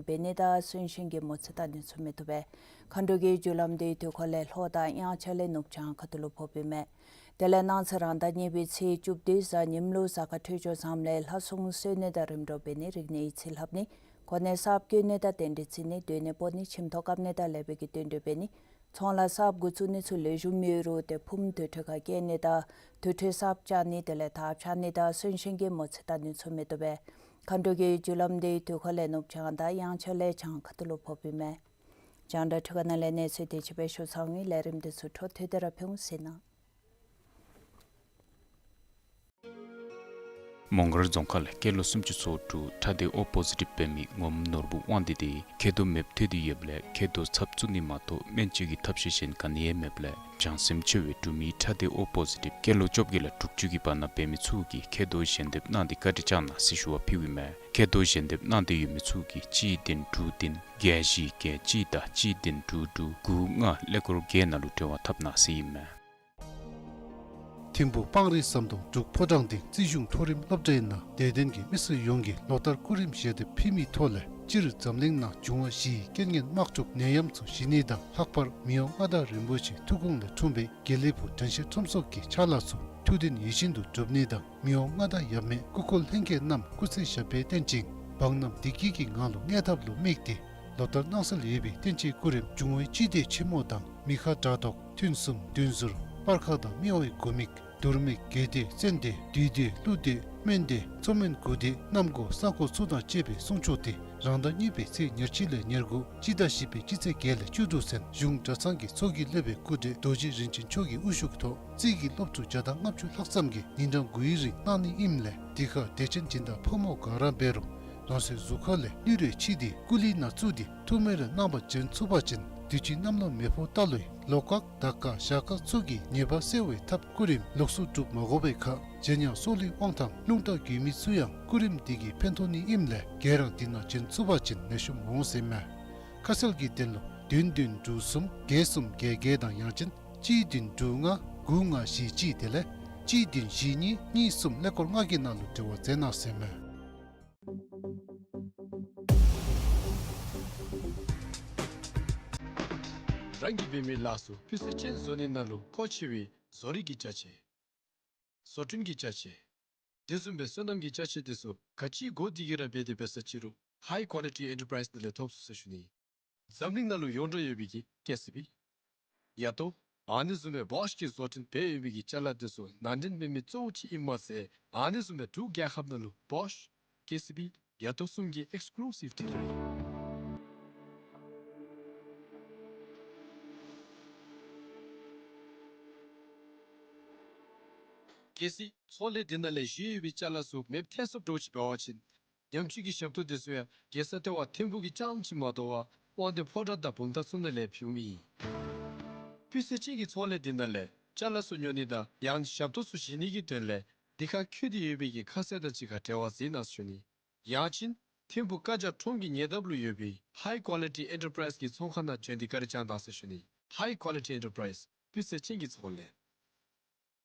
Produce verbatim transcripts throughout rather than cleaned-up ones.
འབད་ནི་དང་གསོན་གཤིན་གྱི་མོ་རྩིས་བལྟ་ནི་ཚུ་མི་བཏུབ་པས། མཁའ་འགྲོ་གི་རྒྱུ་ལམ་འདི་དུས་འཁོར་ལས་ལྷོ་དང་དབྱངས་འཆར་ལས་ནུབ་བྱང་ཁ་ཐུག་ལུ་ཕོགཔ་ཨིན་མས། དེ་ལས་གནངས་ཚེ་རང་ཟླ་གཉིས་པའི་ཚེས་བཅུ་བདུན་གཟའ་ཉིམ་ལུ་གཟའ་སྐར་འཕྲོད་སྦྱོར་བཟངམ་ལས་ལྷ་སྲུང་གསོལ་ནི་དང་རིམ་གྲོ་འབད་ནི། རིག་གནས་ཡིག་རྩིས་ལྷབ་ནི། གོ་གནས་གསརཔ་བསྐོ་ནི་དང་རྟེན་འབྲེལ་བརྩི་ནི། སྡོད་གནས་སྤོ་ནི། ཁྱིམ་ཐོག་བཀབ་ནི་དང་ལེགས་པའི་གི་དོན་འགྲུབ་འབད་ནི། ཚོང་ལཱ་གསརཔ་འགོ་བཙུགས་ནི་ཚུ་ལེགས་ཤོམ་ཡོད་རུང་ཏེ་ཕུངམ་དུར་ཁྲོད་ཁར་བསྐྱལ་ནི་དང་དུར་ཁྲོད་གསརཔ་བཅག་ནི་དེ་ལས་དར་འཕྱར་ནི་དང་གསོན་གཤིན་གྱི་མོ་རྩིས་བལྟ་ནི་ཚུ་མི་བཏུབ་པས། མཁའ་འགྲོ་གི་རྒྱུ་ལམ་འདི་དུས་འཁོར་ལས་ནུབ་བྱང་དང་དབྱངས་འཆར་ལས་བྱང་ཁ་ཐུག་ལུ་ཕོགཔ་ཨིན་མས། རྒྱང་བསྒྲགས་འཕྲུལ་ཁང་ནང་ལས་གནས་ཚུལ་དེ་ཅིག་སྦེ་ཞུ་ཚར་ཡི། ལས་རིམ་འདི་ཚུ་འཕྲོ་མཐུད་དེ་ར་ཕུལ་འོང་ཟེར་ཨིན། མོང་སྒར་རྫོང་ཁག་ལས་སྐྱེས་ལོ་སུམ་ཅུ་སོ་དྲུག་ཁྲག་སྡེ་ཨོ་པོ་ཟི་ཊིབ་འབད་མི་ངོམ་ནོར་བུ་དབང་འདུས་དེ་མཁལ་རྡོག་མེདཔ་ཐལ་ཏེ་ཡོདཔ་ལས་མཁལ་རྡོག་ཚབ་བཙུགས་ནི་མ་གཏོགས་སྨན་བཅོས་ཀྱི་ཐབས་ཤེས་གཞན་ག་ནི་ཡང་མེདཔ་ལས་བྱང་སེམས་ཆེ་བའི་འབྲུག་མི་ཁྲག་སྡེ་ཨོ་པོ་ཟི་ཊིབ་སྐྱེས་ལོ་བཅོ་བརྒྱད་ལས་དྲུག་ཅུ་གི་བར་ན་འབད་མི་ཚུ་གིས་མཁལ་རྡོག་ཞལ་འདེབས་གནང་སྟེ་བཀའ་དྲིན་བསྐྱང་གནང་ཟེར་ཞུ་བ་ཕུལཝ་ཨིན་མས། མཁལ་རྡོག་ཞལ་འདེབས་གནང་སྟེ་ཡོད་མི་ཚུ་གིས་གཅིག་བདུན་དྲུག་བདུན་བརྒྱད་བཞི་བརྒྱད་གཅིག་དང་གཅིག་བདུན་དྲུག་དྲུག་དགུ་ལྔ་ཀླད་ཀོར་བརྒྱད་ནང་ལུ་འབྲེལ་བ་འཐབ་གནང་ཟེར་ཨིན་མས། ཐིམ་ཕུག་སྤང་རི་ཟམ་གདོང་འབྲུག་ཕོ་བྲང་སྡིངས་རྩིས་གཞུང་མཐོ་རིམ་སློབ་གྲྭའི་ནང་དད་ལྡན་གྱི་མི་སེར་ཡོངས་ཀྱིས་ལོ་ལྟར་སྐུ་རིམ་ཞལ་འདེབས་ཕུལ་མིའི་ཐོག་ལས་སྤྱིར་འཛམ་གླིང་ནང་འབྱུང་བ་བཞིའི་རྐྱེན་ངན་དམག་འཁྲུག་ནད་ཡམས་ཚུ་ཞི་ནི་དང་ལྷག་པར་མི་དབང་མངའ་བདག་རིན་པོ་ཆེའི་ཐུགས་དགོངས་ལས་འཁྲུངས་པའི་དགེ་ལེགས་ཕུག་དྲན་ཤེས་ཁྲོམ་ཚོགས་ཀྱི་ཕྱག་ལཱ་ཚུ་ཐུགས་འདུན་ཡིད་བཞིན་དུ་འགྲུབ་ནི་དང་མི་དབང་མངའ་བདག་ཡབ་མེས་སྐུ་འཁོར་ལྷན་རྒྱས་རྣམས་སྐུ་ཚེ་ཞབས་པད་བརྟན་ཅིང་འབངས་རྣམས་བདེ་སྐྱིད་ཀྱི་ངང་ལུ་གནས་ཐབས་ལུ་དམིགས་ཏེ་ལོ་ལྟར་གནང་སྲོལ་ཡོད་པའི་བསྟན་སྤྱིའི་སྐུ་རིམ་འབྱུང་བའི་སྤྱི་དེ་ཆེན་མོ་དང་མི་ཁ་དྲག་དོག་ཐུན་གསུམ་བདུན་ཟུར་སྤར་ཁ་དང་སྨེ་བའི་དགུ་མིག་དུར་མིག་དགེ་དེ་བཙན་དེ་བདུད་དེ་ཀླུ་དེ་སྨན་དེ་མཚོ་སྨན་དགུ་དེ་གནམ་སྒོ་ས་སྒོ་ཚུ་དང་བཅས་པའི་གསུང་ཆོག་དེ་རང་ཟླ་གཉིས་པའི་ཚེས་ཉེར་གཅིག་ལས་ཉེར་དགུ་སྤྱི་ཟླ་བཞི་པའི་སྤྱི་ཚེས་བརྒྱད་ལས་བཅུ་དྲུག་ཚུན་གཞུང་གྲྭ་ཚང་གི་ཚོགས་ཀྱི་སློབ་དཔོན་སྐུ་བགྲེས་རྡོ་རྗེ་རིན་ཆེན་མཆོག་གི་དབུ་བཞུགས་ཐོག་རྩིས་ཀྱི་སློབ་ཕྲུག་བརྒྱ་དང་ལྔ་བཅུ་ལྷག་ཙམ་གྱིས་ཉིན་གྲངས་དགུའི་རིང་གནང་ནི་ཨིནམ་ལས་དེ་ཁར་དད་ཅན་སྦྱིན་བདག་ཕོ་མོ་ག་ར་འབད་རུང་རང་སོའི་གཟུགས་ཁ་ལས་ཀླུ་རེ་ཕྱི་སྟེ་སྐུ་ལུས་ནང་བཙུགས་ཏེ་ཐུགས་སྨོན་རེ་གནང་བ་བྱོན་ཚུགས་པ་ཅིན་དུས་ཅི་གནམ་ལོ་མེ་ཕོ་རྟ་ལོའི་ལོ་སྐག་ཟླ་སྐག་ཞག་སྐག་ཚུ་གི་ཉེས་པ་སེལ་བའི་ཐབས་སྐུ་རིམ་ལོགས་སུ་སྒྲུབ་མ་དགོ་པའི་ཁར་རྗེ་ཉང་སྲོག་ལུས་དབང་ཐང་རླུང་རྟ་རྒྱུས་མི་ཚུ་ཡང་སྐུ་རིམ་འདི་གིས་ཕན་ཐོགས་ནི་ཨིནམ་ལས་ག་ར་འདི་ནང་བྱོན་ཚུགས་པ་ཅིན་ལེགས་ཤོམ་འོང་ཟེར་མས། ཁ་གསལ་གྱི་དོན་ལུ་བདུན་བདུན་དྲུག་གསུམ་བརྒྱད་གསུམ་བརྒྱད་བརྒྱད་དང་ཡང་ཅིན་གཅིག་བདུན་དྲུག་ལྔ་དགུ་ལྔ་བཞི་གཅིག་དེ་ལས་གཅིག་བདུན་བཞི་གཉིས་གཉིས་གསུམ་ཀླད་ཀོར་ལྔ་གི་ནང་ལུ་འབྲེལ་བ་མཛད་གནང་ཟེར་མས། རང་གིས་འབད་མི་ལཱ་ཚུ་སྤུས་ཚད་ཅན་བཟོ་ནི་ནང་ལུ་མཁོ་ཆེ་བའི་བཟོ་རིག་གི་ཅ་ཆས། བཟོ་སྐྲུན་གྱི་ཅ་ཆས། དེ་བཟུམ་སྦེ་སོ་ནམ་གྱི་ཅ་ཆས་དེ་ཚུ་ག་ཅི་དགོ་དེ་གི་ར་འབད་དེ་འབད་ས་ཅི་རུང་High Quality Enterprise ནང་ལས་ཐོབ་ཚུགས་ཟེར་ཞུ་ནི། འཛམ་གླིང་ནང་ལུ་ཡོངས་གྲགས་ཡོད་པའི་གི་ཀེ་སི་བི། ཡ་ཏོ། ཨ་ནི་བཟུམ་སྦེ་བོཤ་གིས་བཟོ་སྐྲུན་འབད་ཡོད་པའི་གི་ཅ་ལ་དེ་ཚུ་ནང་འདྲེན་འབད་མི་གཙོ་བོ་ཅིག་ཨིནམ་མ་ཚད་ཨ་ནི་བཟུམ་སྦེ་འབྲུག་རྒྱལ་ཁབ་ནང་ལུ་བོཤ་ཀེ་སི་བི་ཡ་ཏོ་གསུམ་གྱི་ཨེགསི་ཀུ་ལུ་སིབ་ཌི་ལར་ཨིན། གལ་སྲིད་ཚོང་ལས་འདི་ནང་ལས་བཞེས་ཡོད་པའི་ཅ་ལ་ཚུ་མེདཔ་ཐལ་སོངམ་འདྲཝ་ཅིག་འབད་བ་ཅིན་ཉམས་བཅོས་ཀྱི་ཞབས་ཏོག་དེ་ཚུ་ཡང་རྒྱལ་ས་ལྟེ་བ་ཐིམ་ཕུག་གི་རྐྱངམ་ཅིག་མ་དོ་བར་དབང་འདུས་ཕོ་བྲང་དང་བུམ་ཐང་ཚུ་ནང་ལས་ཕུལཝ་ཨིན། སྤུས་ཚད་ཅན་གྱི་ཚོང་ལས་འདི་ནང་ལས་ཅ་ལ་ཚུ་ཉོ་ནི་དང་ཡང་ཞབས་ཏོག་ཚུ་བཞེས་ནི་གི་དོན་ལས་འདི་ཁར་འཁོད་དེ་ཡོད་པའི་གི་ཁ་གསལ་དང་གཅིག་ཁར་འབྲེལ་བ་མཛད་གནང་ཟེར་ཞུ་ནི། ཡང་ཅིན་ཐིམ་ཕུག་བཀའ་རྒྱ་ཁྲོམ་གྱི་ཉེ་འདབས་ལུ་ཡོད་པའི་High Quality Enterprise གི་ཚོང་ཁང་ནང་བྱོན་ཏེ་བཀའ་དྲིན་བསྐྱང་གནང་ཟེར་ཞུ་ནི། High Quality Enterprise སྤུས་ཚད་ཅན་གྱི་ཚོང་ལས།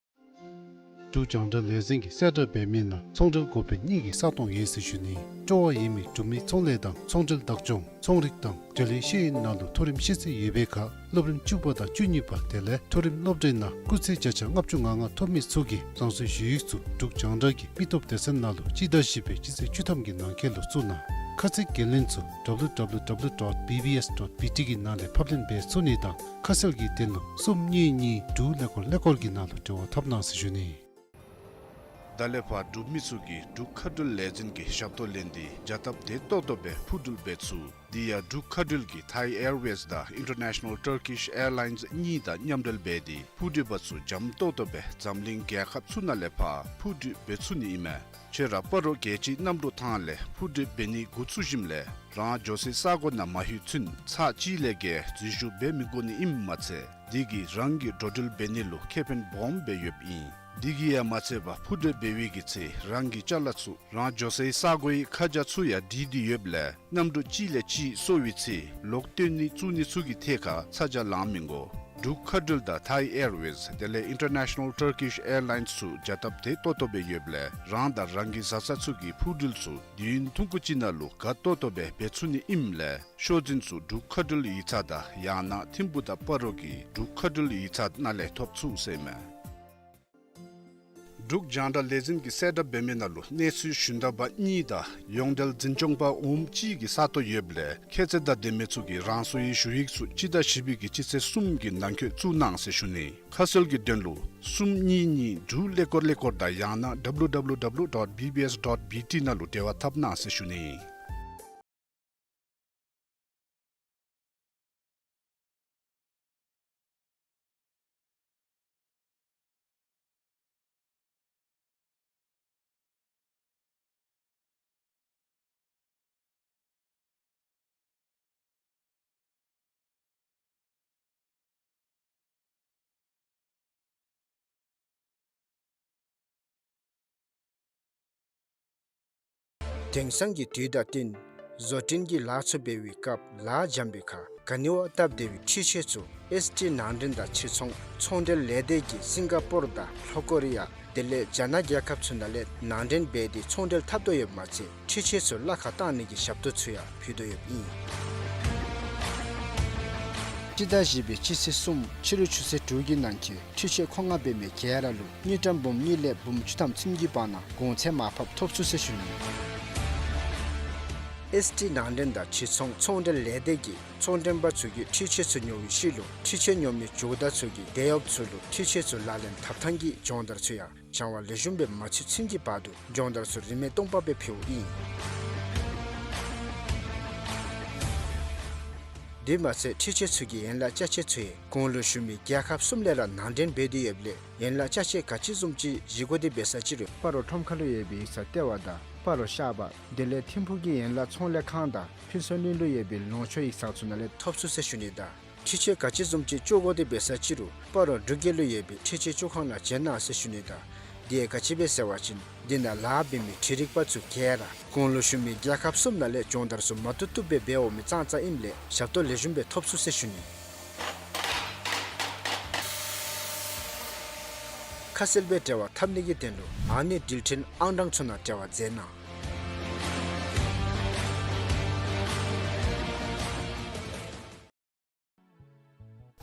འབྲུག་རྒྱང་བསྒྲགས་ལས་འཛིན་གྱིས་གསལ་བསྒྲགས་འབད་མི་ནང་ཚོང་འབྲེལ་འགོ་དཔོན་གཉིས་ཀྱི་ས་སྟོང་ཡོད་ཟེར་ཞུ་ནི། སྤྲོ་བ་ཡོད་མི་འབྲུག་མི་ཚོང་ལས་དང་ཚོང་འབྲེལ་བདག་སྐྱོང་ཚོང་རིག་དང་འབྲེལ་ཡོད་ཤེས་ཡོན་ནང་ལུ་མཐོ་རིམ་ཤེས་ཚད་ཡོད་པའི་ཁར་སློབ་རིམ་བཅུ་པ་དང་བཅུ་གཉིས་པ་དེ་ལས་མཐོ་རིམ་སློབ་གྲྭའི་ནང་སྐུགས་ཚད་བརྒྱ་ཆ་ལྔ་བཅུ་ང་ལྔ་ཐོབ་མི་ཚུ་གིས་རང་སོའི་ཞུ་ཡིག་ཚུ་འབྲུག་རྒྱང་བསྒྲགས་ཀྱི་མི་སྟོབས་སྡེ་ཚན་ནང་ལུ་སྤྱི་ཟླ་བཞི་པའི་སྤྱི་ཚེས་བཅུ་ཐམ་གྱི་ནང་འཁོད་ལུ་བཙུགས་གནང་། ཁ་གསལ་འགན་ལེན་ཚུ་W W W dot B B S dot B T གི་ནང་ལས་ཕབ་ལེན་འབད་ཚུགས་ནི་དང་ཁ་གསལ་གྱི་དོན་ལུ་གསུམ་གཉིས་གཉིས་དྲུག་ཀླད་ཀོར་ཀླད་ཀོར་གྱི་ནང་ལུ་འབྲེལ་བ་འཐབ་གནང་ཟེར་ཞུ་ནི། ད་ལས་ཕར་འབྲུག་མི་ཚུ་གིས་འབྲུག་མཁའ་འགྲུལ་ལས་འཛིན་གྱི་ཞབས་ཏོག་ལེན་ཏེ་བྱ་སྟབས་བདེ་ཏོག་ཏོ་སྦེ་འཕུར་འགྲུལ་འབད་ཚུགས། དེ་ཡང་འབྲུག་མཁའ་འགྲུལ་གྱིས་Thai Airways དང་International Turkish Airlines གཉིས་དང་མཉམ་འབྲེལ་འབད་དེ་འཕུར་འགྲུལ་པ་ཚུ་འཇམ་ཏོག་ཏོ་སྦེ་འཛམ་གླིང་རྒྱལ་ཁབ་ཚུ་ནང་ལས་ཕར་འཕུར་འགྲུལ་འབད་ཚུགས་ནི་ཨིན་མས། ཁྱོད་ར་སྤ་རོ་རྒྱལ་སྤྱིའི་གནམ་གྲུ་ཐང་ལས་འཕུར་འགྲུལ་འབད་ནི་འགོ་བཙུགས་ཞིནམ་ལས་རང་འགྱོ་སའི་ས་སྒོ་ནང་མ་ལྷོད་ཚུན་ཚར་གཅིག་ལས་བརྒལ་འཛུལ་ཞུགས་འབད་མི་དགོ་ནི་ཨིནམ་མ་ཚད་དེ་གིས་རང་གི་འགྲོ་འགྲུལ་འབད་ནི་ལུ་ཁེ་ཕན་སྦོམ་སྦེ་ཡོདཔ་ཨིན། དེ་གིས་ཡང་མ་ཚད་པར་འཕུར་འགྲུལ་འབད་བའི་གི་ཚེ་རང་གི་ཅ་ལ་ཚུ་རང་འགྱོ་སའི་ས་སྒོའི་ཁ་བྱང་ཚུ་ཡང་བྲིས་ཏེ་ཡོདཔ་ལས་གནམ་གྲུ་གཅིག་ལས་གཅིག་སོར་བའི་ཚེ་ལོག་བཏོན་ནི་བཙུགས་ནི་ཚུ་གི་ཐད་ཁར་ཚ་གྱང་ལང་མི་དགོ། འབྲུག་མཁའ་འགྲུལ་དང་ཐའི་ཨེར་ཝེསི་དེ་ལས་ཨིན་ཊར་ནེ་ཤ་ནཱལ་ཊར་ཀིཤ་ཨེར་ལའིནསི་ཚུ་བྱ་སྟབས་དེ་ཏོག་ཏོ་སྦེ་ཡོདཔ་ལས་རང་དང་རང་གི་བཟའ་ཚང་ཚུ་གི་འཕུར་འགྲུལ་ཚུ་དུས་ཡུན་ཐུང་ཀུ་ཅིག་ནང་ལུ་ག་ཏོག་ཏོ་སྦེ་འབད་ཚུགས་ནི་ཨིནམ་ལས་ཤོག་འཛིན་ཚུ་འབྲུག་མཁའ་འགྲུལ་ཡིག་ཚང་དང་ཡང་ན་ཐིམ་ཕུག་དང་སྤ་རོ་གི་འབྲུག་མཁའ་འགྲུལ་ཡིག་ཚང་ནང་ལས་ཐོབ་ཚུགས་ཟེར་ཨིན་མས། འབྲུག་རྒྱང་བསྒྲགས་ལས་འཛིན་གྱིས་གསལ་བསྒྲགས་འབད་མི་ནང་ལུ་གནས་ཚུལ་ཞུན་དག་པ་གཉིས་དང་ཡོངས་འབྲེལ་འཛིན་སྐྱོང་པ་འོགམ་གཅིག་གི་ས་སྟོང་ཡོདཔ་ལས་ཁྱད་ཚད་དང་ལྡན་མི་ཚུ་གིས་རང་སོའི་ཞུ་ཡིག་ཚུ་སྤྱི་ཟླ་བཞི་པའི་གི་སྤྱི་ཚེས་གསུམ་གྱི་ནང་འཁོད་བཙུགས་གནང་ཟེར་ཞུ་ནི། ཁ་གསལ་གྱི་དོན་ལུ་གསུམ་གཉིས་གཉིས་དྲུག་ཀླད་ཀོར་ཀླད་ཀོར་དང་ཡང་ན་W W W dot B B S dot B T ནང་ལུ་འབྲེལ་བ་འཐབ་གནང་ཟེར་ཞུ་ནི། དེང་སང་གི་དུས་དང་བསྟུན་བཟོ་སྐྲུན་གྱི་ལཱ་ཚུ་འབད་བའི་སྐབས་ལཱ་འཇམ་པའི་ཁར་ག་ནི་བ་སྟབས་བདེ་བའི་འཕྲུལ་ཆས་ཚུ་ཨེསི་ཊི་ནང་འདྲེན་དང་ཕྱིར་ཚོང་ཚོང་འབྲེལ་ལས་སྡེ་གིས་སིང་ག་པོར་དང་ལྷོ་ཀོ་རི་ཡ་དེ་ལས་རྒྱ་ནག་རྒྱལ་ཁབ་ཚུ་ནང་ལས་ནང་འདྲེན་འབད་དེ་ཚོང་འབྲེལ་འཐབ་དོ་ཡོདཔ་མ་ཚད་འཕྲུལ་ཆས་ཚུ་གླ་ཁར་བཏང་ནི་གི་ཞབས་ཏོག་ཚུ་ཡང་ཕུལ་དོ་ཡོདཔ་ཨིན། སྤྱི་ཟླ་བཞི་པའི་སྤྱི་ཚེས་གསུམ་ཕྱི་རུ་ཆུ་ཚོད་དྲུག་གི་ནང་འཁོད་འཕྲུལ་ཆས་མཁོ་མངགས་འབད་མི་ག་ར་ལུ་དངུལ་ཀྲམ་འབུམ་གཉིས་ལས་འབུམ་བཅུ་ཐམ་ཚུན་གྱི་བར་ན་གོང་ཚད་མར་ཕབ་ཐོབ་ཚུགས་ཟེར་ཞུ་ནི། ཨེསི་ཊི་ནང་འདྲེན་དང་ཕྱིར་ཚོང་ཚོང་འབྲེལ་ལས་སྡེ་གིས་ཚོང་འདྲེན་པ་ཚུ་གིས་འཕྲུལ་ཆས་ཚུ་ཉོ་བའི་ཤུལ་ལུ་འཕྲུལ་ཆས་ཉོ་མི་ཇོ་བདག་ཚུ་གི་འབྲེལ་ཡོད་ཚུ་ལུ་འཕྲུལ་ཆས་ཚུ་ལག་ལེན་འཐབ་ཐངས་ཀྱི་སྦྱོང་བརྡར་ཚུ་ཡང་སྦྱང་བ་ལེགས་ཤོམ་སྦེ་མ་ཚུད་ཚུན་གྱི་བར་དུ་སྦྱོང་བརྡར་ཚུ་རིན་མེད་སྟོང་པ་སྦེ་ཕུལཝ་ཨིན། དེ་མ་ཚད་འཕྲུལ་ཆས་ཚུ་གི་ཡན་ལག་ཅ་ཆས་ཚུ་ཡང་གོང་ལུ་ཞུ་མི་རྒྱལ་ཁབ་གསུམ་ལས་ར་ནང་འདྲེན་འབད་དེ་ཡོདཔ་ལས་ཡན་ལག་ཅ་ཆས་ག་ཅི་བཟུམ་ཅིག་བཞེས་དགོ་དེ་འབད་ས་ཅི་རུང་སྤ་རོ་ཁྲོམ་ཁ་ལུ་ཡོད་པའི་ཡིག་ཚང་ལྟེ་བ་དང་སྤ་རོ་ཤར་པ་དེ་ལས་ཐིམ་ཕུག་གི་ཡན་ལག་ཚོང་ལས་ཁང་དང་ཕུན་ཚོགས་གླིང་ལུ་ཡོད་པའི་ལུང་ཕྱོགས་ཡིག་ཚང་ཚུ་ནང་ལས་ཐོབ་ཚུགས་ཟེར་ཞུ་ནི་དང་འཕྲུལ་ཆས་ག་ཅི་བཟུམ་ཅིག་སྐྱོ་དགོ་དེ་འབད་ས་ཅི་རུང་སྤ་རོ་འབྲུག་རྒྱལ་ལུ་ཡོད་པའི་འཕྲུལ་ཆས་སྐྱོ་ཁང་ནང་བྱོན་གནང་ཟེར་ཞུ་ནི་དང་དེ་ཡང་ག་ཅི་སྦེ་ཟེར་བ་ཅིན་དེ་ནང་ལཱ་འབད་མི་འཕྲུལ་རིག་པ་ཚུ་ག་ར་གོང་ལུ་ཞུ་མི་རྒྱལ་ཁབ་གསུམ་ནང་ལས་སྦྱོང་བརྡར་ཚུ་མ་བཏུབ་བཏུབ་སྦེ་འབད་འོང་མི་ཙང་ཙ་ཨིནམ་ལས་ཞབས་ཏོག་ལེགས་ཤོམ་སྦེ་ཐོབ་ཚུགས་ཟེར་ཞུ་ནི། ཁ་གསལ་སྦེ་འབྲེལ་བ་འཐབ་ནི་གི་དོན་ལུ་ཨ་ནི་འགྲུལ་འཕྲིན་ཨང་གྲངས་ཚུ་ནང་འབྲེལ་བ་མཛད་གནང་།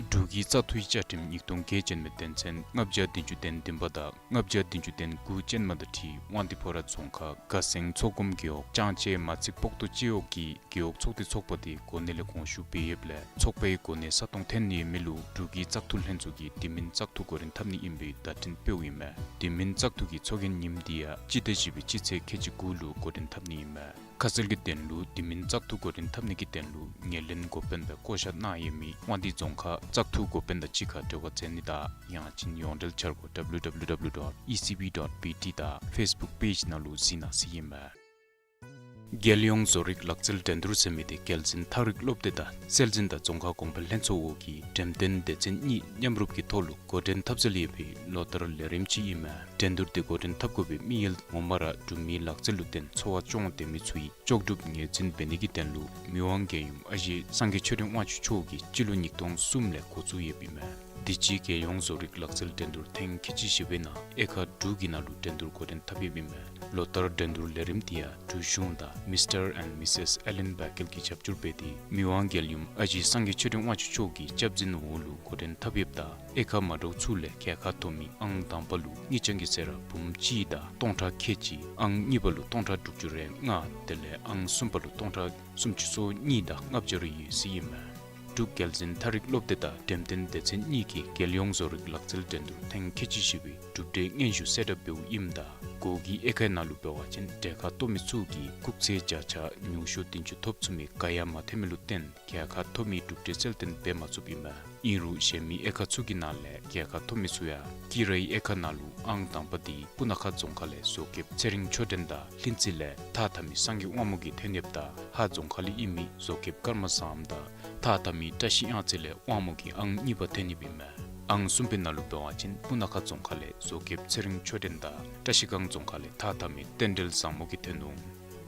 འབྲུག་གི་བཙག་འཐུའི་བཅའ་ཁྲིམས་ཉིས་སྟོང་བརྒྱད་ཅན་མའི་དོན་ཚན་ལྔ་བརྒྱ་བདུན་ཅུ་དོན་བདུན་པ་དང་ལྔ་བརྒྱ་བདུན་ཅུ་དོན་དགུ་ཅན་མ་དང་འཁྲིལ་དབང་འདུས་ཕོ་བྲང་རྫོང་ཁག་དགའ་སེང་ཚོགས་སྒོམ་རྒེད་འོག་ལྕང་ཆེ་མ་ཚིག་པོག་ཏོ་སྤྱི་འོག་གི་རྒེད་འོག་ཚོགས་སྡེ་ཚོགས་པ་དེ་གོ་གནས་ལས་དགོངས་ཞུ་འབད་ཡོདཔ་ལས་ཚོགས་པའི་གོ་གནས་ས་སྟོང་ཐོན་ནི་མེད་ལུ་འབྲུག་གི་བཙག་འཐུ་ལྷན་ཚོགས་ཀྱིས་དེ་མིན་བཙག་འཐུ་འགོ་འདྲེན་འཐབ་ནི་ཨིན་པའི་བརྡ་འཕྲིན་སྤེལཝ་ཨིན་མས། དེ་མིན་བཙག་འཐུ་གི་ཚོགས་རྒྱན་ཉིནམ་དེ་ཡང་སྤྱི་ཟླ་བཞི་པའི་སྤྱི་ཚེས་ཁལ་གཅིག་དགུ་ལུ་འགོ་འདྲེན་འཐབ་ནི་ཨིན་མས། ཁ་གསལ་གྱི་དོན་ལུ་དེ་མིན་བཙག་འཐུ་འགོ་འདྲེན་འཐབ་ནི་གི་དོན་ལུ་ངོས་ལེན་འགོ་དཔོན་སྦེ་བསྐོ་བཞག་གནང་ཡོད་མི་དབང་འདུས་རྫོང་ཁག་བཙག་འཐུ་འགོ་དཔོན་དང་གཅིག་ཁར་འབྲེལ་བ་མཛད་ནི་དང་ཡང་ཅིན་ཡོངས་འབྲེལ་འཆར་སྒོ་W W W dot E C B dot B T དང་ཕེསི་བུཀ་པེཇ་ནང་ལུ་གཟིགས་གནང་ཟེར་ཨིན་མས། རྒྱལ་ཡོངས་བཟོ་རིག་ལག་རྩལ་འགྲན་བསྡུར་ཟེར་མི་དེ་རྒྱལ་འཛིན་ཐག་རིག་སློབ་སྡེ་དང་སྲོལ་འཛིན་དང་རྫོང་ཁ་གོང་འཕེལ་ལྷན་ཚོགས་འོག་གི་འགྲེམས་སྟོན་སྡེ་ཚན་གཉིས་མཉམ་རུབ་ཀྱི་ཐོག་ལུ་འགོ་འདྲེན་འཐབ་སྲོལ་ཡོད་པའི་ལོ་ལྟར་ལས་རིམ་ཅིག་ཨིན་མས། འགྲན་བསྡུར་དེ་འགོ་འདྲེན་འཐབ་དགོ་པའི་དམིགས་ཡུལ་ངོ་མ་ར་འབྲུག་མིའི་ལག་རྩལ་ལུ་བརྟེན་འཚོ་བ་སྐྱོང་སྡོད་མི་ཚུ་གིས་ལྕོགས་གྲུབ་ངོས་འཛིན་འབད་ནི་གི་དོན་ལུ་མི་དབང་རྒྱལ་ཡུམ་ཨ་ཞེ་སངས་རྒྱས་ཆོས་སྒྲོན་དབང་ཕྱུག་མཆོག་གིས་སྤྱི་ལོ་ཉིས་སྟོང་གསུམ་ལས་འགོ་བཙུགས་ཡོདཔ་ཨིན་མས། དུས་ཅི་རྒྱལ་ཡོངས་བཟོ་རིག་ལག་རྩལ་འགྲན་བསྡུར་ཐེངས་ཁལ་གཅིག་བཞི་པའི་ནང་དབྱེ་ཁག་དྲུག་གི་ནང་ལུ་འགྲན་བསྡུར་འགོ་འདྲེན་འཐབ་ཡོདཔ་ཨིན་མས། ལོ་ལྟར་འགྲན་བསྡུར་ལས་རིམ་དེ་ཡང་འབྲུག་གཞུང་དང་མིས་ཊར་ཨེནཌ་མིས་སེསི་ཨེ་ལེན་བྷེ་ཀེལ་གྱིས་རྒྱབ་སྐྱོར་འབད་དེ་མི་དབང་རྒྱལ་ཡུམ་ཨ་ཞེ་སངས་རྒྱས་ཆོས་སྒྲོན་དབང་ཕྱུག་མཆོག་གི་སྐྱབས་འཛིན་འོག་ལུ་འགོ་འདྲེན་འཐབ་ཡོདཔ་ད་དབྱེ་ཁག་མ་འདྲཝ་ཚུ་ལས་རྒྱལ་ཁ་ཐོབ་མི་ཨང་དང་པ་ལུ་དངུལ་རྐྱང་གི་ཟད་ར་འབུམ་གཅིག་དང་སྟོང་ཕྲག་ཁལ་གཅིག། ཨང་གཉིས་པ་ལུ་སྟོང་ཕྲག་དྲུག་ཅུ་རེ་ལྔ། དེ་ལས་ཨང་གསུམ་པ་ལུ་སྟོང་ཕྲག་སུམ་ཅུ་སོ་གཉིས་དང་ལྔ་བརྒྱ་རེ་ཡོད་ཟེར་ཨིན་མས། འབྲུག་རྒྱལ་འཛིན་ཐག་རིག་སློབ་སྡེ་དང་འགྲེམས་སྟོན་སྡེ་ཚན་གཉིས་ཀྱིས་རྒྱལ་ཡོངས་བཟོ་རིག་ལག་རྩལ་འགྲན་བསྡུར་ཐེངས་ཁལ་གཅིག་བཞི་པའི་གྲུབ་འབྲས་སྙན་ཞུ་གསལ་བསྒྲགས་འབདཝ་ཨིནམ་ད་གོ་གི་དབྱེ་ཁག་ནང་ལུ་འབད་བ་ཅིན་གྲལ་ཁར་གཏོགས་མི་ཚུ་གིས་སྐུགས་ཚད་བརྒྱ་ཆ་ཉུང་ཤོས་བདུན་ཅུ་ཐོབ་ཚུགས་མི་ག་ཡང་མ་ཐོན་མི་ལུ་བརྟེན་གྲལ་ཁར་གཏོགས་མི་གྲུབ་འབྲས་རྩལ་བཏོན་འབད་མ་ཚུགསཔ་ཨིན་མས། ཨིན་རུང་གཞན་མི་དབྱེ་ཁག་ཚུ་གི་ནང་ལས་གྲལ་ཁར་གཏོགས་མི་ཚུ་ཡང་དཀྱིལ་རའི་དབྱེ་ཁག་ནང་ལུ་ཨང་དང་པ་དེ་སྤུ་ན་ཁ་རྫོང་ཁག་ལས་བཟོ་མཁསཔ་ཚེ་རིང་ཆོས་སྒྲོན་དང་ལྷུན་རྩེ་ལས་ཐགས་འཐག་མི་སངས་རྒྱས་དབང་མོ་གིས་ཐོན་ཡོདཔ་ད་ཧཱ་རྫོང་ཁག་ལས་ཨིན་མི་བཟོ་མཁསཔ་ཀརྨ་བཟངམ་དང་ཐགས་འཐག་མི་བཀྲ་ཤིས་གཡང་རྩེ་ལས་དབང་མོ་གིས་ཨང་གཉིས་པ་ཐོན་ཡོདཔ་ཨིན་མས། ཨང་གསུམ་པའི་ནང་ལུ་འབད་བ་ཅིན་སྤུ་ན་ཁ་རྫོང་ཁག་ལས་བཟོ་མཁསཔ་ཚེ་རིང་ཆོས་སྒྲོན་དང་བཀྲ་ཤིས་སྒང་རྫོང་ཁག་ལས་ཐགས་འཐག་མི་རྟེན་འབྲེལ་བཟང་མོ་གིས་ཐོན་འོང་།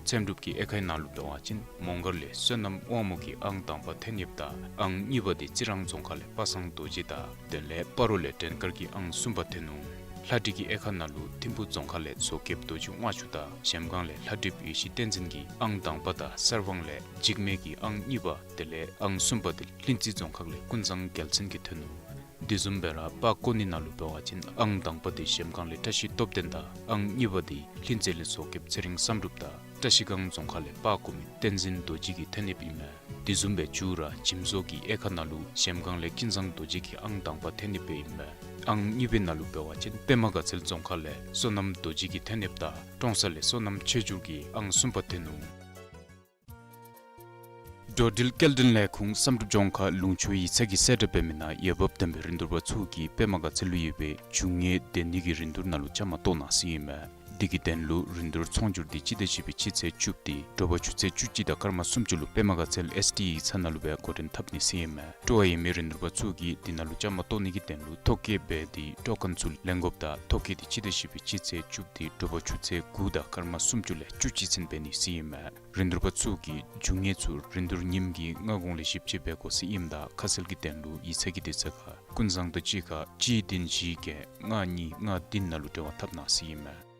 ཚེམ་དྲུབ་ཀྱི་དབྱེ་ཁག་ནང་ལུ་འབད་བ་ཅིན་མོང་སྒར་ལས་བསོད་ནམས་དབང་མོ་གིས་ཨང་དང་པ་ཐོན་ཡོདཔ་ད་ཨང་གཉིས་པ་འདི་རྩི་རང་རྫོང་ཁག་ལས་པ་སངས་རྡོ་རྗེ་དང་དེ་ལས་སྤ་རོ་ལས་དྲན་དཀར་གྱིས་ཨང་གསུམ་པ་ཐོན་ནུག། ལྷ་བྲིས་ཀྱི་དབྱེ་ཁག་ནང་ལུ་ཐིམ་ཕུ་རྫོང་ཁག་ལས་མཚོ་སྐྱེས་རྡོ་རྗེ་དབང་ཕྱུག་དང་གཞལམ་སྒང་ལས་ལྷ་བྲིསཔ་ཡེ་ཤེས་བསྟན་འཛིན་གྱིས་ཨང་དང་པ་དང་གསར་སྤང་ལས་འཇིགས་མེད་ཀྱིས་ཨང་གཉིས་པ་དེ་ལས་ཨང་གསུམ་པ་འདི་ལྷུན་རྩེ་རྫོང་ཁག་ལས་ཀུན་བཟང་རྒྱལ་མཚན་གྱིས་ཐོན་ནུག། དེ་བཟུམ་སྦེ་ར་པར་བརྐོ་ནི་ནང་ལུ་འབད་བ་ཅིན་ཨང་དང་པ་འདི་གཞལམ་སྒང་ལས་བཀྲ་ཤིས་སྟོབས་ལྡན་དང་ཨང་གཉིས་པ་འདི་ལྷུན་རྩེ་ལས་མཚོ་སྐྱེས་ཚེ་རིང་བསམ་གྲུབ་དང་བཀྲ་ཤིས་སྒང་རྫོང་ཁག་ལས་པར་བརྐོ་མི་བསྟན་འཛིན་རྡོ་རྗེ་གིས་ཐོན་ཡོདཔ་ཨིན་མས། དེ་བཟུམ་སྦེ་མཇུག་ར་འཇིམ་བཟོ་གི་དབྱེ་ཁག་ནང་ལུ་གཞལམ་སྒང་ལས་ཀུན་བཟང་རྡོ་རྗེ་གིས་ཨང་དང་པ་ཐོན་ཡོདཔ་ཨིན་མས། ཨང་གཉིས་པའི་ནང་ལུ་འབད་བ་ཅིན་པདྨ་དགའ་ཚལ་རྫོང་ཁག་ལས་བསོད་ནམས་རྡོ་རྗེ་གིས་ཐོན་ཡོདཔ་ད་ཀྲོང་གསར་ལས་བསོད་ནམས་ཆོས་འབྱོར་གྱིས་ཨང་གསུམ་པ་ཐོན་ནུག། འགྲོ་འགྲུལ་སྐྱེལ་འདྲེན་ལས་ཁུངས་བསམ་གྲུབ་ལྗོངས་མཁར་ལུང་ཕྱོགས་ཡིག་ཚང་གི་གསལ་བསྒྲགས་འབད་མི་ནང་འོས་འབབ་ལྡན་པའི་རིན་བསྡུར་པ་ཚུ་གིས་པདྨ་དགའ་ཚལ་ལུ་ཡོད་པའི་རྒྱུ་དངོས་སྡོད་ནི་གི་རིན་བསྡུར་ནང་ལུ་བཅའ་མར་གཏོགས་གནང་ཟེར་ཨིན་མས། འདི་གི་དོན་ལུ་རིན་བསྡུར་ཚོང་སྒྱུར་འདི་སྤྱི་ཟླ་བཞི་པའི་སྤྱི་ཚེས་བཅུ་པ་འདི་དྲོ་པ་ཆུ་ཚོད་བཅུ་གཅིག་དང་སྐར་མ་སུམ་ཅུ་ལུ་པདྨ་དགའ་ཚལ་ཨེསི་ཌི་ཡིག་ཚང་ནང་ལུ་སྦེ་འགོ་འདྲེན་འཐབ་ནི་ཟེར་ཨིན་མས། སྤྲོ་བ་ཡོད་མི་རིན་བསྡུར་པ་ཚུ་གིས་འདི་ནང་ལུ་བཅའ་མར་གཏོགས་ནི་གི་དོན་ལུ་ཐོ་བཀོད་འབད་དེ་ཊོ་ཀེན་ཚུ་ལེན་དགོཔ་ད་ཐོ་བཀོད་འདི་སྤྱི་ཟླ་བཞི་པའི་སྤྱི་ཚེས་བཅུ་པ་འདི་དྲོ་པ་ཆུ་ཚོད་དགུ་དང་སྐར་མ་སུམ་ཅུ་ལས་བཅུ་གཅིག་ཚུན་འབད་ནི་ཟེར་ཨིན་མས། རིན་བསྡུར་པ་ཚུ་གིས་རྒྱུ་དངོས་ཚུ་རིན་བསྡུར་ཉིནམ་གྱི་སྔ་གོང་ལས་ཞིབ་དཔྱད་འབད་དགོ་ཟེར་ཨིནམ་ད་ཁ་གསལ་གྱི་དོན་ལུ་ཡིག་ཚང་གི་དུས་ཚོད་ཁར་ཀུན་བཟང་དང་གཅིག་ཁར་གཅིག་བདུན་བཞི་བརྒྱད་ལྔ་གཉིས་ལྔ་བདུན་ནང་ལུ་འབྲེལ་བ་འཐབ་གནང་ཟེར་ཨིན་མས།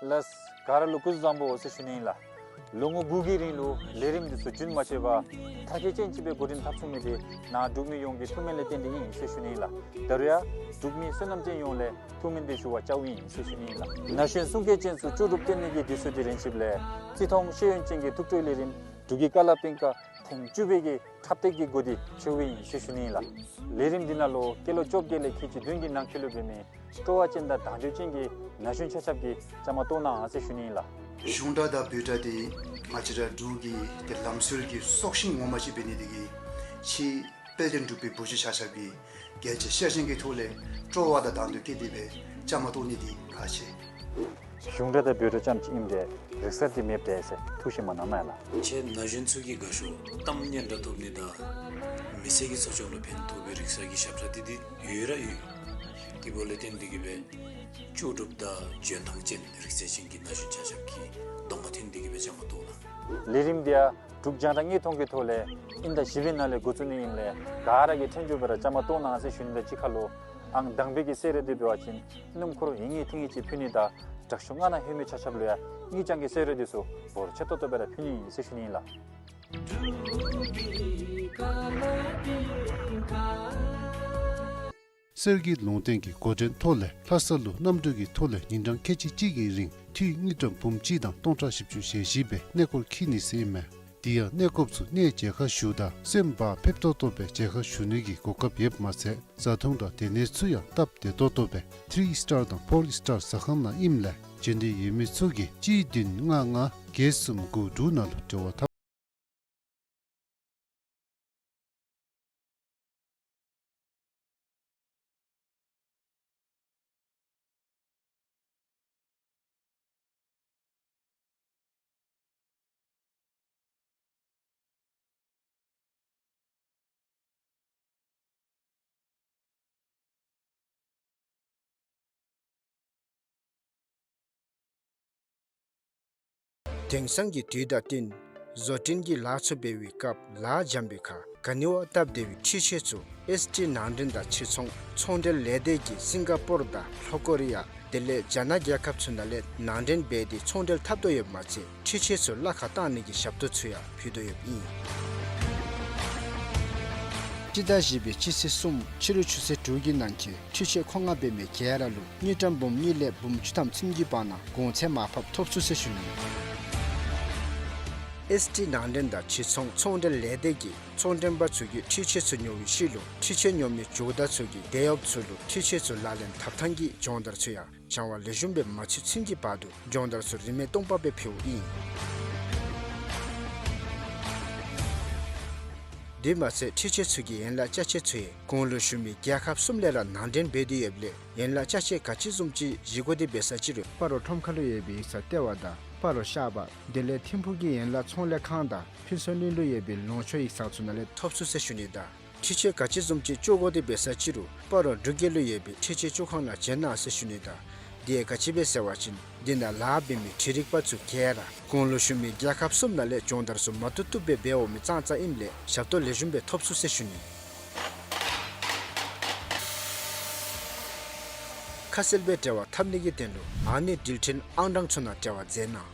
ལགས། ག་ར་ལུ་སྐུ་གཟུགས་བཟང་པོ་ཟེར་ཞུ་ནི་ཨིན་ལགས། ལོ་ངོ་དགུ་གི་རིང་ལུ་ལས་རིམ་འདི་ཚུ་རྒྱུན་མ་ཆད་པར་མཐར་འཁྱོལ་ཅན་ཅིག་སྦེ་འགོ་འདྲེན་འཐབ་ཚུགས་མི་འདི་ནཱ་འབྲུག་མི་ཡོངས་ཀྱི་ཐུགས་སྨོན་ལས་བརྟེན་ཏེ་ཨིན་ཟེར་ཞུ་ནི་ཨིན་ལགས། ད་རུང་ཡང་འབྲུག་མི་བསོད་ནམས་ཅན་ཡོངས་ལས་ཐུགས་སྨོན་འདི་ཞུ་བར་བཅརཝ་ཨིན་ཟེར་ཞུ་ནི་ཨིན་ལགས། ན་གཞོན་གསུང་སྐད་ཅན་ཚུ་ལྕོགས་གྲུབ་སྟོན་ནི་གི་དུས་ཚོད་འདི་རན་ཆིཝ་ལས་བརྩི་མཐོང་ཤེས་ཡོན་ཅན་གྱི་ཐུགས་སྤྲོའི་ལས་རིམ་འབྲུག་གི་ཀ་ལ་པིང་ཀ་ཐེངས་བཅུ་པའི་གི་འཁྲབ་སྟེགས་ཀྱི་སྒོ་འདི་ཕྱེཝ་ཨིན་ཟེར་ཞུ་ནི་ཨིན་ལགས། ལས་རིམ་འདི་ནང་ལུ་སྐྱེས་ལོ་བཅོ་བརྒྱད་ལས་ཁལ་གཅིག་བདུན་གྱི་ནང་འཁོད་ལུ་འབད་མི་སྤྲོ་བ་ཅན་དང་དང་འདོད་ཅན་གྱི་ན་གཞོན་ཆ་ཁྱབ་ཀྱིས་བཅའ་མར་གཏོགས་གནང་ཟེར་ཞུ་ནི་ཨིན་ལགས། གཞུང་སྒྲ་དང་བོད་སྒྲ་འདི་ང་བཅས་ར་འབྲུག་གི་ཏེ་ལམ་སྲོལ་གྱི་སྲོག་ཤིང་ངོ་མ་ཅིག་འབད་ནི་དེ་གིས་ཕྱི་དཔལ་ལྡན་འབྲུག་པའི་བུ་གཞི་ཆ་ཁྱབ་ཀྱིས་རྒྱལ་གཅེས་ཤ་ཞེན་གྱི་ཐོག་ལས་སྤྲོ་བ་དང་དང་འདོད་བསྐྱེད་དེ་སྦེ་བཅའ་མར་གཏོགས་ནི་འདི་ཁག་ཆེ། གཞུང་སྒྲ་དང་བོད་སྒྲ་ཙམ་ཅིག་ཨིནམ་ད་རིག་གསར་འདི་མེདཔ་འདྲས་ཟེར་ཐུགས་བཞེས་མ་གནང་མས་ལགས། ཁྱེད་ན་གཞོན་ཚུ་གིས་དགའ་ཤོས་གཏམ་སྙན་གྲགས་ཐོབ་ནི་དང་མི་ཚེ་གི་འཚོ་བྱ་ལུ་ཕན་ཐོགས་པའི་རིག་གསར་གྱི་ཞབས་ཁྲ་འདི་འདི་ཡོད་ར་ཡོད། དེ་འབདཝ་ལས་བརྟེན་ཏེ་གིས་སྦེ་ལྕོགས་གྲུབ་དང་འཇོན་ཐང་ཅན་རིག་རྩལ་ཅན་གྱི་ན་གཞོན་ཆ་ཁྱབ་ཀྱི་གདོང་ཁར་ཐོན་ཏེ་གིས་སྦེ་བཅའ་མར་གཏོགས་གནང་། ལས་རིམ་འདི་ཡང་འབྲུག་རྒྱང་བསྒྲགས་དངོས་མཐོང་གི་ཐོག་ལས་དབྱིན་ཟླ་བཞི་པའི་ནང་ལས་འགོ་བཙུགས་ནི་ཨིནམ་ལས་ག་ར་གིས་ཐོན་འགྱོ་སྦེ་ར་བཅའ་མར་གཏོགས་གནང་ཟེར་ཞུ་ནི་དང་གཅིག་ཁར་ལུ་ཨང་དང་པའི་གི་གསོལ་རས་འདི་འབད་བ་ཅིན་སྣུམ་འཁོར་ཡིན་ངེས་ཐིང་ངེས་ཅིག་ཕུལ་ནི་དང་དྲག་ཤོས་ལྔ་ནང་ལྷོད་མི་ཆ་ཁྱབ་ལུ་ཡང་དངུལ་རྐྱང་གི་གསོལ་རས་འདི་ཚུ་འབོར་ཆེ་ཏོག་ཏོ་སྦེ་ར་ཕུལ་ནི་ཨིན་ཟེར་ཞུ་ནི་ཨིན་ལགས། གསེར་གྱི་ལུང་བསྟན་གྱི་འགོ་འདྲེན་ཐོག་ལས་ལྷ་ས་ལུ་གནམ་གྲུ་གི་ཐོག་ལས་ཉིན་གྲངས་ཁལ་གཅིག་གཅིག་གི་རིང་འཐུས་དངུལ་ཀྲམ་འབུམ་གཅིག་དང་སྟོང་ཕྲག་བཞི་བཅུ་ཞེ་བཞི་སྦེ་གནས་སྐོར་འཁྱིད་ནི་ཟེར་ཨིན་མས། དེ་ཡང་གནས་སྐོརཔ་ཚུ་གནས་མཇལ་ཁ་ཞུཝ་ད་སེམས་བག་ཕེབས་ཏོག་ཏོ་སྦེ་མཇལ་ཁ་ཞུ་ནི་གི་གོ་སྐབས་ཡོདཔ་མ་ཚད་བཟའ་འཐུང་དང་སྡོད་གནས་ཚུ་ཡང་སྟབས་བདེ་ཏོག་ཏོ་སྦེ་ཐི་རི་སི་ཊར་དང་ཕོར་སི་ཊར་ཟ་ཁང་ནང་ཨིནམ་ལས་འབྱོན་འདོད་ཡོད་མི་ཚུ་གིས་གཅིག་བདུན་ལྔ་ལྔ་བརྒྱད་གསུམ་དགུ་དྲུག་ནང་ལུ་འབྲེལ་བ་འཐབ། དེང་སང་གི་དུས་དང་བསྟུན་བཟོ་སྐྲུན་གྱི་ལཱ་ཚུ་འབད་བའི་སྐབས་ལཱ་འཇམ་པའི་ཁར་ག་ནི་བ་སྟབས་བདེ་བའི་འཕྲུལ་ཆས་ཚུ་ཨེསི་ཊི་ནང་འདྲེན་དང་ཕྱིར་ཚོང་ཚོང་འབྲེལ་ལས་སྡེ་གིས་སིང་ག་པོར་དང་ལྷོ་ཀོ་རི་ཡ་དེ་ལས་རྒྱ་ནག་རྒྱལ་ཁབ་ཚུ་ནང་ལས་ནང་འདྲེན་འབད་དེ་ཚོང་འབྲེལ་འཐབ་དོ་ཡོདཔ་མ་ཚད་འཕྲུལ་ཆས་ཚུ་གླ་ཁར་བཏང་ནི་གི་ཞབས་ཏོག་ཚུ་ཡང་ཕུལ་དོ་ཡོདཔ་ཨིན། སྤྱི་ཟླ་བཞི་པའི་སྤྱི་ཚེས་གསུམ་ཕྱི་རུ་ཆུ་ཚོད་དྲུག་གི་ནང་འཁོད་འཕྲུལ་ཆས་མཁོ་མངགས་འབད་མི་ག་ར་ལུ་དངུལ་ཀྲམ་འབུམ་གཉིས་ལས་འབུམ་བཅུ་ཐམ་ཚུན་གྱི་བར་ན་གོང་ཚད་མར་ཕབ་ཐོབ་ཚུགས་ཟེར་ཞུ་ནི། ཨེསི་ཊི་ནང་འདྲེན་དང་ཕྱིར་ཚོང་ཚོང་འབྲེལ་ལས་སྡེ་གིས་ཚོང་འདྲེན་པ་ཚུ་གིས་འཕྲུལ་ཆས་ཚུ་ཉོ་བའི་ཤུལ་ལུ་འཕྲུལ་ཆས་ཉོ་མི་ཇོ་བདག་ཚུ་གིས་དེད་གཡོགཔ་ཚུ་ལུ་འཕྲུལ་ཆས་ཚུ་ལག་ལེན་འཐབ་ཐངས་ཀྱི་སྦྱོང་བརྡར་ཚུ་ཡང་སྦྱང་བ་ལེགས་ཤོམ་སྦེ་མ་ཚུད་ཚུན་གྱི་བར་དུ་སྦྱོང་བརྡར་ཚུ་རིན་མེད་སྟོང་པ་སྦེ་ཕུལཝ་ཨིན། དེ་མ་ཚད་འཕྲུལ་ཆས་ཚུ་གི་ཡན་ལག་ཅ་ཆས་ཚུ་ཡང་གོང་ལུ་ཞུ་མི་རྒྱལ་ཁབ་གསུམ་ལས་ར་ནང་འདྲེན་འབད་དེ་ཡོདཔ་ལས་ཡན་ལག་ཅ་ཆས་ག་ཅི་བཟུམ་ཅིག་བཞེས་དགོ་དེ་འབད་ས་ཅིག་རུང་སྤ་རོ་ཁྲོམ་ཁ་ལུ་ཡོད་པའི་ཡིག་ཚང་ལྟེ་བ་དང་སྤ་རོ་ཤར་པ་དེ་ལས་ཐིམ་ཕུག་གི་ཡན་ལག་ཚོང་ལས་ཁང་དང་ཕུན་ཚོགས་གླིང་ལུ་ཡོད་པའི་ལུང་ཕྱོགས་ཡིག་ཚང་ཚུ་ནང་ལས་ཐོབ་ཚུགས་ཟེར་ཞུ་ནི་དང་འཕྲུལ་ཆས་ག་ཅི་བཟུམ་ཅིག་སྐྱོར་དགོ་དེ་འབད་ས་ཅིག་རུང་སྤ་རོ་འབྲུག་རྒྱལ་ལུ་ཡོད་པའི་འཕྲུལ་ཆས་སྐྱོར་ཁང་ནང་བྱོན་གནང་ཟེར་ཞུ་ནི་དང་ དེ་ག་ཅི་སྦེ་ཟེར་བ་ཅིན་འདི་ནང་ལཱ་འབད་མི་འཕྲུལ་རིག་པ་ཚུ་ག་ར་གོང་ལུ་ཞུ་མི་རྒྱལ་ཁབ་གསུམ་ནང་ལས་སྦྱོང་བརྡར་ཚུ་མ་བཏུབ་བཏུབ་སྦེ་འབད་འོང་མི་ཙང་ཙང་ཨིནམ་ལས་ཞབས་ཏོག་ལེགས་ཤོམ་སྦེ་ཐོབ་ཚུགས་ཟེར་ཞུ་ནི། ཁ་གསལ་སྦེ་འབྲེལ་བ་འཐབ་ནི་གི་དོན་ལུ་ཨ་ནི་འགྲུལ་འཕྲིན་ཨང་གྲངས་ཚུ་ནང་འབྲེལ་བ་མཛད་གནང་།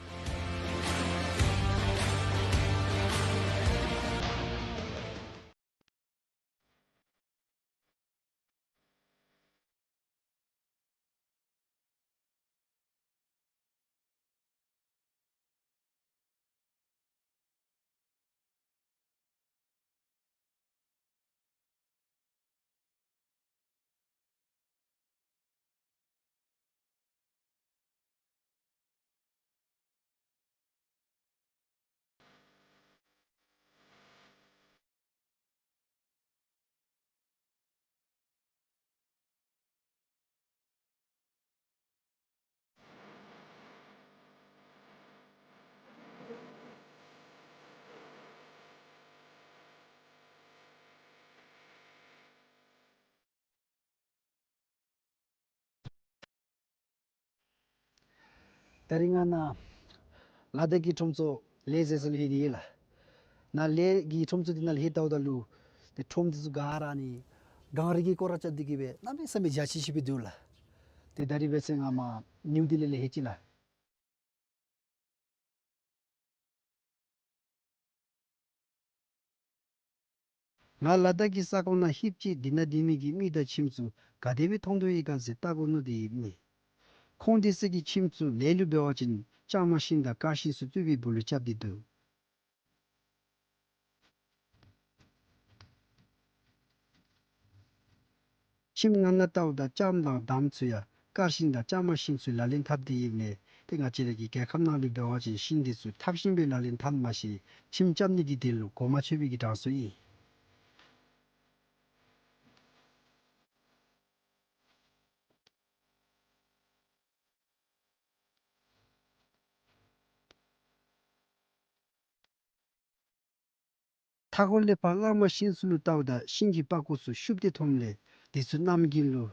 ད་རིས་ང་ནཱ་ལ་དྭགས་ཀྱི་ཁྲོམ་ཚུ་ལས་མཛད་ས་ལུ་ལྷོད་དེ་ཡོད་ལགས། ནཱ་ལས་ཀྱི་ཁྲོམ་ཚུ་འདི་ནང་ལྷོད་ལྟཝ་ད་ལུ་ཏེ་ཁྲོམ་འདི་ཚུ་ག་ར་ནི་གངས་རི་གི་སྐོར་ར་རྐྱབ་སྟེ་གི་སྦེ་གནམ་མེད་ས་མེད་འཇའ་ཆི་ཆི་སྦེ་འདུག་ལགས། ཏེ་ད་རིས་འབད་ཚེ་ང་མར་ནིའུ་ལྡི་ལི་ལས་ལྷོད་ཅི་ལགས། ང་ལ་དྭགས་ཀྱི་ས་ཁོངས་ནང་ལྷོདཔ་ཅིག་འདི་ནང་སྡོད་མི་གི་མི་དང་ཁྱིམ་ཚུ་ག་དེ་སྦེ་མཐོང་དོ་ཡོད་ག་ཟེར་བལྟ་དགོ་མནོ་སྟེ་ཡོདཔ་ཨིན། ཁོང་དེ་ཚུ་གི་ཁྱིམ་ཚུ་ལས་ལུ་འབད་བ་ཅིན་ལྕང་མ་ཤིང་དང་དཀར་ཤིང་ཚུ་བཏུབ་པའི་སྦུག་ལུ་རྐྱབ་སྟེ་འདུག། ཁྱིམ་ནང་ན་ལྟཝ་ད་ལྕངམ་དང་འདམ་ཚུ་ཡང་དཀར་ཤིང་དང་ལྕང་མ་ཤིང་ཚུ་ལག་ལེན་འཐབ་སྟེ་ཡོདཔ་ལས་ཏེ་ང་བཅས་ར་གི་རྒྱལ་ཁབ་ནང་ལུ་འབད་བ་ཅིན་ཤིང་འདི་ཚུ་འཐབ་ཤིང་སྦེ་ལག་ལེན་འཐབ་མ་ཤེས། ཁྱིམ་རྐྱབ་ནི་གི་དོན་ལུ་གོ་མ་ཆོད་པའི་གི་གྲངས་སུ་ཨིན། མཐའ་འཁོར་ལས་ཕར་གླང་མ་ཤིང་ཚུ་ལུ་ལྟཝ་ད་ཤིང་གི་པགས་ཀོ་ཚུ་ཤུབས་ཏེ་མཐོངམ་ལས་འདི་ཚུ་གནམ་དགུན་ལུ་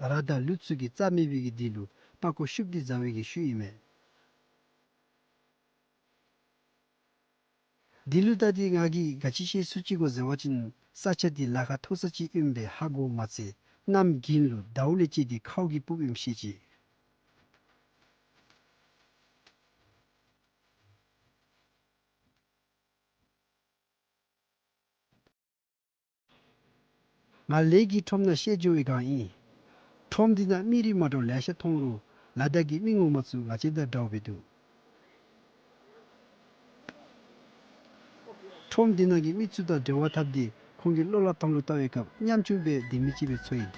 ར་དང་ལུད་ཚུ་གིས་རྩྭ་མེད་པའི་གི་དོན་ལུ་པགས་ཀོ་ཤུབས་ཏེ་བཟའ་བའི་གི་ཤུལ་ཨིན་མས། འདི་ལུ་བལྟ་སྟེ་ང་གིས་ག་ཅི་ཤེས་ཚུགས་ཅི་གོ་ཟེར་བ་ཅིན་ས་ཆ་འདི་ལ་ཁ་མཐོ་ས་ཅིག་ཨིནམ་སྦེ་ཧ་གོཝ་མ་ཚད་གནམ་དགུན་ལུ་ཟླཝ་ལས་བཅད་དེ་ཁཝ་གིས་སྤུབ་ཨིནམ་ཤེས་ཅི། ང་ལས་ཀྱི་ཁྲོམ་ནང་བཤལ་འགྱོ་བའི་སྒང་ཨིན། ཁྲོམ་འདི་ནང་མི་རིགས་མ་འདྲཝ་ལེ་ཤ་མཐོང་རུང་ལ་དྭགས་ཀྱི་མི་ངོ་མ་ཚུ་ང་བཅས་དང་འདྲཝ་སྦེ་འདུག། ཁྲོམ་འདི་ནང་གི་མི་ཚུ་དང་འབྲེལ་བ་འཐབ་སྟེ་ཁོང་གི་བློ་སླབ་ཐངས་ལུ་བལྟ་བའི་སྐབས་ཉམ་ཆུང་སྦེ་སྡོད་མི་ཅིག་སྦེ་ཚོར་ཡི།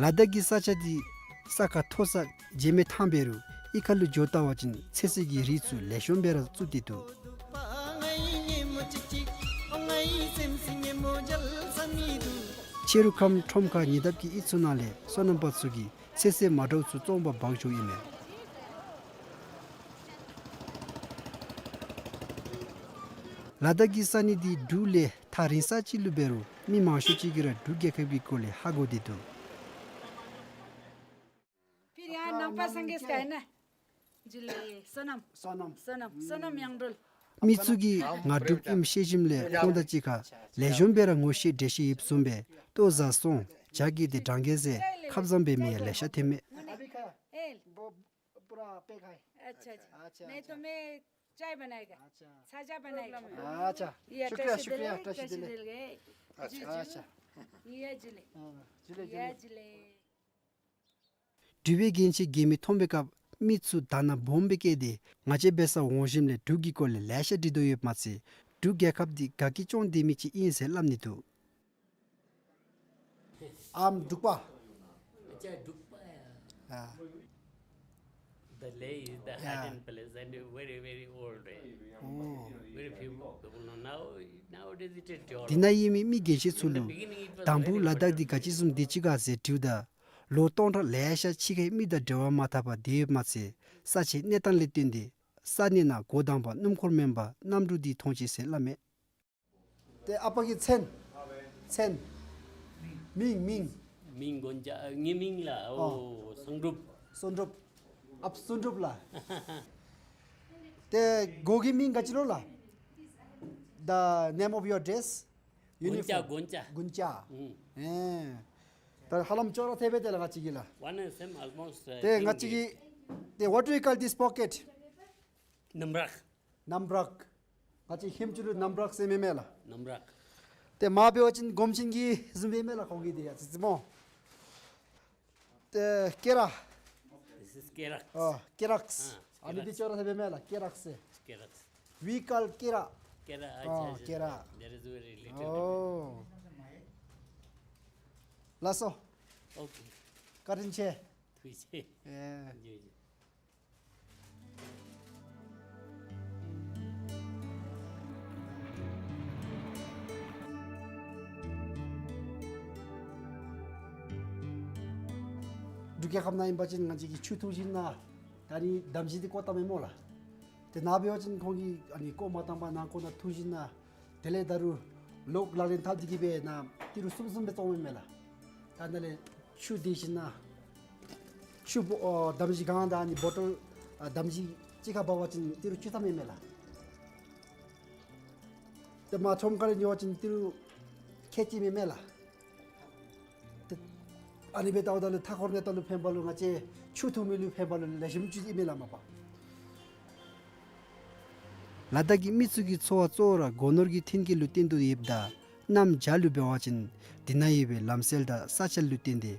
ལ་དྭགས་ཀྱི་ས་ཆ་འདི་ས་ཁ་མཐོ་ས་བརྗེད་མེད་ཐང་འབད་རུང་གཡུས་ཁ་ལུ་འགྱོ་བལྟ་བ་ཅིན་ཚོད་བསྲེ་གི་རིགས་ཚུ་ལེགས་ཤོམ་སྦེ་ར་བཙུགས་ཏེ་འདུག། ཕྱི་རུ་ཁམས་ཁྲོམ་ཁར་ཉེ་འདབས་ཀྱི་གཡུས་ཚུ་ནང་ལས་སོ་ནམ་པ་ཚུ་གིས་ཚོད་བསྲེ་མ་འདྲཝ་ཚུ་བཙོང་པར་འབག་འགྱོཝ་ཨིན་མས། ལ་དྭགས་ཀྱི་ས་གནས་འདི་འབྲུག་ལས་ཐག་རིང་ས་ཅིག་ལུ་འབད་རུང་མི་མང་ཤོས་ཅིག་གིས་ར་འབྲུག་རྒྱལ་ཁབ་ཀྱི་སྐོར་ལས་ཧ་གོ་སྟེ་འདུག། फिर यहाँ नागपा संगीत का है ना? जिले ये सोनम। सोनम। सोनम, सोनम यांगडोल। མི་ཚུ་གིས་ང་འབྲུག་ཨིནམ་ཤེས་ཞིནམ་ལས་ཁོང་དང་གཅིག་ཁར་ལེགས་ཤོམ་སྦེ་ར་ངོ་ཤེས་འདྲིས་ཤེས་ཡོདཔ་བཟུམ་སྦེ་ལྟོ་བཟའ་སོང་ཇ་གི་དེ་འདྲ་གེ་ཟེར་ཁ་བཟང་འབད་མི་ཡང་ལེ་ཤ་ཐོན་མས། पूरा पैक है। अच्छा, अच्छा। अच्छा। नहीं तो मैं चाय बनाएगा। अच्छा। छाजा बनाएगा। अच्छा। ये शुक्रिया, टशी शुक्रिया, दिले, टशी टशी दिले। दिले गए। अच्छा। जुजु। अच्छा। ये जुले। हाँ, जुले, ये जुले। जुले। འབྲུག་པའི་རྒྱན་ཆ་གྱོན་མི་མཐོང་པའི་སྐབས་མི་ཚུ་དག་སྣང་སྦོམ་སྦེ་བསྐྱེད་དེ་ང་བཅས་འབད་སར་འོང་ཞིནམ་ལས་འབྲུག་གི་སྐོར་ལས་ལེ་ཤ་འདྲི་དོ་ཡོདཔ་མ་ཚད་འབྲུག་རྒྱལ་ཁབ་འདི་ག་གིས་སྐྱོང་སྡོད་མི་ཅིག་ཨིན་ཟེར་སླབ་ནི་འདུག། I'm Drukpa. अच्छा, Drukpa है। हाँ। The Leh is the hidden place and very, very old, eh? Oh। Very few people know. Now, nowadays it is developed. འདི་ནང་ཡོད་མི་མི་རྒན་ཤོས་ཚུ་ལུ་དང་པ་ལ་དྭགས་འདི་ག་ཅི་བཟུམ་སྡོད་ཅི་ག་ཟེར་དྲིཝ་ད་ལོ་སྟོང་ཕྲག་ལེ་ཤ་ཕྱི་ཁའི་མི་དང་འབྲེལ་བ་མ་འཐབ་པར་སྡོད་ཡོདཔ་མ་ཚད་ས་ཆའི་གནས་སྟངས་ལས་བརྟེན་ཏེ་ས་གནས་ནང་འགོ་དང་པ་སྣུམ་འཁོར་མེན་པར་གནམ་གྲུ་འདི་མཐོང་ཅི་ཟེར་སླབ་མས། ཏེ་ཨ་པ་གི་མཚན། མཚན། མིང་མིང་། མིང་དགོན་ཆ་ཨ་ངེའི་མིང་ལགས། ཨོ། ཨོ་སུང་སྒྲུབ། སུང་སྒྲུབ། ཨཔ་སུང་སྒྲུབ་ལགས། ཏེ་སྒོ་གི་མིང་ག་ཅི་ལོ་ལགས། The name of your dress? དགོན་ཆ། Uniform. དགོན་ཆ། དགོན་ཆ། ཨུམ། ཨེ། ད་ཧ་ལམ་ཅོག་ར་འཐདཔ་སྦེ་ཏེ་ལགས་ང་བཅས་ཀྱི་ལགས། One and same almost, uh, ཏེ་ང་བཅས་ཀྱི་ཏེ་what do you call this pocket? ནམ་རག། ནམ་རག། ང་བཅས་ཧིན་སྐད་ལུ་ནམ་རག་ཟེར་མས་མས་ལགས། ནམ་རག། ཏེ་མ་འབད་བ་ཅིན་སྒོམ་ཆེན་གྱི་བཟུམ་སྦེ་མས་ལགས་ཁོང་གི་དེ་ཡ་ཙི་ཙི་སྨོ། ཏེ་སྐེ་རགས། This is སྐེ་རགས། ཨོ་སྐེ་རགས། ཨ་ཨ་ནི་སྐེ་རགས། འདི་ཅོག་ར་འཐདཔ་མས་མས་ལགས་སྐེ་རགས་ཟེར། སྐེ་རགས། We call སྐེ་རགས། སྐེ་རགས། ཨ་ཨོ་ཅ་ཅ། སྐེ་རགས། There is very related to ཨོ། ལགས་སོ། Okay. བཀའ་དྲིན་ཆེ། ཐུགས་རྗེ་ཆེ། ཨེ། ཇུ་ཇུ། འབྲུག་རྒྱལ་ཁབ་ནང་ཨིན་པ་ཅིན་ང་བཅས་ཀྱིས་ཆུ་འཐུང་ཞིནམ་ལས་ད་ནི་འདམ་གཞི་འདི་བརྐོ་བཏངམ་མས་སྨོ་ལགས། ཏེ་ནཱ་འབད་བ་ཅིན་ཁོང་གིས་ཨ་ནི་བརྐོ་མ་བཏང་པར་ནང་འཁོད་ནང་འཐུང་ཞིནམ་ལས་དེ་ལས་ད་རུང་ལོག་ལག་ལེན་འཐབ་སྟེ་གིས་སྦེ་ནཱ་ཏི་རུ་གསུམ་གསུམ་སྦེ་བཙོངམ་མས་མས་ལགས། ད་ནཱ་ལས་ཆུ་འདི་ཞིནམ་ལས་ཆུ་བོ་ཨོ་འདམ་གཞི་གང་དང་ཨ་ནི་བོ་ཊོལ་ཨ་འདམ་གཞི་གཅིག་ཁར་འབག་པ་ཅིན་ཏི་རུ་བཅུ་ཐམ་མས་མས་ལགས། ཏེ་མ་ཁྲོམ་ཁ་ལས་ཉོ་བ་ཅིན་ཏི་རུ་ཁལ་གཅིག་མས་མས་ལགས། ཏེ་ཨ་ནི་སྦེ་བལྟཝ་ད་ལུ་མཐའ་འཁོར་གནས་སྟངས་ལུ་ཕན་པ་ལུ་ང་བཅས་ཆུ་འཐུང་མི་ལུ་ཕན་པ་ལུ་ལེགས་ཤོམ་ཅིག་ཨིན་མས་ལགས་མ་པ། ལ་དྭགས་ཀྱི་མི་ཚུ་གི་འཚོ་བ་གཙོ་བོ་ར་སྒོ་ནོར་གྱི་མཐུན་རྐྱེན་ལུ་བརྟེན་དོ་ཡོདཔ་ད་གནམ་བྱཱར་ལུ་འབད་བ་ཅིན་དེ་ནང་ཡོད་པའི་ལམ་སྲོལ་དང་ས་ཆ་ལུ་བརྟེན་ཏེ་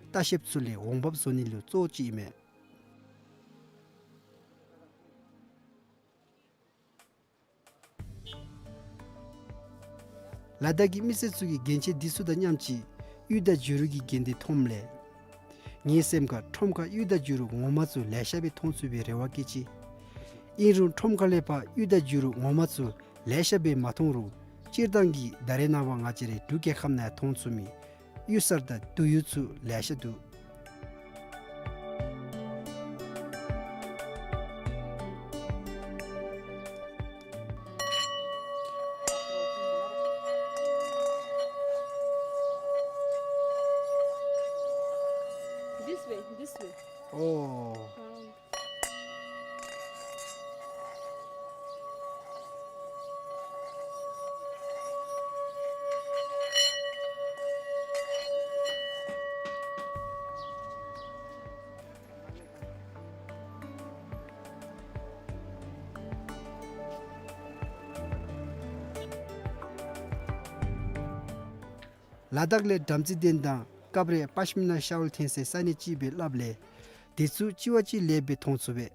ལྟ་བཤལཔ་ཚུ་ལས་འོང་འབབ་བཟོ་ནི་ལུ་གཙོ་བོ་ཅིག་ཨིན་མས། ལ་དྭགས་ཀྱི་མི་སེར་ཚུ་གིས་རྒྱན་ཆས་འདི་ཚུ་དང་མཉམ་ཅིག་གཡུ་དང་བྱུ་རུ་གི་རྒྱན་དེ་མཐོངམ་ལས་ངེའི་སེམས་ཁར་ཁྲོམ་ཁར་གཡུ་དང་བྱུ་རུ་ངོ་མ་ཚུ་ལེ་ཤ་སྦེ་མཐོང་ཚུགས་པའི་རེ་བ་བསྐྱེད་ཅི། ཨིན་རུང་ཁྲོམ་ཁ་ལས་ཕར་གཡུ་དང་བྱུ་རུ་ངོ་མ་ཚུ་ལེ་ཤ་སྦེ་མ་མཐོང་རུང་སྤྱིར་བཏང་གི་ད་རེས་ནངས་པ་ང་བཅས་རའི་འབྲུག་རྒྱལ་ཁབ་ནང་ཡང་མཐོང་ཚུགས་མི་གཡུ་གསར་དང་དུ་གཡུ་ཚུ་ལེ་ཤ་འདུག། This way, this way. Oh. Um, ལ་དྭགས་ལས་བྲམ་ཟེ་གདན་དང་སྐབས་རེ་པཤ་མི་ན་ཤཱོལ་ཐོན་སའི་ས་གནས་ཅིག་སྦེ་སླབ་ལས་དེ་ཚུ་གཅིག་བ་གཅིག་ལེགས་སྦེ་མཐོང་ཚུགས་པས།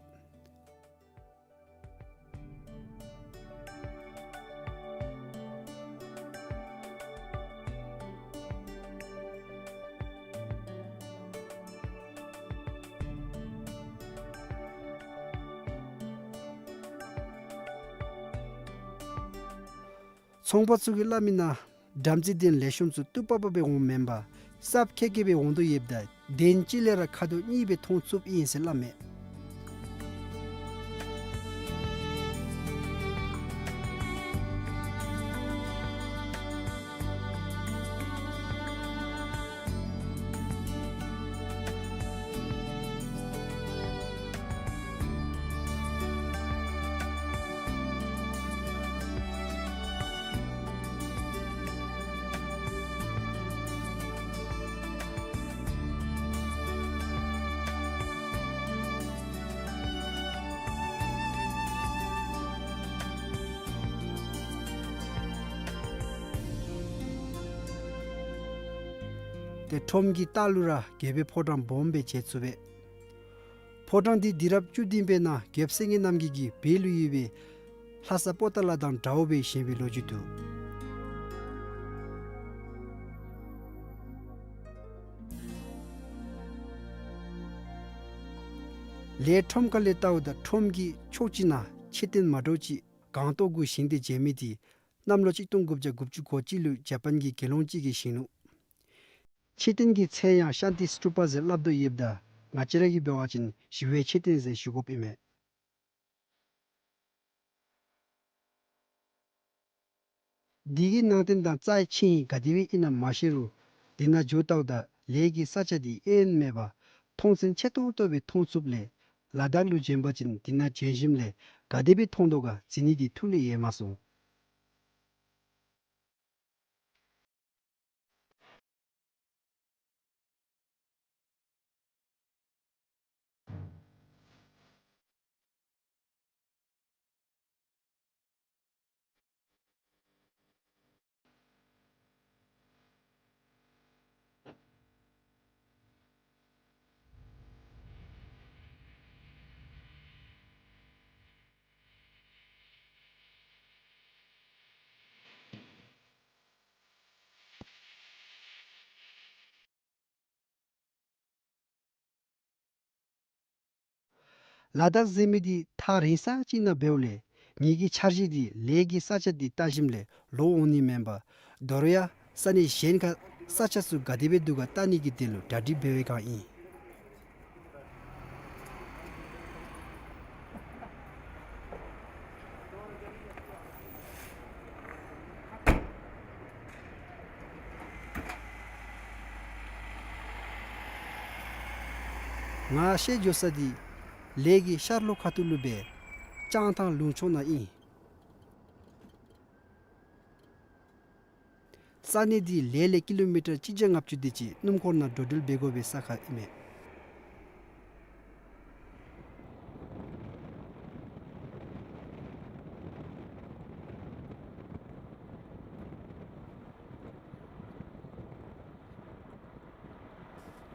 ཚོང་པ་ཚུ་གིས་སླབ་མི་ནང་བྲམ་ཟེ་གདན་ལེགས་ཤོམ་ཚུ་སྟུག་པག་པ་སྦེ་འོངམ་མེན་པར་སྲབ་ཁེ་ཁེ་སྦེ་འོང་དོ་ཡོདཔ་ད་གདན་གཅིག་ལས་ར་ཁ་དོག་གཉིས་སྦེ་མཐོང་ཚུགསཔ་ཨིན་ཟེར་སླབ་མས། ཏེ་ཁྲོམ་གྱི་ལྟག་ལུ་ར་རྒྱལ་པོའི་ཕོ་བྲང་སྦོམ་སྦེ་མཇལ་ཚུགས་པས། ཕོ་བྲང་འདི་དུས་རབས་བཅུ་བདུན་པའི་ནང་རྒྱལཔོ་སེང་གེ་རྣམ་རྒྱལ་གྱིས་བོད་ལུ་ཡོད་པའི་ལྷ་ས་པོ་ཏ་ལ་དང་འདྲཝ་སྦེ་བཞེངས་པའི་ལོ་རྒྱུས་འདུག། ལས་ཁྲོམ་ཁ་ལས་བལྟཝ་ད་ཁྲོམ་གྱི་ཕྱོགས་གཅིག་ནང་མཆོད་རྟེན་མ་འདྲཝ་ཅིག་སྒང་ཏོག་གུ་བཞེངས་ཏེ་མཇལ་མི་འདི་གནམ་ལོ་གཅིག་སྟོང་དགུ་བརྒྱ་དགུ་བཅུ་གོ་གཅིག་ལུ་ཇ་པཱན་གྱི་དགེ་སློང་ཅིག་གིས་བཞེངས་ནུག། མཆོད་རྟེན་གྱི་མཚན་ཡང་ཤཱན་ཏི་སྟུ་པ་ཟེར་སླབ་དོ་ཡོདཔ་ད་ང་བཅས་ར་གིས་འབད་བ་ཅིན་ཞི་བའི་མཆོད་རྟེན་ཟེར་ཞུ་དགོཔ་ཨིན་མས། འདི་གི་ནང་རྟེན་དང་རྩ་ཆེ་ཧིང་ག་དེ་སྦེ་ཨིན་ན་མ་ཤེས་རུང་དེ་ནང་འགྱོ་བལྟཝ་ད་ ལས་ཀྱི་ས་ཆ་འདི་ཨེན་མེད་པར་མཐོང་ཚད་ཆེ་ཏོག་ཏོ་སྦེ་མཐོང་ཚུགསཔ་ལས་ལ་དྭགས་ལུ་བྱོན་པ་ཅིན་དེ་ནང་བྱོན་ཞིནམ་ལས་ག་དེ་སྦེ་མཐོང་དོ་ག་འཛིན་ནི་འདི་ཐུགས་ལས་ཡལ་མ་སོང་། ལ་དྭགས་ཟེར་མི་འདི་ཐག་རིང་ས་ཅིག་ནང་འབདཝ་ལས་ངེ་གི་འཆར་གཞི་འདི་ལས་ཀྱི་ས་ཆ་འདི་བལྟ་ཞིནམ་ལས་ལོག་འོང་ནི་མེན་པར་དོ་རུང་ཡང་ས་གནས་གཞན་ཁར་ས་ཆ་ཚུ་ག་དེ་སྦེ་འདུག་ག་བལྟ་ནི་གི་དོན་ལུ་གྲ་སྒྲིག་འབད་བའི་བསྒང་ཨིན། ང་བཤལ་འགྱོ་ས་འདི་ལས་ཀྱི་ཤར་ལྷོ་ཁ་ཐུག་ལུ་སྦེ་ལྕང་ཐང་ལུང་ཕྱོགས་ནང་ཨིན། ས་གནས་འདི་ལས་ལས་ཀི་ལོ་མི་ཊར་གཅིག་བརྒྱ་ལྔ་བཅུ་དེ་ཅིག་སྣུམ་འཁོར་ནང་འགྲོ་འགྲུལ་འབད་དགོ་པའི་ས་ཁར་ཨིན་མས།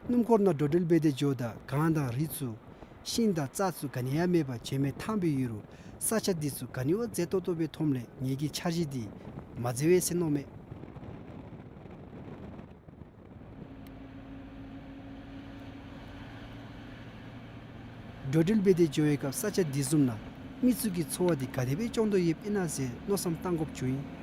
སྣུམ་འཁོར་ནང་འགྲོ་འགྲུལ་འབད་དེ་འགྱོཝ་ད་གངས་དང་རི་ཚུ་ཤིང་དང་རྩྭ་ཚུ་ག་ནི་ཡང་མེད་པར་བྱེ་མའི་ཐང་སྦེ་ཡོད་རུང་ས་ཆ་འདི་ཚུ་ག་ནི་བ་མཛེས་ཏོག་ཏོ་སྦེ་མཐོངམ་ལས་ངེ་གི་འཆར་གཞི་འདི་མ་མཛད་པས་ཟེར་མནོཝ་མས། འགྲོ་འགྲུལ་འབད་དེ་འགྱོ་བའི་སྐབས་ས་ཆ་འདི་བཟུམ་ནང་མི་ཚུ་གི་འཚོ་བ་འདི་ག་དེ་སྦེ་སྐྱོང་དོ་ཡོདཔ་ཨིན་ན་ཟེར་མནོ་བསམ་བཏང་དགོཔ་བྱུང་ཡི།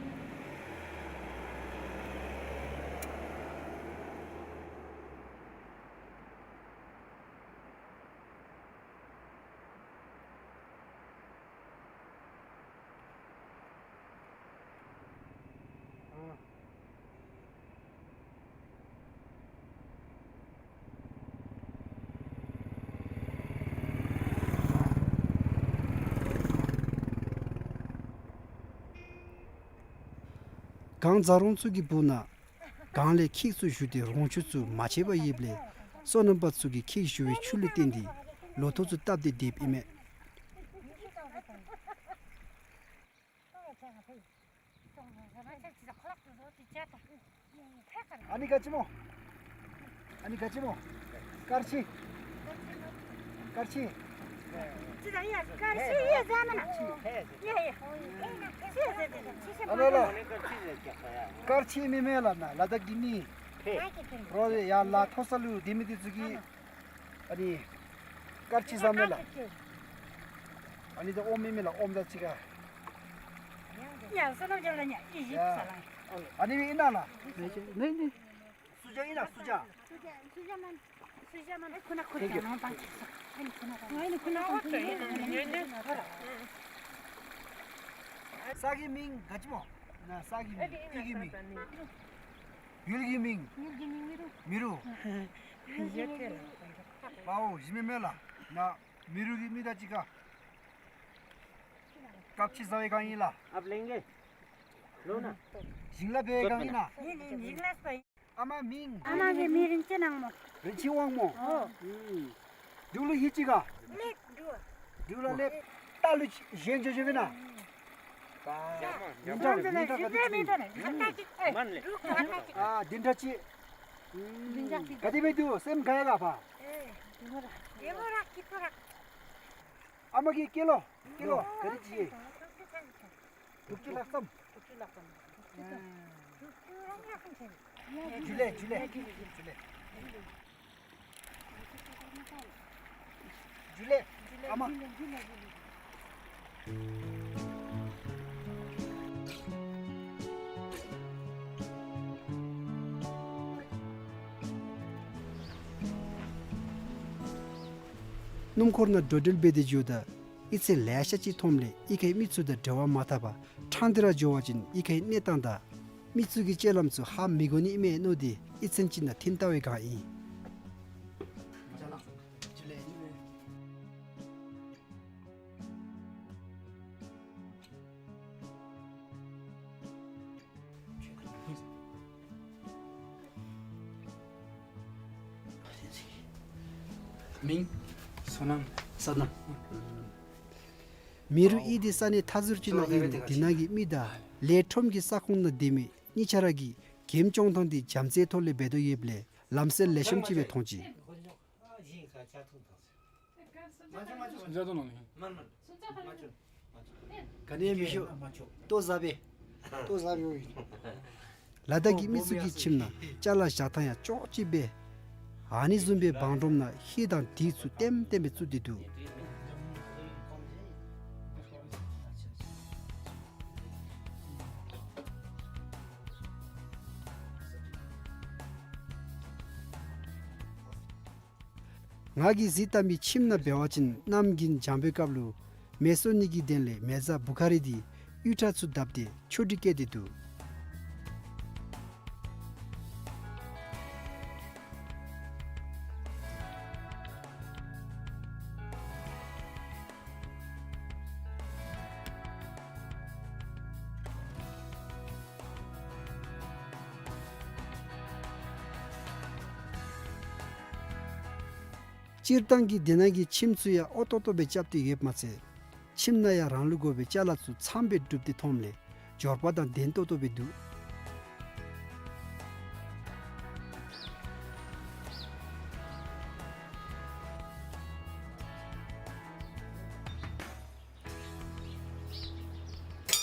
གངས་རྫ་རོང་ཚུ་གི་སྦུག་ན་གངས་ལས་ཁྱེགས་ཚུ་བཞུར་ཏེ་རོང་ཆུ་ཚུ་མ་ཆད་པར་ཡོདཔ་ལས་སོ་ནམ་པ་ཚུ་གིས་ཁྱེགས་བཞུར་བའི་ཆུ་ལུ་བརྟེན་ཏེ་ལོ་ཐོག་ཚུ་བཏབ་སྟེ་སྡོདཔ་ཨིན་མས། ཨ་ནི་ག་ཅི་སྨོ། ཨ་ནི་ག་ཅི་སྨོ། དཀར་ཆེན། དཀར་ཆེན། ཨ་ལ་ལ། དཀར་ཆེན་མི་མེན་ལ་ན་ལ་དྭགས་ཀྱི་མི། རོ་ཡར་ལ་མཐོ་ས་ལུ་སྡོད་མི་འདི་ཚུ་གིས། ཨ་ནི་དཀར་ཆེན་ཟེར་མས་ལ། ཨ་ནི་ད་ཨོམ་མི་མེན་ལ་ཨོམ་ད་ཅི་ག། ཡ། ཨ་ནི་མི་ཨིན་ན་ལ། ནི་ནི། སུ་ཇ་ཨིན་ན་སུ་ཇ། ས་གི་མིང་ག་ཅི་སྨོ། ན་ས་གི་མིང་ཡུལ་གྱི་མིང་། ཡུལ་གྱི་མིང་། མི་རུ། མི་རུ། པའོ་ཞི་མི་མེན་ལ། ན་མི་རུ་གི་མི་ད་ཅི་ག། དཀར་ཆེན་ཟ་བའི་སྒང་ཨིན་ལ། ཞིང་ལཱ་འབད་བའི་སྒང་ཨིན་ན། ཨ་མ་མིང་། ཨ་མ་གི་མིང་རིན་ཆེན་དབང་མོ། རིན་ཆེན་དབང་མོ། ཨོ། འབྲུག་ལུ་ཧི་ཅི་ག། ལེགས་འབྲུག། འབྲུག་ལ་ལེགས། རྟ་ལུ་གཞན་ཅོ་ཅོ་བི་ན། ཉིན་གྲངས་ཉིན་གྲངས་ག་དེ་ཅིག། ཨ་བདུན་ཕྲག་གཅིག། ག་དེ་སྦེ་འདུག་སེམས་དགའ་ཡ་ག་ཕ། ཨ་མ་གི་སྐྱེས་ལོ་སྐྱེས་ལོ་ག་དེ་ཅིག། དྲུག་ཅུ་ལྷག་ཙམ། དྲུག་ཅུ་ལྷག་ཙམ། ཇུ་ལེ་ཇུ་ལེ་ཇུ་ལེ། ཇུ་ལེ། ཨ་མ། སྣུམ་འཁོར་ནང་འགྲོ་འགྲུལ་འབད་དེ་འགྱོཝ་ད་གཡུས་ཚན་ལེ་ཤ་ཅིག་མཐོངམ་ལས་གཡུས་ཁའི་མི་ཚུ་དང་འབྲེལ་བ་མ་འཐབ་པར་ཕྲང་སྟེ་ར་འགྱོ་བ་ཅིན་གཡུས་ཁའི་གནས་སྟངས་དང་ མི་ཚུ་གིས་སྤྱོད་ལམ་ཚུ་ཧ་མི་གོ་ནི་མས་མནོ་སྟེ་ཡིད་ཚིམ་ཅིག་ནང་ཐིམ་ལྟ་བའི་སྒང་ཨིན། མིང་བསོད་ནམས། བསོད་ནམས། མི་རུ་ཨིན་ཏེ་ས་གནས་མཐའ་ཟུར་ཅིག་ནང་ཨིན་རུང་འདི་ནང་གི་མི་དང་ལས་ཁྲོམ་གྱི་ས་ཁོངས་ནང་སྡོད་མི་གཉིས་ཆ་ར་གིས་འགྲེམས་སྐྱོང་ཐངས་འདི་བྱམས་བརྩེའི་ཐོག་ལས་འབད་དོ་ཡོདཔ་ལས་ལམ་སེལ་ལེགས་ཤོམ་ཅིག་སྦེ་མཐོང་ཅི། ག་ནི་མི་ཤོ། ལྟོ་བཟའ་བས། ལྟོ་བཟའ་བས། ལ་དྭགས་ཀྱི་མི་ཚུ་གི་ཁྱིམ་ནང་ཅ་ལ་བཞག་ཐངས་ཡང་ཅོག་གཅིག་པས། ཨ་ནི་བཟུམ་སྦེ་བང་སྒྲོམ་ནང་ཧེ་དང་དེ་ཚུ་ལྟེམ་ལྟེམ་སྦེ་བཙུགས་ཏེ་འདུག། ང་གིས་གཟིགས་བལྟ་མི་ཁྱིམ་ནང་འབད་བ་ཅིན་གནམ་དགུན་འཇམ་པའི་སྐབས་ལུ་མེ་སོར་ནི་གི་དོན་ལས་མེ་བཟའ་བུ་ཁ་རི་འདི་གཡུ་ཁྲ་ཚུ་བརྡབས་ཏེ་ཆོ་འཕྲུལ་བཀོད་དེ་འདུག། སྤྱིར་བཏང་གི་འདི་ནང་གི་ཁྱིམ་ཚུ་ཡང་ཨོ་ཏོག་ཏོ་སྦེ་རྐྱབ་སྟེ་ཡོདཔ་མ་ཚད་ཁྱིམ་ནང་ཡང་རང་ལུགས་དགོ་པའི་ཅ་ལ་ཚུ་ཚངམ་སྦེ་བསྒྲུབས་ཏེ་མཐོངམ་ལས་འབྱོར་པ་དང་ལྡན་ཏོག་ཏོ་སྦེ་འདུག།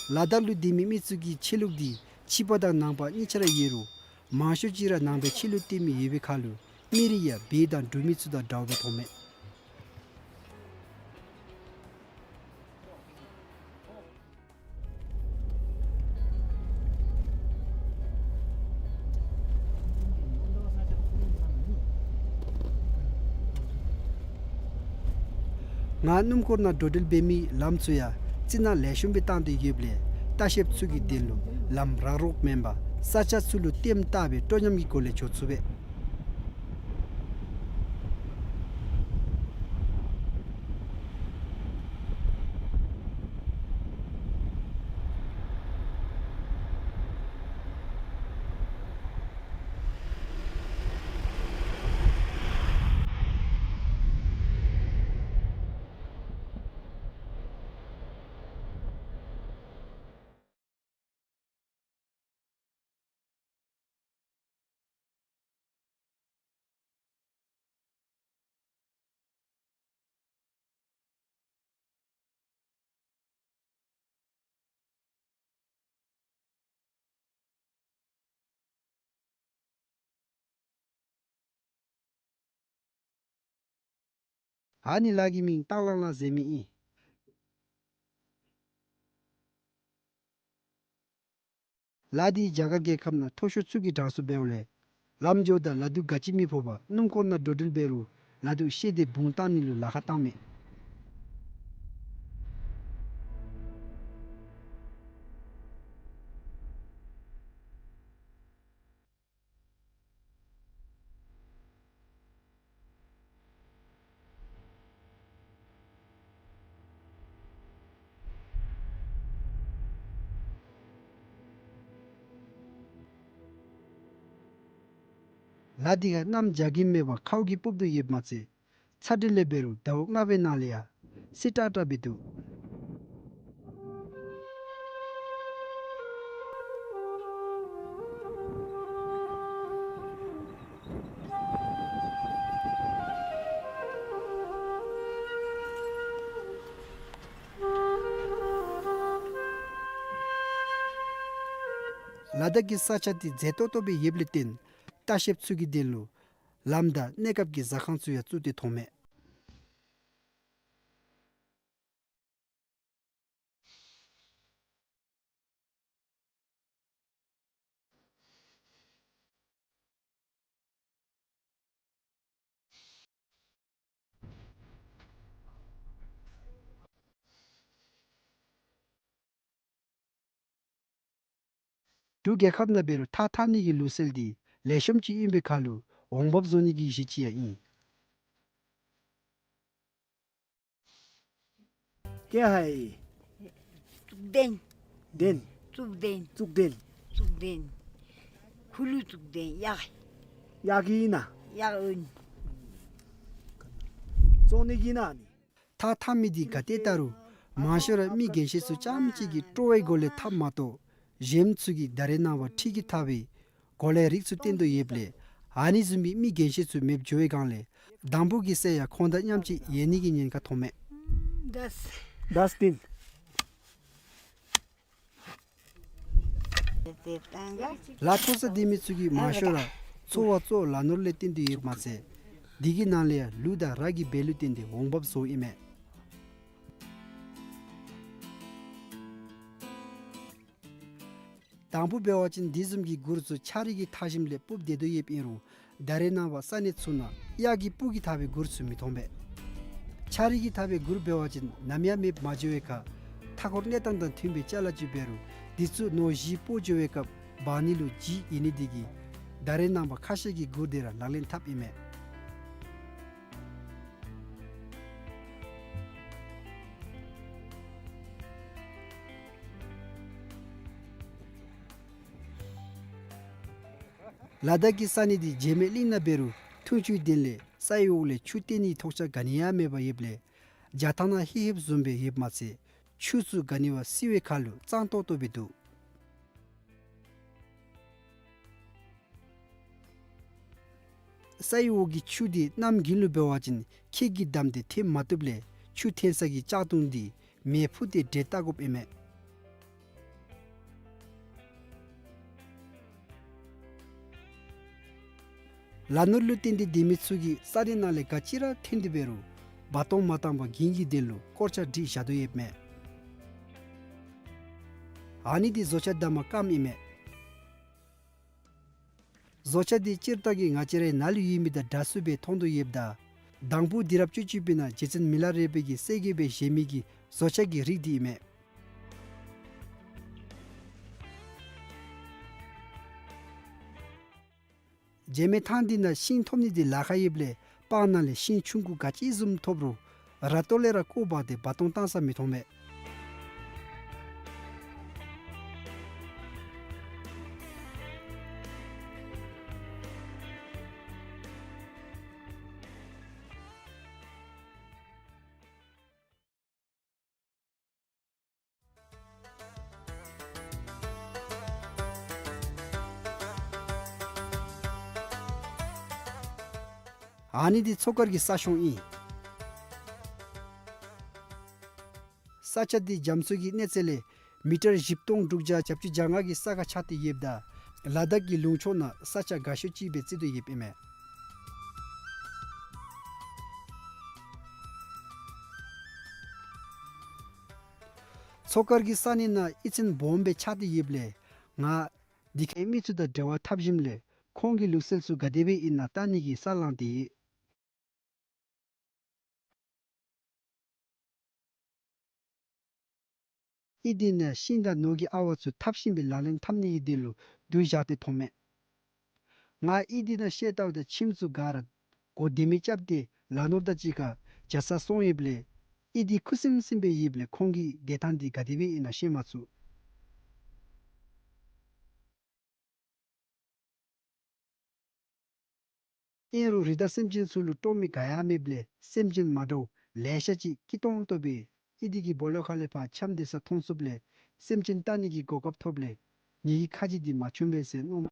ལ་དྭགས་ལུ་སྡོད་མི་མི་ཚུ་གི་ཆོས་ལུགས་འདི་ཕྱི་པ་དང་ནང་པ་གཉིས་ཆ་ར་ཡོད་རུང་མང་ཤོས་ཅིག་ར་ནང་པའི་ཆོས་ལུགས་བསྟེན་མི་ཡོད་པའི་ཁར་ལུ་མི་རིགས་ཡང་བལ་དང་འབྲུག་མི་ཚུ་དང་འདྲཝ་སྦེ་མཐོངམ་མས། ང་སྣུམ་འཁོར་ནང་འགྲོ་འགྲུལ་འབད་མི་ལམ་ཚུ་ཡང་རྩི་ནག་ལེགས་ཤོམ་སྦེ་བཏང་སྟེ་ཡོདཔ་ལས་ལྟ་བཤལཔ་ཚུ་གི་དོན་ལུ་ལམ་རག་རོག་མེན་པར་ས་ཆ་ཚུ་ལུ་ལྟེམ་བཏགས་སྦེ་སྤྲོ་ཉམས་ཀྱི་སྒོ་ལས་འགྱོ་ཚུགས་པས། ཨ་ནི་ལ་གི་མིང་སྟག་ལང་ལང་ཟེར་མི་ཨིན། ལ་འདི་རྒྱ་གར་རྒྱལ་ཁབ་ནང་མཐོ་ཤོས་ཚུ་གི་གྲངས་སུ་འབདཝ་ལས་ལམ་འགྱོཝ་ད་ལ་དུ་ག་ཅི་མི་ཕོག་པར་སྣུམ་འཁོར་ནང་འགྲོ་འགྲུལ་འབད་རུང་ལ་དུ་བཤལ་ཏེ་བུང་བཏང་ནི་ལུ་ལཱ་ཁག་བཏངམ་མས། ལ་འདི་ཁར་གནམ་བྱཱར་གྱིས་མེད་པར་ཁཝ་གིས་སྤུབས་ཏེ་ཡོདཔ་མ་ཚད་ཚ་དྲོད་ལས་འབད་རུང་ཟླཝ་ལྔ་པའི་ནང་ལས་ཡང་བསིལ་ཏྲག་ཏྲག་སྦེ་འདུག། ལ་དྭགས་ཀྱི་ས་ཆ་འདི་མཛེས་ཏོག་ཏོ་སྦེ་ཡོདཔ་ལས་བརྟེན་ལྟ་བཤལཔ་ཚུ་གི་དོན་ལུ་ལམ་དང་གནས་སྐབས་ཀྱི་ཟ་ཁང་ཚུ་ཡང་བཙུགས་ཏེ་མཐོངམ་མས། འབྲུག་རྒྱལ་ཁབ་ནང་འབད་རུང་ཐགས་འཐག་ནི་གི་ལུགས་སྲོལ་འདི་ལེགས་ཤོམ་ཅིག་ཨིན་པའི་ཁར་ལུ་འོང་འབབ་བཟོ་ནི་གི་གཞི་ཅིག་ཡང་ཨིན། ཀྱེ་ཧའི། བཙུགས་ལྡན། ལྡན། བཙུགས་ལྡན། བཙུགས་ལྡན། བཙུགས་ལྡན། ཁུ་ལུ་བཙུགས་ལྡན་གཡག། གཡག་གི་ཨིན་ན། གཡག་ཨིན། བཙོང་ནི་གི་ཨིན་ན་ནི། ཐགས་འཐག་མི་འདི་ག་ཏེ་བལྟ་རུང་མང་ཤོས་ར་མི་རྒན་ཤོས་ཚུ་རྐྱངམ་གཅིག་གི་སྤྲོ་བའི་སྒོ་ལས་འཐགཔ་མ་གཏོགས་གཞན་ཚུ་གིས་ད་རེས་ནངས་པ་ཁྲི་གིས་འཐག་པའི་གོ་ལའི་རིགས་ཚུ་བསྟེན་དོ་ཡོདཔ་ལས་ཨ་ནི་བཟུམ་མའི་མི་རྒན་ཤོས་ཚུ་མེདཔ་འགྱོ་བའི་སྒང་ལས་དང་ཕུ་གི་སྲས་ཡང་ཁོང་དང་མཉམ་གཅིག་ཡལ་ནི་གི་ཉེན་ཁ་མཐོངམ་མས། དཱས་ཏིན། ལ་ཐོག་ས་སྡོད་མི་ཚུ་གི་མང་ཤོས་ར་འཚོ་བ་གཙོ་བོ་ལ་ནོར་ལས་བརྟེན་ཏེ་ཡོདཔ་མ་ཚད་འདི་གི་ནང་ལས་ཡང་ལུག་དང་ར་གི་སྦལ་ལུ་བརྟེན་ཏེ་འོང་འབབ་བཟོཝ་ཨིན་མས། དང་ཕུ་འབད་བ་ཅིན་འདི་བཟུམ་གྱི་གུར་ཚུ་ཆ་རིགས་ཀྱིས་འཐག་ཞིནམ་ལས་སྤུབས་སྡོད་དོ་ཡོདཔ་ཨིན་རུང་ད་རེས་ནངས་པ་ས་གནས་ཚུ་ནང་གཡག་གི་སྤུ་གིས་འཐག་པའི་གུར་ཚུ་མི་མཐོང་པས། ཆ་རིགས་ཀྱིས་འཐག་པའི་གུར་འབད་བ་ཅིན་ནམ་ཡང་མེདཔ་མ་འགྱོ་བའི་ཁར་མཐའ་འཁོར་གནས་སྟངས་དང་མཐུན་པའི་ཅ་ལ་ཅིག་འབད་རུང་འདི་ཚུ་ནོར་གཞི་སྤོ་འགྱོ་བའི་སྐབས་འབག་ནི་ལུ་ལྗིད་ཡོད་ནི་འདི་གིས་ད་རེས་ནངས་པ་ཁ་ཤས་ཀྱིས་གུར་འདི་ར་ལག་ལེན་འཐབ་ཨིན་མས། ལ་དྭགས་ཀྱི་ས་གནས་འདི་བྱེ་མའི་གླིང་ནང་འབད་རུང་འཐུང་ཆུའི་དོན་ལས་ས་ཡི་འོག་ལས་ཆུ་བཏོན་ནིའི་ཐོགས་ཆགས་ག་ནི་ཡང་མེདཔ་ཡོདཔ་ལས་རྒྱ་ཐང་ནང་ཧེ་ཧེབ་བཟུམ་སྦེ་ཡོདཔ་མ་ཚད་ཆུ་ཚུ་ག་ནི་བ་བསིལ་བའི་ཁར་ལུ་གཙང་ཏོག་ཏོ་སྦེ་འདུག། ས་ཡི་འོག་གི་ཆུ་འདི་གནམ་དགུན་ལུ་འབད་བ་ཅིན་ཁྱེགས་ཀྱིས་བསྡམས་ཏེ་འཐེན་མ་བཏུབ་ལས་ཆུ་འཐེན་ས་གི་ལྕགས་དུང་འདི་མེ་ཕུ་སྟེ་འདྲེད་བལྟ་དགོཔ་ཨིན་མས། ལ་ནོར་ལུ་བརྟེན་ཏེ་སྡོད་མི་ཚུ་གིས་ས་གནས་ནང་ལས་ག་ཅི་ར་འཐེན་ཏེ་འབད་རུང་འབག་གཏོང་མ་བཏང་པར་རྒྱུན་གྱི་དོན་ལུ་སྐོར་ཆ་སྒྲིག་བཞག་དོ་ཡོདཔ་མས། ཨ་ནི་འདི་བཟོ་ཆས་བསྡམ་པའི་སྒམ་ཨིན་མས། བཟོ་ཆས་འདི་སྤྱིར་བཏང་གི་ང་བཅས་རའི་ནཱ་ལུ་ཡོད་མི་དང་འདྲ་སུ་སྦེ་མཐོང་དོ་ཡོདཔ་ད་དང་ཕུ་དུས་རབས་བཅུ་གཅིག་པའི་ནང་རྗེ་བཙུན་མི་ལ་རས་པའི་གི་སྲས་ཀྱིས་སྦེ་བཞེངས་མི་གི་བཟོ་ཆས་ཀྱི་རིགས་འདི་ཨིན་མས། བྱེ་མའི་ཐང་འདི་ནང་ཤིང་ཐོབ་ནི་འདི་ལཱ་ཁག་ཡོདཔ་ལས་སྤང་ནང་ལས་ཤིང་ཆུང་ཀུ་ག་ཅི་བཟུམ་ཐོབ་རུང་ར་ཏོ་ལས་ར་བརྐོ་འབག་སྟེ་འབག་གཏོང་བཏང་ས་མི་མཐོང་མས། ཨ་ནི་འདི་མཚོ་དཀར་གྱི་ས་གཤོང་ཨིན། ས་ཆ་འདི་རྒྱ་མཚོ་གི་གནས་ཚད་ལས་མི་ཊར་བཞི་སྟོང་དྲུག་བརྒྱ་གྱ་བརྒྱད་ཅུ་གྱ་ལྔ་གི་ས་ཁར་ཆགས་ཏེ་ཡོདཔ་ད་ལ་དྭགས་ཀྱི་ལུང་ཕྱོགས་ནང་ས་ཆ་དགའ་ཤོས་ཅིག་སྦེ་བརྩི་དོ་ཡོདཔ་ཨིན་མས། མཚོ་དཀར་གྱི་ས་གནས་ནང་གཡུས་ཚན་སྦོམ་སྦེ་ཆགས་ཏེ་ཡོདཔ་ལས་ང་འདི་ཁའི་མི་ཚུ་དང་འབྲེལ་བ་འཐབ་ཞིནམ་ལས་ཁོང་གི་ལུགས་སྲོལ་ཚུ་ག་དེ་སྦེ་ཨིན་ན་བལྟ་ནི་གི་ས་ལངས་ཏེ་ཡོད། གཡུས་འདི་ནང་ཤིང་དང་ནོར་གྱི་ཨ་ཝ་ཚུ་འཐབ་ཞིནམ་སྦེ་ལག་ལེན་འཐབ་ནི་གི་དོན་ལུ་བསྡུ་བཞག་སྟེ་མཐོངམ་མས། ང་གཡུས་འདི་ནང་ཤེལ་ལྟཝ་ད་ཁྱིམ་ཚུ་ག་ར་སྒོ་ལྡེ་མིག་རྐྱབ་སྟེ་ལ་ནོར་དང་གཅིག་ཁར་བྱ་ས་སོང་ཡོདཔ་ལས་གཡུས་འདི་ཁུ་སིམ་སིམ་སྦེ་ཡོདཔ་ལས་ཁོང་གི་སྡོད་ཐངས་འདི་ག་དེ་སྦེ་ཨིན་ན་ཤེས་མ་ཚུགས། ཨིན་རུང་རི་དྭགས་སེམས་ཅན་ཚུ་ལུ་སྤྲོ་མི་ག་ཡང་མེདཔ་ལས་སེམས་ཅན་མ་འདྲཝ་ལེ་ཤ་ཅིག་སྐྱིད་ཏོང་ཏོ་སྦེ་གཡུས་འདི་གི་སྦོ་ལོགས་ཁ་ལས་ཕར་འཁྱམས་སྡོད་ས་མཐོང་ཚུགསཔ་ལས་སེམས་ཅན་བལྟ་ནི་གི་གོ་སྐབས་ཐོབ་ལས་ངེ་གི་ཁ་རྗེ་འདི་མ་ཆུངམ་མས་ཟེར་མནོ།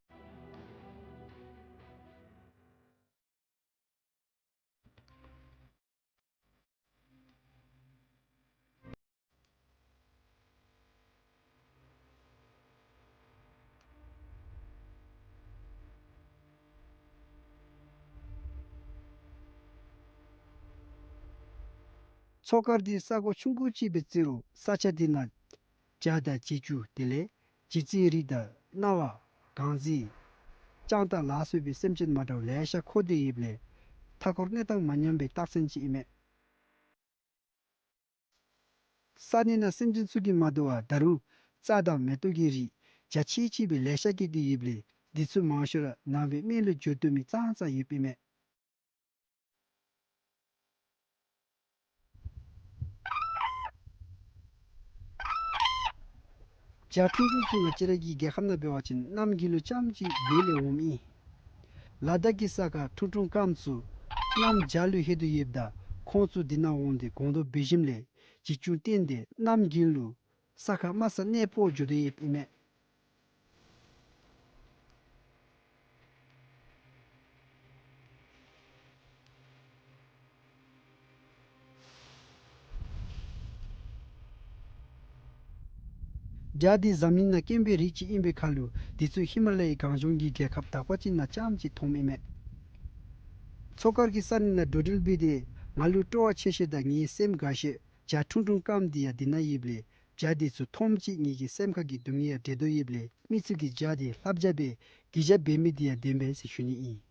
མཚོ་དཀར་འདི་ས་གོ་ཆུང་ཀུ་ཅིག་སྦེ་བརྩི་རུང་ས་ཆ་འདི་ནང་བྱ་དང་བྱི་ཅུང་དེ་ལས་བྱི་ཙི་རིགས་དང་གནའ་བ་གངས་རྫི་སྤྱང་ཐང་ལ་སོགས་པའི་སེམས་ཅན་མ་འདྲཝ་ལེ་ཤ་འཁོར་ཏེ་ཡོདཔ་ལས་མཐའ་འཁོར་གནས་སྟངས་མ་ཉམས་པའི་རྟགས་མཚན་ཅིག་ཨིན་མས། ས་གནས་ནང་སེམས་ཅན་ཚུ་གིས་མ་དོ་བར་ད་རུང་རྩྭ་དང་མེ་ཏོག་གི་རིགས་ རྒྱ་ཆེ་ཆེ་སྦེ་ལེ་ཤ་བཀལ་ཏེ་ཡོདཔ་ལས་འདི་ཚུ་མང་ཤོས་ར་ནང་པའི་སྨན་ལུ་འགྱུར་བཏུབ་མི་ཙང་ཙང་ཡོདཔ་ཨིན་མས། བྱ་ཁྲུང་ཁྲུང་ཚུ་ང་བཅས་ར་གི་རྒྱལ་ཁབ་ནང་འབད་བ་ཅིན་གནམ་དགུན་ལུ་རྐྱངམ་ཅིག་བོད་ལས་འོངམ་ཨིན། ལ་དྭགས་ཀྱི་ས་ཁར་ཁྲུང་ཁྲུང་སྐམ་ཚུ་གནམ་བྱཱར་ལུ་ལྷོད་དོ་ཡོདཔ་ད་ཁོང་ཚུ་འདི་ནང་འོང་སྟེ་སྒོང་རྡོག་འབལ་ཞིནམ་ལས་འགྱིག་ཆུ་བཏོན་ཏེ་གནམ་དགུན་ལུ་ས་ཁར་དམའ་ས་གནས་སྤོ་འགྱོ་དོ་ཡོདཔ་ཨིན་མས། བྱ་འདི་འཛམ་གླིང་ནང་དཀོན་པའི་རིགས་ཅིག་ཨིན་པའི་ཁར་ལུ་འདི་ཚུ་ཧི་མ་ལ་ཡའི་གངས་ལྗོངས་ཀྱི་རྒྱལ་ཁབ་དག་པ་ཅིག་ནང་རྐྱངམ་ཅིག་མཐོངམ་ཨིན་མས། མཚོ་དཀར་གྱི་ས་གནས་ནང་འགྲོ་འགྲུལ་འབད་དེ་ང་ལུ་སྤྲོ་བ་ཆེ་ཤོས་དང་ངེའི་སེམས་དགའ་ཤོས་བྱ་ཁྲུང་ཁྲུང་སྐམ་འདི་ཡང་འདི་ནང་ཡོདཔ་ལས་བྱ་འདི་ཚུ་མཐོངམ་ཅིག་ངེ་གི་སེམས་ཁ་གི་སྡུག་བསྔལ་ཡང་བྲལ་དོ་ཡོདཔ་ལས་མི་ཚུ་གིས་བྱ་འདི་ལྷ་བྱ་སྦེ་གུས་ཞབས་འབད་མི་འདི་ཡང་བདེན་པས་ཟེར་ཞུ་ནི་ཨིན།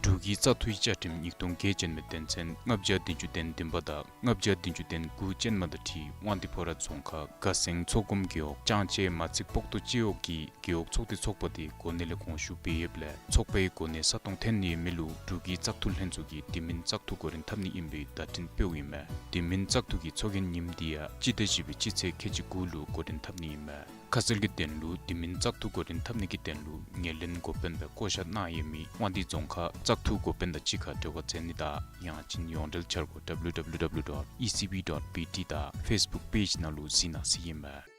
འབྲུག་གི་བཙག་འཐུའི་བཅའ་ཁྲིམས་ཉིས་སྟོང་བརྒྱད་ཅན་མའི་དོན་ཚན་ལྔ་བརྒྱ་བདུན་ཅུ་དོན་བདུན་པ་དང་ལྔ་བརྒྱ་བདུན་ཅུ་དོན་དགུ་ཅན་མ་དང་འཁྲིལ་དབང་འདུས་ཕོ་བྲང་རྫོང་ཁག་དགའ་སེང་མཚོ་སྒོམ་རྒེད་འོག་ལྕང་ཆེ་མ་ཚིག་སྤོག་ཏོ་སྤྱི་འོག་གི་རྒེད་འོག་ཚོགས་སྡེ་ཚོགས་པ་དེ་གོ་གནས་ལས་དགོངས་ཞུ་འབད་ཡོདཔ་ལས་ཚོགས་པའི་གོ་གནས་ས་སྟོང་ཐོན་ནི་མེད་ལུ་འབྲུག་གི་བཙག་འཐུ་ལྷན་ཚོགས་ཀྱིས་དེ་མིན་བཙག་འཐུ་འགོ་འདྲེན་འཐབ་ནི་ཨིན་པའི་བརྡ་འཕྲིན་སྤེལཝ་ཨིན་མས། དེ་མིན་བཙག་འཐུ་གི་ཚོགས་རྒྱན་ཉིནམ་དེ་ཡང་སྤྱི་ཟླ་བཞི་པའི་སྤྱི་ཚེས་ཁལ་གཅིག་དགུ་ལུ་འགོ་འདྲེན་འཐབ་ནི་ཨིན་མས། ཁ་གསལ་གྱི་དོན་ལུ་དེ་མིན་བཙག་འཐུ་འགོ་འདྲེན་འཐབ་ནི་གི་དོན་ལུ་ངོས་ལེན་འགོ་དཔོན་སྦེ་བསྐོ་བཞག་གནང་ཡོད་མི་དབང་འདུས་རྫོང་ཁག་བཙག་འཐུ་འགོ་དཔོན་དང་གཅིག་ཁར་འབྲེལ་བ་མཛད་ནི་དང་ཡང་ཅིན་ཡོངས་འབྲེལ་འཆར་སྒོ་W W W dot E C B dot B T དང་Facebook page ནང་ལུ་གཟིགས་གནང་ཟེར་ཨིན་མས།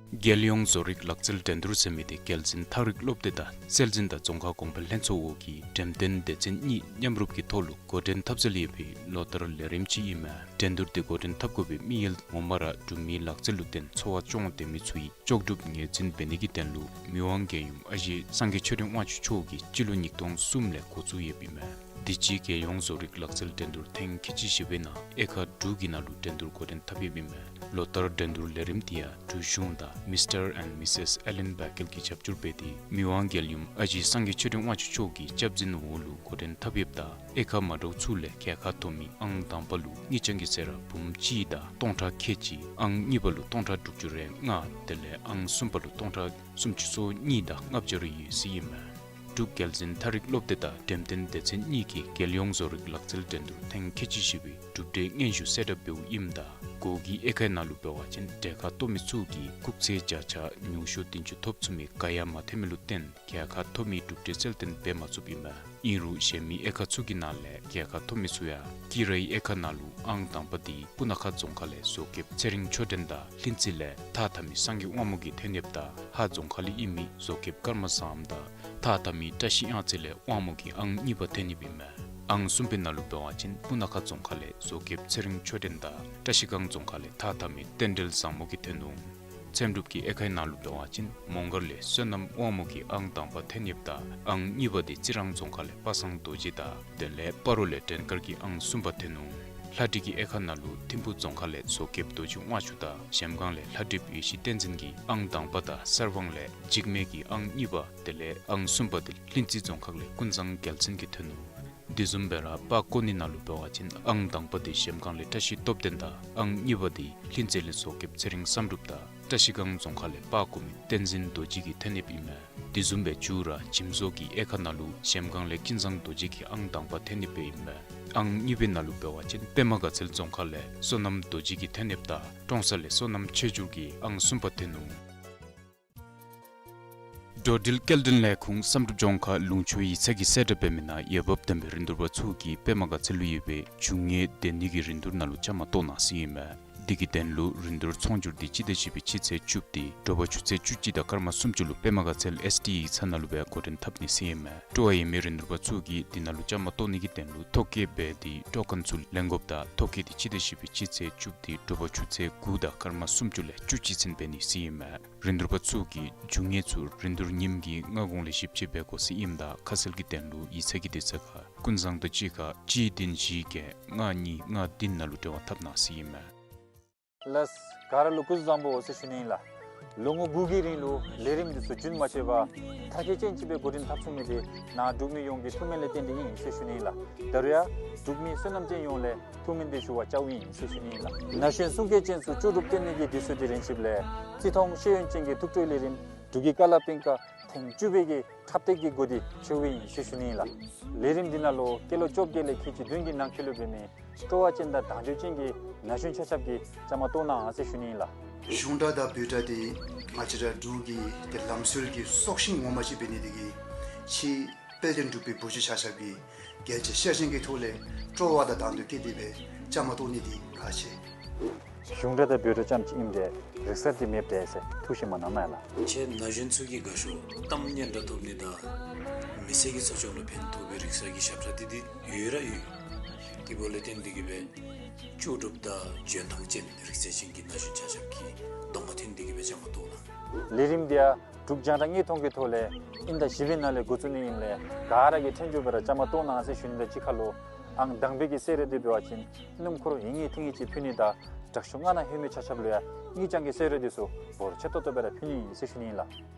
རྒྱལ་ཡོངས་བཟོ་རིག་ལག་རྩལ་འགྲན་བསྡུར་ཟེར་མི་དེ་རྒྱལ་འཛིན་ཐག་རིག་སློབ་སྡེ་དང་སྲོལ་འཛིན་དང་རྫོང་ཁ་གོང་འཕེལ་ལྷན་ཚོགས་འོག་གི་འགྲེམས་སྟོན་སྡེ་ཚན་གཉིས་མཉམ་རུབ་ཀྱི་ཐོག་ལུ་འགོ་འདྲེན་འཐབ་སྲོལ་ཡོད་པའི་ལོ་ལྟར་ལས་རིམ་ཅིག་ཨིན་མས། འགྲན་བསྡུར་དེ་འགོ་འདྲེན་འཐབ་དགོ་པའི་དམིགས་ཡུལ་ངོ་མ་ར་འབྲུག་མིའི་ལག་རྩལ་ལུ་བརྟེན་འཚོ་བ་སྐྱོང་སྡོད་མི་ཚུ་གི་ལྕོགས་གྲུབ་ངོས་འཛིན་འབད་ནི་གི་དོན་ལུ་མི་དབང་རྒྱལ་ཡུམ་ཨ་ཞེ་སངས་རྒྱས་ཆོས་སྒྲོན་དབང་ཕྱུག་མཆོག་གིས་སྤྱི་ལོ་ཉིས་སྟོང་གསུམ་ལས་འགོ་བཙུགས་ཡོདཔ་ཨིན་མས། དུས་ཅི་རྒྱལ་ཡོངས་བཟོ་རིག་ལག་རྩལ་འགྲན་བསྡུར་ཐེངས་ཁལ་གཅིག་བཞི་པའི་ནང་དབྱེ་ཁག་དྲུག་གི་ནང་ལུ་འགྲན་བསྡུར་འགོ་འདྲེན་འཐབ་ཡོདཔ་ཨིན་མས། ལོ་ལྟར་འགྲན་བསྡུར་ལས་རིམ་འདི་ཡང་འབྲུག་གཞུང་དང་མིས་ཊར་ཨེན་མིས་སེས་ཨེ་ལེན་བྷེ་ཀེལ་གྱིས་རྒྱབ་སྐྱོར་འབད་དེ་མི་དབང་རྒྱལ་ཡུམ་ཨ་ཞེ་སངས་རྒྱས་ཆོས་སྒྲོན་དབང་ཕྱུག་མཆོག་གི་སྐྱབས་འཛིན་འོག་ལུ་འགོ་འདྲེན་འཐབ་ཡོདཔ་ད་དབྱེ་ཁག་མ་འདྲཝ་ཚུ་ལས་རྒྱལ་ཁ་ཐོབ་མི་ཨང་དང་པ་ལུ་དངུལ་རྐྱང་གི་ཟད་ར་འབུམ་གཅིག་དང་སྟོང་ཕྲག་ཁལ་གཅིག། ཨང་གཉིས་པ་ལུ་སྟོང་ཕྲག་དྲུག་ཅུ་རེ་ལྔ། དེ་ལས་ཨང་གསུམ་པ་ལུ་སྟོང་ཕྲག་སུམ་ཅུ་སོ་གཉིས་དང་ལྔ་བརྒྱ་རེ་ཡོད་ཟེར་ཨིན་མས། འབྲུག་རྒྱལ་འཛིན་ཐ་རིག་སློབ་སྡེ་དང་འགྲེམས་སྟོན་སྡེ་ཚན་གཉིས་ཀྱིས་རྒྱལ་ཡོངས་བཟོ་རིག་ལག་རྩལ་འགྲན་བསྡུར་ཐེངས་ཁལ་གཅིག་བཞི་པའི་གྲུབ་འབྲས་སྙན་ཞུ་གསལ་བསྒྲགས་འབདཝ་ཨིནམ་ད་གོ་གི་དབྱེ་ཁག་ནང་ལུ་འབད་བ་ཅིན་གྲལ་ཁར་གཏོགས་མི་ཚུ་གིས་སྐུགས་ཚད་བརྒྱ་ཆ་ཉུང་ཤོས་བདུན་ཅུ་ཐོབ་ཚུགས་མི་ག་ཡང་མ་ཐོན་མི་ལུ་བརྟེན་རྒྱལ་ཁ་ཐོབ་མི་གྲུབ་འབྲས་གསལ་སྟོན་འབད་མ་ཚུགསཔ་ཨིན་མས། ཨིན་རུང་གཞན་མི་དབྱེ་ཁག་ཚུ་གི་ནང་ལས་རྒྱལ་ཁ་ཐོབ་མི་ཚུ་ཡང་དཀྱིལ་རའི་དབྱེ་ཁག་ནང་ལུ་ཨང་དང་པ་འདི་སྤུ་ན་ཁ་རྫོང་ཁག་ལས་བཟོ་མཁསཔ་ཚེ་རིང་ཆོས་སྒྲོན་དང་ལྷུན་རྩེ་ལས་ཐགས་འཐག་མི་སངས་རྒྱས་དབང་མོ་གིས་ཐོན་ཡོདཔ་ད་ཧཱ་རྫོང་ཁག་ལས་ཨིན་མི་བཟོ་མཁསཔ་ཀརྨ་བཟངམ་དང་ཐགས་འཐག་མི་བཀྲ་ཤིས་གཡང་རྩེ་ལས་དབང་མོ་གིས་ཨང་གཉིས་པ་ཐོན་ཡོདཔ་ཨིན་མས། ཨང་གསུམ་པའི་ནང་ལུ་འབད་བ་ཅིན་སྤུ་ན་ཁ་རྫོང་ཁག་ལས་བཟོ་མཁསཔ་ཚེ་རིང་ཆོས་སྒྲོན་དང་བཀྲ་ཤིས་སྒང་རྫོང་ཁག་ལས་ཐགས་འཐག་མི་རྟེན་འབྲེལ་བཟང་མོ་གིས་ཐོན་ནུག། ཚེམ་དྲུབ་ཀྱི་དབྱེ་ཁག་ནང་ལུ་འབད་བ་ཅིན་མོང་སྒར་ལས་བསོད་ནམས་དབང་མོ་གིས་ཨང་དང་པ་ཐོན་ཡོདཔ་ད་ཨང་གཉིས་པ་འདི་རྩི་རང་རྫོང་ཁག་ལས་པ་སངས་རྡོ་རྗེ་དང་དེ་ལས་སྤ་རོ་ལས་དྲན་དཀར་གྱིས་ཨང་གསུམ་པ་ཐོན་ནུག། ལྷ་འབྲི་གི་དབྱེ་ཁག་ནང་ལུ་ཐིམ་ཕུག་རྫོང་ཁག་ལས་བཟོ་མཁསཔ་རྡོ་རྗེ་དབང་ཕྱུག་དང་གཞལམ་སྒང་ལས་ལྷ་འབྲིཔ་ཡེ་ཤེས་བསྟན་འཛིན་གྱིས་ཨང་དང་པ་དང་གསར་སྤང་ལས་འཇིགས་མེད་ཀྱིས་ཨང་གཉིས་པ་དེ་ལས་ཨང་གསུམ་པ་འདི་ལྷུན་རྩེ་རྫོང་ཁག་ལས་ཀུན་བཟང་རྒྱལ་མཚན་གྱིས་ཐོན་ནུག། དེ་བཟུམ་སྦེ་ར་པར་བརྐོ་ནི་ནང་ལུ་འབད་བ་ཅིན་ཨང་དང་པ་འདི་གཞལམ་སྒང་ལས་བཀྲ་ཤིས་སྟོབས་ལྡན་དང་ཨང་གཉིས་པ་འདི་ལྷུན་རྩེ་ལས་བཟོ་མཁསཔ་ཚེ་རིང་བསམ་གྲུབ་དང་བཀྲ་ཤིས་སྒང་རྫོང་ཁག་ལས་པར་བརྐོ་མི་བསྟན་འཛིན་རྡོ་རྗེ་གིས་ཐོན་ཡོདཔ་ཨིན་མས། དེ་བཟུམ་སྦེ་མཇུག་ར་འཇིམ་བཟོ་གི་དབྱེ་ཁག་ནང་ལུ་གཞལམ་སྒང་ལས་ཀུན་བཟང་རྡོ་རྗེ་གིས་ཨང་དང་པ་ཐོན་ཡོདཔ་ཨིན་མས། ཨང་གཉིས་པའི་ནང་ལུ་འབད་བ་ཅིན་པདྨ་དགའ་ཚལ་རྫོང་ཁག་ལས་བསོད་ནམས་རྡོ་རྗེ་གིས་ཐོན་ཡོདཔ་ད་ཀྲོང་གསར་ལས་བསོད་ནམས་ཆོས་འབྱོར་གྱིས་ཨང་གསུམ་པ་ཐོན་ནུག། འགྲོ་འགྲུལ་སྐྱེལ་འདྲེན་ལས་ཁུངས་བསམ་གྲུབ་ལྗོངས་མཁར་ལུང་ཕྱོགས་ཡིག་ཚང་གིས་གསལ་བསྒྲགས་འབད་མི་ནང་འོས་འབབ་ལྡན་པའི་རིན་བསྡུར་པ་ཚུ་གིས་པདྨ་དགའ་ཚལ་ལུ་ཡོད་པའི་རྒྱུ་དངོས་སྡེ་སྣོད་ཀྱི་རིན་བསྡུར་ནང་ལུ་བཅའ་མར་གཏོགས་གནང་ཟེར་ཨིན་མས། དེ་གི་དོན་ལུ་རིན་བསྡུར་ཚོང་སྒྱུར་འདི་སྤྱི་ཟླ་བཞི་པའི་སྤྱི་ཚེས་བཅུ་པ་སྟེ་དྲོ་པ་ཆུ་ཚོད་བཅུ་གཅིག་དང་སྐར་མ་སུམ་ཅུ་ལུ་པདྨ་དགའ་ཚལ་ཨེསི་ཌི་ཡིག་ཚང་ནང་ལུ་སྦེ་འགོ་འདྲེན་འཐབ་ནི་ཟེར་ཨིན་མས། སྤྲོ་བ་ཡོད་མི་རིན་བསྡུར་པ་ཚུ་གིས་དེ་ནང་ལུ་བཅའ་མར་གཏོགས་ནི་གི་དོན་ལུ་ཐོ་བཀོད་འབད་དེ་ཊོ་ཀེན་ཚུ་ལེན་དགོཔ་དང་ཐོ་བཀོད་འདི་སྤྱི་ཟླ་བཞི་པའི་སྤྱི་ཚེས་བཅུ་པ་སྟེ་དྲོ་པ་ཆུ་ཚོད་དགུ་དང་སྐར་མ་སུམ་ཅུ་ལས་བཅུ་གཅིག་ཚུན་འབད་ནི་ཟེར་ཨིན་མས། རིན་བསྡུར་པ་ཚུ་གིས་རྒྱུ་དངོས་ཚུ་རིན་བསྡུར་ཉིནམ་གྱི་སྔ་གོང་ལས་ཞིབ་དཔྱད་འབད་དགོ་ཟེར་ཨིནམ་ད་ཁ་གསལ་གྱི་དོན་ལུ་ཡིག་ཚང་གི་དུས་ཚོད་ཁར་ཀུན་བཟང་དང་གཅིག་ཁར་གཅིག་བདུན་བཞི་བརྒྱད་ལྔ་གཉིས་ལྔ་བདུན་ནང་ལུ་འབྲེལ་བ་འཐབ་གནང་ཟེར་ཨིན་མས། ལགས། ག་ར་ལུ་སྐུ་གཟུགས་བཟང་པོ་ཟེར་ཞུ་ནི་ཨིན་ལགས། ལོ་ངོ་དགུ་གི་རིང་ལུ་ལས་རིམ་འདི་ཚུ་རྒྱུན་མ་ཆད་པར་མཐར་འཁྱོལ་ཅན་ཅིག་སྦེ་འགོ་འདྲེན་འཐབ་ཚུགས་མི་འདི་ནཱ་འབྲུག་མི་ཡོངས་ཀྱི་ཐུགས་སྨོན་ལས་བརྟེན་ཏེ་ཨིན་ཟེར་ཞུ་ནི་ཨིན་ལགས། ད་རུང་ཡང་འབྲུག་མི་བསོད་ནམས་ཅན་ཡོངས་ལས་ཐུགས་སྨོན་འདི་ཞུ་བར་བཅརཝ་ཨིན་ཟེར་ཞུ་ནི་ཨིན་ལགས། ན་གཞོན་གསུང་སྐད་ཅན་ཚུ་ལྕོགས་གྲུབ་སྟོན་ནི་གི་དུས་ཚོད་འདི་རན་ཆིཝ་ལས་བརྩི་མཐོང་ཤེས་ཡོན་ཅན་གྱི་ཐུགས་སྤྲོ་ལས་རིམ་འབྲུག་གི་ཀ་ལ་པིང་ཀ་ཐེངས་བཅུ་པའི་གི་འཁྲབ་སྟེགས་ཀྱི་སྒོ་འདི་ཕྱེཝ་ཨིན་ཟེར་ཞུ་ནི་ཨིན་ལགས། ལས་རིམ་འདི་ནང་ལུ་སྐྱེས་ལོ་བཅོ་བརྒྱད་ལས་ཁལ་གཅིག་བདུན་གྱི་ནང་འཁོད་ལུ་འབད་མི་སྤྲོ་བ་ཅན་དང་དང་འདོད་ཅན་གྱི་ན་གཞོན་ཆ་ཁྱབ་ཀྱིས་བཅའ་མར་གཏོགས་གནང་ཟེར་ཞུ་ནི་ཨིན་ལགས། གཞུང་སྒྲ་དང་བོད་སྒྲ་འདི་ང་བཅས་ར་འབྲུག་གི་ཏེ་ལམ་སྲོལ་གྱི་སྲོག་ཤིང་ངོ་མ་ཅིག་འབད་ནི་དེ་གིས་ཕྱི་དཔལ་ལྡན་འབྲུག་པའི་བུ་བརྒྱུད་ཆ་ཁྱབ་ཀྱིས་རྒྱལ་གཅེས་ཤ་ཞེན་གྱི་ཐོག་ལས་སྤྲོ་བ་དང་དང་འདོད་བསྐྱེད་དེ་སྦེ་བཅའ་མར་གཏོགས་ནི་འདི་ཁག་ཆེ། གཞུང་སྒྲ་དང་བོད་སྒྲ་རྐྱངམ་ཅིག་ཨིནམ་ད་རིག་གསར་འདི་མེདཔ་འདྲས་ཟེར་ཐུགས་བཞེས་མ་གནང་མས་ལགས། ཁྱེད་ན་གཞོན་ཚུ་གིས་དགའ་ཤོས་གཏམ་སྙན་གྲགས་ཐོབ་ནི་དང་མི་ཚེ་གི་འཚོ་བྱ་ལུ་ཕན་ཐོགས་པའི་རིག་གསར་གྱི་ཞབས་ཁྲ་འདི་འདི་ཡོད་ར་ཡོད། དེ་འབདཝ་ལས་བརྟེན་ཏེ་གིས་སྦེ་ལྕོགས་གྲུབ་དང་འཇོན་ཐང་ཅན་རིག་རྩལ་ཅན་གྱི་ན་གཞོན་ཆ་ཁྱབ་ཀྱིས་གདོང་ཁར་འཐོན་ཏེ་གིས་སྦེ་བཅའ་མར་གཏོགས་གནང་། ལས་རིམ་འདི་ཡང་འབྲུག་རྒྱང་བསྒྲགས་དངོས་མཐོང་གི་ཐོག་ལས་དབྱིན་ཟླ་བཞི་པའི་ནང་ལས་འགོ་བཙུགས་ནི་ཨིནམ་ལས་ག་ར་གིས་ཐོན་འགྱོ་སྦེ་ར་བཅའ་མར་གཏོགས་གནང་ཟེར་ཞུ་ནི་དང་གཅིག་ཁར་ལུ་ཨང་དང་པའི་གི་གསོལ་རས་འདི་འབད་བ་ཅིན་སྣུམ་འཁོར་ཡིན་ངེས་ཐིང་ངེས་ཅིག་ཕུལ་ནི་དང་དྲག་ཤོས་ལྔ་ནང་ལྷོད་མི་ཆ་ཁྱབ་ལུ་ཡང་དངུལ་རྐྱང་གི་གསོལ་རས་འདི་ཚུ་འབོར་ཆེ་ཏོག་ཏོ་སྦེ་ར་ཕུལ་ནི་ཨིན་ཟེར་ཞུ་ནི་ཨིན་ལགས།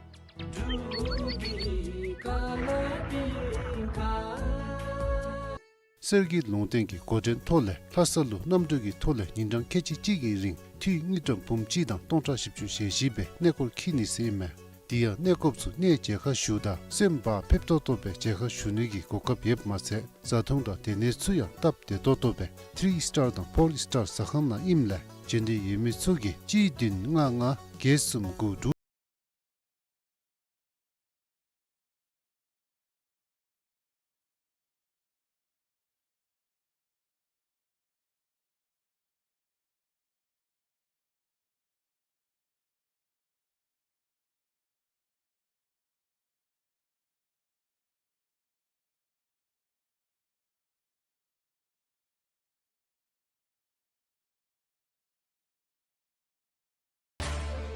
གསེར་གྱི་ལུང་བསྟན་གྱི་འགོ་འདྲེན་ཐོག་ལས་ལྷ་ས་ལུ་གནམ་གྲུ་གི་ཐོག་ལས་ཉིན་གྲངས་ཁལ་གཅིག་གཅིག་གི་རིང་འཐུས་དངུལ་ཀྲམ་འབུམ་གཅིག་དང་སྟོང་ཕྲག་བཞི་བཅུ་ཞེ་བཞི་སྦེ་གནས་སྐོར་འཁྱིད་ནི་ཟེར་ཨིན་མས། དེ་ཡང་གནས་སྐོརཔ་ཚུ་གནས་མཇལ་ཁ་ཞུཝ་ད་སེམས་བག་ཕེབས་ཏོག་ཏོ་སྦེ་མཇལ་ཁ་ཞུ་ནི་གི་གོ་སྐབས་ཡོདཔ་མ་ཚད་བཟའ་འཐུང་དང་སྡོད་གནས་ཚུ་ཡང་སྟབས་བདེ་ཏོག་ཏོ་སྦེ་ཐི་རི་སི་ཊར་དང་ཕོར་སི་ཊར་ཟ་ཁང་ནང་ཨིནམ་ལས་འབྱོན་འདོད་ཡོད་མི་ཚུ་གིས་གཅིག་བདུན་ལྔ་ལྔ་བརྒྱད་གསུམ་དགུ་དྲུག།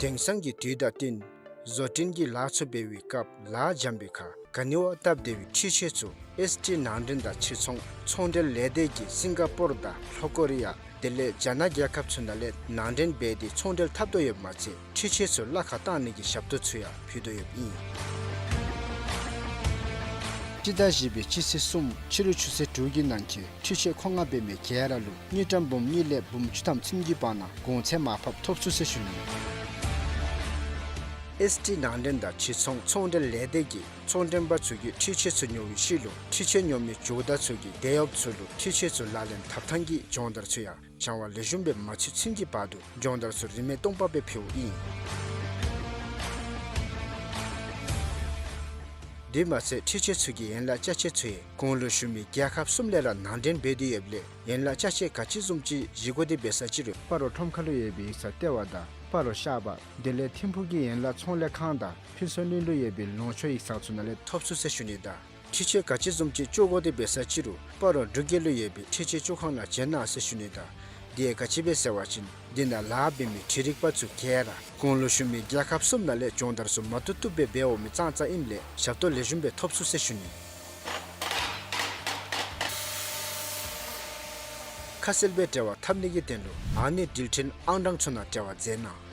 དེང་སང་གི་དུས་དང་བསྟུན་བཟོ་སྐྲུན་གྱི་ལཱ་ཚུ་འབད་བའི་སྐབས་ལཱ་འཇམ་པའི་ཁར་ ག་ནི་བ་སྟབས་བདེ་བའི་འཕྲུལ་ཆས་ཚུ་ཨེས་ཊི་ནང་འདྲེན་དང་ཕྱིར་ཚོང་ཚོང་འབྲེལ་ལས་སྡེ་གིས་སིང་ག་པོར་དང་ལྷོ་ཀོ་རི་ཡ་དེ་ལས་རྒྱ་ནག་རྒྱལ་ཁབ་ཚུ་ནང་ལས་ནང་འདྲེན་འབད་དེ་ཚོང་འབྲེལ་འཐབ་དོ་ཡོདཔ་མ་ཚད་འཕྲུལ་ཆས་ཚུ་གླ་ཁར་བཏང་ནི་གི་ཞབས་ཏོག་ཚུ་ཡང་ཕུལ་དོ་ཡོདཔ་ཨིན། སྤྱི་ཟླ་བཞི་པའི་སྤྱི་ཚེས་གསུམ་ཕྱི་རུ་ཆུ་ཚོད་དྲུག་གི་ནང་འཁོད་འཕྲུལ་ཆས་མཁོ་མངགས་འབད་མི་ག་ར་ལུ་དངུལ་ཀྲམ་འབུམ་གཉིས་ལས་འབུམ་བཅུ་ཐམ་ཚུན་གྱི་བར་ན་གོང་ཚད་མར་ཕབ་ཐོབ་ཚུགས་ཟེར་ཞུ་ནི། ཨེས་ཊི་ནང་འདྲེན་དང་ཕྱིར་ཚོང་ཚོང་འབྲེལ་ལས་སྡེ་གིས་ཚོང་འདྲེན་པ་ཚུ་གིས་འཕྲུལ་ཆས་ཚུ་ཉོ་བའི་ཤུལ་ལུ་འཕྲུལ་ཆས་ཉོ་མི་ཇོ་བདག་ཚུ་གིས་དེད་གཡོགཔ་ཚུ་ལུ་འཕྲུལ་ཆས་ཚུ་ལག་ལེན་འཐབ་ཐངས་ཀྱི་སྦྱོང་བརྡར་ཚུ་ཡང་སྦྱང་བ་ལེགས་ཤོམ་སྦེ་མ་ཚུགས་ཚུན་གྱི་བར་དུ་སྦྱོང་བརྡར་ཚུ་རིན་མེད་སྟོང་པ་སྦེ་ཕུལཝ་ཨིན། དེ་མ་ཚད་འཕྲུལ་ཆས་ཚུ་གི་ཡན་ལག་ཅ་ཆས་ཚུ་ཡང་གོང་ལུ་ཞུ་མི་རྒྱལ་ཁབ་གསུམ་ལས་ར་ནང་འདྲེན་འབད་དེ་ཡོདཔ་ལས་ཡན་ལག་ཅ་ཆས་ག་ཅི་བཟུམ་ཅིག་བཞེས་དགོ་དེ་འབད་ས་ཅིག་རུང་སྤ་རོ་ཁྲོམ་ཁ་ལུ་ཡོད་པའི་ཡིག་ཚང་ལྟེ་བ་དང་སྤ་རོ་ཤར་པ་དེ་ལས་ཐིམ་ཕུག་གི་ཡན་ལག་ཚོང་ལས་ཁང་དང་ཕུན་ཚོགས་གླིང་ལུ་ཡོད་པའི་ལུང་ཕྱོགས་ཡིག་ཚང་ཚུ་ནང་ལས་ཐོབ་ཚུགས་ཟེར་ཞུ་ནི་དང་འཕྲུལ་ཆས་ག་ཅི་བཟུམ་ཅིག་སྐྱོར་དགོ་དེ་འབད་ས་ཅིག་རུང་སྤ་རོ་འབྲུག་རྒྱལ་ལུ་ཡོད་པའི་འཕྲུལ་ཆས་སྐྱོར་ཁང་ནང་བྱོན་གནང་ཟེར་ཞུ་ནི་དང་དེ་ཡང་ག་ཅི་སྦེ་ཟེར་བ་ཅིན་དེ་ནང་ལཱ་འབད་མི་འཕྲུལ་རིག་པ་ཚུ་ག་ར་གོང་ལུ་ཞུ་མི་རྒྱལ་ཁབ་གསུམ་ནང་ལས་སྦྱོང་བརྡར་ཚུ་མ་བཏུབ་བཏུབ་སྦེ་འབད་འོང་མི་ཙང་ཙང་ཨིནམ་ལས་ཞབས་ཏོག་ལེགས་ཤོམ་སྦེ་ཐོབ་ཚུགས་ཟེར་ཞུ་ནི། ཁ་གསལ་སྦེ་འབྲེལ་བ་འཐབ་ནི་གི་དོན་ལུ་ཨ་ནི་འགྲུལ་འཕྲིན་ཨང་གྲངས་ཚུ་ནང་འབྲེལ་བ་མཛད་གནང་།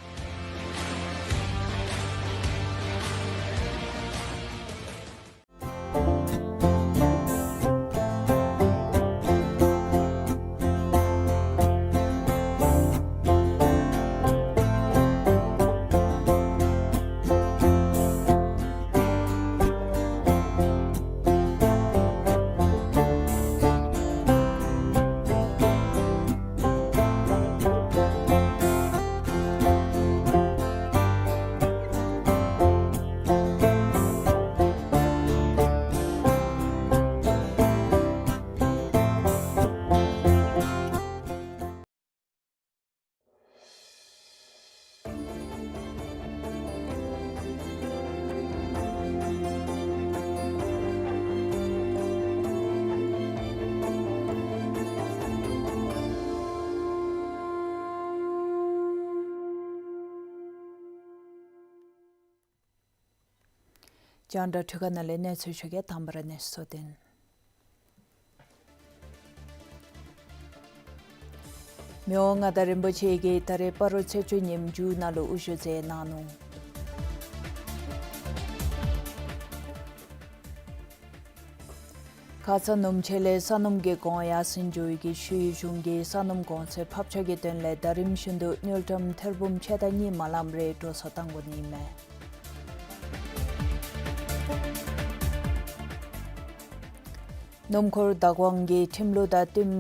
རྒྱང་བསྒྲགས་འཕྲུལ་ཁང་ནང་ལས་གནས་ཚུལ་ཞུ་གེ། དང་པ་ར་གནས་ཚུལ་གཙོ་དོན། མི་དབང་མངའ་བདག་རིན་པོ་ཆེ་གིས་ད་རེས་སྤ་རོ་ཚེས་བཅུ་ཉིནམ་མཇུག་ནང་ལུ་དབུ་བཞུགས་མཛད་གནང་ནུག། ཁ་ཙ་སྣུམ་ཆས་ལས་ས་སྣུམ་གྱི་གོང་ཡར་སེང་འགྱོ་ཡི་གི་ཤུལ་གཞུང་གིས་ས་སྣུམ་གོང་ཚད་ཕབ་ཆག་གི་དོན་ལས་ཟླ་རིམ་བཞིན་དུ་དངུལ་ཀྲམ་ཐེར་འབུམ་ཕྱེད་དང་གཉིས་མ་ལངམ་རེ་འགྲོ་སོང་གཏང་དགོ་ནི་མས། སྣུམ་འཁོར་བདག་དབང་གིས་ཁྲིམས་ལུགས་དང་བསྟུན་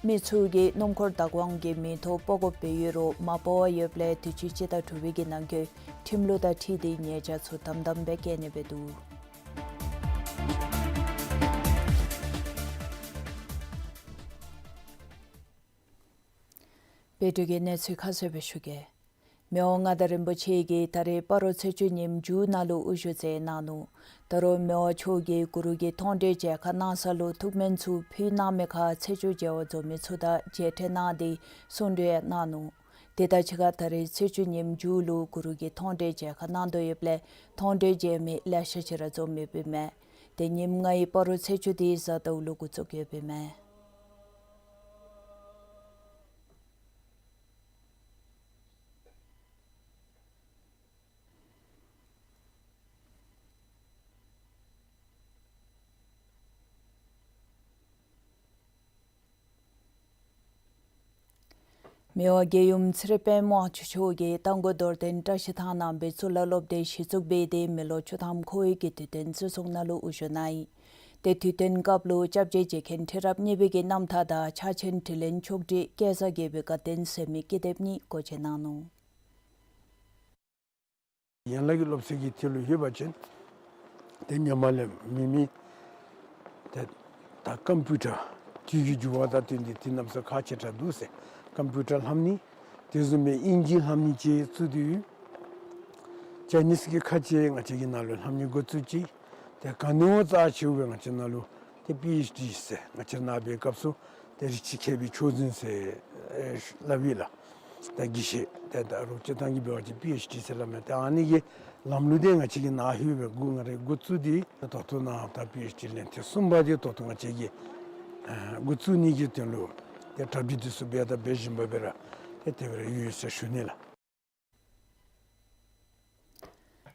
མི་ཚུ་གིས་སྣུམ་འཁོར་བདག་དབང་གི་མིང་ཐོག་སྤོ་འགོ་འབད་ཡོད་རུང་མ་སྤོ་བར་ཡོདཔ་ལས་དུས་ཅི་སྤྱི་ཟླ་དྲུག་པའི་གི་ནང་འཁོད་ཁྲིམས་ལུགས་དང་འཁྲིལ་ཏེ་ཉེས་བྱ་ཚུ་དམ་དམ་སྦེ་བཀལ་ནི་སྦེ་འདུག། དཔལ་སྒྲོན་གྱི་གནས་ཚུལ་ཁ་གསལ་སྦེ་ཞུ་གེ། མི་དབང་མངའ་བདག་རིན་པོ་ཆེ་གིས་ད་རེས་སྤ་རོ་ཚེས་བཅུ་ཉིནམ་མཇུག་ནང་ལུ་དབུ་བཞུགས་མཛད་གནང་ནུག། ད་རུང་མི་དབང་མཆོག་གིས་གུ་རུ་གི་མཐོང་གྲོལ་མཇལ་ཁ་གནང་ས་ལུ་ཐུགས་སྨོན་ཚུ་ཕུལ་གནང་མི་ཁར་ཚེས་བཅུ་མཇལ་བར་འཛོམས་མི་ཚུ་དང་མཇལ་འཕྲད་གནང་སྟེ་གསུང་གྲོས་ཡང་གནང་ནུག། དེ་དང་གཅིག་ཁར་ད་རེས་ཚེས་བཅུ་ཉིནམ་མཇུག་ལུ་གུ་རུ་གི་མཐོང་གྲོལ་མཇལ་ཁ་གནང་དོ་ཡོདཔ་ལས་མཐོང་གྲོལ་མཇལ་མི་ལེ་ཤ་ཅིག་ར་འཛོམས་ཡོདཔ་ཨིན་མས། ཏེ་ཉིནམ་ལྔའི་སྤ་རོ་ཚེས་བཅུ་དེ་གཟའ་ཟླཝ་ལུ་འགོ་བཙུགས་ཡོདཔ་ཨིན་མས། མི་དབང་རྒྱལ་ཡུམ་ཚེ་རིང་དཔལ་མོ་དབང་ཕྱུག་མཆོག་གིས་རྟ་མགོ་རྡོར་གདན་བཀྲ་ཤིས་ཐང་ནང་འབད་ཚུགས་ལ་སློབ་སྡེ་གཞི་བཙུགས་འབད་དེ་མི་ལོ་བཅུ་ཐམ་འཁོར་བའི་གི་དུས་སྟོན་བརྩི་སྲུང་ནང་ལུ་དབུ་བཞུགས་གནང་ཡི། ཏེ་དུས་སྟོན་སྐབས་ལུ་སྐྱབས་རྗེ་རྗེ་མཁན་ཁྲི་རབས་གཉིས་པའི་གི་རྣམ་ཐར་དང་ཕྱག་ཆེན་དྲིན་ལན་ཕྱོགས་སྒྲིག་སྐལ་བཟང་རྒྱལ་པོའི་དགའ་སྟོན་ཟེར་མི་ཀི་དེབ་གཉིས་སྒོ་འབྱེད་གནང་ནུག། ཡན་ལག་གི་སློབ་ཚན་གྱི་ཐད་ལུ་ཡོད་པ་ཅིན་ཏེ་ཧེ་མ་ལས་མེད་མི་ཏེ་ད་ཀམ་པིའུ་ཊར་དུས་ཀྱི་འགྱུར་བ་དང་བསྟུན་ཏེ་དེ་གནམ་ས་ཁག་ཆེ་དྲགས་འདུག་ཟེར། ཀམ་པིའུ་ཊར་ལྷབ་ནི་དེ་བཟུམ་སྦེ་ཨིན་ཇི་ལྷབ་ནི་ཅིག་བཙུགས་ཏེ་ཡོད། ཅའི་ནིས་ཀྱི་ཁ་ཆེ་ང་བཅས་ཀྱི་ནང་ལུ་ལྷབ་ནི་འགོ་བཙུགས་ཅི། ཏེ་ག་ནི་བ་རྩ་ཆེཝ་སྦེ་ང་བཅས་ནང་ལུ་ཏེ་པི་ཨེཆ་ཌི་ཟེར་ང་བཅས་ནཱ་འབད་སྐབས་སུ་ཏེ་རིགས་གཅིག་མཁས་པའི་མཆོག་འཛིན་ཟེར་ཨེ་སླབ་ཨིན་ལགས། ད་དགེ་བཤེས་ཏེ་ད་རོགས་སྤྱིར་བཏང་གི་འབད་བ་ཅིན་པི་ཨེཆ་ཌི་ཟེར་སླབ་མས། ཏེ་ཨ་ནི་གི་ལམ་ལུགས་འདི་ང་བཅས་ཀྱིས་ནཱ་ལྷོད་སྦེ་འགོ་ང་རའི་འགོ་བཙུགས་ཏེ་ད་ལྟོ་ནཱ་ད་པི་ཨེཆ་ཌི་ལན་ཐེངས་གསུམ་པ་འདི་ད་ལྟོ་ང་བཅས་ཀྱིས་ཨ་འགོ་བཙུགས་ནི་གི་དོན་ལུ་ཏེ་གྲ་སྒྲིག་འདི་ཚུ་འབད་དང་འབད་བཞིན་པ་སྦེ་ར་ཏེ་དེ་སྦེ་ར་ཡོད་ཟེར་ཞུ་ནི་ལགས།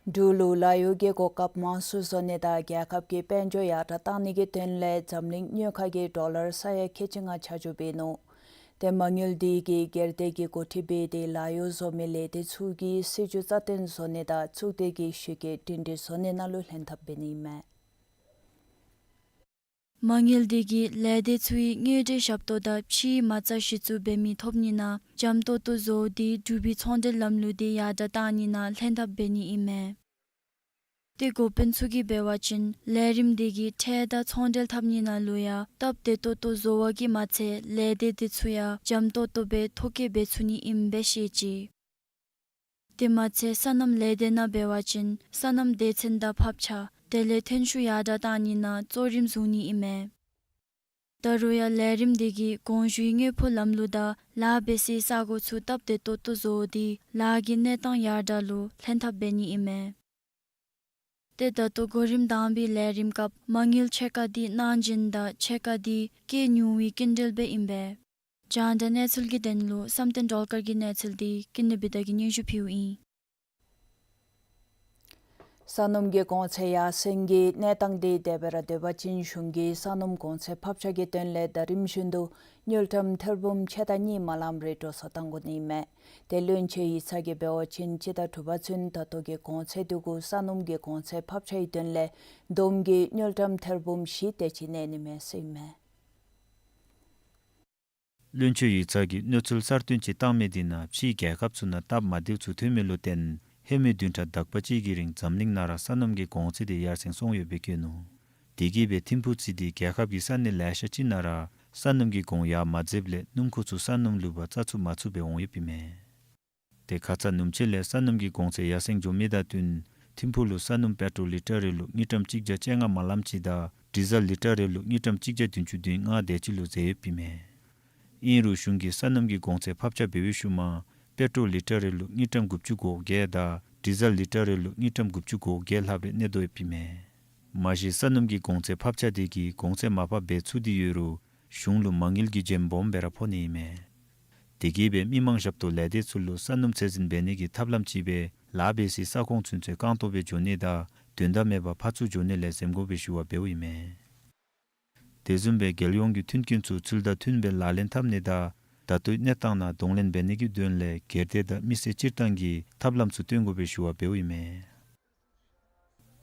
འབྲུག་ལུ་ལཱ་གཡོག་གི་གོ་སྐབས་མང་སུ་བཟོ་ནི་དང་རྒྱལ་ཁབ་ཀྱི་དཔལ་འབྱོར་ཡར་དྲག་གཏང་ནི་གི་དོན་ལས་འཛམ་གླིང་དངུལ་ཁང་གིས་ཌོ་ལར་ས་ཡ་ཁལ་གཅིག་ལྔ་ཆ་འཇོག་འབད་ནུག། ཏེ་མ་དངུལ་འདི་གིས་སྒེར་སྡེ་གིས་འགོ་ཁྲིད་འབད་དེ་ལཱ་གཡོག་བཟོ་མི་ལས་སྡེ་ཚུ་གི་སྲིད་བྱུས་རྩ་བརྟན་བཟོ་ནི་དང་གཙུག་སྡེ་གི་གཞི་བཀོད་སྒྲིང་སྒྲིང་བཟོ་ནི་ནང་ལུ་ལྷན་ཐབས་འབད་ནི་ཨིན་མས། མ་དངུལ་འདི་གིས་ལས་སྡེ་ཚུ་གི་དངུལ་འབྲེལ་ཞབས་ཏོག་དང་ཕྱིའི་མ་རྩ་གཞི་བཙུགས་འབད་མི་ཐོབ་ནི་ནང་འཇམ་ཏོག་ཏོ་བཟོ་སྟེ་འབྲུག་པའི་ཚོང་འབྲེལ་ལམ་ལུགས་འདི་ཡར་དྲག་གཏང་ནི་ནང་ལྷན་ཐབས་འབད་ནི་ཨིན་མས། ཏེ་འགོ་དཔོན་ཚུ་གིས་འབད་བ་ཅིན་ལས་རིམ་འདི་གིས་ཁྲལ་དང་ཚོང་འབྲེལ་འཐབ་ནི་ནང་ལུ་ཡང་སྟབས་བདེ་ཏོག་ཏོ་བཟོ་བ་གིས་མ་ཚད་ལས་སྡེ་འདི་ཚུ་ཡང་འཇམ་ཏོག་ཏོ་སྦེ་ཐོ་བཀོད་འབད་ཚུགས་ནི་ཨིནམ་སྦེ་བཤད་ཅི། དེ་མ་ཚད་སོ་ནམ་ལས་སྡེ་ནང་འབད་བ་ཅིན་སོ་ནམ་སྡེ་ཚན་དང་ཕབ་ཆ་དེ་ལས་ཐོན་ཤུགས་ཡར་དྲག་གཏང་ནི་ནང་གཙོ་རིམ་བཟུང་ནི་ཨིན་མས། ད་རུང་ཡང་ལས་རིམ་འདི་གིས་གོང་ཞུའི་དངུལ་ཕོགས་ལམ་ལུགས་དང་ལཱ་འབད་སའི་ས་གོ་ཚུ་སྟབས་བདེ་ཏོག་ཏོ་བཟོ་སྟེ་ལཱ་གི་གནས་སྟངས་ཡར་དྲག་ལུ་ལྷན་ཐབས་འབད་ནི་ཨིན་མས། ཏེ་ད་ལྟོ་གོ་རིམ་དང་པའི་ལས་རིམ་སྐབས་མ་དངུལ་ཕྱེད་ཀ་འདི་གནང་སྦྱིན་དང་ཕྱེད་ཀ་འདི་སྐྱེད་ཉུང་བའི་སྐྱིན་འགྲུལ་སྦེ་ཨིན་པས། རྒྱང་བསྒྲགས་གནས་ཚུལ་གྱི་དོན་ལུ་བསམ་གཏན་སྒྲོལ་དཀར་གྱིས་གནས་ཚུལ་འདི་ཀུན་ལེགས་བི་དྷ་གིས་སྙན་ཞུ་ཕུལཝ་ཨིན། སོ་ནམ་གྱི་གོང་ཚད་ཡར་སེང་གི་གནས་སྟངས་འདི་དེ་སྦེ་ར་སྡོད་པ་ཅིན་གཞུང་གིས་སོ་ནམ་གོང་ཚད་ཕབ་ཆ་གི་དོན་ལས་ཟླ་རིམ་བཞིན་དུ་དངུལ་ཀྲམ་ཐེར་འབུམ་ཕྱེད་དང་གཉིས་མ་ལངམ་རེ་འགྲོ་སོང་གཏང་དགོ་ནི་ཨིན་མས། ཏེ་བློན་ཆེན་ཡིག་ཚང་གིས་འབད་བ་ཅིན་སྤྱི་ཟླ་དྲུག་པ་ཚུན་ད་ལྟོ་གི་གོང་ཚད་འདི་གུ་སོ་ནམ་གྱི་གོང་ཚད་ཕབ་ཆ་གི་དོན་ལས་བསྡོམས་ཀྱིས་དངུལ་ཀྲམ་ཐེར་འབུམ་བཞི་དེ་ཅིག་གནས་ནི་མས་ཟེར་ཨིན་མས། བློན་ཆེན་ཡིག་ཚང་གིས་གནས་ཚུལ་གསར་བཏོན་ཅིག་བཏང་མི་འདི་ནང་ཕྱིའི་རྒྱལ་ཁབ་ཚུ་ནང་སྟབས་མ་བདེཝ་ཚུ་ཐོན་མི་ལུ་བརྟེན་ཧེ་མའི་བདུན་ཕྲག་དག་པ་ཅིག་གི་རིང་འཛམ་གླིང་ནང་ར་སོ་ནམ་གྱི་གོང་ཚད་འདི་ཡར་སེང་སོང་ཡོདཔ་སྦེ་བཀོད་ནུག། དེ་གིས་སྦེ་ཐིམ་ཕུག་རྩིས་ཏེ་རྒྱལ་ཁབ་ཀྱི་ས་གནས་ལེ་ཤ་ཅིག་ནང་ར་སོ་ནམ་གྱི་གོང་ཡར་མ་འཛེགསཔ་ལས་སྣུམ་འཁོར་ཚུ་སོ་ནམ་ལུ་འབག་བཙག་ཚུགས་མ་ཚུགས་སྦེ་འོང་ཡོདཔ་ཨིན་མས། ཏེ་ཁ་ཙ་ནུབ་ཕྱེད་ལས་སོ་ནམ་གྱི་གོང་ཚད་ཡར་སེང་འགྱོ་མི་དང་བསྟུན་ཐིམ་ཕུག་ལུ་སོ་ནམ་པེ་ཊོལ་ལི་ཊར་རེ་ལུ་དངུལ་ཀྲམ་གཅིག་བརྒྱ་བཅོ་ལྔ་མ་ལངམ་ཅིག་དང་ཌི་ཟེལ་ལི་ཊར་རེ་ལུ་དངུལ་ཀྲམ་གཅིག་བརྒྱ་བདུན་ཅུ་དོན་ལྔ་དེ་ཅིག་ལུ་འཛེགས་ཡོདཔ་ཨིན་མས། ཨིན་རུང་གཞུང་གིས་སོ་ནམ་གྱི་གོང་ཚད་ཕབ་ཆ་འབད་བའི་ཤུལ་མ་པེ་ཊོལ་ལི་ཊར་རེ་ལུ་དངུལ་ཀྲམ་དགུ་བཅུ་གོ་བརྒྱད་དང་ཌི་ཟེལ་ལི་ཊར་རེ་ལུ་དངུལ་ཀྲམ་དགུ་བཅུ་གོ་བརྒྱད་ལྷགཔ་རེ་གནས་དོ་ཡོདཔ་ཨིན་མས། མ་གཞི་སོ་ནམ་གྱི་གོང་ཚད་ཕབ་ཆ་དེ་གིས་གོང་ཚད་མར་ཕབ་འབད་ཚུགས་ཏེ་ཡོད་རུང་གཞུང་ལུ་མ་དངུལ་གྱི་འཇམ་སྦོམ་སྦེ་ར་ཕོག་ནི་ཨིན་མས། དེ་གིས་སྦེ་མི་མང་ཞབས་ཏོག་ལས་སྡེ་ཚུ་ལུ་སོ་ནམ་ཚད་འཛིན་འབད་ནི་གི་ཐབས་ལམ་ཅིག་སྦེ་ལཱ་འབད་སའི་ས་ཁོངས་ཚུན་ཚོད་རྐང་སྟོང་སྦེ་འགྱོ་ནི་དང་དོན་དག་མེད་པར་ཕར་ཚུར་འགྱོ་ནི་ལས་འཛེམ་དགོ་པའི་ཞུ་བ་འབདཝ་ཨིན་མས། དེ་བཟུམ་སྦེ་རྒྱལ་ཡོངས་ཀྱི་མཐུན་རྐྱེན་ཚུ་ཚུལ་དང་མཐུན་སྦེ་ལག་ལེན་འཐབ་ནི་དང་ད་ལྟོའི་གནས་སྟངས་ནང་གདོང་ལེན་འབད་ནི་གི་དོན་ལས་སྒེར་སྡེ་དང་མི་སེར་སྤྱིར་བཏང་གིས་ཐབས་ལམ་ཚུ་སྟོན་དགོ་པའི་ཞུ་བ་འབདཝ་ཨིན་མས།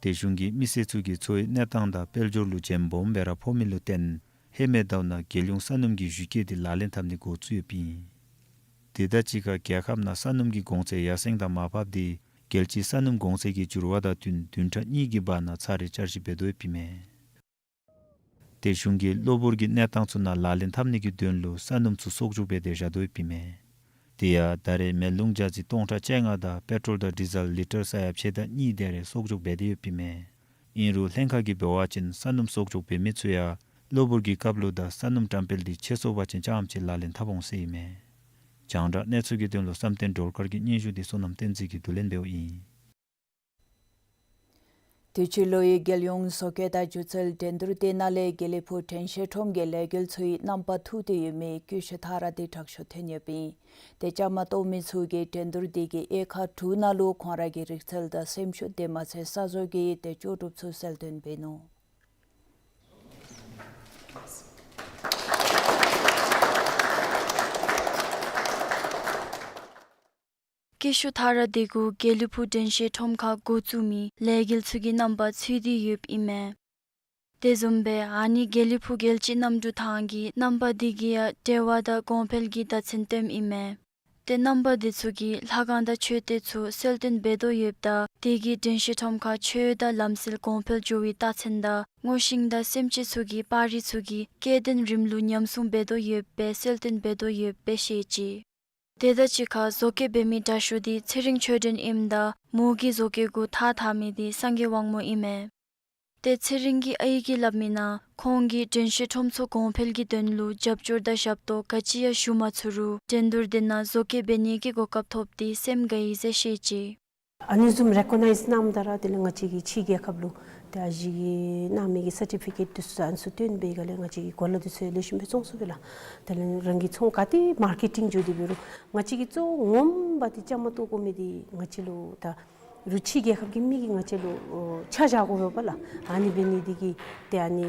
ཏེ་གཞུང་གིས་མི་སེར་ཚུ་གི་འཚོ་བའི་གནས་སྟངས་དང་དཔལ་འབྱོར་ལུ་འཇམ་སྦོམ་སྦེ་ར་ཕོག་མི་ལུ་བརྟེན་ཧེ་མའི་ཟླཝ་ནང་རྒྱལ་ཡོངས་སོ་ནམ་གྱི་གཞི་བཀོད་འདི་ལག་ལེན་འཐབ་ནི་འགོ་བཙུགས་ཡོདཔ་ཨིན། དེ་དང་གཅིག་ཁར་རྒྱལ་ཁབ་ནང་སོ་ནམ་གྱི་གོང་ཚད་ཡར་སེང་དང་མར་ཕབ་འདི་རྒྱལ་སྤྱིའི་སོ་ནམ་གོང་ཚད་ཀྱི་འགྱུར་བ་དང་བསྟུན་བདུན་ཕྲག་གཉིས་ཀྱི་བར་ན་ཚར་རེ་བསྐྱར་ཞིབ་འབད་དོ་ཡོདཔ་ཨིན་མས། ཏེ་གཞུང་གིས་གློ་བུར་གྱི་གནས་སྟངས་ཚུ་ནང་ལག་ལེན་འཐབ་ནི་གི་དོན་ལུ་སོ་ནམ་ཚུ་གསོག་འཇོག་འབད་དེ་བཞག་དོ་ཡོདཔ་ཨིན་མས། དེ་ཡང་ད་རེས་མེ་རླུང་ལྗགས་རྩི་སྟོང་ཕྲག་བཅོ་ལྔ་དང་པེ་ཊོལ་དང་ཌི་ཟེལ་ལི་ཊར་ས་ཡ་ཕྱེད་དང་གཉིས་དེ་རེ་གསོག་འཇོག་འབད་དེ་ཡོདཔ་ཨིན་མས། ཨིན་རུང་ལྷན་ཁག་གིས་འབད་བ་ཅིན་སོ་ནམ་གསོག་འཇོག་འབད་མི་ཚུ་ཡང་གློ་བུར་གྱི་སྐབས་ལུ་དང་སོ་ནམ་བཀྲམ་སྤེལ་འདི་ཕྱེད་སོང་བ་ཅིན་རྐྱངམ་ཅིག་ལག་ལེན་འཐབ་འོང་ཟེར་ཨིན་མས། རྒྱང་བསྒྲགས་གནས་ཚུལ་གྱི་དོན་ལུ་བསམ་གཏན་སྒྲོལ་དཀར་གྱི་སྙན་ཞུ་འདི་བསོད་ནམས་བསྟན་འཛིན་གྱིས་བསྡུ་ལེན་འབདཝ་ཨིན། དུས་ཅི་ལོའི་རྒྱལ་ཡོངས་བཟོ་བཀོད་དང་སྒྱུ་རྩལ་འགྲན་བསྡུར་དེ་ནང་ལས་དགེ་ལེགས་ཕུག་དྲན་ཤེས་ཁྲོམ་གྱི་ལས་འགུལ་ཚུ་གི་རྣམ་པ་ཐུག་སྟེ་ཡོད་མི་སྐུ་ཞབས་ཐ་ར་དེ་དྲག་ཤོས་ཐོན་ཡོདཔ་ཨིན། དེ་བཅའ་མར་གཏོགས་མི་ཚུ་གིས་འགྲན་བསྡུར་དེ་གི་དབྱེ་ཁག་དྲུག་ནང་ལུ་ཁོང་ར་གི་རིག་རྩལ་དང་སེམས་ཤུགས་དེ་མ་ཚད་ས་བཟོ་གི་དེ་ལྕོགས་གྲུབ་ཚུ་གསལ་སྟོན་འབད་ནུག། སྐུ་ཞབས་ཐ་ར་དེ་གུ་དགེ་ལེགས་ཕུག་དྲན་ཤེས་ཁྲོམ་ཁར་འགོ་བཙུགས་མི་ལས་འགུལ་ཚུ་གི་རྣམ་པ་ཚུད་དེ་ཡོདཔ་ཨིན་མས། དེ་བཟུམ་སྦེ་ཨ་ནི་དགེ་ལེགས་ཕུག་རྒྱལ་སྤྱི་གནམ་གྲུ་ཐང་གི་རྣམ་པ་དེ་གིས་ཡང་འབྲེལ་བ་དང་གོང་འཕེལ་གྱི་བརྡ་མཚོན་སྟོནམ་ཨིན་མས། ཏེ་རྣམ་པ་དེ་ཚུ་གིས་ལྷ་ཁང་དང་མཆོད་རྟེན་ཚུ་གསལ་སྟོན་འབད་དོ་ཡོདཔ་ད་དེ་གིས་དྲན་ཤེས་ཁྲོམ་ཁར་ཆོས་དང་ལམ་སྲོལ་གོང་འཕེལ་འགྱོ་བའི་རྟགས་མཚན་དང་ངོ་ཤེས་དང་སེམས་ཅན་ཚུ་གི་པར་རིས་ཚུ་གིས་སྐྱེ་ལྡན་རིམ་ལུགས་ཉམས་སྲུང་འབད་དོ་ཡོདཔ་སྦེ་གསལ་སྟོན་འབད་དོ་ཡོདཔ་སྦེ་བཤད་ཅི། དེ་དང་གཅིག་ཁར་བཟོ་བཀོད་འབད་མི་དྲག་ཤོས་དེ་ཚེ་རིང་ཆོས་སྒྲོན་ཨིནམ་ད་མོ་གི་བཟོ་བཀོད་གུ་ཐགས་འཐག་མི་དེ་སངས་རྒྱས་དབང་མོ་ཨིན་མས། ཏེ་ཚེ་རིང་གི་ཨའི་གིས་སླབ་མི་ནང་ཁོང་གིས་དྲན་ཤེས་ཁྲོམ་ཚོགས་གོང་འཕེལ་གྱི་དོན་ལུ་རྒྱབ་སྐྱོར་དང་ཞབས་ཏོག་ག་ཅི་ཡང་ཞུ་མ་ཚུགས་རུང་འགྲན་བསྡུར་དེ་ནང་བཟོ་བཀོད་འབད་ནི་གི་གོ་སྐབས་ཐོབ་སྟེ་སེམས་དགའ་ཡི་ཟེར་བཤད་ཅི། ཨ་ནི་བཟུམ་རེ་ཀོ་ནའིཛ་གནངམ་ད་ར་དེ་ལས་ང་བཅས་ཀྱིས་ཕྱི་རྒྱལ་ཁབ་ལུ་ཏེ་ཨ་ཞེ་གི་གནང་མི་གི་སར་ཊི་ཕི་ཀེཊ་འདི་ཚུ་ཨ་ནི་ཚུ་བཏོན་པའི་སྒང་ལས་ང་བཅས་ཀྱི་གོ་ལ་འདི་ཚུ་ཡང་ལེགས་ཤོམ་སྦེ་བཙོང་ཚུགས་པས་ལགས། དེ་ལས་རང་གི་ཚོང་ག་ཏེ་མར་ཀེ་ཊིང་འགྱོ་སྟེ་འབད་རུང་ང་བཅས་ཀྱིས་གཙོ་བོ་ངོ་མ་འདི་བཅའ་མར་གཏོགས་དགོ་མི་འདི་ང་བཅས་ལུ་ད་རུང་ཕྱི་རྒྱལ་ཁབ་ཀྱི་མི་གིས་ང་བཅས་ལུ་ཨོ་ཆ་བཞག་དགོ་པས་ལགས། ཨ་ནི་འབད་ནི་འདི་གིས་ཏེ་ཨ་ནི་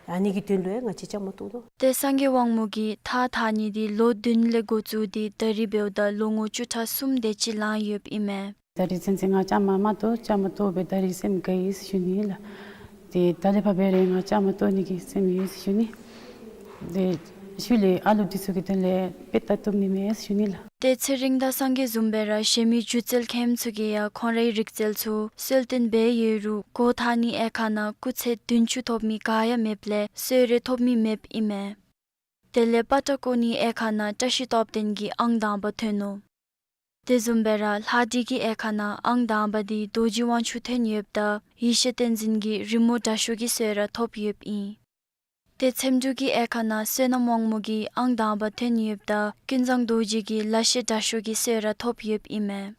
ཨ་ནི་གི་དོན་ལུ་ཡང་ང་བཅས་བཅའ་མར་གཏོགས་དོ། ཏེ་སངས་རྒྱས་དབང་མོ་གིས་ཐགས་འཐག་ནི་འདི་ལོ་བདུན་ལས་འགོ་བཙུགས་ཏེ་ད་རིས་འབདཝ་ད་ལོ་ངོ་བཅུ་ཕྲག་གསུམ་དེ་ཅིག་ལང་ཡོདཔ་ཨིན་མས། ད་རིས་ཚུན་ཚོད་ང་བཅའ་མར་མ་གཏོགས་བཅའ་མར་གཏོགས་སྦེ་ད་རིས་སེམས་དགའ་ཡི་ཟེར་ཞུ་ནི་ལགས། ཏེ་ད་ལས་ཕར་འབད་རུང་ང་བཅའ་མར་གཏོགས་ནི་གི་སེམས་ཡོད་ཟེར་ཞུ་ནི། ཏེ་ཤུལ་ལས་ཨ་ལུ་འདི་ཚུ་གི་དོན་ལས་དཔེ་ལྟ་བཏུབ་ནི་མས་ཟེར་ཞུ་ནི་ལགས། ཏེ་ཚེ་རིང་དང་སངས་རྒྱས་བཟུམ་སྦེ་ར་གཞན་མི་སྒྱུ་རྩལ་མཁནམ་ཚུ་གིས་ཡང་ཁོང་རའི་རིག་རྩལ་ཚུ་གསོལ་སྟོན་འབད་ཡོད་རུང་སྒོ་འཐག་ནི་དབྱེ་ཁག་ནང་སྐུགས་ཚད་བདུན་ཅུ་ཐོབ་མི་ག་ཡང་མེདཔ་ལས་གསོལ་རས་ཐོབ་མི་མེདཔ་ཨིན་མས། དེ་ལས་པ་ཏྲ་བརྐོ་ནི་དབྱེ་ཁག་ནང་བཀྲ་ཤིས་སྟོབས་ལྡན་གྱིས་ཨང་དང་པ་ཐོན་ནུག། དེ་བཟུམ་སྦེ་ར་ལྷ་འབྲི་གི་དབྱེ་ཁག་ནང་ཨང་དང་པ་འདི་རྡོ་རྗེ་དབང་ཕྱུག་ཐོན་ཡོདཔ་ད་ཡེ་ཤེས་བསྟན་འཛིན་གྱིས་རི་མོ་འདྲ་བཤུས་ཀྱི་གསོལ་རས་ཐོབ་ཡོདཔ་ཨིན། ཏེ་འཚེམ་དྲུབ་ཀྱི་དབྱེ་ཁག་ནང་བསོད་ནམས་དབང་མོ་གིས་ཨང་དང་པ་ཐོན་ཡོདཔ་ད་ཀུན་བཟང་རྡོ་རྗེ་གིས་ལ་ཤས་འདྲ་བཤུས་ཀྱི་གསོལ་རས་ཐོབ་ཡོདཔ་ཨིན་མས།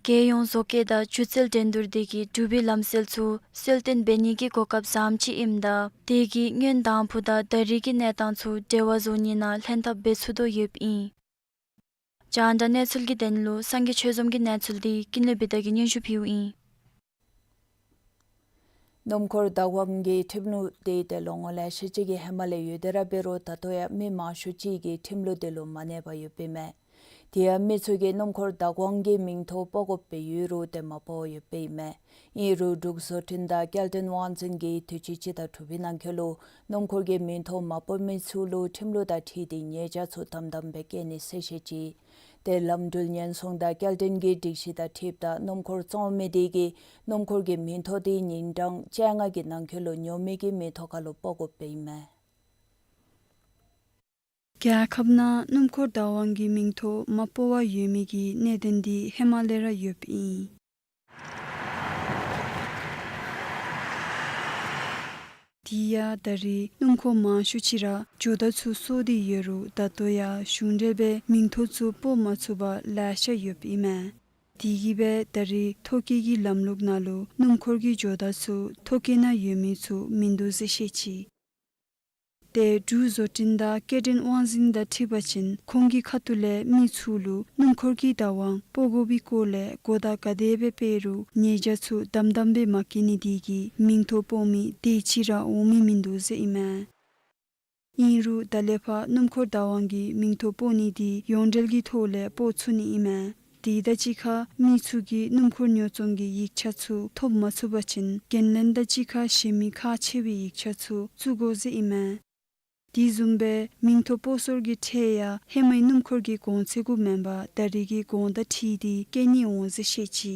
རྒྱལ་ཡོངས་བཟོ་བཀོད་དང་སྒྱུ་རྩལ་འགྲན་བསྡུར་དེ་གིས་འབྲུག་པའི་ལམ་སྲོལ་ཚུ་གསོལ་སྟོན་འབད་ནི་གི་གོ་སྐབས་བཟངམ་ཅིག་ཨིནམ་ད་དེ་གིས་སྔོན་དང་ཕུ་དང་ད་རིས་ཀྱི་གནས་སྟངས་ཚུ་འབྲེལ་བ་བཟོ་ནི་ནང་ལྷན་ཐབས་འབད་ཚུགས་དོ་ཡོདཔ་ཨིན། རྒྱང་བསྒྲགས་གནས་ཚུལ་གྱི་དོན་ལུ་སངས་རྒྱས་ཆོས་འཛོམས་ཀྱི་གནས་ཚུལ་འདི་ཀུན་ལེགས་བི་དྷ་གིས་སྙན་ཞུ་ཕུལཝ་ཨིན། སྣུམ་འཁོར་བདག་དབང་གི་ཁྲིམས་ལུགས་འདི་ཏེ་ལོ་ངོ་ལེ་ཤ་ཅིག་གི་ཧེ་མ་ལས་ཡོད་དེ་ར་འབད་རུང་ད་ལྟོ་ཡང་མི་མང་ཤོས་ཅིག་གིས་ཁྲིམས་ལུགས་འདི་ལུ་མ་གནས་པར་ཡོདཔ་ཨིན་མས། དེ་ཡང་མི་ཚུ་གིས་སྣུམ་འཁོར་བདག་དབང་གི་མིང་ཐོ་སྤོ་དགོཔ་སྦེ་ཡོད་རུང་ཏེ་མ་སྤོ་བར་ཡོདཔ་ཨིན་མས། ཨིན་རུང་འབྲུག་བཟོ་སྐྲུན་དང་སྐྱེལ་འདྲེན་དབང་འཛིན་གྱིས་དུས་ཅི་སྤྱི་ཟླ་དྲུག་པའི་ནང་འཁོད་ལུ་སྣུམ་འཁོར་གྱི་མིང་ཐོ་མ་སྤོ་མི་ཚུ་ལུ་ཁྲིམས་ལུགས་དང་འཁྲིལ་ཏེ་ཉེས་བྱ་ཚུ་དམ་དམ་སྦེ་བཀལ་ནི་ཟེར་བཤད་ཅི། ཏེ་ལམ་འགྲུལ་ཉེན་སྲུང་དང་སྐྱེལ་འདྲེན་གྱི་སྒྲིག་གཞི་དང་འཁྲིལཝ་ད་སྣུམ་འཁོར་བཙོང་མི་དེ་གིས་སྣུམ་འཁོར་གྱི་མིང་ཐོ་དེ་ཉིན་གྲངས་བཅོ་ལྔ་གི་ནང་འཁོད་ལུ་ཉོ་མི་གི་མིང་ཐོ་ཁར་ལུ་སྤོ་དགོཔ་སྦེ་ཨིན་མས། རྒྱལ་ཁབ་ནང་སྣུམ་འཁོར་བདག་དབང་གི་མིང་ཐོ་མ་སྤོ་བར་ཡོད་མི་གི་གནད་དོན་འདི་ཧེ་མ་ལས་ར་ཡོདཔ་ཨིན། དེ་ཡང་ད་རིས་སྣུམ་འཁོར་མང་ཤོས་ཅིག་ར་ཇོ་བདག་ཚུ་སོར་ཏེ་ཡོད་རུང་ད་ལྟོ་ཡང་གཞུང་འབྲེལ་སྦེ་མིང་ཐོ་ཚུ་སྤོ་མ་ཚུགས་པར་ལེ་ཤ་ཡོདཔ་ཨིན་མས། དེ་གིས་སྦེ་ད་རིས་ཐོ་བཀོད་ཀྱི་ལམ་ལུགས་ནང་ལུ་སྣུམ་འཁོར་གྱི་ཇོ་བདག་ཚུ་ཐོ་བཀོད་ནང་ཡོད་མི་ཚུ་མིན་འདུག་ཟེར་བཤད་ཅི། ཏེ་འབྲུག་བཟོ་སྐྲུན་དང་སྐྱེལ་འདྲེན་དབང་འཛིན་དང་འཁྲིལ་བ་ཅིན་ཁོང་གི་ཁ་ཐུག་ལས་མི་ཚུ་ལུ་སྣུམ་འཁོར་གྱི་བདག་དབང་སྤོ་དགོ་པའི་སྐོར་ལས་གོ་བརྡ་ག་དེ་སྦེ་སྤེལ་རུང་ཉེས་བྱ་ཚུ་དམ་དམ་སྦེ་མ་བཀལ་ནི་དེ་གིས་མིང་ཐོ་སྤོ་མི་དེ་ཅིག་ར་འོང་མི་མིན་འདུག་ཟེར་ཨིན་མས། ཨིན་རུང་ད་ལས་ཕར་སྣུམ་འཁོར་བདག་དབང་གི་མིང་ཐོ་སྤོ་ནི་དེ་ཡོངས་འབྲེལ་གྱི་ཐོག་ལས་སྤོ་ཚུགས་ནི་ཨིན་མས། དེ་དང་གཅིག་ཁར་མི་ཚུ་གིས་སྣུམ་འཁོར་ཉོ་བཙོང་གི་ཡིག་ཆ་ཚུ་ཐོབ་མ་ཚུགས་པ་ཅིན་འགན་ལེན་དང་གཅིག་ཁར་གཞན་མི་ཁག་ཆེ་བའི་ཡིག་ཆ་ཚུ་བཙུགས་དགོ་ཟེར་ཨིན་མས། དེ་བཟུམ་སྦེ་མིང་ཐོ་སྤོ་སོར་གྱི་ཁྲལ་ཡང་ཧེ་མའི་སྣུམ་འཁོར་གྱི་གོང་ཚད་གུ་མེན་པར་ད་རིས་ཀྱི་གོང་དང་འཁྲིལ་ཏེ་བཀལ་ནི་འོང་ཟེར་བཤད་ཅི།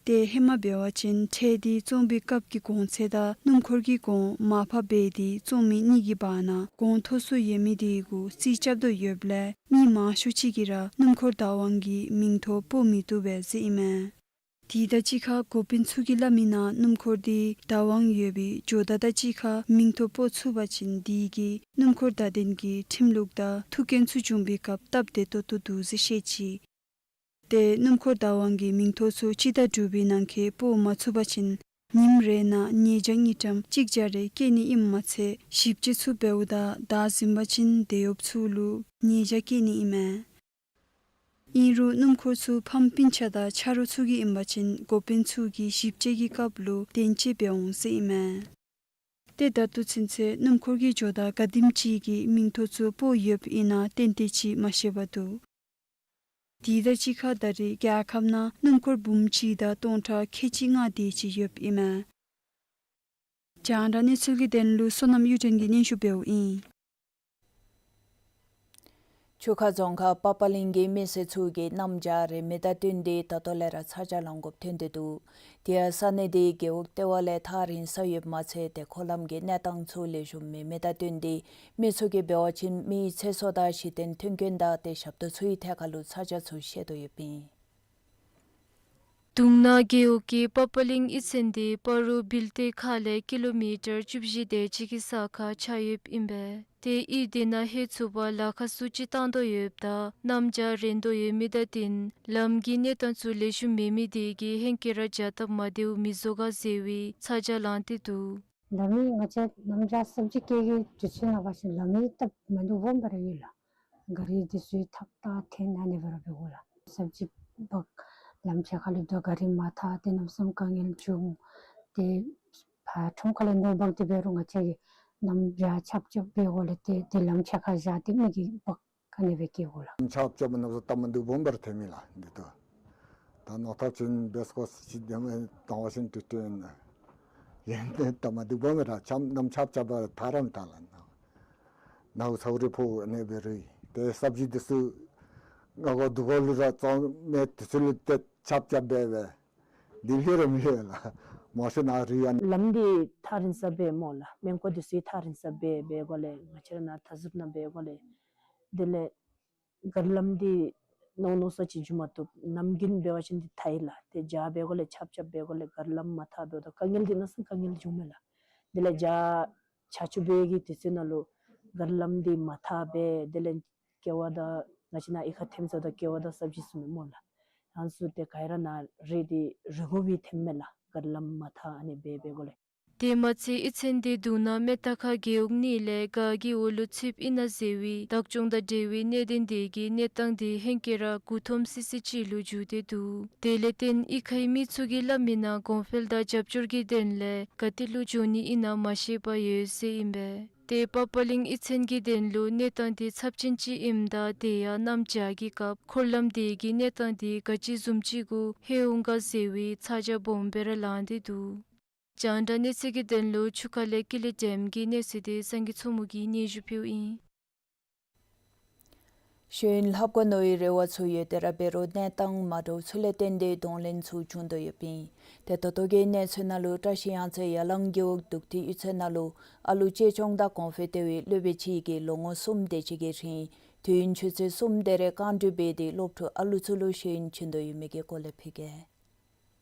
ཏེ་ཧེ་མ་འབད་བ་ཅིན་ཁྲལ་དེ་བཙོང་པའི་སྐབས་ཀྱི་གོང་ཚད་དང་སྣུམ་འཁོར་གྱི་གོང་མར་ཕབ་འབད་དེ་བཙོང་མི་གཉིས་ཀྱི་བར་ན་གོང་མཐོ་སུ་ཡོད་མི་དེ་གུ་རྩིས་རྐྱབ་དོ་ཡོདཔ་ལས་མི་མང་ཤོས་ཅིག་གིས་ར་སྣུམ་འཁོར་བདག་དབང་གི་མིང་ཐོ་སྤོ་མི་བཏུབ་པས་ཟེར་ཨིན་མས། དེ་དང་གཅིག་ཁར་འགོ་དཔོན་ཚུ་གིས་སླབ་མི་ནང་སྣུམ་འཁོར་དེ་བདག་དབང་ཡོད་པའི་ཇོ་བདག་དང་གཅིག་ཁར་མིང་ཐོ་སྤོ་ཚུགས་པ་ཅིན་དེ་གིས་སྣུམ་འཁོར་བདག་དོན་གྱི་ཁྲིམས་ལུགས་དང་ཐུགས་འགན་ཚུ་འབྱུང་བའི་སྐབས་སྟབས་བདེ་ཏོག་ཏོ་འདུག་ཟེར་བཤད་ཅི། ཏེ་སྣུམ་འཁོར་བདག་དབང་གི་མིང་ཐོ་ཚུ་སྤྱི་ཟླ་དྲུག་པའི་ནང་འཁོད་སྤོ་མ་ཚུགས་པ་ཅིན་ཉིནམ་རེ་ནང་ཉེས་བྱ་དངུལ་ཀྲམ་གཅིག་བརྒྱ་རེ་བཀལ་ནི་ཨིནམ་མ་ཚད་ཞིབ་དཔྱད་ཚུ་འབདཝ་ད་བདའ་ཟུན་པ་ཅིན་དེད་གཡོགཔ་ཚུ་ལུ་ཉེས་བྱ་བཀལ་ནི་ཨིན་མས། ཨིན་རུང་སྣུམ་འཁོར་ཚུ་ཕམ་སྤུན་ཆ་དང་ཆ་རོགས་ཚུ་གི་ཨིན་པ་ཅིན་འགོ་དཔོན་ཚུ་གིས་ཞིབ་དཔྱད་ཀྱི་སྐབས་ལུ་བདེན་དཔྱད་འབད་འོང་ཟེར་ཨིན་མས། ཏེ་ད་ལྟོ་ཚུན་ཚོད་སྣུམ་འཁོར་གྱི་ཇོ་བདག་ག་དེམ་ཅིག་གིས་མིང་ཐོ་ཚུ་སྤོ་ཡོདཔ་ཨིན་ན་ཏན་ཏན་ཅིག་མ་ཤེས་པ་འདུག། དེ་དང་གཅིག་ཁར་ད་རེས་རྒྱལ་ཁབ་ནང་སྣུམ་འཁོར་འབུམ་གཅིག་དང་སྟོང་ཕྲག་ཁལ་གཅིག་ལྔ་དེ་ཅིག་ཡོདཔ་ཨིན་མས། རྒྱང་བསྒྲགས་གནས་ཚུལ་གྱི་དོན་ལུ་བསོད་ནམས་གཡུ་སྒྲོན་གྱིས་སྙན་ཞུ་འབདཝ་ཨིན། ཆུ་ཁ་རྫོང་ཁག་པ་པ་གླིང་གི་མི་སེར་ཚུ་གིས་གནམ་བྱཱར་རིན་མེད་དང་བསྟུན་ཏེ་ད་ལྟོ་ལས་ར་ཚ་གྱང་ལང་དགོཔ་ཐོན་ཏེ་འདུག། དེ་ཡང་ས་གནས་དེ་རྒེད་འོག་ལྟེ་བ་ལས་ཐག་རིང་ས་ཡོདཔ་མ་ཚད་ཏེ་མཁོ་ལམ་གྱི་གནས་སྟངས་ཚུ་ལེགས་ཤོམ་མེད་མི་དང་བསྟུན་ཏེ་མི་ཚུ་གིས་འབད་བ་ཅིན་མིའི་ཚེ་སྲོག་དང་གཞི་རྟེན་མཐུན་རྐྱེན་དང་ཏེ་ཞབས་ཏོག་ཚུའི་ཐད་ཁར་ལུ་ཚ་གྱང་ཚུ་བཤད་དོ་ཡོདཔ་ཨིན། དུང་ནག་རྒེད་འོག་གི་པ་པ་གླིང་གཡུས་ཚན་འདི་སྤ་རོ་བིལ་ཏེ་ཁ་ལས་ཀི་ལོ་མི་ཊར་བཅུ་བཞི་དེ་ཅིག་གི་ས་ཁར་ཆགས་ཡོདཔ་ཨིན་པས། ཏེ་གཡུས་འདི་ནང་ལྷོད་ཚུགས་པར་ལ་ཁ་ཚུ་ཅིག་བཏང་དོ་ཡོདཔ་ད་གནམ་བྱཱར་རན་དོ་ཡོད་མི་དང་བསྟུན་ལམ་གྱི་གནས་སྟངས་ཚུ་ལེགས་ཤོམ་མེད་མི་དེ་གིས་ཧེང་སྐལ་ར་བྱ་སྟབས་མ་བདེཝ་མི་བཟོ་ག་ཟེར་བའི་ཚ་གྱང་ལངས་ཏེ་འདུག། ལམ་ངོ་ཚ་གནམ་བྱཱར་སབ་ཇི་སྐྱེལ་གྱི་དུས་ཚོད་ནང་འབད་བ་ཅིན་ལམ་ཡང་སྟབས་མ་བདེཝ་སྦོམ་སྦེ་ར་ཡོད་ལགས། ག་རི་དེ་ཚུ་ཐག་བཏགས་འཐེན་ཨ་ནི་སྦེ་ར་འབད་དགོ་ལགས། སབ་ཇི་འབག་ལམ་ཕྱེད་ཁ་ལུ་སྡོད་ག་རི་མ་ཐར་ཏེ་གནམ་མེད་ས་མེད་དཀའ་ངལ་བྱུང་། ཏེ་ཕར་ཁྲོམ་ཁ་ལས་ནོར་འབག་སྟེ་འབད་རུང་ང་བཅས་ཀྱིས་གནམ་བྱཱར་ཆབ་ཆབ་འབད་དགོ་ལས་ཏེ་ཏེ་ལམ་ཕྱེད་ཁར་བཞག་སྟེ་མི་གིས་འབག་ཨ་ནི་སྦེ་སྐྱེལ་དགོ་ལགས། ཆབ་ཆབ་ནང་སོ་སྟབས་མ་བདེཝ་སྦོམ་སྦེ་ར་ཐོན་མི་ལགས་འདི་ད། ད་ནོར་ཐག་ཆོད་འབད་དགོ་ཟེར་ཅིག་དེ་མ་བཏང་བ་ཅིན་ཏེ་ཏེ་ཡང་ཏེ་སྟབས་མ་བདེཝ་སྦོམ་སྦེ་ར་ཆབ་གནམ་ཆབ་ཆབ་སྦེ་ཐར་ར་མི་ཐར་ལགས། ནཝ་ཚཝ་རེ་ཕོག་ཨ་ནི་སྦེ་ར་ཏེ་སབ་ཇི་དེ་ཚུ་ང་གོ་འདུ་གོ་ལུ་ར་བཙོང་མི་དེ་ཚུ་ལུ་ཏེ་ཆབ་ཆབ་འབད་འབད་འདི་ལྷོད་ར་མི་ལྷོད་ལགས། མ་གཞི་ནཱ་རི་ཡང་ལམ་འདི་ཐག་རིང་ས་སྦེ་སྨོ་ལགས། སྨན་ཁང་དེ་ཚུ་ཐག་རིང་ས་སྦེ་འབད་དགོ་ལས་ང་བཅས་ར་ནཱ་མཐའ་ཟུར་ནང་འབད་དགོ་ལས། དེ་ལས་ག་རི་ལམ་འདི་ནོར་ནོར་ས་ཅིག་འགྱོ་མ་བཏུབ། གནམ་དགུན་འབད་བ་ཅིན་འདི་ཐལ་ཡི་ལགས། ཏེ་བྱཱར་འབད་དགོ་ལས་ཆབ་ཆབ་འབད་དགོ་ལས་ག་རི་ལམ་མ་ཐར་འབདཝ་ད་དཀའ་ངལ་འདི་གནམ་མེད་ས་མེད་དཀའ་ངལ་འབྱུངམ་མས་ལགས། དེ་ལས་བྱཱར་བྱ་ཆུ་འབད་བའི་དུས་ཚོད་ནང་ལུ་ག་རི་ལམ་འདི་མ་ཐར་སྦེ་དེ་ལས་ཀེ་བ་དང་ང་བཅས་ནཱ་གཡུས་ཁར་ཐོནམ་ཚུ་དང་ཀེ་བ་དང་སབ་ཇི་ཚུ་མས་སྨོ་ལགས། ཡང་སུ་ཏེ་ག་ར་ནཱ་རི་འདི་རི་གུ་སྦེ་ཐོནམ་མས་ལགས། ག་རི་ལམ་མ་ཐར་ཨ་ནི་སྦེ་འབད་དགོ་ལས། དེ་མ་ཚད་གཡུས་ཚན་འདི་དུང་ནག་མེ་ཏ་ཁ་རྒེད་འོག་གཉིས་ལས་ག་གི་འོག་ལུ་ཚུདཔ་ཨིན་ན་ཟེར་བའི་བདག་སྐྱོང་དང་འབྲེལ་བའི་གནད་དོན་དེ་གིས་གནས་སྟངས་དེ་ཧེང་སྐལ་ར་མགུ་འཐོམ་སི་སི་ཅིག་ལུ་འགྱུར་ཏེ་འདུག། དེ་ལས་བརྟེན་གཡུས་ཁའི་མི་ཚུ་གིས་སླབ་མི་ནང་གོང་འཕེལ་དང་རྒྱབ་སྐྱོར་གྱི་དོན་ལས་ག་ཏེ་ལུ་འགྱོ་ནི་ཨིན་ན་མ་ཤེས་པར་ཡོད་ཟེར་ཨིན་པས། ཏེ་པ་པ་གླིང་གཡུས་ཚན་གྱི་དོན་ལུ་གནས་སྟངས་དེ་ཚབས་ཆེན་ཅིག་ཨིནམ་ད་དེ་ཡང་གནམ་བྱཱར་གྱི་སྐབས་འཁོར་ལམ་དེ་གིས་གནས་སྟངས་དེ་ག་ཅི་བཟུམ་ཅིག་གུ་ལྷོད་འོང་ག་ཟེར་བའི་ཚ་གྱང་སྦོམ་སྦེ་ར་ལངས་ཏེ་འདུག། རྒྱང་བསྒྲགས་གནས་ཚུལ་གྱི་དོན་ལུ་ཆུ་ཁ་ལས་ཀུན་ལེགས་བདེམ་གྱི་གནས་ཚུལ་དེ་སངས་རྒྱས་མཚོ་མོ་གིས་སྙན་ཞུ་ཕུལཝ་ཨིན། ཤེས་ཡོན་ལྷབ་དགོ་མནོ་བའི་རེ་བ་ཚུ་ཡོད་དེ་ར་འབད་རུང་གནས་སྟངས་མ་འདྲཝ་ཚུ་ལས་བརྟེན་ཏེ་གདོང་ལེན་ཚུ་བྱུང་དོ་ཡོདཔ་ཨིན། ཏེ་ད་ལྟོ་གི་གནས་ཚུལ་ནང་ལུ་བཀྲ་ཤིས་གཡང་རྩེ་ཡ་ལང་རྒེད་འོག་དུག་ཏི་གཡུས་ཚན་ནང་ལུ་ཨ་ལུ་གཅེས་སྐྱོང་དང་གོང་འཕེལ་ལྟེ་བའི་སློབ་དཔོན་ཅིག་གིས་ལོ་ངོ་གསུམ་དེ་ཅིག་གི་རིང་དུས་ཡུན་ཆུ་ཚོད་གསུམ་དེ་རེ་རྐང་འགྲུལ་འབད་དེ་སློབ་ཕྲུག་ཨ་ལུ་ཚུ་ལུ་ཤེས་ཡོན་བྱིན་དོ་ཡོད་མི་གི་སྐོར་ལས་ཕུལ་གེ།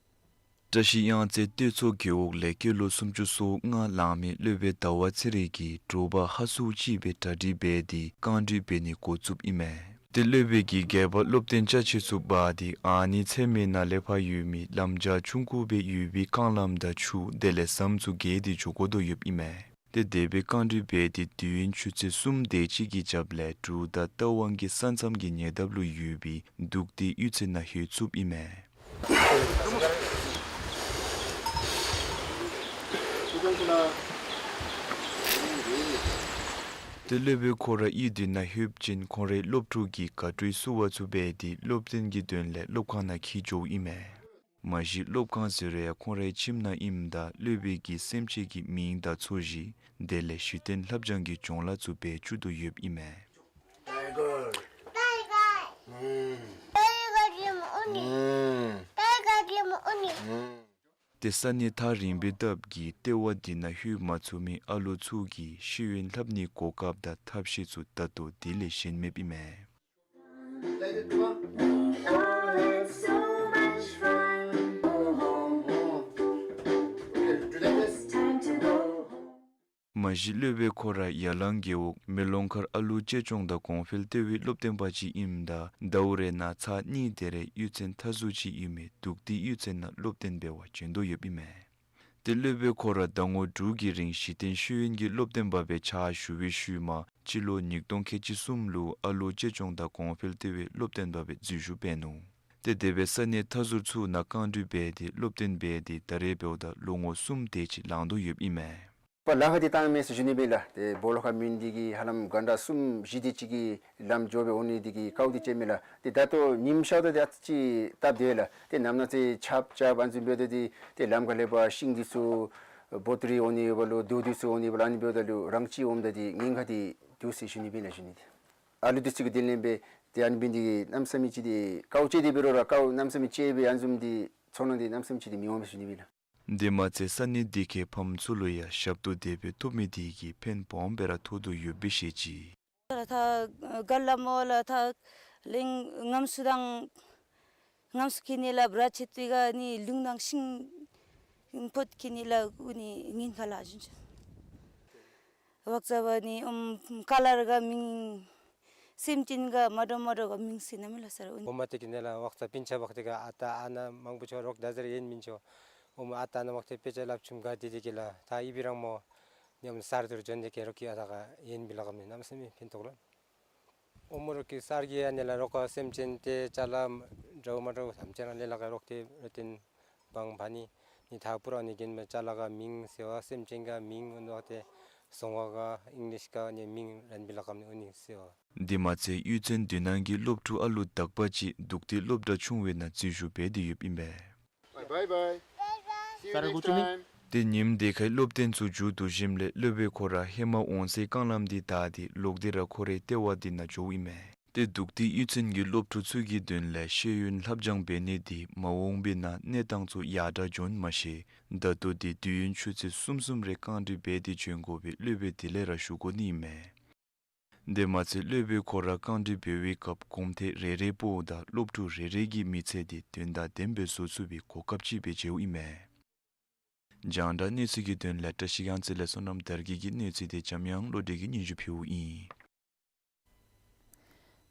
བཀྲ་ཤིས་གཡང་རྩེ་སྟོད་མཚོ་རྒེད་འོག་ལས་སྐྱེས་ལོ་སུམ་ཅུ་སོ་ལྔ་ལང་མི་སློབ་དཔོན་ཟླ་བ་ཚེ་རིང་གིས་དྲོ་པ་ཧ་སུ་ཅིག་སྦེ་གྲ་སྒྲིག་འབད་དེ་རྐང་འགྲུལ་འབད་ནི་འགོ་བཙུགསཔ་ཨིན་མས། ཏེ་སློབ་དཔོན་གྱིས་སྒལ་པར་སློབ་སྟོན་ཅ་ཆས་ཚུ་འབག་སྟེ་ཨ་ནི་ཚལ་མའི་ནང་ལས་ཕར་ཡོད་མི་ལམ་བྱཱར་ཆུང་ཀུ་སྦེ་ཡོད་པའི་རྐང་ལམ་དང་ཆུ་དེ་ལས་ཟམ་ཚུ་བརྒལ་ཏེ་འགྱོ་དགོ་དོ་ཡོདཔ་ཨིན་མས། ཏེ་དེ་སྦེ་རྐང་འགྲུལ་འབད་དེ་དུས་ཡུན་ཆུ་ཚོད་གསུམ་དེ་ཅིག་གི་རྒྱབ་ལས་འབྲུག་དང་རྟ་དབང་གི་ས་མཚམས་ཀྱི་ཉེ་འདབས་ལུ་ཡོད་པའི་དུག་སྡེ་གཡུས་ཚན་ནང་ལྷོད་ཚུགསཔ་ཨིན་མས། ཏེ་སློབ་དཔོན་ཁོ་ར་གཡུས་འདི་ནང་ལྷོདཔ་ཅིན་ཁོང་རའི་སློབ་ཕྲུག་གིས་དགའ་སྤྲོའི་བསུ་བ་ཚུ་འབད་དེ་སློབ་སྟོན་གྱི་དོན་ལས་སློབ་ཁང་ནང་འཁྱིད་འགྱོཝ་ཨིན་མས། མ་གཞི་སློབ་ཁང་ཟེར་རུང་ཡང་ཁོང་རའི་ཁྱིམ་ནང་ཨིནམ་ད་སློབ་དཔོན་གྱིས་སེམས་ཅན་གྱི་མིང་དང་ཚོས་གཞི་དེ་ལས་གཞི་རྟེན་ལྷབ་སྦྱང་གི་སྦྱོང་བརྡར་ཚུ་འབད་བཅུག་དོ་ཡོདཔ་ཨིན་མས། Tiger. Hmm. Tiger ལེམ་འོང་ནི། Hmm. Tiger ལེམ་འོང་ནི། Hmm. ཏེ་ས་གནས་ཐག་རིང་པའི་སྟབས་ཀྱིས་ལྟེ་བ་འདི་ནང་ལྷོད་མ་ཚུགས་མི་ཨ་ལོ་ཚུ་གིས་ཤེས་ཡོན་ལྷབ་ནིའི་གོ་སྐབས་དང་ཐབས་ཤེས་ཚུ་ད་ལྟོ་དེ་ལས་གཞན་མེདཔ་ཨིན་མས། མ་གཞི་སློབ་དཔོན་ཁོ་ར་ཡ་ལང་རྒེད་འོག་མེ་ལོང་མཁར་ཨ་ལུ་གཅེས་སྐྱོང་དང་གོང་འཕེལ་ལྟེ་བའི་སློབ་སྟོན་པ་ཅིག་ཨིནམ་ད་ཟླཝ་རེ་ནང་ཚར་གཉིས་དེ་རེ་གཡུས་ཚན་མཐའ་ཟུར་ཅིག་ཨིན་མི་དུག་སྡེ་གཡུས་ཚན་ནང་སློབ་སྟོན་འབད་བར་བྱོན་དོ་ཡོདཔ་ཨིན་མས། ཏེ་སློབ་དཔོན་ཁོ་ར་ཟླ་ངོ་དྲུག་གི་རིང་གཞི་རྟེན་ཤེས་ཡོན་གྱི་སློབ་སྟོན་པ་སྦེ་ཕྱག་ཞུ་བའི་ཤུལ་མ་སྤྱི་ལོ་ཉིས་སྟོང་ཁལ་གཅིག་གསུམ་ལུ་ཨ་ལོ་གཅེས་སྐྱོང་དང་གོང་འཕེལ་ལྟེ་བའི་སློབ་སྟོན་པ་སྦེ་འཛུལ་ཞུགས་འབད་ནུག། ཏེ་དེ་སྦེ་ས་གནས་མཐའ་ཟུར་ཚུ་ནང་རྐང་འགྲུལ་འབད་དེ་སློབ་སྟོན་འབད་དེ་ད་རེས་འབདཝ་ད་ལོ་ངོ་གསུམ་དེ་ཅིག་ལང་དོ་ཡོདཔ་ཨིན་མས། པ་ལ་ཁ་འདི་བཏང་མས་ཟེར་ཞུ་ནི་སྦེ་ལགས། ཏེ་སྦོ་ལོགས་ཁར་མེན་འདི་གིས་ཧ་ལམ་གྷན་ཊ་གསུམ་བཞི་དེ་ཅིག་གི་ལམ་འགྱོ་སྦེ་འོང་ནི་འདི་གིས་དཀའཝ་འདི་སྤྱད་མས་ལགས། ཏེ་ད་ལྟོ་ཉིམ་ཤརཝ་ད་འདི་ཨ་ཙི་ཅིག་སྟབས་བདེ་ལགས། ཏེ་ནམ་ནངས་ཚེ་ཆརཔ་རྐྱབ་ཨ་ནི་བཟུམ་འབདཝ་ད་འདི་ཏེ་ལམ་ཁ་ལས་ཕར་ཤིང་འདི་ཚུ་བོ་ཏི་རི་འོང་ནི་ཡོདཔ་ལོ་རྡོ་འདི་ཚུ་འོང་ནི་ཡོདཔ་ལོ་ཨ་ནི་འབདཝ་ད་ལུ་རང་ཅིག་འོངམ་ད་འདི་ཉེན་ཁ་འདི་འདུག་ཟེར་ཞུ་ནི་སྦེ་ལགས་ཞུ་ནི་འདི། ཨ་ལུ་འདི་ཚུ་གི་དོན་ལས་འབད་ཏེ་ཨ་ནི་འབད་ནི་འདི་གིས་གནམ་མེད་ས་མེད་ཅིག་འདི་དཀའཝ་སྤྱད་དེ་འབད་རུང་ར་དཀའཝ་གནམ་མེད་ས་མེད་སྤྱད་སྦེ་ཨ་ནི་བཟུམ་འདི་ཚོར་སྣང་འདི་གནམ་མེད་ས་མེད་ཅིག་འདི་མི་འོང་སྦེ་ཞུ་ནི་སྦེ་ལགས། དེ་མ་ཚད་ས་གནས་འདི་ཁའི་ཕམ་ཚུ་ལུ་ཡང་ཞབས་ཏོག་དེ་སྦེ་ཐོབ་མི་དེ་གིས་ཕན་སྦོམ་སྦེ་ར་ཐོགས་དོ་ཡོདཔ་སྦེ་བཤད་ཅི། ད་ག་ར་ལམ་འོག་ལུ་ད་གླིང་ངམ་སུ་དང་ ངམ་སུ་ཁེ་ནི་ལ་བྲ་ཆེ་ཏི་ག་ནི་ལུང་དང་ཤིང་ཕོད་ཁེ་ནི་ལ་ཨུ་ནི་ངན་ཁ་ལ་ཞུན་ཆུ། ཝག་ཙ་བ་ནི་ཨུམ་ཀ་ལར་ག་མིང་སེམས་ཅན་ག་མ་འདྲ་མ་འདྲ་ག་མིང་སི་ན་མི་ལ་སར་ཨུ་ནི། ཨོ་མ་ཏེ་ཁེ་ནི་ལ་ཝག་ཙ་པིན་ཆ་བག་ཏེ་ག་ཨ་ཏ་ཨ་ན་མང་པོ་ཆོ་རོག་ད་ཟེར་ཡེན་མིན་ཆོ། ཨོ་མ་ཨ་ཏ་ཨ་ན་བག་ཏེ་དཔེ་ཆ་ལབ་ཆུམ་ག་དེ་དེ་ཁེ་ལ་ད་ཨི་བི་རང་མོ་ཉམ་སར་དུར་ཇོན་དེ་ཁེ་རོག་གི་ཨ་ཏ་ག་ཡེན་མི་ལ་གམ་ནི་ནམ་སེ་མི་ཕིན་ཐོག་ལོ། ཨོ་མོ་རོག་གི་སར་གི་ཨ་ནི་ལ་རོག་ག་སེམས་ཅན་ཏེ་ཅ་ལ་འདྲཝ་མ་འདྲཝ་ཐམས་ཅད་རང་ལས་ལ་ག་རོག་ཏེ་རོ་ཏེན་བང་བ་ནི་ནི་ཐག་པུ་ར་ནི་གེན་མ་ཅ་ལ་ག་མིང་སེ་བ་སེམས་ཅན་ག་མིང་ཨོ་ནོ་ཏེ་སོང་བ་ག་ཨིང་ལིཤ་ག་ནི་མིང་རན་བི་ལ་གམ་ནི་ཨོ་ནི་སེ་བ། དེ་མ་ཚད་གཡུས་ཚན་དེ་ནང་གི་སློབ་ཕྲུག་ཨ་ལུ་དག་པ་ཅིག་འདུག་སྟེ་སློབ་གྲྭ་ཆུང་བའི་ནང་འཛུལ་ཞུགས་འབད་དེ་ཡོདཔ་ཨིན་པས། Bye bye. See you next time. ཏེ་ཉིནམ་དེ་ཁའི་སློབ་ཚན་ཚུ་མཇུག་བསྡུ་ཞིནམ་ལས་སློབ་དཔོན་ཁོ་ར་ཧེ་མ་འོང་སའི་རྐང་ལམ་དེ་བདའ་སྟེ་ལོག་སྟེ་ར་ཁོ་རའི་ལྟེ་བ་དེ་ནང་འགྱོཝ་ཨིན་མས། ཏེ་འདུག་སྟེ་གཡུས་ཚན་གྱི་སློབ་ཕྲུག་ཚུ་གི་དོན་ལས་ཤེས་ཡོན་ལྷབ་སྦྱང་འབད་ནི་དེ་མ་འོངས་པའི་ནང་གནས་སྟངས་ཚུ་ཡར་དྲག་འགྱོ་ནི་མ་ཤེས། ད་ལྟོ་དེ་དུས་ཡུན་ཆུ་ཚོད་གསུམ་གསུམ་རེ་རྐང་སྒྲིག་འབད་དེ་བྱོན་དགོ་པའི་སློབ་དཔོན་དེ་ལས་ར་ཞུ་དགོ་ནི་ཨིན་མས། དེ་མ་ཚད་སློབ་དཔོན་ཁོ་ར་རྐང་སྒྲིག་འབད་བའི་སྐབས་གོམ་ཐེངས་རེ་རེ་པོ་དང་སློབ་ཕྲུག་རེ་རེ་གི་མི་ཚེ་དེ་དོན་དང་ལྡནམ་སྦེ་བཟོ་ཚུགས་པའི་གོ་སྐབས་ཅིག་སྦེ་མཇལཝ་ཨིན་མས། རྒྱང་བསྒྲགས་གནས་ཚུལ་གྱི་དོན་ལས་བཀྲ་ཤིས་སྒང་རྩེ་ལས་བསོད་ནམས་དར་རྒྱས་ཀྱི་གནས་ཚུལ་དེ་འཇམ་དབྱངས་བློ་གྲོས་ཀྱིས་སྙན་ཞུ་ཕུལཝ་ཨིན།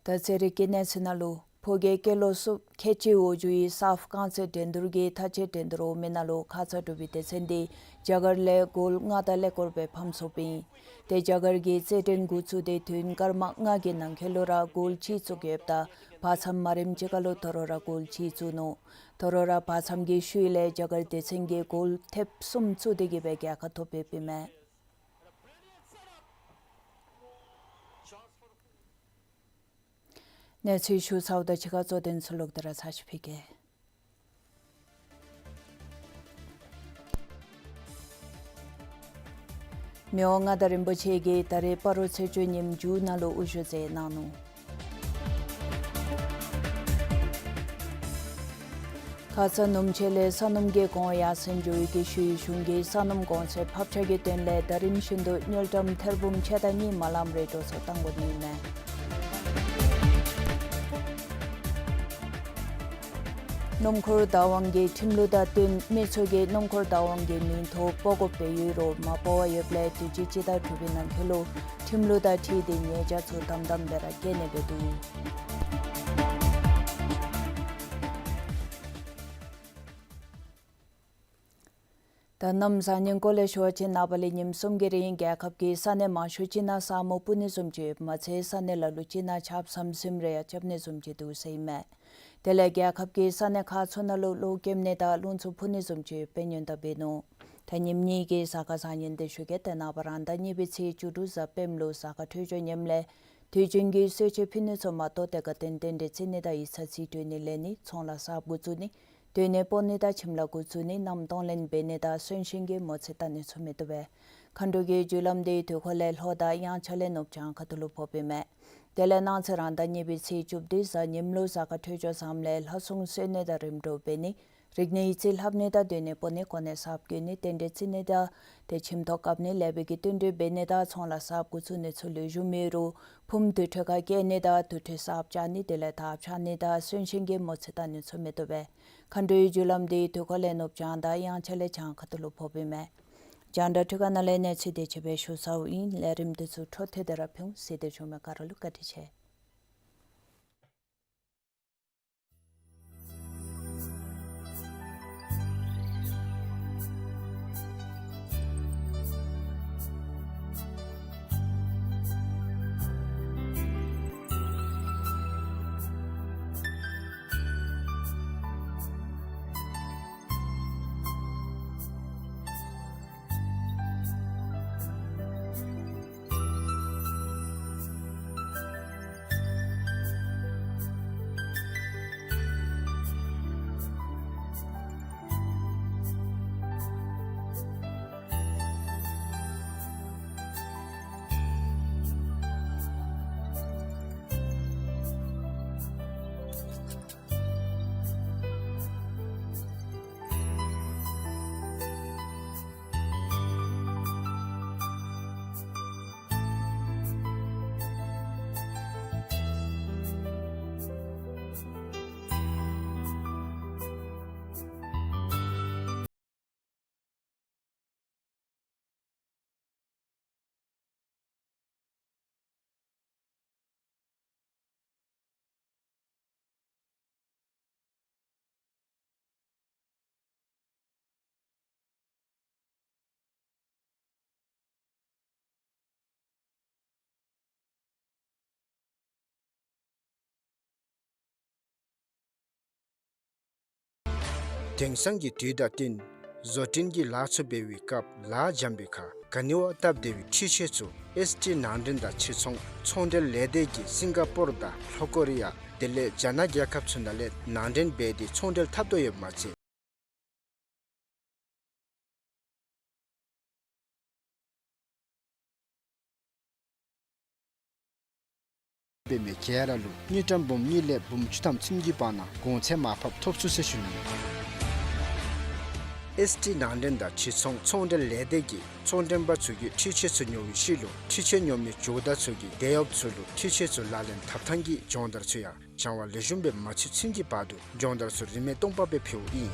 ད་རྩེད་རིགས་ཀྱི་གནས་ཚུལ་ནང་ལུ་ཕོ་རྒྱས་སྐྱེས་ལོ་གསུམ་ཁལ་གཅིག་འོག་འགྱོ་བའི་སཱབ་རྐང་རྩེད་འགྲན་བསྡུར་གྱི་མཐའ་དཔྱད་འགྲན་བསྡུར་འོག་མའི་ནང་ལུ་ཁ་ཙ་གྲུབ་པའི་སྡེ་ཚན་དེ་རྒྱ་གར་ལས་གོལ་ལྔ་དང་ཀླད་ཀོར་སྦེ་ཕམ་སོཔ་ཨིན། ཏེ་རྒྱ་གར་གྱི་རྩེད་འགྲན་འགོ་བཙུགས་ཏེ་དུས་ཡུན་སྐར་མ་ལྔ་གི་ནང་འཁོད་ལུ་ར་གོལ་གཅིག་བཙུགས་ཡོདཔ་ད་བར་མཚམས་མ་རནམ་ཅིག་ཁར་ལུ་ད་རུང་ར་གོལ་གཅིག་བཙུགས་ནུག། ད་རུང་ར་བར་མཚམས་ཀྱི་ཤུལ་ལས་རྒྱ་གར་སྡེ་ཚན་གྱིས་གོལ་ཐེབས་གསུམ་བཙུགས་ཏེ་གི་སྦེ་རྒྱལ་ཁ་ཐོབ་པའི་ཕུལ་མས། གནས་ཚུལ་ཞུ་ཚརཝ་ད་ཕྱི་ཁར་གཙོ་དོན་ཚུ་ལོག་སྟེ་ར་ཚར་ཅིག་ཕུལ་གེ། མི་དབང་མངའ་བདག་རིན་པོ་ཆེ་གིས་ད་རེས་སྤ་རོ་ཚེས་བཅུ་ཉིནམ་མཇུག་ནང་ལུ་དབུ་བཞུགས་མཛད་གནང་ནུག། ཁ་ཙ་སྣུམ་ཆེ་ལས་ས་སྣུམ་གྱི་གོང་ཡར་སེང་འགྱོ་བའི་གི་ཤུལ་གཞུང་གིས་ས་སྣུམ་གོང་ཚད་ཕབ་ཆག་གི་དོན་ལས་ཟླ་རིམ་བཞིན་དུ་དངུལ་ཀྲམ་ཐེར་འབུམ་ཕྱེད་དང་གཉིས་མ་ལངམ་རེ་འགྲོ་སོང་གཏང་དགོ་ནི་ཨིན་མས། སྣུམ་འཁོར་བདག་དབང་གིས་ཁྲིམས་ལུགས་དང་བསྟུན་མི་ཚུ་གིས་སྣུམ་འཁོར་བདག་དབང་གི་མིང་ཐོག་སྤོ་དགོཔ་སྦེ་ཡོད་རུང་མ་སྤོ་བར་ཡོདཔ་ལས་དུས་ཅི་སྤྱི་ཟླ་དྲུག་པའི་ནང་འཁོད་ལུ་ཁྲིམས་ལུགས་དང་འཁྲིལ་ཏེ་ཉེས་བྱ་ཚུ་དམ་དམ་སྦེ་ར་བཀལ་ནི་སྦེ་འདུག། ད་གནམ་གཟའ་ཉིམ་སྐོར་ལས་ཞུ་བ་ཅིན་ནངས་པ་ལས་ཉིནམ་གསུམ་གྱི་རིང་རྒྱལ་ཁབ་ཀྱི་ས་གནས་མང་ཤོས་ཅིག་ནང་ས་སྨུག་སྤུབ་ནི་བཟུམ་ཅིག་ཡོདཔ་མ་ཚད་ས་གནས་ལ་ལུ་ཅིག་ནང་ཆརཔ་ཟམ་ཟིམ་རེ་ཡང་རྐྱབ་ནི་བཟུམ་ཅིག་འདུག་ཟེར་ཨིན་མས། དེ་ལས་རྒྱལ་ཁབ་ཀྱི་ས་གནས་ཁག་ཚུ་ནང་ལུ་གློག་སྐྱེམ་ནི་དང་རླུང་འཚུབ་འཕུ་ནི་བཟུམ་ཅིག་ཡོདཔ་སྦེ་སྙན་གྲགས་འབད་ནུག། ད་ཉིནམ་གཉིས་ཀྱི་གཟའ་སྐར་བཟང་ངན་དེ་ཞུ་གེ། ཏེ་ནངས་པ་རང་ཟླ་གཉིས་པའི་ཚེས་བཅུ་དྲུག་གཟའ་སྤེནམ་ལུ་གཟའ་སྐར་འཕྲོད་སྦྱོར་ངནམ་ལས་དུས་རྒྱུན་གྱི་གསོལ་མཆོད་ཕུལ་ནི་ཚུ་མ་གཏོགས་ཏེ་དགའ་སྟོན་རྟེན་འབྲེལ་བརྩི་ནི་དང་ཡིག་ཚང་རྩིས་སྤྲོད་ནི་ལེན་ནི་ཚོང་ལཱ་གསརཔ་འགོ་བཙུགས་ནི་སྡོད་གནས་སྤོ་ནི་དང་ཁྱིམ་ལཱ་འགོ་བཙུགས་ནི་མནའམ་གདོང་ལེན་འབད་ནི་དང་གསོན་གཤིན་གྱི་མོ་རྩིས་བལྟ་ནི་ཚུ་མི་བཏུབ་པས། མཁའ་འགྲོ་གི་རྒྱུ་ལམ་དེ་དུས་འཁོར་ལས་ལྷོ་དང་དབྱངས་འཆར་ལས་ནུབ་བྱང་ཁ་ཐུག་ལུ་ཕོགཔ་ཨིན་མས། དེ་ལས་གནངས་ཚེ་རང་ཟླ་གཉིས་པའི་ཚེས་བཅུ་བདུན་གཟའ་ཉིམ་ལུ་གཟའ་སྐར་འཕྲོད་སྦྱོར་བཟངམ་ལས་ལྷ་སྲུང་གསོལ་ནི་དང་རིམ་གྲོ་འབད་ནི་རིག་གནས་ཡིག་རྩིས་ལྷབ་ནི་དང་སྡོད་གནས་སྤོ་ནི་གོ་གནས་གསརཔ་བསྐོ་ནི་རྟེན་འབྲེལ་བརྩི་ནི་དང་ཏེ་ཁྱིམ་ཐོག་བཀབ་ནི་ལེགས་པའི་གི་བསྟུན་གྲོས་འབད་ནི་དང་ཚོང་ལཱ་གསརཔ་འགོ་བཙུགས་ནི་ཚུ་ལུ་ཞུ་མི་རུང་། ཕུངམ་དུར་ཁྲོད་ཁར་བསྐྱལ་ནི་དང་དུར་ཁྲོད་གསརཔ་བཅག་ནི་དེ་ལས་དར་འཕྱར་ནི་དང་གསོན་གཤིན་གྱི་མོ་རྩིས་བལྟ་ནི་ཚུ་མི་བཏུབ་པས། མཁའ་འགྲོའི་རྒྱུ་ལམ་དེ་དུས་འཁོར་ལས་ནུབ་བྱང་དང་དབྱངས་འཆར་ལས་བྱང་ཁ་ཐུག་ལུ་ཕོགཔ་ཨིན་མས། རྒྱང་བསྒྲགས་འཕྲུལ་ཁང་ནང་ལས་གནས་ཚུལ་དེ་ཅིག་སྦེ་ཞུ་ཚརཝ་ཨིན། ལས་རིམ་དེ་ཚུ་འཕྲོ་མཐུད་དེ་ར་ཕུལ་འོང་། གཟིགས་ཏེ་བཞུགས་མི་ག་ར་ལུ་བཀའ་དྲིན་ཆེ། དེང་སང་གི་དུས་དང་བསྟུན་བཟོ་སྐྲུན་གྱི་ལཱ་ཚུ་འབད་བའི་སྐབས་ལཱ་འཇམ་པའི་ཁར་ག་ནི་བ་སྟབས་བདེ་བའི་འཕྲུལ་ཆས་ཚུ་ཨེསི་ཊི་ནང་འདྲེན་དང་ཕྱིར་ཚོང་ཚོང་འབྲེལ་ལས་སྡེ་གིས་སིང་ག་པོར་དང་ལྷོ་ཀོ་རི་ཡ་དེ་ལས་རྒྱ་ནག་རྒྱལ་ཁབ་ཚུ་ནང་ལས་ནང་འདྲེན་འབད་དེ་ཚོང་འབྲེལ་འཐབ་དོ་ཡོདཔ་མ་ཚད། འབད་མི་ག་ར་ལུ་དངུལ་ཀྲམ་འབུམ་གཉིས་ལས་འབུམ་བཅུ་ཐམ་ཚུན་གྱི་བར་ན་གོང་ཚད་མར་ཕབ་ཐོབ་ཚུགས་ཟེར་ཞུ་ནི། ཨེསི་ཊི་ནང་འདྲེན་དང་ཕྱིར་ཚོང་ཚོང་འབྲེལ་ལས་སྡེ་གིས་ཚོང་མགྲོན་པ་ཚུ་གིས་འཕྲུལ་ཆས་ཚུ་ཉོ་བའི་ཤུལ་ལུ་འཕྲུལ་ཆས་ཉོ་མི་ཇོ་བདག་ཚུ་གིས་དེད་གཡོགཔ་ཚུ་ལུ་འཕྲུལ་ཆས་ཚུ་ལག་ལེན་འཐབ་ཐངས་ཀྱི་སྦྱོང་བརྡར་ཚུ་ཡང་སྦྱང་བ་ལེགས་ཤོམ་སྦེ་མ་ཚུད་ཚུན་གྱི་བར་དུ་སྦྱོང་བརྡར་ཚུ་རིན་མེད་སྟོང་པ་སྦེ་ཕུལཝ་ཨིན།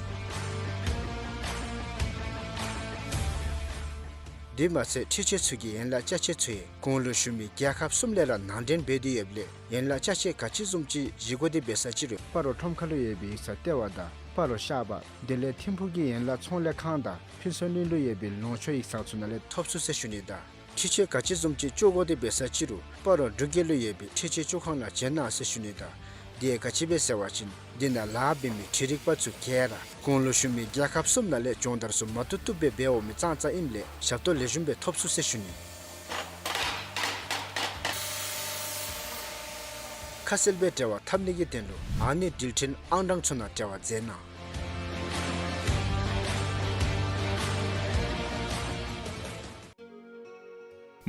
དེ་མ་ཚད་འཕྲུལ་ཆས་ཚུ་གི་ཡན་ལག་ཅ་ཆས་ཚུ་ཡང་གོང་ལུ་ཞུ་མི་རྒྱལ་ཁབ་གསུམ་ལས་ར་ནང་འདྲེན་འབད་དེ་ཡོདཔ་ལས་ཡན་ལག་ཅ་ཆས་ག་ཅི་བཟུམ་ཅིག་བཞེས་དགོ་དེ་འབད་ས་ཅི་རུང་སྤ་རོ་ཁྲོམ་ཁ་ལུ་ཡོད་པའི་ཡིག་ཚང་ལྟེ་བ་དང་སྤ་རོ་ཤར་པ་དེ་ལས་ཐིམ་ཕུག་གི་ཡན་ལག་ཚོང་ལས་ཁང་དང་ཕུན་ཚོགས་གླིང་ལུ་ཡོད་པའི་ལུང་ཕྱོགས་ཡིག་ཚང་ཚུ་ནང་ལས་ཐོབ་ཚུགས་ཟེར་ཞུ་ནི་དང་། འཕྲུལ་ཆས་ག་ཅི་བཟུམ་ཅིག་སྐྱོ་དགོ་དེ་འབད་ས་ཅི་རུང་སྤ་རོ་འབྲུག་རྒྱལ་ལུ་ཡོད་པའི་འཕྲུལ་ཆས་སྐྱོ་ཁང་ནང་བྱོན་གནང་ཟེར་ཞུ་ནི་དང་། དེ་ཡང་ག་ཅི་སྦེ་ཟེར་བ་ཅིན་དེ་ནང་ལཱ་འབད་མི་འཕྲུལ་རིག་པ་ཚུ་ག་ར་གོང་ལུ་ཞུ་མི་རྒྱལ་ཁབ་གསུམ་ནང་ལས་སྦྱོང་བརྡར་ཚུ་མ་བཏུབ་བཏུབ་སྦེ་འབད་འོང་མི་ཙང་ཙང་ཨིནམ་ལས་ཞབས་ཏོག་ལེགས་ཤོམ་སྦེ་ཐོབ་ཚུགས་ཟེར་ཞུ་ནི། ཁ་གསལ་སྦེ་འབྲེལ་བ་འཐབ་ནི་གི་དོན་ལུ་ཨ་ནི་འགྲུལ་འཕྲིན་ཨང་གྲངས་ཚུ་ནང་འབྲེལ་བ་མཛད་གནང་།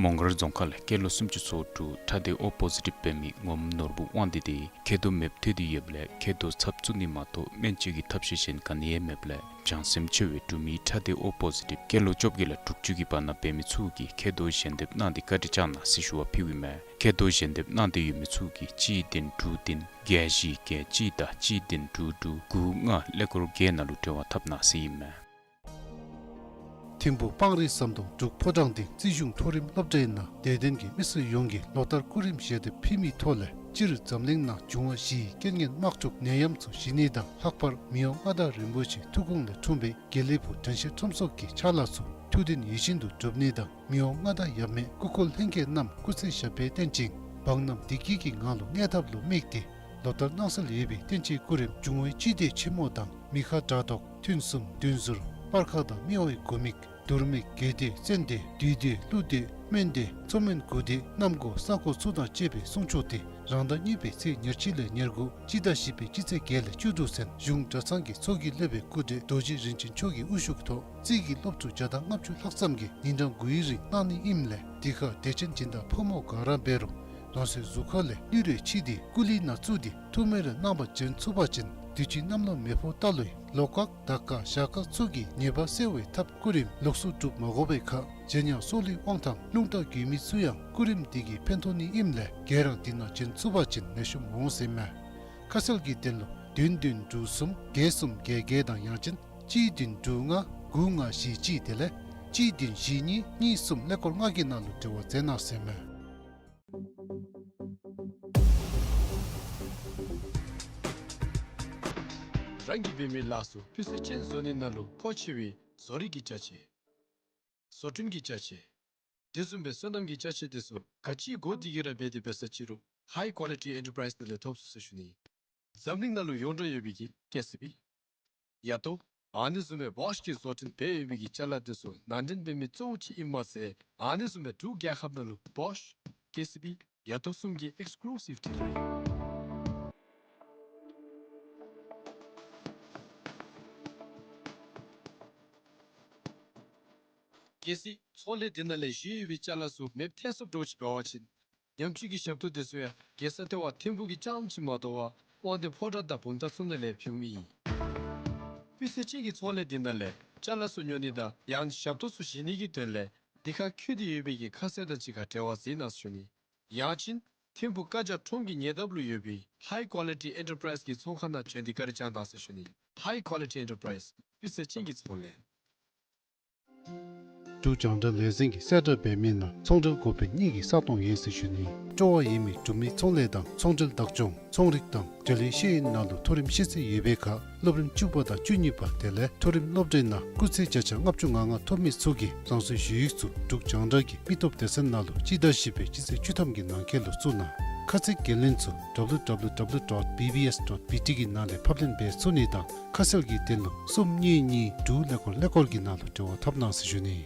མོང་སྒར་རྫོང་ཁག་ལས་སྐྱེས་ལོ་སུམ་ཅུ་ཚུན་དྲུག་ཁྲག་སྡེ་ཨོ་པོ་ཟི་ཊིབ་འབད་མི་ངོ་མ་ནོར་བུ་དབང་འདུས་དེ་མཁལ་རྡོག་མེདཔ་ཐལ་ཏེ་ཡོདཔ་ལས་མཁལ་རྡོག་ཚབ་བཙུགས་ནི་མ་གཏོགས་སྨན་བཅོས་ཀྱི་ཐབས་ཤེས་གཞན་ག་ནི་ཡང་མེདཔ་ལས་བྱང་སེམས་ཆེ་བའི་འབྲུག་མི་ཁྲག་སྡེ་ཨོ་པོ་ཟི་ཊིབ་སྐྱེས་ལོ་བཅོ་བརྒྱད་ལས་དྲུག་ཅུ་གི་བར་ན་འབད་མི་ཚུ་གིས་མཁལ་རྡོག་ཞལ་འདེབས་གནང་སྟེ་བཀའ་དྲིན་བསྐྱང་གནང་ཟེར་ཞུ་བ་ཕུལཝ་ཨིན་མས། མཁལ་རྡོག་ཞལ་འདེབས་གནང་སྟེ་ཡོད་མི་ཚུ་གིས་གཅིག་བདུན་དྲུག་བདུན་བརྒྱད་བཞི་བརྒྱད་གཅིག་དང་གཅིག་བདུན་དྲུག་དྲུག་དགུ་ལྔ་ཀླད་ཀོར་བརྒྱད་ནང་ལུ་འབྲེལ་བ་འཐབ་གནང་ཟེར་ཨིན་མས། ཐིམ་ཕུག་སྤང་རི་ཟམ་གདོང་འབྲུག་ཕོ་བྲང་སྡིངས་རྩིས་གཞུང་མཐོ་རིམ་སློབ་གྲྭའི་ནང་དད་ལྡན་གྱི་མི་སེར་ཡོངས་ཀྱིས་ལོ་ལྟར་སྐུ་རིམ་ཞལ་འདེབས་ཕུལ་མིའི་ཐོག་ལས་སྤྱིར་འཛམ་གླིང་ནང་འབྱུང་བ་བཞིའི་རྐྱེན་ངན་དམག་འཁྲུག་ནད་ཡམས་ཚུ་ཞི་ནི་དང་ལྷག་པར་མི་དབང་མངའ་བདག་རིན་པོ་ཆེའི་ཐུགས་དགོངས་ལས་འཁྲུངས་པའི་དགེ་ལེགས་ཕུག་དྲན་ཤེས་ཁྲོམ་ཚོགས་ཀྱི་ཕྱག་ལཱ་ཚུ་ཐུགས་འདུན་ཡིད་བཞིན་དུ་འགྲུབ་ནི་དང་མི་དབང་མངའ་བདག་ཡབ་མེས་སྐུ་འཁོར་ལྷན་རྒྱས་རྣམས་སྐུ་ཚེ་ཞབས་པད་བརྟན་ཅིང་འབངས་རྣམས་བདེ་སྐྱིད་ཀྱི་ངང་ལུ་གནས་ཐབས་ལུ་དམིགས་ཏེ་ལོ་ལྟར་གནང་སྲོལ་ཡོད་པའི་བསྟན་སྤྱིའི་སྐུ་རིམ་འབྱུང་བའི་སྤྱི་དེ་ཆེན་མོ་དང་མི་ཁ་དྲག་དོག་མཐུན་གསུམ་བདུན་ཟུར་སྤར་ཁ་དང་སྨེ་བའི་དགུ་མིག་དུར་མིག་དགེ་སྡེ་བཙན་སྡེ་བདུད་སྡེ་ཀླུ་སྡེ་སྨན་སྡེ་མཚོ་སྨན་དགུ་སྡེ་གནམ་སྒོ་ས་སྒོ་ཚུ་དང་བཅས་པའི་གསུང་ཆོག་དེ་རང་ཟླ་གཉིས་པའི་ཚེས་ཉེར་གཅིག་ལས་ཉེར་དགུ་སྤྱི་ཟླ་བཞི་པའི་སྤྱི་ཚེས་བརྒྱད་ལས་བཅུ་དྲུག་ཚུན་གཞུང་གྲྭ་ཚང་གི་ཚོགས་ཀྱི་སློབ་དཔོན་སྐུ་བགྲེས་རྡོ་རྗེ་རིན་ཆེན་མཆོག་གི་དབུ་བཞུགས་ཐོག་རྩིས་ཀྱི་སློབ་ཕྲུག་བརྒྱ་དང་ལྔ་བཅུ་ལྷག་ཙམ་གྱིས་ཉིན་གྲངས་དགུའི་རིང་གནང་ནི་ཨིནམ་ལས་དེ་ཁར་དད་ཅན་སྦྱིན་བདག་ཕོ་མོ་ག་ར་འབད་རུང་རང་སོའི་གཟུགས་ཁ་ལས་ལུས་རེ་ཕྱིས་ཏེ་སྐུ་ལུས་ནང་བཙུགས་ཏེ་ཐུགས་སྨོན་རེ་གནང་བ་བྱོན་ཚུགས་པ་ཅིན་དུས་ཅི་གནམ་ལོ་མེ་ཕོ་རྟ་ལོའི་ལོ་སྐག་ཟླ་སྐག་ཞག་སྐག་ཚུ་གི་ཉེས་པ་སེལ་བའི་ཐབས་སྐུ་རིམ་ལོགས་སུ་སྒྲུབ་མ་དགོ་པའི་ཁར་གཞན་ཡང་སྲོག་ལུས་དབང་ཐང་རླུང་རྟ་རྒུད་མི་ཚུ་ཡང་སྐུ་རིམ་འདི་གིས་ཕན་ཐོགས་ནི་ཨིནམ་ལས་ག་ར་འདི་ནང་བྱོན་ཚུགས་པ་ཅིན་ལེགས་ཤོམ་འོང་ཟེར་མས། ཁ་གསལ་གྱི་དོན་ལུ་བདུན་བདུན་དྲུག་གསུམ་བརྒྱད་གསུམ་བརྒྱད་བརྒྱད་དང་ཡང་ཅིན་གཅིག་བདུན་དྲུག་ལྔ་དགུ་ལྔ་བཞི་གཅིག་དེ་ལས་གཅིག་བདུན་བཞི་གཉིས་གཉིས་གསུམ་ཀླད་ཀོར་ལྔ་གི་ནང་ལུ་འབྲེལ་བ་མཛད་གནང་ཟེར་མས། རང་གིས་འབད་མི་ལཱ་ཚུ་སྤུས་ཚད་ཅན་བཟོ་ནི་ནང་ལུ་མཁོ་ཆེ་བའི་བཟོ་རིག་གི་ཅ་ཆས་བཟོ་སྐྲུན་གྱི་ཅ་ཆས་དེ་བཟུམ་སྦེ་སོ་ནམ་གྱི་ཅ་ཆས་དེ་ཚུ་ག་ཅི་དགོ་དེ་ག་ར་འབད་དེ་འབད་ས་ཅི་རུང་High Quality Enterprise ནང་ལས་ཐོབ་ཚུགས་ཟེར་ཞུ་ནི། འཛམ་གླིང་ནང་ལུ་ཡོངས་གྲགས་ཡོད་པའི་གི་ཀེ་སི་བི་ཡ་ཏོ་ཨ་ནི་བཟུམ་སྦེ་བོཤ་གིས་བཟོ་སྐྲུན་འབད་ཡོད་པའི་གི་ཅ་ལ་དེ་ཚུ་ནང་འདྲེན་འབད་མི་གཙོ་བོ་ཅིག་ཨིནམ་མ་ཚད་ཨ་ནི་བཟུམ་སྦེ་འབྲུག་རྒྱལ་ཁབ་ནང་ལུ་བོཤ་ཀེ་སི་བི་ཡ་ཏོ་གསུམ་གྱི་ཨེགསི་ཀུ་ལུ་སིབ་ཌི་ལར་ཨིན། གལ་སྲིད་ཚོང་ལས་འདི་ནང་ལས་བཞེས་ཡོད་པའི་ཅ་ལ་ཚུ་མེདཔ་ཐལ་སོངམ་འདྲཝ་ཅིག་འབད་བ་ཅིན་ཉམས་བཅོས་ཀྱི་ཞབས་ཏོག་དེ་ཚུ་ཡང་རྒྱལ་ས་ལྟེ་བ་ཐིམ་ཕུག་གི་རྐྱངམ་ཅིག་མ་དོ་བར་དབང་འདུས་ཕོ་བྲང་དང་བུམ་ཐང་ཚུ་ནང་ལས་ཕུལཝ་ཨིན། སྤུས་ཚད་ཅན་གྱི་ཚོང་ལས་འདི་ནང་ལས་ཅ་ལ་ཚུ་ཉོ་ནི་དང་ཡང་ཞབས་ཏོག་ཚུ་བཞེས་ནི་གི་དོན་ལས་འདི་ཁར་བཀོད་དེ་ཡོད་པའི་གི་ཁ་གསལ་དང་གཅིག་ཁར་འབྲེལ་བ་མཛད་གནང་ཟེར་ཞུ་ནི། ཡང་ཅིན་ཐིམ་ཕུག་ཀ་ཇ་ཁྲོམ་གྱི་ཉེ་འདབས་ལུ་ཡོད་པའི་High Quality Enterprise གི་ཚོང་ཁང་ནང་བྱོན་ཏེ་བཀའ་དྲིན་བསྐྱང་གནང་ཟེར་ཞུ་ནི། High Quality Enterprise སྤུས་ཚད་ཅན་གྱི་ཚོང་ལས། འབྲུག་རྒྱང་བསྒྲགས་ལས་འཛིན་གྱིས་གསལ་བསྒྲགས་འབད་མི་ནང་ཚོང་འབྲེལ་འགོ་དཔོན་གཉིས་ཀྱི་ས་སྟོང་ཡོད་ཟེར་ཞུ་ནི། སྤྲོ་བ་ཡོད་མི་འབྲུག་མི་ཚོང་ལས་དང་ཚོང་འབྲེལ་བདག་སྐྱོང་ཚོང་རིག་དང་འབྲེལ་ཡོད་ཤེས་ཡོན་ནང་ལུ་མཐོ་རིམ་ཤེས་ཚད་ཡོད་པའི་ཁར་སློབ་རིམ་བཅུ་པ་དང་བཅུ་གཉིས་པ་དེ་ལས་མཐོ་རིམ་སློབ་གྲྭའི་ནང་སྐུགས་ཚད་བརྒྱ་ཆ་ལྔ་བཅུ་ང་ལྔ་ཐོབ་མི་ཚུ་གིས་རང་སོའི་ཞུ་ཡིག་ཚུ་འབྲུག་རྒྱང་བསྒྲགས་ཀྱི་མི་སྟོབས་སྡེ་ཚན་ནང་ལུ་སྤྱི་ཟླ་བཞི་པའི་སྤྱི་ཚེས་བཅུ་ཐམ་གྱི་ནང་འཁོད་ལུ་བཙུགས་གནང་ ཁ་ཚིག་འགན་ལེན་ཚུ་W W W dot B B S dot B T གི་ནང་ལས་ཕབ་ལེན་འབད་ཚུགས་ནི་དང་ཁ་གསལ་གྱི་དོན་ལུ་གསུམ་གཉིས་གཉིས་དྲུག་ཀླད་ཀོར་ཀླད་ཀོར་གྱི་ནང་ལུ་འབྲེལ་བ་འཐབ་གནང་ཟེར་ཞུ་ནི།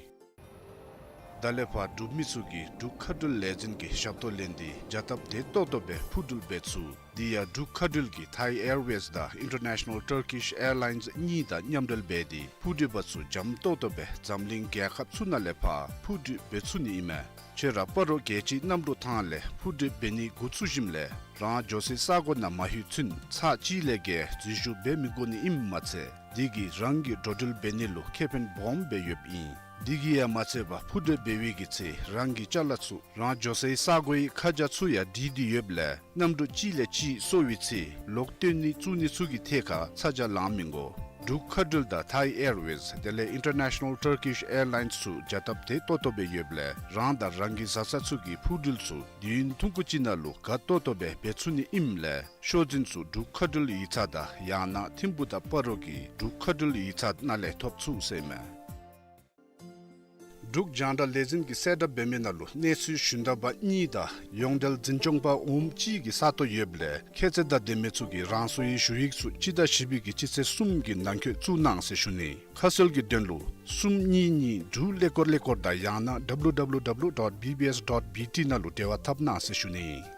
ད་ལས་ཕར་འབྲུག་མི་ཚུ་གིས་འབྲུག་མཁའ་འགྲུལ་ལས་འཛིན་གྱི་ཞབས་ཏོག་ལེན་ཏེ་བྱ་སྟབས་བདེ་ཏོག་ཏོ་སྦེ་འཕུར་འགྲུལ་འབད་ཚུགས། དེ་ཡང་འབྲུག་མཁའ་འགྲུལ་གྱིས་Thai Airways དང་International Turkish Airlines གཉིས་དང་མཉམ་འབྲེལ་འབད་དེ་འཕུར་འགྲུལ་པ་ཚུ་འཇམ་ཏོག་ཏོ་སྦེ་འཛམ་གླིང་རྒྱལ་ཁབ་ཚུ་ནང་ལས་ཕར་འཕུར་འགྲུལ་འབད་ཚུགས་ནི་ཨིན་མས། ཁྱོད་ར་སྤ་རོ་རྒྱལ་སྤྱིའི་གནམ་གྲུ་ཐང་ལས་འཕུར་འགྲུལ་འབད་ནི་འགོ་བཙུགས་ཞིནམ་ལས་རང་འགྱོ་སའི་ས་གོ་ནང་མ་ལྷོད་ཚུན་ཚར་གཅིག་ལས་བརྒལ་འཛུལ་ཞུགས་འབད་མི་དགོ་ནི་ཨིནམ་མ་ཚད་དེ་གིས་རང་གི་འགྲོ་འགྲུལ་འབད་ནི་ལུ་ཁེ་ཕན་སྦོམ་སྦེ་ཡོདཔ་ཨིན། དེ་གིས་ཡང་མ་ཚད་པར་འཕུར་འགྲུལ་འབད་བའི་གི་ཚེ་རང་གི་ཅ་ལ་ཚུ་རང་འགྱོ་སའི་ས་གོའི་ཁ་བྱང་ཚུ་ཡང་བྲིས་ཏེ་ཡོདཔ་ལས་གནམ་གྲུ་གཅིག་ལས་གཅིག་སོར་བའི་ཚེ་ལོག་བཏོན་ནི་བཙུགས་ནི་ཚུ་གི་ཐད་ཁར་ཚ་གྱང་ལང་མི་དགོ། འབྲུག་མཁའ་འགྲུལ་དང་Thai Airways དེ་ལས་International Turkish Airlines ཚུ་བྱ་སྟབས་བདེ་ཏོག་ཏོ་སྦེ་ཡོདཔ་ལས་རང་དང་རང་གི་བཟའ་ཚང་ཚུ་གི་འཕུར་འགྲུལ་ཚུ་དུས་ཡུན་ཐུང་ཀུ་ཅིག་ནང་ལུ་དགའ་ཏོག་ཏོ་སྦེ་འབད་ཚུགས་ནི་ཨིནམ་ལས་ཤོག་འཛིན་ཚུ་འབྲུག་མཁའ་འགྲུལ་ཡིག་ཚང་དང་ཡང་ན་ཐིམ་ཕུག་དང་སྤ་རོ་གི་འབྲུག་མཁའ་འགྲུལ་ཡིག་ཚང་ནང་ལས་ཐོབ་ཚུགས་ཟེར་མས། འབྲུག་རྒྱང་བསྒྲགས་ལས་འཛིན་གྱིས་གསལ་བསྒྲགས་འབད་མི་ནང་ལུ་གནས་ཚུལ་ཞུན་དག་པ་གཉིས་དང་ཡོངས་འབྲེལ་འཛིན་སྐྱོང་པ་འོགམ་གཅིག་གི་ས་སྟོང་ཡོདཔ་ལས་ཁྱད་ཚད་དང་ལྡན་མི་ཚུ་གིས་རང་སོའི་ཞུ་ཡིག་ཚུ་སྤྱི་ཟླ་བཞི་པའི་གི་སྤྱི་ཚེས་གསུམ་གྱི་ནང་འཁོད་བཙུགས་གནང་ཟེར་ཞུ་ནི། ཁ་གསལ་གྱི་དོན་ལུ་གསུམ་གཉིས་གཉིས་དྲུག་ཀླད་ཀོར་ཀླད་ཀོར་དང་ཡང་ན་W W W dot B B S dot B T ནང་ལུ་འབྲེལ་བ་འཐབ་གནང་ཟེར་ཞུ་ནི།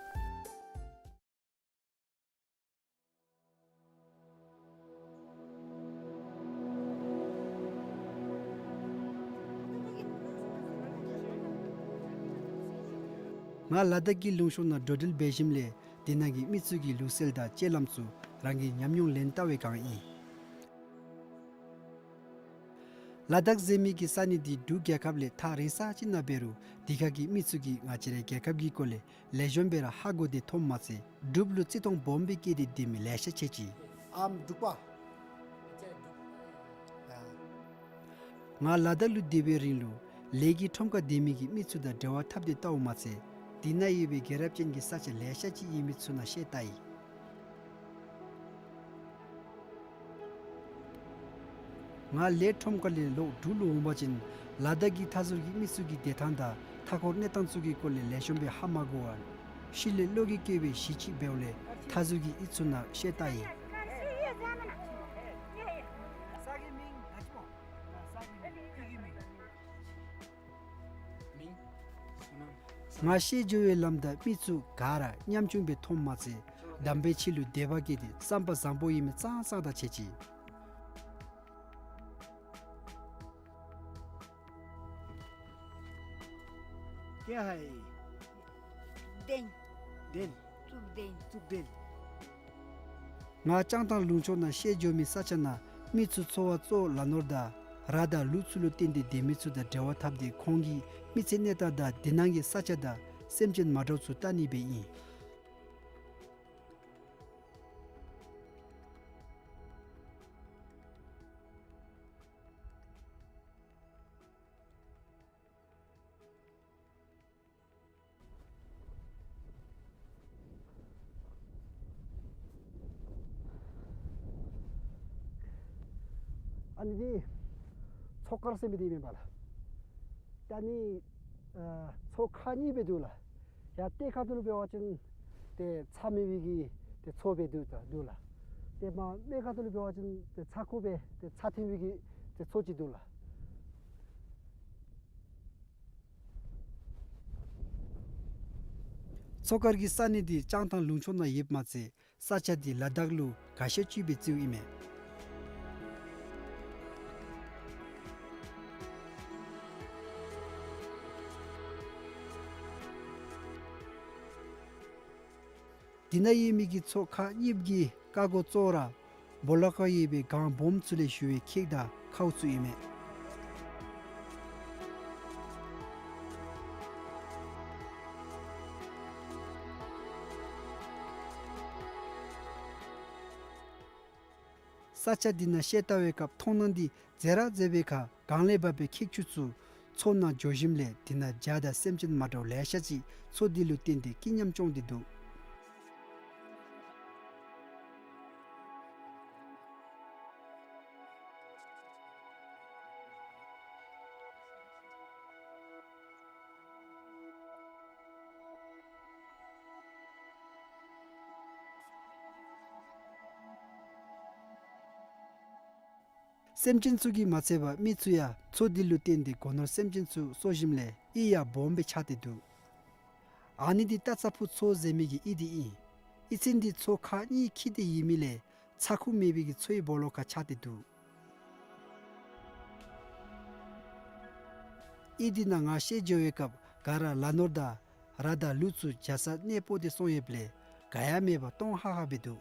ང་ལ་དྭགས་ཀྱི་ལུང་ཕྱོགས་ནང་འགྲོ་འགྲུལ་འབད་ཞིནམ་ལས་དེ་ནང་གི་མི་ཚུ་གི་ལུགས་སྲོལ་དང་སྤྱོད་ལམ་ཚུ་རང་གིས་ཉམས་མྱོང་ལེན་བལྟ་བའི་སྒང་ཨིན། ལ་དྭགས་ཟེར་མི་གི་ས་གནས་འདི་འབྲུག་རྒྱལ་ཁབ་ལས་ཐག་རིང་ས་ཅིག་ནང་འབད་རུང་དེ་ཁ་གི་མི་ཚུ་གིས་ང་བཅས་རའི་རྒྱལ་ཁབ་ཀྱི་སྐོར་ལས་ལེགས་ཤོམ་སྦེ་ར་ཧ་གོ་སྟེ་མཐོངམ་མ་ཚད་འབྲུགཔ་ལུ་བརྩི་མཐོང་སྦོམ་སྦེ་བསྐྱེད་དེ་སྡོད་མི་ལེ་ཤ་ཅིག་ཨམ་འབྲུག་པ། ང་ལ་དྭགས་ལུ་སྡོད་པའི་རིང་ལུ་ལས་ཀྱི་ཁྲོམ་ཁར་སྡོད་མི་གི་མི་ཚུ་དང་འབྲེལ་བ་འཐབ་སྟེ་བལྟཝ་མ་ཚད་དེ་ནང་ཡོད་པའི་རྒྱལ་རབས་ཅན་གྱི་ས་ཆ་ལེ་ཤ་ཅིག་ཡོད་མི་ཚུ་ནང་བཤལ་བལྟ་ཡི། ང་ལས་ཁྲོམ་ཁ་ལས་ལོག་འབྲུག་ལུ་འོང་པ་ཅིན་ལ་དྭགས་ཀྱི་མཐའ་ཟུར་གྱི་མི་ཚུ་གི་བདེ་ཐང་དང་མཐའ་འཁོར་གནས་སྟངས་ཚུ་གི་སྐོར་ལས་ལེགས་ཤོམ་སྦེ་ཧ་མ་གོ་བར་ཤུལ་ལས་བློ་གི་སྐྱོ་བའི་གཞི་ཅིག་འབདཝ་ལས་མཐའ་ཟུར་གྱི་ཡུལ་ཚུ་ནང་བཤལ་བལྟ་ཡི། ང་བཤལ་འགྱོ་བའི་ལམ་དང་མི་ཚུ་ག་ར་ཉམ་ཆུང་སྦེ་མཐོངམ་མ་ཚད་དམ་པའི་ཆོས་ལུ་དད་པ་བསྐྱེད་དེ་བསམ་པ་བཟང་པོ་ཡོད་མི་ཙང་ཙང་དང་ཕྱད་ཅི། ཀྱེ་ཧའི། ལྡན། ལྡན། གཙུག་ལྡན། གཙུག་ལྡན། ང་ལྕང་ཐང་ལུང་ཕྱོགས་ནང་བཤལ་འགྱོ་མི་ས་ཆ་ནང་མི་ཚུ་འཚོ་བ་གཙོ་བོ་ལ་ནོར་དང་ར་དང་ལུག་ཚུ་ལུ་བརྟེན་ཏེ་སྡོད་མི་ཚུ་དང་འབྲེལ་བ་འཐབ་སྟེ་ཁོང་གི་མི་ཚེ་གནས་སྟངས་དང་དེ་ནང་གི་ས་ཆ་དང་སེམས་ཅན་མ་འདྲཝ་ཚུ་བལྟ་ནི་སྦེ་ཨིན། ཨ་ནི་འདི་མཚོ་དཀར་ཟེར་མི་འདི་ཨིན་པས་ལགས། ད་ནི་ཨ་མཚོ་ཁག་གཉིས་སྦེ་འདུག་ལགས། ཡར་གཏེར་ཁ་ཐུག་ལུ་འབད་བ་ཅིན་ཏེ་ཚ་མེད་པའི་གི་ཏེ་མཚོ་སྦེ་འདུག་ད་འདུག་ལགས། ཏེ་མར་སྨད་ཁ་ཐུག་ལུ་འབད་བ་ཅིན་ཏེ་ཚ་ཁོག་སྦེ་ཏེ་ཚ་ཐིམ་པའི་གི་ཏེ་མཚོ་ཅིག་འདུག་ལགས། མཚོ་དཀར་གྱི་ས་གནས་འདི་ལྕང་ཐང་ལུང་ཕྱོགས་ནང་ཡོདཔ་མ་ཚད་ས་ཆ་འདི་ལ་དྭགས་ལུ་དགའ་ཤོས་ཅིག་སྦེ་བརྩིཝ་ཨིན་མས། འདི་ནང་ཡོད་མི་གི་མཚོ་ཁག་གཉིས་ཀྱི་བཀའ་བསྒོ་གཙོ་བོ་ར་སྦོ་ལོགས་ཁར་ཡོད་པའི་སྒང་སྦོམ་ཚུ་ལས་ཞུ་བའི་ཁེག་དང་ཁཝ་ཚུ་ཨིན་མས། ས་ཆ་འདི་ནང་བཤལ་བལྟ་བའི་སྐབས་མཐོང་སྣང་འདི་མཛེས་ར་མཛེས་པའི་ཁར་སྒང་ལས་འབབ་པའི་ཁྱེག་ཆུ་ཚུ་མཚོ་ནང་འགྱོ་ཞིནམ་ལས་དེ་ནང་བྱ་དང་སེམས་ཅན་མ་འདྲཝ་ལེ་ཤ་ཅིག་མཚོ་འདི་ལུ་བརྟེན་ཏེ་སྐྱིད་ཉམས་སྐྱོང་སྟེ་འདུག། སེམས་ཅན་ཚུ་གིས་མ་ཚད་པར་མི་ཚུ་ཡང་མཚོ་འདི་ལུ་བརྟེན་ཏེ་སྒོ་ནོར་སེམས་ཅན་ཚུ་གསོ་ཞིནམ་ལས་གཡུས་ཡང་སྦོམ་སྦེ་ཆགས་ཏེ་འདུག། ཨ་ནི་འདི་རྟ་ཚ་ཕུག་མཚོ་ཟེར་མི་གི་གཡུས་འདི་ཨིན། གཡུས་ཚན་འདི་མཚོ་ཁག་གཉིས་འཁྱིལ་ཏེ་ཡོད་མི་ལས་ཚ་ཁུ་མེད་པའི་གི་མཚོའི་སྦོ་ལོགས་ཁར་ཆགས་ཏེ་འདུག། གཡུས་འདི་ནང་ང་བཅས་འགྱོ་བའི་སྐབས་ག་ར་ལ་ནོར་དང་ར་དང་ལུག་ཚུ་བྱ་ས་གནས་སྤོ་སྟེ་སོང་ཡོདཔ་ལས་ག་ཡང་མེད་པར་སྟོང་ཧ་ཧ་སྦེ་འདུག།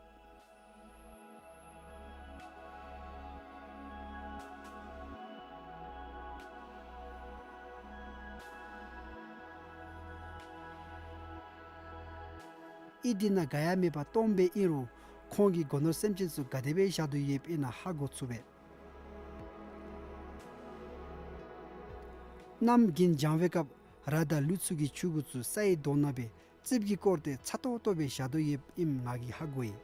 གཡུས་འདི་ནང་ག་ཡང་མེད་པར་སྟོང་སྦེ་ཨིན་རུང་ཁོང་གིས་སྒོ་ནོར་སེམས་ཅན་ཚུ་ག་དེ་སྦེ་བཞག་དོ་ཡོདཔ་ཨིན་ན་ཧ་གོ་ཚུགས་པས། གནམ་དགུན་འགྱང་བའི་སྐབས་ར་དང་ལུག་ཚུ་གིས་ཆུ་གུ་ཚུ་སའི་དོང་ནང་སྦེ་རྩིགཔ་གིས་བསྐོར་ཏེ་ཚ་ཏོག་ཏོ་སྦེ་བཞག་དོ་ཡོདཔ་ཨིནམ་ང་གིས་ཧ་གོ་ཡི།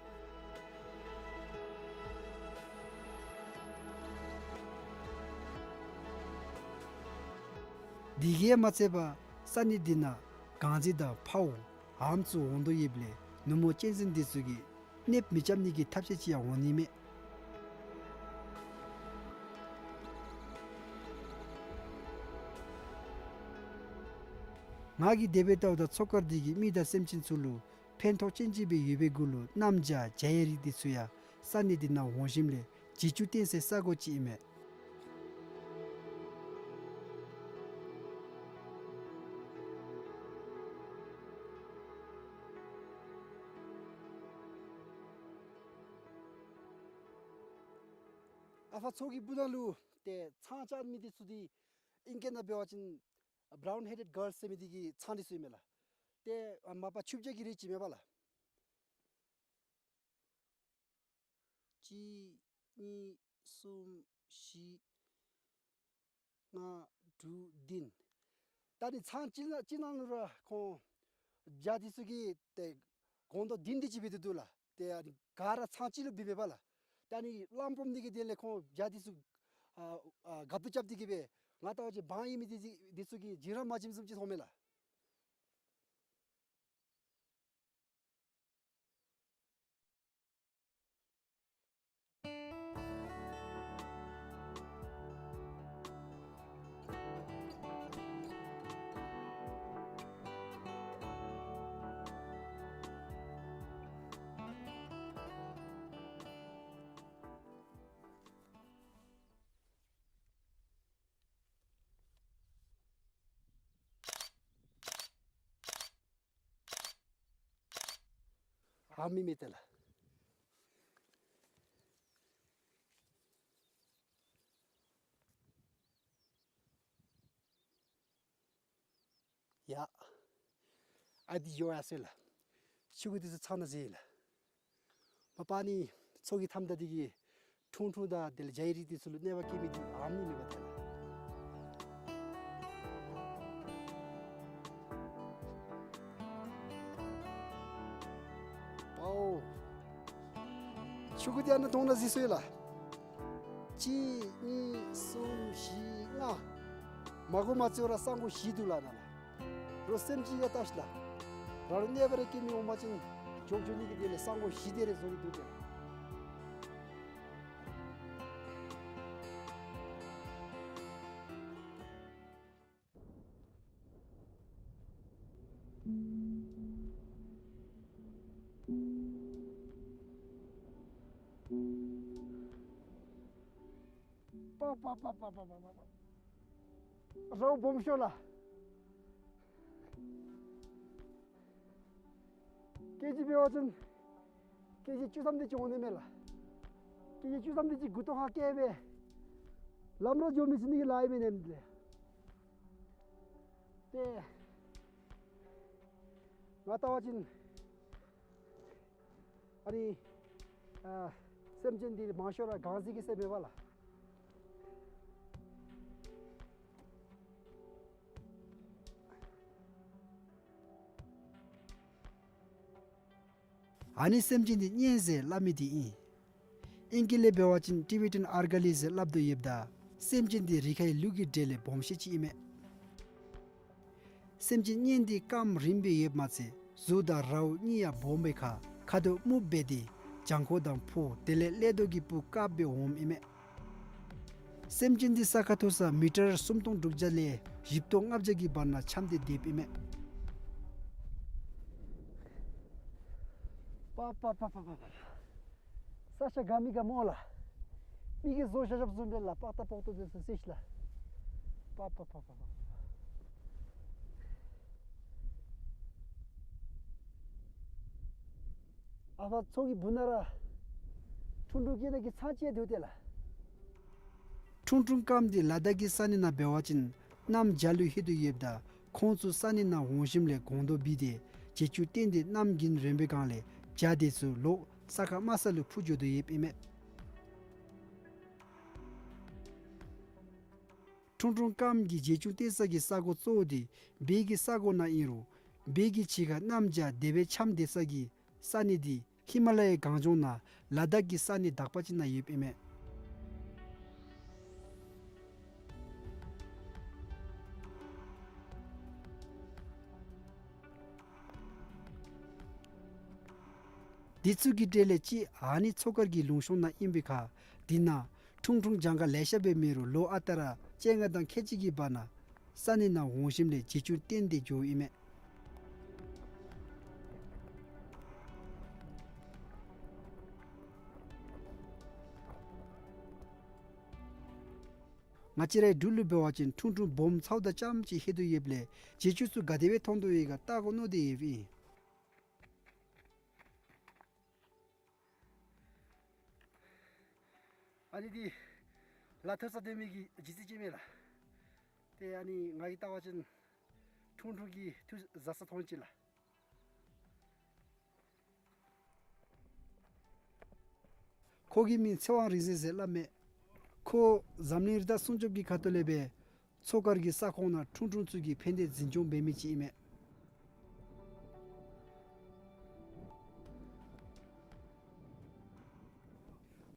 དེ་གིས་མ་ཚད་པར་ས་གནས་འདི་ནང་གངས་རྫི་དང་འཕརཝ་ཨམ་ཚུ་འོང་དོ་ཡོདཔ་ལས་ནུབ་མོ་གཅན་གཟན་འདི་ཚུ་གིས་གནོདཔ་མི་རྐྱབ་ནི་གི་ཐབས་ཤེས་ཅིག་ཡང་འོང་ནི་མས། ང་གིས་དེ་སྦེ་བལྟཝ་ད་མཚོ་དཀར་འདི་གིས་མི་དང་སེམས་ཅན་ཚུ་ལུ་ཕན་ཐོགས་ཅན་ཅིག་སྦེ་ཡོད་པའི་གུ་ལུ་གནམ་བྱཱར་བྱཱའི་རིགས་འདི་ཚུ་ཡང་ས་གནས་འདི་ནང་འོང་ཞིནམ་ལས་བྱི་ཅུང་བསྟེན་སའི་ས་སྒོ་ཅིག་ཨིན་མས། ཨ་ཕ་མཚོ་གི་སྦུག་ན་ལུ་ཏེ་ཚང་བཅའ་མི་འདི་ཚུ་འདི་ཨིང་སྐད་ནང་འབད་བ་ཅིན་brown headed girls ཟེར་མི་འདི་གི་ཚང་འདི་ཚུ་ཨིན་མས་ལགས། ཏེ་ཨ་མ་པ་ཆུ་བྱ་གི་རིགས་ཅིག་མས་པ་ལགས། གཅིག་གཉིས་གསུམ་བཞི་ལྔ་དྲུག་བདུན། ད་ནི་ཚང་གཅིག་ན་གཅིག་ནང་ལུ་ར་ཁོང་བྱ་འདི་ཚུ་གི་ཏེ་སྒོང་རྡོག་བདུན་དེ་ཅིག་སྦེ་འདུག་ལགས། ཏེ་ཨ་ནི་ག་ར་ཚང་གཅིག་ལུ་སྦེ་མེད་པ་ལགས། ད་ནི་གླང་སྦོམ་འདི་གི་དེ་ལས་ཁོང་བྱ་འདི་ཚུ་ཨ་ཨ་ག་བཏུབ་རྐྱབ་སྟེ་གི་སྦེ་ང་ལྟ་བ་ཅིན་འབངས་ཡོད་མི་འདི་འདི་ཚུ་གིས་བྱིན་རང་མ་བྱིནམ་བཟུམ་ཅིག་མཐོངམ་མས་ལགས། ཨ་མི་མེད་ཏེ་ལགས། ཡ། ཨ་འདི་ཡོད་ཡ་ཟེར་ལགས། ཆུ་གུ་འདི་ཚུ་ཚང་ནང་ཟེར་ལགས། མ་པ་ནི་མཚོ་གི་མཐའམ་ད་འདི་གི་ཁྲུང་ཁྲུང་དང་དེ་ལས་བྱའི་རིགས་འདི་ཚུ་ལུ་གནོད་པ་བཀལ་མི་འདི་ཨ་མི་མེད་པ་ཏེ་ལགས། པའོ། ཆུ་གུ་འདི་ཨ་ནཱ་དོང་ནང་ཟེར་སོ་ཡི་ལགས། གཅིག་གཉིས་གསུམ་བཞི་ལྔ། མ་གོ་མ་ཚོར་ར་ས་སྒོ་བཞི་འདུག་ལགས་ནཱ་ལགས། རོགས་སེམས་ཅན་ཡ་ལྟ་ཤིག་ལགས། རང་ལུ་གནོད་པ་རེ་བཀལ་མི་འོང་པ་ཅིན་འགྱོ་འགྱོ་ནི་གི་དེ་ལས་ས་སྒོ་བཞི་དེ་རེ་བཟོ་ནི་འདུག་ཟེར། པ་པ་པ། རའུ་སྦོམ་ཤོས་ལགས། ཀེ་ཇི་འབད་བ་ཅིན་ཀེ་ཇི་བཅུ་ཐམ་དེ་ཅིག་འོང་ནི་མས་ལགས། ཀེ་ཇི་བཅུ་ཐམ་དེ་ཅིག་མགུ་ཏོ་ཁར་བཀལ་སྦེ་ལམ་ར་འགྱོ་མི་ཚུགས་ནི་གི་ལཱ་ཨིན་མས་ནཱ་ལགས། ཏེ་ང་ལྟ་བ་ཅིན་ཨ་ནི་ཨ་སེམས་ཅན་འདི་མང་ཤོས་ར་གངས་རྫི་གིས་བསད་མས་པ་ལགས། ཨ་ནི་སེམས་ཅན་འདི་གཉན་ཟེར་སླབ་མི་འདི་ཨིན། ཨིང་སྐད་ལས་འབད་བ་ཅིན་ཊི་བེ་ཊཱན་ཨར་ག་ལི་ཟེར་སླབ་དོ་ཡོདཔ་ད་སེམས་ཅན་འདི་རི་ཁའི་ལུག་གི་གྲས་ལས་སྦོམ་ཤོས་ཅིག་ཨིན་མས། སེམས་ཅན་གཉན་འདི་རྐངམ་རིངམ་སྦེ་ཡོདཔ་མ་ཚད་གཟུགས་དང་རའུ་གཉིས་ཡང་སྦོམ་སྦེ་ཁར་ཁ་དོག་སྨུག་སྦེ་ཏེ་བྱང་ཁོག་དང་ཕོ་དེ་ལས་ཀླད་རྡོག་གི་སྤུ་དཀརཔོ་སྦེ་འོངམ་ཨིན་མས། སེམས་ཅན་འདི་ས་ཁ་མཐོ་ས་མི་ཊར་སུམ་སྟོང་དྲུག་བརྒྱ་ལས་བཞི་སྟོང་ལྔ་བརྒྱ་གི་བར་ན་འཁྱམས་ཏེ་སྡོདཔ་ཨིན་མས། པ་པ་པ་པ་པ་པ། ས་ཆ་དགའ་མི་དགའ་སྨོ་ལགས། མི་གིས་བཟོ་བཞག་བཞགཔ་བཟུམ་སྦེ་ལགས། པག་ཏ་པོག་ཏོ་འདི་ཚུ་གཟིགས་ཤིག་ལགས། པ་པ་པ་པ་པ། ཨ་ཕ་ཚོགས་ཀྱི་སྦུག་ན་ར་ཁྲུང་ཁྲུང་སྐྱེ་ནི་གི་ཚང་ཅིག་འདུག་སྟེ་ལགས། ཁྲུང་ཁྲུང་སྐམ་འདི་ལ་དྭགས་ཀྱི་ས་གནས་ནང་འབད་བ་ཅིན་གནམ་བྱཱར་ལུ་ལྷོད་དོ་ཡོདཔ་ད་ཁོང་ཚུ་ས་གནས་ནང་འོང་ཞིནམ་ལས་སྒོང་རྡོག་སྦིས་ཏེ་བྱེ་ཆུ་བཏོན་ཏེ་གནམ་དགུན་རན་པའི་སྒང་ལས་བྱཱ་དེ་ཚུ་ལོག་ས་ཁ་དམའ་ས་ལུ་འཕུར་འགྱོ་དོ་ཡོདཔ་ཨིན་མས། ཁྲུང་ཁྲུང་སྐམ་གྱི་བྱེ་ཆུ་བཏོན་ས་གི་ས་གོ་གཙོ་བོ་འདི་བོད་ཀྱི་ས་གོ་ནང་ཨིན་རུང་བོད་ཀྱི་ཕྱི་ཁ་གནམ་བྱཱར་དེ་སྦེ་འཁྱམས་སྡོད་ས་གི་ས་གནས་འདི་ཧི་མ་ལ་ཡའི་གངས་ལྗོངས་ནང་ལ་དྭགས་ཀྱི་ས་གནས་དག་པ་ཅིག་ནང་ཡོདཔ་ཨིན་མས། དེ་ཚུ་གི་གྲས་ལས་གཅིག་ཨ་ནི་མཚོ་དཀར་གྱི་ལུང་གཤོང་ནང་ཨིན་པའི་ཁར་དེ་ནང་ཁྲུང་ཁྲུང་གྱངས་ཁ་ལེ་ཤ་སྦེ་མེད་རུང་ལོ་ཨ་རྟག་ར་བཅོ་ལྔ་དང་ཁལ་གཅིག་གི་བར་ན་ས་གནས་ནང་འོང་ཞིནམ་ལས་བྱེ་ཆུ་བཏོན་ཏེ་འགྱོཝ་ཨིན་མས། ང་བཅས་རའི་འབྲུག་ལུ་འབད་བ་ཅིན་ཁྲུང་ཁྲུང་སྦོམ་ཚཝ་ད་རྐྱངམ་ཅིག་ལྷོད་དོ་ཡོདཔ་ལས་བྱེ་ཆུ་ཚུ་ག་དེ་སྦེ་མཐོང་དོ་ཡོད་ག་བལྟ་དགོ་མནོ་སྟེ་ཡོདཔ་ཨིན། ཨ་ནི་འདི་ལ་མཐོ་ས་སྡོད་མི་གི་རྒྱུ་རྩི་ཅིག་མས་ལགས། ཏེ་ཨ་ནི་ང་གིས་བལྟ་བ་ཅིན་ཁྲུང་ཁྲུང་གི་ཐུགས་བཟའ་ས་མཐོང་ཅི་ལགས། ཁོ་གི་མིང་ཚེ་དབང་རིག་འཛིན་ཟེར་སླབ་མས། ཁོ་འཛམ་གླིང་རི་དྭགས་སྲུང་སྐྱོབ་ཀྱི་ཁ་ཐུག་ལས་སྦེ་མཚོ་དཀར་གྱི་ས་ཁོངས་ནང་ཁྲུང་ཁྲུང་ཚུ་གི་ཕན་བདེ་འཛིན་སྐྱོང་འབད་མི་ཅིག་ཨིན་མས།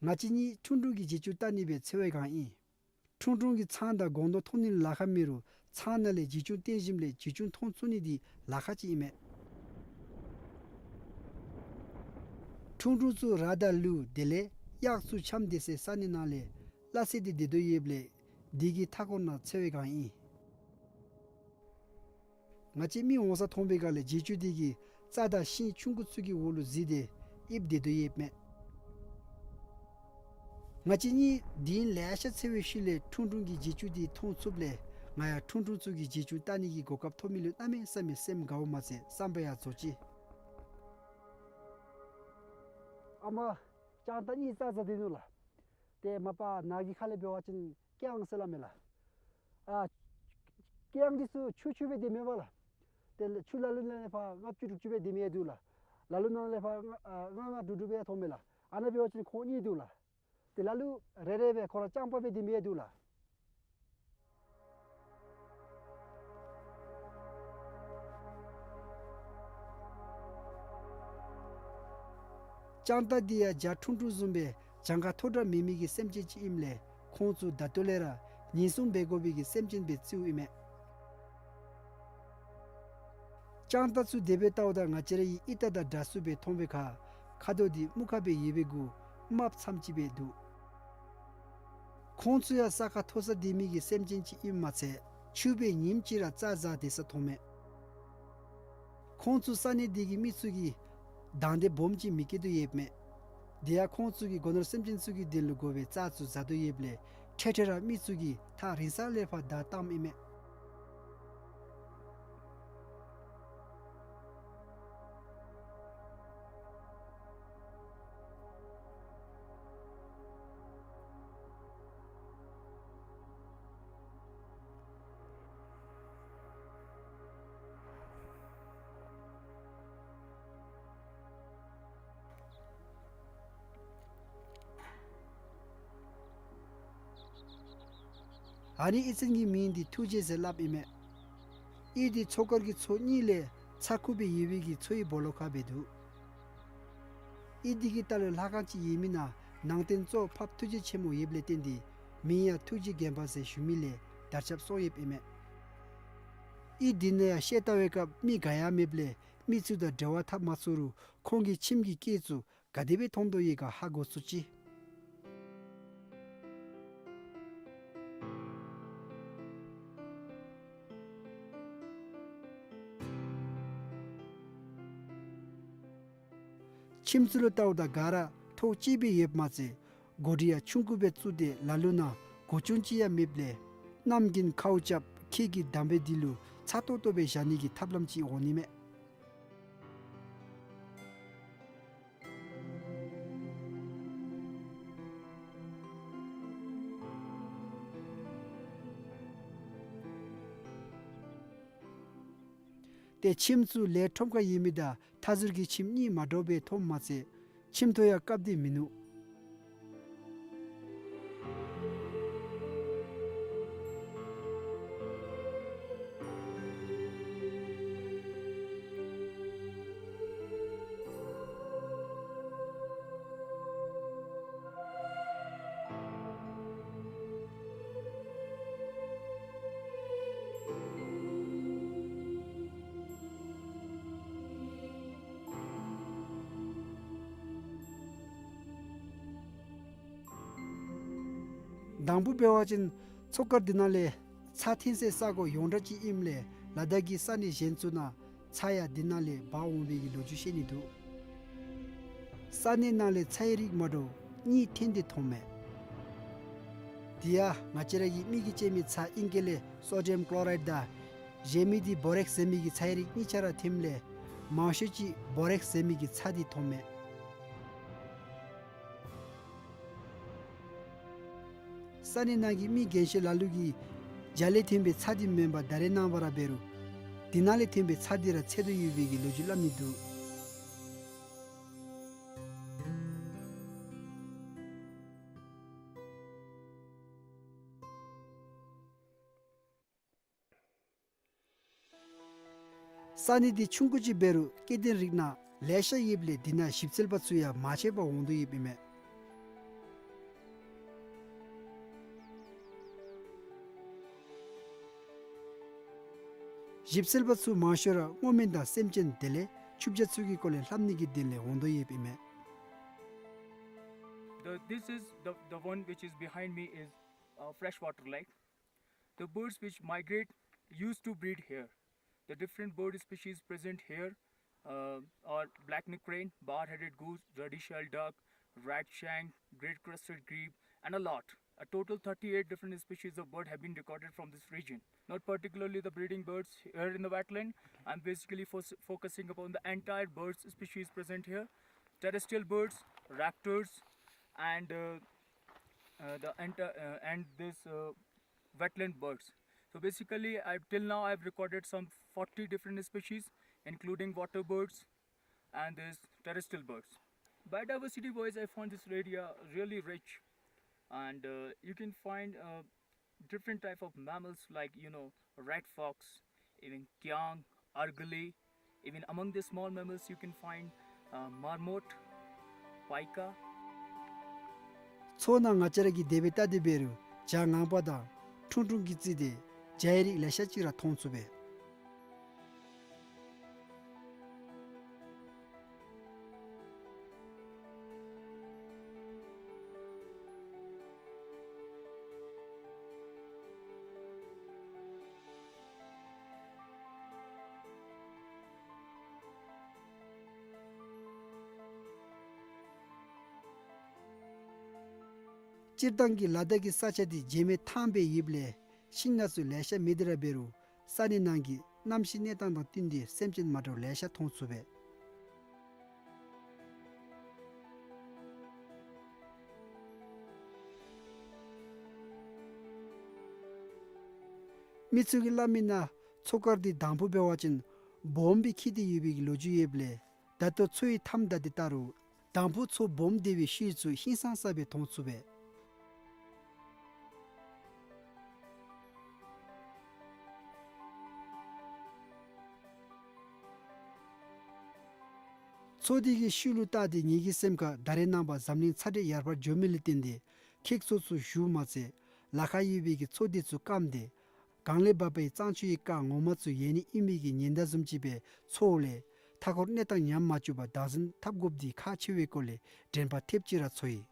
ང་བཅས་གཉིས་ཁྲུང་ཁྲུང་གི་བྱེ་ཆུ་བལྟ་ནི་སྦེ་འཚོལ་བའི་སྒང་ཨིན། ཁྲུང་ཁྲུང་གི་ཚང་དང་སྒོང་རྡོག་མཐོང་ནི་ལཱ་ཁག་མེད་རུང་ཚང་ནང་ལས་བྱེ་ཆུ་བཏོན་ཞིནམ་ལས་བྱེ་ཆུ་མཐོང་ཚུགས་ནི་འདི་ལཱ་ཁག་ཅིག་ཨིན་མས། ཁྲུང་ཁྲུང་ཚུ་ར་དང་ལུད་དེ་ལས་གཡག་ཚུ་འཁྱམས་སྡོད་སའི་ས་གནས་ནང་ལས་སླ་བསྲེ་སྟེ་སྡོད་དོ་ཡོདཔ་ལས་དེ་གི་མཐའ་འཁོར་ནང་འཚོལ་བའི་སྒང་ཨིན། ང་བཅས་མི་འོང་ས་མཐོང་པའི་སྒང་ལས་བྱེ་ཆུ་དེ་གིས་རྩྭ་དང་ཤིང་ཆུང་ཀུ་ཚུ་གི་འོག་ལུ་འཛུལ་ཏེ་ཨིབ་སྡོད་དོ་ཡོདཔ་མས། ང་བཅས་གཉིས་དུས་ཡུན་ལེ་ཤ་འཚོལ་བའི་ཤུལ་ལས་ཁྲུང་ཁྲུང་གི་བྱེ་ཆུ་དེ་མཐོང་ཚུགསཔ་ལས་ང་ཡང་ཁྲུང་ཁྲུང་ཚུ་གི་བྱེ་ཆུ་བལྟ་ནི་གི་གོ་སྐབས་ཐོབ་མི་ལུ་གནམ་མེད་ས་མེད་སེམས་དགའཝ་མ་ཚད་བསམ་པ་ཡང་རྫོགས་ཅི། ཨ་མ་སྤྱང་ཏ་གཉིས་རྩྭ་བཟའ་སྡོད་ནུག་ལགས། ཏེ་མ་པ་ནཱ་གི་ཁ་ལས་འབད་བ་ཅིན་ཀེ་ཨང་ཟེར་སླབ་མས་ལགས། ཨ་ཀེ་ཨང་འདི་ཚུ་ཆུང་ཆུང་སྦེ་སྡོད་མི་པ་ལགས། ཏེ་ཆུ་ལ་ལུ་ནང་ལས་ཕར་ལྔ་བཅུ་དྲུག་ཅུ་སྦེ་སྡོད་མི་ཡང་འདུག་ལགས། ལ་ལུ་ནང་ལས་ཕར་ལྔ་ལྔ་དྲུག་དྲུག་སྦེ་ཡང་མཐོང་མས་ལགས། ཨ་ནཱ་འབད་བ་ཅིན་ཁོང་གཉིས་འདུག་ལགས། ཏེ་ལ་ལུ་རེ་རེ་སྦེ་ཁོ་ར་སྤྱང་པོ་སྦེ་སྡོད་མི་ཡང་འདུག་ལགས། སྤྱང་ཏ་འདི་ཡང་བྱ་ཁྲུང་ཁྲུང་བཟུམ་སྦེ་གྱངས་ཁ་མཐོ་དྲགས་མེད་མི་གི་སེམས་ཅན་ཅིག་ཨིནམ་ལས་ཁོང་ཚུ་ད་ལྟོ་ལས་ར་ཉེན་སྲུང་འབད་དགོ་པའི་གི་སེམས་ཅན་སྦེ་བརྩིཝ་ཨིན་མས། སྤྱང་ཏ་ཚུ་དེ་སྦེ་བལྟཝ་ད་ང་བཅས་རའི་ཨིད་ད་དང་འདྲ་སུ་སྦེ་མཐོང་བའི་ཁར་ཁ་དོག་འདི་སྨུག་ཁ་སྦེ་ཡོད་པའི་གུ་དམརཔོ་ཙམ་ཅིག་སྦེ་འདུག། ཁོང་ཚུ་ཡང་ས་ཁ་མཐོ་ས་སྡོད་མི་གི་སེམས་ཅན་ཅིག་ཨིནམ་མ་ཚད་ཕྱུགཔོ་ཉིནམ་གཅིག་ར་རྩྭ་བཟའ་སྡོད་ས་མཐོང་མས། ཁོང་ཚུ་ས་གནས་འདི་གི་མི་ཚུ་གིས་དང་འདོད་སྦོམ་ཅིག་མི་བསྐྱེད་དོ་ཡོདཔ་མས། དེ་ཡང་ཁོང་ཚུ་གིས་སྒོ་ནོར་སེམས་ཅན་ཚུ་གི་དོན་ལུ་དགོ་པའི་རྩྭ་ཚུ་བཟའ་དོ་ཡོདཔ་ལས་འཕྲལ་འཕྲལ་ར་མི་ཚུ་གིས་ཐག་རིང་ས་ལས་ཕར་བདའ་བཏངམ་ཨིན་མས། ཨ་ནི་གཡུས་ཚན་གྱི་མིང་འདི་ཐུགས་རྗེ་ཟེར་སླབ་ཨིན་མས། གཡུས་འདི་མཚོ་དཀར་གྱི་མཚོ་གཉིས་ལས་ཚ་ཁུག་སྦེ་ཡོད་པའི་གི་མཚོའི་སྦོ་ལོགས་ཁར་སྦེ་འདུག། གཡུས་འདི་གི་ལྟག་ལུ་ལྷ་ཁང་ཅིག་ཡོད་མི་ནང་ནང་རྟེན་གཙོ་འཕགས་ཐུགས་རྗེ་ཆེན་མོ་ཡོདཔ་ལས་བརྟེན་ཏེ་མིང་ཡང་ཐུགས་རྗེ་དགོན་པ་ཟེར་ཞུ་མི་ལས་དར་ཁྱབ་སོང་ཡོདཔ་ཨིན་མས། གཡུས་འདི་ནང་ཡང་ཤེལ་ལྟ་བའི་སྐབས་མི་ག་ཡང་མེདཔ་ལས་མི་ཚུ་དང་འབྲེལ་བ་འཐབ་མ་ཚུགས་རུང་ཁོང་གི་ཁྱིམ་གྱི་སྐད་ཚུ་ག་དེ་སྦེ་མཐོང་དོ་ཡོད་ག་ཧ་གོ་ཚུགས་ཅི། ཁྱིམ་ཚུ་ལུ་བལྟཝ་ད་ག་ར་ཐོག་གཅིག་སྦེ་ཡོདཔ་མ་ཚད་གོ་སྒྲིག་ཡང་ཆུང་ཀུ་སྦེ་བཙུགས་ཏེ་ལ་ལུ་ནང་གོ་ཆུང་ཅིག་ཡང་མེདཔ་ལས་གནམ་དགུན་ཁཝ་རྐྱབ་ཁྱེགས་ཀྱི་འདམ་སྦེ་འདི་ལུ་ཚ་ཏོག་ཏོ་སྦེ་བཞག་ནི་གི་ཐབས་ལམ་ཅིག་འོང་ནི་མས། ཏེ་ཁྱིམ་ཚུ་ལས་ཁྲོམ་ཁར་ཡོད་མི་དང་མཐའ་ཟུར་གྱི་ཁྱིམ་གཉིས་མ་འདྲཝ་སྦེ་མཐོངམ་མ་ཚད་ཁྱིམ་ཐོག་ཡང་བཀབ་སྟེ་མིན་ནུག། དང་པོ་འབད་བ་ཅིན་མཚོ་དཀར་འདི་ནང་ལས་ཚྭ་འཐེན་སའི་ས་གོ་ཡོངས་གྲགས་ཅིག་ཨིནམ་ལས་ལ་དྭགས་ཀྱི་ས་གནས་གཞན་ཚུ་ནང་ཚྭ་ཡང་འདི་ནང་ལས་འབག་འོང་བའི་གི་ལོ་རྒྱུས་བཤད་ནི་འདུག། ས་གནས་ནང་ལས་ཚྭའི་རིགས་མ་འདྲཝ་གཉིས་འཐེན་ཏེ་མཐོངམ་མས། དེ་ཡང་ང་བཅས་ར་གི་མིག་གིས་དཔྱད་མི་ཚྭ་ཨིང་སྐད་ལས་སོ་ཌི་ཡམ་ཀློ་རའིཌ་དང་གཞན་མི་འདི་བོ་རེགསི་ཟེར་མི་གི་ཚྭའི་རིགས་གཉིས་ཆ་ར་འཐེནམ་ལས་མང་ཤོས་ཅིག་བོ་རེགསི་ཟེར་མི་གི་ཚྭ་འདི་མཐོངམ་མས། ས་གནས་ནང་གི་མི་རྒན་ཤོས་ལ་ལུ་གིས་རྒྱ་ལས་འཐེན་པའི་ཚྭ་འདི་མེན་པར་ད་རེས་ནངས་པ་ར་འབད་རུང་འདི་ནང་ལས་འཐེན་པའི་ཚྭ་འདི་ར་ཚད་དུ་ཡོད་པའི་གི་ལོ་རྒྱུས་སླབ་ནི་འདུག། ས་གནས་འདི་ཆུང་ཀུ་ཅིག་འབད་རུང་སྐྱེ་ལྡན་རིགས་སྣ་ལེ་ཤ་ཡོདཔ་ལས་འདི་ནང་ཞིབ་འཚོལ་པ་ཚུ་ཡང་མ་ཆད་པར་འོང་དོ་ཡོདཔ་ཨིན་མས། ཞིབ་འཚོལ་པ་ཚུ་མང་ཤོས་ར་སྔོ་སྨན་དང་སེམས་ཅན་དེ་ལས་ཆུ་བྱ་ཚུ་གི་སྐོར་ལས་ལྷབ་ནི་གི་དོན་ལས་འོང་དོ་ཡོདཔ་ཨིན་མས། The, this is the, the one which is behind me is a freshwater lake. The birds which migrate used to breed here. The different bird species present here, uh, are black neck crane, bar-headed goose, ruddy-shelled duck, red shank, great crested grebe, and a lot. A total thirty-eight different species of bird have been recorded from this region. Not particularly the breeding birds here in the wetland. I'm basically fo-, focusing upon the entire birds species present here. Terrestrial birds, raptors, and, uh, uh, the enter-, uh, and this, uh, wetland birds. So basically, I, till now I've recorded some forty different species, including water birds and these terrestrial birds. Biodiversity wise, I found this area really rich, and, uh, you can find, uh, different type of mammals like, you know, red fox, even kiang, argali, even among the small mammals, you can find, uh, marmot, pika. མཚོ་ནང་ང་བཅས་ར་གིས་དེ་སྦེ་བལྟ་སྟེ་འབད་རུང་བྱ་ངང་པ་དང་ཁྲུང་ཁྲུང་གིས་བརྩིས་ཏེ་བྱའི་རིགས་ལེ་ཤ་ཅིག་ར་མཐོང་ཚུགས་པས། སྤྱིར་བཏང་གི་ལ་དྭགས་ཀྱི་ས་ཆ་འདི་བྱེ་མའི་ཐང་སྦེ་ཡོདཔ་ལས་ཤིང་སྣ་ཚུ་ལེ་ཤ་མེད་དེ་ར་འབད་རུང་ས་གནས་ནང་གི་གནམ་གཤིས་གནས་སྟངས་དང་བསྟུན་ཏེ་སེམས་ཅན་མ་འདྲཝ་ལེ་ཤ་མཐོང་ཚུགས་པས། མི་ཚུ་གིས་སླབ་མི་ནང་མཚོ་དཀར་འདི་དང་ཕུ་འབད་བ་ཅིན་སྦོམ་སྦེ་འཁྱིལ་ཏེ་ཡོད་པའི་གི་ལོ་རྒྱུས་ཡོདཔ་ལས་ད་ལྟོ་མཚོའི་མཐའམ་བདའ་སྟེ་བལྟ་རུང་དང་ཕུ་མཚོ་སྦོམ་སྡེ་བའི་ཤུལ་ཚུ་ཧིང་སངས་ས་སྦེ་མཐོང་ཚུགས་པས། མཚོ་འདི་གི་ཤུལ་ལུ་བལྟ་སྟེ་ངེ་གི་སེམས་ཁར་ད་རེས་ནངས་པ་འཛམ་གླིང་ཚ་དྲོད་ཡར་འཕར་འགྱོ་མི་ལས་བརྟེན་ཏེ་ཁྱེགས་མཚོ་ཚུ་ཞུཝ་མ་ཚད་ལ་ཁར་ཡོད་པའི་གི་མཚོ་འདི་ཚུ་སྐམ་སྟེ་གངས་ལས་འབབ་པའི་གཙང་ཆུའི་རྐ་ངོ་མ་ཚུ་ཡལ་ནི་ཨིན་མི་གི་ཉེན་བརྡ་བཟུམ་ཅིག་སྦེ་ཚོརཝ་ལས་མཐའ་འཁོར་གནས་སྟངས་ཉམས་མ་བཅུག་པར་བདག་འཛིན་འཐབ་དགོཔ་འདི་ཁག་ཆེ་བའི་སྐོར་ལས་དྲན་པ་ཐེབས་ཅིག་ར་ཚོར་ཡི།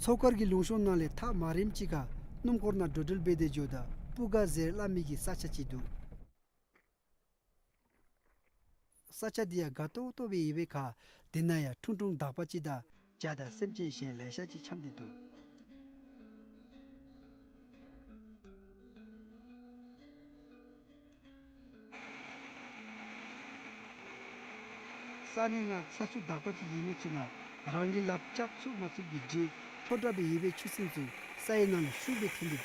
མཚོ་མཁར་གྱི་ལུང་གཤོང་ནང་ལས་ཐག་མ་རིངམ་ཅིག་ཁར་སྣུམ་འཁོར་ནང་འགྲོ་འགྲུལ་འབད་དེ་འགྱོཝ་ད་སྤུ་ག་ཟེར་སླབ་མི་གི་ས་ཆ་ཅིག་འདུག། ས་ཆ་འདི་ཡང་དགའ་ཏོག་ཏོ་སྦེ་ཡོད་པའི་ཁར་དེ་ནང་ཡང་ཁྲུང་ཁྲུང་དག་པ་ཅིག་དང་བྱ་དང་སེམས་ཅན་གཞན་ལེ་ཤ་ཅིག་འཁྱམས་ཏེ་འདུག། ས་གནས་ནང་ས་ཆུ་དག་པ་ཅིག་ཡོད་མི་ཚུ་ནང་རང་གི་ལགཔ་རྐྱབ་ཚུགས་མ་ཚུགས་ཀྱི་འདྲེ་ཁྲོ་དྲགས་སྦེ་ཡོད་པའི་ཆུ་སྲིན་ཚུ་ས་ཡི་ནང་ལུ་ཤུགས་སྦེ་ཐོན་ཏེ་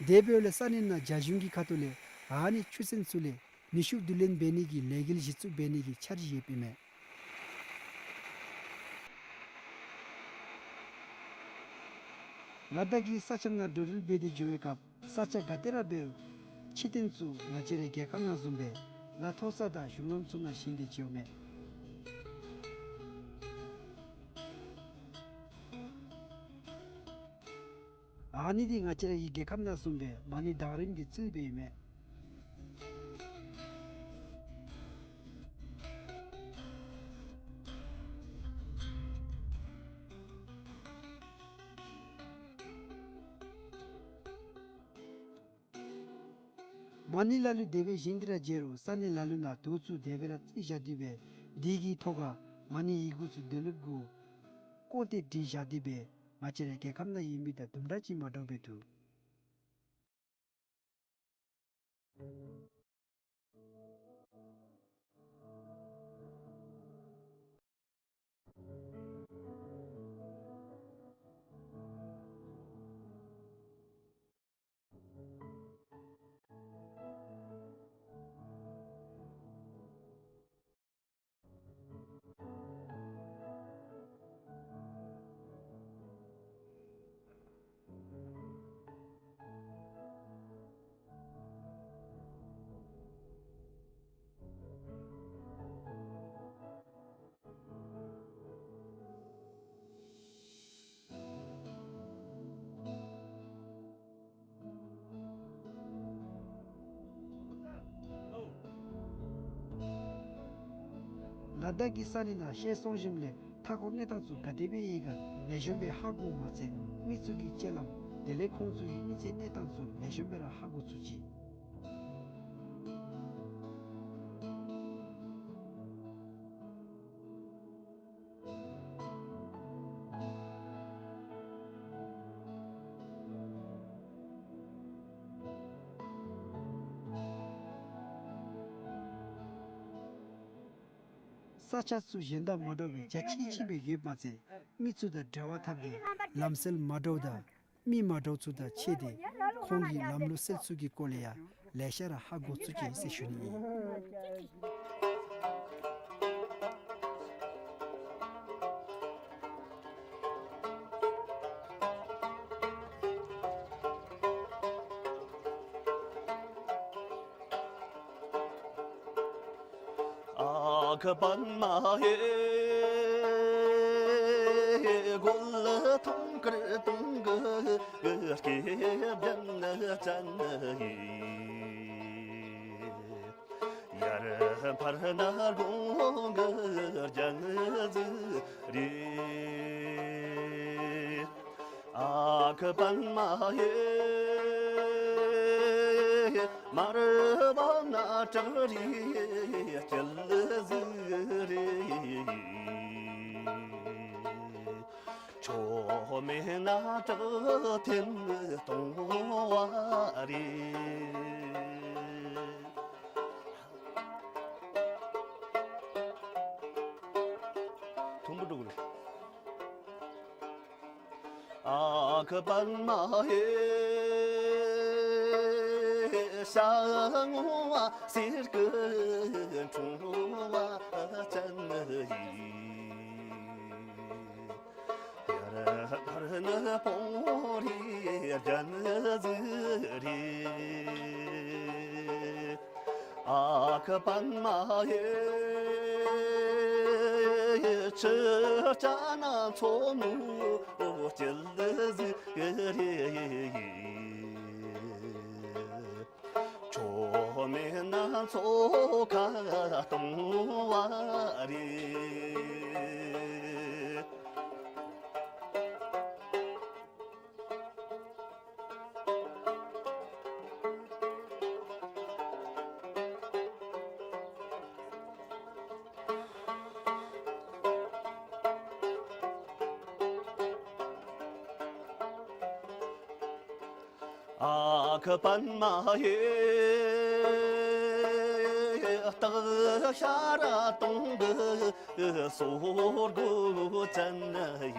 འདུག། དེ་འབདཝ་ལས་ས་གནས་ནང་རྒྱ་གཞུང་གི་ཁ་ཐུག་ལས་ཨ་ནི་ཆུ་སྲིན་ཚུ་ལས་ནུས་ཤུགས་བསྡུ་ལེན་འབད་ནི་གི་ལས་འགུལ་གཞི་བཙུགས་འབད་ནི་གི་འཆར་གཞི་ཡོདཔ་ཨིན་མས། ལ་དྭགས་ཀྱི་ས་ཆ་ནང་འགྲོ་འགྲུལ་འབད་དེ་འགྱོ་བའི་སྐབས་ས་ཆ་ག་ཏེ་ར་འབདཝ་ཕྱི་རྟེན་ཚུ་ང་བཅས་རའི་རྒྱལ་ཁབ་ནང་བཟུམ་སྦེ་ལ་མཐོ་ས་དང་གཞུང་ལམ་ཚུ་ནང་བཞེངས་ཏེ་འགྱོཝ་མས། ཨ་ནི་འདི་ང་བཅས་རའི་རྒྱལ་ཁབ་ནང་བཟུམ་སྦེ་མ་ཎི་དང་རིམ་གྱིས་བརྩིགས་སྦེ་ཨིན་མས། མ་ཎི་ལ་ལུ་དེ་སྦེ་བཞེངས་ཏེ་ར་མཇལ་རུང་ས་གནས་ལ་ལུ་ནང་དུག་ཚུ་དེ་སྦེ་ར་བརྩིགས་བཞག་སྟེ་སྦེ་དེ་གི་ཐོག་ཁར་མ་ཎི་ཡི་གུ་ཚུ་དེ་ལུ་གུ་བརྐོས་ཏེ་བྲིས་བཞག་སྟེ་སྦེ་ང་བཅས་རའི་རྒྱལ་ཁབ་ནང་ཡོད་མི་དང་དུམ་གྲ་ཅིག་མ་འདྲཝ་སྦེ་འདུག། ལ་དྭགས་ཀྱི་ས་གནས་ནང་ཤར་སོང་ཞིནམ་ལས་མཐའ་འཁོར་གནས་སྟངས་ཚུ་ག་དེ་སྦེ་ཡོད་ག་ལེགས་ཤོམ་སྦེ་ཧ་གོཝ་མ་ཚད་མི་ཚུ་གི་སྤྱོད་ལམ་དེ་ལས་ཁོང་ཚུ་གི་མི་ཚེ་གནས་སྟངས་ཚུ་ལེགས་ཤོམ་སྦེ་ར་ཧ་གོ་ཚུགས་ཅི། ས་ཆ་ཚུ་གཞན་དང་མ་འདྲཝ་སྦེ་རྒྱ་ཆེ་ཆེ་སྦེ་ཡོདཔ་མ་ཚད་མི་ཚུ་དང་འབྲེལ་བ་འཐབ་སྟེ་ལམ་སྲོལ་མ་འདྲཝ་དང་མི་མ་འདྲཝ་ཚུ་དང་ཕྱད་དེ་ཁོང་གི་ལམ་ལུགས་སྲོལ་ཚུ་གི་སྐོར་ལས་ཡང་ལེ་ཤ་ར་ཧ་གོ་ཚུགས་ཅི་ཟེར་ཞུ་ནི་ཨིན། ཨ་ཁུ་པདྨ་ཧེ། གོ་ལ་ཐང་དཀར་དང་གི་སྐེད་པ་ཅན་ཡི། ཡར་འཕར་ནག་དགུང་གི་རྒྱན་ཟིག་རེད། ཨ་ཁུ་པདྨ་ཧེ། མར་བབས་ན་བྲག་རི་སྐྱིད་ཟིག་རེད། ཆོ་མེད་ན་བྲག་ཐེམ་སྟོང་བ་རེད། ཐུམ་བུ་འགྲོ་གི་རེད། ཨ་ཁུ་པདྨ་ཧེ། ཤ་ངོ་བ་གསེར་གྱི་འཕྲེང་བ་ཅན་ཡི། ཡར་འཕར་ན་སྤང་རི་རྒྱན་ཟིག་རེད། ཨ་ཁུ་པདྨ་ཧེ། ཆུ་རྐྱལ་ནང་མཚོ་ནུབ་སྐྱིད་ཟིག་རེད། ཆོ་མེད་ སྣ་ཚོགས་ཁ་གཏོང་བ་རེད། ཨ་ཁུ་པདྨ་ཡེ། སྟག་ཤར་སྟོང་གི་སོར་གོ་ཅན་ཡིན།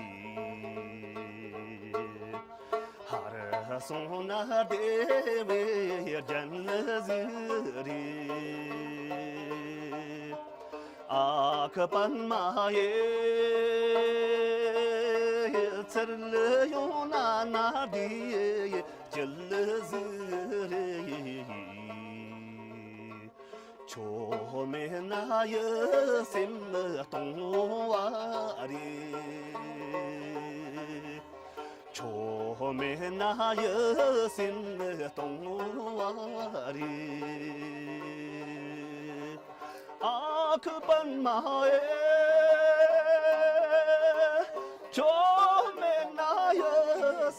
ཧར་སོང་ན་བདེ་བའི་རྒྱན་ཟིག་རེད། ཨ་ཁུ་པདྨ་ཡེ། ཚུར་ལ་ཡོང་ན་ན་བདེ་སྐྱིད་ཟིག་རེད། ཁྱོད་མེད་ན་ཡིད་སེམས་སྟོང་བ་རེད། ཁྱོད་མེད་ན་ཡིད་སེམས་སྟོང་བ་རེད། ཨ་ཁུ་པདྨ་ཡེ། ཁྱོད་མེད་ན་ཡིད་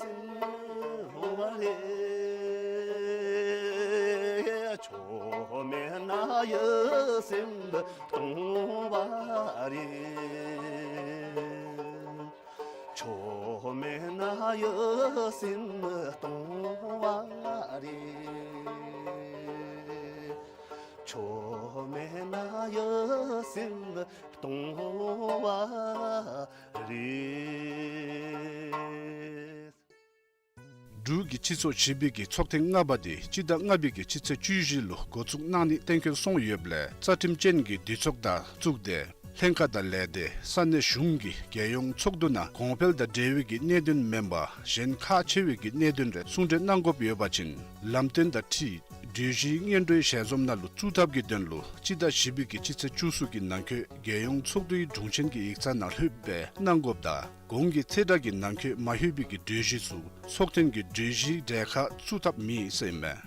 སེམས་སྟོང་བ་རེད། ཁྱོད་མེད་ན་ཡིད་སེམས་སྟོང་བ་རེད། ཁྱོད་མེད་ན་ཡིད་སེམས་སྟོང་བ་རེད། ཁྱོད་མེད་ན་ཡིད་སེམས་སྟོང་བ་རེད། འབྲུག་གི་སྤྱི་ཚོགས་བཞི་པའི་གི་ཚོགས་ཐེངས་ལྔ་པ་དེ་སྤྱི་ཟླ་ལྔ་པའི་གི་སྤྱི་ཚེས་བཅུ་བཞི་ལུ་འགོ་བཙུགས་གནང་ནི་གཏན་འཁེལ་སོང་ཡོདཔ་ལས་རྩ་ཁྲིམས་ཅན་གྱི་འདུས་ཚོགས་དང་བཙུགས་ཏེ་ལྷན་ཁག་དང་ལས་སྡེ་ས་གནས་གཞུང་གི་རྒྱལ་ཡོངས་ཚོགས་འདུ་ནང་གོང་འཕེལ་དང་འབྲེལ་བའི་གི་གནད་དོན་མེན་པར་གཞན་ཁག་ཆེ་བའི་གི་གནད་དོན་རེ་གསུང་གྲོས་གནང་དགོཔ་ཡོད་པ་ཅིན་ལམ་སྟོན་དང་འཁྲིལ་གྲོས་གཞི་སྔོན་འགྲོའི་ཞལ་འཛོམས་ནང་ལུ་བཙུགས་ཐབས་ཀྱི་དོན་ལུ་སྤྱི་ཟླ་བཞི་པའི་གི་སྤྱི་ཚེས་བཅུ་གསུམ་གྱི་ནང་འཁོད་རྒྱལ་ཡོངས་ཚོགས་འདུའི་དྲུང་ཆེན་གྱི་ཡིག་ཚང་ནང་ལྷོདཔ་སྦེ་གནང་དགོཔ་དང་གོང་གི་ཚེས་གྲངས་ཀྱི་ནང་འཁོད་མ་ལྷོད་པའི་གི་གྲོས་གཞི་ཚུ་ཚོགས་ཐེངས་ཀྱི་གྲོས་གཞིའི་གྲས་ཁར་བཙུགས་ཐབས་མེད་ཟེར་ཨིན་མས།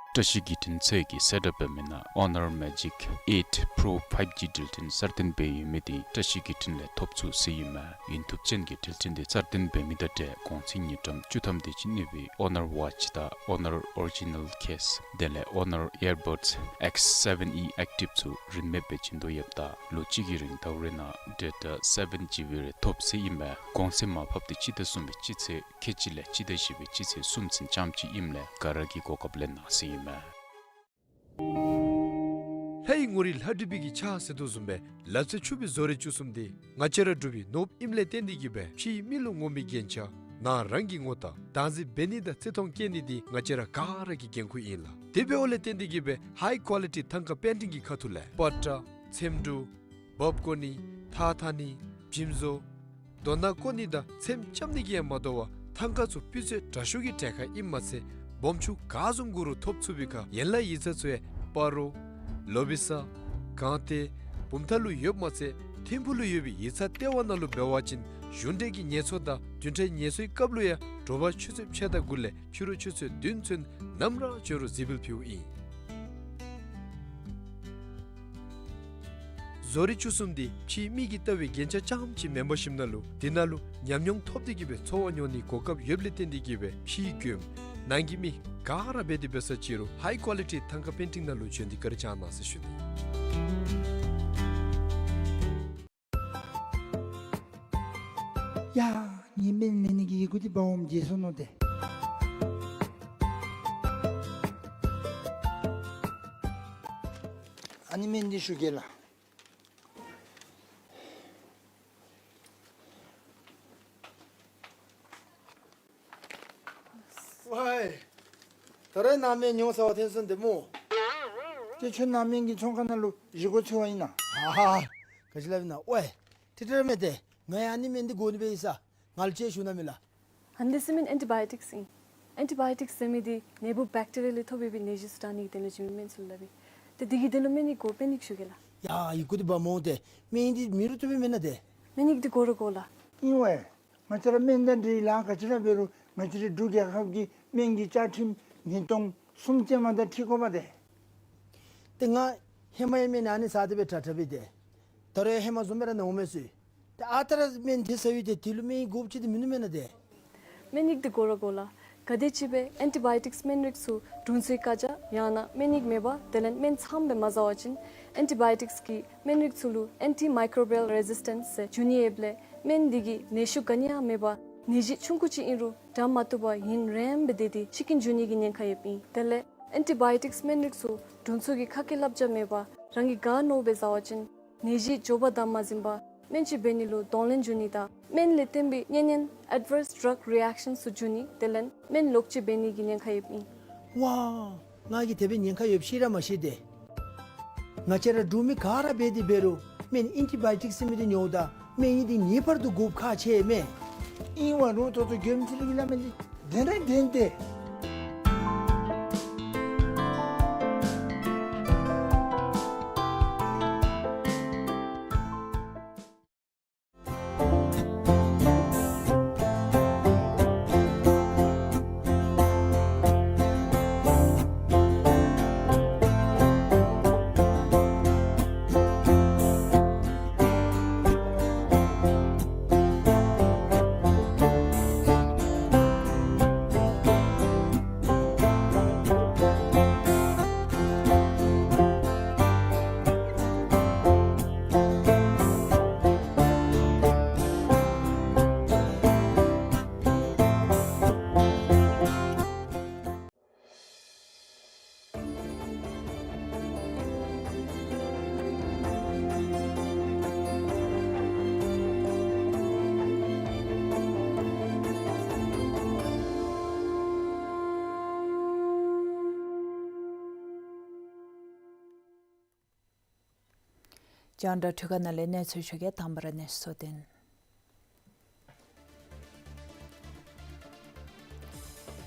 བཀྲ་ཤིས་བརྒྱུད་འཕྲིན་ཚད་ཀྱིས་གསལ་བསྒྲགས་འབད་མི་ནང་Honor Magic eight Pro five G འགྲུལ་འཕྲིན་གསར་བཏོན་འབད་ཡོད་མི་དེ་བཀྲ་ཤིས་བརྒྱུད་འཕྲིན་ལས་ཐོབ་ཚུགས་ཟེར་ཨིན་མས། ཡུན་ཐུབ་ཅན་གྱི་འགྲུལ་འཕྲིན་དེ་གསར་བཏོན་འབད་མི་དང་འབྲེལ་གོང་ཚད་དངུལ་ཀྲམ་བཅུ་ཐམ་དེ་ཅིག་གནས་པའི་Honor Watch དང་Honor Original Case དེ་ལས་Honor Earbuds X seven E Active ཚུ་རིན་མེད་སྦེ་བྱིན་དོ་ཡོདཔ་ད་ལོ་གཅིག་གི་རིང་ཟླཝ་རེ་ནང་data seven G B རེ་ཐོབ་ཟེར་ཨིན་མས། གོང་ཚད་མར་ཕབ་དེ་སྤྱི་ཟླ་གསུམ་པའི་སྤྱི་ཚེས་ཁལ་གཅིག་ལས་སྤྱི་ཟླ་བཞི་པའི་སྤྱི་ཚེས་གསུམ་ཚུན་རྐྱངམ་ཅིག་ཨིནམ་ལས་ག་ར་གིས་གོ་སྐབས་ལེན་གནང་ཟེར་ཨིན་མས། ལྷའི་ངོ་རིས་ལྷ་བྲིས་པའི་གི་ཕྱག་ཟེར་དོ་བཟུམ་སྦེ་ལབ་ཚེ་ཆུབ་པའི་བཟོ་རིག་བཅུ་གསུམ་དེ་ང་བཅས་ར་འབྲུག་པའི་ནོར་བུ་ཨིནམ་ལས་བརྟེན་ཏེ་གིས་སྦེ་ཕྱིའི་མི་ལུ་ངོམ་པའི་རྒྱན་ཆ་ནང་རང་གི་ངོ་རྟགས་བདག་འཛིན་འབད་ནི་དང་བརྩི་མཐོང་བསྐྱེད་ནི་དེ་ང་བཅས་ར་ག་ར་གི་འགན་ཁུར་ཨིན་ལགས། དེ་འབདཝ་ལས་བརྟེན་ཏེ་གིས་སྦེ་High Quality Thangka Painting གི་ཁ་ཐུག་ལས་པ་ཏྲ་ཚེམ་དྲུབ་འབག་བཀོ་ནི་ཐགས་འཐག་ནི་བྱིམ་བཟོ་རྡོ་ནག་བརྐོ་ནི་དང་ཚེམ་རྐྱབ་ནི་གིས་ཡང་མ་དོ་བར་ཐང་ཀ་ཚུ་སྤུས་ཚད་དྲག་ཤོས་ཀྱི་གྲལ་ཁར་ཨིནམ་མ་ཚད་སྦོམ་ཆུང་ག་བཟུམ་དགོ་རུང་ཐོབ་ཚུགས་པའི་ཁར་ཡན་ལག་ཡིག་ཚང་ཚུ་ཡང་སྤ་རོ་ལོ་བི་ས་སྒང་སྟེང་བུམ་ཐང་ལུ་ཡོདཔ་མ་ཚད་ཐིམ་ཕུག་ལུ་ཡོད་པའི་ཡིག་ཚང་ལྟེ་བ་ནང་ལུ་འབད་བ་ཅིན་གཞུང་འབྲེལ་གྱི་ངལ་རྩོལ་དང་བདུན་ཕྲག་ངལ་གསོའི་སྐབས་ལུ་ཡང་དྲོ་པ་ཆུ་ཚོད་ཕྱེད་དང་དགུ་ལས་ཕྱི་རུ་ཆུ་ཚོད་བདུན་ཚུན་ནམ་ར་འབྱོན་རུང་གཟིགས་འབུལ་ཕུལཝ་ཨིན། བཟོ་རིག་བཅུ་གསུམ་འདི་ཕྱིའི་མི་གིས་བལྟ་བའི་རྒྱན་ཆ་རྐྱངམ་ཅིག་མེན་པར་ཞིནམ་ལས་དེ་ནང་ལུ་ཉམས་མྱོང་ཐོབ་སྟེ་གིས་སྦེ་འཚོ་བ་མྱོང་ནིའི་གོ་སྐབས་ཡོདཔ་ལས་བརྟེན་ཏེ་གིས་སྦེ་ཕྱིའི་མགྱོནམ་ནང་གི་མི་ག་ར་འབད་དེ་འབད་ས་ཅིག་རུང་High Quality Thangka Painting ནང་ལུ་བྱོན་ཏེ་བཀའ་དྲིན་བསྐྱང་གནང་ཟེར་ཞུ་ནི། ཡ། ངེའི་སྨན་ལེན་ནི་གི་ཡི་གུ་འདི་འབག་འོངམ་བརྗེད་སོ་ནུག་ཏེ། ཨ་ནི་སྨན་འདི་ཞུ་གེ་ལགས། ཝའི། ད་རེས་ནཱ་སྨན་ཉོ་ས་བ་ཐོན་སོང་ཏེ་སྨོ། ཏེ་ཁྱོད་ནཱ་སྨན་གྱི་ཚོང་ཁང་ནང་ལུ་བཞེས་སྒོ་འཚོལ་བ་ཨིན་ན། ཧ་ཧ། ག་ཅི་སླབ་ཨིན་ན། ཝའི། ཏེ་ཏེ་ར་མེན་ཏེ། ང་ཡང་ཨ་ནི་སྨན་འདི་དགོ་ནི་སྦེ་ཡོད་ས། ང་ལུ་ཅིག་ཞུ་ན་མི་ལགས། ཨ་ནི་འདི་ཚུ་སྨན་ཨེན་ཊི་བཱ་ཡོ་ཊིཀསི་ཨིན། ཨེན་ཊི་བཱ་ཡོ་ཊིཀསི་ཟེར་མི་འདི་ནད་འབུ་བེཀ་ཊི་རི་ཡ་ལས་ཐོབ་པའི་ནད་གཞི་ཚུ་དྲག་ནིའི་དོན་ལུ་བྱིན་མི་སྨན་ཚུ་ལུ་སླབ་ཨིན། ཏེ་འདི་གི་དོན་ལུ་སྨན་གྱི་མགོ་དཔེ་ནི་ཞུ་གེ་ལགས། ཡ་ཡི་གུ་འདི་འབག་འོང་ཏེ། སྨན་འདི་མེད་རུང་བཏུབ་པས་མེན་ན་ཏེ། སྨན་ཡིག་འདི་དགོ་ར་དགོ་ལགས། ཨིན་ཝའི། ང་བཅས་ར་སྨན་དང་འབྲེལ་ལཱ་ག་ཅི་ར་འབད་རུང་ང་བཅས་རའི་འབྲུག་རྒྱལ་ཁབ་ཀྱི་སྨན་གྱི་བཅའ་ཁྲིམས་ཉིས་སྟོང་ གསུམ་ཅན་མ་དང་ཁྲི་ཀོ་མ་དེ། ཏེ་ང་ཧེ་མ་ཡང་སྨན་ཨ་ནི་ཟ་སྟེ་སྦེ་དྲག་དྲག་སྦེ་ཏེ། ད་རུང་ཡང་ཧེ་མ་བཟུམ་སྦེ་ར་ན་འོང་མས་ཟེར། ཏེ་ཨ་རྟག་ར་སྨན་དེ་ཟ་ཡི། ཏེ་དེ་ལུ་སྨན་ཡིག་དགོཔ་ཅིག་ཏེ་མིན་ནུག་མེན་ན་ཏེ། སྨན་ཡིག་དེ་དགོ་ར་དགོ་ལགས། ག་དེམ་ཅིག་སྦེ་ཨེན་ཊི་བཱ་ཡོ་ཊིཀསི་སྨན་རིགས་ཚུ་དྲུང་འཚོའི་བཀའ་རྒྱ་ཡང་ན་སྨན་ཡིག་མེད་པར་དེ་ལས་སྨན་ཚངམ་སྦེ་མ་ཟ་བ་ཅིན་ཨེན་ཊི་བཱ་ཡོ་ཊིཀསི་གི་སྨན་རིགས་ཚུ་ལུ་ཨེན་ཊི་མའི་ཀོ་བི་ཡལ་རེ་ཟིས་ཊེནསི་ཟེར་འབྱུང་ནི་ཡོདཔ་ལས་སྨན་འདི་གིས་ནད་གཞི་ག་ནི་ཡང་མེད་པར་ནད་གཞི་ཆུང་ཀུ་ཅིག་ཨིན་རུང་དྲག་མ་བཏུབ་པར་ཡུན་རིངམོ་སྦེ་སྡོད་དེ་འཆི་རྐྱེན་འབྱུང་ནི་གི་ཉེན་ཁ་ཡོདཔ་ཨིན། དེ་ལས་ཨེན་ཊི་བཱ་ཡོ་ཊིཀསི་སྨན་རིགས་ཚུ་དྲུང་འཚོ་གི་ཁ་སྐད་བསླབ་བྱ་མེད་པར་རང་གིས་དགའ་མནོ་སྦེ་ཟ་བ་ཅིན་ནད་གཞི་མགྱོགས་པར་དམ་མ་འཛིན་པར་སྨན་བཅོས་འབད་ནི་ལུ་གདོང་ལེན་འབྱུང་ནི་དང་སྨན་ལས་བརྟེན་པའི་གཉན་ཉེན་ཨེཌ་ཝརསི་ཌྲག་རི་ཨེཀ་ཤཱནསི་ཚུ་འབྱུང་ནི་དེ་ལས་སྨན་ལོག་སྤྱོད་འབད་ནི་གི་ཉེན་ཁ་ཡོདཔ་ཨིན། ཝའོ། ང་གིས་དེ་སྦེ་ཉེན་ཁ་ཡོདཔ་ཤེས་ར་མ་ཤེས་ཏེ། ང་བཅས་ར་འབྲུག་མི་ག་ར་འབད་དེ་འབད་རུང་སྨན་ཨེན་ཊི་བཱ་ཡོ་ཊིཀསི་ཟེར་མི་དེ་ཉོཝ་ད་སྨན་ཡིག་དེ་ངེས་པར་དུ་དགོཔ་ཁག་ཆེ་མས། ཨིན་ཝ་རུང་ད་ལྟོ་མགྱོནམ་ཅིག་ལས་ཀྱི་སླབ་མི་འདི་བདེན་ར་བདེན་ཏེ། རྒྱང་བསྒྲགས་འཕྲུལ་ཁང་ནང་ལས་གནས་ཚུལ་ཞུ་གེ། དང་པ་ར་གནས་ཚུལ་གཙོ་དོན།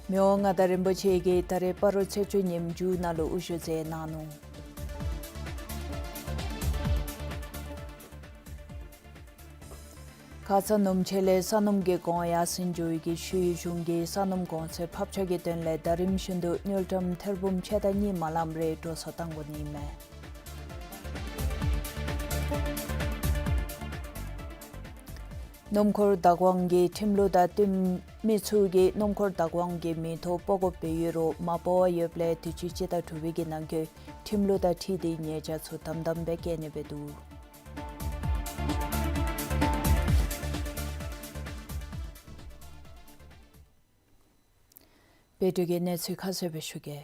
མི་དབང་མངའ་བདག་རིན་པོ་ཆེ་གིས་ད་རེས་སྤ་རོ་ཚེས་བཅུ་ཉིནམ་མཇུག་ནང་ལུ་དབུ་བཞུགས་མཛད་གནང་ནུག། ཁ་ཙ་ནུབ་ཕྱེད་ལས་ས་སྣུམ་གྱི་གོང་ཡར་སེང་འགྱོ་ཡི་གི་ཤུལ་གཞུང་གིས་ས་སྣུམ་གོང་ཚད་ཕབ་ཆག་གི་དོན་ལས་ཟླ་རིམ་བཞིན་དུ་དངུལ་ཀྲམ་ཐེར་འབུམ་ཕྱེད་དང་གཉིས་མ་ལངམ་རེ་འགྲོ་སོང་བཏང་དགོ་ནི་མས། སྣུམ་འཁོར་བདག་དབང་གིས་ཁྲིམས་ལུགས་དང་བསྟུན་མི་ཚུ་གིས་སྣུམ་འཁོར་བདག་དབང་གི་མིང་ཐོག་སྤོ་དགོཔ་སྦེ་ཡོད་རུང་མ་སྤོ་བར་ཡོདཔ་ལས་དུས་ཅི་སྤྱི་ཟླ་དྲུག་པའི་གི་ནང་འཁོད་ཁྲིམས་ལུགས་དང་འཁྲིལ་ཏེ་ཉེས་བྱ་ཚུ་དམ་དམ་སྦེ་བཀལ་ནི་སྦེ་འདུག། དཔལ་འབྱོར་གྱི་གནས་ཚུལ་ཁ་གསལ་སྦེ་ཞུ་གེ།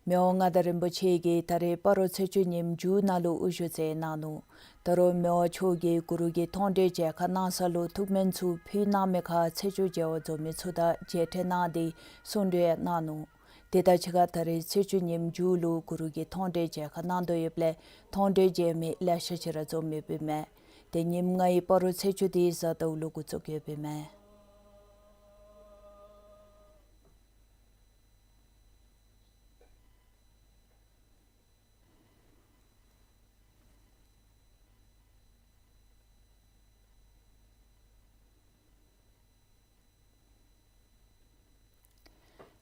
མི་དབང་མངའ་བདག་རིན་པོ་ཆེ་གིས་ད་རེས་སྤ་རོ་ཚེས་བཅུ་ཉིནམ་མཇུག་ནང་ལུ་དབུ་བཞུགས་མཛད་གནང་ནུག། ད་རུང་མི་དབང་མཆོག་གིས་གུ་རུ་གི་མཐོང་གྲོལ་མཇལ་ཁ་གནང་ས་ལུ་ཐུགས་སྨོན་ཚུ་ཕུལ་གནང་མི་ཁར་ཚེས་བཅུ་མཇལ་བར་འཛོམས་མི་ཚུ་དང་མཇལ་འཕྲད་གནང་སྟེ་གསུང་གྲོས་ཡང་གནང་ནུག། དེ་དང་གཅིག་ཁར་ད་རེས་ཚེས་བཅུ་ཉིནམ་མཇུག་ལུ་གུ་རུ་གི་མཐོང་གྲོལ་མཇལ་ཁ་གནང་དོ་ཡོདཔ་ལས་མཐོང་གྲོལ་མཇལ་མི་ལེ་ཤ་ཅིག་ར་འཛོམས་ཡོདཔ་ཨིན་མས། ཏེ་ཉིནམ་ལྔའི་སྤ་རོ་ཚེས་བཅུ་དེ་གཟའ་ཟླཝ་ལུ་འགོ་བཙུགས་ཡོདཔ་ཨིན་མས།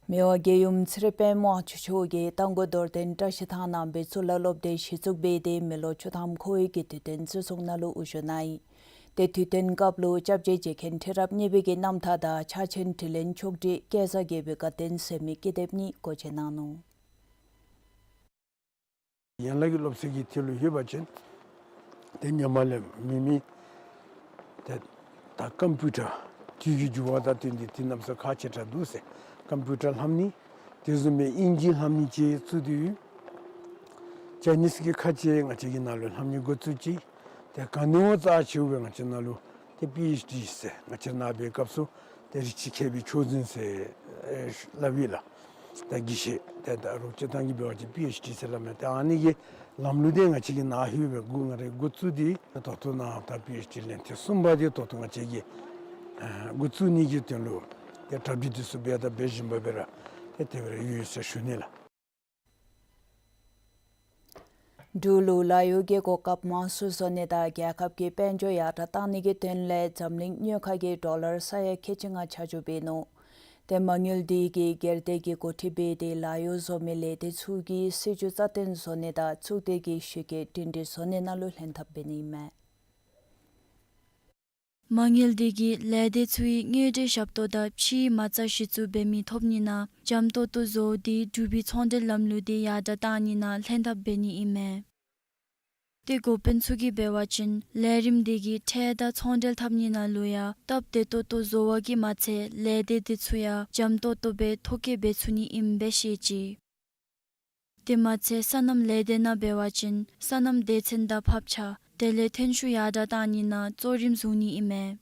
མི་དབང་རྒྱལ་ཡུམ་ཚེ་རིང་དཔལ་མོ་དབང་ཕྱུག་མཆོག་གིས་རྟ་མགོ་རྡོར་གདན་བཀྲ་ཤིས་ཐང་ནང་སྦེ་གཙུག་ལག་སློབ་སྡེ་གཞི་བཙུགས་འབད་དེ་མི་ལོ་བཅུ་ཐམ་འཁོར་བའི་གི་དུས་སྟོན་བརྩི་སྲུང་ནང་ལུ་དབུ་བཞུགས་གནང་ཡི། ཏེ་དུས་སྟོན་སྐབས་ལུ་སྐྱབས་རྗེ་རྗེ་མཁན་ཁྲི་རབས་གཉིས་པའི་གི་རྣམ་ཐར་དང་ཕྱག་ཆེན་དྲི་ལན་ཕྱོགས་སྒྲིག་བསྐྱལ་ས་རྒྱལ་པོའི་བཀའ་བསྟན་ཟེར་མི་ཀི་དེབ་གཉིས་སྒོ་འབྱེད་གནང་ནུག། ཡན་ལག་གི་སློབ་ཚན་གྱི་ཐད་ལུ་ཡོད་པ་ཅིན་ཏེ་ཧེ་མ་ལས་མི་མི་ཏེ་ད་ཀམ་པིའུ་ཊར་དུས་ཀྱི་འགྱུར་བ་དང་བསྟུན་ཏེ་དུས་གནམ་ས་ཁག་ཆེ་དྲགས་འདུག་ཟེར་ཀམ་པིའུ་ཊར་ལྷབ་ནི་དེ་བཟུམ་སྦེ་ཨིན་ཇི་ལྷབ་ནི་ཅིག་བཙུགས་ཏེ་ཡོད། ཅའི་ནིས་ཀྱི་ཁ་ཆེ་ང་བཅས་ཀྱི་ནང་ལུ་ལྷབ་ནི་འགོ་བཙུགས་ཅི། ཏེ་ག་ནི་བ་རྩ་ཆེཝ་སྦེ་ང་བཅས་ནང་ལུ་ཏེ་པི་ཨེཆ་ཌི་ཟེར་ང་བཅས་ནཱ་འབད་བའི་སྐབས་སུ་ཏེ་རིགས་ཅིག་མཁས་པའི་མཆོག་འཛིན་ཟེར་ཨེ་སླབ་ཨིན་ལགས། ཏེ་དགེ་བཤེས་ཏེ་ད་རོགས་ཅིག་ཐང་གི་འབད་བ་ཅིན་པི་ཨེཆ་ཌི་ཟེར་སླབ་མས། ཏེ་ཨ་ནི་གི་ལམ་ལུགས་འདི་ང་བཅས་ཀྱི་ནཱ་ལྷོདཔ་སྦེ་འགོ་ང་རའི་འགོ་བཙུགས་ཏེ་ད་ལྟོ་ནཱ་ད་པི་ཨེཆ་ཌི་ལན་ཐེངས་གསུམ་པ་འདི་ད་ལྟོ་ང་བཅས་ཀྱིས་ཨ་འགོ་བཙུགས་ནི་གི་དོན་ལུ་ཏེ་གྲ་སྒྲིག་འདི་ཚུ་འབད་དང་འབད་བཞིན་པ་སྦེ་ར་ཏེ་དེ་སྦེ་ར་ཡོད་ཟེར་ཞུ་ནི་ལགས། འབྲུག་ལུ་ལཱ་གཡོག་གི་གོ་སྐབས་མང་སུ་བཟོ་ནི་དང་རྒྱལ་ཁབ་ཀྱི་དཔལ་འབྱོར་ཡར་དྲག་གཏང་ནི་གི་དོན་ལས་འཛམ་གླིང་དངུལ་ཁང་གིས་ཌོ་ལར་ས་ཡ་ཁལ་གཅིག་ལྔ་ཆ་འཇོག་འབད་ནུག། ཏེ་མ་དངུལ་འདི་གིས་སྒེར་སྡེ་གིས་འགོ་ཁྲིད་འབད་དེ་ལཱ་གཡོག་བཟོ་མི་ལས་སྡེ་ཚུ་གི་སྲིད་བྱུས་རྩ་བརྟན་བཟོ་ནི་དང་ཚོགས་སྡེ་གི་ཞི་རྒྱས་སྒྲིང་སྒྲི་བཟོ་ནི་ནང་ལུ་ལྷན་ཐབས་འབད་ནི་ཨིན་མས། མ་དངུལ་འདི་གིས་ལས་སྡེ་ཚུ་གི་དངུལ་འབྲེལ་ཞབས་ཏོག་དང་ཕྱིའི་མ་རྩ་གཞི་བཙུགས་འབད་མི་ཐོབ་ནི་ནང་འཇམ་ཏོག་ཏོ་བཟོ་སྟེ་འབྲུག་པའི་ཚོང་འབྲེལ་ལམ་ལུགས་འདི་ཡར་དྲགས་གཏང་ནི་ནང་ལྷན་ཐབས་འབད་ནི་ཨིན་མས། ཏེ་འགོ་དཔོན་ཚུ་གིས་འབད་བ་ཅིན་ལས་རིམ་འདི་གིས་ཁྲལ་དང་ཚོང་འབྲེལ་འཐབ་ནི་ནང་ལུ་ཡང་སྟབས་བདེ་ཏོག་ཏོ་བཟོ་བ་གིས་མ་ཚད་ལས་སྡེ་འདི་ཚུ་ཡང་འཇམ་ཏོག་ཏོ་སྦེ་ཐོ་བཀོད་འབད་ཚུགས་ནི་ཨིནམ་སྦེ་བཤད་ཅི། དེ་མ་ཚད་སོ་ནམ་ལས་སྡེ་ནང་འབད་བ་ཅིན་སོ་ནམ་སྡེ་ཚན་དང་ཕབ་ཆ་དེ་ལས་ཐོན་ཤུགས་ཡར་དྲགས་གཏང་ནི་ནང་གཙོ་རིམ་བཟུང་ནི་ཨིན་མས།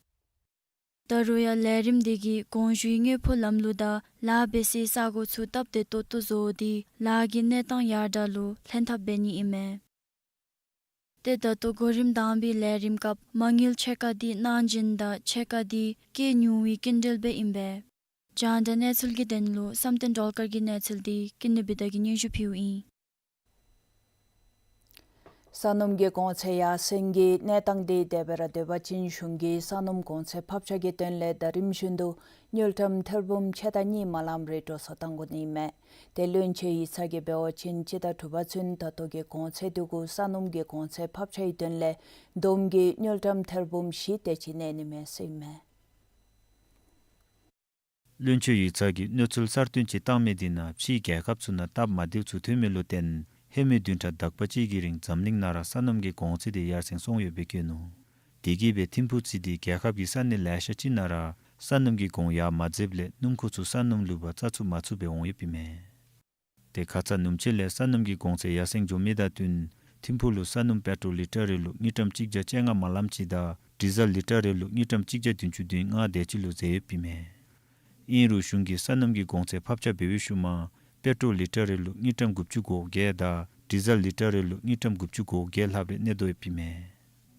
ད་རུང་ཡང་ལས་རིམ་འདི་གིས་གོང་ཞུའི་དངུལ་ཕོགས་ལམ་ལུགས་དང་ལཱ་འབད་སའི་ས་གོ་ཚུ་སྟབས་བདེ་ཏོག་ཏོ་བཟོ་སྟེ་ལཱ་གི་གནས་སྟངས་ཡར་དྲགས་ལུ་ལྷན་ཐབས་འབད་ནི་ཨིན་མས། ཏེ་ད་ལྟོ་གོ་རིམ་དང་པའི་ལས་རིམ་སྐབས་མ་དངུལ་ཕྱེད་ཀ་འདི་གནང་སྦྱིན་དང་ཕྱེད་ཀ་འདི་སྐྱེད་ཉུང་བའི་སྐྱིན་འགྲུལ་སྦེ་ཨིན་པས། རྒྱང་བསྒྲགས་གནས་ཚུལ་གྱི་དོན་ལུ་བསམ་གཏན་སྒྲོལ་དཀར་གྱི་གནས་ཚུལ་འདི་ཀུན་ལེགས་བི་དྷ་གིས་སྙན་ཞུ་ཕུལཝ་ཨིན། སོ་ནམ་གྱི་གོང་ཚད་ཡར་སེང་གི་གནས་སྟངས་འདི་དེ་སྦེ་ར་སྡོད་པ་ཅིན་གཞུང་གིས་སོ་ནམ་གོང་ཚད་ཕབ་ཆ་གི་དོན་ལས་ཟླ་རིམ་བཞིན་དུ་དངུལ་ཀྲམ་ཐེར་འབུམ་ཕྱེད་དང་གཉིས་མ་ལངམ་རེ་འགྲོ་སོང་གཏང་དགོ་ནི་ཨིན་མས། ཏེ་བློན་ཆེན་ཡིག་ཚང་གིས་འབད་བ་ཅིན་སྤྱི་ཟླ་དྲུག་པ་ཚུན་ད་ལྟོ་གི་གོང་ཚད་འདི་གུ་སོ་ནམ་གྱི་གོང་ཚད་ཕབ་ཆའི་དོན་ལས་བསྡོམས་ཀྱིས་དངུལ་ཀྲམ་ཐེར་འབུམ་བཞི་དེ་ཅིག་གནས་ནི་མས་ཟེར་ཨིན་མས། བློན་ཆེན་ཡིག་ཚང་གིས་གནས་ཚུལ་གསར་བཏོན་ཅིག་བཏང་མི་འདི་ནང་ཕྱིའི་རྒྱལ་ཁབ་ཚུ་ནང་སྟབས་མ་བདེཝ་ཚུ་ཐོན་མི་ལུ་བརྟེན་ཧེ་མའི་བདུན་ཕྲག་དག་པ་ཅིག་གི་རིང་འཛམ་གླིང་ནང་ར་སོ་ནམ་གྱི་གོང་ཚད་འདི་ཡར་སེང་སོང་ཡོདཔ་སྦེ་བཀོད་ནུག། དེ་གིས་སྦེ་ཐིམ་ཕུག་རྩིས་ཏེ་རྒྱལ་ཁབ་ཀྱི་ས་གནས་ལེ་ཤ་ཅིག་ནང་ར་སོ་ནམ་གྱི་གོང་ཡར་མ་འཛེགསཔ་ལས་སྣུམ་འཁོར་ཚུ་སོ་ནམ་ལུ་འབག་རྩ་ཚུགས་མ་ཚུགས་སྦེ་འོང་ཡོདཔ་ཨིན་མས། ཏེ་ཁ་ཙ་ནུབ་ཕྱེད་ལས་སོ་ནམ་གྱི་གོང་ཚད་ཡར་སེང་འགྱོ་མི་དང་བསྟུན་ཐིམ་ཕུག་ལུ་སོ་ནམ་པེ་ཊོལ་ལི་ཊར་རེ་ལུ་དངུལ་ཀྲམ་གཅིག་བརྒྱ་བཅོ་ལྔ་མ་ལངམ་ཅིག་དང་ཌི་ཟེལ་ལི་ཊར་རེ་ལུ་དངུལ་ཀྲམ་གཅིག་བརྒྱ་བདུན་ཅུ་དོན་ལྔ་དེ་ཅིག་ལུ་འཛེགས་ཡོདཔ་ཨིན་མས། ཨིན་རུང་གཞུང་གིས་སོ་ནམ་གྱི་གོང་ཚད་ཕབ་ཆ་འབད་བའི་ཤུལ་མ་པེ་ཊོལ་ལི་ཊར་རེ་ལུ་དངུལ་ཀྲམ་དགུ་བཅུ་གོ་བརྒྱད་དང་ཌི་ཟེལ་ལི་ཊར་རེ་ལུ་དངུལ་ཀྲམ་དགུ་བཅུ་གོ་བརྒྱད་ལྷགཔ་རེ་གནས་དོ་ཡོདཔ་ཨིན་མས།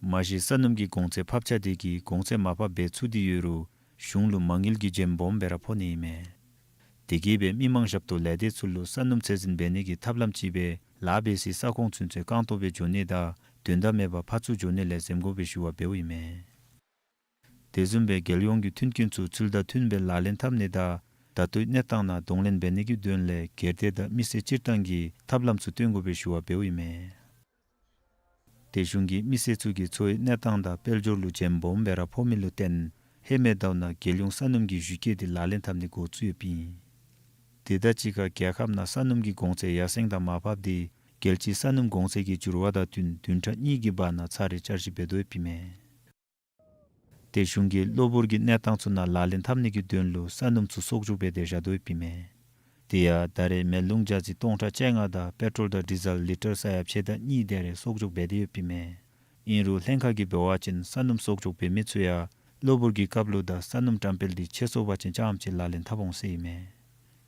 མ་གཞི་སོ་ནམ་གྱི་གོང་ཚད་ཕབ་ཆ་འདི་གིས་གོང་ཚད་མར་ཕབ་འབད་ཚུགས་ཏེ་ཡོད་རུང་གཞུང་ལུ་མ་དངུལ་གྱི་འཇམ་སྦོམ་སྦེ་ར་ཕོག་ནི་ཨིན་མས། དེ་གིས་སྦེ་མི་མང་ཞབས་ཏོག་ལས་སྡེ་ཚུ་ལུ་སོ་ནམ་ཚད་འཛིན་འབད་ནི་གི་ཐབས་ལམ་ཅིག་སྦེ་ལཱ་འབད་སའི་ས་ཁོངས་ཚུན་ཚོད་རྐང་སྟོང་སྦེ་འགྱོ་ནི་དང་དོན་དག་མེད་པར་ཕར་ཚུར་འགྱོ་ནི་ལས་འཛེམ་དགོ་པའི་ཞུ་བ་འབདཝ་ཨིན་མས། དེ་བཟུམ་སྦེ་རྒྱལ་ཡོངས་ཀྱི་མཐུན་རྐྱེན་ཚུ་ཚུལ་དང་མཐུན་སྦེ་ལག་ལེན་འཐབ་ནི་དང་ད་ལྟོའི་གནས་སྟངས་ནང་གདོང་ལེན་འབད་ནི་གི་དོན་ལས་སྒེར་སྡེ་དང་མི་སེར་སྤྱིར་བཏང་གིས་ཐབས་ལམ་ཚུ་སྟོན་དགོ་པའི་ཞུ་བ་འབདཝ་ཨིན་མས། ཏེ་གཞུང་གིས་མི་སེར་ཚུ་གི་འཚོ་བའི་གནས་སྟངས་དང་དཔལ་འབྱོར་ལུ་འཇམ་སྦོམ་སྦེ་ར་ཕོག་མི་ལུ་བརྟེན་ཧེ་མའི་ཟླཝ་ནང་རྒྱལ་ཡོངས་སོ་ནམ་གྱི་གཞི་བཀོད་འདི་ལག་ལེན་འཐབ་ནི་འགོ་བཙུགས་ཡོདཔ་ཨིན། དེ་དང་གཅིག་ཁར་རྒྱལ་ཁབ་ནང་སོ་ནམ་གྱི་གོང་ཚད་ཡར་སེང་དང་མར་ཕབ་འདི་རྒྱལ་སྤྱིའི་སོ་ནམ་གོང་ཚད་ཀྱི་འགྱུར་བ་དང་བསྟུན་བདུན་ཕྲག་གཉིས་ཀྱི་བར་ན་ཚར་རེ་བསྐྱར་ཞིབ་འབད་དོ་ཡོདཔ་ཨིན་མས། ཏེ་གཞུང་གིས་གློ་བུར་གྱི་གནས་སྟངས་ཚུ་ནང་ལག་ལེན་འཐབ་ནི་གི་དོན་ལུ་སོ་ནམ་ཚུ་གསོག་འཇོག་འབད་དེ་བཞག་དོ་ཡོདཔ་ཨིན་མས། དེ་ཡང་ད་རེས་མེ་རླུང་ཇ་རྩི་སྟོང་ཕྲག་བཅོ་ལྔ་དང་པེ་ཊོལ་དང་ཌི་ཟེལ་ལི་ཊར་ས་ཡ་ཕྱེད་དང་གཉིས་དེ་རེ་གསོག་འཇོག་འབད་དེ་ཡོདཔ་ཨིན་མས། ཨིན་རུང་ལྷན་ཁག་གིས་འབད་བ་ཅིན་སོ་ནམ་གསོག་འཇོག་འབད་མི་ཚུ་ཡང་གློ་བུར་གྱི་སྐབས་ལུ་དང་སོ་ནམ་བཀྲམ་སྤེལ་འདི་ཆད་སོང་པ་ཅིན་རྐྱངམ་ཅིག་ལག་ལེན་འཐབ་འོང་ཟེར་ཨིན་མས།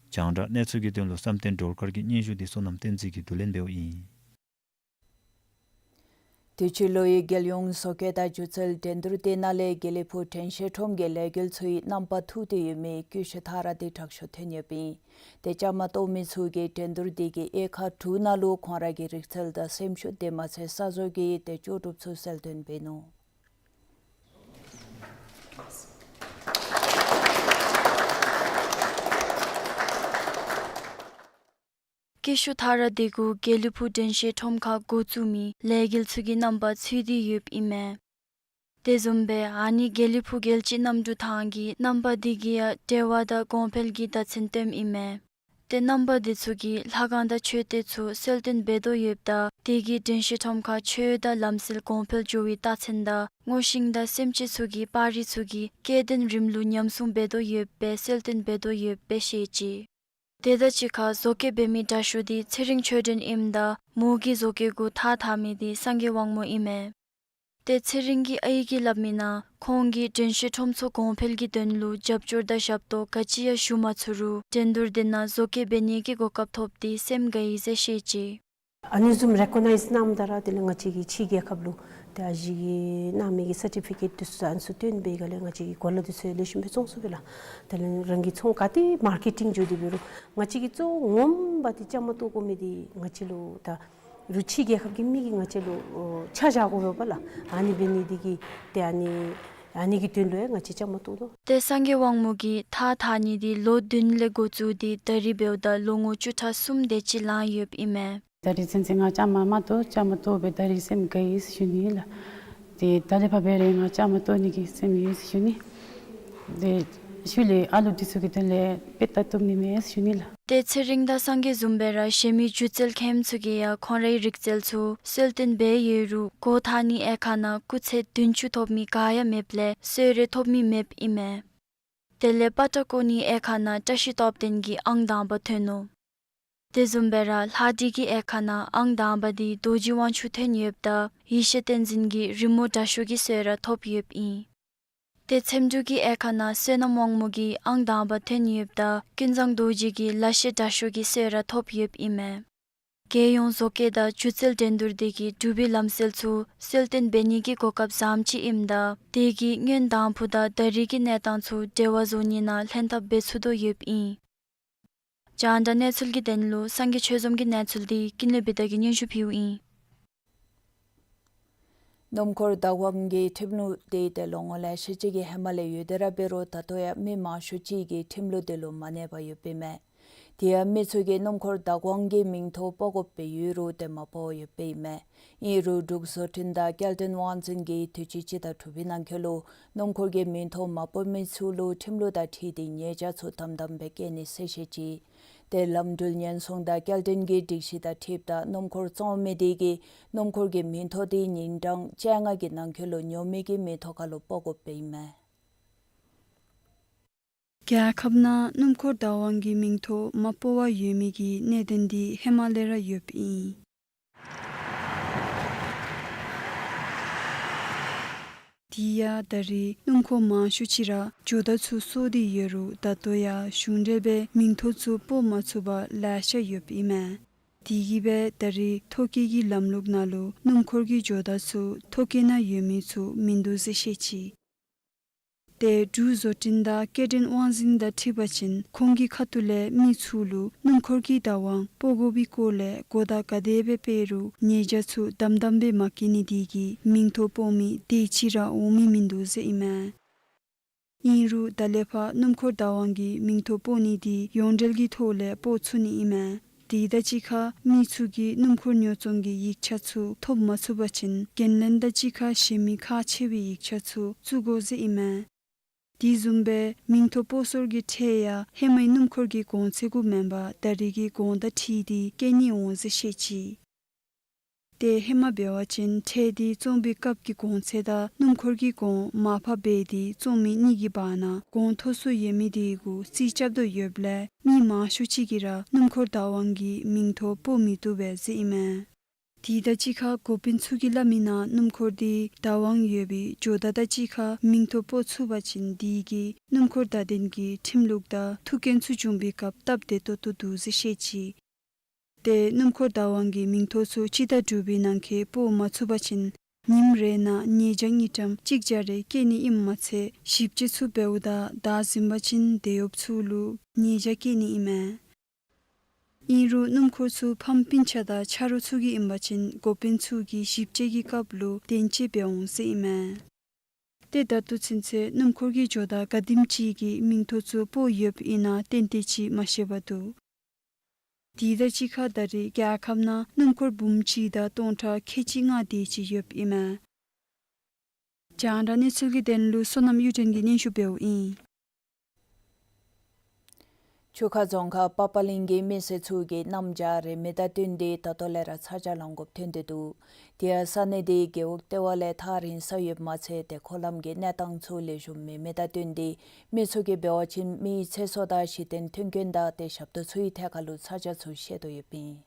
རྒྱང་བསྒྲགས་གནས་ཚུལ་གྱི་དོན་ལུ་བསམ་གཏན་སྒྲོལ་དཀར་གྱི་སྙན་ཞུ་འདི་བསོད་ནམས་བསྟན་འཛིན་གྱིས་བསྡུ་ལེན་འབདཝ་ཨིན། དུས་ཅི་ལོའི་རྒྱལ་ཡོངས་བཟོ་བཀོད་དང་སྒྱུ་རྩལ་འགྲན་བསྡུར་དེ་ནང་ལས་དགེ་ལེགས་ཕུག་དྲན་ཤེས་ཁྲོམ་གྱི་ལས་འགུལ་ཚུའི་རྣམ་པ་ཐུག་སྟེ་ཡོད་མི་ཀུ་ཤུ་ཐ་ར་དེ་དྲག་ཤོས་ཐོན་ཡོདཔ་ཨིན། ཏེ་བཅའ་མར་གཏོགས་མི་ཚུ་གིས་འགྲན་བསྡུར་དེ་གི་དབྱེ་ཁག་དྲུག་ནང་ལུ་ཁོང་ར་གི་རིག་རྩལ་དང་སེམས་ཤུགས་དེ་མ་ཚད་ས་བཟོ་གི་ཏེ་ལྕོགས་གྲུབ་ཚུ་གསལ་སྟོན་འབད་ནུག། ཀུ་ཤུ་ཐ་ར་དེ་གུ་དགེ་ལེགས་ཕུག་དྲན་ཤེས་ཁྲོམ་ཁར་འགོ་བཙུགས་མི་ལས་འགུལ་ཚུ་གི་རྣམ་པ་ཚུད་དེ་ཡོདཔ་ཨིན་མས། དེ་བཟུམ་སྦེ་ཨ་ནི་དགེ་ལེགས་ཕུག་རྒྱལ་སྤྱི་གནམ་གྲུ་ཐང་གི་རྣམ་པ་དེ་གིས་ཡང་འབྲེལ་བ་དང་གོང་འཕེལ་གྱི་བརྡ་མཚོན་སྟོནམ་ཨིན་མས། ཏེ་རྣམ་པ་དེ་ཚུ་གིས་ལྷ་ཁང་དང་མཆོད་རྟེན་ཚུ་གསལ་སྟོན་འབད་དོ་ཡོདཔ་ད་དེ་གིས་དྲན་ཤེས་ཁྲོམ་ཁར་ཆོས་དང་ལམ་སྲོལ་གོང་འཕེལ་འགྱོ་བའི་རྟགས་མཚན་དང་རྔོག་ཤིང་དང་སེམས་ཅན་ཚུ་གི་པར་རིས་ཚུ་གིས་སྐྱེ་ལྡན་རིམ་ལུགས་ཉམས་སྲུང་འབད་དོ་ཡོདཔ་སྦེ་གསལ་སྟོན་འབད་དོ་ཡོདཔ་སྦེ་བཤད་ཅི། དེ་དང་གཅིག་ཁར་བཟོ་བཀོད་འབད་མི་དྲག་ཤོས་འདི་ཚེ་རིང་ཆོས་སྒྲོན་ཨིནམ་ད་མོ་གི་བཟོ་བཀོད་གུ་ཐགས་འཐག་མི་འདི་སངས་རྒྱས་དབང་མོ་ཨིན་མས། ཏེ་ཚེ་རིང་གི་ཨའི་གིས་སླབ་མི་ནང་ཁོང་གིས་དྲན་ཤེས་ཁྲོམ་ཚུ་གོང་འཕེལ་གྱི་དོན་ལུ་རྒྱབ་སྐྱོར་དང་ཞབས་ཏོག་ག་ཅི་ཡང་ཞུ་མ་ཚུགས་རུང་འགྲན་བསྡུར་དེ་ནང་བཟོ་བཀོད་འབད་ནི་གི་གོ་སྐབས་ཐོབ་སྟེ་སེམས་དགའ་ཡི་ཟེར་བཤད་ཅི། ཨ་ནི་བཟུམ་རེ་ཀོ་ནའིཛ་གནངམ་ད་ར་དེ་ལས་ང་བཅས་ཀྱིས་ཕྱིའི་རྒྱལ་ཁབ་ལུ་ཏེ་ཨ་ཞེ་གི་གནང་མི་གི་སར་ཊི་ཕི་ཀེཊ་འདི་ཚུ་ཨ་ནི་ཚུ་སྟོན་པའི་སྒང་ལས་ང་བཅས་ཀྱི་གོ་ལ་འདི་ཚུ་ཡང་ལེགས་ཤོམ་སྦེ་བཙོང་ཚུགས་པས་ལགས། དེ་ལས་རང་གི་ཚོང་ག་ཏེ་མར་ཀེ་ཊིང་འགྱོ་དེ་འབད་རུང་ང་བཅས་ཀྱིས་གཙོ་བོ་ངོ་མ་འདི་བཅའ་མར་གཏོགས་དགོ་མི་འདི་ང་བཅས་ལུ་ད་རུང་ཕྱིའི་རྒྱལ་ཁབ་ཀྱི་མི་གིས་ང་བཅས་ལུ་ཨོ་ཆ་བཞག་དགོ་པས་ལགས། ཨ་ནི་འབད་ནི་འདི་གིས་ཏེ་ཨ་ནི་ ཨ་ནི་གི་དོན་ལུ་ཡང་ང་བཅས་བཅའ་མར་གཏོགས་དོ། ཏེ་སངས་རྒྱས་དབང་མོ་གིས་ཐགས་འཐག་ནི་འདི་ལོ་བདུན་ལས་འགོ་བཙུགས་ཏེ་ད་རིས་འབདཝ་ད་ལོ་ངོ་བཅུ་ཕྲག་གསུམ་དེ་ཅིག་ལང་ཡོདཔ་ཨིན་མས། ད་རིས་ཚུན་ཚོད་ང་བཅའ་མར་མ་གཏོགས་བཅའ་མར་གཏོགས་སྦེ་ད་རིས་སེམས་དགའ་ཡི་ཟེར་ཞུ་ནི་ལགས། ཏེ་ད་ལས་ཕར་འབད་རུང་ང་བཅའ་མར་གཏོགས་ནི་གི་སེམས་ཡོད་ཟེར་ཞུ་ནི། ཏེ་ཤུལ་ལས་ཨ་ལུ་འདི་ཚུ་གི་དོན་ལས་དཔེ་ལྟ་བཏུབ་ནི་མས་ཟེར་ཞུ་ནི་ལགས། ཏེ་ཚེ་རིང་དང་སངས་རྒྱས་བཟུམ་སྦེ་ར་གཞན་མི་སྒྱུ་རྩལ་མཁནམ་ཚུ་གིས་ཡང་ཁོང་རའི་རིག་རྩལ་ཚུ་གསོལ་སྟོན་འབད་ཡོད་རུང་སྒོ་འཐག་ནི་དབྱེ་ཁག་ནང་སྐུ་ཚེ་བདུན་ཅུ་ཐོབ་མི་ག་ཡང་མེདཔ་ལས་གསོལ་རས་ཐོབ་མི་མེདཔ་ཨིན་མས། དེ་ལས་པ་ཏྲ་བརྐོ་ནི་དབྱེ་ཁག་ནང་བཀྲ་ཤིས་སྟོབས་ལྡན་གྱིས་ཨང་དང་པ་ཐོན་ནུག། དེ་བཟུམ་སྦེ་ར་ལྷ་སྒྲིག་གི་དབྱེ་ཁག་ནང་ཨང་དང་པ་འདི་རྡོ་རྗེ་དབང་ཕྱུག་ཐོན་ཡོདཔ་ད་ཡེ་ཤེས་བསྟན་འཛིན་གྱིས་རི་མོ་དྲག་ཤོས་ཀྱི་གསོལ་རས་ཐོབ་ཡོདཔ་ཨིན། ཏེ་ཚེམ་དྲུབ་ཀྱི་དབྱེ་ཁག་ནང་བསོད་ནམས་དབང་མོ་གིས་ཨང་དང་པ་ཐོན་ཡོདཔ་ད་ཀུན་བཟང་རྡོ་རྗེ་གིས་ལ་ཤས་དྲག་ཤོས་ཀྱི་གསོལ་རས་ཐོབ་ཡོདཔ་ཨིན་མས། རྒྱལ་ཡོངས་བཟོ་བཀོད་དང་སྒྱུ་རྩལ་འགྲན་བསྡུར་འདི་གིས་འབྲུག་པའི་ལམ་སྲོལ་ཚུ་གསོལ་སྟོན་འབད་ནི་གི་གོ་སྐབས་བཟངམ་ཅིག་ཨིནམ་ད་དེ་གིས་སྔོན་དང་ཕུ་དང་ད་རིས་ཀྱི་གནས་སྟངས་ཚུ་འབྲེལ་བ་བཟོ་ནི་ནང་ལྷན་ཐབས་འབད་ཚུགས་དོ་ཡོདཔ་ཨིན། རྒྱང་བསྒྲགས་གནས་ཚུལ་གྱི་དོན་ལུ་སངས་རྒྱས་ཆོས་འཛོམས་ཀྱི་གནས་ཚུལ་འདི་ཀུན་ལེགས་བི་དྷ་གིས་སྙན་ཞུ་ཕུལཝ་ཨིན། སྣུམ་འཁོར་བདག་དབང་གི་ཁྲིམས་ལུགས་འདི་ཏེ་ལོ་ངོ་ལེ་ཤ་ཅིག་གི་ཧེ་མ་ལས་ཡོད་དེ་ར་འབད་རུང་ད་ལྟོ་ཡང་མི་མང་ཤོས་ཅིག་གིས་ཁྲིམས་ལུགས་འདི་ལུ་མ་གནས་པར་ཡོདཔ་ཨིན་མས། དེ་ཡང་མི་ཚུ་གིས་སྣུམ་འཁོར་བདག་དབང་གི་མིང་ཐོ་སྤོ་དགོཔ་སྦེ་ཡོད་རུང་ཏེ་མ་སྤོ་བར་ཡོདཔ་ཨིན་མས། ཨིན་རུང་འབྲུག་བཟོ་སྐྲུན་དང་སྐྱེལ་འདྲེན་དབང་འཛིན་གྱིས་དུས་ཅི་སྤྱི་ཟླ་དྲུག་པའི་ནང་འཁོད་ལུ་སྣུམ་འཁོར་གྱི་མིང་ཐོ་མ་སྤོ་མི་ཚུ་ལུ་ཁྲིམས་ལུགས་དང་འཁྲིལ་ཏེ་ཉེས་བྱ་ཚུ་དམ་དམ་སྦེ་བཀལ་ནི་ཟེར་བཤད་ཅི། ཏེ་ལམ་འགྲུལ་ཉེན་སྲུང་དང་སྐྱེལ་འདྲེན་གྱི་སྒྲིག་གཞི་དང་འཁྲིལཝ་ད་སྣུམ་འཁོར་བཙོང་མི་དེ་གིས་སྣུམ་འཁོར་གྱི་མིང་ཐོ་དེ་ཉིན་གྲངས་བཅོ་ལྔ་གི་ནང་འཁོད་ལུ་ཉོ་མི་གི་མིང་ཐོ་ཁར་ལུ་སྤོ་དགོཔ་སྦེ་ཨིན་མས། རྒྱལ་ཁབ་ནང་སྣུམ་འཁོར་བདག་དབང་གི་མིང་ཐོ་མ་སྤོ་བར་ཡོད་མི་གི་གནད་དོན་འདི་ཧེ་མ་ལས་ར་ཡོདཔ་ཨིན། དེ་ཡང་ད་རིས་སྣུམ་འཁོར་མང་ཤོས་ཅིག་ར་ཇོ་བདག་ཚུ་སོར་ཏེ་ཡོད་རུང་ད་ལྟོ་ཡང་གཞུང་འབྲེལ་སྦེ་མིང་ཐོ་ཚུ་སྤོ་མ་ཚུགས་པར་ལེ་ཤ་ཡོདཔ་ཨིན་མས། དེ་གིས་སྦེ་ད་རིས་ཐོ་བཀོད་ཀྱི་ལམ་ལུགས་ནང་ལུ་སྣུམ་འཁོར་གྱི་ཇོ་བདག་ཚུ་ཐོ་བཀོད་ནང་ཡོད་མི་ཚུ་མིན་འདུག་ཟེར་བཤད་ཅི། ཏེ་འབྲུག་བཟོ་སྐྲུན་དང་སྐྱེལ་འདྲེན་དབང་འཛིན་དང་འཁྲིལ་བ་ཅིན་ཁོང་གི་ཁ་ཐུག་ལས་མི་ཚུ་ལུ་སྣུམ་འཁོར་གྱི་བདག་དབང་སྤོ་དགོ་པའི་སྐོར་ལས་གོ་བརྡ་ག་དེ་སྦེ་སྤེལ་རུང་ཉེས་བྱ་ཚུ་དམ་དམ་སྦེ་མ་བཀལ་ནི་དེ་གིས་མིང་ཐོ་སྤོ་མི་དེ་ཅིག་ར་འོང་མི་མིན་འདུག་ཟེར་ཨིན་མས། ཨིན་རུང་ད་ལས་ཕར་སྣུམ་འཁོར་བདག་དབང་གི་མིང་ཐོ་སྤོ་ནི་དེ་ཡོངས་འབྲེལ་གྱི་ཐོག་ལས་སྤོ་ཚུགས་ནི་ཨིན་མས། དེ་དང་གཅིག་ཁར་མི་ཚུ་གིས་སྣུམ་འཁོར་ཉོ་བཙོང་གི་ཡིག་ཆ་ཚུ་ཐོབ་མ་ཚུགས་པ་ཅིན་འགན་ལེན་དང་གཅིག་ཁར་གཞན་མི་ཁག་ཆེ་བའི་ཡིག་ཆ་ཚུ་བཙུགས་དགོ་ཟེར་ཨིན་མས། དེ་བཟུམ་སྦེ་མིང་ཐོ་སྤོ་སོར་གྱི་ཁྲལ་ཡང་ཧེ་མའི་སྣུམ་འཁོར་གྱི་གོང་ཚད་གུ་མེན་པར་ད་རིས་ཀྱི་གོང་དང་འཁྲིལ་ཏེ་བཀལ་ནི་འོང་ཟེར་བཤད་ཅི། ཏེ་ཧེ་མ་འབད་བ་ཅིན་ཁྲལ་དེ་བཙོང་པའི་སྐབས་ཀྱི་གོང་ཚད་དང་སྣུམ་འཁོར་གྱི་གོང་མར་ཕབ་འབད་དེ་བཙོང་མི་གཉིས་ཀྱི་བར་ན་གོང་མཐོ་སུ་ཡོད་མི་དེ་གུ་རྩིས་རྐྱབ་དོ་ཡོདཔ་ལས་མི་མང་ཤོས་ཅིག་གིས་ར་སྣུམ་འཁོར་བདག་དབང་གི་མིང་ཐོ་སྤོ་མི་བཏུབ་པས་ཟེར་ཨིན་མས། དེ་དང་གཅིག་ཁར་འགོ་དཔོན་ཚུ་གིས་སླབ་མི་ནང་སྣུམ་འཁོར་དེ་བདག་དབང་ཡོད་པའི་ཇོ་བདག་དང་གཅིག་ཁར་མིང་ཐོ་སྤོ་ཚུགས་པ་ཅིན་དེ་གིས་སྣུམ་འཁོར་བདག་དོན་གྱི་ཁྲིམས་ལུགས་དང་ཐུགས་འགན་ཚུ་འབྱུང་བའི་སྐབས་སྟབས་བདེ་ཏོག་ཏོ་འདུག་ཟེར་བཤད་ཅི། ཏེ་སྣུམ་འཁོར་བདག་དབང་གི་མིང་ཐོ་ཚུ་སྤྱི་ཟླ་དྲུག་པའི་ནང་འཁོད་སྤོ་མ་ཚུགས་པ་ཅིན་ཉིནམ་རེ་ནང་ཉེས་བྱ་དངུལ་ཀྲམ་གཅིག་བརྒྱ་རེ་བཀལ་ནི་ཨིནམ་མ་ཚད་ཞིབ་དཔྱད་ཚུ་འབདཝ་ད་བདའ་ཟུན་པ་ཅིན་དེད་གཡོགཔ་ཚུ་ལུ་ཉེས་བྱ་བཀལ་ནི་ཨིན་མས། ཨིན་རུང་སྣུམ་འཁོར་ཚུ་ཕམ་སྤུན་ཆ་དང་ཆ་རོགས་ཚུ་གི་ཨིན་པ་ཅིན་འགོ་དཔོན་ཚུ་གིས་ཞིབ་དཔྱད་ཀྱི་སྐབས་ལུ་བདེན་དཔྱད་འབད་འོང་ཟེར་ཨིན་མས། ཏེ་ད་ལྟོ་ཚུན་ཚོད་སྣུམ་འཁོར་གྱི་ཇོ་བདག་ག་དེམ་ཅིག་གི་མིང་ཐོ་ཚུ་སྤོ་ཡོདཔ་ཨིན་ན་ཏན་ཏན་ཅིག་མ་ཤེས་པར་འདུག། དེ་དང་གཅིག་ཁར་ད་རིས་རྒྱལ་ཁབ་ནང་སྣུམ་འཁོར་འབུམ་གཅིག་དང་སྟོང་ཕྲག་ཁལ་གཅིག་ལྔ་དེ་ཅིག་ཡོདཔ་ཨིན་མས། རྒྱང་བསྒྲགས་གནས་ཚུལ་གྱི་དོན་ལུ་བསོད་ནམས་གཡུ་སྒྲོན་གྱིས་སྙན་ཞུ་འབདཝ་ཨིན། ཆུ་ཁ་རྫོང་ཁག་པགས་པ་གླིང་གི་མི་སེར་ཚུ་གིས་གནམ་བྱཱར་རན་མི་དང་བསྟུན་ཏེ་ད་ལྟོ་ལས་ར་ཚ་གྱང་ལང་དགོཔ་ཐོན་ཏེ་འདུག། དེ་ཡང་ས་གནས་དེའི་རྒེད་འོག་ལྟེ་བ་ལས་ཐག་རིང་ས་ཡོདཔ་མ་ཚད་ཏེ་འཁོར་ལམ་གྱི་གནས་སྟངས་ཚུ་ལེགས་ཤོམ་མེད་མི་དང་བསྟུན་ཏེ་མི་ཚུ་གིས་འབད་བ་ཅིན་མིའི་ཚེ་སྲོག་དང་གཞི་རྟེན་མཐུན་རྐྱེན་དང་ཏེ་ཞབས་ཏོག་ཚུའི་ཐད་ཁར་ལུ་ཚ་གྱང་ཚུ་བཤད་དོ་ཡོདཔ་ཨིན།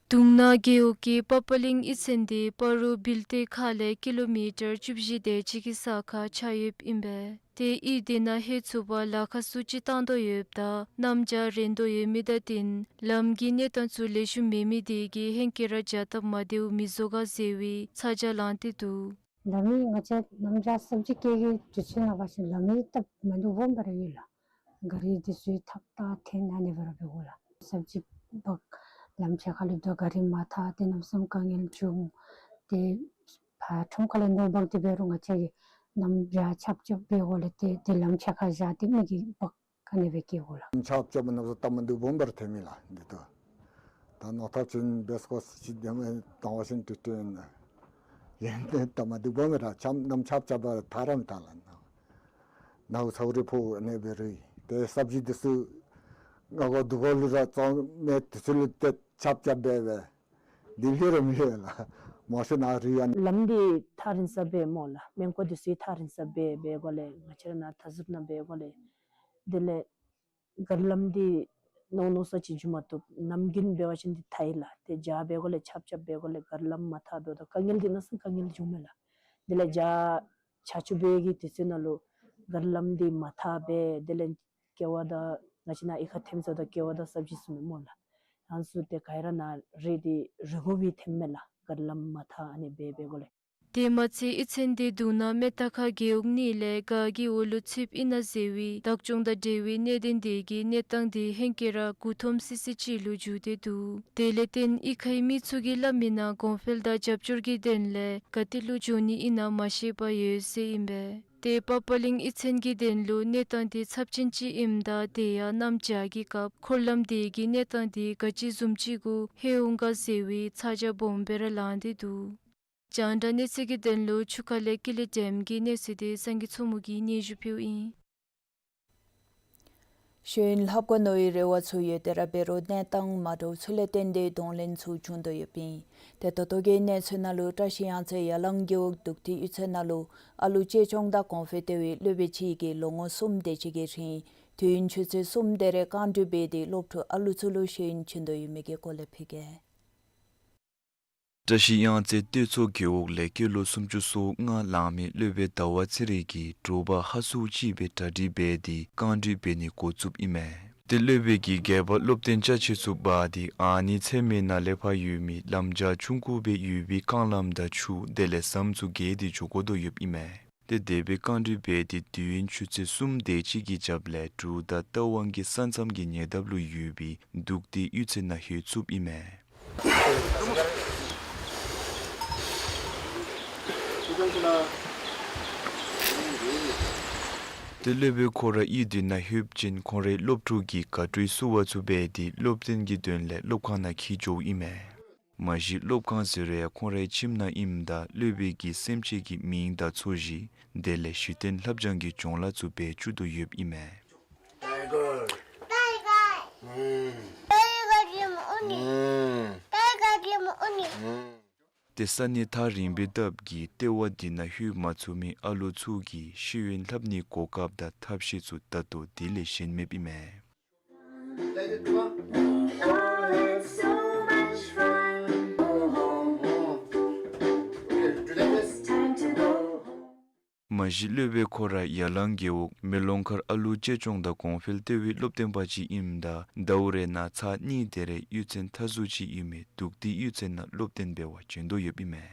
དུང་ནག་རྒེད་འོག་གི་པགས་པ་གླིང་གཡུས་ཚན་འདི་སྤ་རོ་བིལ་ཏེ་ཁ་ལས་ཀི་ལོ་མི་ཊར་བཅུ་བཞི་དེ་ཅིག་གི་ས་ཁར་ཆགས་ཡོདཔ་ཨིན་པས། ཏེ་གཡུས་དེ་ནང་ལྷོད་ཚུགས་པར་ལཱ་ཁག་ཚུ་ཅིག་བཏང་དོ་ཡོདཔ་ད་གནམ་བྱཱར་རན་དོ་ཡོད་མི་དང་བསྟུན་ལམ་གྱི་གནས་སྟངས་ཚུ་ལེགས་ཤོམ་མེད་མི་དེ་གིས་ཧེང་སྐལ་ར་བྱ་སྟབས་མ་བདེཝ་མི་བཟོ་ག་ཟེར་བའི་ཚ་གྱང་ལང་སྟེ་འདུག། ལམ་ཡིག་ང་བཅས་གནམ་བྱཱར་སབ་ཇི་བཀལ་གྱི་དུས་ཚོད་ནང་འབད་བ་ཅིན་ལམ་ཡིག་སྟབས་མ་བདེཝ་སྦོམ་སྦེ་ར་ཡོད་ལགས། ག་རི་འདི་ཚུ་ཐགཔ་བཏགས་འཐེན་ཨ་ནི་སྦེ་ར་འབད་དགོ་ལགས། སབ་ཇི་འབག་ལམ་ཕྱེད་ཀ་ལུ་སྡོད་ག་རི་མ་ཐག་ཏེ་གནམ་ས་དཀའ་ངལ་བྱུང་སྟེ་ ཕར་ཁྲོམ་ཁ་ལས་ནོར་འབག་སྟེ་འབད་རུང་ང་བཅས་ཀྱིས་གནམ་བྱཱར་ཆརཔ་རྐྱབ་འབད་དགོ་ལས་ཏེ་དེ་ལམ་ཕྱེད་ཀ་བཞག་སྟེ་མི་གིས་འབག་ག་ནི་སྦེ་སྐྱེལ་དགོ་ལགས། ཆརཔ་རྐྱབ་མ་ནུམ་ས་སྟབས་མ་བདེཝ་སྦོམ་སྦེ་ར་ཐོན་མས་ལགས་འདི་ད། ད་ནོར་ཐབས་ཅིག་འབད་དགོ་ཟེར་ཅིག་དེ་མ་དང་བ་ཤིན་ཏུ་སྟོན་ན། ཡང་ཏེ་སྟབས་མ་བདེཝ་སྦོམ་སྦེ་ར་ཆརཔ་གནམ་ཆརཔ་རྐྱབ་པར་ཐར་ར་མི་ཐར་ལགས་ན། ནཝ་ཚཝ་རི་ཕོག་ཨ་ནི་སྦེ་རུལ། ཏེ་སབ་ཇི་འདི་ཚུ་ང་གོ་འདུ་གོ་ལུ་ར་བཙོང་མི་དེ་ཚུ་ལུ་ཏེ་ཆརཔ་རྐྱབ་འབད་བས། དེ་ལྷོད་ར་མི་ལྷོད་ལགས། མང་ཤོས་ནཱ་རུལ་ཡར། ལམ་འདི་ཐག་རིང་ས་སྦེ་སྨོ་ལགས། སྨན་ཁང་འདི་ཚུ་ཐག་རིང་ས་སྦེ་འབད་དགོ་ལས་ང་བཅས་ར་ནཱ་མཐའ་ཟུར་ནང་འབད་དགོ་ལས། དེ་ལས་ག་རི་ལམ་འདི་ནོར་ནོར་ས་ཅིག་འགྱོ་མ་བཏུབ། གནམ་དགུན་འབད་བ་ཅིན་འདི་ཐག་ཡི་ལགས། ཏེ་བྱཱར་འབད་དགོ་ལས་ཆརཔ་རྐྱབ་འབད་དགོ་ལས་ག་རི་ལམ་མ་ཐག་འབདཝ་ད་དཀའ་ངལ་འདི་ནང་སང་དཀའ་ངལ་འགྱོཝ་མས་ལགས། དེ་ལས་བྱཱར་ཆརཔ་འབད་བའི་གི་དུས་ཚོད་ནང་ལུ་ག་རི་ལམ་འདི་མ་ཐག་སྦེ་དེ་ལས་ཀེ་བ་དང་ང་བཅས་ནཱ་གཡུས་ཁར་ཐོནམ་ཚུ་ད་ཀེ་བ་དང་སབ་ཇི་ཚུ་མས་སྨོ་ལགས། ཡང་སུ་ཏེ་ག་ར་ནཱ་རེ་འདི་རུལ་དགོ་པའི་ཐོནམ་མས་ལགས། ག་རི་ལམ་མ་ཐག་ཨ་ནི་སྦེ་འབད་དགོ་ལས། དེ་མ་ཚད་གཡུས་ཚན་དེ་བརྡུངས་ན་མེ་ཏ་ཁ་རྒེད་འོག་གཉིས་ལས་ག་གི་འོག་ལུ་ཚུདཔ་ཨིན་ན་ཟེར་བའི་བདག་སྐྱོང་དང་འབྲེལ་བའི་གནད་དོན་དེ་གི་གནས་སྟངས་དེ་ཧེང་སྐལ་ར་མགུ་འཐོམ་སི་སི་ཅིག་ལུ་འགྱུར་ཏེ་འདུག། དེ་ལས་བརྟེན་གཡུས་ཁའི་མི་ཚུ་གིས་སླབ་མི་ནང་གོང་འཕེལ་དང་རྒྱབ་སྐྱོར་གྱི་དོན་ལས་ག་ཏེ་ལུ་འགྱོ་ནི་ཨིན་ན་མ་ཤེས་པར་ཡོད་ཟེར་ཨིན་པས། ཏེ་པག་པ་གླིང་གཡུས་ཚན་གྱི་དོན་ལུ་གནས་སྟངས་དེ་ཚབས་ཆེན་ཅིག་ཨིནམ་ད་དེ་ཡང་གནམ་བྱཱར་གྱི་སྐབས་འཁོར་ལམ་དེ་གི་གནས་སྟངས་དེ་ག་ཅི་བཟུམ་ཅིག་གུ་ལྷོད་འོང་ག་ཟེར་བའི་ཚ་གྱང་སྦོམ་སྦེ་ར་ལངས་ཏེ་འདུག། རྒྱང་བསྒྲགས་གནས་ཚུལ་གྱི་དོན་ལུ་ཆུ་ཁ་ལས་ཀི་ལི་ཌེམ་གྱི་གནས་ཚུལ་དེ་སངས་རྒྱས་མཚོ་མོ་གིས་སྙན་ཞུ་ཕུལཝ་ཨིན། ཤེས་ཡོན་ལྷབ་དགོ་མནོ་བའི་རེ་བ་ཚུ་ཡོད་དེ་ར་འབད་རུང་གནས་སྟངས་མ་འདྲཝ་ཚུ་ལས་བརྟེན་ཏེ་གདོང་ལེན་ཚུ་བྱུང་དོ་ཡོདཔ་ཨིན། ཏེ་ད་ལྟོ་གི་གནས་ཚུལ་ནང་ལུ་བཀྲ་ཤིས་གཡང་རྩེ་ཡ་ལང་རྒེད་འོག་དུག་ཏི་གཡུས་ཚན་ནང་ལུ་ཨ་ལུ་གཅེས་སྐྱོང་དང་གོང་འཕེལ་ལྟེ་བའི་སློབ་དཔོན་ཅིག་གིས་ལོ་ངོ་གསུམ་དེ་ཅིག་གི་རིང་དུས་ཡུན་ཆུ་ཚོད་གསུམ་དེ་རེ་རྐང་འགྲུལ་འབད་དེ་སློབ་ཕྲུག་ཨ་ལུ་ཚུ་ལུ་ཤེས་ཡོན་བྱིན་དོ་ཡོད་མི་གི་སྐོར་ལས་ཕུལ་གེ། བཀྲ་ཤིས་གཡང་རྩེ་སྟོད་མཚོ་རྒེད་འོག་ལས་སྐྱེས་ལོ་སུམ་ཅུ་སོ་ལྔ་ལང་མི་སློབ་དཔོན་ཟླ་བ་ཚེ་རིང་གིས་དྲོ་པ་ཧ་སུ་ཅིག་སྦེ་གྲ་སྒྲིག་འབད་དེ་རྐང་འགྲུལ་འབད་ནི་འགོ་བཙུགསཔ་ཨིན་མས། ཏེ་སློབ་དཔོན་གྱིས་སྒལ་པར་སློབ་ཐོན་ཅ་ཆས་ཚུ་འབག་སྟེ་ཨ་ནི་ཚལ་མའི་ནང་ལས་ཕར་ཡོད་མི་ལམ་བྱཱར་ཆུང་ཀུ་སྦེ་ཡོད་པའི་རྐང་ལམ་དང་ཆུ་དེ་ལས་ཟམ་ཚུ་བརྒལ་ཏེ་འགྱོ་དགོ་དོ་ཡོདཔ་ཨིན་མས། ཏེ་དེ་སྦེ་རྐང་འགྲུལ་འབད་དེ་དུས་ཡུན་ཆུ་ཚོད་གསུམ་དེ་ཅིག་གི་རྒྱབ་ལས་འབྲུག་དང་རྟ་དབང་གི་ས་མཚམས་ཀྱི་ཉེ་འདབས་ལུ་ཡོད་པའི་དུག་ཏི་གཡུས་ཚན་ནང་ལྷོད་ཚུགསཔ་ཨིན་མས། ཏེ་སློབ་དཔོན་ཁོ་ར་གཡུས་འདི་ནང་ལྷོདཔ་ཅིན་ཁོང་རའི་སློབ་ཕྲུག་གི་དགའ་སྤྲོའི་བསུ་བ་ཚུ་འབད་དེ་སློབ་སྟོན་གྱི་དོན་ལས་སློབ་ཁང་ནང་འཁྱིད་འགྱོཝ་ཨིན་མས། མ་གཞི་སློབ་ཁང་ཟེར་རུང་ཡང་ཁོང་རའི་ཁྱིམ་ནང་ཨིནམ་ད་སློབ་དཔོན་གྱིས་སེམས་ཅན་གྱི་མིང་དང་ཚོས་གཞི་དེ་ལས་གཞི་རྟེན་ལྷབ་སྦྱང་གི་སྦྱོང་བརྡར་ཚུ་འབད་བཅུག་དོ་ཡོདཔ་ཨིན་མས། Tiger. Tiger. Hmm. Tiger game oni. Hmm. Tiger game oni. Hmm. ཏེ་ས་གནས་ཐག་རིང་པའི་སྟབས་ཀྱིས་ལྟེ་བ་འདི་ནང་ལྷོད་མ་ཚུགས་མི་ཨ་ལོ་ཚུ་གིས་ཤེས་ཡོན་ལྷབ་ནིའི་གོ་སྐབས་དང་ཐབས་ཤེས་ཚུ་ད་ལྟོ་དེ་ལས་གཞན་མེདཔ་ཨིན་མས། Oh, it's so much fun. Go home. Time to go home. མ་གཞི་སློབ་དཔོན་ཁོ་ར་ཡ་ལང་རྒེད་འོག་མེ་ལོང་མཁར་ཨ་ལུ་གཅེས་སྐྱོང་དང་གོང་འཕེལ་ལྟེ་བའི་སློབ་སྟོན་པ་ཅིག་ཨིནམ་ད་ཟླཝ་རེ་ནང་ཚར་གཉིས་དེ་རེ་གཡུས་ཚན་མཐའ་ཟུར་ཅིག་ཨིན་མི་དུག་ཏི་གཡུས་ཚན་ནང་སློབ་སྟོན་འབད་བར་བྱོན་དོ་ཡོདཔ་ཨིན་མས།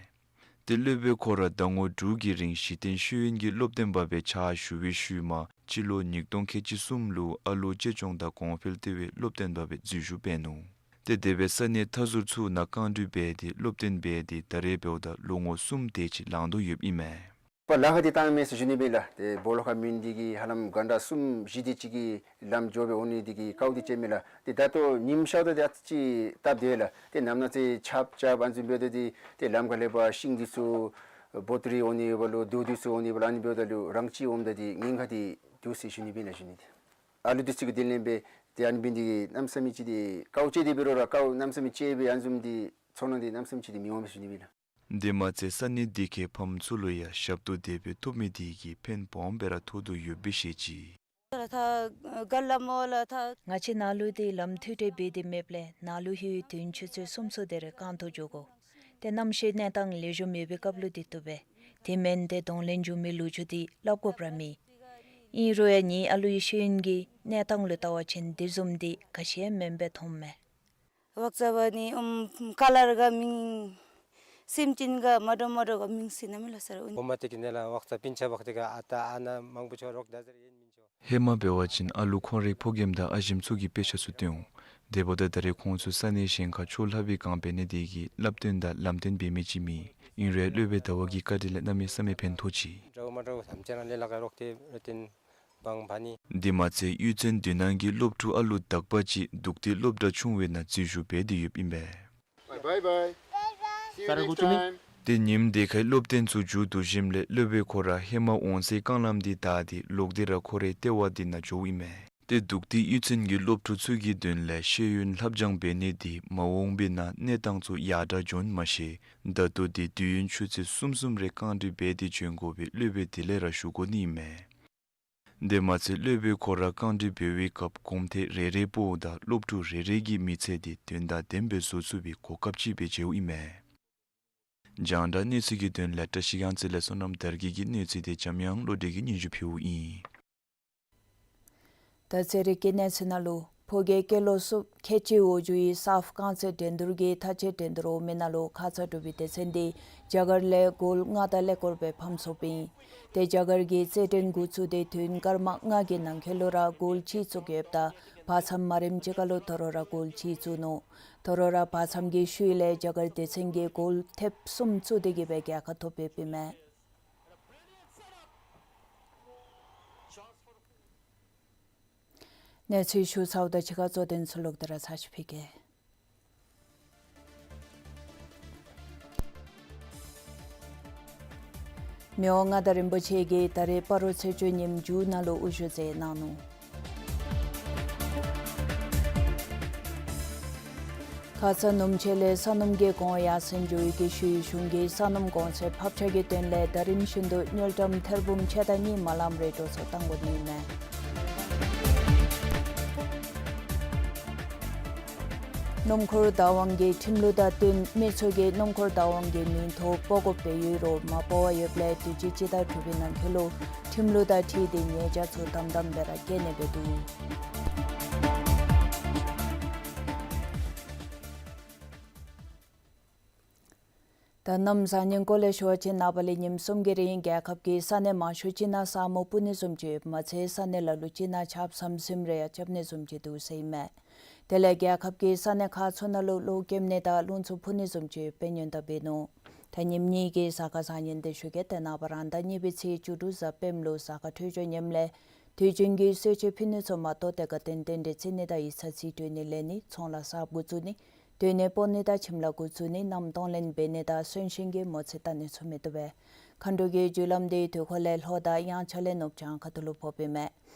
ཏེ་སློབ་དཔོན་ཁོ་ར་ཟླ་ངོ་དྲུག་གི་རིང་གཞི་རྟེན་ཤེས་ཡོན་གྱི་སློབ་སྟོན་པ་སྦེ་ཕྱག་ཞུ་བའི་ཤུལ་མ་སྤྱི་ལོ་ཉིས་སྟོང་ཁལ་གཅིག་གསུམ་ལུ་ཨ་ལོ་གཅེས་སྐྱོང་དང་གོང་འཕེལ་ལྟེ་བའི་སློབ་སྟོན་པ་སྦེ་འཛུལ་ཞུགས་འབད་ནུག། ཏེ་དེ་སྦེ་ས་གནས་མཐའ་ཟུར་ཚུ་ནང་རྐང་འགྲུལ་འབད་དེ་སློབ་སྟོན་འབད་དེ་ད་རེས་འབདཝ་ད་ལོ་ངོ་གསུམ་དེ་ཅིག་ལང་དོ་ཡོདཔ་ཨིན་མས། པ་ལཱ་ཁག་འདི་བཏང་མས་ཟེར་ཞུ་ནི་ཨིན་ལགས། ཏེ་སྦོ་ལོགས་ཁར་སྨོ་འདི་གིས་ཧ་ལམ་གྷན་ཊ་གསུམ་བཞི་དེ་ཅིག་གི་ལམ་འགྱོ་སྦེ་འོང་ནི་འདི་གིས་དཀའཝ་འདི་སྤྱད་མས་ལགས། ཏེ་ད་ལྟོ་ཉིམ་ཤརཝ་ད་འདི་ཨ་ཙི་སྟབས་བདེ་ལགས། ཏེ་ནམ་ནང་ཚེ་ཆརཔ་རྐྱབ་ཨ་ནི་བཟུམ་འབདཝ་ད་འདི་ཏེ་ལམ་ཁ་ལས་ཕར་ཤིང་འདི་ཚུ་འབོ་ཏི་རི་འོང་ནི་ཡོདཔ་ལོ་རྡོ་འདི་ཚུ་འོང་ནི་ཡོདཔ་ལོ། ཨ་ནི་འབདཝ་ད་ལུ་རང་ཅིག་འོངམ་ད་འདི་ཉེན་ཁ་འདི་འདུག་ཟེར་ཞུ་ནི་ཨིན་ལགས་ཞུ་ནི་འདི། ཨ་ལུ་འདི་ཚུ་གི་དེ་ལས་འབད་ཏེ་ཨ་ནི་འབད་ནི་འདི་གིས་གནམ་མེད་ས་མེད་ཅིག་འདི་དཀའཝ་སྤྱད་དེ་འབད་རུང་ར་དཀའཝ་གནམ་མེད་ས་མེད་སྤྱད་སྦེ་ཨ་ནི་བཟུམ་འདི་ཚོར་སྣང་འདི་གནམ་མེད་ས་མེད་ཅིག་འདི་མི་འོང་པས་ཞུ་ནི་ཨིན་ལགས། དེ་མ་ཚད་ས་གནས་དེ་ཁའི་ཕམ་ཚུ་ལུ་ཡང་ཞབས་ཏོག་དེ་སྦེ་ཐོབ་མི་དེ་གིས་ཕན་སྦོམ་སྦེ་ར་ཐོགས་དོ་ཡོདཔ་སྦེ་བཤད་ཅི། ད་ག་ལ་མོ་ལ་ད། ང་བཅས་ནཱ་ལུ་འདི་ལམ་མཐུད་རེ་འབད་དེ་མེདཔ་ལས་ནཱ་ལུ་ལྷོད་དུས་ཡུན་ཆུ་ཚོད་གསུམ་ཚུ་དེ་རེ་རྐང་ཐོག་འགྱོ་དགོ། ཏེ་གནམ་གཤིས་གནས་སྟངས་ལེགས་ཤོམ་མེད་པའི་སྐབས་ལུ་འདི་བཏུབ་པས། དེ་མེན་ཏེ་གདོང་ལེན་འགྱོ་མི་ལོ་རྒྱུས་འདི་སླབ་དགོཔ་ར་མེད། ཨིན་རུང་ཡང་ངེའི་ཨ་ལུའི་ཤེས་ཡོན་གྱི་གནས་སྟངས་ལུ་བལྟ་བ་ཅིན་འདི་བཟུམ་འདི་ག་ཅི་ཡང་མེན་པས་མཐོངམ་མས། ཝག་ཙ་བ་ནི་ཨམ་ཀ་ལར་ག་མིང་སེམས་ཅན་ག་མ་འདྲཝ་མ་འདྲཝ་ག་མིང་ཟེར་ན་མི་ལོ་སར་ཨོ་ནི། གོ་མ་ཏེ་གི་ནེ་ལ་ཝག་ཙ་པིན་ཆ་བག་ཏེ་ག་ཨ་ཏ་ཨ་ན་མང་པོ་ཆོ་རོག་ད་ཟེར་ཡིན་མིན་ཆོ། ཧེ་མ་འབད་བ་ཅིན་ཨ་ལུ་ཁོང་རའི་ཕོ་རྒནམ་དང་ཨ་ཞིམ་ཚུ་གིས་དཔེ་ཆ་ཚུ་སྟོན་འོང་། དེ་འབདཝ་ད་ད་རེས་ཁོང་ཚུ་ས་གནས་གཞན་ཁར་ཆོས་ལྷབ་པའི་སྒང་འབད་ནི་དེ་གིས་བསླབ་སྟོན་དང་ལམ་སྟོན་འབད་མི་ཅིག་མེད། ཨིན་རུང་སློབ་དཔོན་ཟླ་བ་གི་བཀའ་དྲིན་ལས་གནམ་མེད་ས་མེད་ཕན་ཐོགས་ཅི། འདྲཝ་མ་འདྲཝ་ཐམས་ཅད་རང་ལས་ལྷག་ག་རོགས་ཏེ་རོགས་ཏེ་བང་བ་ནི། དེ་མ་ཚད་གཡུས་ཚན་མདུན་ནང་གི་སློབ་ཕྲུག་ཨ་ལུ་དག་པ་ཅིག་འདུག་སྟེ་སློབ་གྲྭ་ཆུང་བའི་ནང་འཛུལ་ཞུགས་འབད་དེ་ཡོདཔ་ཨིན་པས། Bye bye. See you next time. དེ་ཉིནམ་དེ་ཁའི་སློབ་སྟོན་ཚུ་མཇུག་བསྡུ་ཞིནམ་ལས་སློབ་དཔོན་ཁོ་ར་ཧེ་མ་འོང་སའི་རྐང་ལམ་དེ་བདའ་སྟེ་ལོག་སྟེ་ར་ཁོ་རའི་ལྟེ་བ་དེ་ནང་འགྱོཝ་ཨིན་མས། ཏེ་འདུག་སྟེ་གཡུས་ཚན་གྱི་སློབ་ཕྲུག་ཚུ་གི་དོན་ལས་ཤེས་ཡོན་ལྷབ་སྦྱང་འབད་ནི་དེ་མ་འོངས་པའི་ནང་གནས་སྟངས་ཚུ་ཡར་དྲག་འགྱོ་ནི་མ་ཤེས། ད་ལྟོ་དེ་དུས་ཡུན་ཆུ་ཚོད་གསུམ་གསུམ་རེ་རྐང་སྒྲིག་འབད་དེ་བྱོན་དགོ་པའི་སློབ་དཔོན་དེ་ལས་ར་ཞུ་དགོ་ནི་ཨིན་མས། དེ་མ་ཚད་སློབ་དཔོན་ཁོ་ར་རྐང་སྒྲིག་འབད་བའི་སྐབས་གོམ་ཐེངས་རེ་རེ་བོ་དང་སློབ་ཕྲུག་རེ་རེ་གི་མི་ཚེ་དེ་དོན་དང་ལྡནམ་སྦེ་བཟོ་ཚུགས་པའི་གོ་སྐབས་ཅིག་སྦེ་མཇལཝ་ཨིན་མས། རྒྱང་བསྒྲགས་གནས་ཚུལ་གྱི་དོན་ལས་བཀྲ་ཤིས་གཡང་རྩེ་ལས་བསོད་ནམས་དར་རྒྱས་ཀྱི་གནས་ཚུལ་དེ་འཇམ་དབྱངས་བློ་གྲོས་ཀྱིས་སྙན་ཞུ་ཕུལཝ་ཨིན། ད་ཚེ་རིག་གི་གནས་ཚུལ་ནང་ལུ་ཕོ་རྒྱས་སྐྱེས་ལོ་གསུམ་ཁལ་གཅིག་འོག་འགྱོ་བའི་སཱཔ་རྐང་རྩེད་འགྲན་བསྡུར་གྱི་མཐའ་བཅད་འགྲན་བསྡུར་འོག་མའི་ནང་ལུ་ཁ་ཙ་གྲུབ་པའི་སྡེ་ཚན་དེ་རྒྱ་གར་ལས་གོལ་ལྔ་དང་ཀླད་ཀོར་སྦེ་ཕམ་སོཔ་ཨིན། ཏེ་རྒྱ་གར་གྱི་རྩེད་འགྲན་འགོ་བཙུགས་ཏེ་དུས་ཡུན་སྐར་མ་ལྔ་གི་ནང་འཁོད་ལུ་ར་གོལ་གཅིག་བཙུགས་ཡོདཔ་ད་བར་མཚམས་མ་རནམ་ཅིག་ཁར་ལུ་ད་རུང་ར་གོལ་གཅིག་བཙུགས་ནུག། ད་རུང་ར་བར་མཚམས་ཀྱི་ཤུལ་ལས་རྒྱ་གར་སྡེ་ཚན་གྱིས་གོལ་ཐེབས་གསུམ་བཙུགས་ཏེ་གིས་སྦེ་རྒྱལ་ཁ་ཐོབ་ཡོདཔ་ཨིན་མས། གནས་ཚུལ་ཞུ་ཚརཝ་དང་གཅིག་ཁར་གཙོ་དོན་ཚུ་ལོག་སྟེ་ར་ཚར་ཅིག་ཕུལ་གེ། མི་དབང་མངའ་བདག་རིན་པོ་ཆེ་གིས་ད་རེས་སྤ་རོ་ཚེས་བཅུ་ཉིནམ་མཇུག་ནང་ལུ་དབུ་བཞུགས་མཛད་གནང་ནུག། ཁ་ཙ་སྣུམ་ཆེ་ལས་ས་སྣུམ་གྱི་གོང་ཡར་སེང་འགྱོ་ཡི་གི་ཤུལ་གཞུང་གིས་ས་སྣུམ་གོང་ཚད་ཕབ་ཆག་གི་དོན་ལས་ཟླ་རིམ་བཞིན་དུ་དངུལ་ཀྲམ་ཐེར་འབུམ་ཕྱེད་དང་གཉིས་མ་ལངམ་རེ་འགྲོ་སོང་གཏང་དགོ་ནི་མས། སྣུམ་འཁོར་བདག་དབང་གིས་ཁྲིམས་ལུགས་དང་བསྟུན་མི་ཚུ་གིས་སྣུམ་འཁོར་བདག་དབང་གི་མིང་ཐོ་སྤོ་དགོཔ་སྦེ་ཡོད་རུང་མ་སྤོ་བར་ཡོདཔ་ལས་དུས་ཅི་སྤྱི་ཟླ་དྲུག་པའི་ནང་འཁོད་ལུ་ཁྲིམས་ལུགས་དང་འཁྲིལ་ཏེ་ཉེས་བྱ་ཚུ་དམ་དམ་སྦེ་ར་བཀལ་ནི་སྦེ་འདུག། ད་གནམ་བཟང་ངན་སྐོར་ལས་ཞུ་བ་ཅིན་ནངས་པ་ལས་ཉིནམ་གསུམ་གྱི་རིང་རྒྱལ་ཁབ་ཀྱི་ས་གནས་མང་ཤོས་ཅིག་ནང་ས་སྨུག་སྤུབ་ནི་བཟུམ་ཅིག་མ་ཚད་ས་གནས་ལ་ལུ་ཅིག་ནང་ཆརཔ་ཟམ་ཟིམ་རེ་ཡང་རྐྱབ་ནི་བཟུམ་ཅིག་འདུག་ཟེར་ཨིན་མས། དེ་ལས་རྒྱལ་ཁབ་ཀྱི་ས་གནས་ཁག་ཚུ་ནང་ལུ་གློག་ཀེམ་ནི་དང་རླུང་འཚུབ་འཕུ་ནི་བཟུམ་ཅིག་དཔེ་ཉེན་བརྡ་འབད་ནུག། ད་ཉིནམ་གཉིས་ཀྱི་གཟའ་སྐར་བཟང་ངན་དེ་ཞུ་གེ། ཏེ་ནངས་པ་རང་ཟླ་གཉིས་པའི་ཚེས་བཅུ་དྲུག་གཟའ་སྤེནམ་ལུ་གཟའ་སྐར་འཕྲོད་སྦྱོར་ངནམ་ལས་དུས་རྒྱུན་གྱི་གསོལ་མཆོད་ཕུལ་ནི་ཚུ་མ་གཏོགས་ཏེ་དགའ་སྟོན་རྟེན་འབྲེལ་བརྩི་ནི་དང་ཡིག་ཚང་རྩིས་སྤྲོད་ནི་ལེན་ནི་ཚོང་ལཱ་གསརཔ་འགོ་བཙུགས་ནི་སྡོད་གནས་སྤོ་ནི་དང་ཁྱིམ་ལཱ་འགོ་བཙུགས་ནི་གནམ་གཏོང་ལེན་འབད་ནི་དང་གསོན་གཤིན་གྱི་མོ་རྩིས་བལྟ་ནི་ཚུ་མི་བཏུབ་པས། མཁའ་འགྲོ་གི་རྒྱུ་ལམ་དེ་དུས་འཁོར་ལས་ལྷོ་དང་དབྱངས་འཆར་ལས་ནུབ་བྱང་ཁ་ཐུག་ལུ་ཕོགཔ་ཨིན་མས།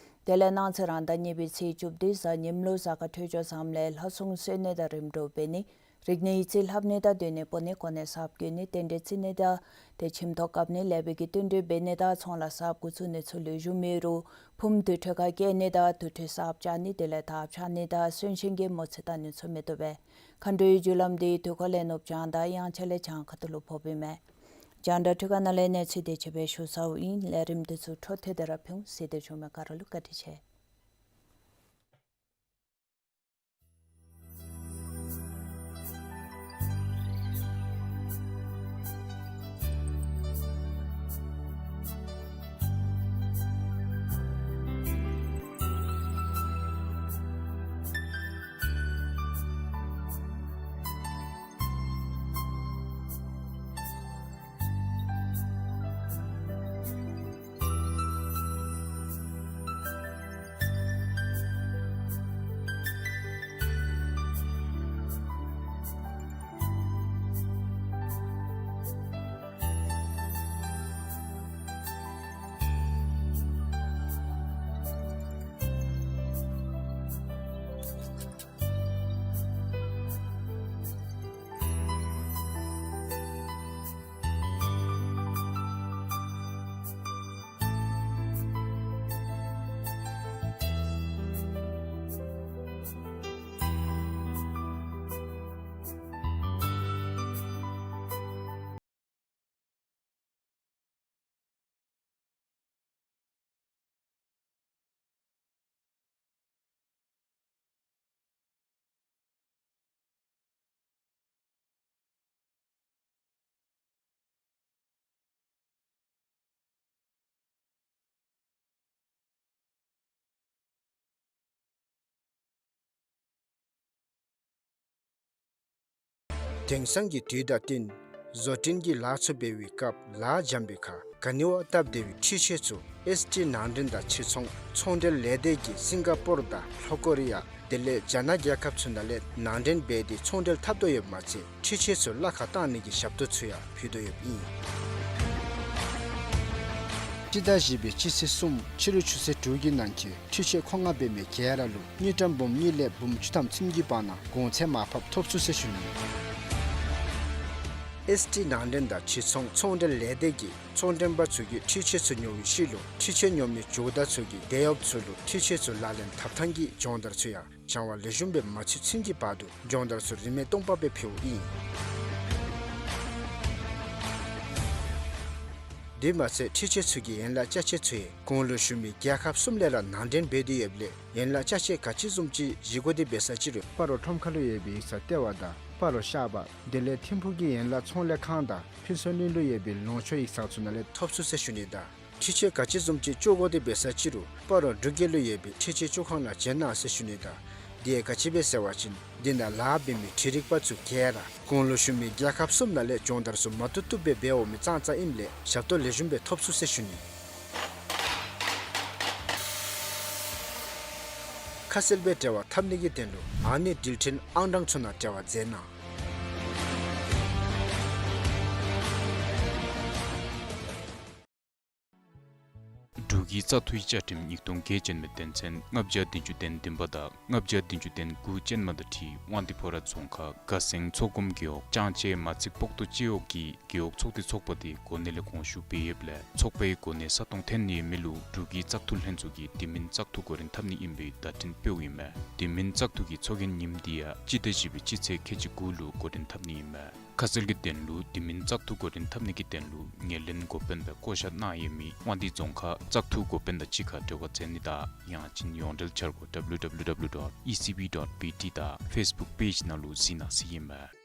དེ་ལས་གནངས་ཚེ་རང་ཟླ་གཉིས་པའི་ཚེས་བཅུ་བདུན་གཟའ་ཉིམ་ལུ་གཟའ་སྐར་འཕྲོད་སྦྱོར་བཟངམ་ལས་ལྷ་སྲུང་གསོལ་ནི་དང་རིམ་གྲོ་འབད་ནི་རིག་གནས་ཡིག་རྩིས་ལྷབ་ནི་དང་སྡོད་གནས་སྤོ་ནི་གོ་གནས་གསརཔ་བསྐོ་ནི་རྟེན་འབྲེལ་བརྩི་ནི་དང་ཏེ་ཁྱིམ་ཐོག་བཀབ་ནི་ལེགས་པའི་གི་བསྟུན་གྲོས་འབད་ནི་དང་ཚོང་ལཱ་གསརཔ་འགོ་བཙུགས་ནི་ཚུ་ལུ་ཞུ་མི་རུང་ཕུངམ་དུར་ཁྲོད་ཁར་བསྐྱལ་ནི་དང་དུར་ཁྲོད་གསརཔ་བཅག་ནི་དེ་ལས་དར་བཅག་ནི་དང་གསོན་གཤིན་གྱི་མོ་རྩིས་བལྟ་ནི་ཚུ་མི་བཏུབ་པས། མཁའ་འགྲོའི་རྒྱུ་ལམ་དེ་དུས་འཁོར་ལས་ནུབ་བྱང་དང་དབྱངས་འཆར་ལས་བྱང་ཁ་ཐུག་ལུ་ཕོགཔ་ཨིན་མས། རྒྱང་བསྒྲགས་འཕྲུལ་ཁང་ནང་ལས་གནས་ཚུལ་དེ་ཅིག་སྦེ་ཞུ་ཚརཝ་ཨིན། ལས་རིམ་དེ་ཚུ་འཕྲོ་མཐུད་དེ་ར་ཕུལ་ཟེར་ཏེ་ཞུ་མི་ག་ར་ལུ་བཀའ་དྲིན་ཆེ། དེང་སང་གི་དུས་དང་བསྟུན་ བཟོ་སྐྲུན་གྱི་ལཱ་ཚུ་འབད་བའི་སྐབས་ལཱ་འཇམ་པའི་ཁར་ག་ནི་བ་སྟབས་བདེ་བའི་འཕྲུལ་ཆས་ཚུ་ཨེསི་ཊི་ནང་འདྲེན་དང་ཕྱིར་ཚོང་ཚོང་འབྲེལ་ལས་སྡེ་གིས་སིང་ག་པོར་དང་ལྷོ་ཀོ་རི་ཡ་དེ་ལས་རྒྱ་ནག་རྒྱལ་ཁབ་ཚུ་ནང་ལས་ནང་འདྲེན་འབད་དེ་ཚོང་འབྲེལ་འཐབ་དོ་ཡོདཔ་མ་ཚད་འཕྲུལ་ཆས་ཚུ་གླ་ཁར་བཏང་ནི་གི་ཞབས་ཏོག་ཚུ་ཡང་ཕུལ་དོ་ཡོདཔ་ཨིན། སྤྱི་ཟླ་བཞི་པའི་སྤྱི་ཚེས་གསུམ་ཕྱི་རུ་ཆུ་ཚོད་དྲུག་གི་ནང་འཁོད་འཕྲུལ་ཆས་མཁོ་མངགས་འབད་མི་ག་ར་ལུ་དངུལ་ཀྲམ་འབུམ་གཉིས་ལས་འབུམ་བཅུ་ཐམ་ཚུན་གྱི་བར་ན་གོང་ཚད་མར་ཕབ་ཐོབ་ཚུགས་ཟེར་ཞུ་ནི། ཨེསི་ཊི་ནང་འདྲེན་དང་ཕྱིར་ཚོང་ཚོང་འབྲེལ་ལས་སྡེ་གིས་ཚོང་འདྲེན་པ་ཚུ་གིས་འཕྲུལ་ཆས་ཚུ་ཉོ་བའི་ཤུལ་ལུ་འཕྲུལ་ཆས་ཉོ་མི་རྒྱུ་དག་ཚུ་གི་དེད་གཡོགཔ་ཚུ་ལུ་འཕྲུལ་ཆས་ཚུ་ལག་ལེན་འཐབ་ཐངས་ཀྱི་སྦྱོང་བརྡར་ཚུ་ཡང་སྦྱང་བ་ལེགས་ཤོམ་སྦེ་མ་ཚུད་ཚུན་གྱི་བར་དུ་སྦྱོང་བརྡར་ཚུ་རིན་མེད་སྟོང་པ་སྦེ་ཕུལཝ་ཨིན། དེ་མ་ཚད་འཕྲུལ་ཆས་ཚུ་གི་ཡན་ལག་ཅ་ཆས་ཚུ་ཡང་གོང་ལུ་ཞུ་མི་རྒྱལ་ཁབ་གསུམ་ལས་ར་ནང་འདྲེན་འབད་དེ་ཡོདཔ་ལས་ཡན་ལག་ཅ་ཆས་ག་ཅི་བཟུམ་ཅིག་བཞེས་དགོ་དེ་འབད་ས་ཅི་རུང་སྤ་རོ་ཁྲོམ་ཁ་ལུ་ཡོད་པའི་ཡིག་ཚང་ལྟེ་བ་དང་སྤ་རོ་ཤར་པ་དེ་ལས་ཐིམ་ཕུག་གི་ཡན་ལག་ཚོང་ལས་ཁང་དང་ཕུན་ཚོགས་གླིང་ལུ་ཡོད་པའི་ལུང་ཕྱོགས་ཡིག་ཚང་ཚུ་ནང་ལས་ཐོབ་ཚུགས་ཟེར་ཞུ་ནི་དང་འཕྲུལ་ཆས་ག་ཅི་བཟུམ་ཅིག་སྐྱོ་དགོ་དེ་འབད་ས་ཅི་རུང་སྤ་རོ་འབྲུག་རྒྱལ་ལུ་ཡོད་པའི་འཕྲུལ་ཆས་སྐྱོ་ཁང་ནང་བྱོན་གནང་ཟེར་ཞུ་ནི་དང་དེ་ཡང་ག་ཅི་སྦེ་ཟེར་བ་ཅིན་དེ་ནང་ལཱ་འབད་མི་འཕྲུལ་རིག་པ་ཚུ་ག་ར་གོང་ལུ་ཞུ་མི་རྒྱལ་ཁབ་གསུམ་ནང་ལས་སྦྱོང་བརྡར་ཚུ་མ་བཏུབ་བཏུབ་སྦེ་འབད་འོང་མི་ཙང་ཙང་ཨིནམ་ལས་ཞབས་ཏོག་ལེགས་ཤོམ་སྦེ་ཐོབ་ཚུགས་ཟེར་ཞུ་ནི། ཁ་གསལ་སྦེ་འབྲེལ་བ་འཐབ་ནི་གི་དོན་ལུ་ཨ་ནི་འགྲུལ་འཕྲིན་ཨང་གྲངས་ཚུ་ནང་འབྲེལ་བ་མཛད་གནང་། འབྲུག་གི་བཙག་འཐུའི་བཅའ་ཁྲིམས་ཉིས་སྟོང་བརྒྱད་ཅན་མའི་དོན་ཚན་ལྔ་བརྒྱ་བདུན་ཅུ་དོན་བདུན་པ་དང་ལྔ་བརྒྱ་བདུན་ཅུ་དོན་དགུ་ཅན་མ་དང་འཁྲིལ་དབང་འདུས་ཕོ་བྲང་རྫོང་ཁག་དགའ་སེང་མཚོ་སྒོམ་རྒེད་འོག་ལྕང་ཆེ་མ་ཚིག་སྤོག་ཏོ་སྤྱི་འོག་གི་རྒེད་འོག་ཚོགས་སྡེ་ཚོགས་པ་དེ་གོ་གནས་ལས་དགོངས་ཞུ་འབད་ཡོདཔ་ལས་ཚོགས་པའི་གོ་གནས་ས་སྟོང་འཐོན་ནི་ཡོད་མི་ལུ་འབྲུག་གི་བཙག་འཐུ་ལྷན་ཚོགས་ཀྱིས་དེ་མིན་བཙག་འཐུ་འགོ་འདྲེན་འཐབ་ནི་ཨིན་པའི་བརྡ་འཕྲིན་སྤེལཝ་ཨིན་མས། དེ་མིན་བཙག་འཐུ་གི་ཚོགས་རྒྱན་ཉིནམ་དེ་ཡང་སྤྱི་ཟླ་བཞི་པའི་སྤྱི་ཚེས་ཁལ་གཅིག་དགུ་ལུ་འགོ་འདྲེན་འཐབ་ནི་ཨིན་མས། ཁ་གསལ་གྱི་དོན་ལུ་དེ་མིན་བཙག་འཐུ་འགོ་འདྲེན་འཐབ་ནི་གི་དོན་ལུ་ངོས་ལེན་འགོ་དཔོན་སྦེ་བསྐོ་བཞག་གནང་ཡོད་མི་དབང་འདུས་རྫོང་ཁག་བཙག་འཐུ་འགོ་དཔོན་དང་གཅིག་ཁར་འབྲེལ་བ་མཛད་ནི་དང་ཡང་ཅིན་ཡོངས་འབྲེལ་འཆར་སྒོ་W W W dot E C B dot B T དང་ཕེསི་བུཀ་པེཇ་ནང་ལུ་གཟིགས་གནང་ཟེར་ཨིན་མས།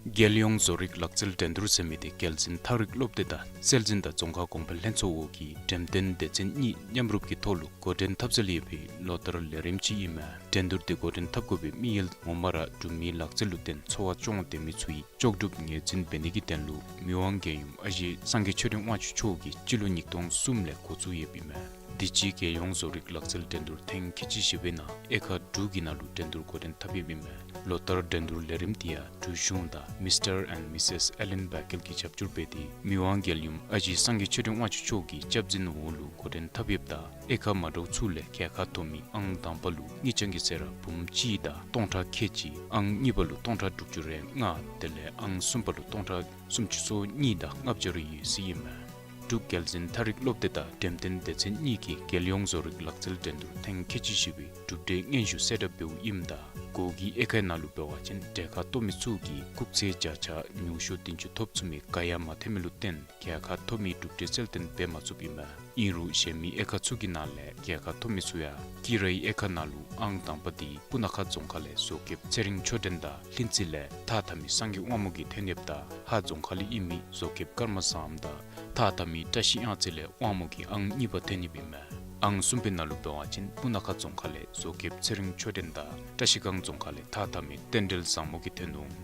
རྒྱལ་ཡོངས་བཟོ་རིག་ལག་རྩལ་འགྲན་བསྡུར་ཟེར་མི་དེ་རྒྱལ་འཛིན་ཐག་རིག་སློབ་སྡེ་དང་སྲོལ་འཛིན་དང་རྫོང་ཁ་གོང་འཕེལ་ལྷན་ཚོགས་འོག་གི་འགྲེམས་སྟོན་སྡེ་ཚན་གཉིས་མཉམ་རུབ་ཀྱི་ཐོག་ལུ་འགོ་འདྲེན་འཐབ་སྲོལ་ཡོད་པའི་ལོ་ལྟར་ལས་རིམ་ཅིག་ཨིན་མས། འགྲན་བསྡུར་དེ་འགོ་འདྲེན་འཐབ་དགོ་པའི་དམིགས་ཡུལ་ངོ་མ་ར་འབྲུག་མིའི་ལག་རྩལ་ལུ་བརྟེན་འཚོ་བ་སྐྱོང་སྡོད་མི་ཚུ་གི་ལྕོགས་གྲུབ་ངོས་འཛིན་འབད་ནི་གི་དོན་ལུ་མི་དབང་རྒྱལ་ཡུམ་ཨ་ཞེ་སངས་རྒྱས་ཆོས་སྒྲོན་དབང་ཕྱུག་མཆོག་གིས་སྤྱི་ལོ་ཉིས་སྟོང་གསུམ་ལས་འགོ་བཙུགས་ཡོདཔ་ཨིན་མས། དུས་ཅི་རྒྱལ་ཡོངས་བཟོ་རིག་ལག་རྩལ་འགྲན་བསྡུར་ཐེངས་ཁལ་གཅིག་བཞི་པའི་ནང་དབྱེ་ཁག་དྲུག་གི་ནང་ལུ་འགྲན་བསྡུར་འགོ་འདྲེན་འཐབ་ཡོདཔ་ཨིན་མས། ལོ་ལྟར་འགྲན་བསྡུར་ལས་རིམ་དེ་ཡང་འབྲུག་གཞུང་དང་མིས་ཊར་ཨེནཌ་མིས་སེསི་ཨེ་ལེན་བྷེ་ཀེལ་གྱིས་རྒྱབ་སྐྱོར་འབད་དེ་མི་དབང་རྒྱལ་ཡུམ་ཨ་ཞེ་སངས་རྒྱས་ཆོས་སྒྲོན་དབང་ཕྱུག་མཆོག་གི་སྐྱབས་འཛིན་འོག་ལུ་འགོ་འདྲེན་འཐབ་ཡོདཔ་ད་དབྱེ་ཁག་མ་འདྲཝ་ཚུ་ལས་རྒྱལ་ཁ་ཐོབ་མི་ཨང་དང་པ་ལུ་དངུལ་རྐྱང་གི་ཟད་ར་འབུམ་གཅིག་དང་སྟོང་ཕྲག་ཁལ་གཅིག། ཨང་གཉིས་པ་ལུ་སྟོང་ཕྲག་དྲུག་ཅུ་རེ་ལྔ། དེ་ལས་ཨང་གསུམ་པ་ལུ་སྟོང་ཕྲག་སུམ་ཅུ་སོ་གཉིས་དང་ལྔ་བརྒྱ་རེ་ཡོད་ཟེར་ཨིན་མས། འབྲུག་རྒྱལ་འཛིན་ཐག་རིག་སློབ་སྡེ་དང་འགྲེམས་སྟོན་སྡེ་ཚན་གཉིས་ཀྱིས་རྒྱལ་ཡོངས་བཟོ་རིག་ལག་རྩལ་འགྲན་བསྡུར་ཐེངས་ཁལ་གཅིག་བཞི་པའི་གྲུབ་འབྲས་སྙན་ཞུ་གསལ་བསྒྲགས་འབདཝ་ཨིནམ་ད་གོ་གི་དབྱེ་ཁག་ནང་ལུ་འབད་བ་ཅིན་གྲལ་ཁར་གཏོགས་མི་ཚུ་གིས་སྐུགས་ཚད་བརྒྱ་ཆ་ཉུང་ཤོས་བདུན་ཅུ་ཐོབ་ཚུགས་མི་ག་ཡང་མ་ཐོན་མི་ལུ་བརྟེན་རྒྱལ་ཁ་ཐོབ་མི་གྲུབ་འབྲས་གསལ་སྟོན་འབད་མ་ཚུགསཔ་ཨིན་མས། ཨིན་རུང་གཞན་མི་དབྱེ་ཁག་ཚུ་གི་ནང་ལས་རྒྱལ་ཁ་ཐོབ་མི་ཚུ་ཡང་ཀི་རའི་དབྱེ་ཁག་ནང་ལུ་ཨང་དང་པ་དེ་སྤུ་ན་ཁ་རྫོང་ཁག་ལས་བཟོ་མཁསཔ་ཚེ་རིང་ཆོས་སྒྲོན་དང་ལྷུན་རྩེ་ལས་ཐགས་འཐག་མི་སངས་རྒྱས་དབང་མོ་གིས་ཐོན་ཡོདཔ་ད་ཧཱ་རྫོང་ཁག་ལས་ཨིན་མི་བཟོ་མཁསཔ་ཀརྨ་བཟངམ་དང་ཐགས་འཐག་མི་བཀྲ་ཤིས་གཡང་རྩེ་ལས་དབང་མོ་གིས་ཨང་གཉིས་པ་ཐོན་ཡོདཔ་ཨིན་མས། ཨང་གསུམ་པའི་ནང་ལུ་འབད་བ་ཅིན་སྤུ་ན་ཁ་རྫོང་ཁག་ལས་བཟོ་མཁསཔ་ཚེ་རིང་ཆོས་སྒྲོན་དང་བཀྲ་ཤིས་སྒང་རྫོང་ཁག་ལས་ཐགས་འཐག་མི་རྟེན་འབྲེལ་བཟང་མོ་གིས་ཐོན་ནུག།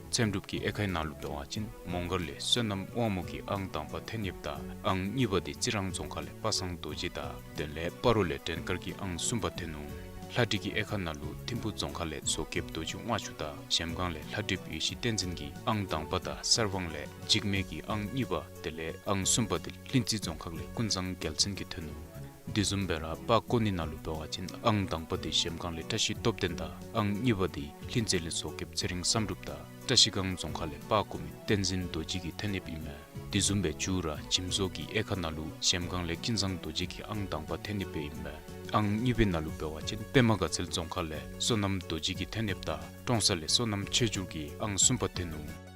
འཚེམ་དྲུབ་ཀྱི་དབྱེ་ཁག་ནང་ལུ་འབད་བ་ཅིན་མོང་སྒར་ལས་བསོད་ནམས་དབང་མོ་གིས་ཨང་དང་པ་ཐོན་ཡོདཔ་ད་ཨང་གཉིས་པ་དེ་རྩི་རང་རྫོང་ཁག་ལས་པ་སངས་རྡོ་རྗེ་དང་དེ་ལས་སྤ་རོ་ལས་སྒྲོལ་དཀར་གྱིས་ཨང་གསུམ་པ་ཐོན་ནུག། ལྷ་འབྲི་གི་དབྱེ་ཁག་ནང་ལུ་ཐིམ་ཕུ་རྫོང་ཁག་ལས་བཟོ་མཁསཔ་རྡོ་རྗེ་དབང་ཕྱུག་དང་གཞལམ་སྒང་ལས་ལྷ་འབྲི་ཡེ་ཤེས་བསྟན་འཛིན་གྱིས་ཨང་དང་པ་དང་གསར་སྤང་ལས་འཇིགས་མེད་ཀྱིས་ཨང་གཉིས་པ་དེ་ལས་ཨང་གསུམ་པ་དེ་ལྷུན་རྩེ་རྫོང་ཁག་ལས་ཀུན་བཟང་རྒྱལ་མཚན་གྱིས་ཐོན་ནུག། དེ་བཟུམ་སྦེ་ར་པར་བརྐོ་ནི་ནང་ལུ་འབད་བ་ཅིན་ཨང་དང་པ་དེ་གཞལམ་སྒང་ལས་བཀྲ་ཤིས་སྟོབས་ལྡན་དང་ཨང་གཉིས་པ་དེ་ལྷུན་རྩེ་ལས་བཟོ་མཁསཔ་ཚེ་རིང་བསམ་གྲུབ་དང་བཀྲ་ཤིས་སྒང་རྫོང་ཁག་ལས་པར་བརྐོ་མི་བསྟན་འཛིན་རྡོ་རྗེ་གིས་ཐོན་ཡོདཔ་ཨིན་མས། དེ་བཟུམ་སྦེ་མཇུག་ར་འཇིམ་བཟོ་གི་དབྱེ་ཁག་ནང་ལུ་གཞལམ་སྒང་ལས་ཀུན་བཟང་རྡོ་རྗེ་གིས་ཨང་དང་པ་ཐོན་ཡོདཔ་ཨིན་མས། ཨང་གཉིས་པའི་ནང་ལུ་འབད་བ་ཅིན་པདྨ་དགའ་ཚལ་རྫོང་ཁག་ལས་བསོད་ནམས་རྡོ་རྗེ་གིས་ཐོན་ཡོདཔ་ད་ཀྲོང་གསར་ལས་བསོད་ནམས་ཆོས་འབྱོར་གྱིས་ཨང་གསུམ་པ་ཐོན་ནུག།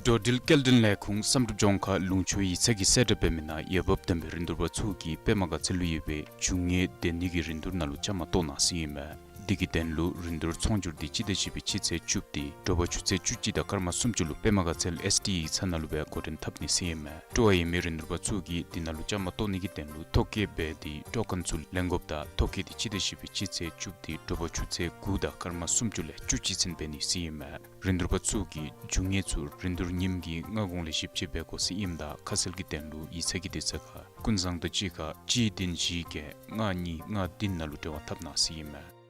འགྲོ་འགྲུལ་སྐྱེལ་འདྲེན་ལས་ཁུངས་བསམ་གྲུབ་ལྗོངས་མཁར་ལུང་ཕྱོགས་ཡིག་ཚང་གིས་གསལ་བསྒྲགས་འབད་མི་ནང་འོས་འབབ་ལྡན་པའི་རིན་བསྡུར་པ་ཚུ་གིས་པདྨ་དགའ་ཚལ་ལུ་ཡོད་པའི་རྒྱུ་དངོས་སྡོད་ནི་གི་རིན་བསྡུར་ནང་ལུ་བཅའ་མར་གཏོགས་གནང་ཟེར་ཨིན་མས། འདི་གི་དོན་ལུ་རིན་བསྡུར་ཚོང་སྒྱུར་འདི་སྤྱི་ཟླ་བཞི་པའི་སྤྱི་ཚེས་བཅུ་འདི་དྲོ་པ་ཆུ་ཚོད་བཅུ་གཅིག་དང་སྐར་མ་སུམ་ཅུ་ལུ་པདྨ་དགའ་ཚལ་ཨེསི་ཌི་ཨེ་ཚལ་ནང་ལུ་སྦེ་འགོ་འདྲེན་འཐབ་ནི་ཟེར་ཨིན་མས། སྤྲོ་བ་ཡོད་མི་རིན་བསྡུར་པ་ཚུ་གིས་འདི་ནང་ལུ་བཅའ་མར་གཏོགས་ནི་གི་དོན་ལུ་ཐོ་བཀོད་འབད་དེ་ཊོ་ཀེན་ཚུ་ལེན་དགོཔ་དང་ཐོ་བཀོད་འདི་སྤྱི་ཟླ་བཞི་པའི་སྤྱི་ཚེས་བཅུ་འདི་དྲོ་པ་ཆུ་ཚོད་དགུ་དང་སྐར་མ་སུམ་ཅུ་ལས་བཅུ་གཅིག་ཚུན་འབད་ནི་ཟེར་ཨིན་མས། རིན་བསྡུར་པ་ཚུ་གིས་རྒྱུ་དངོས་ཚུ་རིན་བསྡུར་ཉིནམ་གྱི་སྔ་གོང་ལས་ཞིབ་དཔྱད་འབད་དགོ་ཟེར་ཨིནམ་ད་ཁ་གསལ་གྱི་དོན་ལུ་ཡིག་ཚང་གི་དུས་ཚོད་ཁར་ཀུན་བཟང་དང་གཅིག་ཁར་གཅིག་བདུན་བཞི་བརྒྱད་ལྔ་གཉིས་ལྔ་བདུན་ནང་ལུ་འབྲེལ་བ་འཐབ་གནང་ཟེར་ཨིན་མས།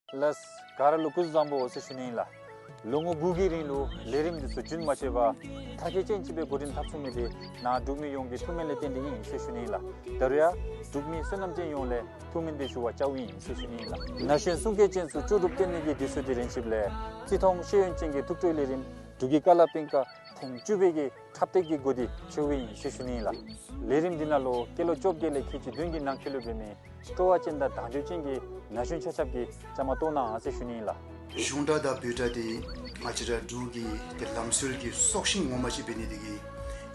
ལགས། ག་ར་ལུ་སྐུ་གཟུགས་བཟང་པོ་ཟེར་ཞུ་ནི་ཨིན་ལགས། ལོ་ངོ་དགུ་གི་རིང་ལུ་ལས་རིམ་འདི་ཚུ་རྒྱུན་མ་ཆད་པར་མཐར་འཁྱོལ་ཅན་ཅིག་སྦེ་འགོ་འདྲེན་འཐབ་ཚུགས་མི་འདི་ནཱ་འབྲུག་མི་ཡོངས་ཀྱི་ཐུགས་སྨོན་ལས་བརྟེན་ཏེ་ཨིན་ཟེར་ཞུ་ནི་ཨིན་ལགས། ད་རུང་ཡང་འབྲུག་མི་བསོད་ནམས་ཅན་ཡོངས་ལས་ཐུགས་སྨོན་འདི་ཞུ་བར་བཅརཝ་ཨིན་ཟེར་ཞུ་ནི་ཨིན་ལགས། ན་གཞོན་གསུང་སྐད་ཅན་ཚུ་ལྕོགས་གྲུབ་སྟོན་ནི་གི་དུས་ཚོད་འདི་རན་ཆིཔ་ལས་བརྩི་མཐོང་ཤེས་ཡོན་ཅན་གྱི་ཐུགས་སྤྲོ་ལས་རིམ་འབྲུག་གི་ཀ་ལ་པིང་ཀ་ཐེངས་བཅུ་པའི་གི་འཁྲབ་སྟེགས་ཀྱི་སྒོ་འདི་ཕྱེཝ་ཨིན་ཟེར་ཞུ་ནི་ཨིན་ལགས། ལས་རིམ་འདི་ནང་ལུ་སྐྱེས་ལོ་བཅོ་བརྒྱད་ལས་ཁལ་གཅིག་བདུན་གྱི་ནང་འཁོད་ལུ་འབད་མི་སྤྲོ་བ་ཅན་དང་དང་འདོད་ཅན་གྱི་ན་གཞོན་ཆ་ཁྱབ་ཀྱིས་བཅའ་མར་གཏོགས་གནང་ཟེར་ཞུ་ནི་ཨིན་ལགས། གཞུང་སྒྲ་དང་བོད་སྒྲ་འདི་ང་བཅས་ར་འབྲུག་གི་ཏེ་ལམ་སྲོལ་གྱི་སྲོག་ཤིང་ངོ་མ་ཅིག་འབད་ནི་དེ་གིས་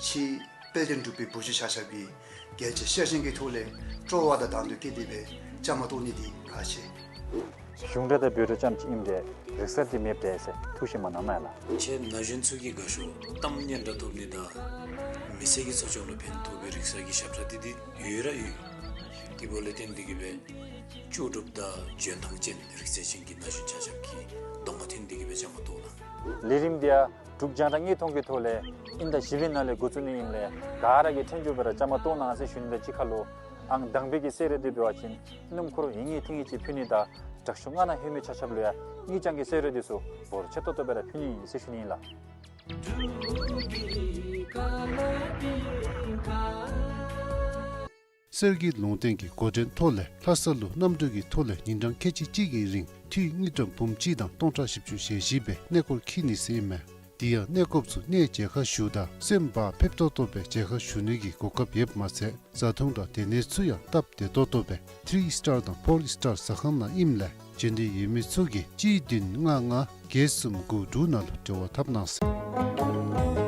ཕྱི་དཔལ་ལྡན་འབྲུག་པའི་བུ་བརྒྱུད་ཆ་ཁྱབ་ཀྱིས་རྒྱལ་གཅེས་ཤ་ཞེན་གྱི་ཐོག་ལས་སྤྲོ་བ་དང་དང་འདོད་བསྐྱེད་དེ་སྦེ་བཅའ་མར་གཏོགས་ནི་འདི་ཁག་ཆེ། གཞུང་སྒྲ་དང་བོད་སྒྲ་ཙམ་ཅིག་ཨིནམ་ད་རིག་གསར་འདི་མེདཔ་འདྲས་ཟེར་ཐུགས་བཞེས་མ་གནང་མས་ལགས། ཁྱེད་ན་གཞོན་ཚུ་གིས་དགའ་ཤོས་གཏམ་སྙན་གྲགས་ཐོབ་ནི་དང་མི་སེར་གྱི་འཚོ་སྐྱོང་ལུ་ཕན་ཐོགས་པའི་རིག་གསར་གྱི་ཞབས་ཁྲ་འདི་འདི་ཡོད་ར་ཡོད། དེ་འབདཝ་ལས་བརྟེན་ཏེ་གིས་སྦེ་ལྕོགས་གྲུབ་དང་འཇོན་ཐང་ཅན་རིག་རྩལ་ཅན་གྱི་ན་གཞོན་ཆ་ཁྱབ་ཀྱིས་གདོང་ཁར་ཐོན་ཏེ་གིས་སྦེ་བཅའ་མར་གཏོགས་གནང་། ལས་རིམ་འདི་ཡང་འབྲུག་རྒྱང་བསྒྲགས་དངོས་མཐོང་གི་ཐོག་ལས་དབྱིན་ཟླ་བཞི་པའི་ནང་ལས་འགོ་བཙུགས་ནི་ཨིནམ་ལས་ག་ར་གིས་ཕྲན་བུ་སྦེ་ར་བཅའ་མར་གཏོགས་གནང་ཟེར་ཞུ་ནི་དང་གཅིག་ཁར་ལུ་ཨང་དང་པའི་གི་གསོལ་རས་འདི་འབད་བ་ཅིན་སྣུམ་འཁོར་ཡིན་ངེས་ཐིང་ངེས་ཅིག་ཕུལ་ནི་དང་དྲག་ཤོས་ལྔ་ནང་ལྷོད་མི་ཆ་ཁྱབ་ལུ་ཡང་དངུལ་རྐྱང་གི་གསོལ་རས་འདི་ཚུ་འབོར་ཆེ་ཏོག་ཏོ་སྦེ་ར་ཕུལ་ནི་ཨིན་ཟེར་ཞུ་ནི་ཨིན་ལགས། གསེར་གྱི་ལུང་བསྟན་གྱི་འགོ་འདྲེན་ཐོག་ལས་ལྷ་ས་ལུ་གནམ་གྲུ་གི་ཐོག་ལས་ཉིན་གྲངས་ཁལ་གཅིག་གཅིག་གི་རིང་འཐུས་དངུལ་ཀྲམ་འབུམ་གཅིག་དང་སྟོང་ཕྲག་བཞི་བཅུ་ཞེ་བཞི་སྦེ་གནས་སྐོར་འཁྱིད་ནི་ཟེར་ཨིན་མས། དེ་ཡང་གནས་སྐོརཔ་ཚུ་གནས་མཇལ་ཁ་ཞུཝ་ད་སེམས་བག་ཕེབས་ཏོག་ཏོ་སྦེ་མཇལ་ཁ་ཞུ་ནི་གི་གོ་སྐབས་ཡོདཔ་མ་ཚད་བཟའ་འཐུང་དང་སྡོད་གནས་ཚུ་ཡང་སྟབས་བདེ་ཏོག་ཏོ་སྦེ་ཐི་རི་སི་ཊར་དང་ཕོར་སི་ཊར་ཟ་ཁང་ནང་ཨིནམ་ལས་བྱོན་འདོད་ཡོད་མི་ཚུ་གིས་གཅིག་བདུན་ལྔ་ལྔ་བརྒྱད་གསུམ་དགུ་དྲུག་ནང་ལུ་འབྲེལ་བ་འཐབ་གནང་ཟེར།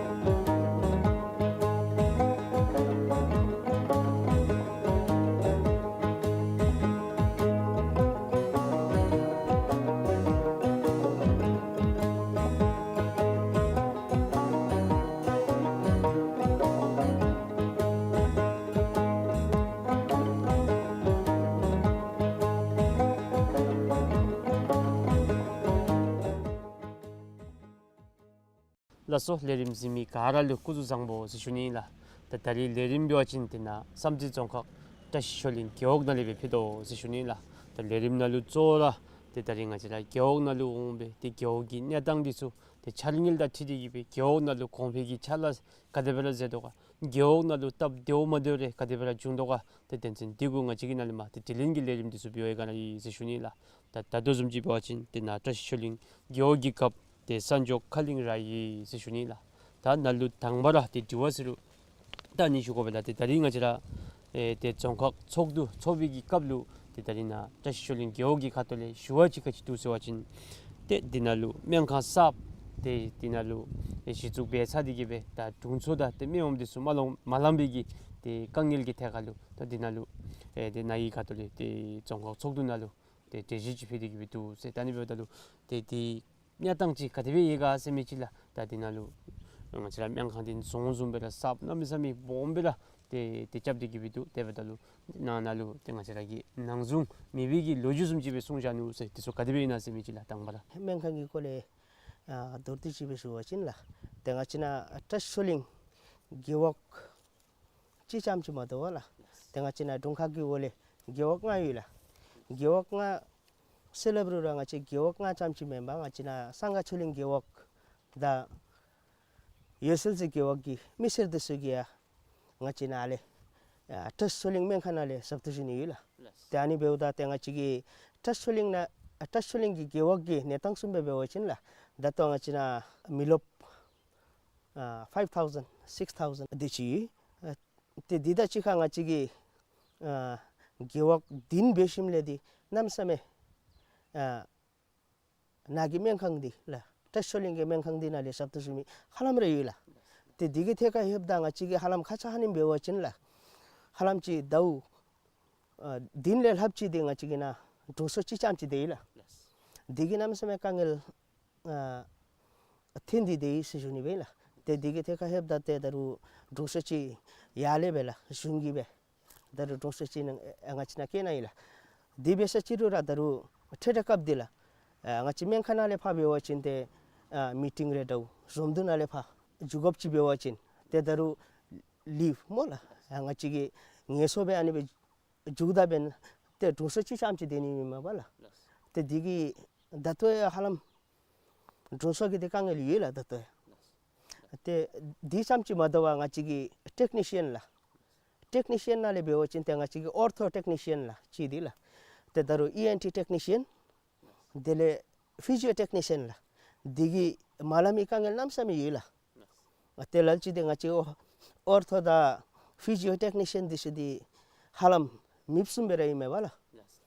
ལགས་སོ། ལས་རིམ་གཟིགས་མི་ག་ར་ལུ་སྐུ་གཟུགས་བཟང་པོ་ཟེར་ཞུ་ནི་ཨིན་ལགས། ད་ད་རིས་ལས་རིམ་འབད་བ་ཅིན་དེ་ནཱ་བསམ་རྩེ་རྫོང་ཁག་བཀྲ་ཤིས་ཆོས་གླིང་རྒེད་འོག་ནང་ལས་སྦེ་ཕུལ་དོ་ཟེར་ཞུ་ནི་ཨིན་ལགས། ད་ལས་རིམ་ནང་ལུ་གཙོ་བོ་ར་ཏེ་ད་རིས་ང་བཅས་ར་རྒེད་འོག་ནང་ལུ་འོང་སྦེ་ཏེ་རྒེད་འོག་གི་གནས་སྟངས་འདི་ཚུ་ཏེ་འཆར་དངུལ་དང་འཁྲིལ་ཏེ་གིས་སྦེ་རྒེད་འོག་ནང་ལུ་གོང་འཕེལ་གྱི་ཕྱག་ལཱ་ག་དེ་སྦེ་ར་མཛད་དོ་ག། རྒེད་འོག་ནང་ལུ་སྟབས་བདེཝ་མ་བདེཝ་རེ་ག་དེ་སྦེ་ར་བྱུང་དོ་ག། ཏེ་དོན་ཚན་འདི་གུ་ང་བཅས་ཀྱིས་ནཱ་ལས་མར་ཏེ་དྲི་ལན་གྱི་ལས་རིམ་འདི་ཚུ་འབད་བའི་སྒང་ལས་ཨིན་ཟེར་ཞུ་ནི་ལགས། ད་ད་ལྟོ་བཟུམ་ཅིག་འབད་བ་ཅིན་དེ་ནཱ་བཀྲ་ཤིས་ཆོས་གླིང་རྒེད་འོག་གི་སྐབས་ཏེ་ས་འཇོག་ཁ་གླིང་ར་ཨིན་ཟེར་ཞུ་ནི་ལགས། ད་ནཱ་ལུ་དང་པ་ར་ཏེ་དྲི་བ་ཟེར་རུང་ད་ཨ་ནི་ཞུ་དགོ་པས་ལགས། ཏེ་ད་རིས་ང་བཅས་ར་ཨེ་ཏེ་རྫོང་ཁག་ཚོགས་འདུ་ཚོགས་པའི་གི་སྐབས་ལུ་ཏེ་ད་རིས་ནཱ་བཀྲ་ཤིས་ཆོས་གླིང་རྒེད་འོག་གི་ཁ་ཐུག་ལས་ཞུ་བ་ཅིག་ག་ཅི་འདུག་ཟེར་བ་ཅིན་ཏེ་འདི་ནང་ལུ་སྨན་ཁང་གསརཔ་ཏེ་འདི་ནང་ལུ་ཨེ་གཞི་བཙུགས་འབད་ཚར་ཏེ་གིས་སྦེ་ད་དྲུང་འཚོ་དང་ཏེ་སྨན་འོགམ་འདི་ཚུ་མ་ལང་མ་ལང་པའི་གི་ཏེ་དཀའ་ངལ་གྱི་ཐད་ཁར་ལུ་ད་འདི་ནང་ལུ་ཨེ་ཏེ་ནཱ་གི་ཁ་ཐུག་ལས་ཏེ་རྫོང་ཁག་ཚོགས་འདུ་ནང་ལུ་ཏེ་གྲོས་གཞི་ཅིག་ཕུལ་ཏེ་གིས་སྦེ་འདུག་ཟེར། ད་ཨ་ནི་འབདཝ་ད་ལུ་ཏེ་འདི་གནས་སྟངས་ཅིག་ག་དེ་སྦེ་ཡོད་ག་ཟེར་མི་ཅིག་ལགས། ད་འདི་ནང་ལུ་ང་བཅས་ར་སྨན་ཁང་འདི་བཟུམ་བཟུམ་སྦེ་ར་གསརཔ་གནམ་མེད་ས་མེད་སྦོམ་སྦེ་ར་ཏེ་ཏེ་རྐྱབ་སྟེ་གིས་སྦེ་འདུག། དེ་འབདཝ་ད་ལུ་ནང་ན་ལུ་ཏེ་ང་བཅས་ར་གི་ནང་འཛུལ་མེད་པའི་གི་ལོ་རྒྱུས་བཟུམ་ཅིག་སྦེ་གསུངས་བཞག་ནུག་ཟེར། འདི་ཚུ་ག་དེ་སྦེ་ཨིན་ན་ཟེར་མི་ཅིག་ལགས། དང་པ་ར་སྨན་ཁང་གི་སྐོར་ལས་ཨ་མདོར་བསྡུས་ཅིག་སྦེ་ཞུ་བ་ཅིན་ལགས། ཏེ་ང་བཅས་ནཱ་བཀྲ་ཤིས་ཆོས་གླིང་རྒེད་འོག་གཅིག་རྐྱངམ་ཅིག་མ་དོ་བར་ལགས། ཏེ་ང་བཅས་ནཱ་དྲུང་ཁག་གི་འོག་ལས་རྒེད་འོག་ལྔ་ཡོད་ལགས། རྒེད་འོག་ལྔ་ཟེར་སླབ་རུང་ར་ང་བཅས་རྒེད་འོག་ལྔ་རྐྱངམ་ཅིག་མེན་པར་ང་བཅས་ནཱ་གསང་སྔགས་ཆོས་གླིང་རྒེད་འོག་དང་འོད་གསལ་རྩེ་རྒེད་འོག་གི་མི་སེར་འདི་ཚུ་གིས་ཡང་ང་བཅས་ནཱ་ལས་ཨ་བཀྲ་ཤིས་ཆོས་གླིང་སྨན་ཁང་ནང་ལས་ཟབ་ཏོག་ཞུ་ནི་ཡོད་ལགས། ལགས། ཏེ་ཨ་ནི་འབདཝ་ད་ཏེ་ང་བཅས་ཀྱི་བཀྲ་ཤིས་ཆོས་གླིང་ནང་ཨ་བཀྲ་ཤིས་ཆོས་གླིང་གི་རྒེད་འོག་གི་གནས་སྟངས་བཟུམ་སྦེ་འབད་བ་ཅིན་ལགས། ད་ལྟོ་ང་བཅས་ནཱ་མི་རློབས་ཨ་ཕའིབ་ཐའུ་ཟེན་སིགསི་ཐའུ་ཟེན་དེ་ཅིག་ཡོད། ཨ་ཏེ་འདི་དང་གཅིག་ཁར་ང་བཅས་ཀྱི་ཨ་རྒེད་འོག་བདུན་འབད་ཞིནམ་ལས་འདི་གནམ་མེད་ས་མེད་ཨ་ནཱ་གི་སྨན་ཁང་འདི་ལགས། བཀྲ་ཤིས་ཆོས་གླིང་གི་སྨན་ཁང་འདི་ནང་ལས་ཟབ་ཏོག་ཞུ་མི་ཧ་ལམ་ར་ཡོད་ལགས། ཏེ་འདི་གི་ཐད་ཁར་ལྷོདཔ་ད་ང་བཅས་ཀྱི་ཧ་ལམ་ཁ་ཙ་ཧ་ནེམ་འབད་བ་ཅིན་ལགས། ཧ་ལམ་ཅིག་ཟླཝ་ཨ་བདུན་ལས་ལྷགཔ་ཅིག་འདི་ང་བཅས་ཀྱི་ནཱ་དྲུང་འཚོ་གཅིག་རྐྱངམ་ཅིག་སྡོད་ཡི་ལགས། འདི་གིས་གནམ་མེད་ས་མེད་དཀའ་ངལ་ཨ་ཐོན་ཏེ་སྡོད་ཡི་ཟེར་ཞུ་ནི་སྦེ་ལགས། ཏེ་འདི་གི་ཐད་ཁར་ལྷོདཔ་ད་ཏེ་ད་རུང་དྲུང་འཚོ་ཅིག་ཡར་ལས་སྦེ་ལགས་གཞུང་གིས་སྦེ་ད་རུང་དྲུང་འཚོ་ཅིག་ནང་ཨ་ང་བཅས་ནང་བསྐོ་གནང་ཡི་ལགས། དེ་འབད་ས་ཅིག་རུང་ར་ད་རུང་འཕྲལ་འཕྲལ་སྐབས་འདི་ལགས་ཨ་ང་བཅས་སྨན་ཁང་ནང་ལས་ཕར་འབད་བ་ཅིན་ཏེ་ཨ་མི་ཊིང་རེ་འདྲཝ་བཟུམ་འདི་ནང་ལས་ཕར་འགྱོ་དགོཔ་ཅིག་འབད་བ་ཅིན་ཏེ་ད་རུང་ལིབ་སྨོ་ལགས་ཨ་ང་བཅས་ཀྱིས་ངལ་གསོ་སྦེ་ཨ་ནི་སྦེ་འགྱོཝ་ད་འབདན་ཏེ་དྲུང་འཚོ་གཅིག་རྐྱངམ་ཅིག་སྡོད་ནི་མས་པ་ལགས། ཏེ་འདི་གིས་ད་ལྟོ་ཡང་ཧ་ལམ་དྲུང་འཚོ་གི་ཏེ་དཀའ་ངལ་ཡོད་ལགས་ད་ལྟོ་ཡང་། ཏེ་འདི་རྐྱངམ་ཅིག་མ་དོ་བར་ང་བཅས་ཀྱི་ཊེཀ་ནི་ཤི་ཡཱན་ལགས། ཊེཀ་ནི་ཤི་ཡཱན་ནང་ལས་འབད་བ་ཅིན་ཏེ་ང་བཅས་ཀྱི་ཨོར་ཐོ་ཊེཀ་ནི་ཤི་ཡཱན་ལགས་ཅིག་འདི་ལགས། ཏེ་ད་རུང་ཨི་ཨེན་ཊི་ཊེཀ་ནི་ཤི་ཡཱན། དེ་ལས་ཕི་ཟི་ཡོ་ཊེཀ་ནི་ཤི་ཡཱན་ལགས། འདི་གིས་མ་ལང་མི་དཀའ་ངལ་གནམ་མེད་ས་མེད་ཡོད་ལགས། ཨ་ཏེ་ལ་ལུ་ཅིག་ཏེ་ང་བཅས་ཨོ་ཨོར་ཐོ་དང་ཕི་ཟི་ཡོ་ཊེཀ་ནི་ཤི་ཡཱན་འདི་ཚུ་འདི་ཧ་ལམ་མེདཔ་བཟུམ་སྦེ་ར་ཨིན་མས་པ་ལགས།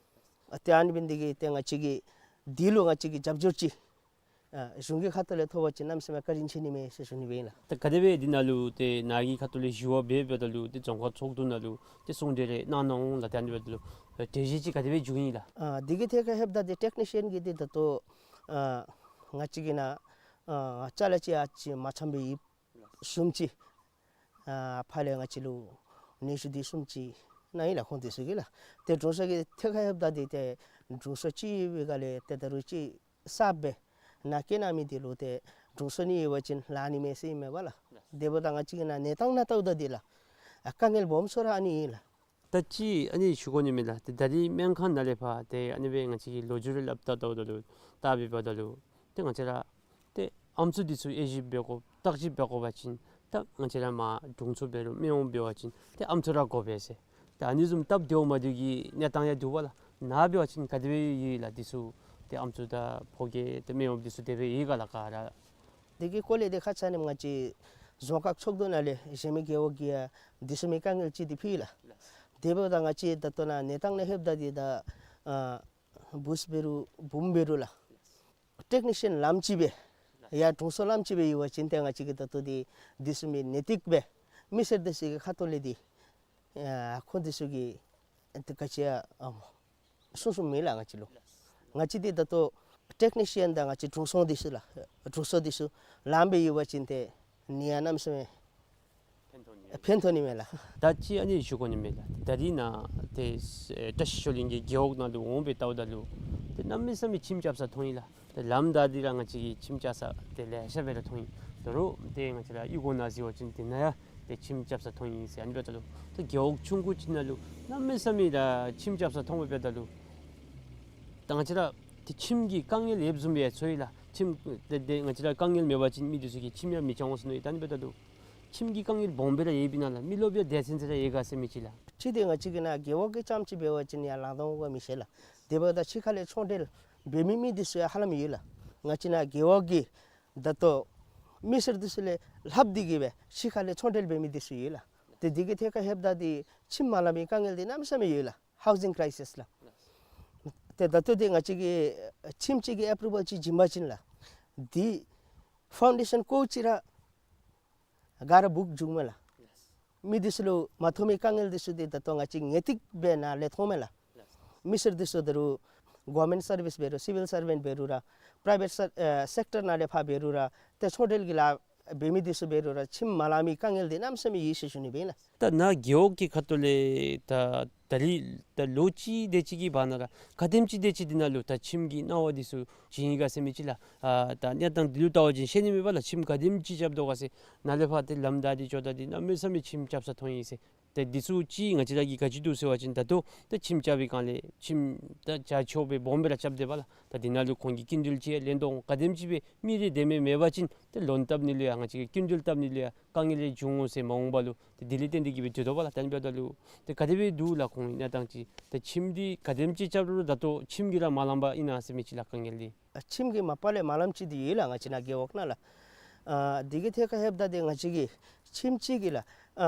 ཨ་ཏེ་ཨ་ནི་འབད་ནི་འདི་གིས་ཏེ་ང་བཅས་ཀྱིས་འདི་ལུ་ང་བཅས་ཀྱིས་རྒྱབ་སྐྱོར་ཅིག་ཨ་གཞུང་གི་ཁ་ཐུག་ལས་ཐོབ་པ་ཅིན་གནམ་མེད་ས་མེད་བཀའ་དྲིན་ཆེ་ནི་མས་ཟེར་ཞུ་ནི་སྦེ་ཨིན་ལགས། ད་ག་དེ་སྦེ་འདི་ནང་ལུ་ཏེ་ནཱ་གི་ཁ་ཐུག་ལས་ཞུ་བ་འབད་འབདཝ་ད་ལུ་ཏེ་རྫོང་ཁག་ཚོགས་འདུ་ནང་ལུ་ཏེ་གསུང་གྲོས་རེ་གནང་གནང་འོང་ལགས། ཏེ་ཨ་ནི་འབདཝ་ད་ལུ་གྲོས་གཞི་ཅིག་ག་དེ་སྦེ་འབྱུང་ཡི་ལགས། ཨ་འདི་གི་ཐད་ཁར་ལྷོདཔ་ད་ཏེ་ཊེཀ་ནི་ཤི་ཡཱན་གྱི་ཏེ་ད་ལྟོ་ཨ་ང་བཅས་ཀྱི་ནཱ་ཨ་ཅ་ལ་ཅིག་ཨ་ཙི་མ་ཚངམ་སྦེ་ཡོདཔ་བཟུམ་ཅིག་ཨ་ཕར་ལས་ང་བཅས་ལུ་སྙན་ཞུ་འདི་བཟུམ་ཅིག་གནང་ཡི་ལགས་ཁོང་འདི་ཚུ་གིས་ལགས། ཏེ་དྲུང་འཚོ་གི་ཐད་ཁར་ལྷོདཔ་ད་འདི་ཏེ་དྲུང་འཚོ་ཅིག་ཡོད་པའི་སྒང་ལས་ཏེ་ད་རུང་ཅིག་གསརཔ་སྦེ་ནཱ་བསྐོ་གནང་མི་འདི་ལུ་ཏེ་དྲུང་འཚོ་གཉིས་ཡོད་པ་ཅིན་ལང་ནི་མས་ཟེར་ཨིན་མས་པ་ལགས། དེ་འབདཝ་ད་ང་བཅས་ཀྱི་ནཱ་གནས་སྟངས་ནང་བལྟཝ་ད་འདི་ལགས་ཨ་དཀའ་ངལ་སྦོམ་ཤོས་ར་ཨ་ནི་ཨིན་ལགས། ད་ཅི་ཨ་ནི་ཞུ་དགོ་ནི་མས་ལགས། ཏེ་ད་རིས་སྨན་ཁང་ནང་ལས་ཕར་ཏེ་ཨ་ནི་སྦེ་ང་བཅས་ཀྱིས་ལོ་རྒྱུས་རེ་སླབ་ད་ལྟོ་ད་ལུ་ད་འབདཝ་ད་ལུ་ཏེ་ང་བཅས་ར་ཏེ་ཨམ་སྲུ་འདི་ཚུ་དབྱེ་ཞིབ་འབད་དགོ་བརྟག་ཞིབ་འབད་དགོ་པ་ཅིན་ད་ང་བཅས་ར་མར་དྲུང་འཚོ་འབད་རུང་སྨན་དབང་འབད་བ་ཅིན་ཏེ་ཨམ་སྲུ་ར་དགོ་པས་ཟེར། ཏེ་ཨ་ནི་བཟུམ་སྟབས་བདེཝ་མ་བདེཝ་གི་གནས་སྟངས་ཡང་འདུག་པ་ལགས། ནཱ་འབད་བ་ཅིན་ག་དེ་སྦེ་ཡོད་ལགས། འདི་ཚུ་ཏེ་ཨམ་སྲུ་དང་ཕོ་སྐྱེས་ཏེ་སྨན་དབང་འདི་ཚུ་དེ་སྦེ་ཡོད་ག་ལགས་ག་ར། དེ་གི་སྐོར་ལས་ཏེ་ཁ་ཙ་ནི་ང་བཅས་རྫོང་ཁག་ཚོགས་འདུ་ནང་ལས་གཞན་མི་རྒེད་འོག་གི་ཡང་དེ་ཚུ་མི་དཀའ་ངལ་ཅིག་འདི་ཕུལ་ཡི་ལགས། དེ་འབདཝ་ད་ང་བཅས་ད་ལྟོ་ནཱ་གནས་སྟངས་ནང་ལྷོདཔ་ད་འདི་ད་ཨ་བུཚ་འབད་རུང་བུམོ་འབད་རུང་ལགས། ཊེཀ་ནི་ཤི་ཡཱན་ལངམ་ཅིག་སྦེ་ཡང་དྲུང་འཚོ་ལངམ་ཅིག་སྦེ་ཡོད་པ་ཅིན་ཏེ་ང་བཅས་ཀྱིས་ད་ལྟོ་འདི་དེ་ཚུ་མི་ནན་ཏིག་སྦེ་མི་སེར་འདི་ཚུ་གི་ཁ་ཐུག་ལས་འདི་ཨ་ཁོང་འདི་ཚུ་གིས་ཏེ་ག་ཅི་ཡང་ཨ་གསུང་གསུངམ་མེད་ལགས་ང་བཅས་ལུ། ང་བཅས་འདི་ད་ལྟོ་ཊེཀ་ནི་ཤི་ཡཱན་དང་ང་བཅས་དྲུང་འཚོ་འདི་ཚུ་ལགས། དྲུང་འཚོ་འདི་ཚུ་ལངམ་སྦེ་ཡོད་པ་ཅིན་ཏེ་ནི་ཡང་གནམ་མེད་ས་མེད་ཕན་ཐོགས་ནི་མས་ལགས། ད་ཅི་ཨ་ནི་ཞུ་དགོ་ནི་མས་ལགས། ད་རིས་ནཱ་ཏེ་ཨེ་བཀྲ་ཤིས་ཆོས་གླིང་གི་རྒེད་འོག་ནང་ལུ་འོང་སྦེ་བལྟཝ་ད་ལུ་ཏེ་གནམ་མེད་ས་མེད་ཁྱིམ་རྐྱབ་ས་མཐོང་ཡི་ལགས། ཏེ་ལམ་བདའ་སྟེ་ར་ང་བཅས་ཀྱིས་ཁྱིམ་རྐྱབ་ས་ཏེ་ལེ་ཤ་སྦེ་ར་མཐོང་ཡི། ད་རུང་ཏེ་ང་བཅས་ར་གཡུས་སྒོ་ནང་གཟིགས་པ་ཅིན་དེ་ནང་ཡང་ཏེ་ཁྱིམ་རྐྱབ་ས་མཐོང་ཡི་ཟེར། ཨ་ནི་འབདཝ་ད་ལུ་ཏེ་རྒེད་འོག་ཆུང་ཀུ་ཅིག་ནང་ལུ་གནམ་མེད་ས་མེད་ར་ཁྱིམ་རྐྱབ་ས་མཐོངམ་འབདཝ་ད་ལུ་ད་ང་བཅས་ར་ཏེ་ཁྱིམ་གྱི་དཀའ་ངལ་ཡོདཔ་བཟུམ་སྦེ་ཚོར་ཡི་ལགས། ཁྱིམ་ཏེ་ཏེ་ང་བཅས་ར་དཀའ་ངལ་མེད་པ་ཅིན་མི་འདི་ཚུ་གིས་ཁྱིམ་ཡང་མི་རྐྱབ་འོང་ཟེར་མནོ་ཡི། ད་ཨ་ནི་འབདཝ་ད་ལུ་ཁྱིམ་གྱི་དཀའ་ངལ་སྦོམ་སྦེ་ར་ཡོདཔ་ཨིན་ན་ལགས། མི་ལོག་པའི་སྡེ་ཚན་ཚུ་ར་ཡོད་ག་ཟེར་མི་ཅིག་ལགས། ཅིག་ཏེ་ང་བཅས་ཀྱི་ནཱ་རྒེད་འོག་གི་རྐྱངམ་ཅིག་འབད་བ་ཅིན་ཡར་ལང་སྟོང་ག་མི་ཤེས་ལགས། དེ་འབདཝ་ད་ཕྱི་ཁ་ལས་ཚོང་འབྲེལ་འབད་མི་མི་འདི་ཚུ་ཡང་ཧ་ལམ་ཡོད་ལགས། ང་བཅས་ནཱ་རྒེད་འོག་གི་ད་ལྟོ་མི་སེར་འདི་ཚུ་ལས་ལྷག་སྟེ་གིས་སྦེ་ཕྱི་ཁ་ལས་ཚོང་འབྲེལ་འབད་མི་འདི་ཚུ་ཡོད་ལགས། ཏེ་འདི་གི་ཐད་ཁར་ལྷོདཔ་ད་འདི་ཁྱིམ་མ་ལང་མི་དཀའ་ངལ་འདི་གནམ་མེད་ས་མེད་ཡོད་ལགས། ཧའུ་ཟིང་ཀྲའི་སིས་ལགས། ཏེ་ད་ལྟོ་འདི་ང་བཅས་ཀྱིས་ཁྱིམ་ཅིག་གི་ཨེ་པྲུ་ཝཱལ་ཅིག་བྱིན་པ་ཅིན་ལགས། འདི་ཕའུན་ཌེ་ཤཱན་ཀོ་ཅིག་ར་ག་ར་བུག་འགྱོཝ་མས་ལགས། མི་འདི་ཚུ་ལུ་མ་ཐོབ་མི་དཀའ་ངལ་འདི་ཚུ་འདི་ད་ལྟོ་ང་བཅས་ངེས་ཏིག་སྦེ་ནཱ་ལས་མཐོངམ་མས་ལགས། མི་སེར་འདི་ཚུ་ད་རུང་གོ་ཝར་མེནཊ་སར་བིསི་འབད་རུང་སི་ཝིལ་སར་བེནཊ་འབད་རུང་ར་པྲའི་ཝེཊ་སེག་ཊར་ནང་ལས་ཕར་འབད་རུང་ར་ཏེ་ཚོང་འབྲེལ་གྱི་ལཱ་འབད་མི་འདི་ཚུ་འབད་རུང་ར་ཁྱིམ་མ་ལང་མི་དཀའ་ངལ་འདི་གནམ་མེད་ས་མེད་ཡོད་ཟེར་ཞུ་ནི་སྦེ་ཨིན་ལགས། ད་ནཱ་རྒེད་འོག་གི་ཁ་ཐུག་ལས་ད་ད་རིས་ད་ལོ་གཅིག་དེ་ཅིག་གི་བར་ན་ར་ག་དེམ་ཅིག་དེ་ཅིག་འདི་ནང་ལུ་ད་ཁྱིམ་གྱི་གནང་བ་འདི་ཚུ་བྱིན་ཡི་ག་ཟེར་མི་ཅིག་ལགས། ཨ་ད་གནས་སྟངས་འདི་ལུ་བལྟ་བ་ཅིན་ཤེས་ནི་མས་པ་ལགས། ཁྱིམ་ག་དེམ་ཅིག་རྐྱབ་དོ་ག་ཟེར། ནཱ་ལས་ཕར་ཏེ་ལམ་བདའ་སྟེ་འགྱོཝ་ད་འདི་གནམ་མེད་ས་མེད་ཁྱིམ་རྐྱབ་ས་མཐོང་ཡི་ཟེར། ཏེ་འདི་ཚུ་ཅིག་ང་བཅས་ར་གིས་ག་ཅི་འདུག་ཟེར་བ་ཅིན་ད་ལྟོ་ད་ཁྱིམ་རྐྱབ་པའི་སྒང་ལས་ཁྱིམ་ད་རྒྱ་ཆེཝ་སྦེ་སྦོམ་སྦེ་ར་རྐྱབ་སྡོད་པ་ལགས། ད་འདི་ནང་ལུ་ཁོང་གིས་སྐྱིན་འགྲུལ་ཅིག་ལེན་དོ་འོང་། ག་དེམ་ཅིག་སྦེ་མི་རེ་དེ་མི་མེད་པ་ཅིན་ཏེ་ལོན་བཏབ་ནི་ལུ་ཡང་ང་བཅས་ཀྱིས་སྐྱིན་འགྲུལ་བཏབ་ནི་ལུ་ཡང་དཀའ་ངལ་ལེ་འབྱུང་འོང་ཟེར་མ་འོངས་པ་ལུ། ཏེ་དེ་ལས་བརྟེན་ཏེ་གིས་སྦེ་སྡོད་དོ་བ་ལགས། ད་ཨ་ནི་འབདཝ་ད་ལུ་ཏེ་ག་དེ་སྦེ་འདུག་ལགས་ཁོང་གི་གནས་སྟངས་ཅིག། ཏེ་ཁྱིམ་འདི་ག་དེམ་ཅིག་རྐྱབ་རུང་ད་ལྟོ་ཁྱིམ་གྱིས་ར་མ་ལངམ་པ་ཨིན་ན་ཟེར་མི་ཅིག་ལགས་དཀའ་ངལ་འདི། ཨ་ཁྱིམ་གྱིས་མ་པ་ལས་མ་ལངམ་ཅིག་འདི་ཡོད་ལགས་ང་བཅས་ནཱ་རྒེད་འོག་ནང་ལགས། ཨ་འདི་གི་ཐད་ཁར་ལྷོདཔ་ད་འདི་ང་བཅས་ཀྱིས་ཁྱིམ་ཅིག་གི་ལགས་ཨ་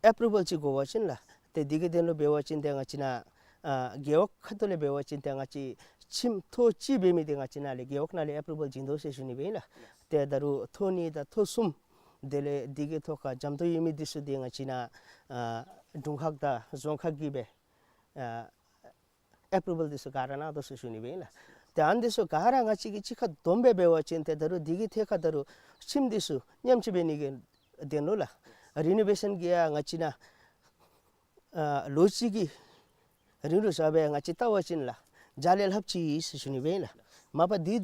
ཨེ་པྲུ་ཝཱལ་ཅིག་དགོ་པ་ཅིན་ལགས། ཏེ་འདི་གི་དོན་ལུ་འབད་བ་ཅིན་ཏེ་ང་བཅས་ནཱ་ཨ་རྒེད་འོག་ཁ་ཐུག་ལས་འབད་བ་ཅིན་ཏེ་ང་བཅས་ཁྱིམ་ཐོག་གཅིག་འབད་མི་འདི་ང་བཅས་ནཱ་ལས་རྒེད་འོག་ནང་ལས་ཨེ་པྲུ་ཝཱལ་བྱིན་དོ་ཟེར་ཞུ་ནི་སྦེ་ཨིན་ལགས། ཏེ་ད་རུང་ཐོག་གཉིས་དང་ཐོག་གསུམ་དེ་ལས་འདི་གི་ཐོག་ཁར་འཇམ་ཏོག་ཡོད་མི་འདི་ཚུ་འདི་ང་བཅས་ནཱ་ཨ་དྲུང་ཁག་དང་རྫོང་ཁག་གིས་སྦེ་ཨ་ཨེ་པྲུ་ཝཱལ་འདི་ཚུ་ག་ར་གནང་དོ་ཟེར་ཞུ་ནི་སྦེ་ཨིན་ལགས། ཏེ་ཨ་ནི་འདི་ཚུ་ག་ར་ང་བཅས་ཀྱིས་གཅིག་ཁར་བསྡོམས་སྦེ་འབད་བ་ཅིན་ཏེ་ད་རུང་འདི་གི་ཐད་ཁར་ད་རུང་ཁྱིམ་འདི་ཚུ་ཉམས་བཅོས་འབད་ནི་གི་དོན་ལུ་ལགས། རི་ནོ་ཝེ་ཤཱན་གྱི་ཡང་ང་བཅས་ནཱ་ཨ་ལོ་གཅིག་གི་རིང་ལུ་བཞག་སྦེ་ང་བཅས་བལྟ་བ་ཅིན་ལགས་རྒྱ་ལས་ལྷགཔ་ཅིག་ཡོད་ཟེར་ཞུ་ནི་སྦེ་ཨིན་ལགས། མ་པ་འདི་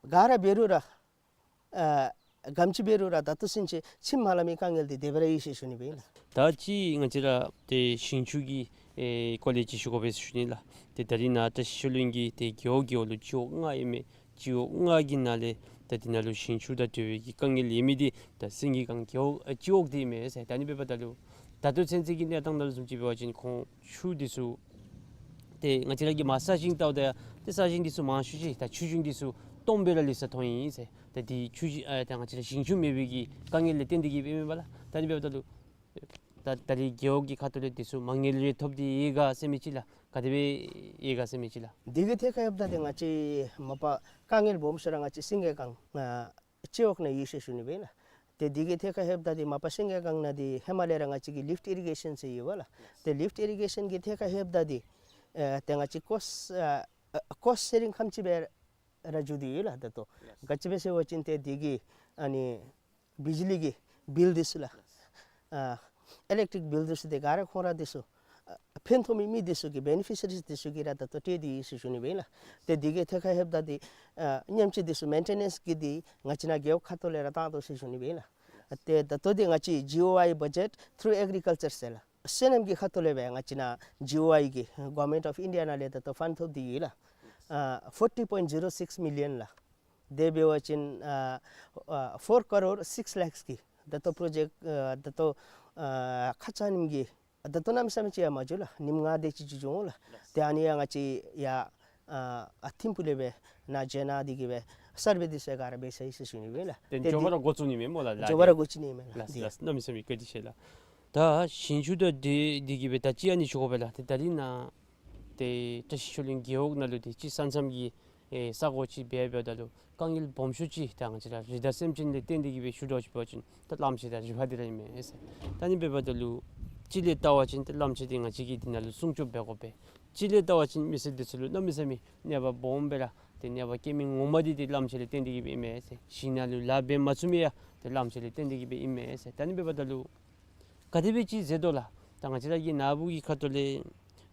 ག་ར་འབད་རུང་ར་ཨ་ག་དེམ་ཅིག་འབད་རུང་ར་ད་ལྟོ་ཚུན་ཚོད་ཁྱིམ་མ་ལང་མི་དཀའ་ངལ་འདི་དེ་སྦེ་ར་ཡོད་ཟེར་ཞུ་ནི་སྦེ་ཨིན་ལགས། ད་ཅི་ང་བཅས་ར་ཏེ་ཞིང་ཆུ་གི་ཨེ་སྐོར་ལས་ཅིག་ཞུ་དགོ་པས་ཟེར་ཞུ་ནི་ལགས། ཏེ་ད་རིས་ནཱ་བཀྲིས་ཤོ་ལུང་གི་ཏེ་རྒེད་འོག་རྒེད་འོག་ལུ་སྤྱི་འོག་ལྔ་ཡོད་མི་སྤྱི་འོག་ལྔ་གི་ནང་ལས་ད་འདི་ནང་ལུ་ཞིང་ཆུ་དང་འབྲེལ་བའི་གི་དཀའ་ངལ་ཡོད་མི་འདི་ད་སེང་གེ་སྒང་རྒེད་འོག་ཨེ་སྤྱི་འོག་འདི་ཨིན་མས་ཟེར། ད་ཨ་ནི་འབདཝ་ད་ལུ་ད་ལྟོ་ཚུན་ཚོད་ཀྱི་གནས་སྟངས་ནང་ལུ་བཟུམ་ཅིག་འབད་བ་ཅིན་ཁོང་ཆུ་འདི་ཚུ་ཏེ་ང་བཅས་ར་གིས་མར་ས་ཞིང་བལྟཝ་ད་ཡང་ཏེ་ས་ཞིང་འདི་ཚུ་མང་ཤོས་ཅིག་ད་ཆུ་ཞིང་འདི་ཚུ་སྟོངམ་སྦེ་ར་ལུས་ས་མཐོང་ཡི་ཟེར། ད་འདི་ཆུ་ཞིང་ཨེ་ད་ང་བཅས་ར་ཞིང་ཆུ་མེད་པའི་གི་དཀའ་ངལ་ལས་བརྟེན་ཏེ་གིས་སྦེ་ཨིན་མས་པ་ལགས། ད་ཨ་ནི་འབདཝ་ད་ལུ་ད་ད་རིས་རྒེད་འོག་གི་ཁ་ཐུག་ལས་འདི་ཚུ་མ་དངུལ་རེ་ཐོབ་སྟེ་ཡོད་ག་ཟེར་མི་ཅིག་ལགས། ག་དེ་སྦེ་ཡོད་ག་ཟེར་མི་ཅིག་ལགས། འདི་གི་ཐད་ཁར་ལྷོདཔ་ད་འདི་ང་བཅས་མ་པ་དཀའ་ངལ་སྦོམ་ཤོས་ར་ང་བཅས་སེང་གེ་སྒང་ཨ་སྤྱི་འོག་ནང་ཡོད་ཟེར་ཞུ་ནི་སྦེ་ཨིན་ལགས། ཏེ་འདི་གི་ཐད་ཁར་ལྷོདཔ་ད་འདི་མ་པ་སེང་གེ་སྒང་ནང་འདི་ཧེ་མ་ལས་ར་ང་བཅས་ཀྱི་ལིཕཊ་ཨི་རི་གེ་ཤཱན་ཟེར་ཡོད་པ་ལགས། ཏེ་ལིཕཊ་ཨི་རི་གེ་ཤཱན་གྱི་ཐད་ཁར་ལྷོདཔ་ད་འདི་ཨེ་ཏེ་ང་བཅས་ཀོསཊ་ཨ་ཨ་ཀོསཊ་ཤེ་རིང་ཁམས་ཅིག་སྦེ་ར་འགྱོ་སྟེ་ཡོད་ལགས་ད་ལྟོ། ག་ཅི་སྦེ་ཟེར་བ་ཅིན་ཏེ་འདི་གི་ཨ་ནི་བིཇ་ལི་གི་བིལ་འདི་ཚུ་ལགས། ཨ་ཨི་ལེག་ཊིག་བིལ་འདི་ཚུ་འདི་ག་ར་ཁོང་ར་འདི་ཚུ་ཨ་ཕན་ཐོགས་མི་མི་འདི་ཚུ་གིས་བེ་ནི་ཕི་ཤི་རིས་འདི་ཚུ་གིས་ར་ད་ལྟོ་སྤྲོད་དེ་ཡོད་ཟེར་ཞུ་ནི་སྦེ་ཨིན་ལགས། ཏེ་འདི་གི་ཐད་ཁར་ལྷོདཔ་ད་འདི་ཨ་ཉམས་བཅོས་འདི་ཚུ་མེན་ཊེ་ནེནསི་གི་འདི་ང་བཅས་ནཱ་རྒེད་འོག་ཁ་ཐུག་ལས་ར་བཏང་དོ་ཟེར་ཞུ་ནི་སྦེ་ཨིན་ལགས། ཏེ་ད་ལྟོ་འདི་ང་བཅས་ཇི་ཨོ་ཨའི་བ་ཇེཊ་ཐུ་རུ་ཨེག་རི་ཀལ་ཅར་ཟེར་ལགས། སོ་ནམ་གྱི་ཁ་ཐུག་ལས་སྦེ་ང་བཅས་ནཱ་ཇི་ཨོ་ཨའི་གི་གོ་ཝར་མེནཊ་ཨོཕ་ཨིན་ཌི་ཡ་ནང་ལས་ད་ལྟོ་ཕཱནཌ་ཐོབ་སྟེ་ཡོད་ལགས། ཨ་ཕོར་ཊི་པོའིནཊ་ཛི་རོ་སིགསི་མི་ལི་ཡོན་ལགས། དེ་འབད་བ་ཅིན་ཨ་ཨ་ཕོར་ཀ་རོར་སིགསི་ལེཀསི་གི་ད་ལྟོ་པྲོ་ཇེཀཊ་ཨ་ད་ལྟོ་ཨ་ཁ་ཙ་ཉིནམ་གྱི་ད་ལྟོ་གནམ་མེད་ས་མེད་ཅིག་ཡང་མ་འགྱོ་ལགས། ཉིནམ་ལྔ་དེ་ཅིག་འགྱོ་འོང་ལགས། ཏེ་ཨ་ནི་ཡང་ང་བཅས་ཡར་ཨ་ཨ་ཐིམ་ཕུག་ལས་སྦེ་ནཱ་བྱོན་གནང་སྟེ་གིས་སྦེ་སར་ཝེ་འདི་ཚུ་ག་ར་འབད་ཚར་ཡི་ཟེར་ཞུ་ནི་སྦེ་ལགས། ཏེ་ཏེ་མགྱོགས་པ་ར་འགོ་བཙུགས་ནི་མས་སྨོ་ལགས། ལགས། མགྱོགས་པ་ར་འགོ་བཙུགས་ནི་མས་ལགས། ལགས་ལགས། གནམ་མེད་ས་མེད་བཀའ་དྲིན་ཆེ་ལགས། ད་ཞིང་ཆུ་དང་འདི་འདི་གིས་སྦེ་ད་ཅི་ཨ་ནི་ཞུ་དགོ་པས་ལགས། ཏེ་ད་རིས་ནཱ་ཏེ་བཀྲིས་ཤོ་ལུང་རྒེད་འོག་ནང་ལུ་ཏེ་ཅིག་ས་མཚམས་ཀྱི་ཨེ་ས་གོ་ཅིག་འབད་འབདཝ་ད་ལུ་དཀའ་ངལ་སྦོམ་ཤོས་ཅིག་ད་ང་བཅས་ར་རི་དྭགས་སེམས་ཅན་ལས་བརྟེན་ཏེ་གིས་སྦེ་ཞུ་དོ་ཅིག་འབད་བ་ཅིན་ད་གླངམོ་ཆེ་དང་རི་ཕག་འདི་ར་ཨིན་མས་ཟེར། ད་ཨ་ནི་འབདཝ་ད་ལུ་གཅིག་ལས་བལྟ་བ་ཅིན་ད་གླངམོ་ཆེ་འདི་ང་བཅས་ཀྱིས་འདི་ནང་ལུ་སྲུང་སྐྱོབ་འབད་དགོ་པས། གཅིག་ལས་བལྟ་བ་ཅིན་མི་སེར་འདི་ཚུ་ལུ་གནམ་མེད་ས་མེད་གནོད་པ་སྦོམ་སྦེ་ར་ཏེ་གནོད་པ་བཀལ་མི་ངོ་མ་འདི་ཏེ་གླངམོ་ཆེ་ལས་བརྟེན་ཏེ་གིས་སྦེ་ཨིན་མས་ཟེར། ཞིང་ནང་ལུ་ལཱ་འབད་མ་ཚུགས་མི་ཡང་ཏེ་གླངམོ་ཆེ་ལས་བརྟེན་ཏེ་གིས་སྦེ་ཨིན་མས་ཟེར། ད་ཨ་ནི་འབདཝ་ད་ལུ་ག་དེ་སྦེ་ཅིག་མཛད་དོ་ལགས། ད་ང་བཅས་ར་གི་ནཱ་བུ་གི་ཁ་ཐུག་ལས་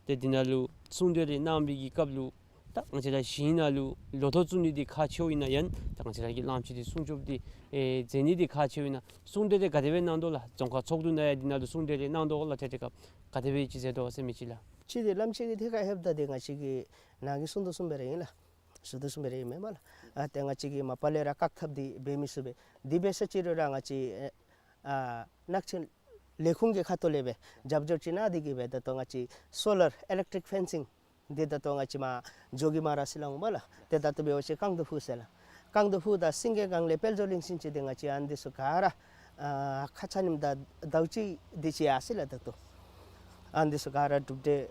ཏེ་འདི་ནང་ལུ་གསུང་གྲོས་རེ་གནང་བའི་གི་སྐབས་ལུ་ད་ང་བཅས་ར་ཞིང་ནང་ལུ་ལོ་ཐོག་བཙུགས་ནི་འདི་ཁག་ཆེཝ་ཨིན་ན་ཡང་ད་ང་བཅས་ར་གི་གླངམོ་ཆེ་འདི་སྲུང་སྐྱོབ་འདི་ཨེ་མཛད་ནི་འདི་ཁག་ཆེཝ་ཨིན་ན་གསུང་གྲོས་རེ་ག་དེ་སྦེ་གནང་དོ་ལགས། རྫོང་ཁག་ཚོགས་འདུ་ནང་ཡང་འདི་ནང་ལུ་གསུང་གྲོས་རེ་གནང་དོ་ལགས། ཏེ་དེ་སྐབས་ག་དེ་སྦེ་ཅིག་མཛད་དོ་ཟེར་མི་ཅིག་ལགས། ཅིག་འདི་གླངམོ་ཆེ་གི་ཐད་ཁར་ལྷོདཔ་ད་འདི་ང་བཅས་ཀྱིས་ནཱ་གིས་གསུང་དོ་གསུངམ་སྦེ་ར་ཨིན་ལགས། ཞུ་དོ་གསུངམ་སྦེ་ར་ཨིན་མས་སྨོ་ལགས། ཨ་ཏེ་ང་བཅས་ཀྱིས་མ་པ་ལས་ར་བཀག་ཐབས་འདི་འབད་མི་ཚུགས་པས། དེ་འབད་ས་ཅི་རུང་ར་ང་བཅས་ཨ་ནགས་ཚལ་ལས་ཁུངས་ཀྱི་ཁ་ཐུག་ལས་སྦེ་རྒྱབ་སྐྱོར་ཅིག་གནང་སྟེ་གིས་སྦེ་ད་ལྟོ་ང་བཅས་སོ་ལར་ཨི་ལེག་ཊིག་ཕེན་སིང་འདི་ད་ལྟོ་ང་བཅས་མར་འགྱོ་གི་མ་ར་ཟེར་སླབ་འོང་སྨོ་ལགས། ཏེ་ད་ལྟོ་འབད་བ་ཅིན་རྐང་སྟོང་ཕུག་ཟེར་ལགས། རྐང་སྟོང་ཕུག་དང་སེང་གེ་སྒང་ལས་དཔལ་འབྱོར་གླིང་ཚུན་ཚོད་འདི་ང་བཅས་ཨ་ནི་འདི་ཚུ་ག་ར་ཨ་ཁ་ཙ་ཉིནམ་དང་ཟླཝ་གཅིག་དེ་ཅིག་ཡར་སོ་ཡི་ལགས། ད་ལྟོ་ཨ་ནི་འདི་ཚུ་ག་ར་གྲུབ་འབྲས་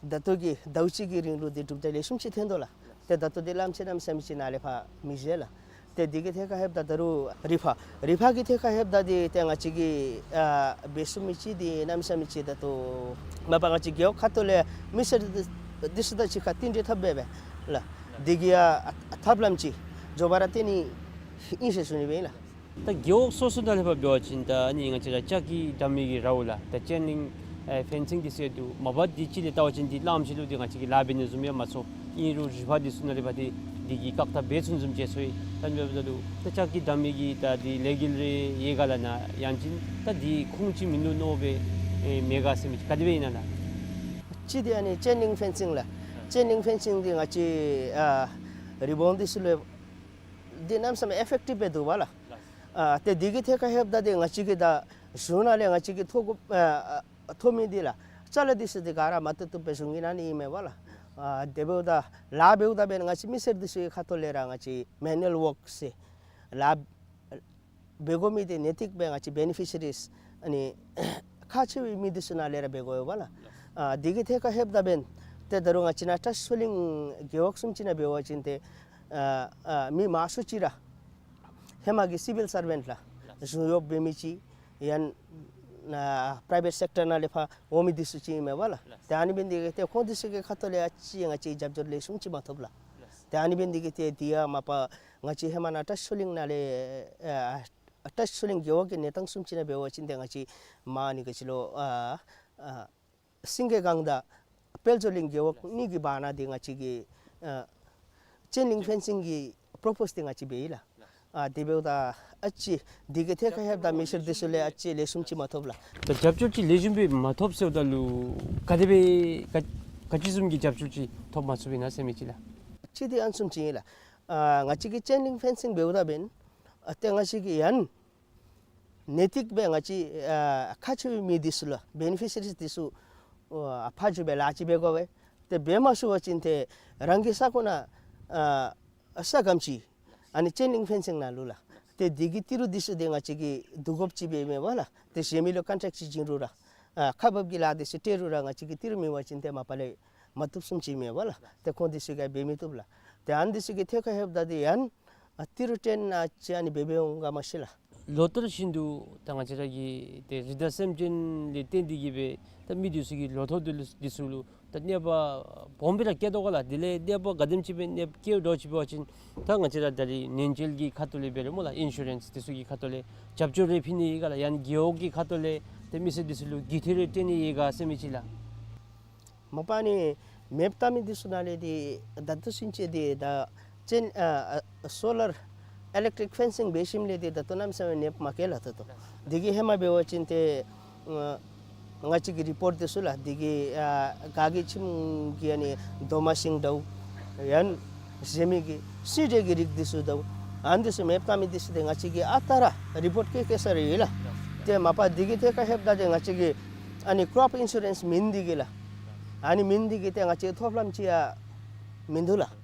ད་ལྟོ་གི་ཟླཝ་གཅིག་གི་རིང་ལུ་འདི་གྲུབ་འབྲས་ལེགས་ཤོམ་ཅིག་ཐོན་དོ་ལགས། ཏེ་ད་ལྟོ་འདི་གླངམོ་ཆེ་གནམ་མེད་ས་མེད་ཅིག་ནཱ་ལས་ཕར་མི་འགྱོ་ལགས། ཏེ་འདི་གི་ཐད་ཁར་ལྷོདཔ་ད་ད་རུང་རི་ཕག་རི་ཕག་གི་ཐད་ཁར་ལྷོདཔ་ད་འདི་ཏེ་ང་བཅས་ཀྱིས་ཨ་འབད་ཚུགས་མི་ཅིག་འདི་གནམ་མེད་ས་མེད་ཅིག་ད་ལྟོ་མ་པ་ང་བཅས་རྒེད་འོག་ཁ་ཐུག་ལས་མི་སེར་འདི་འདི་ཚུ་དང་གཅིག་ཁར་མཐུན་སྒྲིལ་འཐབ་སྦེ་སྦེ་ལགས། འདི་གི་ཡང་ཨ་ཐབས་ལམ་ཅིག་མགྱོགས་པ་ར་སྟོན་ནི་ཨིན་ཟེར་ཞུ་ནི་སྦེ་ཨིན་ལགས། ད་རྒེད་འོག་སོ་སོ་ནང་ལས་ཕར་འབད་བ་ཅིན་ད་ཨ་ནི་ང་བཅས་ར་ལྕགས་ཀྱི་འགྲམ་མི་གི་རཝ་ལགས། ད་ཅེན་ལིང་ཨེ་ཕེན་སིང་འདི་ཚུ་ཡང་འདུག། མ་པ་འདི་གཅིག་ལས་བལྟ་བ་ཅིན་འདི་གླངམོ་ཆེ་ལུ་འདི་ང་བཅས་ཀྱིས་ལཱ་འབད་ནི་བཟུམ་ཡང་མ་ཚོར། ཨིན་རུང་རི་ཕག་འདི་ཚུ་ནང་ལས་ཕར་འདི་འདི་གིས་བཀག་ཐབས་འབད་ཚུགས་བཟུམ་ཅིག་ཚོར་ཡི། ད་ཨ་ནི་འབདཝ་ད་ལུ་ད་ལྕགས་ཀྱི་འགྲམ་མི་གི་ད་འདི་ལས་འགུལ་རེ་ཡོད་ག་ལགས་ན། ཡང་ཅིན་ད་འདི་ཁུངས་ཅིག་མིན་འདུག་མནོ་སྦེ་ཨེ་མེད་ག་ཟེར་མི་ཅིག་ག་དེ་སྦེ་ཨིན་ན་ལགས། གཅིག་འདི་ཨ་ནི་ཅེན་ལིང་ཕེན་སིང་ལགས། ཅེན་ལིང་ཕེན་སིང་འདི་ང་བཅས་ཨ་རི་བོང་འདི་ཚུ་ལུ་འདི་གནམ་མེད་ས་མེད་ཨི་ཕེག་ཊིབ་སྦེ་འདུག་པ་ལགས། ཨ་ཏེ་འདི་གི་ཐད་ཁར་ལྷོདཔ་ད་འདི་ང་བཅས་ཀྱིས་ད་གཞུང་ནང་ལས་ང་བཅས་ཀྱིས་ཐོབ་དགོ་ཨ་ཨ་ཐོབ་མི་འདི་ལགས་ཅ་ལ་འདི་ཚུ་འདི་ག་ར་མ་བཏུབ་བཏུབ་སྦེ་བཟོ་ནི་ཨིན་མས་པ་ལགས། ཨ་དེ་འབདཝ་ད་ལཱ་འབདཝ་ད་འབདན་ང་བཅས་མི་སེར་འདི་ཚུ་གི་ཁ་ཐུག་ལས་ར་ང་བཅས་མེ་ནུ་ཨལ་ཝོརཀ་ཟེར་ལཱ་འབད་དགོ་མི་འདི་གནད་ཏིག་སྦེ་ང་བཅས་བེ་ནི་ཕི་ཤི་རིས་ཨ་ནི་ཁག་ཆེ་བའི་མི་འདི་ཚུ་ནང་ལས་ར་འབད་དགོ་པ་ལགས། ཨ་འདི་གི་ཐད་ཁར་ལྷོདཔ་ད་འབདན་ཏེ་ད་རུང་ང་བཅས་ནཱ་བཀྲིས་ཤོ་ལུང་རྒེད་འོག་བཟུམ་ཅིག་ནང་འབད་བ་ཅིན་ཏེ་ཨ་ཨ་མི་མང་ཤོས་ཅིག་ར་ཧེ་མ་གི་སི་ཝིལ་སར་བེནཊ་ལགས། གཞུང་གཡོགཔ་འབད་མི་ཅིག་ཡང་ཨ་པྲའི་ཝེཊ་སེཀ་ཊར་ནང་ལས་ཕར་འོང་མི་འདི་ཚུ་ཅིག་ཨིན་མས་པ་ལགས། ཏེ་ཨ་ནི་འབད་ནི་འདི་གིས་ཏེ་ཁོང་འདི་ཚུ་གི་ཁ་ཐུག་ལས་ཨ་ཙི་ང་བཅས་རྒྱབ་སྐྱོར་ལེགས་ཤོམ་ཅིག་མ་ཐོབ་ལགས། ཏེ་ཨ་ནི་འབད་ནི་འདི་གིས་ཏེ་འདི་ཡང་མ་པ་ང་བཅས་ཧེ་མ་ནཱ་བཀྲིས་ཆོས་གླིང་ནང་ལས་ཨ་བཀྲིས་ཆོས་གླིང་རྒེད་འོག་གི་གནས་སྟངས་བཟུམ་ཅིག་ནང་འབད་བ་ཅིན་ཏེ་ང་བཅས་མ་ཨ་ནི་ག་ཅི་ལོ་ཨ་ཨ་སེང་གེ་སྒང་དང་དཔལ་འབྱོར་གླིང་རྒེད་འོག་གཉིས་ཀྱི་བར་ན་འདི་ང་བཅས་ཀྱིས་ཨ་ཅེན་ལིང་ཕེན་སིང་གི་པོརོ་པོསི་འདི་ང་བཅས་འབད་ཡི་ལགས། ཨ་དེ་འབདཝ་ད་ཨ་ཙི་འདི་གི་ཐད་ཁར་ལྷོདཔ་ད་མི་སེར་འདི་ཚུ་ལས་ཨ་ཙི་ལེགས་ཤོམ་ཅིག་མ་ཐོབ་ལགས། ད་རྒྱབ་སྐྱོར་ཅིག་ལེགས་ཤོམ་སྦེ་མ་ཐོབ་ཟེརཝ་ད་ལུ་ག་དེ་སྦེ་ག་ག་ཅི་བཟུམ་གྱི་རྒྱབ་སྐྱོར་ཅིག་ཐོབ་མ་ཚུགས་པས་ན་ཟེར་མི་ཅིག་ལགས། ཅིག་འདི་ཨ་ནི་བཟུམ་ཅིག་ཨིན་ལགས། ཨ་ང་བཅས་ཀྱིས་ཅེན་ལིང་ཕེན་སིང་འབདཝ་ད་འབདན་ཨ་ཏེ་ང་བཅས་ཀྱིས་ཡང་ནེ་ཏིག་སྦེ་ང་བཅས་ཨ་ཁག་ཆེ་བའི་མི་འདི་ཚུ་ལུ་བེ་ནི་ཕི་ཤི་རིས་འདི་ཚུ་ཨ་ཕར་འགྱོ་སྦེ་ལཱ་ཅིག་འབད་དགོ་པས། ཏེ་འབད་མ་ཚུགས་པ་ཅིན་ཏེ་རང་གི་ས་གོ་ནང་ཨ་ས་སྒམ་ཅིག་ཨ་ནི་ཅེན་ལིང་ཕེན་སིང་ནང་ལུ་ལགས། ཏེ་འདི་གི་ཏི་རུ་འདི་ཚུ་འདི་ང་བཅས་ཀྱིས་བསྡུ་དགོཔ་ཅིག་འབད་མས་པ་ལགས། ཏེ་གཞན་མི་ལུ་ཀོན་ཊེཀཊ་ཅིག་བྱིན་རུང་ར་ཨ་ཁག་འབགཔ་གི་ལཱ་འདི་ཚུ་སྤྲོད་རུང་ར་ང་བཅས་ཀྱིས་ཏི་རུ་མེད་པ་ཅིན་ཏེ་མ་པ་ལས་མ་བཏུབ་བཟུམ་ཅིག་མས་པ་ལགས། ཏེ་ཁོང་འདི་ཚུ་གིས་འབད་མི་བཏུབ་ལགས། ཏེ་ཨ་ནི་འདི་ཚུ་གི་ཐད་ཁར་ལྷོདཔ་ད་འདི་ཡང་ཨ་ཏི་རུ་སྤྲོད་ནི་ཅིག་ཨ་ནི་འབད་འབདཝ་འོང་ག་མ་ཤེས་ལགས། ལོ་ལྟར་བཞིན་དུ་ད་ང་བཅས་ར་གི་ཏེ་རི་དྭགས་སེམས་ཅན་ལས་བརྟེན་ཏེ་གི་སྦེ་ད་མི་འདི་ཚུ་གི་ལོ་ཐོག་འདི་ལུ་འདི་ཚུ་ལུ་ད་གནོད་པ་སྦོམ་སྦེ་ར་བཀལ་དོ་ག་ལགས། དེ་ལས་གནོད་པ་ག་དེམ་ཅིག་སྦེ་གནོད་པ་བཀལ་དོ་ཅིག་འབད་བ་ཅིན་ད་ང་བཅས་ར་ད་རིས་ནན་ཅལ་གྱི་ཁ་ཐུག་ལས་འབད་རུང་སྨོ་ལགས་ཨིན་ཤུ་རེནསི་འདི་ཚུ་གི་ཁ་ཐུག་ལས་རྒྱབ་སྐྱོར་རེ་ཕུལ་ནི་ཡོད་ག་ལགས། ཡང་ན་རྒེད་འོག་གི་ཁ་ཐུག་ལས་ཏེ་མི་སེར་འདི་ཚུ་ལུ་གི་ཐེ་རེ་སྤྲོད་ནི་ཡོད་ག་ཟེར་མི་ཅིག་ལགས། མ་པ་ནི་མེཔ་བཏབ་མི་འདི་ཚུ་ནང་ལས་འདི་ད་ལྟོ་ཚུན་ཚོད་འདི་ད་ཅེན་ཨ་ཨ་སོ་ལར་ཨི་ལེག་ཊིག་ཕེན་སིང་འབད་ཞིནམ་ལས་འདི་ད་ལྟོ་གནམ་མེད་ས་མེད་གནོད་པ་མ་བཀལ་ལགས། ད་ལྟོ་འདི་གི་ཧེ་མ་འབད་བ་ཅིན་ཏེ་ཨ་ང་བཅས་ཀྱི་རི་པོརཊ་འདི་ཚུ་ལགས། འདི་གི་ཨ་ག་གི་ཁྱིམ་གྱི་ཨ་ནི་རྡོག་མ་ཤིང་འདྲཝ་ཡང་ན་གཞན་མི་གི་སི་ཌི་གི་རིགས་འདི་ཚུ་འདྲཝ་ཨ་ནི་འདི་ཚུ་མེཔ་བཏབ་མི་འདི་ཚུ་འདི་ང་བཅས་ཀྱིས་ཨ་རྟག་ར་རི་པོརཊ་བཀལ་བཀལ་ས་ར་ཡོད་ལགས། ཏེ་མ་པ་འདི་གི་ཐད་ཁར་ལྷོདཔ་ད་འདི་ང་བཅས་ཀྱིས་ཨ་ནི་ཀོརོཔ་ཨིན་ཤུ་རེནསི་མེད་ནི་འདི་གིས་ལགས། ཨ་ནི་མེད་ནི་འདི་གིས་ཏེ་ང་བཅས་ཐོབ་ལམ་ཅིག་ཡང་མིན་འདུག་ལགས།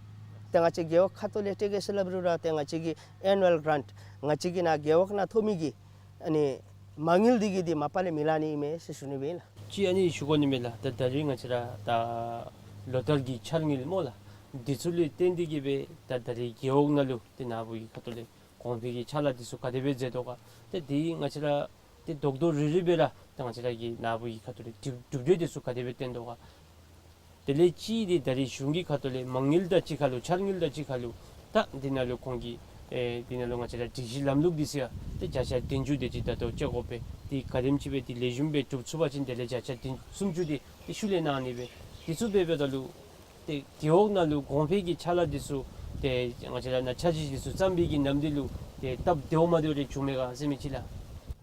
ཏེ་ང་བཅས་རྒེད་འོག་ཁ་ཐུག་ལས་སྤྲོད་གེ་ཟེར་སླབ་རུང་ར་ཏེ་ང་བཅས་ཀྱི་ཨེ་ནུ་ཨལ་གྲཱནཊ་ང་བཅས་ཀྱི་ནཱ་རྒེད་འོག་ནང་ཐོབ་མི་གི་ཨ་ནི་མ་དངུལ་འདི་གིས་འདི་མ་པ་ལས་མི་ལང་ནི་མས་ཟེར་ཞུ་ནི་སྦེ་ཨིན་ལགས། ཅིག་ཨ་ནི་ཞུ་དགོ་ནི་མས་ལགས། ད་ད་རིས་ང་བཅས་ར་ད་ལོ་ལྟར་གྱི་འཆར་དངུལ་སྨོ་ལགས། འདི་ཚུ་ལས་བརྟེན་ཏེ་གི་སྦེ་ད་ད་རིས་རྒེད་འོག་ནང་ལུ་ཏེ་ནཱ་བུ་གི་ཁ་ཐུག་ལས་གོང་འཕེལ་གྱི་ཕྱག་ལཱ་འདི་ཚུ་ག་དེ་སྦེ་མཛད་དོ་ག། ཏེ་འདི་ང་བཅས་ར་ཏེ་རྡོག་རྡོག་རིལ་རིལ་སྦེ་ར་ཏེ་ང་བཅས་ར་གི་ནཱ་བུ་གི་ཁ་ཐུག་ལས་གྲུབ་གྲུབ་འབྲས་འདི་ཚུ་ག་དེ་སྦེ་བཏོན་དོ་ག། དེ་ལས་ཅིག་འདི་ད་རིས་གཞུང་གི་ཁ་ཐུག་ལས་མ་དངུལ་དང་གཅིག་ཁར་ལུ་འཆར་དངུལ་དང་གཅིག་ཁར་ལུ་ད་འདི་ནང་ལུ་ཁོང་གི་ཨེ་འདི་ནང་ལུ་ང་བཅས་ར་སྒྲིག་གཞི་ལམ་ལུགས་འདི་ཚུ་ཡང་ཏེ་བརྒྱ་ཆ་བདུན་ཅུ་དེ་ཅིག་ད་ལྟོ་བཅད་དགོ་པས། འདི་ག་དེམ་ཅིག་སྦེ་འདི་ལེགས་ཤོམ་སྦེ་གྲུབ་ཚུགས་པ་ཅིན་དེ་ལས་བརྒྱ་ཆ་བདུན་སུམ་ཅུ་འདི་ཏེ་ཤུལ་ལས་གནང་ནི་སྦེ། འདི་ཚུ་འབད་འབདཝ་ད་ལུ་ཏེ་རྒེད་འོག་ནང་ལུ་གོང་འཕེལ་གྱི་ཕྱག་ལཱ་འདི་ཚུ་ཏེ་ང་བཅས་ར་ནཱ་འཆར་གཞི་འདི་ཚུ་བརྩམ་པའི་གི་ནམ་དུས་ལུ་ཏེ་སྟབས་བདེཝ་མ་བདེཝ་རེ་བྱུང་མས་ག་ཟེར་མི་ཅིག་ལགས།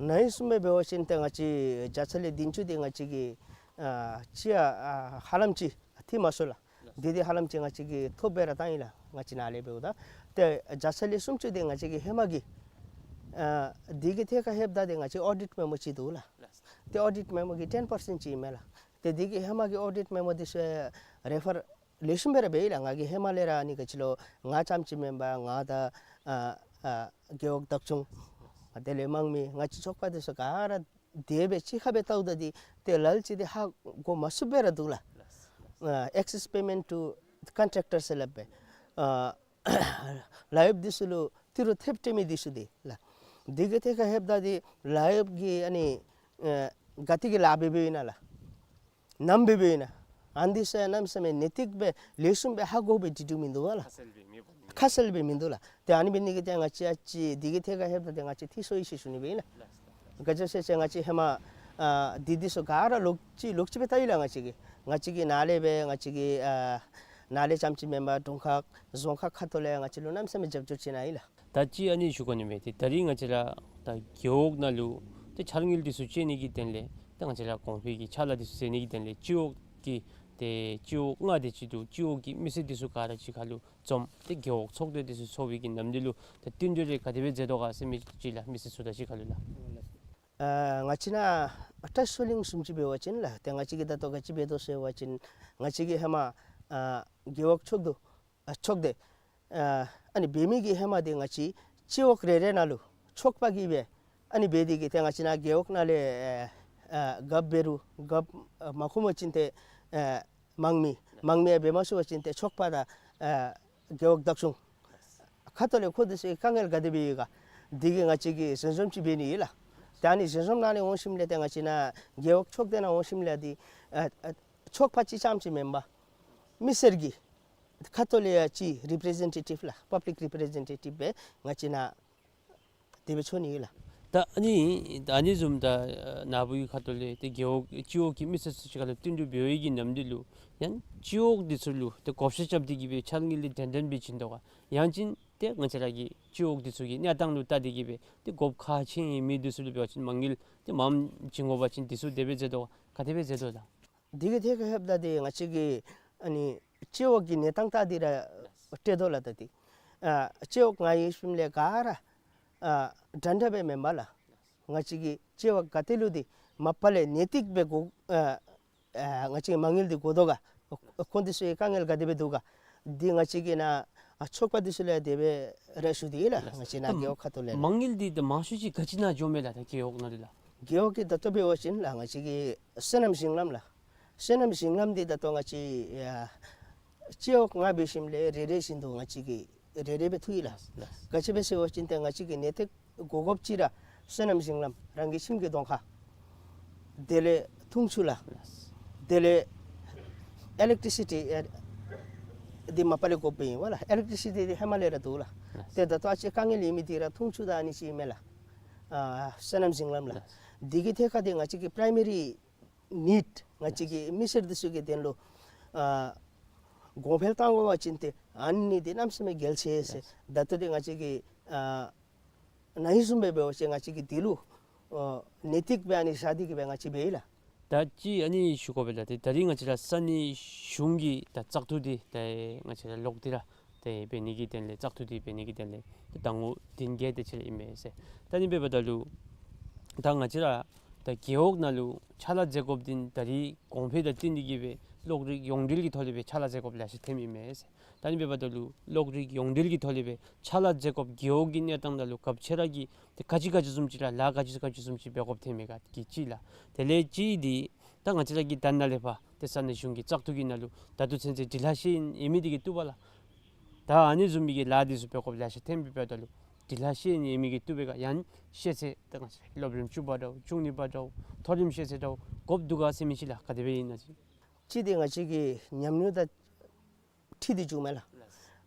ནཱ་ཨིན་བཟུམ་སྦེ་འབད་བ་ཅིན་ཏེ་ང་བཅས་བརྒྱ་ཆ་ལས་བདུན་ཅུ་འདི་ང་བཅས་ཀྱིས་ཨ་ཅིག་ཡང་ཨ་ཧ་ལམ་ཅིག་ཐིག་མ་སོང་ལགས། འདི་འདི་ཧ་ལམ་ཅིག་ང་བཅས་ཀྱིས་ཐོབ་སྦེ་ར་བཏང་ཡི་ལགས། ང་བཅས་ནཱ་ལས་འབདཝ་ད་ཏེ་བརྒྱ་ཆ་ལས་སུམ་ཅུ་འདི་ང་བཅས་ཀྱི་ཧེ་མ་གི་ཨ་འདི་གི་ཐད་ཁར་ལྷོདཔ་ད་འདི་ང་བཅས་ཨོ་ཌིཊ་མེ་མོ་ཅིག་འདུག་ལགས། ཏེ་ཨོ་ཌིཊ་མེ་མོ་གི་ཊེན་པར་སེནཊ་ཅིག་ཨིན་མས་ལགས། ཏེ་འདི་གི་ཧེ་མ་གི་ཨོ་ཌིཊ་མེ་མོ་འདི་ཚུ་རེ་ཕར་ལེགས་ཤོམ་སྦེ་ར་འབད་ཡི་ལགས། ང་གིས་ཧེ་མ་ལས་ར་ཨ་ནི་ག་ཅི་ལོ་ང་རྐྱངམ་ཅིག་མེན་པར་ང་དང་ཨ་ཨ་རྒེད་འོག་བདག་སྐྱོང་དེ་ལས་དམངས་མི་ང་བཅས་ཚོགས་པ་འདི་ཚུ་ག་ར་དེ་སྦེ་གཅིག་ཁར་སྦེ་བལྟཝ་ད་འདི་ཏེ་ལཱ་ཅིག་འདི་ཧ་གོ་མ་ཚུགསཔ་སྦེ་ར་འདུག་ལགས། ཨ་ཨེག་སེས་པེ་མེནཊ་ཊུ་ཀོན་ཊེག་ཊར་ཟེར་སླབ་པས། ཨ་ལཱ་གཡོགཔ་འདི་ཚུ་ལུ་ཏི་རུ་ཐེབས་སྤྲོད་མི་འདི་ཚུ་འདི་ལགས། འདི་གི་ཐད་ཁར་ལྷོདཔ་ད་འདི་ལཱ་གཡོགཔ་གིས་ཨ་ནི་ཨ་ག་ཏེ་གི་ལཱ་འབད་འབདཝ་ཨིན་ན་ལགས། ནམ་འབད་འབདཝ་ཨིན་ན། ཨ་ནི་འདི་ཚུ་གནམ་མེད་ས་མེད་ནེ་ཏིག་སྦེ་ལེགས་ཤོམ་སྦེ་ཧ་གོ་སྦེ་འདི་འདུག་མིན་འདུག་པ་ལགས། ཁ་གསལ་སྦེ་མིན་འདུག་ལགས། ཏེ་ཨ་ནི་འབད་ནི་གིས་ཏེ་ང་བཅས་ཨ་ཙི་འདི་གི་ཐད་ཁར་ལྷོདཔ་ད་ཏེ་ང་བཅས་ཐིག་སོང་ཡི་ཟེར་ཞུ་ནི་སྦེ་ཨིན་ལགས། ག་ཅི་ཟེར་བ་ཅིན་ང་བཅས་ཧེ་མ་ཨ་འདི་འདི་ཚུ་ག་ར་ལོག་ཅི་ལོག་ཅི་སྦེ་བལྟ་ཡི་ལགས། ང་བཅས་ཀྱིས་ང་བཅས་ཀྱིས་ནཱ་ལས་སྦེ་ང་བཅས་ཀྱིས་ཨ་ནཱ་ལས་རྐྱངམ་ཅིག་མེན་པར་རྫོང་ཁག་རྫོང་ཁག་ཁ་ཐུག་ལས་ང་བཅས་ལུ་གནམ་མེད་ས་མེད་རྒྱབ་སྐྱོར་བྱིན་ནི་ཨིན་ལགས། ད་ཅི་ཨ་ནི་ཞུ་དགོ་ནི་མས། ཏེ་ད་རིས་ང་བཅས་ར་ད་རྒེད་འོག་ནང་ལུ་ཏེ་འཆར་དངུལ་འདི་ཚུ་བཅོ་ནི་གི་དོན་ལས་ད་ང་བཅས་ར་གོང་འཕེལ་གྱི་ཕྱག་ལཱ་འདི་ཚུ་མཛད་ནི་གི་དོན་ལས་སྤྱི་འོག་གི་ཏེ་སྤྱི་འོག་ལྔ་དེ་ཅིག་འདུག། སྤྱི་འོག་གི་མི་སེར་འདི་ཚུ་ག་ར་གཅིག་ཁར་ལུ་འཛོམས་ཏེ་རྒེད་འོག་ཚོགས་སྡེ་འདི་ཚུ་ཚོགས་པའི་གི་ནམ་དུས་ལུ་ད་བསྟུན་གྲོས་རེ་ག་དེ་སྦེ་མཛད་དོ་ག་ཟེར་མི་ཅིག་ལགས། མི་སེར་ཚུ་དང་གཅིག་ཁར་ལུ་ལགས། ཨ་ང་བཅས་ནཱ་བཀྲིས་ཆོས་གླིང་བཟུམ་ཅིག་འབད་བ་ཅིན་ལགས། ཏེ་ང་བཅས་ཀྱིས་ད་ལྟོ་ག་ཅི་འབད་དོ་ཟེར་བ་ཅིན་ང་བཅས་ཀྱིས་ཧེ་མ་ཨ་རྒེད་འོག་ཚོགས་འདུ་ཨ་ཚོགས་སྡེ་ཨ་ཨ་ནི་འབད་མི་གི་ཧེ་མ་འདི་ང་བཅས་སྤྱི་འོག་རེ་རེ་ནང་ལུ་ཚོགས་པ་གིས་སྦེ་ཨ་ནི་འབད་དེ་གིས་ཏེ་ང་བཅས་ནཱ་རྒེད་འོག་ནང་ལས་ཨ་ཨ་རྒཔོ་འབད་རུང་རྒཔོ་ཨ་མ་ཁོམ་པ་ཅིན་ཏེ་ཨ་དམངས་མི་དམངས་མི་ཡང་འབད་མ་ཚུགས་པ་ཅིན་ཏེ་ཚོགས་པ་དང་ཨ་རྒེད་འོག་བདག་སྐྱོང་ཁ་ཐུག་ལས་ཁོང་འདི་ཚུ་དཀའ་ངལ་ག་དེ་སྦེ་ཡོད་ག་འདི་གི་ང་བཅས་ཀྱིས་ཞལ་འཛོམས་ཅིག་འབད་ནི་ཨིན་ལགས། ཏེ་ཨ་ནི་ཞལ་འཛོམས་ནང་ལས་འོང་ཞིནམ་ལས་ཏེ་ང་བཅས་ནཱ་རྒེད་འོག་ཚོགས་སྡེ་ནང་འོང་ཞིནམ་ལས་འདི་ཨ་ཨ་ཚོགས་པ་གཅིག་རྐྱངམ་ཅིག་མེན་པར་མི་སེར་གྱིས་ ཁ་ཐུག་ལས་ཡང་ཅིག་རི་པི་རི་ཛེན་ཊེ་ཊིབ་ལགས། པབ་ལིཀ་རི་པི་རི་ཛེན་ཊེ་ཊིབ་སྦེ་ང་བཅས་ནཱ་དེ་སྦེ་འཚོལ་ནི་ཨིན་ལགས། ད་ཨ་ནི་ད་ཨ་ནི་བཟུམ་ད་ནཱ་བུ་གི་ཁ་ཐུག་ལས་ཏེ་རྒེད་འོག་སྤྱི་འོག་གི་མི་སེར་ཚུ་གཅིག་ཁར་ལུ་བསྟུན་གྲོས་འབད་བའི་གི་ནམ་དུས་ལུ་ཡང་སྤྱི་འོག་འདི་ཚུ་ལུ་ཏེ་བགོ་བཤའ་རྐྱབ་སྟེ་གི་སྦེ་ཕྱག་ལཱ་འདི་འདྲན་འདྲ་སྦེ་བྱིན་དོ་ག། ཡང་ཅིན་ཏེ་ང་བཅས་ར་གི་སྤྱི་འོག་འདི་ཚུ་གི་གནས་སྟངས་ལུ་བལྟ་སྟེ་གི་སྦེ་ཏེ་དགོཔ་ཁག་ཆེ་ཨིན་མི་འདི་ཚུ་ལུ་འབད་བ་ཅིན་མ་དངུལ་ཏེ་མངམ་བྱིན་དགོ་པ་ཅིན་འདི་ཚུ་དེ་སྦེ་མཛད་དོ་ག། ག་དེ་སྦེ་མཛད་དོ་ད། དེ་གི་ཐད་ཁར་ལྷོདཔ་ད་ཏེ་ང་བཅས་ཀྱི་ཨ་ནི་སྤྱི་འོག་གི་གནས་སྟངས་ལྟ་སྟེ་ར་སྤྲོད་དོ་ལགས། ད་ཏེ་ཨ་སྤྱི་འོག་ནང་ཡོད་ཞིནམ་ལས་ག་ར་ཨ་འདྲན་འདྲ་སྦེ་མེན་པར་ལགས། ང་བཅས་ཀྱི་སྤྱི་འོག་ག་ཏེ་ལུ་འདི་མ་པ་ལས་གནས་ཐིག་སྦེ་དགོ་ཨ་ཨ་ང་བཅས་ཀྱི་མ་དངུལ་འདི་དགོ་དོ་ག། ཁོང་འདི་ཚུ་གི་དཀའ་ངལ་ག་དེ་སྦེ་འདུག་ག། འདི་ང་བཅས་ཀྱིས་ནཱ་ཨ་ཚོགས་པ་འདི་ཚུ་ལུ་དེ་སྦེ་ར་ཞུ་སྟེ་ལགས། ང་བཅས་ནཱ་ད་རྒེད་འོག་ཁ་ཐུག་ལས་ལགས། མ་དངུལ་འདི་ད་མང་ཤོས་ཅིག་ག་ཅི་ནང་འགྱོཝ་མས་ལགས། ད་རྒེད་འོག་ནང་ལུ་ལགས། རྒེད་འོག་གི་ད་ལྟོ་འབད་བ་ཅིན་ལགས་ང་བཅས་ཀྱི་སོ་ནམ་ཞིང་ལམ་ལགས། སོ་ནམ་ཞིང་ལམ་འདི་ད་ལྟོ་ང་བཅས་ཨ་སྤྱི་འོག་ནང་འབད་ཞིནམ་ལས་རེ་རེ་བཞིན་དུ་ང་བཅས་ཀྱིས་རེ་རེ་སྦེ་བཙུགས་ཡི་ལགས། ལགས། ག་ཅི་སྦེ་ཟེར་བ་ཅིན་ཏེ་ང་བཅས་ཀྱི་གནས་ཐིག་དགོ་དགོཔ་ཅིག་ར་སོ་ནམ་ཞིང་ལམ་རང་གི་ཁྱིམ་གྱི་གདོང་ཁ། དེ་ལས་འཐུང་ཆུ་ལགས། ལགས། དེ་ལས་ཨི་ལེག་ཊི་སི་ཊི་ཨེ་འདི་མ་པ་ལས་དགོཔ་ཨིན་པས་ལགས། ཨི་ལེག་ཊི་སི་ཊི་འདི་ཧེ་མ་ལས་ར་འདུག་ལགས། ལགས། ཏེ་ད་ལྟོ་ཨ་ཙི་དཀའ་ངལ་ཡོད་མི་འདི་ར་འཐུང་ཆུ་དང་ཨ་ནི་ཅིག་ཨིན་མས་ལགས། ཨ་སོ་ནམ་ཞིང་ལམ་ལགས། ལགས། དེ་གི་ཐད་ཁར་ཏེ་ང་བཅས་ཀྱི་པི་རའི་མ་རི་ནིཌ་ང་བཅས་ཀྱི་མི་སེར་འདི་ཚུ་གི་དོན་ལུ་ཨ་གོང་འཕེལ་བཏང་དགོ་པ་ཅིན་ཏེ་ཨ་ནི་འདི་གནམ་མེད་ས་མེད་གལ་ཆེ་ཟེར། ལགས། ད་ལྟོ་འདི་ང་བཅས་ཀྱི་ཨ་ནཱ་ཨིན་བཟུམ་སྦེ་འབད་བ་ཅིན་ང་བཅས་ཀྱིས་འདི་ལུ་ཨ་གནས་ཐིག་སྦེ་ཨ་ནི་བཞག་སྟེ་གི་སྦེ་ང་བཅས་འབད་ཡི་ལགས། ད་ཅི་ཨ་ནི་ཞུ་དགོ་པས་ལགས། ཏེ་ད་རིས་ང་བཅས་ར་ས་གནས་གཞུང་གི་ད་བཙག་འཐུ་འདི་ད་ང་བཅས་ར་ལོག་སྟེ་ར་ཏེ་འབད་ནི་གི་དོན་ལས་བཙག་འཐུ་འདི་འབད་ནི་གི་དོན་ལས་ཏེ་ཟླ་ངོ་བདུན་བརྒྱད་དེ་ཅིག་ར་ཨིན་མས་ཟེར། ད་ཨ་ནི་འབདཝ་ད་ལུ་ད་ང་བཅས་ར་ད་རྒེད་འོག་ནང་ལུ་ཕྱག་ལཱ་མཛད་དགོཔ་འདི་ད་རིས་གོང་འཕེལ་དང་བསྟུན་ཏེ་གི་སྦེ་གློག་རིག་ཡོངས་འབྲེལ་གྱི་ཐོག་ལས་སྦེ་ཕྱག་ལཱ་མཛད་དགོཔ་ལེ་ཤ་ཐོནམ་ཨིན་མས་ཟེར། ད་ཨ་ནི་འབདཝ་ད་ལུ་གློག་རིག་ཡོངས་འབྲེལ་གྱི་ཐོག་ལས་སྦེ་ཕྱག་ལཱ་མཛད་དགོཔ་རྒེད་འོག་གི་གནས་སྟངས་ནང་ལུ་སྐབས་ཅིག་ར་གི་ཏེ་ག་ཅི་ག་ཅི་བཟུམ་ཅིག་ར་ལཱ་ག་ཅི་ག་ཅི་བཟུམ་ཅིག་འབད་དགོཔ་ཐོན་མས་ག་གི་ཅིག་ལགས། དེ་ལས་ཅིག་འདི་ད་ང་བཅས་ར་གི་ད་ནཱ་ལས་ཕར་ཏེ་ས་གནས་གཞུང་གི་བཙག་འཐུ་གི་ནང་ལུ་ད་ལྟོ་ཚུན་ཚོད་འབྲི་ལྷག་ཤེས་ཡོན་ཡོད་མི་འདི་གིས་བཏུབ་པས་ལགས། ད་ཨ་ནི་བཟུམ་མའི་གི་ལཱ་འདི་ཚུ་འབད་དགོཔ་ལེ་ཤ་ཐོན་མི་འབདཝ་ད་ལུ་འབྲི་ལྷག་ཤེས་ཡོན་ཡོད་མི་གིས་བཏུབ་པས་ག། ཡང་ཤེས་ཚད་ད་ང་བཅས་སློབ་རིམ་བཅུ་པ་འདྲཝ་བཅུ་གཉིས་པ་འདྲཝ་མཐོ་རིམ་ཤེས་ཚད་འདྲཝ་དགོཔ་འདུག་ག་ཟེར་མི་ཅིག་ལགས། ག་དེ་སྦེ་ཨིན་ན་ཅིག། ཅིག་འདི་ང་བཅས་ཀྱི་ཉམས་མྱོང་དང་འཁྲིལ་ཏེ་འགྱོཝ་མས་ལགས།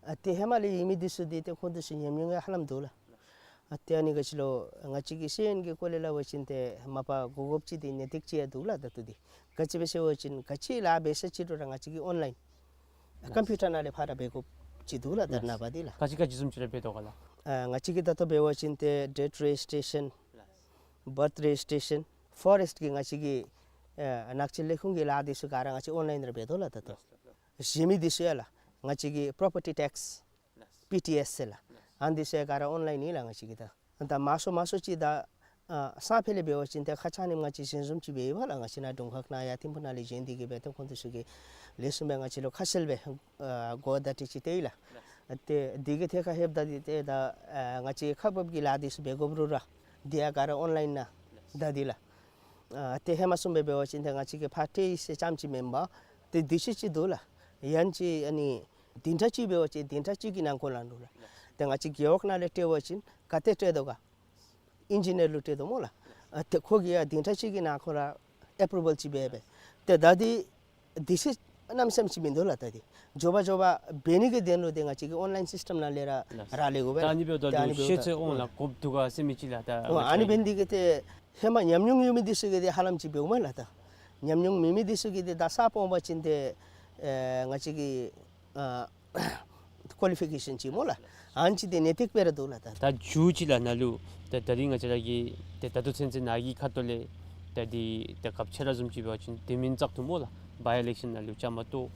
ཨ་ཏེ་ཧེ་མ་ལས་ཡོད་མི་འདི་ཚུ་འདི་ཏེ་ཁོང་འདི་ཚུ་ཉམས་མྱོང་ཡང་ཧ་ལམ་འདུག་ལགས། ཨ་ཏེ་ཨ་ནི་ག་ཅི་ལོ་ང་བཅས་ཀྱི་ཤེས་ཡོན་གྱི་སྐོར་ལས་སླབ་པ་ཅིན་ཏེ་མ་པ་དགོ་དགོཔ་ཅིག་འདི་གནས་ཐིག་ཅིག་ཡང་འདུག་ལགས། ད་ལྟོ་འདི་ག་ཅི་སྦེ་ཟེར་བ་ཅིན་ག་ཅི་ལཱ་འབད་ས་ཅི་རུང་ར་ང་བཅས་ཀྱིས་ཨོན་ལའིན་ལགས། ཀམ་པིའུ་ཊར་ནང་ལས་ཕར་ར་འབད་དགོཔ་ཅིག་འདུག་ལགས། ད་ལགས། ནངས་པ་འདི་ལགས། ག་ཅི་ག་ཅི་བཟུམ་ཅིག་ར་འབད་དོ་ག་ལགས། ཨ་ང་བཅས་ཀྱིས་ད་ལྟོ་འབད་བ་ཅིན་ཏེ་ཌེཊ་རེ་ཇི་སི་ཊེ་ཤཱན་ལགས། བརཐ་རེ་ཇི་སི་ཊེ་ཤཱན་ཕོ་རེསཊ་གི་ང་བཅས་ཀྱི་ཨ་ནགས་ཚལ་ལས་ཁུངས་ཀྱི་ལཱ་འདི་ཚུ་ག་ར་ང་བཅས་ཨོན་ལའིན་ར་འབད་དོ་ལགས། ད་ལྟོ་ལགས། གཞན་མི་འདི་ཚུ་ཡང་ལགས་ང་བཅས་ཀྱི་པོ་རོ་པར་ཊི་ཊེགསི་པི་ཊི་ཨེསི་ཟེར་ལགས། ཨ་ནི་འདི་ཚུ་ཡང་ག་ར་ཨོན་ལའིན་ཨིན་ལགས། ང་བཅས་ཀྱིས་ད་ད་མང་ཤོས་མང་ཤོས་ཅིག་ད་ཨ་སང་ཕོད་ལས་འབད་བ་ཅིན་ཏེ་ཁ་ཙ་ནི་ང་བཅས་ཞལ་འཛོམས་ཅིག་འབད་ཡི་པ་ལགས། ང་བཅས་ནཱ་དྲུང་ཁག་ནང་ཡར་ཐིམ་ཕུག་ནང་ལས་བྱོན་ཏེ་གི་སྦེ་ཏེ་ཁོང་འདི་ཚུ་གིས་ལེགས་ཤོམ་སྦེ་ང་བཅས་ལུ་ཁ་གསལ་སྦེ་ཨ་གོ་བརྡ་ཅིག་ཅིག་སྟོན་ཡི་ལགས། ཏེ་འདི་གི་ཐད་ཁར་ལྷོདཔ་ད་འདི་ཏེ་ད་ཨ་ང་བཅས་ཁག་འབག་གི་ལཱ་འདི་ཚུ་འབད་དགོཔ་རུང་ར་འདི་ཡང་ག་ར་ཨོན་ལའིན་ནང་ད་འདི་ལགས། ཨ་ཏེ་ཧེ་མ་བཟུམ་སྦེ་འབད་བ་ཅིན་ཏེ་ང་བཅས་ཀྱིས་ཕར་སྤྲོད་ཡི་ཟེར་རྐྱངམ་ཅིག་མེན་པར་ཏེ་འདི་ཚུ་ཅིག་འདུག་ལགས། ཡང་ཅིན་ཨ་ནི་བདུན་ཕྲག་གཅིག་འབད་བ་ཅིན་བདུན་ཕྲག་གཅིག་གི་ནང་འཁོད་ལུ་འདུག་ལགས། ཏེ་ང་བཅས་རྒེད་འོག་ནང་ལས་སྤྲོད་པ་ཅིན་ག་ཏེ་སྤྲོད་དོ་ག། ཨིན་ཇི་ནི་ཡར་ལུ་སྤྲོད་དོ་སྨོ་ལགས། ཨ་ཏེ་ཁོ་གིས་ཡང་བདུན་ཕྲག་གཅིག་གི་ནང་འཁོད་ལུ་ཨེ་པྲུ་བཱལ་ཅིག་འབད་འབད། ཏེ་ད་འདི་འདི་ཚུ་གནམ་མེད་ས་མེད་ཅིག་མིན་འདུག་ལགས། ད་འདི་མགྱོགས་པ་མགྱོགས་པ་འབད་ནི་གི་དོན་ལུ་ཏེ་ང་བཅས་ཀྱིས་ཨོན་ལའིན་སིསི་ཊམ་ནང་ལས་ར་ལགས། རག་ལས་དགོ་པས་ལགས། ད་ཨ་ནི་འབདཝ་ད་ལུ་ཤེས་ཚད་འོང་ལགས། དགོཔ་འདུག་ག་ཟེར་མི་ཅིག་ལགས། ད་ཨོ་ཨ་ནི་འབད་ནི་འདི་གིས་ཏེ་ཧེ་མ་ཉམས་མྱོང་ཡོད་མི་འདི་ཚུ་གིས་ཏེ་ཧ་ལམ་ཅིག་འབདཝ་མས་ལགས། ད་ཉམས་མྱོང་མེད་མི་འདི་ཚུ་གིས་ཏེ་ད་གསརཔ་འོང་པ་ཅིན་ཏེ་ཨེ་ང་བཅས་ཀྱི་ཨ་ཀོ་ལི་ཕི་ཀེ་ཤཱན་ཅིག་སྨོ་ལགས། ཨ་ནི་ཅིག་འདི་གནས་ཐིག་སྦེ་ར་འདུག་ལགས། ད་ད་མཇུག་ཅིག་ལགས་ནཱ་ལུ་ད་ད་རིས་ང་བཅས་ར་གི་ཏེ་ད་ལྟོ་ཚུན་ཚོད་ནཱ་གི་ཁ་ཐུག་ལས་ད་འདི་ད་སྐབས་ཅིག་ར་བཟུམ་ཅིག་འབད་བ་ཅིན་དེ་མིན་བཙག་འཐུ་སྨོ་ལགས། བའི་ཨི་ལེག་ཤཱན་ནང་ལུ་བཅའ་མར་གཏོགས་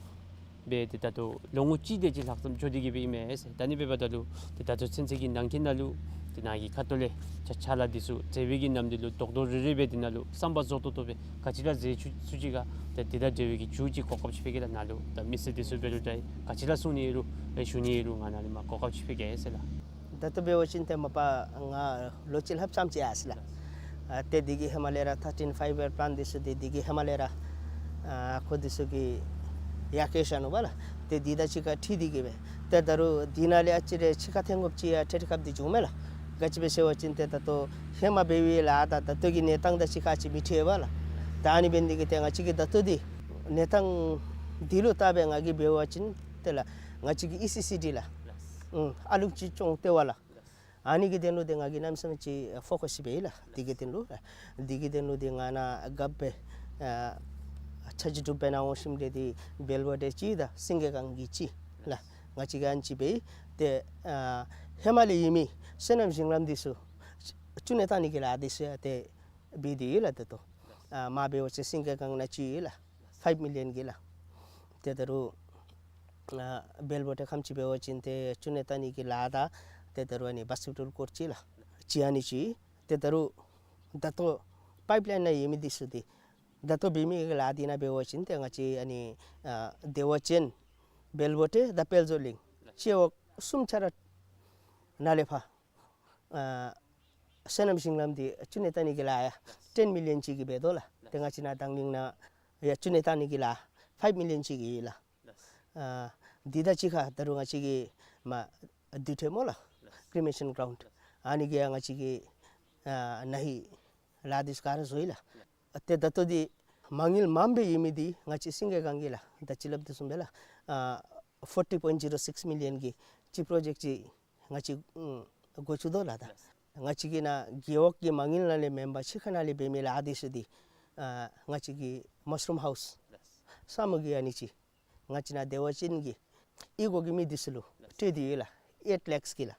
སྦེ་ཏེ་ད་ལྟོ་ལོ་ངོ་གཅིག་དེ་ཅིག་ལྷག་ཙམ་འགྱོ་སྟེ་གི་སྦེ་ཨིན་མས་ཟེར། ད་ཨ་ནི་འབདཝ་ད་ལུ་ཏེ་ད་ལྟོ་ཚུན་ཚོད་ཀྱི་ནང་འཁོད་ནང་ལུ་ཏེ་ནཱ་གི་ཁ་ཐུག་ལས་ཕྱག་ཕྱག་ལཱ་འདི་ཚུ་མཛད་པའི་གི་ནམ་དུས་ལུ་རྡོག་རྡོག་རིལ་རིལ་སྦེ་འདི་ནང་ལུ་བསམ་པ་རྫོགས་ཏོག་ཏོ་སྦེ་ག་ཅི་ར་མཛད་ཚུགས་ཚུགས་ཅི་ག། ཏེ་འདི་དང་འབྲེལ་བའི་གི་མཇུག་ཅིག་གོ་སྐབས་ཅིག་ཕུལ་གེ་ལགས། ནཱ་ལུ་ད་མི་སེར་འདི་ཚུ་འབད་རུང་འདྲ་ག་ཅི་ར་གསུང་ནི་ཨིན་རུང་ཞུ་ནི་ཨིན་རུང་ང་ནཱ་ལས་མར་གོ་སྐབས་ཅིག་ཕུལ་གེ་ཟེར་ལགས། ད་ལྟོ་འབད་བ་ཅིན་ཏེ་མ་པ་ང་ལོ་གཅིག་ལྷགཔ་ཙམ་ཅིག་ཡར་སོང་ཡི་ལགས། ཨ་ཏེ་འདི་གི་ཧེ་མ་ལས་ར་ཐར་ཊིན་ཕའིབ་ཡར་པི་ལཱན་འདི་ཚུ་འདི་འདི་གི་ཧེ་མ་ལས་ར་ཨ་ཁོང་འདི་ཚུ་གིས་ཡར་བཀལ་བཞག་ནུག་པ་ལགས། ཏེ་འདི་དང་གཅིག་ཁར་འཁྲིལ་ཏེ་གི་སྦེ་ཏེ་ད་རུང་འདི་ནང་ལས་ཨ་ཙི་རེ་ཕྱི་ཁར་འཐེན་དགོཔ་ཅིག་ཡང་འཕྲལ་འཕྲལ་སྐབས་འདི་བྱུངམ་མས་ལགས། ག་ཅི་སྦེ་ཟེར་བ་ཅིན་ཏེ་ད་ལྟོ་ཧེ་མ་འབད་བའི་ལཱ་དང་ད་ལྟོ་གི་གནས་སྟངས་དང་གཅིག་ཁར་ཅིག་མི་འཁྲིལ་བས་ལགས། ད་ཨ་ནི་འབད་ནི་འདི་གིས་ཏེ་ང་བཅས་ཀྱིས་ད་ལྟོ་འདི་གནས་སྟངས་འདི་ལུ་བལྟ་སྦེ་ང་གིས་འབད་བ་ཅིན་ཏེ་ལགས་ ང་བཅས་ཀྱི་ཨི་སི་སི་ཌི་ལགས། ལགས། ཨུམ་ཨ་ལུང་ཅིག་སྐྱོང་སྟེ་བ་ལགས། ལགས། ཨ་ནི་གི་དོན་ལུ་ཏེ་ང་གིས་གནམ་མེད་ས་མེད་ཅིག་ཕོ་ཀསི་ཅིག་འབད་ཡི་ལགས། དེ་གི་དོན་ལུ་ལགས། དེ་གི་དོན་ལུ་ཏེ་ང་ནཱ་རྒཔོ་སྦེ་ཨ་ཕྱག་ཕྱིད་སྒྲུབ་འབད་ནཱ་འོང་ཞིནམ་ལས་ཏེ་བེལ་བོ་ཊ་ཅིག་དང་སིང་གེ་སྒང་གི་ཅིག་ལགས། ང་བཅས་ཀྱིས་ཨ་ནི་ཅིག་འབད་ཡི། ཏེ་ཨ་ཧེ་མ་ལས་ཡོད་མི་སོ་ནམ་ཞིང་ལམ་འདི་ཚུ་ཅུ་ནེ་བཏང་ནི་གི་ལཱ་འདི་ཚུ་ཡང་ཏེ་འབད་དེ་ཡོད་ལགས། ད་ལྟོ་ཨ་མ་འབད་བ་ཅིན་སིང་གེ་སྒང་ནང་ཅིག་ཡོད་ལགས། ཕའིབ་མི་ལི་ཡོན་གྱི་ལགས། ཏེ་ད་རུང་ཨ་བེལ་བོ་ཊ་ཁམས་ཅིག་འབད་བ་ཅིན་ཏེ་ཅུ་ནེ་བཏང་ནི་གི་ལཱ་དང་ཏེ་ད་རུང་ཨ་ནི་བཱསི་ཀེཊ་བོལ་ཀོརཊ་ཅིག་ལགས། ཅིག་ཨ་ནི་ཅིག། ཏེ་ད་རུང་ད་ལྟོ་ཕའིབ་ལའིན་ནང་ཡོད་མི་འདི་ཚུ་འདི་ད་ལྟོ་འབད་མི་གི་ལཱ་འདི་ནང་འབད་བ་ཅིན་ཏེ་ང་བཅས་ཨ་ནི་ཨ་བདེ་བ་ཅན་བེལ་བོ་ཊ་དང་དཔལ་འབྱོར་གླིང་སྤྱི་འོག་གསུམ་ཆ་ར་ནང་ལས་ཕར་ཨ་སོ་ནམ་ཞིང་ལམ་འདི་ཅུ་ནེ་བཏང་ནི་གི་ལཱ་ཡང་ཊེན་མི་ལི་ཡོན་ཅིག་གི་འབད་དོ་ལགས། ཏེ་ང་བཅས་ནཱ་དང་གླིང་ནང་ཡང་ཅུ་ནེ་བཏང་ནི་གི་ལཱ་ཕའིབ་མི་ལི་ཡོན་ཅིག་གི་ཡོད་ལགས། ཨ་འདི་དང་གཅིག་ཁར་ད་རུང་ང་བཅས་ཀྱི་མ་འདུས་ཁྲི་སྨོ་ལགས། ཀྲི་མེ་ཤཱན་གྲའུནཌ། ཨ་ནི་གི་ཡང་ང་བཅས་ཀྱི་ཨ་ནཱ་ཧིང་ལཱ་འདི་ཚུ་ག་ར་བཟོ་ཡི་ལགས། ཏེ་ད་ལྟོ་འདི་མ་དངུལ་མངམ་སྦེ་ཡོད་མི་འདི་ང་བཅས་སིང་གེ་སྒང་གི་ལགས། ད་ཅི་སླབ་དོ་བཟུམ་སྦེ་ལགས། ཨ་ཕོར་ཊི་པོའིནཊ་ཛི་རོ་སིཀསི་མི་ལི་ཡོན་གྱི་ཅིག་པྲོ་ཇེཀཊ་ཅིག་ང་བཅས་ཨུམ་འགོ་བཙུགས་དོ་ལགས། ད་ང་བཅས་ཀྱི་ནཱ་རྒེད་འོག་གི་མ་དངུལ་ནང་ལས་མེན་པར་ཕྱི་ཁ་ནང་ལས་འབད་མི་ལཱ་འདི་ཚུ་འདི་ཨ་ང་བཅས་ཀྱི་མ་ཤ་རུམ་ཧའུསི་ས་མུ་གི་ཨ་ནི་ཅིག་ང་བཅས་ནཱ་བདེ་བ་ཅན་གྱི་གཡུས་སྒོ་གི་མི་འདི་ཚུ་ལུ་སྤྲོད་དེ་ཡོད་ལགས། ཨེཊ་ལེཀསི་གི་ལགས།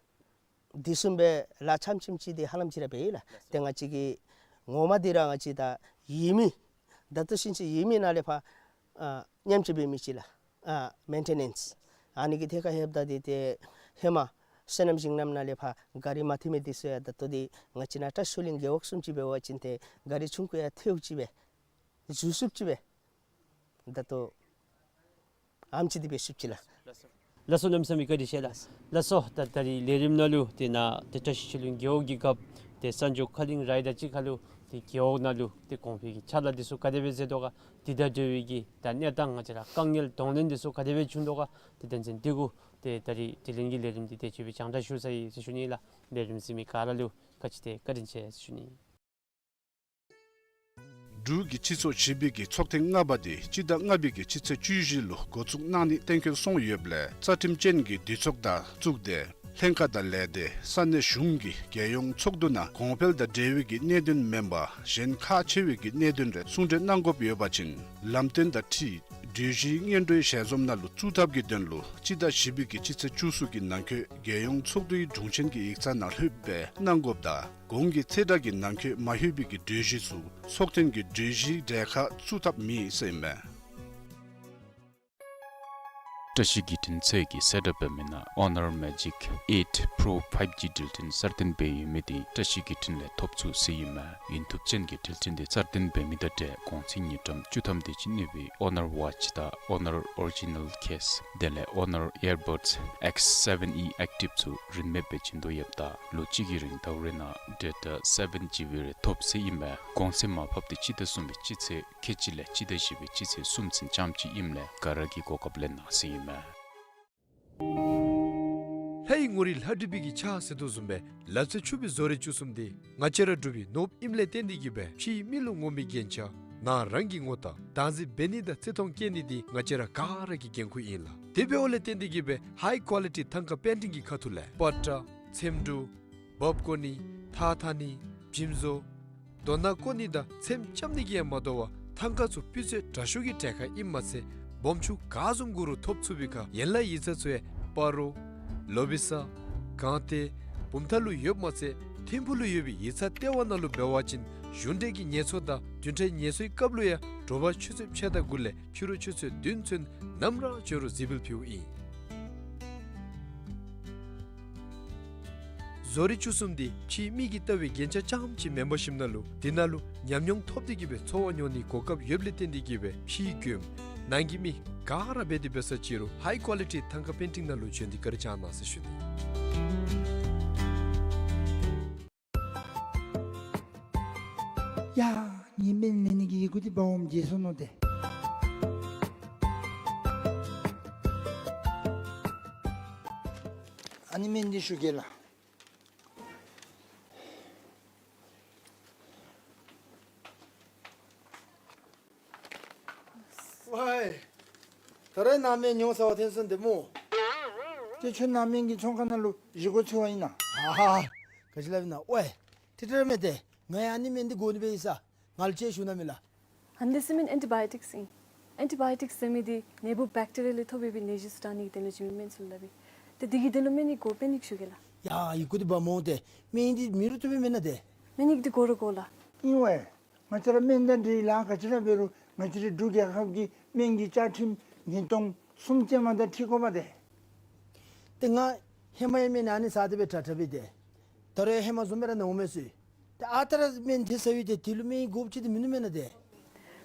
འདི་བཟུམ་སྦེ་ལཱ་ཕྱམ་ཕྱམ་ཅིག་འདི་ཧ་ལམ་ཅིག་ར་འབད་ཡི་ལགས། ཏེ་ང་བཅས་ཀྱི་ངོ་མ་འདི་ར་ང་བཅས་ད་ཡོད་མི་ད་ལྟོ་ཚུན་ཚོད་ཡོད་མི་ནང་ལས་ཕར་ཨ་ཉམས་བཅོས་འབད་མི་ཅིག་ལགས། ཨ་མེན་ཊེ་ནེནསི་ཨ་ནི་གི་ཐད་ཁར་ལྷོདཔ་ད་འདི་ཏེ་ཧེ་མ་སོ་ནམ་ཞིང་ལམ་ནང་ལས་ཕར་གཱ་རི་མ་འཐོན་མི་འདི་ཚུ་ཡང་ད་ལྟོ་འདི་ང་བཅས་ནཱ་བཀྲིས་ཆོས་གླིང་རྒེད་འོག་གསུམ་ཅིག་འབད་བ་ཅིན་ཏེ་གཱ་རི་ཆུང་ཀུ་ཡང་ཐེབས་ཅིག་སྦེ་འཛུལ་ཚུགསཔ་ཅིག་སྦེ་ད་ལྟོ་ཨ་ནེམ་ཅིག་འདི་འབད་ཚུགསཔ་ཅིག་ལགས། ལགས་སོ། ལགས་སོ། གནམ་མེད་ས་མེད་བཀའ་དྲིན་ཆེ་ལགས། ལགས་སོ། ད་ད་རིས་ལས་རིམ་ནང་ལུ་ཏེ་ནཱ་ཏེ་བཀྲིས་ཆོས་གླིང་རྒེད་འོག་གི་རྒཔོ་ཏེ་ས་འཇོ་ཁ་གླིང་རའི་དང་གཅིག་ཁར་ལུ་ཏེ་རྒེད་འོག་ནང་ལུ་ཏེ་གོང་འཕེལ་གྱི་ཕྱག་ལཱ་འདི་ཚུ་ག་དེ་སྦེ་མཛད་དོ་ག། དེ་དང་འབྲེལ་བའི་གི་ད་གནས་སྟངས་ང་བཅས་ར་དཀའ་ངལ་གདོང་ལེན་འདི་ཚུ་ག་དེ་སྦེ་བྱུང་དོ་ག། ཏེ་དོན་ཚན་འདི་གུ་ཏེ་ད་རིས་དྲི་ལན་གྱི་ལས་རིམ་འདི་ཏེ་ཅིག་སྦེ་རྒྱང་བསྒྲགས་ཞུ་ཚར་ཡི་ཟེར་ཞུ་ནི་ལགས། ལས་རིམ་གཟིགས་མི་ག་ར་ལུ་ག་ཅི་ཏེ་བཀའ་དྲིན་ཆེ་ཟེར་ཞུ་ནི། འབྲུག་གི་སྤྱི་ཚོགས་བཞི་པའི་གི་ཚོགས་ཐེངས་ལྔ་པ་དེ་སྤྱི་ཟླ་ལྔ་པའི་གི་སྤྱི་ཚེས་བཅུ་བཞི་ལུ་འགོ་བཙུགས་གནང་ནི་གཏན་འཁེལ་སོང་ཡོདཔ་ལས་རྩ་ཁྲིམས་ཅན་གྱི་འདུས་ཚོགས་དང་བཙུགས་ཏེ་ལྷན་ཁག་དང་ལས་སྡེ་ས་གནས་གཞུང་གི་རྒྱལ་ཡོངས་ཚོགས་འདུ་ནང་གོང་འཕེལ་དང་འབྲེལ་བའི་གི་གནད་དོན་མེན་པར་གཞན་ཁག་ཆེ་བའི་གི་གནད་དོན་རེ་གསུང་གྲོས་གནང་དགོཔ་ཡོད་པ་ཅིན་ལམ་སྟོན་དང་འཁྲིལ་གྲོས་གཞི་སྔོན་འགྲོའི་ཞལ་འཛོམས་ནང་ལུ་བཙུགས་ཐབས་ཀྱི་དོན་ལུ་སྤྱི་ཟླ་བཞི་པའི་གི་སྤྱི་ཚེས་བཅུ་གསུམ་གྱི་ནང་འཁོད་རྒྱལ་ཡོངས་ཚོགས་འདུའི་དྲུང་ཆེན་གྱི་ཡིག་ཚང་ནང་ལྷོདཔ་སྦེ་གནང་དགོཔ་དང་གོང་གི་ཚེས་གྲངས་ཀྱི་ནང་འཁོད་མ་ལྷོད་པའི་གི་གྲོས་གཞི་ཚུ་ཚོགས་ཐེངས་ཀྱི་གྲོས་གཞིའི་གྲས་ཁར་བཙུགས་ཐབས་མེད་ཟེར་ཨིན་མས། བཀྲ་ཤིས་བརྒྱུད་འཕྲིན་ཚད་ཀྱིས་གསལ་བསྒྲགས་འབད་མི་ནང་Honor Magic eight Pro five G འགྲུལ་འཕྲིན་གསར་བཏོན་འབད་ཡོད་མི་དེ་བཀྲ་ཤིས་བརྒྱུད་འཕྲིན་ལས་ཐོབ་ཚུགས་ཟེར་ཨིན་མས། ཡུན་ཐུབ་ཅན་གྱི་འགྲུལ་འཕྲིན་དེ་གསར་བཏོན་འབད་མི་དང་འབྲེལ་གོང་ཚད་དངུལ་ཀྲམ་བཅུ་ཐམ་དེ་ཅིག་གནས་པའི་Honor Watch དང་Honor Original Case དེ་ལས་Honor Earbuds X seven E Active ཚུ་རིན་མེད་སྦེ་བྱིན་དོ་ཡོདཔ་ད་ལོ་གཅིག་གི་རིང་ཟླཝ་རེ་ནང་data seven G B རེ་ཐོབ་ཟེར་ཨིན་མས། གོང་ཚད་མར་ཕབ་དེ་སྤྱི་ཟླ་གསུམ་པའི་སྤྱི་ཚེས་ཁལ་གཅིག་ལས་སྤྱི་ཟླ་བཞི་པའི་སྤྱི་ཚེས་གསུམ་ཚུན་རྐྱངམ་ཅིག་ཨིནམ་ལས་ག་ར་གིས་གོ་སྐབས་ལེན་གནང་ཟེར་ཨིན་མས། ལྷའི་ངོ་རིས་ལྷ་བྲིས་པའི་གི་ཕྱག་ཟེར་དོ་བཟུམ་སྦེ་ལག་རྩལ་ཕྱུག་པའི་བཟོ་རིག་བཅུ་གསུམ་དེ་ང་བཅས་ར་འབྲུག་པའི་ནོར་བུ་ཨིནམ་ལས་བརྟེན་ཏེ་གིས་སྦེ་ཕྱིའི་མི་ལུ་ངོམ་པའི་རྒྱན་ཆ་ནང་རང་གི་ངོ་རྟགས་བདག་འཛིན་འབད་ནི་དང་བརྩི་མཐོང་བསྐྱེད་ནི་དེ་ང་བཅས་ར་ག་ར་གི་འགན་ཁུར་ཨིན་ལགས། དེ་འབདཝ་ལས་བརྟེན་ཏེ་གིས་སྦེ་ཧའི་ཀོ་ལི་ཊི་ཐང་ཀ་པེན་ཊིང་གི་ཁ་ཐུག་ལས་པ་ཏྲ་ཚེམ་དྲུབ་འབག་བརྐོ་ནི་ཐགས་འཐག་ནི་འཇིམ་བཟོ་རྡོ་ནང་བརྐོ་ནི་དང་ཚེམ་རྐྱབ་ནི་གིས་ཡང་མ་དོ་བར་ཐང་ཀ་ཚུ་སྤུས་ཚད་དྲག་ཤོས་ཀྱི་གྲལ་ཁར་ཨིནམ་མ་ཚད་སྦོམ་ཆུང་ག་བཟུམ་དགོ་རུང་ཐོབ་ཚུགས་པའི་ཁར་ཡན་ལག་ཡིག་ཚང་ཚུ་ཡང་སྤ་རོ་ལོ་བི་ས་སྒང་སྟེང་བུམ་ཐང་ལུ་ཡོདཔ་མ་ཚད་ཐིམ་ཕུག་ལུ་ཡོད་པའི་ཡིག་ཚང་ལྟེ་བ་ནང་ལུ་འབད་བ་ཅིན་གཞུང་འབྲེལ་གྱི་ངལ་གསོ་དང་བདུན་ཕྲག་ངལ་གསོའི་སྐབས་ལུ་ཡང་དྲོ་པ་ཆུ་ཚོད་ཕྱེད་དང་དགུ་ལས་ཕྱི་རུ་ཆུ་ཚོད་བདུན་ཚུན་ནམ་ར་བྱོན་རུང་གཟིགས་འབུལ་ཕུལཝ་ཨིན། བཟོ་རིག་བཅུ་གསུམ་དེ་ཕྱིའི་མི་གིས་བལྟ་བའི་རྒྱན་ཆ་རྐྱངམ་ཅིག་མེན་པར་ཞིནམ་ན་ལུ་དེ་ནང་ལུ་ཉམས་མྱོང་ཐོབ་སྟེ་གིས་སྦེ་འཚོ་བ་མྱོང་ནིའི་གོ་སྐབས་ཡོདཔ་ལས་བརྟེན་ཏེ་གིས་སྦེ་ཕྱིའི་མགྱོནམ་ནང་གི་མི་ག་ར་འབད་དེ་འབད་ས་ཅིག་རུང་ཧའི་ཀོ་ལི་ཊི་ཐང་ཀ་པེན་ཊིང་ནང་ལུ་བྱོན་ཏེ་བཀའ་དྲིན་བསྐྱང་གནང་ཟེར་ཞུ་ནི། ཡ་ངེའི་སྨན་ལེན་ནི་གི་ཡི་གུ་འདི་འབག་འོངམ་བརྗེད་སོ་ནུག་ཏེ། ཨ་ནི་སྨན་འདི་ཞུ་གེ་ལགས། ཝའི། ད་རེས་ནངས་པ་མྱོང་ཚརཝ་ཐོན་སོང་ཏེ་སྨོ། ཏེ་ཁྱོད་ནཱ་སྨན་གྱི་ཚོང་ཁང་ནང་ལུ་བཞེས་སྒོ་འཚོལ་བར་ཨིན་ན། ཧ་ཧ། ག་ཅི་སླབ་ཨིན་ན། ཝའེ། ཏེ་ཏེ་ར་མེན་ཏེ། ང་ཡང་ཨ་ནི་སྨན་འདི་དགོ་ནི་སྦེ་ཡོད་ས། ང་ལུ་ཅིག་ཞུ་གནང་མས་ལགས། ཨ་ནི་འདི་ཟེར་མི་ཨེན་ཊི་བཱ་ཡོ་ཊིཀསི་ཨིན། ཨེན་ཊི་བཱ་ཡོ་ཊིཀསི་ཟེར་མི་འདི་ནད་འབུཔ་བེཀ་ཊི་རི་ཡ་ལས་ཐོབ་པའི་ནད་གཞི་ཚུ་དྲག་ནི་གི་དོན་ལུ་བྱིན་མི་སྨན་ཚུ་ལུ་སླབ་ཨིན། ཏེ་འདི་གི་དོན་ལུ་སྨན་ཡིག་དགོ་པས་ནི་ཞུ་གེ་ལགས། ཡ་ཡི་གུ་འདི་འབག་འོང་། ཏེ་སྨན་འདི་མེད་རུང་བཏུབ་པས་མེན་ན་ཏེ། སྨན་ཡིག་འདི་དགོ་ར་དགོ་ལགས། ཨིན་ཝའེ། ང་བཅས་ར་སྨན་དང་འབྲེལ་ལཱ་ག་ཅི་ར་འབད་རུང་ང་བཅས་རའི་འབྲུག་རྒྱལ་ཁབ་ཀྱི་སྨན་གྱི་བཅའ་ཁྲིམས་ཉིས་སྟོང་གསུམ་ཅན་མ་དང་འཁྲིལ་དགོ་པས་ཏེ། ཏེ་ང་ཧེ་མ་ཡང་སྨན་ཨ་ནི་ཟ་སྟེ་སྦེ་དྲག་དྲག་སྦེ་ཏེ། ད་རུང་ཡང་ཧེ་མ་བཟུམ་སྦེ་ར་ན་འོང་མས་ཟེར། ཏེ་ཨ་རྟག་ར་སྨན་དེ་ཟ་ཡི་ཏེ་དེ་ལུ་སྨན་ཡིག་དགོཔ་ཅིག་འདི་མིན་ནུག་མེན་ན་ཏེ།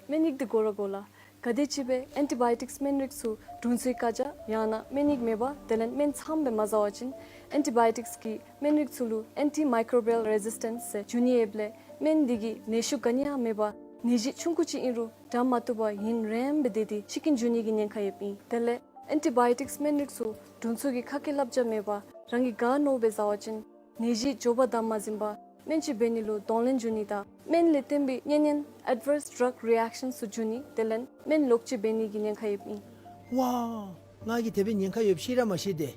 སྨན་ཡིག་འདི་དགོ་ར་དགོ་ལགས། ག་དེམ་ཅིག་སྦེ་ཨེན་ཊི་བཱ་ཡོ་ཊིཀསི་སྨན་རིགས་ཚུ་དྲུང་འཚོའི་བཀའ་རྒྱ་ཡང་ན་སྨན་ཡིག་མེད་པར་དེ་ལས་སྨན་ཚངམ་སྦེ་མ་ཟ་བ་ཅིན་ཨེན་ཊི་བཱ་ཡོ་ཊིཀསི་གི་སྨན་རིགས་ཚུ་ལུ་ཨེན་ཊི་མའི་ཀོ་བི་ཡལ་རེ་ཟིས་ཊེནསི་ཟེར་འབྱུང་ནི་ཡོདཔ་ལས་སྨན་འདི་གིས་ནད་གཞི་ག་ནི་ཡང་མེད་པར་ནད་གཞི་ཆུང་ཀུ་ཅིག་ཨིན་རུང་དྲག་མ་བཏུབ་པར་ཡུན་རིངམོ་སྦེ་སྡོད་དེ་འཆི་རྐྱེན་འབྱུང་ནི་གི་ཉེན་ཁ་ཡོདཔ་ཨིན། དེ་ལས་ཨེན་ཊི་བཱ་ཡོ་ཊིཀསི་སྨན་རིགས་ཚུ་དྲུང་འཚོ་གི་ཁ་སྐད་བསླབ་བྱ་མེད་པར་རང་གིས་ག་མནོཝ་སྦེ་ཟ་བ་ཅིན་ནད་གཞི་མགྱོགས་པར་དྲག་མ་ཟུན་པར་སྨན་བཅོས་འབད་ནི་ལུ་གདོང་ལེན་འབྱུང་ནི་དང་སྨན་ལས་བརྟེན་པའི་གཉན་ཉེན་ཨེཌ་བརསི་ཌྲག་རི་ཨེཀ་ཤཱན་ཚུ་འབྱུང་ནི་དེ་ལས་སྨན་ལོག་སྤྱོད་འབད་ནི་གི་ཉེན་ཁ་ཡོདཔ་ཨིན། ཝའེ། ང་གིས་དེ་སྦེ་ཉེན་ཁ་ཡོདཔ་ཤེས་ར་མ་ཤེས་ཏེ།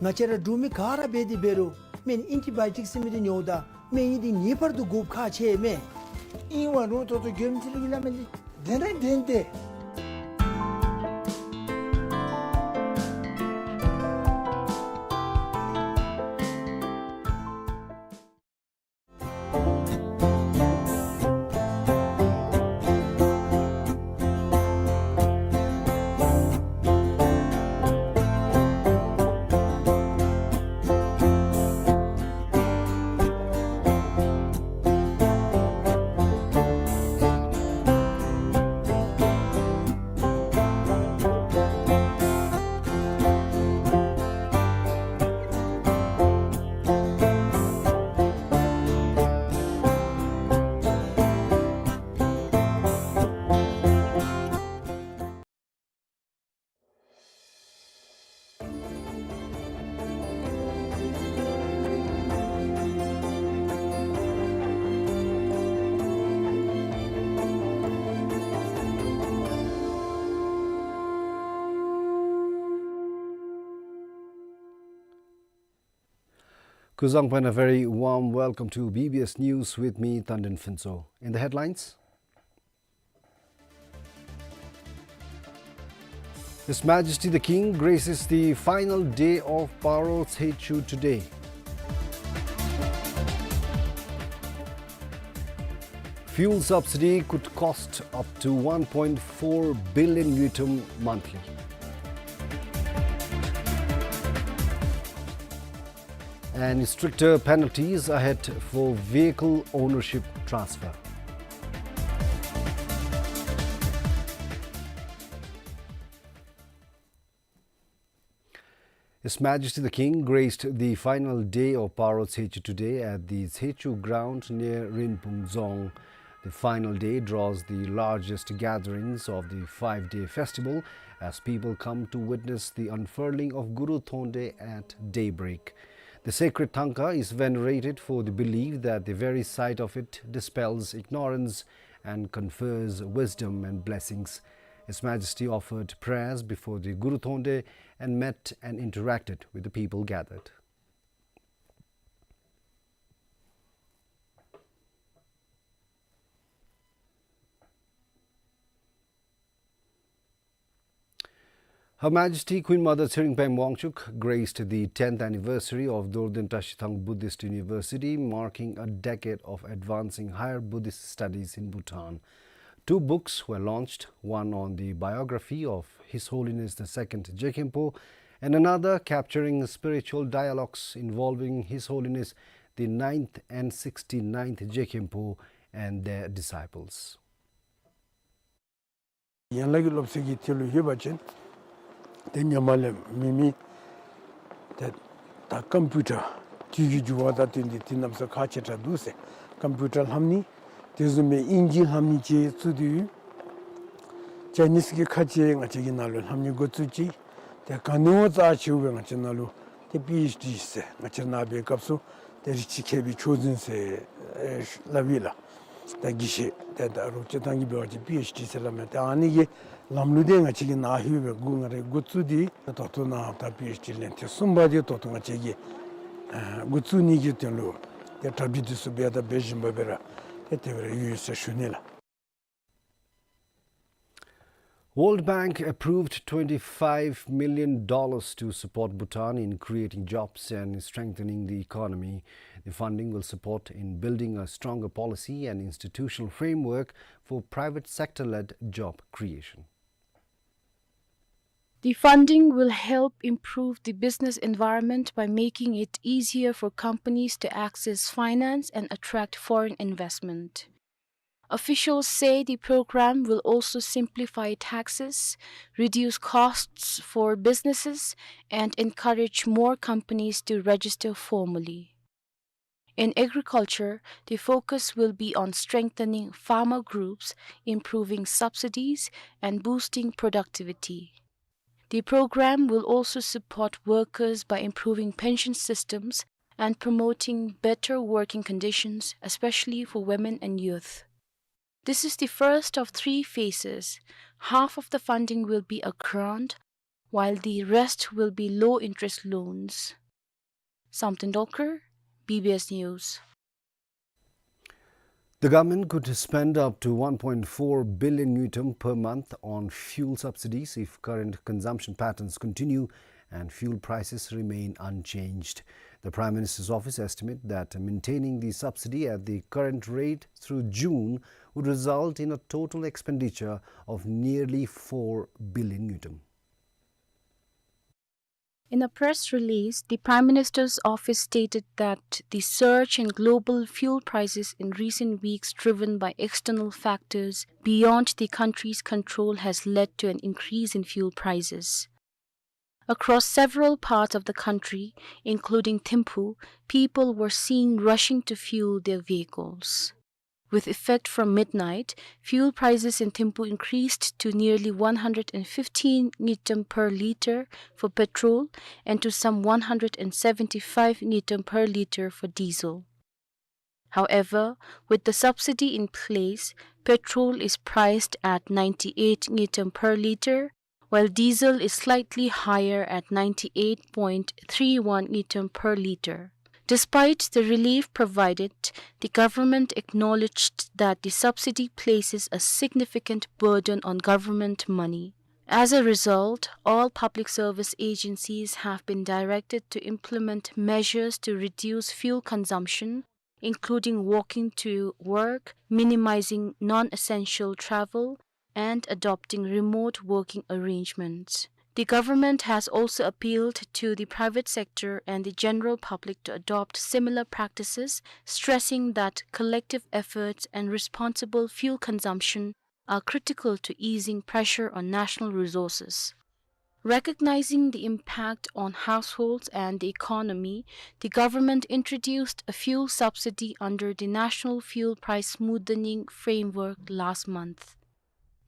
ང་བཅས་ར་འབྲུག་མི་ག་ར་འབད་དེ་འབད་རུང་སྨན་ཨེན་ཊི་བཱ་ཡོ་ཊིཀསི་ཟེར་མི་འདི་ཉོཝ་ད་སྨན་ཡིག་འདི་ངེས་པར་དུ་དགོཔ་ཁག་ཆེ་མས། ཨིན་ཝའེ་རུང་ད་ལྟོ་མགྱོནམ་ཅིག་ལུ་གི་སླབ་མི་འདི་བདེན་ར་བདེན་ཏེ། Kuzuzangpo, and a very warm welcome to B B S News with me, Tandin Phuntsho. In the headlines, His Majesty the King graces the final day of Paro Tsechu today. Fuel subsidy could cost up to one point four billion ngultrum monthly. And stricter penalties ahead for vehicle ownership transfer. His Majesty the King graced the final day of Paro Tsechu today at the Tsechu ground near Rinpung Dzong. The final day draws the largest gatherings of the five-day festival as people come to witness the unfurling of Guru Thonde at daybreak. The sacred thangka is venerated for the belief that the very sight of it dispels ignorance and confers wisdom and blessings. His Majesty offered prayers before the Guru Thonde and met and interacted with the people gathered. Her Majesty Queen Mother Tshering Pema Wangchuck graced the tenth anniversary of Dorden Trashithang Buddhist University, marking a decade of advancing higher Buddhist studies in Bhutan. Two books were launched, one on the biography of His Holiness the Second Je Khenpo and another capturing spiritual dialogues involving His Holiness the ninth and sixty-ninth Je Khenpo and their disciples. ཡན་ལག་གི་སློབ་ཚན་གྱི་ཐད་ལུ་ཞུ་བ་ཅིན་ཏེ་ཧེ་མ་ལས་མི་མི་ཏེ་ད་ཀམ་པིའུ་ཊར་དུས་ཀྱི་འགྱུར་བ་དང་བསྟུན་ཏེ་ཏེ་གནམ་ས་ཁག་ཆེ་དྲགས་འདུག་ཟེར། ཀམ་པིའུ་ཊར་ལྷབ་ནི་དེ་བཟུམ་སྦེ་ཨིན་ཇི་ལྷབ་ནི་ཅིག་ཚུ་དུས་ཅའི་ནིས་ཀྱི་ཁ་ཆེ་ང་བཅས་ཀྱི་ནང་ལུ་ལྷབ་ནི་འགོ་བཙུགས་ཅི། ཏེ་ག་ནི་བ་རྩ་ཆེཝ་སྦེ་ང་བཅས་ནང་ལུ་ཏེ་པི་ཨེཆ་ཌི་ཟེར་ང་བཅས་ནཱ་འབད་སྐབས་སུ་ཏེ་རིགས་ཀྱི་མཁས་པའི་མཆོག་འཛིན་ཟེར་ཨེ་སླབ་ཨིན་ལགས། ད་དགེ་བཤེས་ཏེ་ད་རོགས་སྤྱིར་བཏང་གི་འབད་བ་ཅིན་པི་ཨེཆ་ཌི་ཟེར་སླབ་མས། ཏེ་ཨ་ནི་གི་ལམ་ལུགས་འདི་ང་བཅས་ཀྱིས་ནཱ་ལྷོད་སྦེ་འགོ་ང་རའི་འགོ་བཙུགས་ཏེ་ད་ལྟོ་ནཱ་ད་པི་ཨེཆ་ཌི་ལན་ཐེངས་གསུམ་པ་འདི་ད་ལྟོ་ང་བཅས་ཀྱིས་ཨ་འགོ་བཙུགས་ནི་གི་དོན་ལུ་ཏེ་གྲ་སྒྲིག་འདི་ཚུ་འབད་དང་འབད་བཞིན་པ་སྦེ་ར་ཏེ་དེ་སྦེ་ར་ཡོད་ཟེར་ཞུ་ནི་ལགས། World Bank approved twenty-five million dollars to support Bhutan in creating jobs and strengthening the economy. The funding will support in building a stronger policy and institutional framework for private sector-led job creation. The funding will help improve the business environment by making it easier for companies to access finance and attract foreign investment. Officials say the program will also simplify taxes, reduce costs for businesses, and encourage more companies to register formally. In agriculture, the focus will be on strengthening farmer groups, improving subsidies, and boosting productivity. The program will also support workers by improving pension systems and promoting better working conditions, especially for women and youth. This is the first of three phases. Half of the funding will be a grant, while the rest will be low-interest loans. Samten Dolkar, B B S News. The government could spend up to one point four billion ngultrum per month on fuel subsidies if current consumption patterns continue and fuel prices remain unchanged. The Prime Minister's office estimate that maintaining the subsidy at the current rate through June would result in a total expenditure of nearly four billion ngultrum. In a press release, the Prime Minister's office stated that the surge in global fuel prices in recent weeks, driven by external factors beyond the country's control, has led to an increase in fuel prices. Across several parts of the country, including Thimphu, people were seen rushing to fuel their vehicles. With effect from midnight, fuel prices in Thimphu increased to nearly one hundred and fifteen ngultrum per litre for petrol and to some one hundred and seventy-five ngultrum per litre for diesel. However, with the subsidy in place, petrol is priced at ninety-eight ngultrum per litre, while diesel is slightly higher at ninety-eight point three one ngultrum per litre. Despite the relief provided, the government acknowledged that the subsidy places a significant burden on government money. As a result, all public service agencies have been directed to implement measures to reduce fuel consumption, including walking to work, minimizing non-essential travel, and adopting remote working arrangements. The government has also appealed to the private sector and the general public to adopt similar practices, stressing that collective efforts and responsible fuel consumption are critical to easing pressure on national resources. Recognizing the impact on households and the economy, the government introduced a fuel subsidy under the National Fuel Price Smoothening Framework last month.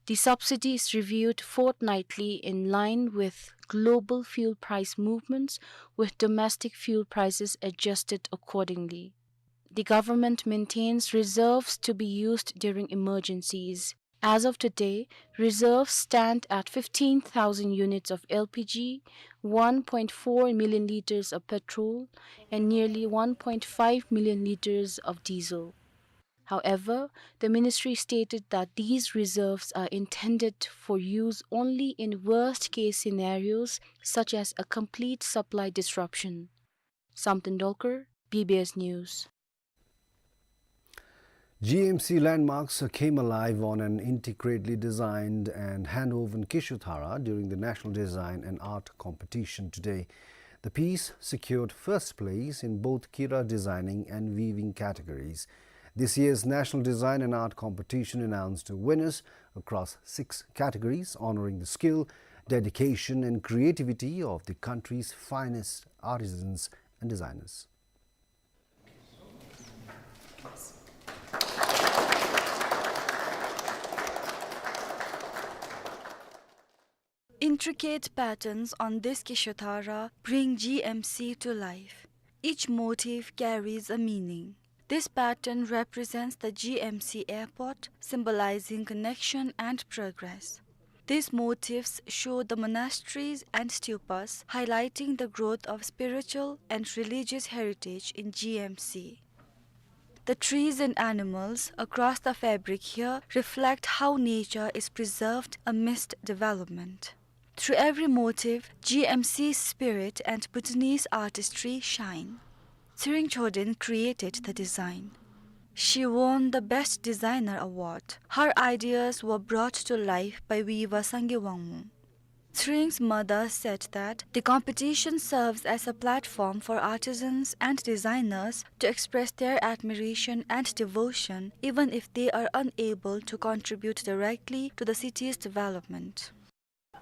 The subsidy is reviewed fortnightly in line with global fuel price movements, with domestic fuel prices adjusted accordingly. The government maintains reserves to be used during emergencies. As of today, reserves stand at fifteen thousand units of L P G, one point four million liters of petrol, and nearly one point five million liters of diesel. However, the ministry stated that these reserves are intended for use only in worst-case scenarios, such as a complete supply disruption. Samten Dolkar, B B S News. G M C landmarks came alive on an intricately designed and hand-woven Kishothara during the National Design and Art Competition today. The piece secured first place in both Kira designing and weaving categories. This year's National Design and Art Competition announced winners across six categories, honoring the skill, dedication, and creativity of the country's finest artisans and designers. Intricate patterns on this Kishothara bring G M C to life. Each motif carries a meaning. This pattern represents the G M C airport, symbolizing connection and progress. These motifs show the monasteries and stupas, highlighting the growth of spiritual and religious heritage in G M C. The trees and animals across the fabric here reflect how nature is preserved amidst development. Through every motif, G M C's spirit and Bhutanese artistry shine. Tshering Choden created the design. She won the Best Designer Award. Her ideas were brought to life by weaver Sangay Wangmo. Tshering's mother said that the competition serves as a platform for artisans and designers to express their admiration and devotion, even if they are unable to contribute directly to the city's development.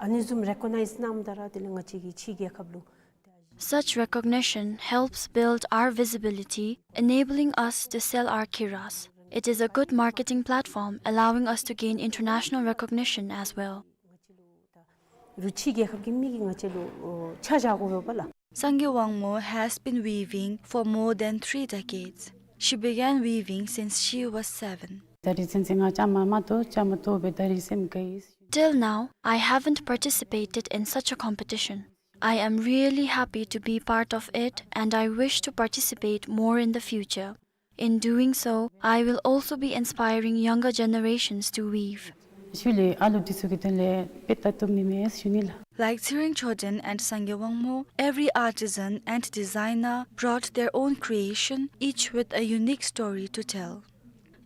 ཨ་ནི་བཟུམ་རེ་ཀོ་ནའིཛ་གནངམ་ད་ར་དེ་ལས་ང་བཅས་ཀྱིས་ཕྱི་རྒྱལ་ཁབ་ལུ། Such recognition helps build our visibility, enabling us to sell our kiras. It is a good marketing platform, allowing us to gain international recognition as well. རུ་ཕྱི་རྒྱལ་ཁབ་ཀྱི་མི་གིས་ང་བཅས་ལུ་ཨོ་ཆ་བཞག་དགོ་པས་ལགས། Sangay Wangmo has been weaving for more than three decades. She began weaving since she was seven. ད་རིས་ཚུན་ཚོད་ང་བཅའ་མ་མ་གཏོགས་བཅའ་མ་གཏོགས་པའི་ད་རིས་སེམས་དགའ་ཡི། Till now, I haven't participated in such a competition. I am really happy to be part of it, and I wish to participate more in the future. In doing so, I will also be inspiring younger generations to weave. ཤུལ་ལས་ཨ་ལུ་འདི་ཚུ་གི་དོན་ལས་དཔེ་ལྟ་བཏུབ་ནི་མས་ཞུ་ནི་ལགས། Like Tsering Choden and Sangay Wangmo, every artisan and designer brought their own creation, each with a unique story to tell.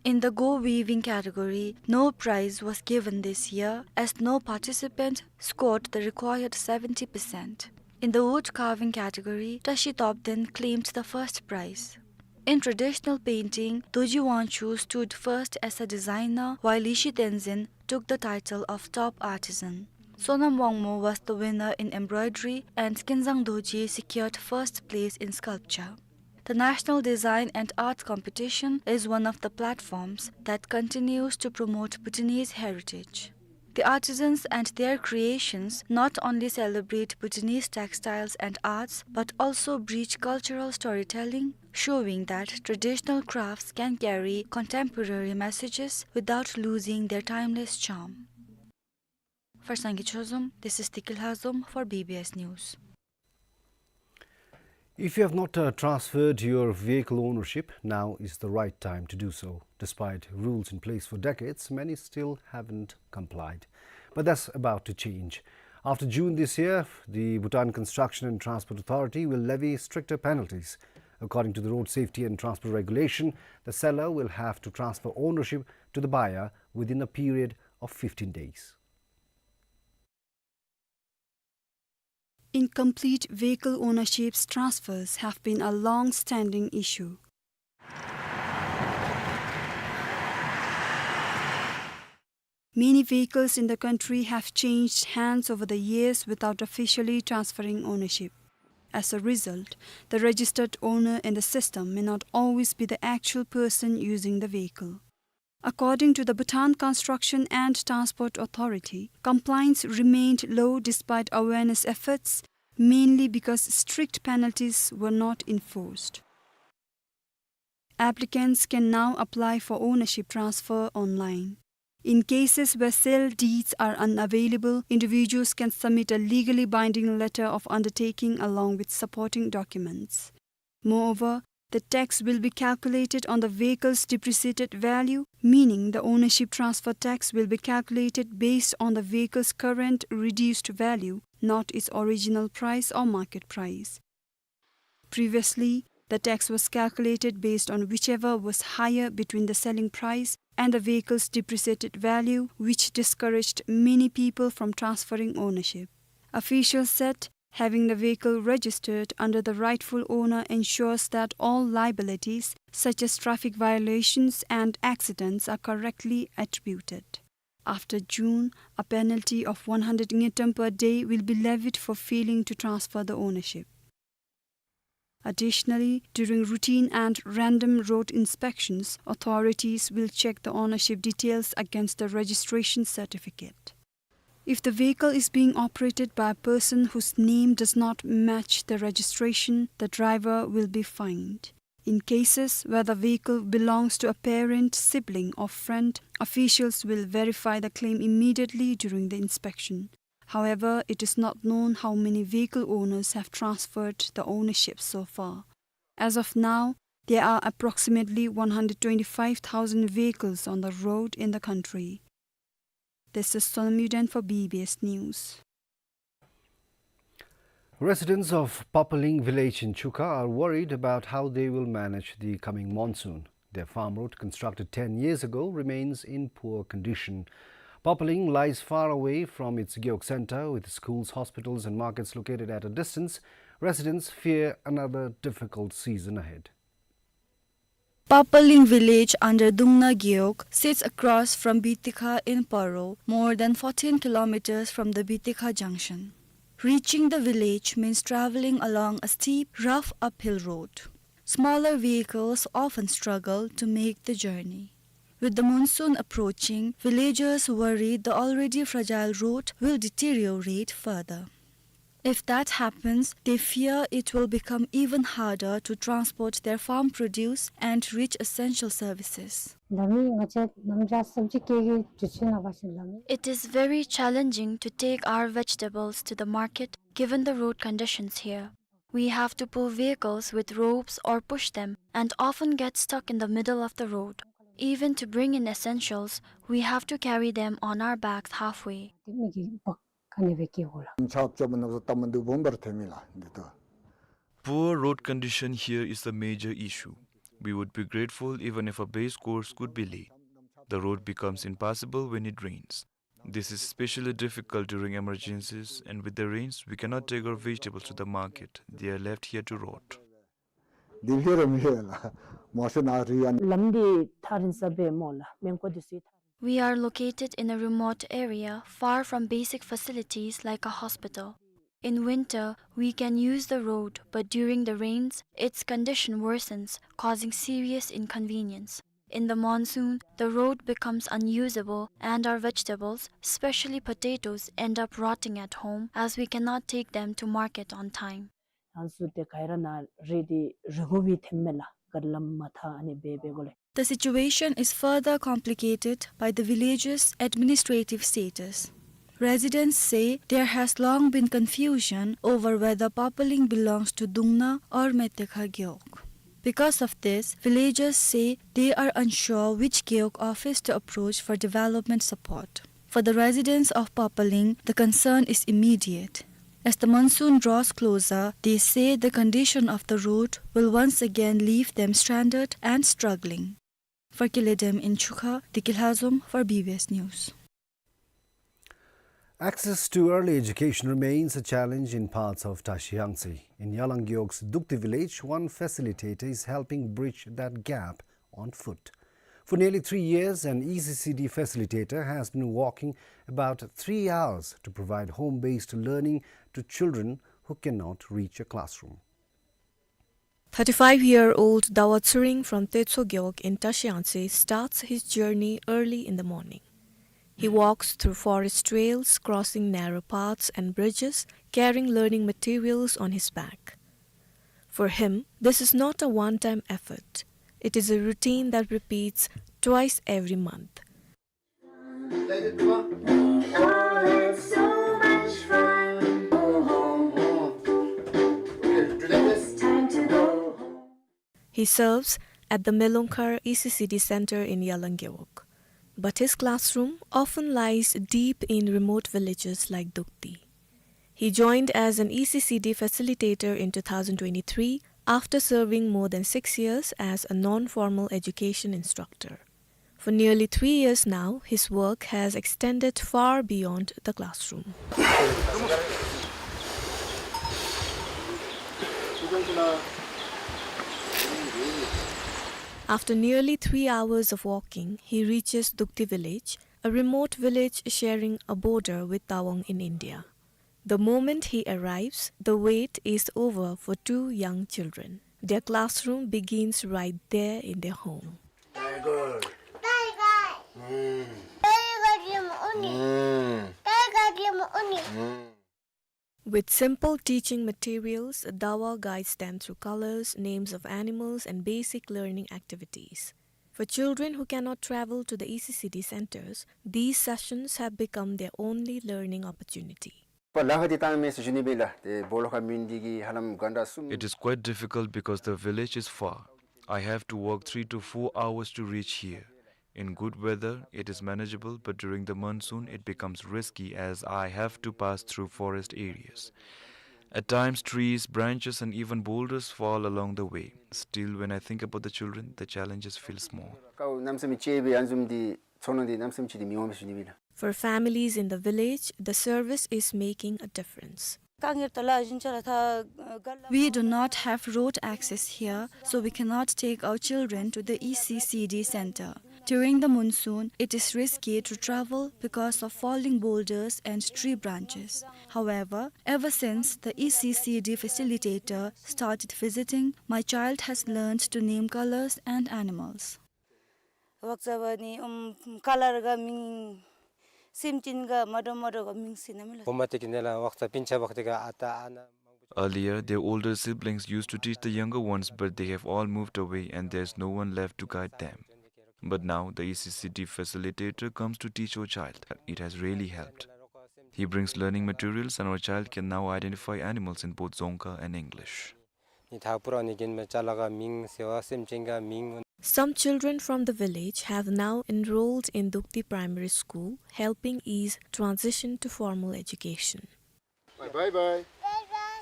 In the Go Weaving category, no prize was given this year as no participant scored the required seventy percent. In the Wood Carving category, Tashi Topden claimed the first prize. In traditional painting, Dorji Wangchuk stood first as a designer, while Lishi Tenzin took the title of top artisan. Sonam Wangmo was the winner in embroidery, and Kinzang Dorji secured first place in sculpture. The National Design and Arts Competition is one of the platforms that continues to promote Bhutanese heritage. The artisans and their creations not only celebrate Bhutanese textiles and arts, but also bridge cultural storytelling, showing that traditional crafts can carry contemporary messages without losing their timeless charm. For Sangay Chozom, this is Tiki Lhazom for B B S News. If you have not, uh, transferred your vehicle ownership, now is the right time to do so. Despite rules in place for decades, many still haven't complied. But that's about to change. After June this year, the Bhutan Construction and Transport Authority will levy stricter penalties. According to the Road Safety and Transport Regulation, the seller will have to transfer ownership to the buyer within a period of fifteen days. Incomplete vehicle ownerships transfers have been a long-standing issue. Many vehicles in the country have changed hands over the years without officially transferring ownership. As a result, the registered owner in the system may not always be the actual person using the vehicle. According to the Bhutan Construction and Transport Authority, compliance remained low despite awareness efforts, mainly because strict penalties were not enforced. Applicants can now apply for ownership transfer online. In cases where sale deeds are unavailable, individuals can submit a legally binding letter of undertaking along with supporting documents. Moreover, the tax will be calculated on the vehicle's depreciated value, meaning the ownership transfer tax will be calculated based on the vehicle's current reduced value, not its original price or market price. Previously, the tax was calculated based on whichever was higher between the selling price and the vehicle's depreciated value, which discouraged many people from transferring ownership. Officials said having the vehicle registered under the rightful owner ensures that all liabilities, such as traffic violations and accidents, are correctly attributed. After June, a penalty of one hundred ngultrum per day will be levied for failing to transfer the ownership. Additionally, during routine and random road inspections, authorities will check the ownership details against the registration certificate. If the vehicle is being operated by a person whose name does not match the registration, the driver will be fined. In cases where the vehicle belongs to a parent, sibling, or friend, officials will verify the claim immediately during the inspection. However, it is not known how many vehicle owners have transferred the ownership so far. As of now, there are approximately one hundred twenty-five thousand vehicles on the road in the country. This is Sonam Yuden for B B S News. Residents of Papaling village in Chukha are worried about how they will manage the coming monsoon. Their farm road, constructed ten years ago, remains in poor condition. Papaling lies far away from its Gewog center, with schools, hospitals, and markets located at a distance. Residents fear another difficult season ahead. Papaling village under Dungna Gewog sits across from Bitikha in Paro, more than fourteen kilometers from the Bitikha junction. Reaching the village means traveling along a steep, rough uphill road. Smaller vehicles often struggle to make the journey. With the monsoon approaching, villagers worry the already fragile road will deteriorate further. If that happens, they fear it will become even harder to transport their farm produce and reach essential services. ལམ་ནི་ང་བཅས་ནམ་ར་སབ་ཇི་ཀེ་གི་དུས་ཚོད་ནང་བ་ཞིག་ལམ་ནི། It is very challenging to take our vegetables to the market given the road conditions here. We have to pull vehicles with ropes or push them and often get stuck in the middle of the road. Even to bring in essentials, we have to carry them on our backs halfway. དེ་མི་གི་བག་ཁ་ནི་བེ་ཀེ་གོ་ལ། ཆབ་ཆོབ་ནགས་ཚལ་བཏབ་མི་འདུག་སྦོམ་པར་ཐོན་མི་ལ་འདི་ལྟོ། Poor road condition here is a major issue. We would be grateful even if a base course could be laid. The road becomes impassable when it rains. This is especially difficult during emergencies, and with the rains, we cannot take our vegetables to the market. They are left here to rot. འདི་ལྷེ་ར་མི་ལྷེ་ལ་མ་ཤོ་ན་རི་ཡ། ལམ་འདི་ཐག་རིང་ས་སྦེ་སྨོ་ལགས། མེན་ཀོ་འདི་ཚུ་ཐག་རིང་། We are located in a remote area, far from basic facilities like a hospital. In winter, we can use the road, but during the rains, its condition worsens, causing serious inconvenience. In the monsoon, the road becomes unusable and our vegetables, especially potatoes, end up rotting at home as we cannot take them to market on time. ང་ཚུ་དེ་ག་ར་ན་རི་དེ་རི་གོ་བི་ཐེམ་མེ་ལ་གར་ལམ་མ་ཐག་ཨ་ནི་བེ་བེ་གོ་ལེ། The situation is further complicated by the village's administrative status. Residents say there has long been confusion over whether Papaling belongs to Dungna or Metekha Gewog. Because of this, villagers say they are unsure which Gewog office to approach for development support. For the residents of Papaling, the concern is immediate. As the monsoon draws closer, they say the condition of the road will once again leave them stranded and struggling. For Kiledem in Chukha, Diki Lhazom for B B S News. Access to early education remains a challenge in parts of Tashi Yangtse. In Yalang Gewog's Dukti village, one facilitator is helping bridge that gap on foot. For nearly three years, an E C C D facilitator has been walking about three hours to provide home-based learning to children who cannot reach a classroom. Thirty-five-year-old Dawa Tsuring from Tetso Gewog in Tashi Yangtse starts his journey early in the morning. He walks through forest trails, crossing narrow paths and bridges, carrying learning materials on his back. For him, this is not a one-time effort. It is a routine that repeats twice every month. Oh, it's so much fun. Go home. It's time to go home. He serves at the Melongkhar E C C D center in Yalang Gewog, but his classroom often lies deep in remote villages like Dukti. He joined as an E C C D facilitator in two thousand twenty-three after serving more than six years as a non-formal education instructor. For nearly three years now, his work has extended far beyond the classroom. After nearly three hours of walking, he reaches Dukti village, a remote village sharing a border with Tawang in India. The moment he arrives, the wait is over for two young children. Their classroom begins right there in their home. Tiger. Tiger. Mm. Tiger, you money. Mm. Tiger, you money. Mm. With simple teaching materials, Dawa guides them through colors, names of animals, and basic learning activities. For children who cannot travel to the E C C D centers, these sessions have become their only learning opportunity. ལ་ཁ་འདི་བཏང་མེད་ཟེར་ཞུ་ནི་སྦེ་ལགས། ཏེ་སྦོ་ལོགས་ཁར་མི་འདི་གིས་ཧ་ལམ་གྷན་ཊ་གསུམ། It is quite difficult because the village is far. I have to walk three to four hours to reach here. In good weather, it is manageable, but during the monsoon, it becomes risky as I have to pass through forest areas. At times, trees, branches, and even boulders fall along the way. Still, when I think about the children, the challenges feel small. ཀའོ་གནམ་མེད་ས་མེད་ཅིག་སྦེ་ཨ་ནི་བཟུམ་འདི་ཚོར་སྣང་འདི་གནམ་མེད་ས་མེད་ཅིག་འདི་མི་འོང་མས་ཟེར་ཞུ་ནི་སྦེ་ལགས། For families in the village, the service is making a difference. དཀའ་ངལ་ད་ལགས་ཨིན་ཅི་ལགས་ད་ག་ལ། We do not have road access here, so we cannot take our children to the E C C D center. During the monsoon, it is risky to travel because of falling boulders and tree branches. However, ever since the E C C D facilitator started visiting, my child has learned to name colors and animals. ཝག་ཙ་བ་ནི་ཨམ་ཀ་ལར་ག་མིང་སེམས་ཅན་ག་མ་འདྲཝ་མ་འདྲཝ་ག་མིང་ཟེར་ན་མེད་ལགས། ཧོ་མ་ཏེ་གི་ནེ་ལ་ཝག་ཙ་སྤུན་ཆ་བག་ཏེ་ག་ཨ་ཏ་ཨ་ན་མང་པོ། Earlier, their older siblings used to teach the younger ones, but they have all moved away and there's no one left to guide them. But now, the E C C D facilitator comes to teach our child. It has really helped. He brings learning materials and our child can now identify animals in both Dzongkha and English. ནི་ད་པུ་ར་ནི་གིན་མེ་ཅ་ལ་ག་མིང་ཟེར་བ་སེམས་ཅན་ག་མིང་། Some children from the village have now enrolled in Dukti Primary School, helping ease transition to formal education. Bye bye.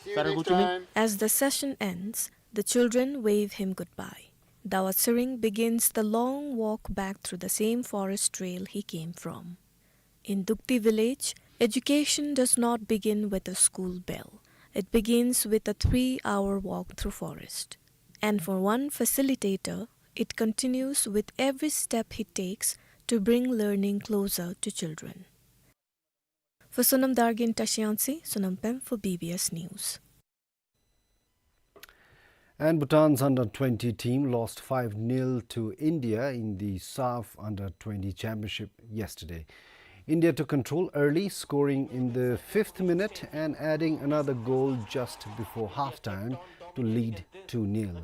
See you next time. As the session ends, the children wave him goodbye. Dawa Tshering begins the long walk back through the same forest trail he came from. In Dukti village, education does not begin with a school bell. It begins with a three-hour walk through forest. And for one facilitator, it continues with every step he takes to bring learning closer to children. For Sonam Dargin Tashiansi, Sonam Pem for B B S News. And Bhutan's under twenty team lost five nil to India in the SAFF under twenty championship yesterday. India took control early, scoring in the fifth minute and adding another goal just before halftime to lead two nil.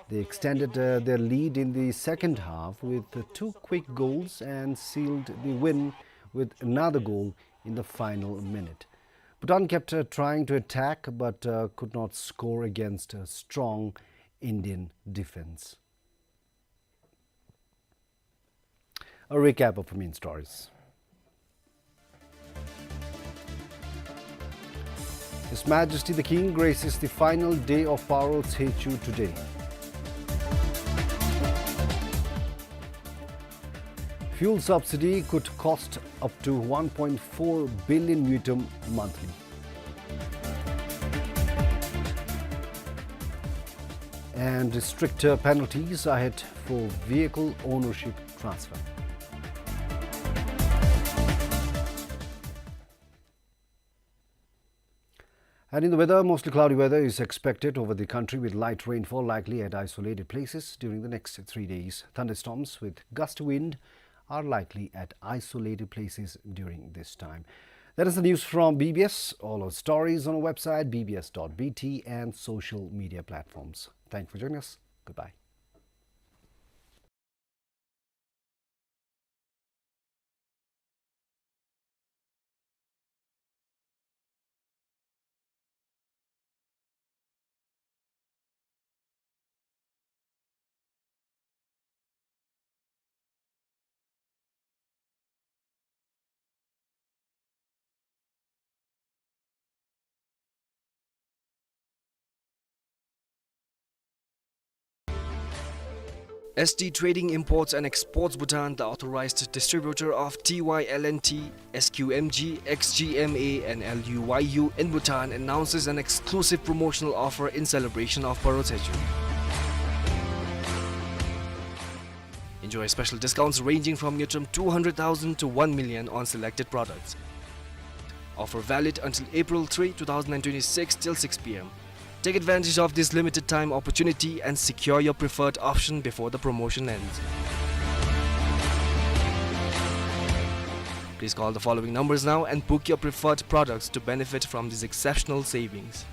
They extended, uh, their lead in the second half with, uh, two quick goals and sealed the win with another goal in the final minute. Bhutan kept, uh, trying to attack, but, uh, could not score against a strong Indian defense. A recap of our main stories. His Majesty the King graces the final day of Paro Tsechu today. Fuel subsidy could cost up to one point four billion ngultrum monthly. And stricter penalties ahead for vehicle ownership transfer. And in the weather, mostly cloudy weather is expected over the country with light rainfall likely at isolated places during the next three days. Thunderstorms with gust wind are likely at isolated places during this time. That is the news from B B S. All our stories on our website, B B S dot B T, and social media platforms. Thank you for joining us. Goodbye. S T Trading imports and exports Bhutan, the authorized distributor of T Y L N T, S Q M G, X G M A, and L U Y U in Bhutan, announces an exclusive promotional offer in celebration of Paro Tsechu. Enjoy special discounts ranging from ngultrum two hundred thousand to one million on selected products. Offer valid until April three, two thousand and twenty-six till six P M. Take advantage of this limited time opportunity and secure your preferred option before the promotion ends. Please call the following numbers now and book your preferred products to benefit from these exceptional savings.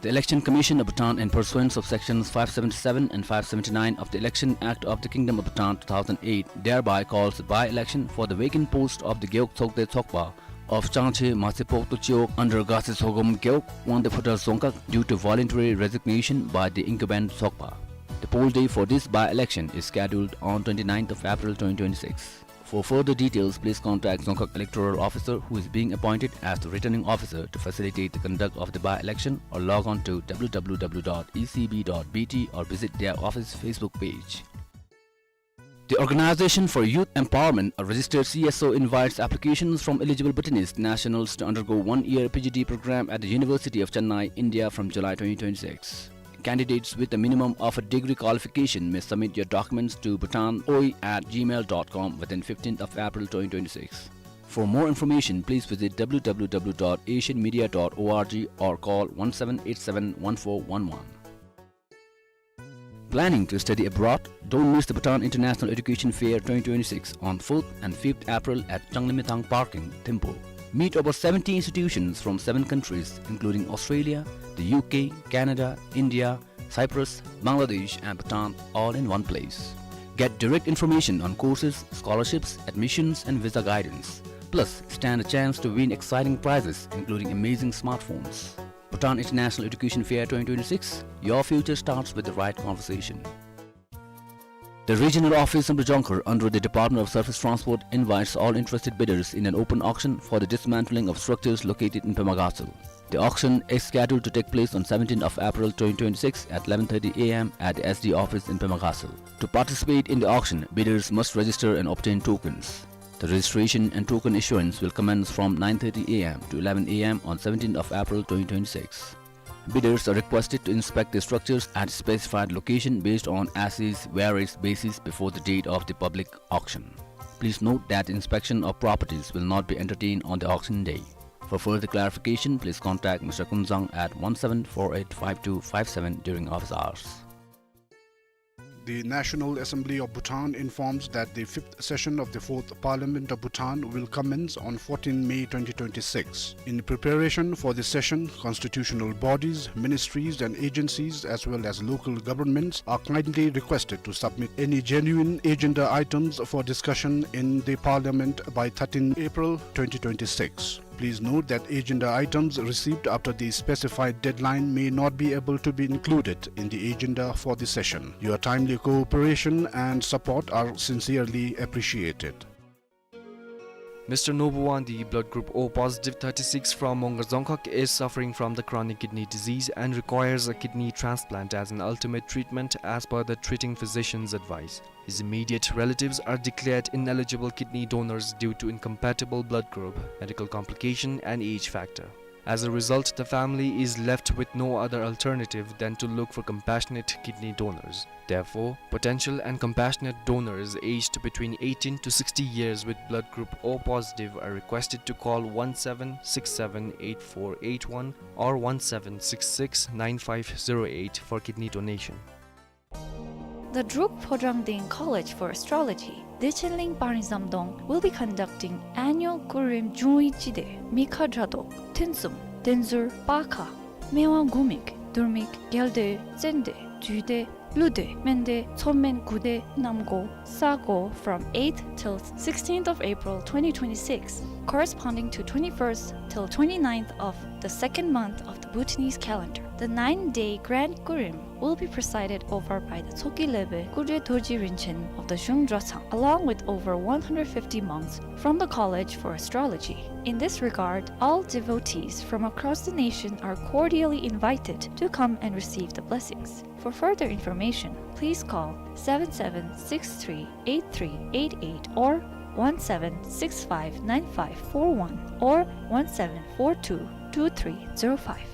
The Election Commission of Bhutan, in pursuance of Sections five seventy-seven and five seventy-nine of the Election Act of the Kingdom of Bhutan two thousand eight, thereby calls by-election for the vacant post of the Gewog Tsokde Tsokpa of Changche Matse Pokto Chiwog under Gase Tsogom Gewog, Wangde Phutra Dzongkhag, due to voluntary resignation by the incumbent Tsokpa. The poll day for this by-election is scheduled on twenty-ninth of April twenty twenty-six. For further details, please contact Dzongkhag Electoral Officer, who is being appointed as the Returning Officer, to facilitate the conduct of the by-election, or log on to W W W dot E C B dot B T or visit their office Facebook page. The Organization for Youth Empowerment, a registered C S O, invites applications from eligible Bhutanese nationals to undergo one-year P G D program at the University of Chennai, India, from July twenty twenty-six. Candidates with a minimum of a degree qualification may submit your documents to bhutanoi at gmail dot com within fifteenth of April twenty twenty-six. For more information, please visit W W W dot asian media dot org or call one seven eight seven one four one one. Planning to study abroad? Don't miss the Bhutan International Education Fair twenty twenty-six on fourth and fifth April at Changlimithang Park in Thimphu. Meet over seventy institutions from seven countries, including Australia, the U K, Canada, India, Cyprus, Bangladesh, and Bhutan, all in one place. Get direct information on courses, scholarships, admissions, and visa guidance. Plus, stand a chance to win exciting prizes, including amazing smartphones. Bhutan International Education Fair twenty twenty-six, your future starts with the right conversation. The regional office in Bojongkhor under the Department of Surface Transport invites all interested bidders in an open auction for the dismantling of structures located in Pema Gatshel. The auction is scheduled to take place on seventeenth of April twenty twenty-six at eleven thirty A M at the S D office in Pema Gatshel. To participate in the auction, bidders must register and obtain tokens. The registration and token issuance will commence from nine thirty A M to eleven A M on seventeenth of April twenty twenty-six. Bidders are requested to inspect the structures at specified location based on assessed various basis before the date of the public auction. Please note that inspection of properties will not be entertained on the auction day. For further clarification, please contact Mister Kunzang at one seven four eight five two five seven during office hours. The National Assembly of Bhutan informs that the fifth session of the Fourth Parliament of Bhutan will commence on fourteenth May twenty twenty-six. In preparation for the session, constitutional bodies, ministries and agencies, as well as local governments are kindly requested to submit any genuine agenda items for discussion in the Parliament by thirteenth April twenty twenty-six. Please note that agenda items received after the specified deadline may not be able to be included in the agenda for the session. Your timely cooperation and support are sincerely appreciated. Mister Nobuwandi, blood group O positive, thirty-six, from Mongar Dzongkhag, is suffering from the chronic kidney disease and requires a kidney transplant as an ultimate treatment as per the treating physician's advice. His immediate relatives are declared ineligible kidney donors due to incompatible blood group, medical complication, and age factor. As a result, the family is left with no other alternative than to look for compassionate kidney donors. Therefore, potential and compassionate donors aged between eighteen to sixty years with blood group O positive are requested to call one seven six seven eight four eight one or one seven six six nine five zero eight for kidney donation. The Druk Phodrang Deng College for Astrology, Dechenling Paring Zamdong, will be conducting annual Kurim Jungwi Chide, Mikha Dradok, Thinsum, Denzur Pakha, Mewa Gumik, Durmik, Gelde, Zende, Jude, Lude, Mende, Tsomen, Gude, Namgo, Sago from eighth till sixteenth of April twenty twenty-six, corresponding to twenty-first till twenty-ninth of the second month of the Bhutanese calendar. The nine-day grand Kurim will be presided over by the Tsoki Lebe Kudre Dorji Rinchen of the Zhung Drotsang, along with over one hundred fifty monks from the College for Astrology. In this regard, all devotees from across the nation are cordially invited to come and receive the blessings. For further information, please call seven seven six three eight three eight eight or one seven six five nine five four one or one seven four two two three zero five.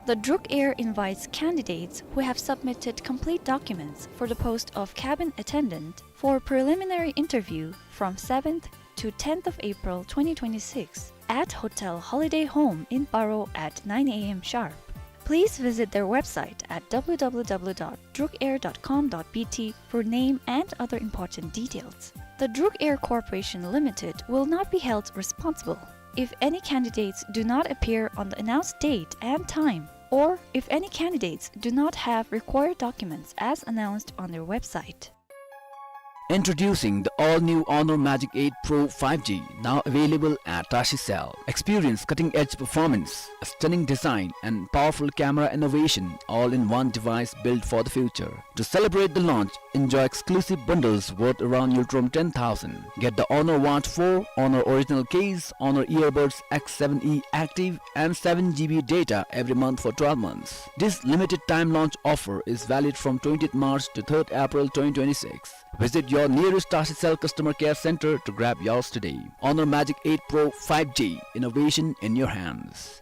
The Druk Air invites candidates who have submitted complete documents for the post of cabin attendant for preliminary interview from seventh to tenth of April twenty twenty-six at Hotel Holiday Home in Paro at nine A M sharp. Please visit their website at w w w dot drukair dot com dot b t for name and other important details. The Druk Air Corporation Limited will not be held responsible if any candidates do not appear on the announced date and time, or if any candidates do not have required documents as announced on their website. Introducing the all-new Honor Magic eight Pro five G, now available at Tashi Cell. Experience cutting-edge performance, a stunning design, and powerful camera innovation, all in one device built for the future. To celebrate the launch, enjoy exclusive bundles worth around Euro ten thousand. Get the Honor Watch four, Honor Original Case, Honor Earbuds X seven E Active, and seven G B data every month for twelve months. This limited time launch offer is valid from twentieth March to third April twenty twenty-six. Visit your nearest Tashi Cell customer care center to grab yours today. Honor Magic eight Pro five G, innovation in your hands.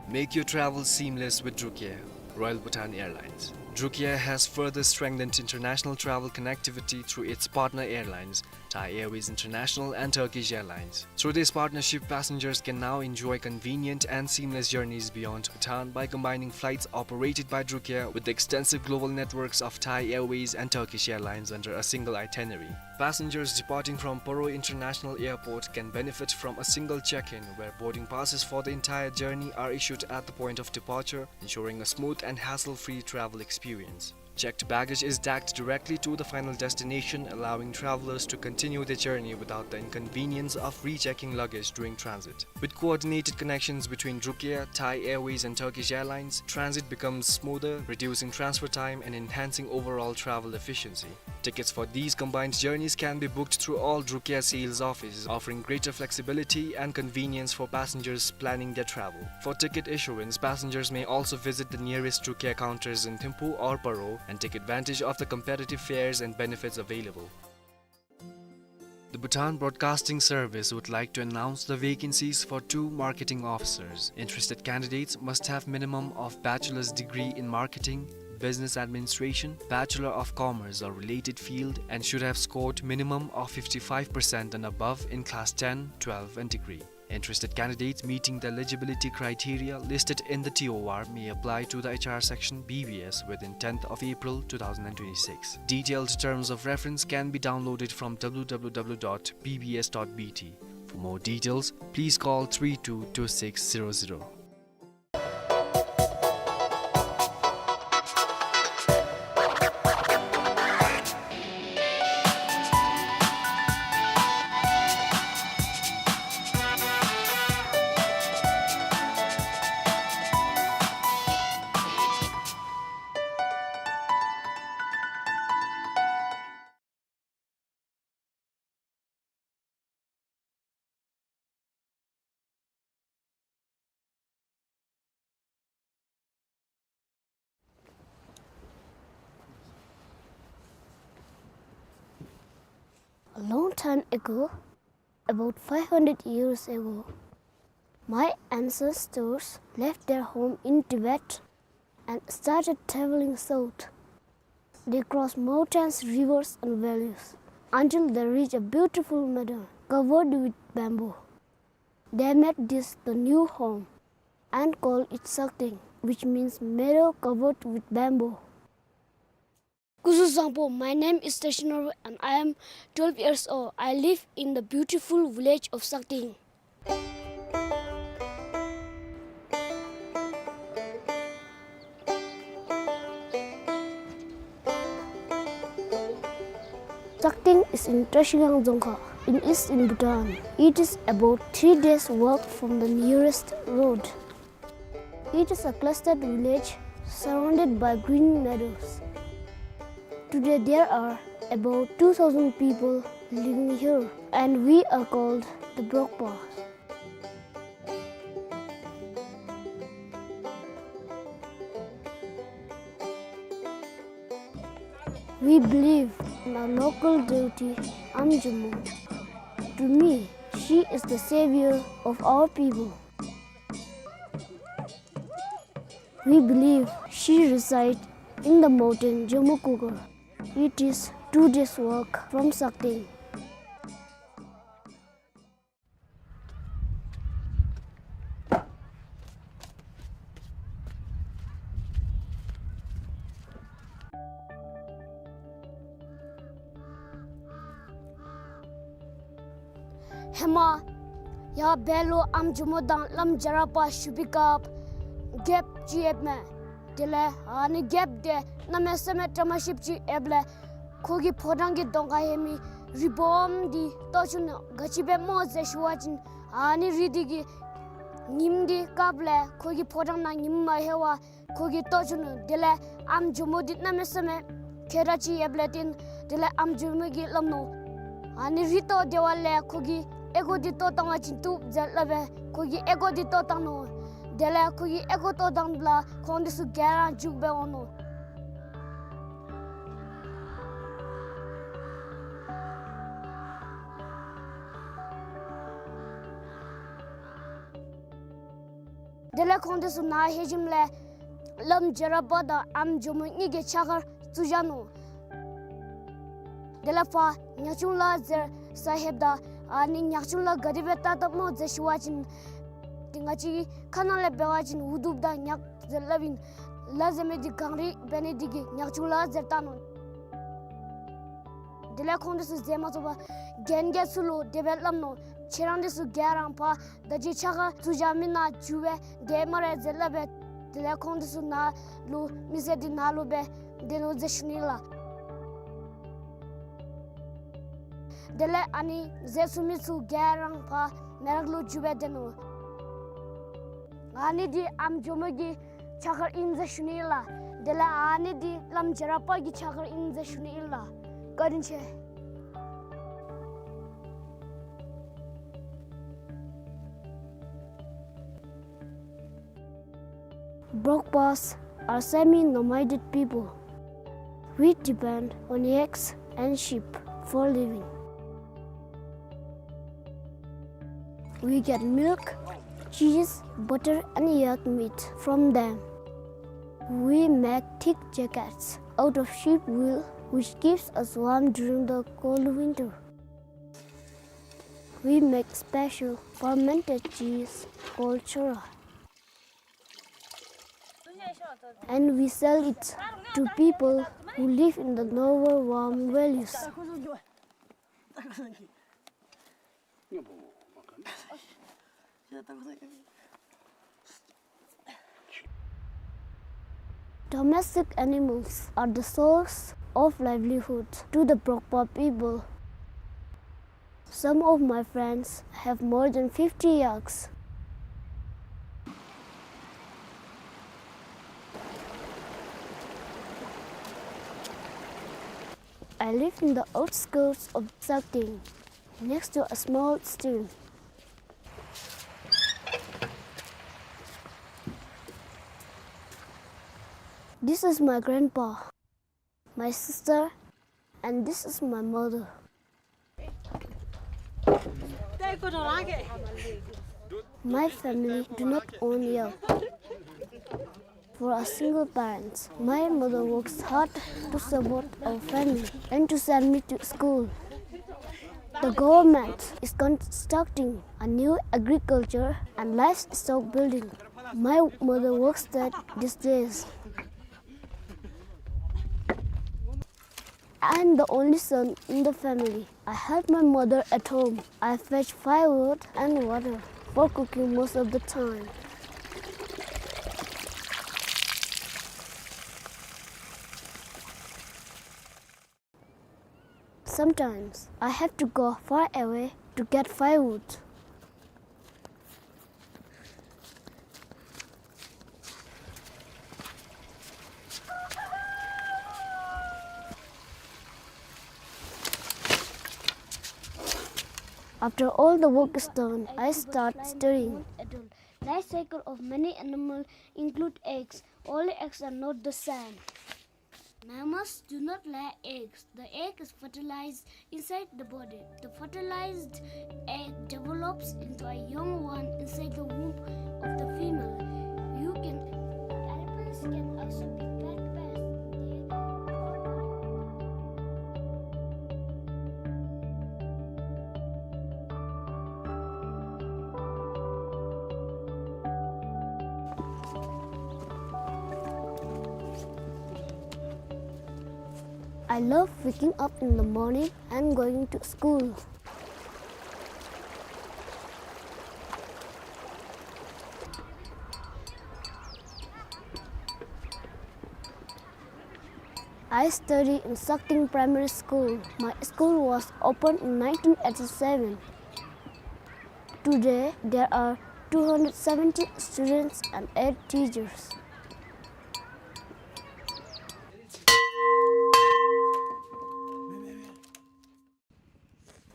Make your travel seamless with Drukair, Royal Bhutan Airlines. Drukair has further strengthened international travel connectivity through its partner airlines, Thai Airways International and Turkish Airlines. Through this partnership, passengers can now enjoy convenient and seamless journeys beyond Bhutan by combining flights operated by Drukair with the extensive global networks of Thai Airways and Turkish Airlines under a single itinerary. Passengers departing from Paro International Airport can benefit from a single check-in, where boarding passes for the entire journey are issued at the point of departure, ensuring a smooth and hassle-free travel experience. Checked baggage is tagged directly to the final destination, allowing travelers to continue their journey without the inconvenience of rechecking luggage during transit. With coordinated connections between Drukair, Thai Airways, and Turkish Airlines, transit becomes smoother, reducing transfer time and enhancing overall travel efficiency. Tickets for these combined journeys can be booked through all Drukair sales offices, offering greater flexibility and convenience for passengers planning their travel. For ticket issuance, passengers may also visit the nearest Drukair counters in Thimphu or Paro and take advantage of the competitive fares and benefits available. The Bhutan Broadcasting Service would like to announce the vacancies for two marketing officers. Interested candidates must have minimum of bachelor's degree in marketing, business administration, Bachelor of Commerce or related field, and should have scored minimum of fifty-five percent and above in class ten, twelve and degree. Interested candidates meeting the eligibility criteria listed in the T O R may apply to the H R section, B B S, within tenth of April two thousand and twenty-six. Detailed terms of reference can be downloaded from w w w dot b b s dot b t. For more details, please call three two two six zero zero. A long time ago, about five hundred years ago, my ancestors left their home in Tibet and started traveling south. They crossed mountains, rivers, and valleys until they reached a beautiful meadow covered with bamboo. They made this the new home and called it Sakting, which means meadow covered with bamboo. Kuzu Zangpo, my name is Tashinor and I am twelve years old. I live in the beautiful village of Sakting. Sakting is in Trashigang Dzongkha, in eastern Bhutan. It is about three days' walk from the nearest road. It is a clustered village surrounded by green meadows. Today there are about two thousand people living here, and we are called the Brokpas. We believe in our local deity, Amjimu. To me, she is the savior of our people. We believe she resides in the mountain Jamukugar. It is two days' walk from Sakting. ཧེ་མ་ཡར་སྦས་ལུ་ཨམ་ཇོ་མོ་དང་བླམ་རྒྱ་རས་པ་བཞུགས་པའི་སྐབས་རྒྱལཔོ་ཅིག་ཡོདཔ་མས། དེ་ལས་ཨ་ནི་རྒྱལཔོ་དེ་གནམ་མེད་ས་མེད་བཀྲ་མ་ཤིསཔ་ཅིག་ཡོདཔ་ལས་ཁོ་གི་ཕོ་བྲང་གི་གདོང་ཁར་ཡོད་མི་རི་སྦོམ་འདི་བཏོག་བཅུག་ནུག། ག་ཅི་སྦེ་སྨོ་ཟེར་ཞུ་བ་ཅིན་ཨ་ནི་རི་འདི་གིས་ཉིམ་འདི་བཀབ་ལས་ཁོ་གི་ཕོ་བྲང་ནང་ཉིམ་མ་ལྷོད་པར་ཁོ་གིས་བཏོག་བཅུག་ནུག། དེ་ལས་ཨམ་ཇོ་མོ་འདི་གནམ་མེད་ས་མེད་མཁས་དྲགས་ཅིག་ཡོདཔ་ལས་བརྟེན་དེ་ལས་ཨམ་ཇོ་མོ་གིས་སླབ་ནུག། ཨ་ནི་རི་བཏོག་སྟེ་བ་ལས་ཁོ་གི་ཨོལ་ལྐོག་འདི་བཏོག་བཏང་བ་ཅིན་བཏུབ་ཟེར་སླབ་སྦེ་ཁོ་གིས་ཨོལ་ལྐོག་འདི་བཏོག་བཏང་ནུག། དེ་ལས་ཁོ་གིས་ཨོལ་ལྐོག་བཏོག་བཏངམ་ལས་ཁོང་འདི་ཚུ་ག་ར་རྒྱུག་སྦེ་འོང་ནུག། དེ་ལས་ཁོང་འདི་ཚུ་ནཱ་ལྷོད་ཞིནམ་ལས་བླམ་རྒྱ་རས་པ་དང་ཨམ་ཇོ་མོ་གཉིས་ཀྱིས་ཕྱག་འཁར་བཙུགས་བཞག་ནུག། དེ་ལས་ཕར་ཉག་ཆུང་ལ་ཟེར་ས་ལྷོདཔ་ད་ཨ་ནི་ཉག་ཆུང་ལ་ག་དེ་སྦེ་བཏགས་བཏགསཔ་སྨོ་ཟེར་ཞུ་བ་ཅིན་དེ་ང་བཅས་ཀྱི་ཁ་ནང་ལས་འབད་བ་ཅིན་འུ་སྡུག་དང་ཉག་ཟེར་སླབ་ཨིན། ལ་ཟེར་མི་འདི་གངས་རི་འབད་ནི་དེ་གིས་ཉག་ཆུང་ལ་ཟེར་བཏགས་ནུག། དེ་ལས་ཁོང་འདི་ཚུ་མཛད་མ་ཚུགས་པར་རྒན་གྱིས་ཚུར་ལུ་དེ་སྦེ་སླབ་ནུག། ཁྱེད་རང་འདི་ཚུ་ག་ར་ཕར་ད་ཅི་ཕྱག་འཁར་བཙུགས་བཞག་མི་ནང་འགྱོ་སྦེ་སྡོད་སྨ་རེ་ཟེར་སླབ་སྦེ་དེ་ལས་ཁོང་འདི་ཚུ་ནཱ་ལུ་མི་སེར་འདི་ནཱ་ལུ་སྦེ་སྡོད་ནུག་ཟེར་ཞུ་ནི་ལགས། དེ་ལས་ཨ་ནི་མཛད་ཚུགས་མི་ཚུ་ག་ར་ཕར་མེ་རག་ལུ་འགྱོ་སྦེ་སྡོད་ནུག། ཨ་ནི་འདི་ཨམ་ཇོ་མོ་གི་ཕྱག་འཁར་ཨིན་ཟེར་ཞུ་ནི་ལགས། དེ་ལས་ཨ་ནི་འདི་བླམ་རྒྱ་རས་པ་གི་ཕྱག་འཁར་ཨིན་ཟེར་ཞུ་ནི་ཨིན་ལགས། བཀའ་དྲིན་ཆེ། Brokpas are semi-nomadic people. We depend on yaks and sheep for living. We get milk, cheese, butter, and yak meat from them. We make thick jackets out of sheep wool, which keeps us warm during the cold winter. We make special fermented cheese called chora. And we sell it to people who live in the lower Wamn valleys. Domestic animals are the source of livelihood to the Brokpa people. Some of my friends have more than fifty yaks. I live in the outskirts of Sakdeng, next to a small stream. This is my grandpa, my sister, and this is my mother. My family do not own yak. For a single parent, my mother works hard to support our family and to send me to school. The government is constructing a new agriculture and livestock building. My mother works there these days. I am the only son in the family. I help my mother at home. I fetch firewood and water for cooking most of the time. Sometimes I have to go far away to get firewood. After all the work is done, I start studying. Life cycle of many animals include eggs. All eggs are not the same. Mammals do not lay eggs. The egg is fertilized inside the body. The fertilized egg develops into a young one inside the womb of the female. You can, elephants can also be pet pests. They I love waking up in the morning and going to school. I study in Sakting Primary School. My school was opened in nineteen eighty-seven. Today, there are two hundred seventy students and eight teachers.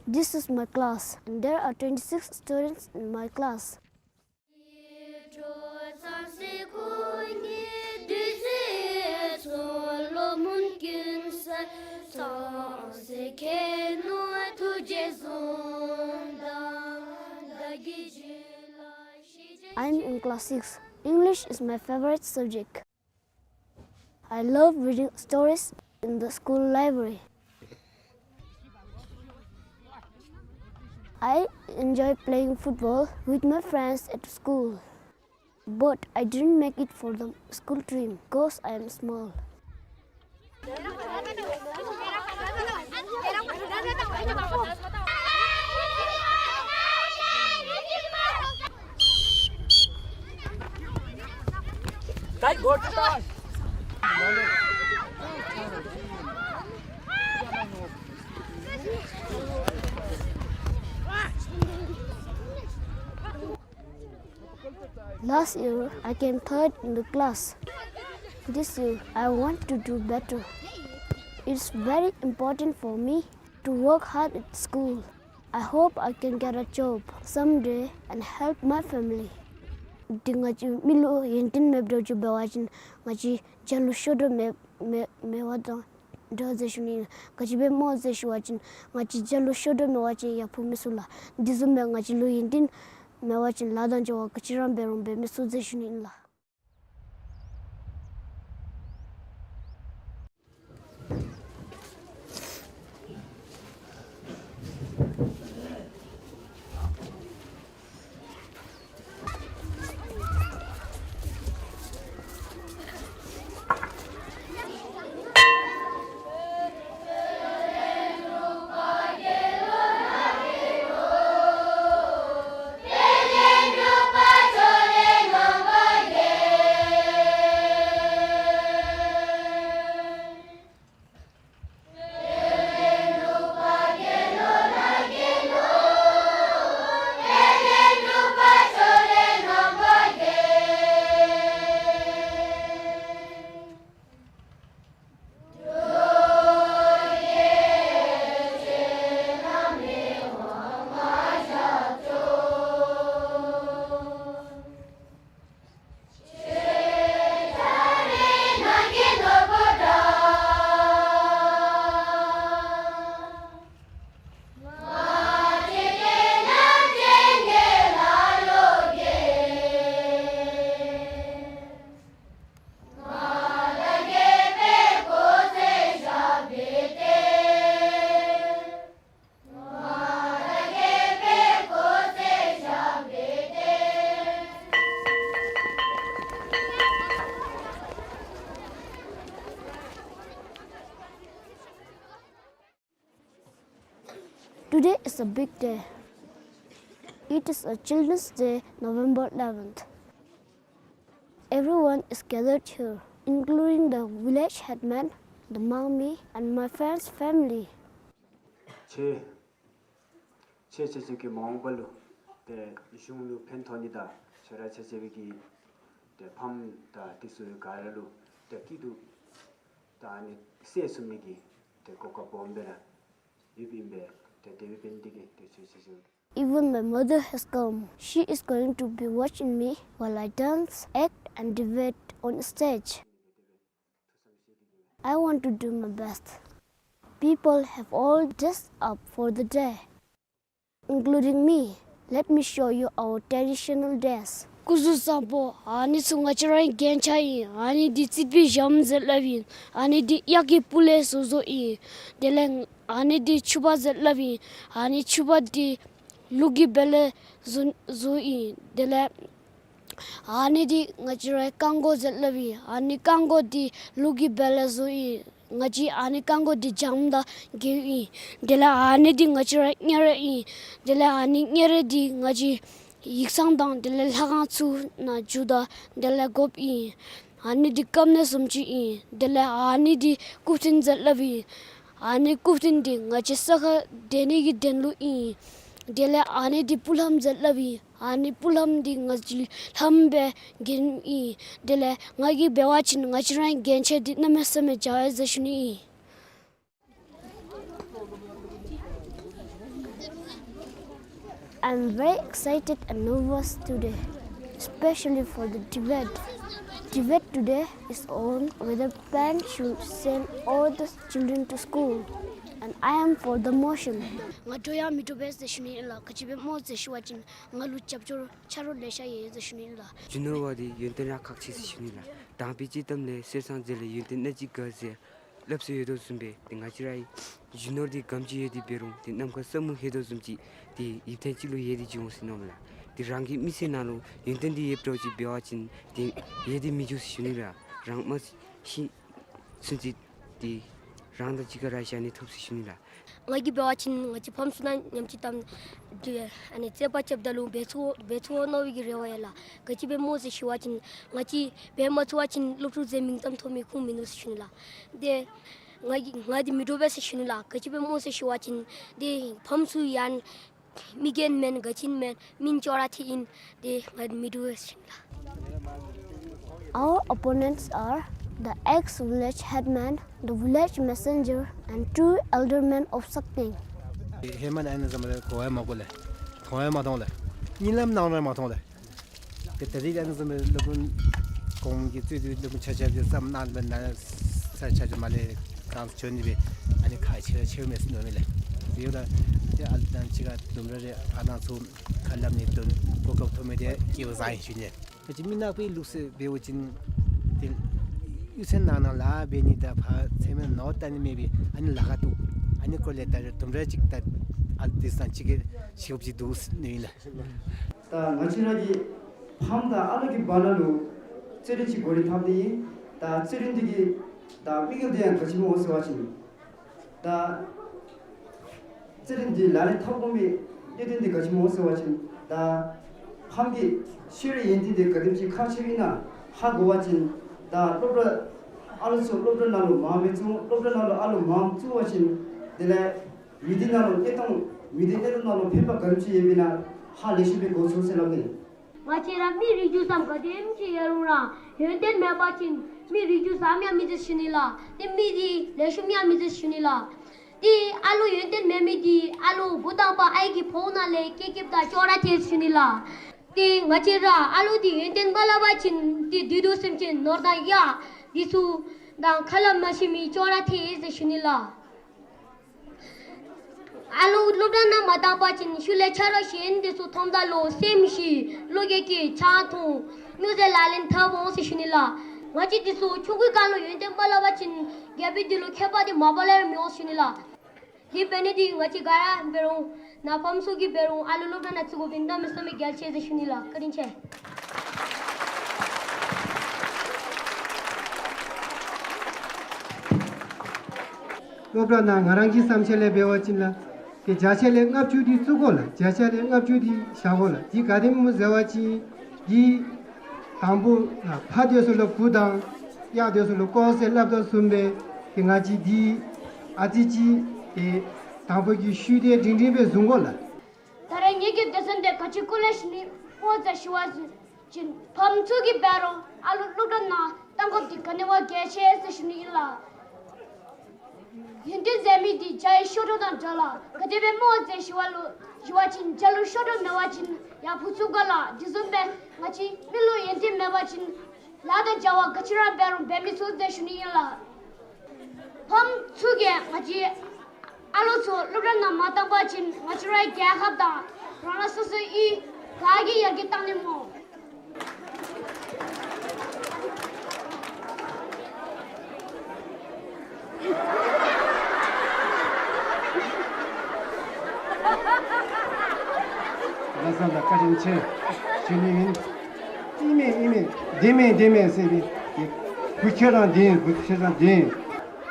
This is my class, and there are twenty-six students in my class. I'm in class six. English is my favorite subject. I love reading stories in the school library. I enjoy playing football with my friends at school. But I didn't make it for the school team because I am small. Last year, I came third in the class. This year, I want to do better. It's very important for me to work hard at school. I hope I can get a job someday and help my family. འདི་ང་བཅས་མི་ལུ་ཡོན་ཏན་མེདཔ་འདྲཝ་ཅིག་འབད་བ་ཅིན་ང་བཅས་རྒྱལ་ལུ་ཤོར་དོ་མེད་མེད་མེད་པ་དང་འདྲ་ཟེར་ཞུ་ནི། ག་ཅི་འབད་སྨོ་ཟེར་ཞུ་བ་ཅིན་ང་བཅས་རྒྱལ་ལུ་ཤོར་དོ་མེད་པ་ཅིན་ཡག་པོ་མི་ཚུགས་ལགས། འདི་བཟུམ་སྦེ་ང་བཅས་ལུ་ཡོན་ཏན་མེད་པ་ཅིན་ལཱ་དང་བྱ་བ་ག་ཅི་ར་འབད་རུང་འབད་མི་ཚུགས་ཟེར་ཞུ་ནི་ཨིན་ལགས། Today is a big day. It is a Children's Day, November eleventh. Everyone is gathered here, including the village headman, the Mangmi, and my friend's family. ཁྱེད་ཁྱེད་ཁྱེད་ཁྱེད་ཀྱི་མ་འོངས་པ་ལུ་ཏེ་གཞུང་ལུ་ཕན་ཐོགས་ནི་དང་ཁྱེད་ར་ཁྱེད་ཁྱེད་ཀྱི་ཏེ་ཕམ་དང་དེ་ཚུ་ག་ར་ལུ་ཏེ་སྐྱིད་སྡུག་དང་ཨ་ནི་སྲས་བཙུགས་ནི་གི་ཏེ་གོ་སྐབས་སྦོམ་སྦེ་ར་ཡོདཔ་ཨིན་པས། ཏེ་དེ་སྦེ་འབད་ནི་དེ་གིས་ཏེ་ཁྱེད་ཁྱེད་ཁྱེད། Even my mother has come. She is going to be watching me while I dance, act, and debate on stage. I want to do my best. People have all dressed up for the day, including me. Let me show you our traditional dress. སྐུ་གཟུགས་བཟང་པོ། ཨ་ནི་ཚུ་ང་བཅས་རའི་རྒྱན་ཆ་ཨིན། ཨ་ནི་འདི་རྩིག་པའི་ཞྭམོ་ཟེར་སླབ་ཨིན། ཨ་ནི་འདི་གཡག་གི་སྤུ་ལས་བཟོ་བཟོཝ་ཨིན། དེ་ལས་ཨ་ནི་འདི་ཕྱུ་པ་ཟེར་སླབ་ཨིན། ཨ་ནི་ཕྱུ་པ་འདི་ལུག་གི་སྦལ་ལས་བཟོ་བཟོཝ་ཨིན། དེ་ལས་ཨ་ནི་འདི་ང་བཅས་རའི་རྐང་མགོ་ཟེར་སླབ་ཨིན། ཨ་ནི་རྐང་མགོ་འདི་ལུག་གི་སྦལ་ལས་བཟོཝ་ཨིན། ང་བཅས་ཨ་ནི་རྐང་མགོ་འདི་འཇམ་དང་རྒྱས་ཨིན། དེ་ལས་ཨ་ནི་འདི་ང་བཅས་རའི་གཉེར་ཨིན། དེ་ལས་ཨ་ནི་གཉེར་འདི་ང་བཅས་ཡིག་ཚང་དང་དེ་ལས་ལྷ་ཁང་ཚུ་ནང་འགྱོཝ་ད་དེ་ལས་དགོཔ་ཨིན། ཨ་ནི་འདི་སྐམ་ནི་བཟུམ་ཅིག་ཨིན། དེ་ལས་ཨ་ནི་འདི་སྐུ་རྟེན་ཟེར་སླབ་ཨིན། ཨ་ནི་སྐུ་རྟེན་འདི་ང་བཅས་ས་ཁར་སྡོད་ནི་གི་དོན་ལུ་ཨིན། དེ་ལས་ཨ་ནི་འདི་སྤུ་ལྷམ་ཟེར་སླབ་ཨིན། ཨ་ནི་སྤུ་ལྷམ་འདི་ང་བཅས་ལྷམ་སྦེ་གྱོནམ་ཨིན། དེ་ལས་ང་གིས་འབད་བ་ཅིན་ང་བཅས་ར་གྱོན་ཆས་འདི་གནམ་མེད་ས་མེད་མཇལ་ཡི་ཟེར་ཞུ་ནི་ཨིན། I'm very excited and nervous today, especially for the debate. Debate today is on whether parents should send all the children to school, and I am for the motion. ང་འགྲོ་ཡང་མི་འགྲོ་པས་ཟེར་ཞུ་ནི་ཨིན་ལགས། ག་ཅི་སྦེ་སྨོ་ཟེར་ཞུ་བ་ཅིན་ང་ལུ་རྒྱབ་སྐྱོར་ཆ་རོགས་ལེ་ཤ་ཡོད་ཟེར་ཞུ་ནི་ཨིན་ལགས། རྒྱུ་ནོར་བ་འདི་ཡོན་ཏན་ར་ཁག་ཆེ་ཟེར་ཞུ་ནི་ལགས། དང་པའི་སྤྱིར་བཏང་ལས་གསེར་སྲང་རྩེ་ལས་ཡོན་ཏན་སྣ་གཅིག་དགའ་ཟེར་སླབ་སྲོལ་ཡོད་དོ་བཟུམ་སྦེ་ཏེ་ང་བཅས་རའི་རྒྱུ་ནོར་འདི་ག་དེམ་ཅིག་ཡོད་དེ་འབད་རུང་ཏེ་ནམ་མཁའ་ས་མུ་ཡོད་དོ་བཟུམ་ཅིག་ཏེ་ཡིད་བརྟན་ཅིག་ལུ་ཡལ་ཏེ་འགྱོ་འོང་ཟེར་མནོཝ་མས་ལགས། ཏེ་རང་གི་མི་ཚེ་ནང་ལུ་ཡོན་ཏན་འདི་ཡོདཔ་འདྲཝ་ཅིག་འབད་བ་ཅིན་ཏེ་ཡལ་ཏེ་མི་འགྱོ་ཟེར་ཞུ་ནི་ལགས། རང་མ་ཤི་ཚུན་ཚོད་ཏེ་རང་དང་གཅིག་ཁར་ར་བཞག་ནི་ཐོབ་ཟེར་ཞུ་ནི་ལགས། ང་གིས་འབད་བ་ཅིན་ང་བཅས་ཕམ་ཚུ་དང་མཉམ་གཅིག་ཏམ་ཏེ་ཨ་ནི་རྩོདཔ་རྐྱབ་ད་ལུ་འབད་ཚུགས་འབད་ཚུགས་མནོ་བའི་གི་རེ་བ་ཡོད་ལགས། ག་ཅི་སྦེ་སྨོ་ཟེར་ཞུ་བ་ཅིན་ང་བཅས་འབད་མ་ཚུགས་པ་ཅིན་སློབ་ཕྲུག་ཚུ་མིང་ཙམ་ཐོབ་མི་ཁུངས་མིན་འདུག་ཟེར་ཞུ་ནི་ལགས། ཏེ་ང་གིས་ང་འདི་མི་འགྲོ་པས་ཟེར་ཞུ་ནི་ལགས། ག་ཅི་སྦེ་སྨོ་ཟེར་ཞུ་བ་ཅིན་ཏེ་ཕམ་ཚུ་ཡང་མི་རྒན་མེན་ག་ཅི་མེན་མི་ཅོག་ར་འཐད་ཨིན། ཏེ་ང་འདི་མི་འགྲོ་པས་ཟེར་ཞུ་ནི་ལགས། Our opponents are the ex-village headman, the village messenger, and two eldermen of Sakteng. ཧེ་མ་ནཱ་ཨ་ནི་བཟུམ་སྦེ་གོ་ཡང་མ་གོ་ལགས། མཐོང་ཡང་མ་མཐོང་ལགས། གཉིད་ལམ་ནང་ར་མ་མཐོང་ལགས། ཏེ་ད་རིས་ཨ་ནི་བཟུམ་སྦེ་སློབ་དཔོན་གོང་གི་གཙོས་ཏེ་སློབ་དཔོན་ཆ་ཁྱབ་ཀྱིས་བསམ་གནང་སྦེ་ནཱ་ས་ཆ་ཅིག་མར་ལས་གང་བྱོན་ཏེ་སྦེ་ཨ་ནི་ཁག་ཆེ་ཆེཝ་མས་ཟེར་མནོཝ་མས་ལགས། དེ་ཡོད་ལགས། ཏེ་ཨ་ལུ་དང་གཅིག་ཁར་ལྡན་ར་རེ་ཨ་ནཱ་ཚུ་ཁ་སླབ་ནི་དོན་གོ་སྐབས་ཐོབ་མི་འདི་སྐལ་བ་བཟང་ཡི་ཞུ་ནི། ང་བཅས་མི་ནག་པའི་ལུགས་སྲོལ་འབད་བ་ཅིན་ཏེ་གཡུས་ཚན་ནང་ན་ལཱ་འབད་ནི་དང་ཕར་ཚལ་མའི་ནོར་བལྟ་ནི་མེད་པའི་ཨ་ནི་ལཱ་ཁག་འདུག། ཨ་ནི་སྐོར་ལས་ད་རུང་དུམ་གྲ་ཅིག་ད་ཨ་ལུ་དེ་ཚུ་དང་གཅིག་ཁར་ཤེས་དགོཔ་ཅིག་འདུག་ཟེར་མནོཝ་ཨིན་ལགས། ད་ང་བཅས་ར་གི་ཕམ་དང་ཨ་ལུ་གི་བར་ན་ལུ་རྩོད་རྒྱུན་ཅིག་འགོ་རིམ་འཐབ་སྟེ་ཨིན། ད་རྩོད་རྒྱུན་འདི་གི་ད་དམིགས་ཡུལ་འདི་ཡང་ག་ཅི་སྨོ་ཟེར་བ་ཅིན་ད་རྩོད་རྒྱུན་འདི་ལག་ལེན་འཐབ་དགོ་མི་གནད་དོན་འདི་ག་ཅི་སྨོ་ཟེར་བ་ཅིན་ད་ཕམ་གྱི་ཤེས་རིག་ཡོན་ཏན་འདི་ག་དེམ་ཅིག་ཁག་ཆེཝ་ཨིན་ན་ཧ་གོ་བ་ཅིན་ད་སློབ་གྲྭ་ཨ་ལུ་ཚུ་སློབ་གྲྭ་ནང་ལུ་མངམ་སྦེ་བཙུགས། སློབ་གྲྭ་ནང་ལུ་ཨ་ལུ་མངམ་བཙུགས་པ་ཅིན་དེ་ལས་མི་སྡེ་ནང་ལུ་གནས་སྟངས་མི་སྡེ་གནས་སྟངས་ནང་ལུ་ཕན་པ་ག་དེམ་ཅིག་ཡོདཔ་ཨིན་ན་ཧ་ལས་ཤུགས་སྦེ་གོ་ཚུགས་ཟེར་སླབ་ནི། ང་བཅས་ར་མི་རིགས་རྒྱུད་ཙམ་ག་དེམ་ཅིག་ཡོད་རུང་ར་ཡོན་ཏན་མེད་པ་ཅིན་མི་རིགས་རྒྱུད་ཙམ་ཡང་མི་མཛེས་ཞུ་ནི་ལགས། ཏེ་མི་འདི་ལེགས་ཤོམ་ཡང་མི་མཛེས་ཞུ་ནི་ལགས། ཏེ་ཨ་ལུ་ཡོན་ཏན་མེད་མི་འདི་ཨ་ལུ་འགོ་དང་པ་ཨའི་གི་ཕོཝ་ནང་ལས་སྐྱེས་སྐྱེསཔ་དང་ཅོག་ར་འཐད་ཞུ་ནི་ལགས། ཏེ་ང་བཅས་ར་ཨ་ལུ་འདི་ཡོན་ཏན་མ་བསླབ་པ་ཅིན་ཏེ་བདུད་དུ་སེམས་ཅན་ནོར་དང་གཡག་འདི་ཚུ་དང་ཁ་སླབ་མ་ཤེས་མི་ཅོག་ར་འཐད་ཟེར་ཞུ་ནི་ལགས། ཨ་ལུ་སློབ་གྲྭ་ནང་མ་བཏང་པ་ཅིན་ཤུལ་ལས་ཆ་རོགས་གཞན་འདི་ཚུ་མཐོངམ་ད་ལུ་སེམས་ཞི་བློ་རྒྱ་སྐྱེད་ཆང་འཐུང་སྨྱོ་རྫས་ལག་ལེན་འཐབ་འོང་ཟེར་ཞུ་ནི་ལགས། ང་བཅས་འདི་ཚུ་ཆུང་ཀུའི་སྒང་ལུ་ཡོན་ཏན་མ་བསླབ་པ་ཅིན་རྒྱལ་པོའི་མདུན་ལུ་ཁྱད་པར་འདི་མ་པ་ལས་ར་མི་འོང་ཟེར་ཞུ་ནི་ལགས། དེ་འབད་ནི་འདི་ང་བཅས་ག་ར་འབད་རུང་ནཱ་ཕམ་ཚུ་གིས་འབད་རུང་ཨ་ལུ་སློབ་གྲྭ་ནང་བཙུགས་དགོཔ་འདི་གནམ་མེད་ས་མེད་གལ་ཆེ་ཟེར་ཞུ་ནི་ལགས། བཀའ་དྲིན་ཆེ། སློབ་གྲྭ་ནང་ང་རང་གི་བསམ་འཆར་ལས་འབད་བ་ཅིན་ལགས། ཏེ་བརྒྱ་ཆ་ལས་ལྔ་བཅུ་འདི་བཙུགས་དགོ་ལགས། བརྒྱ་ཆ་ལས་ལྔ་བཅུ་འདི་བཞག་དགོ་ལགས། འདི་ག་དེམ་སྨོ་ཟེར་བ་ཅིན་འདི་དང་པོ་ཕ་སྡོད་ས་ལུ་བུ་དང་གཡག་སྡོད་ས་ལུ་ཀོ་ཟེར་སླབ་དོ་བཟུམ་སྦེ་ཏེ་ང་བཅས་འདི་ཨ་ཙི་ཅིག་ཏེ་དང་པོ་གི་ཤུལ་དེ་འབྲིང་འབྲིང་སྦེ་བཟུང་དགོ་ལགས། ད་རེས་ངེ་གི་སྡེ་ཚན་འདི་ག་ཅི་སྐོར་ལས་ཞུ་ནི་སྨོ་ཟེར་ཞུ་བ་ཅིན་ཕམ་ཚུ་གིས་འབད་རུང་ཨ་ལུ་སློབ་གྲྭ་ནང་གཏང་དགོཔ་འདི་ག་ནི་བ་གལ་ཆེ་ཟེར་ཞུ་ནི་ཨིན་ལགས། ཡོན་ཏན་ཟེར་མི་འདི་བྱ་ཡི་ཤོ་འདྲོ་དང་འདྲ་ལགས། ག་དེ་སྦེ་སྨོ་ཟེར་ཞུ་བ་ལུ་ཞུ་བ་ཅིན་བྱ་ལུ་ཤོ་འདྲོ་མེད་པ་ཅིན་ཡང་བུ་ཚུགས་དགོ་ལགས། དེ་བཟུམ་སྦེ་ང་བཅས་མི་ལུ་ཡོན་ཏན་མེད་པ་ཅིན་ལཱ་དང་བྱ་བ་ག་ཅི་ར་འབད་རུང་འབད་མི་ཚུགས་ཟེར་ཞུ་ནི་ཨིན་ལགས། ཕམ་ཚུ་གིས་ང་བཅས་ཨ་ལུ་ཚུ་སློབ་གྲྭ་ནང་མ་བཏང་པ་ཅིན་ང་བཅས་རའི་རྒྱལ་ཁབ་དང་རང་རང་སོ་སོའི་ག་གིས་ཡར་རྒྱས་གཏང་ནི་སྨོ། ལགས་སོ་ལགས། བཀའ་དྲིན་ཆེ་ཞུ་ནི་ཨིན། ཨིན་མས་ཨིན་མས། བདེན་མས་བདེན་མས་ཟེར་ཏེ་བུ་ཁྱོད་ར་བདེན། བུ་ཁྱོད་ར་བདེན།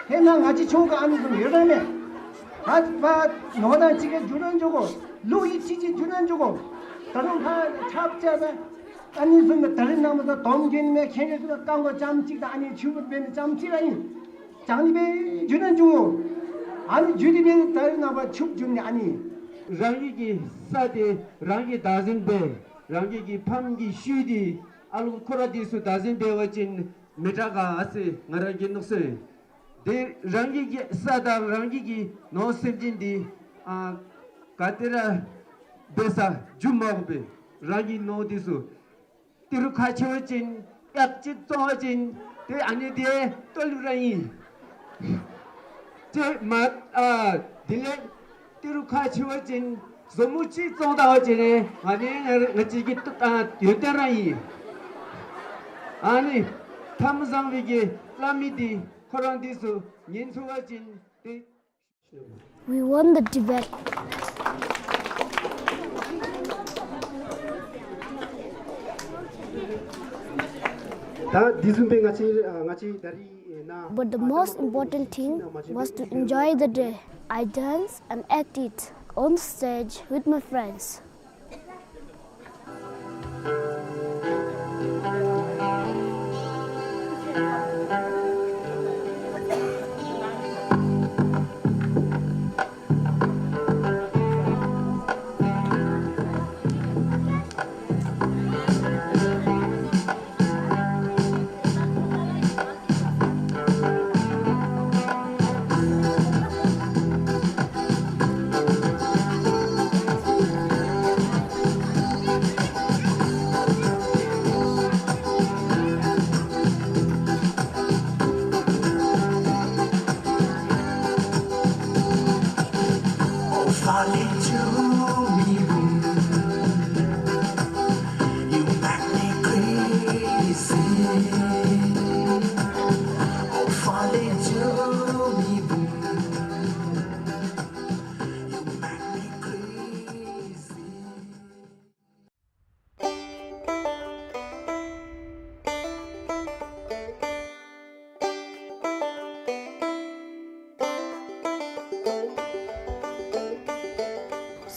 ཧེ་ན་ང་བཅས་ཆུང་ཀུ་ཨ་ནི་བཟུམ་ཡོད་ར་མས། ཨ་ཕར་ནོར་དང་གཅིག་ཁར་འགྱུར་ར་འགྱུར་དགོ། ལུག་གི་ཁྱི་ཅིག་འགྱུར་ར་འགྱུར་དགོ། ད་རུང་ཕར་ཁྱབ་བྱས་ན་ ཨ་ནི་བཟུམ་སྦེ་ད་རེས་ནངས་པ་ད་དོམ་གྱོན་མི་ཁྱེད་ར་ཚུ་རྐང་མགོ་ཙམ་ཅིག་དང་ཨ་ནི་ཕྱུ་པ་འབད་མི་ཙམ་ཅིག་ར་ཨིན། ཅང་ནི་སྦེ་འགྱོ་ན་འགྱོ་འོང་། ཨ་ནི་འགྱོ་སྟེ་སྦེ་ད་རེས་ནངས་པ་ཕྱུགཔོ་འགྱོ་ནི་ཨ་ནི། རང་གི་གི་ས་འདི་རང་གིས་བདག་འཛིན་འབད། རང་གི་གི་ཕམ་གི་ཤུལ་འདི་ཨ་ལོ་ཁོ་ར་འདི་ཚུ་བདག་འཛིན་འབད་བ་ཅིན་མི་དྲག་ག་ཨ་ཟེར་ང་ར་གི་མནོ་བསམ་ཨིན། ཏེ་རང་གི་གི་ས་དང་རང་གི་གི་ནོར་སེམས་ཅན་འདི་ཨ་ག་ཏེ་ར་འབད་ས་འགྱོ་མ་དགོ་པས། རང་གི་ནོར་འདི་ཚུ་ཏི་རུ་ཁག་ཆེ་བ་ཅིན་ཡར་ཅིག་བཙོང་བ་ཅིན་ཏེ་ཨ་ནི་འདི་ལྟོ་ལུ་ར་ཨིན། ཏེ་མ་ཨ་དེ་ལས་ཏི་རུ་ཁག་ཆེ་བ་ཅིན་བཟོ་མོ་ཅིག་བཙོང་ད་བ་ཅིན་ཨ་ནི་ང་ང་བཅས་ཀྱི་ཏུ་ཨ་ཡོན་ཏན་ར་ཨིན། ཨ་ནི་ཐ་མ་བཟང་བའི་གི་བླ་མའི་འདི་ཁོ་ར་འདི་ཚུ་ཉན་ཚུགས་པ་ཅིན་ཏེ། We won the debate. ད་འདི་བཟུམ་སྦེ་ང་བཅས་ཨ་ང་བཅས་ད་རིས་ཨེ་ན། But the most important thing was to enjoy the day. I danced and acted on stage with my friends.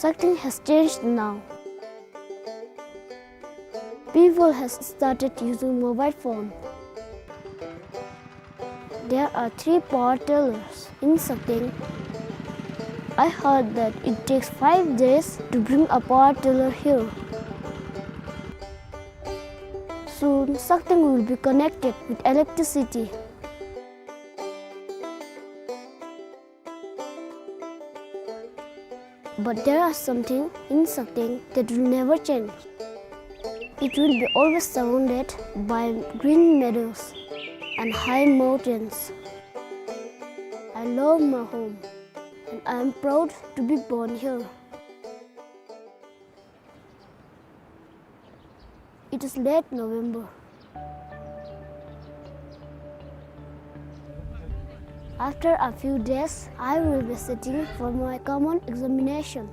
Sakteng has changed now. People has started using mobile phone. There are three power tillers in Sakteng. I heard that it takes five days to bring a power tiller here. Soon, Sakteng will be connected with electricity. But there are something in Sakteng that will never change. It will be always surrounded by green meadows and high mountains. I love my home and I am proud to be born here. It is late November. After a few days, I will be sitting for my common examination.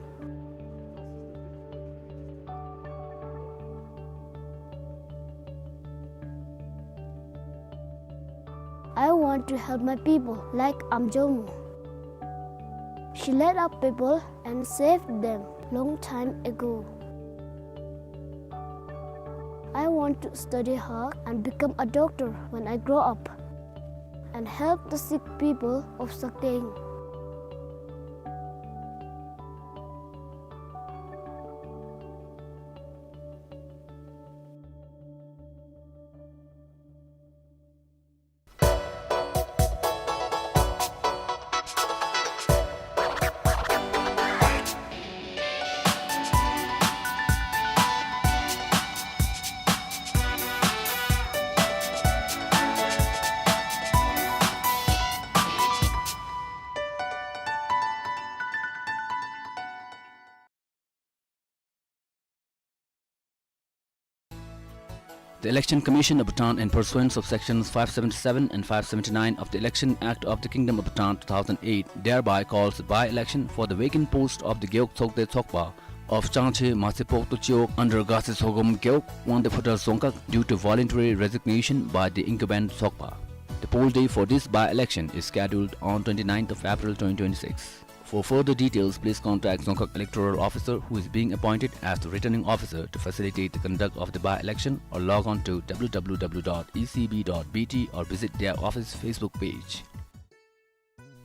I want to help my people like Amjomu. She led our people and saved them long time ago. I want to study hard and become a doctor when I grow up and help the sick people of Sakteng. The Election Commission of Bhutan, in pursuance of Sections five seventy-seven and five seventy-nine of the Election Act of the Kingdom of Bhutan two thousand eight, thereby calls a by-election for the vacant post of the Gewog Tsokde Tsokpa of Changche Matse Pokto Chiwog under Gase Tsogom Gewog, Wangdue Phodrang Dzongkhag, due to voluntary resignation by the incumbent Tsokpa. The poll day for this by-election is scheduled on twenty-ninth of April twenty twenty-six. For further details, please contact Dzongkhag Electoral Officer, who is being appointed as the Returning Officer to facilitate the conduct of the by-election, or log on to W W W dot E C B dot B T or visit their office Facebook page.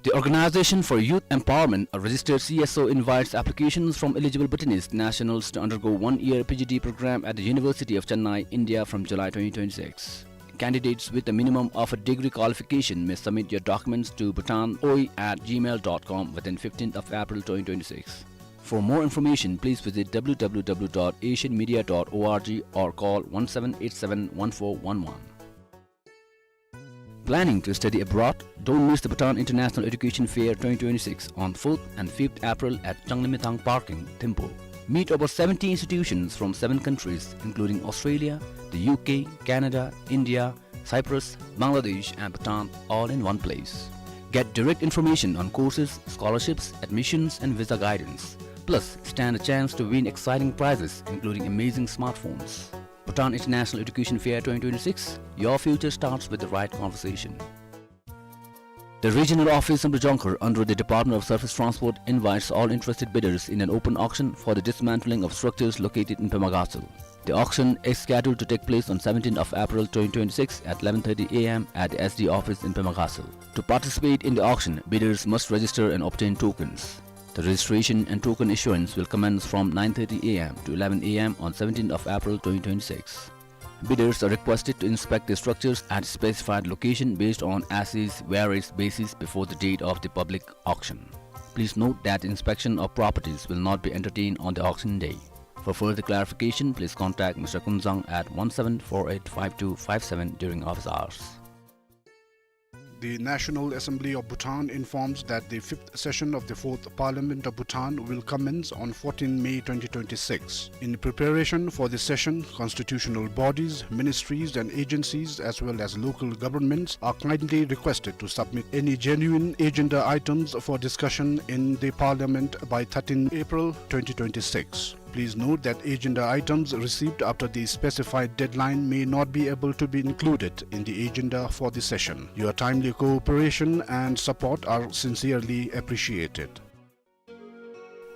The Organization for Youth Empowerment, a registered C S O, invites applications from eligible Bhutanese nationals to undergo one-year P G D program at the University of Chennai, India, from July twenty twenty-six. Candidates with a minimum of a degree qualification may submit your documents to bhutanoi at gmail dot com within fifteenth of April twenty twenty-six. For more information, please visit W W W dot asian media dot org or call one seven eight seven one four one one. Planning to study abroad? Don't miss the Bhutan International Education Fair twenty twenty-six on fourth and fifth April at Changlimithang Parking, Thimphu. Meet over seventy institutions from seven countries, including Australia, the U K, Canada, India, Cyprus, Bangladesh, and Bhutan, all in one place. Get direct information on courses, scholarships, admissions, and visa guidance. Plus, stand a chance to win exciting prizes, including amazing smartphones. Bhutan International Education Fair twenty twenty-six, your future starts with the right conversation. The regional office in Bojongkhor under the Department of Surface Transport invites all interested bidders in an open auction for the dismantling of structures located in Pema Gatshel. The auction is scheduled to take place on seventeenth of April twenty twenty-six at eleven thirty A M at the S D office in Pema Gatshel. To participate in the auction, bidders must register and obtain tokens. The registration and token issuance will commence from nine thirty A M to eleven A M on seventeenth of April twenty twenty-six. Bidders are requested to inspect the structures at specified location based on assessed various basis before the date of the public auction. Please note that inspection of properties will not be entertained on the auction day. For further clarification, please contact Mister Kunzang at one seven four eight five two five seven during office hours. The National Assembly of Bhutan informs that the fifth session of the fourth Parliament of Bhutan will commence on fourteenth May twenty twenty-six. In preparation for the session, constitutional bodies, ministries and agencies, as well as local governments, are kindly requested to submit any genuine agenda items for discussion in the Parliament by thirteenth April twenty twenty-six. Please note that agenda items received after the specified deadline may not be able to be included in the agenda for the session. Your timely cooperation and support are sincerely appreciated.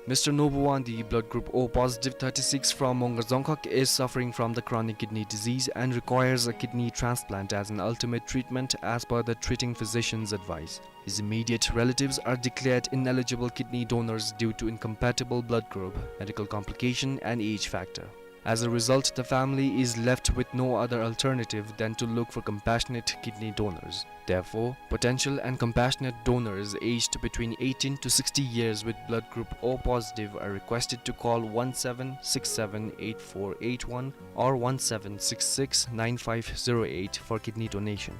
Mister Nobu Wangdi, blood group O positive, thirty-six, from Mongar Dzongkhag, is suffering from the chronic kidney disease and requires a kidney transplant as an ultimate treatment as per the treating physician's advice. His immediate relatives are declared ineligible kidney donors due to incompatible blood group, medical complication, and age factor. As a result, the family is left with no other alternative than to look for compassionate kidney donors. Therefore, potential and compassionate donors aged between eighteen to sixty years with blood group O positive are requested to call one seven six seven eight four eight one or one seven six six nine five zero eight for kidney donation.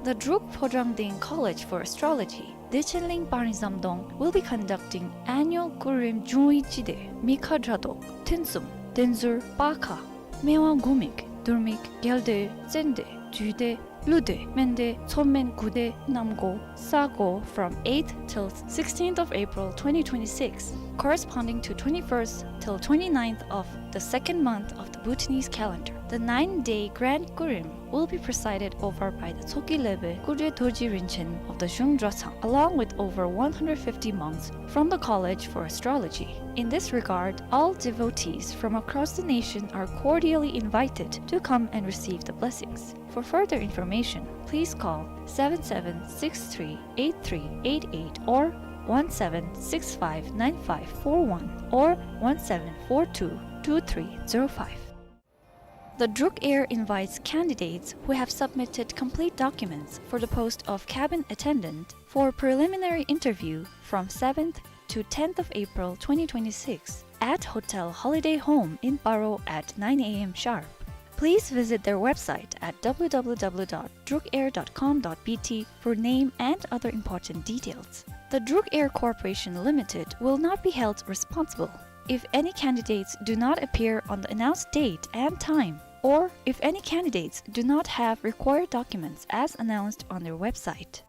The Druk Phodrang Deng College for Astrology, Dechenling Pangjang Dong, will be conducting annual Kurim Jungwi Chide, Mikha Dradok, Thinsum, Tenzur, Pakha, Mewa Gumik, Durmik, Gelde, Tsende, Jude, Lude, Mende, Tsomen, Gude, Namgo, Sago from eighth till sixteenth of April twenty twenty-six, corresponding to twenty-first till twenty-ninth of the second month of the Bhutanese calendar. The nine-day Grand Kurim will be presided over by the Tsoki Lebe Kudre Dorji Rinchen of the Zhung Drotsang, along with over one hundred fifty monks from the College for Astrology. In this regard, all devotees from across the nation are cordially invited to come and receive the blessings. For further information, please call seven seven six three eight three eight eight or one seven six five nine five four one or one seven four two two three zero five. The Druk Air invites candidates who have submitted complete documents for the post of cabin attendant for preliminary interview from seventh to tenth of April twenty twenty-six at Hotel Holiday Home in Paro at nine A M sharp. Please visit their website at W W W dot drukair dot com dot B T for name and other important details. The Druk Air Corporation Limited will not be held responsible if any candidates do not appear on the announced date and time, or if any candidates do not have required documents as announced on their website.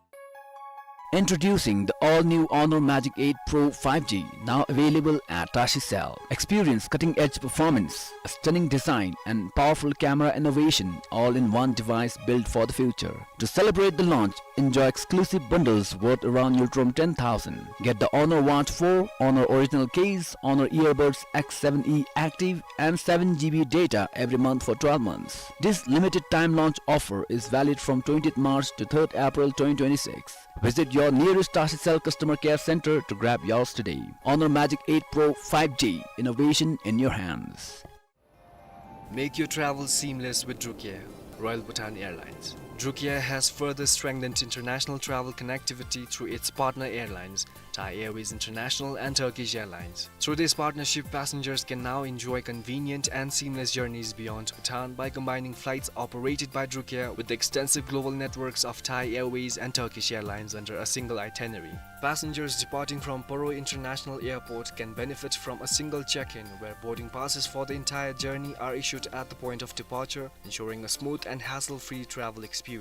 Introducing the all-new Honor Magic eight Pro five G, now available at Tashi Cell. Experience cutting-edge performance, a stunning design, and powerful camera innovation, all in one device built for the future. To celebrate the launch, enjoy exclusive bundles worth around Euro ten thousand. Get the Honor Watch four, Honor original case, Honor Earbuds X seven E Active, and seven G B data every month for twelve months. This limited time launch offer is valid from twentieth March to third April twenty twenty-six. Visit your nearest Tashi Cell customer care center to grab yours today. Honor Magic eight Pro five G, innovation in your hands. Make your travel seamless with Drukair, Royal Bhutan Airlines. Drukair has further strengthened international travel connectivity through its partner airlines, Thai Airways International and Turkish Airlines. Through this partnership, passengers can now enjoy convenient and seamless journeys beyond Bhutan by combining flights operated by Drukair with the extensive global networks of Thai Airways and Turkish Airlines under a single itinerary. Passengers departing from Paro International Airport can benefit from a single check-in, where boarding passes for the entire journey are issued at the point of departure, ensuring a smooth and hassle-free travel experience.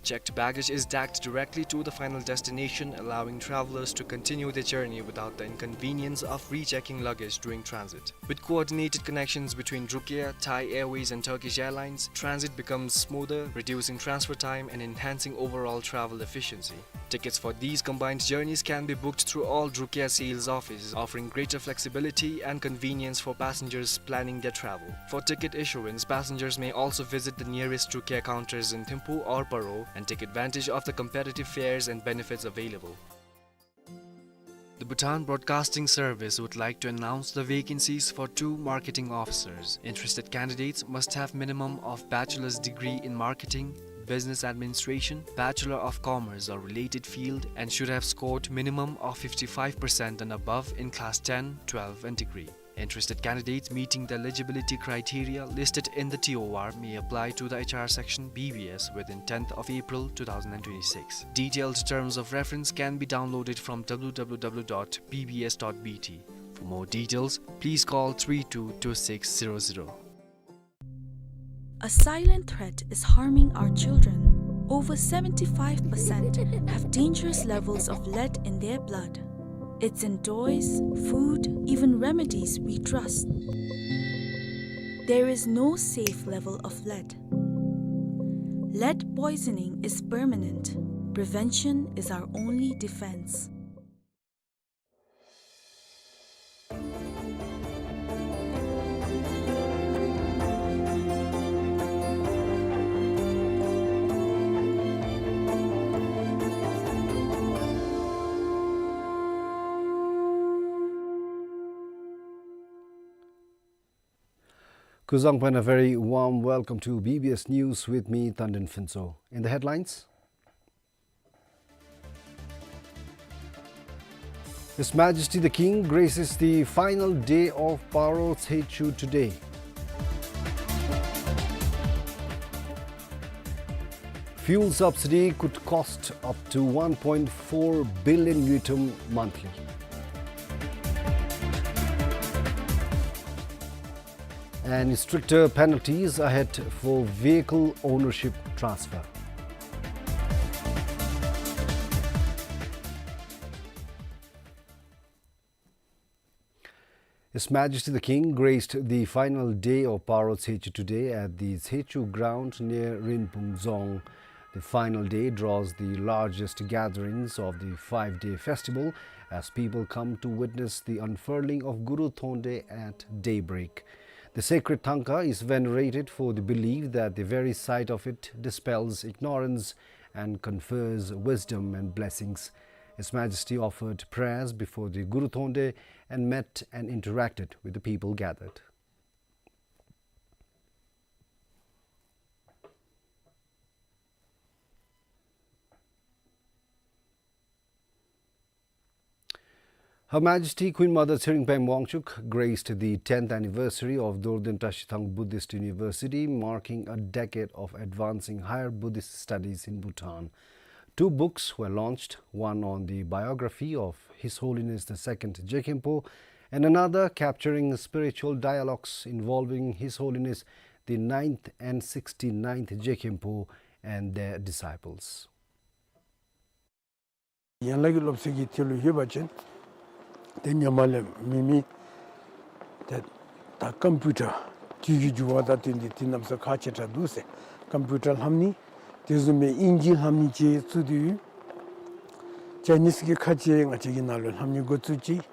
Checked baggage is tagged directly to the final destination, allowing travelers to continue their journey without the inconvenience of rechecking luggage during transit. With coordinated connections between Drukair, Thai Airways, and Turkish Airlines, transit becomes smoother, reducing transfer time and enhancing overall travel efficiency. Tickets for these combined journeys can be booked through all Drukair sales offices, offering greater flexibility and convenience for passengers planning their travel. For ticket issuance, passengers may also visit the nearest Drukair counters in Thimphu or Paro and take advantage of the competitive fares and benefits available. The Bhutan Broadcasting Service would like to announce the vacancies for two marketing officers. Interested candidates must have minimum of bachelor's degree in marketing, business administration, Bachelor of Commerce or related field, and should have scored minimum of fifty-five percent and above in class ten, twelve and degree. Interested candidates meeting the eligibility criteria listed in the T O R may apply to the H R section, B B S, within tenth of April two thousand and twenty-six. Detailed terms of reference can be downloaded from W W W dot B B S dot B T. For more details, please call three two two six zero zero. A silent threat is harming our children. Over seventy-five percent have dangerous levels of lead in their blood. It's in toys, food, even remedies we trust. There is no safe level of lead. Lead poisoning is permanent. Prevention is our only defense. 各位观众朋友， a very warm welcome to B B S News with me, Tandin Phuntsho. In the headlines, His Majesty the King graces the final day of Paro Tshechu today. Fuel subsidy could cost up to one point four billion ngultrum monthly. And stricter penalties ahead for vehicle ownership transfer. His Majesty the King graced the final day of Paro Tshechu today at the Tshechu ground near Rinpung Dzong. The final day draws the largest gatherings of the five-day festival, as people come to witness the unfurling of Guru Thonde at daybreak. The sacred Thangka is venerated for the belief that the very sight of it dispels ignorance and confers wisdom and blessings. His Majesty offered prayers before the Guru Thonde and met and interacted with the people gathered. Her Majesty Queen Mother Tshering Pema Wangchuck graced the tenth anniversary of Dorden Tashithang Buddhist University, marking a decade of advancing higher Buddhist studies in Bhutan. Two books were launched, one on the biography of His Holiness the Second Jekhempo and another capturing spiritual dialogues involving His Holiness the ninth and sixty-ninth Jekhempo and their disciples. ཡན་ལག་གི་སློབ་ཚན་གྱི་ཐད་ལུ་ལྷོད་པ་ཅིན་ཏེ་ཧེ་མ་ལས་མེད་མི་ཏེ་ད་ཀམ་པིའུ་ཊར་དུས་ཀྱི་འགྱུར་བ་དང་བསྟུན་ཏེ་ཏེ་གནམ་ས་ཁག་ཆེ་དྲགས་འདུག་ཟེར། ཀམ་པིའུ་ཊར་ལྷབ་ནི་དེ་བཟུམ་སྦེ་ཨིན་ཇི་ལྷབ་ནི་ཅིག་བཙུགས་ཏེ་ཡོད། ཅའི་ནིས་ཀྱི་ཁ་ཆེ་ང་བཅས་ཀྱི་ནང་ལུ་ལྷབ་ནི་འགོ་བཙུགས་ཅི།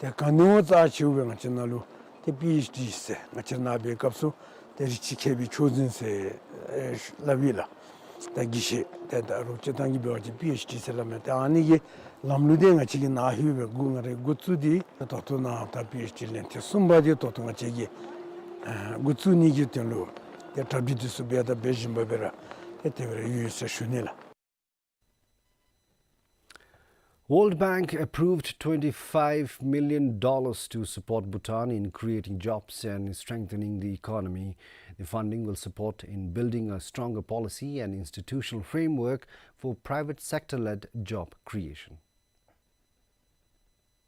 ཏེ་ག་ནི་བ་རྩ་ཆེཝ་སྦེ་ང་བཅས་ནང་ལུ་ཏེ་པི་ཨེཆ་ཌི་ཟེར་ང་བཅས་ནཱ་འབད་སྐབས་སུ་ཏེ་རིགས་གཅིག་མཁས་པའི་མཆོག་འཛིན་ཟེར་ཨེ་སླབ་ཨིན་ལགས། ད་དགེ་བཤེས་ཏེ་ད་རོགས་སྤྱིར་བཏང་གི་འབད་བ་ཅིན་པི་ཨེཆ་ཌི་ཟེར་སླབ་མས། ཏེ་ཨ་ནི་གི་ལམ་ལུགས་འདི་ང་བཅས་ཀྱི་ནང་ལྷོད་སྦེ་འགོ་ང་ར་འགོ་བཙུགས་ཏེ་ད་ལྟོ་ནཱ་ད་པི་ཨེཆ་ཌི་ལན་ཐེངས་གསུམ་པ་འདི་ད་ལྟོ་ང་བཅས་ཀྱིས་ཨ་འགོ་བཙུགས་ནི་གི་དོན་ལུ་ཏེ་གྲ་སྒྲིག་འདི་ཚུ་འབད་དང་འབད་བཞིན་པ་སྦེ་ར་ཏེ་དེ་སྦེ་ར་ཡོད་ཟེར་ཞུ་ནི་ལགས། World Bank approved twenty-five million dollars to support Bhutan in creating jobs and strengthening the economy. The funding will support in building a stronger policy and institutional framework for private sector-led job creation.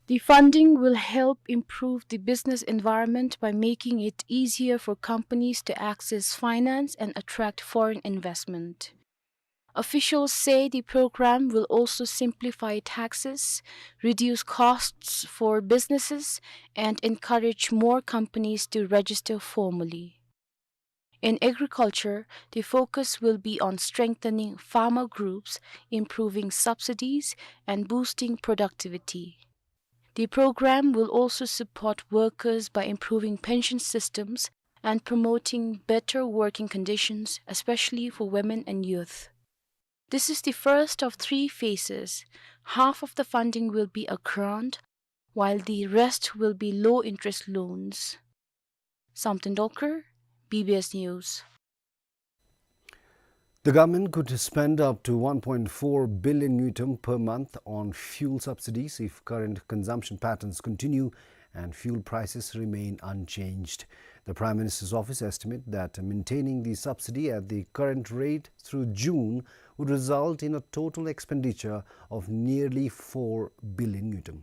The funding will help improve the business environment by making it easier for companies to access finance and attract foreign investment. Officials say the program will also simplify taxes, reduce costs for businesses, and encourage more companies to register formally. In agriculture, the focus will be on strengthening farmer groups, improving subsidies, and boosting productivity. The program will also support workers by improving pension systems and promoting better working conditions, especially for women and youth. This is the first of three phases. Half of the funding will be a grant, while the rest will be low-interest loans. Samten Dolkar, B B S News. The government could spend up to one point four billion ngultrum per month on fuel subsidies if current consumption patterns continue and fuel prices remain unchanged. The Prime Minister's office estimate that maintaining the subsidy at the current rate through June would result in a total expenditure of nearly four billion ngultrum.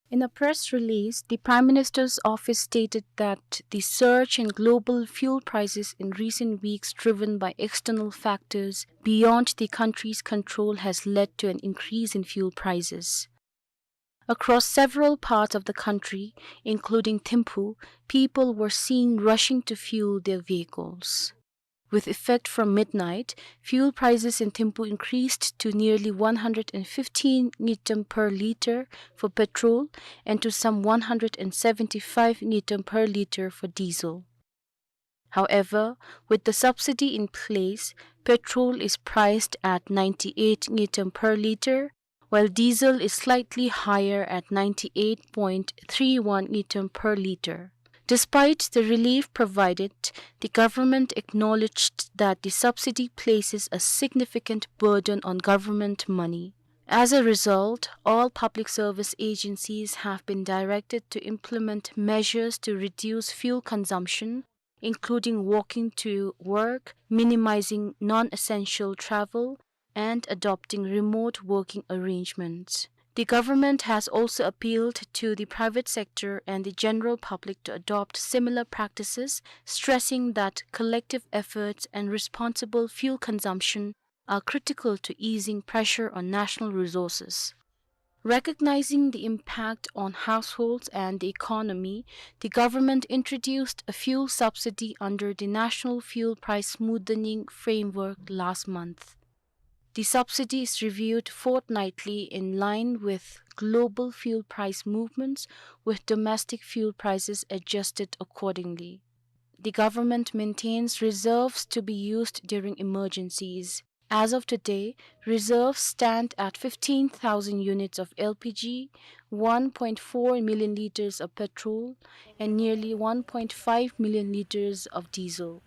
In a press release, the Prime Minister's office stated that the surge in global fuel prices in recent weeks, driven by external factors beyond the country's control, has led to an increase in fuel prices. Across several parts of the country, including Thimphu, people were seen rushing to fuel their vehicles. With effect from midnight, fuel prices in Thimphu increased to nearly one hundred and fifteen ngultrum per litre for petrol and to some one hundred and seventy-five ngultrum per litre for diesel. However, with the subsidy in place, petrol is priced at ninety-eight ngultrum per litre, while diesel is slightly higher at ninety-eight point three one ngultrum per litre. Despite the relief provided, the government acknowledged that the subsidy places a significant burden on government money. As a result, all public service agencies have been directed to implement measures to reduce fuel consumption, including walking to work, minimizing non-essential travel, and adopting remote working arrangements. The government has also appealed to the private sector and the general public to adopt similar practices, stressing that collective efforts and responsible fuel consumption are critical to easing pressure on national resources. Recognizing the impact on households and the economy, the government introduced a fuel subsidy under the National Fuel Price Smoothening Framework last month. The subsidy is reviewed fortnightly in line with global fuel price movements, with domestic fuel prices adjusted accordingly. The government maintains reserves to be used during emergencies. As of today, reserves stand at fifteen thousand units of L P G, one point four million litres of petrol, and nearly one point five million litres of diesel.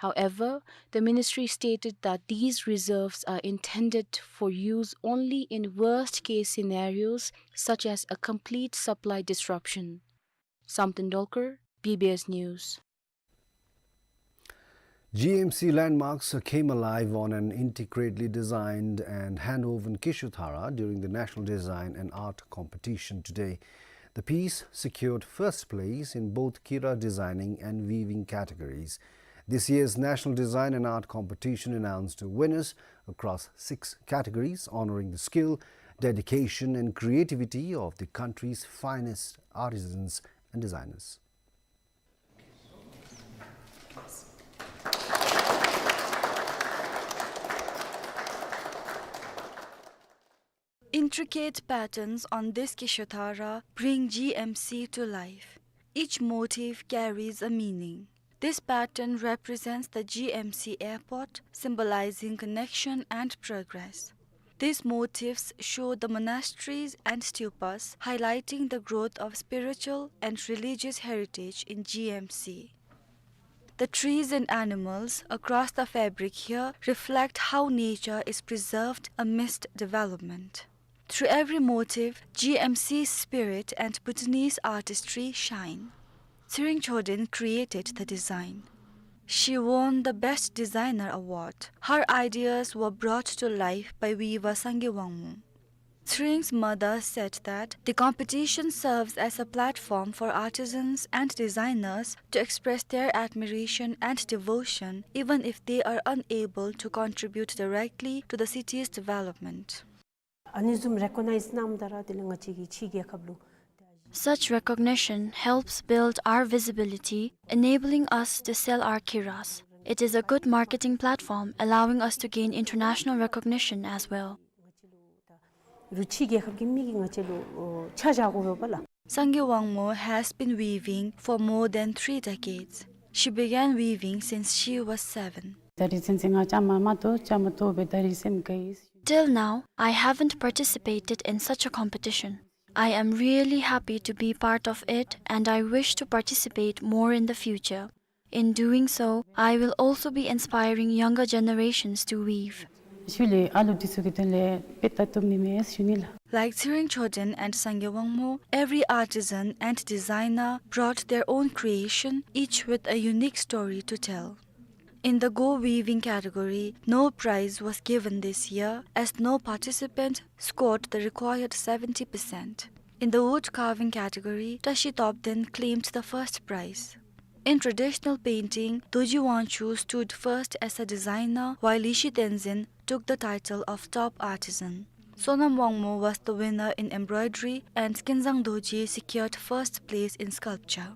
However, the ministry stated that these reserves are intended for use only in worst-case scenarios, such as a complete supply disruption. Samten Dolkar, B B S News. G M C Landmarks came alive on an intricately designed and hand-woven Kishuthara during the National Design and Art Competition today. The piece secured first place in both kira designing and weaving categories. This year's National Design and Art Competition announced winners across six categories, honoring the skill, dedication, and creativity of the country's finest artisans and designers. Intricate patterns on this Kyushu Thara bring G M C to life. Each motif carries a meaning. This pattern represents the G M C airport, symbolizing connection and progress. These motifs show the monasteries and stupas, highlighting the growth of spiritual and religious heritage in G M C. The trees and animals across the fabric here reflect how nature is preserved amidst development. Through every motif, G M C's spirit and Bhutanese artistry shine. Tshering Chodin created the design. She won the Best Designer Award. Her ideas were brought to life by weaver Sangay Wangmo. Tshering's mother said that the competition serves as a platform for artisans and designers to express their admiration and devotion, even if they are unable to contribute directly to the city's development. ཨ་ནི་བཟུམ་རེ་ཀོ་ནའིཛ་གནངམ་ད་ར་དེ་ལས་ང་བཅས་ཀྱིས་ཕྱིའི་རྒྱལ་ཁབ་ལུ། Such recognition helps build our visibility, enabling us to sell our kiras. It is a good marketing platform, allowing us to gain international recognition as well. རུ་ཕྱིའི་རྒྱལ་ཁབ་ཀྱི་མི་གིས་ང་བཅས་ལུ་ཆ་བཞག་དགོ་པས་ལགས། Sangay Wangmo has been weaving for more than three decades. She began weaving since she was seven. ད་རིས་ཚུན་ཚོད་ང་བཅའ་མར་མ་གཏོགས་བཅའ་མར་གཏོགས་པའི་ད་རིས་སེམས་དགའ་ཡི། Till now, I haven't participated in such a competition. I am really happy to be part of it, and I wish to participate more in the future. In doing so, I will also be inspiring younger generations to weave. ཤུལ་ལས་ཨ་ལུ་འདི་ཚུ་གི་དོན་ལས་དཔེ་ལྟ་བཏུབ་ནི་མས་ཞུ་ནི་ལགས། Like Tshering Chodin and Sangay Wangmo, every artisan and designer brought their own creation, each with a unique story to tell. In the Go Weaving category, no prize was given this year as no participant scored the required seventy percent. In the Wood Carving category, Tashi Topden claimed the first prize. In traditional painting, Dorji Wangchuk stood first as a designer, while Lishi Tenzin took the title of top artisan. Sonam Wangmo was the winner in embroidery, and Kinzang Dorji secured first place in sculpture.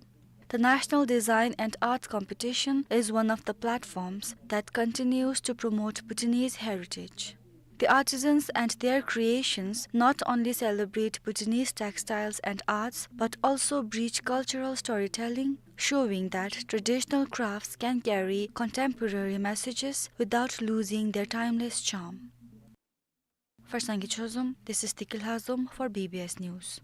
The National Design and Arts Competition is one of the platforms that continues to promote Bhutanese heritage. The artisans and their creations not only celebrate Bhutanese textiles and arts, but also bridge cultural storytelling, showing that traditional crafts can carry contemporary messages without losing their timeless charm. For Sangay Chozom, this is Tiki Lhazom for B B S News.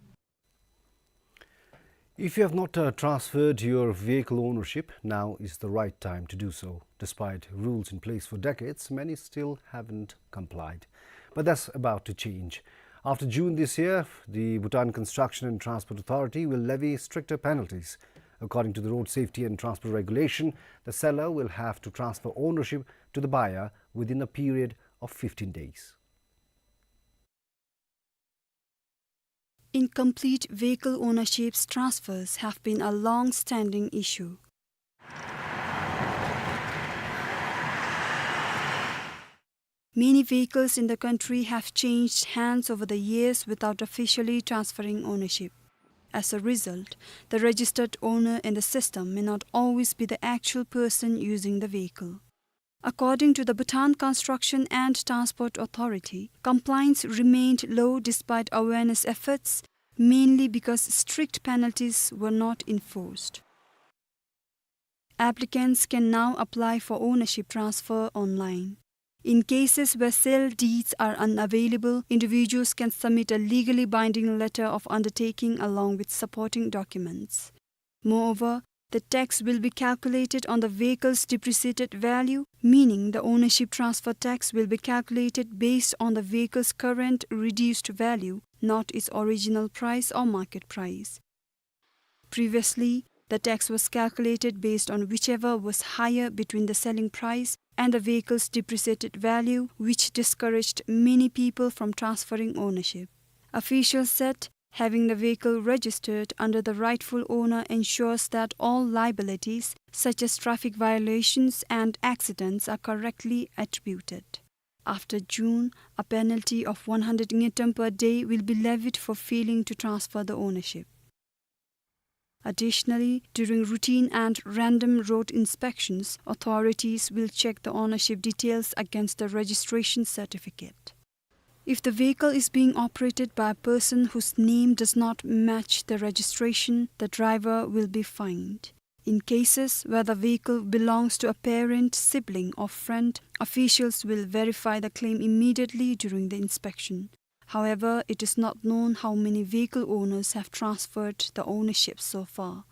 If you have not, uh, transferred your vehicle ownership, now is the right time to do so. Despite rules in place for decades, many still haven't complied. But that's about to change. After June this year, the Bhutan Construction and Transport Authority will levy stricter penalties. According to the Road Safety and Transport Regulation, the seller will have to transfer ownership to the buyer within a period of fifteen days. Incomplete vehicle ownerships transfers have been a long-standing issue. Many vehicles in the country have changed hands over the years without officially transferring ownership. As a result, the registered owner in the system may not always be the actual person using the vehicle. According to the Bhutan Construction and Transport Authority, compliance remained low despite awareness efforts, mainly because strict penalties were not enforced. Applicants can now apply for ownership transfer online. In cases where sale deeds are unavailable, individuals can submit a legally binding letter of undertaking along with supporting documents. Moreover, the tax will be calculated on the vehicle's depreciated value, meaning the ownership transfer tax will be calculated based on the vehicle's current reduced value, not its original price or market price. Previously, the tax was calculated based on whichever was higher between the selling price and the vehicle's depreciated value, which discouraged many people from transferring ownership. Officials said Having the vehicle registered under the rightful owner ensures that all liabilities, such as traffic violations and accidents, are correctly attributed. After June, a penalty of one hundred ngultrum per day will be levied for failing to transfer the ownership. Additionally, during routine and random road inspections, authorities will check the ownership details against the registration certificate. If the vehicle is being operated by a person whose name does not match the registration, the driver will be fined. In cases where the vehicle belongs to a parent, sibling, or friend, officials will verify the claim immediately during the inspection. However, it is not known how many vehicle owners have transferred the ownership so far.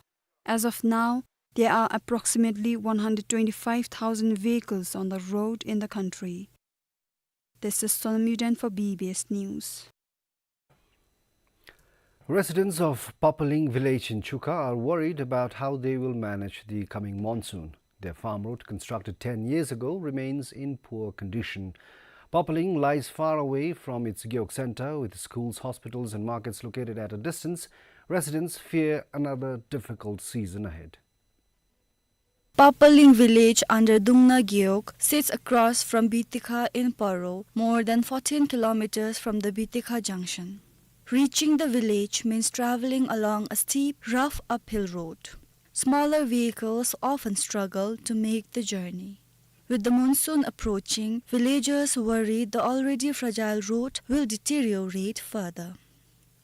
As of now, there are approximately one hundred twenty-five thousand vehicles on the road in the country. This is Sonam Yuden for B B S News. Residents of Papaling village in Chukha are worried about how they will manage the coming monsoon. Their farm road, constructed ten years ago, remains in poor condition. Papaling lies far away from its Gewog center, with schools, hospitals, and markets located at a distance. Residents fear another difficult season ahead. Papaling village under Dungna Gewog sits across from Bitikha in Paro, more than fourteen kilometers from the Bitikha junction. Reaching the village means traveling along a steep, rough uphill road. Smaller vehicles often struggle to make the journey. With the monsoon approaching, villagers worry the already fragile road will deteriorate further.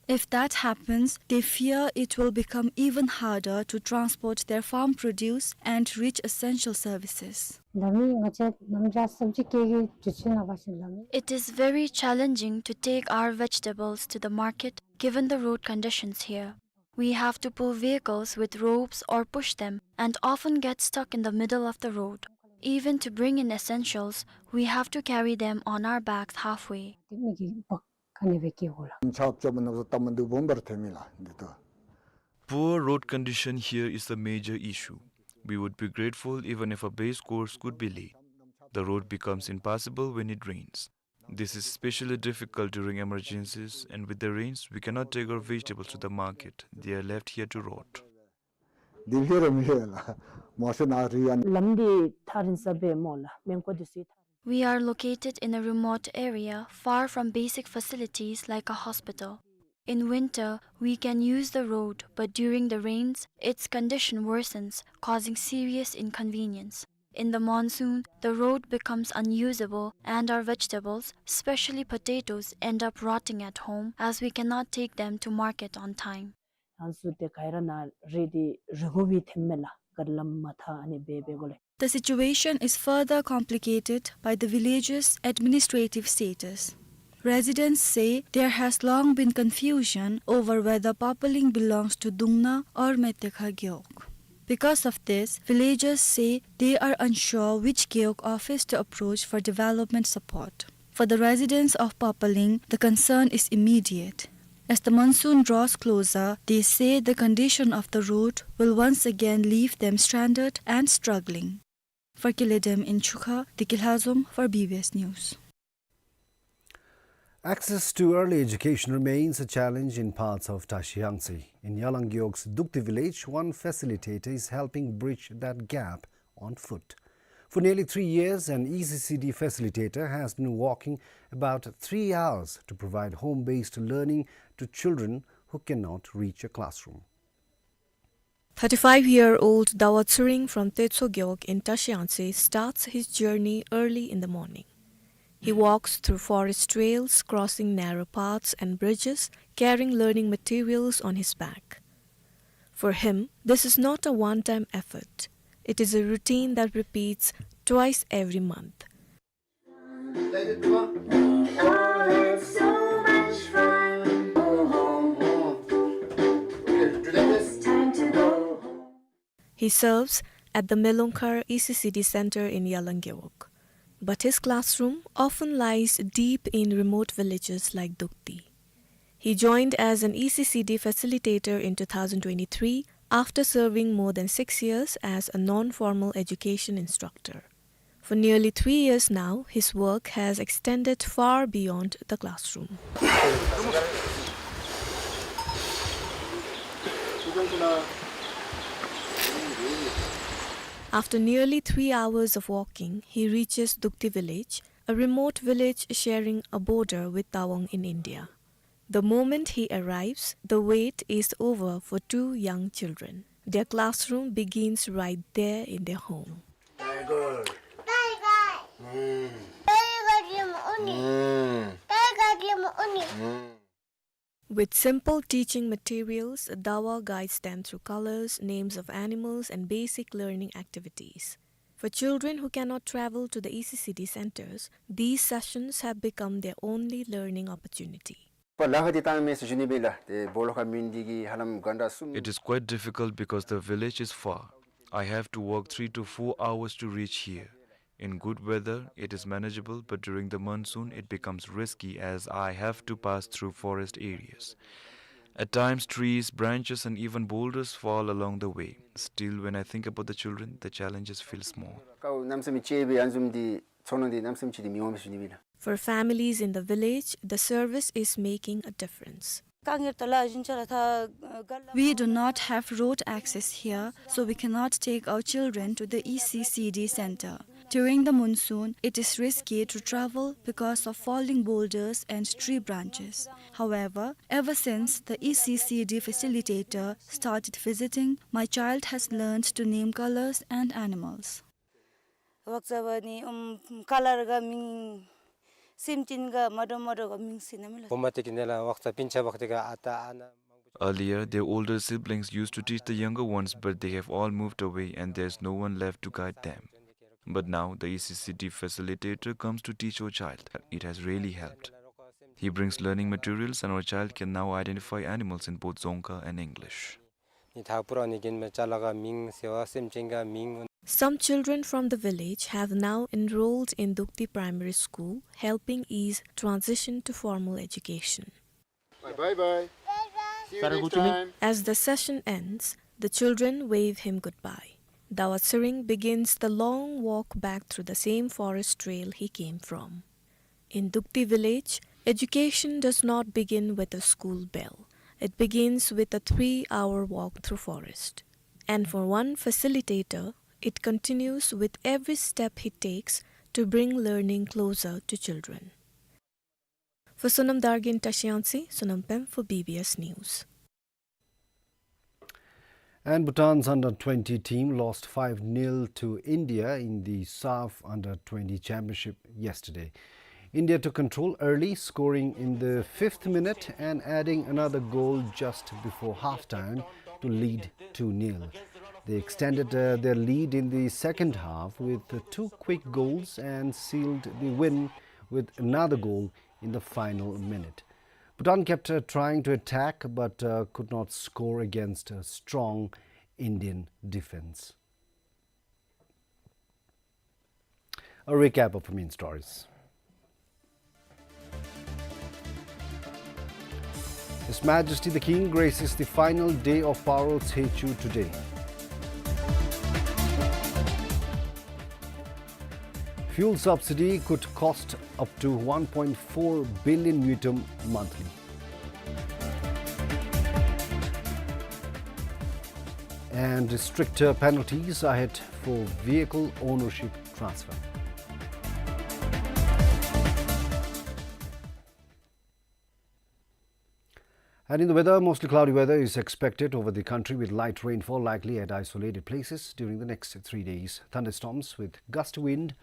If that happens, they fear it will become even harder to transport their farm produce and reach essential services. ལམ་ང་བཅས་ནམ་རྒྱུན་སབ་ཇི་སྐྱེལ་གྱི་དུས་ཚོད་ནང་ཕར་ཕྱིན་ལམ། It is very challenging to take our vegetables to the market given the road conditions here. We have to pull vehicles with ropes or push them and often get stuck in the middle of the road. Even to bring in essentials, we have to carry them on our backs halfway. དེ་མི་གི་བག་ཁ་ནི་བེ་ཀི་གོ་ལ། ཆབ་ཆབ་ནབ་ས་ཏ་མ་འདུག་བོམ་བར་ཐེ་མི་ལ་འདི་ཏོ། Poor road condition here is the major issue. We would be grateful even if a base course could be laid. The road becomes impassable when it rains. This is especially difficult during emergencies, and with the rains, we cannot take our vegetables to the market. They are left here to rot. འདི་ལྷེ་ར་མི་ལྷེ་ལ། མོ་ཤ་ན་རི་ཡན། ལམ་འདི་ཐག་རིང་ས་སྦེ་སྨོ་ལགས། མེན་ཀོ་འདི་སུའི་ཐག་རིང་། We are located in a remote area, far from basic facilities like a hospital. In winter, we can use the road, but during the rains, its condition worsens, causing serious inconvenience. In the monsoon, the road becomes unusable, and our vegetables, especially potatoes, end up rotting at home as we cannot take them to market on time. ཡང་སུ་དེ་ག་ར་ན་རེ་དེ་རི་གོ་བི་ཐེམ་མེ་ལ་གར་ལམ་མ་ཐ་ཨ་ནི་བེ་བེ་གོ་ལེ། The situation is further complicated by the village's administrative status. Residents say there has long been confusion over whether Papaling belongs to Dungna or Metekha Gewog. Because of this, villagers say they are unsure which Gewog office to approach for development support. For the residents of Papaling, the concern is immediate. As the monsoon draws closer, they say the condition of the road will once again leave them stranded and struggling. For Kiledem in Chukha, Diki Lhazom for B B S News. Access to early education remains a challenge in parts of Tashi Yangtse. In Yalang Gewog's Dukti village, one facilitator is helping bridge that gap on foot. For nearly three years, an E C C D facilitator has been walking about three hours to provide home-based learning to children who cannot reach a classroom. Thirty-five-year-old Dawa Tsuring from Tetso Gewog in Tashi Yangtse starts his journey early in the morning. He walks through forest trails, crossing narrow paths and bridges, carrying learning materials on his back. For him, this is not a one-time effort. It is a routine that repeats twice every month. He serves at the Melongkhar E C C D center in Yalang Gewog, but his classroom often lies deep in remote villages like Dukti. He joined as an E C C D facilitator in two thousand twenty-three after serving more than six years as a non-formal education instructor. For nearly three years now, his work has extended far beyond the classroom. After nearly three hours of walking, he reaches Dukti village, a remote village sharing a border with Tawang in India. The moment he arrives, the wait is over for two young children. Their classroom begins right there in their home. Tiger. Tiger. Mm. Tiger, you want it? Mm. Tiger, you want it? Mm. With simple teaching materials, Dawa guides them through colors, names of animals, and basic learning activities. For children who cannot travel to the E C C D centers, these sessions have become their only learning opportunity. ཕར་ལ་ཁ་འདི་བཏང་མེད་ཟེར་ཞུ་ནི་སྦེ་ལགས། ཏེ་སྦོ་ལོགས་ཁར་མེན་འདི་གིས་ཧ་ལམ་གྷན་ཊ་གསུམ། It is quite difficult because the village is far. I have to walk three to four hours to reach here. In good weather, it is manageable, but during the monsoon, it becomes risky as I have to pass through forest areas. At times, trees, branches, and even boulders fall along the way. Still, when I think about the children, the challenges feel small. ཀའུ་གནམ་མེད་ས་མེད་ཆེ་བའི་ཨ་ནི་བཟུམ་འདི་ཚོར་སྣང་འདི་གནམ་མེད་ས་མེད་ཆེ་སྟེ་མི་འོང་མས་ཟེར་ཞུ་ནི་སྦེ་ལགས། For families in the village, the service is making a difference. དཀའ་ངལ་ད་ལ་ཞིན་ཆ་ལ་ད་ག་ལ། We do not have road access here, so we cannot take our children to the E C C D center. During the monsoon, it is risky to travel because of falling boulders and tree branches. However, ever since the E C C D facilitator started visiting, my child has learned to name colors and animals. ཝག་ཙ་བ་ནི་ཨམ་ཀ་ལར་ག་མིང་སེམས་ཅན་ག་མ་འདྲཝ་མ་འདྲཝ་ག་མིང་ཟེར་ན་མི་ལ། བུམོ་དེ་གི་ནང་ལ་ཝག་ཙ་སྤུན་ཆ་བག་དེ་ག་ཨ་ཏ་ཨ་ན་མང་པོ། Earlier, their older siblings used to teach the younger ones, but they have all moved away and there's no one left to guide them. But now, the E C C D facilitator comes to teach our child. It has really helped. He brings learning materials and our child can now identify animals in both Dzongkha and English. ནི་ད་པུ་ར་ནི་གིན་མེ་ཅ་ལ་ག་མིང་ཟེར་བ་སེམས་ཅན་ག་མིང་། Some children from the village have now enrolled in Dukti Primary School, helping ease transition to formal education. Bye bye. See you next time. As the session ends, the children wave him goodbye. Dawa Tshering begins the long walk back through the same forest trail he came from. In Dukti village, education does not begin with a school bell. It begins with a three-hour walk through forest. And for one facilitator, it continues with every step he takes to bring learning closer to children. For Sonam Dargin Tashi Yangtse, Sonam Pem for B B S News. And Bhutan's under twenty team lost five nil to India in the SAFF under twenty championship yesterday. India took control early, scoring in the fifth minute and adding another goal just before halftime to lead two nil. They extended, uh, their lead in the second half with, uh, two quick goals and sealed the win with another goal in the final minute. Bhutan kept, uh, trying to attack, but, uh, could not score against a strong Indian defense. A recap of the main stories. His Majesty the King graces the final day of Paro Tsechu today. Fuel subsidy could cost up to one point four billion ngultrum monthly. And stricter penalties ahead for vehicle ownership transfer. And in the weather, mostly cloudy weather is expected over the country with light rainfall likely at isolated places during the next three days. Thunderstorms with gusty wind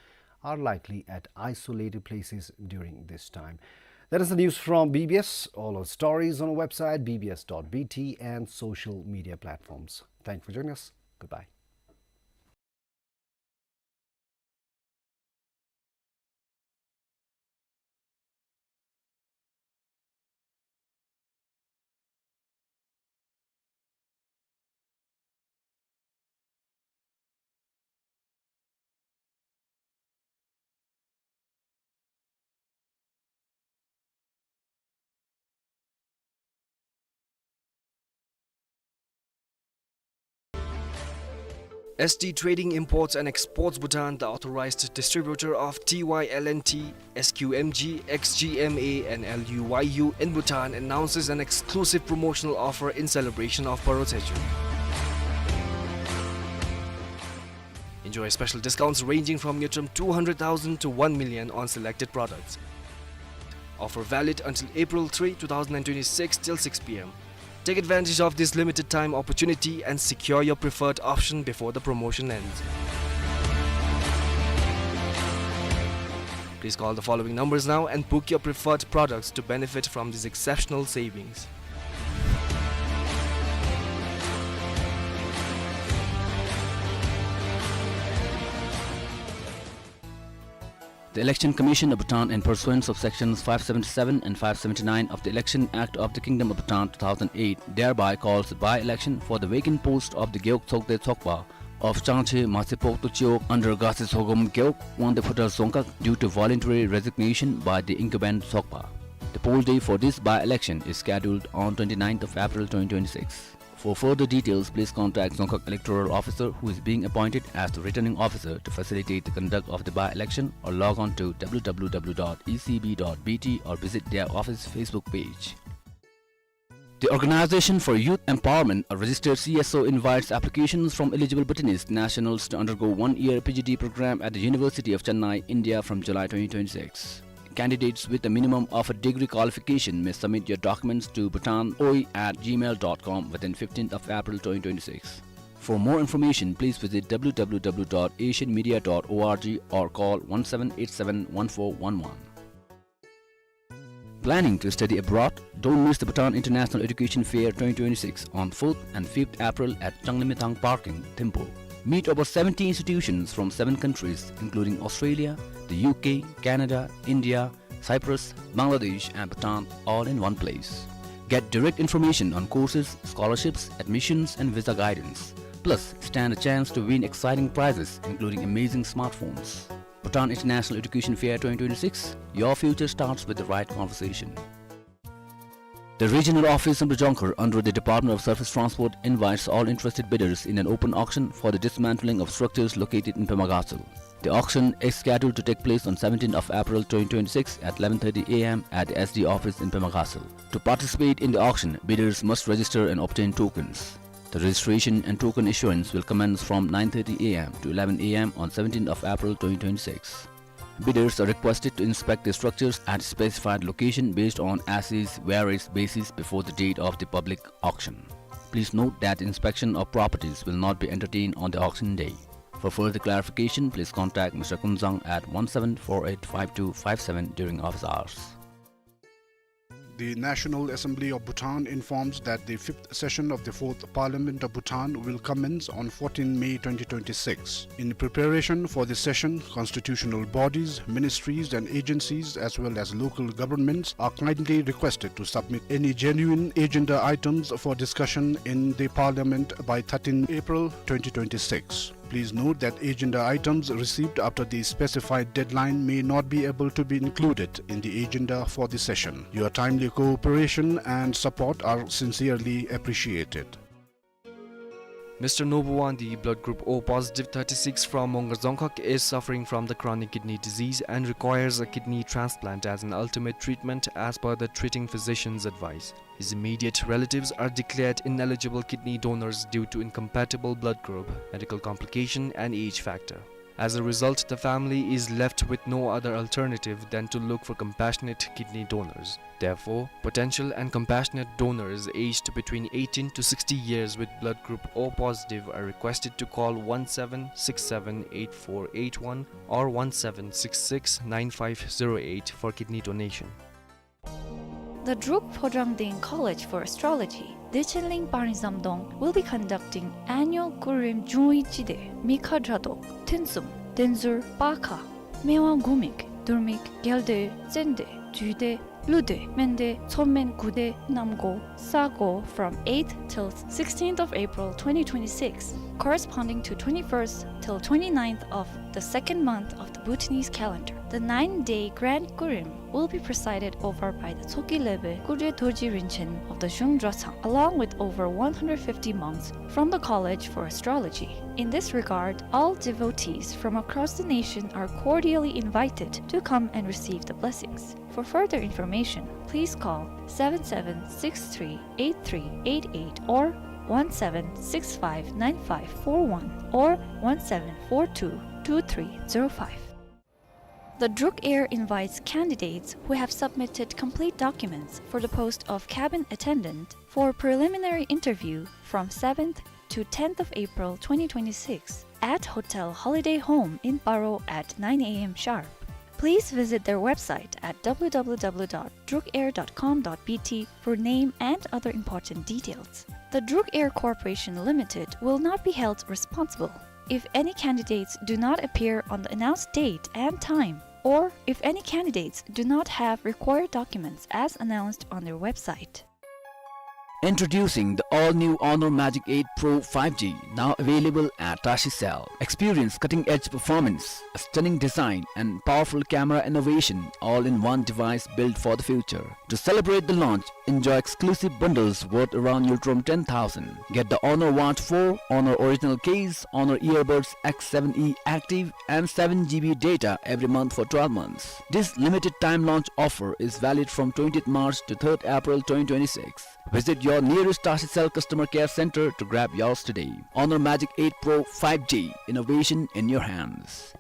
are likely at isolated places during this time. That is the news from B B S. All our stories on our website, B B S dot B T, and social media platforms. Thank you for joining us. Goodbye. S T Trading Imports and Exports Bhutan, the authorized distributor of T Y L N T, S Q M G, X G M A, and L U Y U in Bhutan, announces an exclusive promotional offer in celebration of Paro Tsechu. Enjoy special discounts ranging from Ngultrum two hundred thousand to one million on selected products. Offer valid until April three, two thousand and twenty-six till six P M. Take advantage of this limited time opportunity and secure your preferred option before the promotion ends. Please call the following numbers now and book your preferred products to benefit from these exceptional savings. The Election Commission of Bhutan, in pursuance of Sections five seventy-seven and five seventy-nine of the Election Act of the Kingdom of Bhutan two thousand eight, thereby calls a by-election for the vacant post of the Gewog Tsokde Tsokpa of Changche Matsepokto Chiwog under Gase Tsogom Gewog, Wangde Phuthar Dzongkhag, due to voluntary resignation by the incumbent Tsokpa. The poll day for this by-election is scheduled on twenty-ninth of April twenty twenty-six. For further details, please contact Dzongkhag Electoral Officer, who is being appointed as the Returning Officer, to facilitate the conduct of the by-election, or log on to W W W dot E C B dot B T or visit their office Facebook page. The Organization for Youth Empowerment, a registered C S O, invites applications from eligible Bhutanese nationals to undergo one-year P G D program at the University of Chennai, India, from July twenty twenty-six. Candidates with a minimum of a degree qualification may submit your documents to bhutanoi at gmail dot com within fifteenth of April twenty twenty-six. For more information, please visit W W W dot asian media dot org or call one seven eight seven one four one one. Planning to study abroad? Don't miss the Bhutan International Education Fair twenty twenty-six on fourth and fifth April at Changlimithang Park in Thimphu. Meet over seventy institutions from seven countries, including Australia, the U K, Canada, India, Cyprus, Bangladesh, and Bhutan, all in one place. Get direct information on courses, scholarships, admissions, and visa guidance. Plus, stand a chance to win exciting prizes, including amazing smartphones. Bhutan International Education Fair twenty twenty-six, your future starts with the right conversation. The regional office in Bojongkhor under the Department of Surface Transport invites all interested bidders in an open auction for the dismantling of structures located in Pema Gatshel. The auction is scheduled to take place on seventeenth of April twenty twenty-six at eleven thirty A M at the S D office in Pema Gatshel. To participate in the auction, bidders must register and obtain tokens. The registration and token issuance will commence from nine thirty A M to eleven A M on seventeenth of April twenty twenty-six. Bidders are requested to inspect the structures at specified location based on assessed various basis before the date of the public auction. Please note that inspection of properties will not be entertained on the auction day. For further clarification, please contact Mister Kunzang at one seven four eight five two five seven during office hours. The National Assembly of Bhutan informs that the fifth session of the fourth Parliament of Bhutan will commence on fourteenth May twenty twenty-six. In preparation for the session, constitutional bodies, ministries and agencies, as well as local governments are kindly requested to submit any genuine agenda items for discussion in the Parliament by thirteenth April twenty twenty-six. Please note that agenda items received after the specified deadline may not be able to be included in the agenda for the session. Your timely cooperation and support are sincerely appreciated. Mister Nobuwandi, blood group O positive, thirty-six, from Mongar Dzongkhag, is suffering from the chronic kidney disease and requires a kidney transplant as an ultimate treatment as per the treating physician's advice. His immediate relatives are declared ineligible kidney donors due to incompatible blood group, medical complication and age factor. As a result, the family is left with no other alternative than to look for compassionate kidney donors. Therefore, potential and compassionate donors aged between eighteen to sixty years with blood group O positive are requested to call one seven six seven eight four eight one or one seven six six nine five zero eight for kidney donation. The Druk Phodrang Deng College for Astrology, Dechenling Parizamdong, will be conducting annual Kurim Jungwi Chide, Mikha Dradok, Thinsum, Denzur Pakha, Mewa Gumik, Durmik, Gelde, Zende, Jude, Lude, Mende, Tsomen Gude, Namgo, Sago from eighth till sixteenth of April twenty twenty-six. corresponding to twenty-first till twenty-ninth of the second month of the Bhutanese calendar. The nine-day Grand Kurim will be presided over by the Tshogkhe Lebe Kudre Dorji Rinchen of the Zhung Dratshang, along with over one hundred fifty monks from the College for Astrology. In this regard, all devotees from across the nation are cordially invited to come and receive the blessings. For further information, please call seven seven six three eight three eight eight or one seven six five nine five four one or one seven four two two three zero five. The Druk Air invites candidates who have submitted complete documents for the post of cabin attendant for preliminary interview from seventh to tenth of April twenty twenty-six at Hotel Holiday Home in Paro at nine A M sharp. Please visit their website at W W W dot drukair dot com dot B T for name and other important details. The Druk Air Corporation Limited will not be held responsible if any candidates do not appear on the announced date and time, or if any candidates do not have required documents as announced on their website. Introducing the all-new Honor Magic eight Pro five G, now available at Tashi Cell. Experience cutting-edge performance, a stunning design, and powerful camera innovation, all in one device built for the future. To celebrate the launch, enjoy exclusive bundles worth around Ngultrum ten thousand. Get the Honor Watch four, Honor Original Case, Honor Earbuds X seven E Active, and seven G B data every month for twelve months. This limited time launch offer is valid from twentieth March to third April twenty twenty-six. Visit your nearest Tashi Cell customer care center to grab yours today. Honor Magic eight Pro five G, innovation in your hands.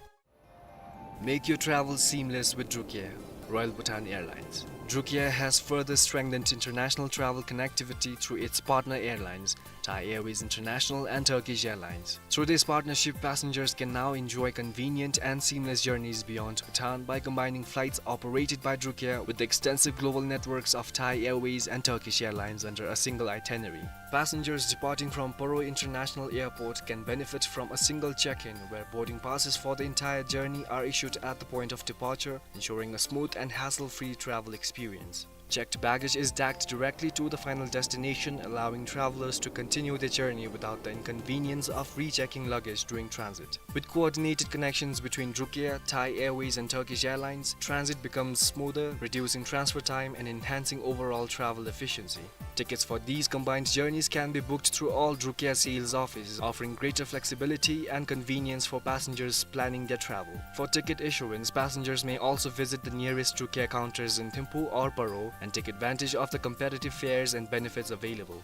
Make your travel seamless with Druk Air, Royal Bhutan Airlines. Druk Air has further strengthened international travel connectivity through its partner airlines, Thai Airways International and Turkish Airlines. Through this partnership, passengers can now enjoy convenient and seamless journeys beyond Bhutan by combining flights operated by Druk Air with the extensive global networks of Thai Airways and Turkish Airlines under a single itinerary. Passengers departing from Paro International Airport can benefit from a single check-in, where boarding passes for the entire journey are issued at the point of departure, ensuring a smooth and hassle-free travel experience. Checked baggage is tagged directly to the final destination, allowing travelers to continue their journey without the inconvenience of rechecking luggage during transit. With coordinated connections between Druk Air, Thai Airways, and Turkish Airlines, transit becomes smoother, reducing transfer time and enhancing overall travel efficiency. Tickets for these combined journeys can be booked through all Druk Air sales offices, offering greater flexibility and convenience for passengers planning their travel. For ticket issuance, passengers may also visit the nearest Druk Air counters in Thimphu or Paro and take advantage of the competitive fares and benefits available.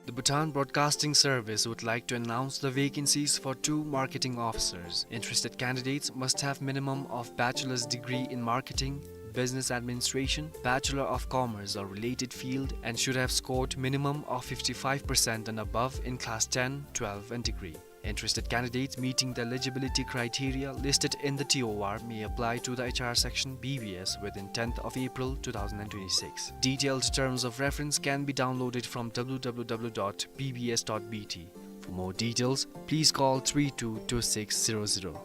The Bhutan Broadcasting Service would like to announce the vacancies for two marketing officers. Interested candidates must have minimum of bachelor's degree in marketing, business administration, Bachelor of Commerce or related field, and should have scored minimum of fifty-five percent and above in class ten, twelve and degree. Interested candidates meeting the eligibility criteria listed in the T O R may apply to the H R section, B B S, within tenth of April two thousand and twenty-six. Detailed terms of reference can be downloaded from W W W dot B B S dot B T. For more details, please call three two two six zero zero.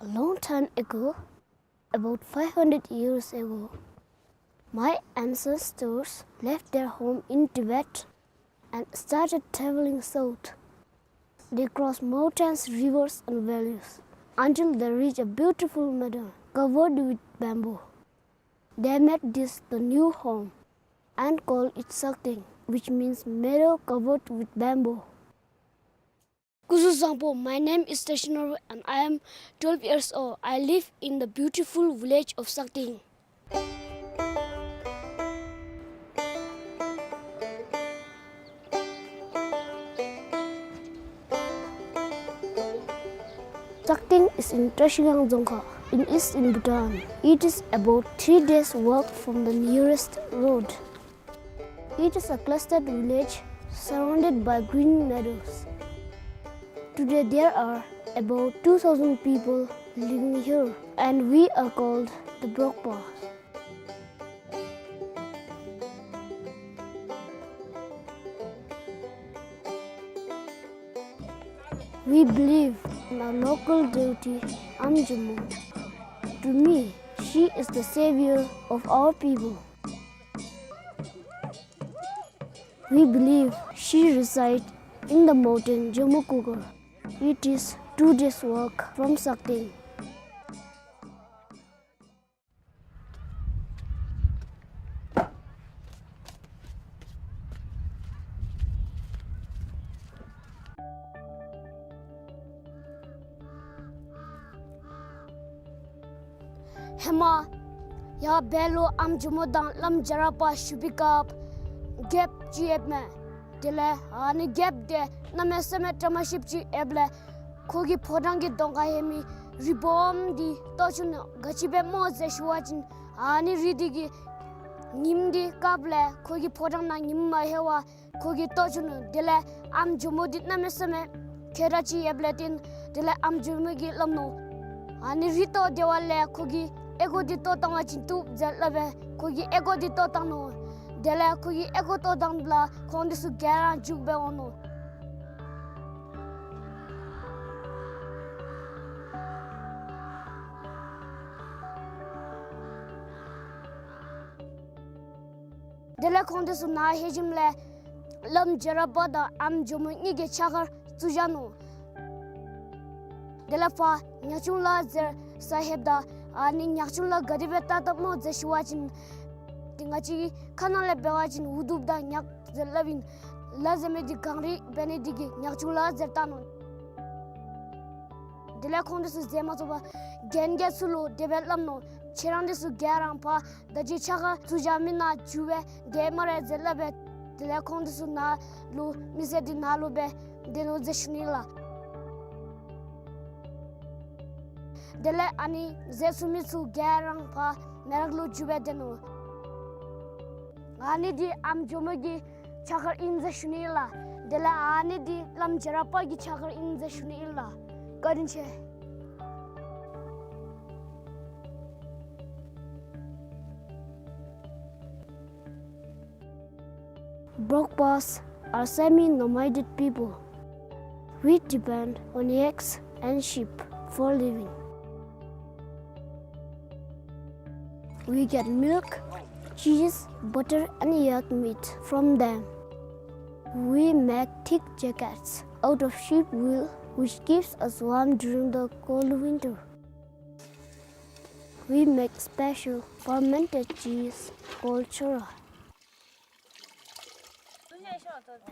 A long time ago, about five hundred years ago, my ancestors left their home in Tibet and started traveling south. They crossed mountains, rivers, and valleys until they reached a beautiful meadow covered with bamboo. They made this the new home and called it Sakting, which means meadow covered with bamboo. Kuzu Zangpo, my name is Teshinoru and I am twelve years old. I live in the beautiful village of Sakting. Sakting is in Trashigang Dzongkha. in eastern Bhutan. It is about three days' walk from the nearest road. It is a clustered village surrounded by green meadows. Today there are about two thousand people living here, and we are called the Brokpa. We believe in our local deity, Amjomo. To me, she is the savior of our people. We believe she resides in the mountain Jomokukur. It is two days' walk from Sakteng. ཧེ་མ་ཡར་སྦས་ལུ་ཨམ་ཇོ་མོ་དང་བླམ་རྒྱལ་རབས་པ་ཞུ་བའི་སྐབས་རྒྱལཔོ་ཅིག་ཡོདཔ་མས། དེ་ལས་ཨ་ནི་རྒྱལཔོ་དེ་གནམ་མེད་ས་མེད་བཀྲ་མ་ཤིསཔ་ཅིག་ཡོདཔ་ལས་ཁོ་གི་ཕོ་བྲང་གི་གདོང་ཁར་ཡོད་མི་རི་སྦོམ་འདི་བཏོག་བཅུག་ནུག། ག་ཅི་སྦེ་སྨོ་ཟེར་ཞུ་བ་ཅིན་ཨ་ནི་རི་འདི་གིས་ཉིམ་འདི་བཀབ་ལས་ཁོ་གི་ཕོ་བྲང་ནང་ཉིམ་མ་ལྷོད་པར་ཁོ་གིས་བཏོག་བཅུག་ནུག། དེ་ལས་ཨམ་ཇོ་མོ་འདི་གནམ་མེད་ས་མེད་མཁས་དྲགས་ཅིག་ཡོདཔ་ལས་བརྟེན་དེ་ལས་ཨམ་ཇོ་མོ་གིས་སླབ་ནུག། ཨ་ནི་རི་བཏོག་སྟེ་བ་ལས་ཁོ་གིས་ཨོལ་ལྐོག་འདི་བཏོག་བཏང་བ་ཅིན་བཏུབ་ཟེར་སླབ་སྦེ་ཁོ་གིས་ཨོལ་ལྐོག་འདི་བཏོག་བཏང་ནུག། དེ་ལས་ཁོ་གིས་ཨོལ་ལྐོག་བཏོག་བཏངམ་ལས་ཁོང་འདི་ཚུ་ག་ར་རྒྱུག་སྦེ་འོང་ནུག། དེ་ལས་ཁོང་འདི་ཚུ་ནཱ་ལྷོད་ཞིནམ་ལས་བླམ་རྒྱལ་རབས་པ་དང་ཨམ་ཇོ་མོ་གཉིས་ཀྱིས་ཕྱག་འཁར་བཙུགས་བཞག་ནུག། དེ་ལས་ཕར་ཉག་ཆུང་ལ་ཟེར་ས་ལྷོདཔ་ད་ཨ་ནི་ཉག་ཆུང་ལ་ག་དེ་སྦེ་བཏགས་བཏགསཔ་སྨོ་ཟེར་ཞུ་བ་ཅིན་དེ་ང་བཅས་ཀྱི་ཁ་ནང་ལས་འབད་བ་ཅིན་འུ་དུམ་དང་ཉག་ཟེར་སླབ་ཨིན། ལ་ཟེར་མི་འདི་གངས་རི་འབད་ནི་འདི་གིས་ཉག་ཆུང་ལ་ཟེར་བཏགས་ནུག། དེ་ལས་ཁོང་འདི་ཚུ་ཟེར་མ་ཚུགས་པར་རྒན་རྒས་ཚུ་ལུ་དེ་སྦེ་སླབ་ནུག། ཁྱེད་རང་འདི་ཚུ་ག་ར་ཕར་ད་ཅི་ཕྱག་འཁར་བཙུགས་བཞག་མི་ནང་འགྱོ་སྦེ་སྡོད་སྨ་རེ་ཟེར་སླབ་སྦེ་དེ་ལས་ཁོང་འདི་ཚུ་ནཱ་ལུ་མི་སེར་འདི་ནཱ་ལུ་སྦེ་སྡོད་ནུག་ཟེར་ཞུ་ནི་ལགས། དེ་ལས་ཨ་ནི་ཟས་ཚུགས་མི་ཚུ་ག་ར་ཕར་མེ་རག་ལུ་འགྱོ་སྦེ་སྡོད་ནུག། ཨ་ནི་འདི་ཨམ་ཇོ་མོ་གི་ཕྱག་འཁར་ཨིན་ཟེར་ཞུ་ནི་ལགས། དེ་ལས་ཨ་ནི་འདི་བླམ་རྒྱལ་རབས་པ་གི་ཕྱག་འཁར་ཨིན་ཟེར་ཞུ་ནི་ཨིན་ལགས། བཀའ་དྲིན་ཆེ། Brokpas are semi-nomadic people. We depend on yaks and sheep for living. We get milk, cheese, butter, and yak meat from them. We make thick jackets out of sheep wool, which keeps us warm during the cold winter. We make special fermented cheese called chora.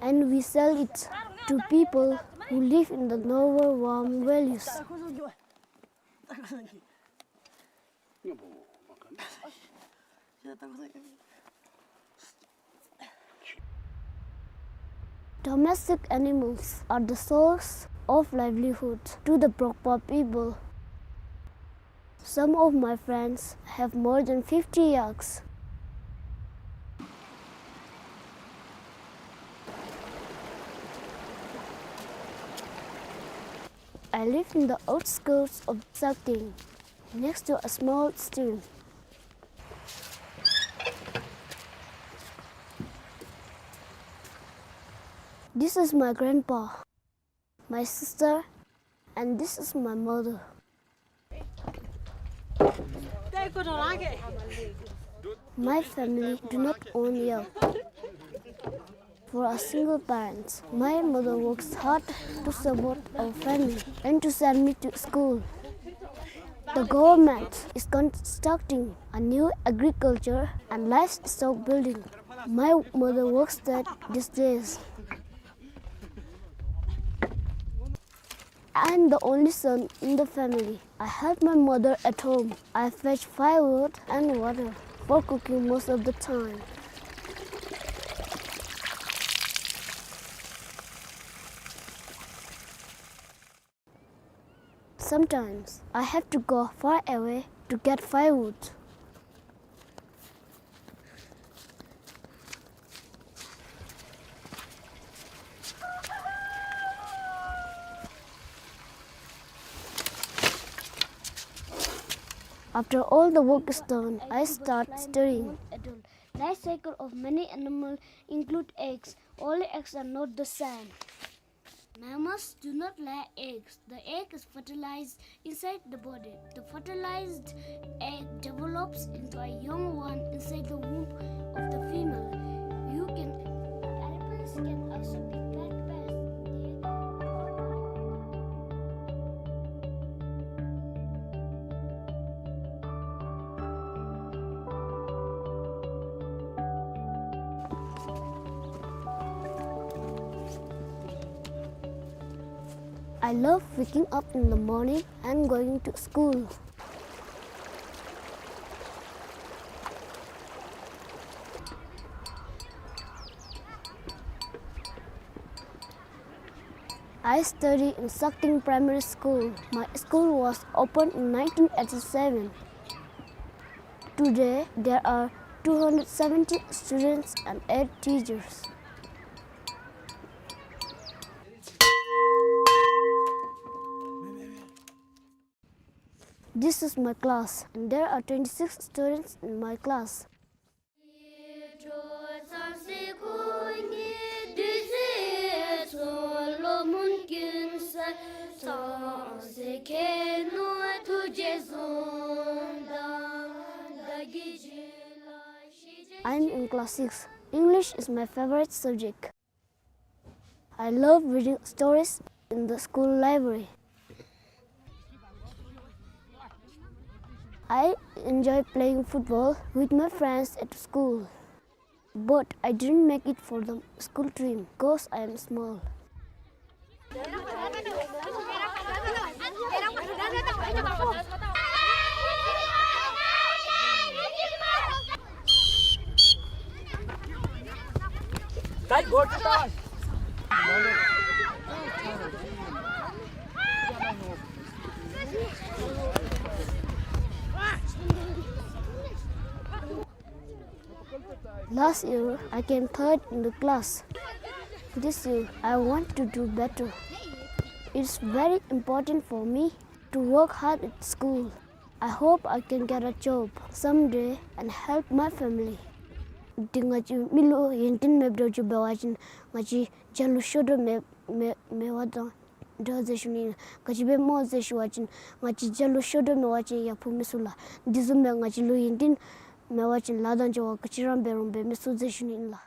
And we sell it to people who live in the lower warm valleys. Domestic animals are the source of livelihood to the Brokpa people. Some of my friends have more than fifty yaks. I live in the outskirts of Sakteng, next to a small stream. This is my grandpa, my sister, and this is my mother. My family do not own yak. For a single parent, my mother works hard to support our family and to send me to school. The government is constructing a new agriculture and livestock building. My mother works there these days. I am the only son in the family. I help my mother at home. I fetch firewood and water for cooking most of the time. Sometimes I have to go far away to get firewood. After all the work is done, I start studying. Life cycle of many animals include eggs. All eggs are not the same. Mammals do not lay eggs. The egg is fertilized inside the body. The fertilized egg develops into a young one inside the womb of the female. You can, caterpillars can also be packed by. I love waking up in the morning and going to school. I study in Sakting Primary School. My school was opened in nineteen eighty-seven. Today, there are two hundred seventy students and eight teachers. This is my class, and there are twenty-six students in my class. I am in class six. English is my favorite subject. I love reading stories in the school library. I enjoy playing football with my friends at school. But I didn't make it for the school team 'cause I am small. Last year, I came third in the class. This year, I want to do better. It's very important for me to work hard at school. I hope I can get a job someday and help my family. ཏེ་ང་བཅས་མི་ལུ་ཡོན་ཏན་མེདཔ་འདྲཝ་ཅིག་འབད་བ་ཅིན་ང་བཅས་རྒྱལ་ལུ་ཤོར་དོ་མེད་མེད་མེད་པ་དང་འདྲ་ཟེར་ཞུ་ནི། ག་ཅི་འབད་སྨོ་ཟེར་ཞུ་བ་ཅིན་ང་བཅས་རྒྱལ་ལུ་ཤོར་དོ་མེད་པ་ཅིན་ཡང་ཕོག་མི་ཚུགས་ལགས། དེ་བཟུམ་སྦེ་ང་བཅས་ལུ་ཡོན་ཏན་མེད་པ་ཅིན་ལཱ་དང་འབྲེལ་བ་ག་ཅི་ར་འབད་རུང་འབད་མི་ཚུགས་ཟེར་ཞུ་ནི་ཨིན་ལགས།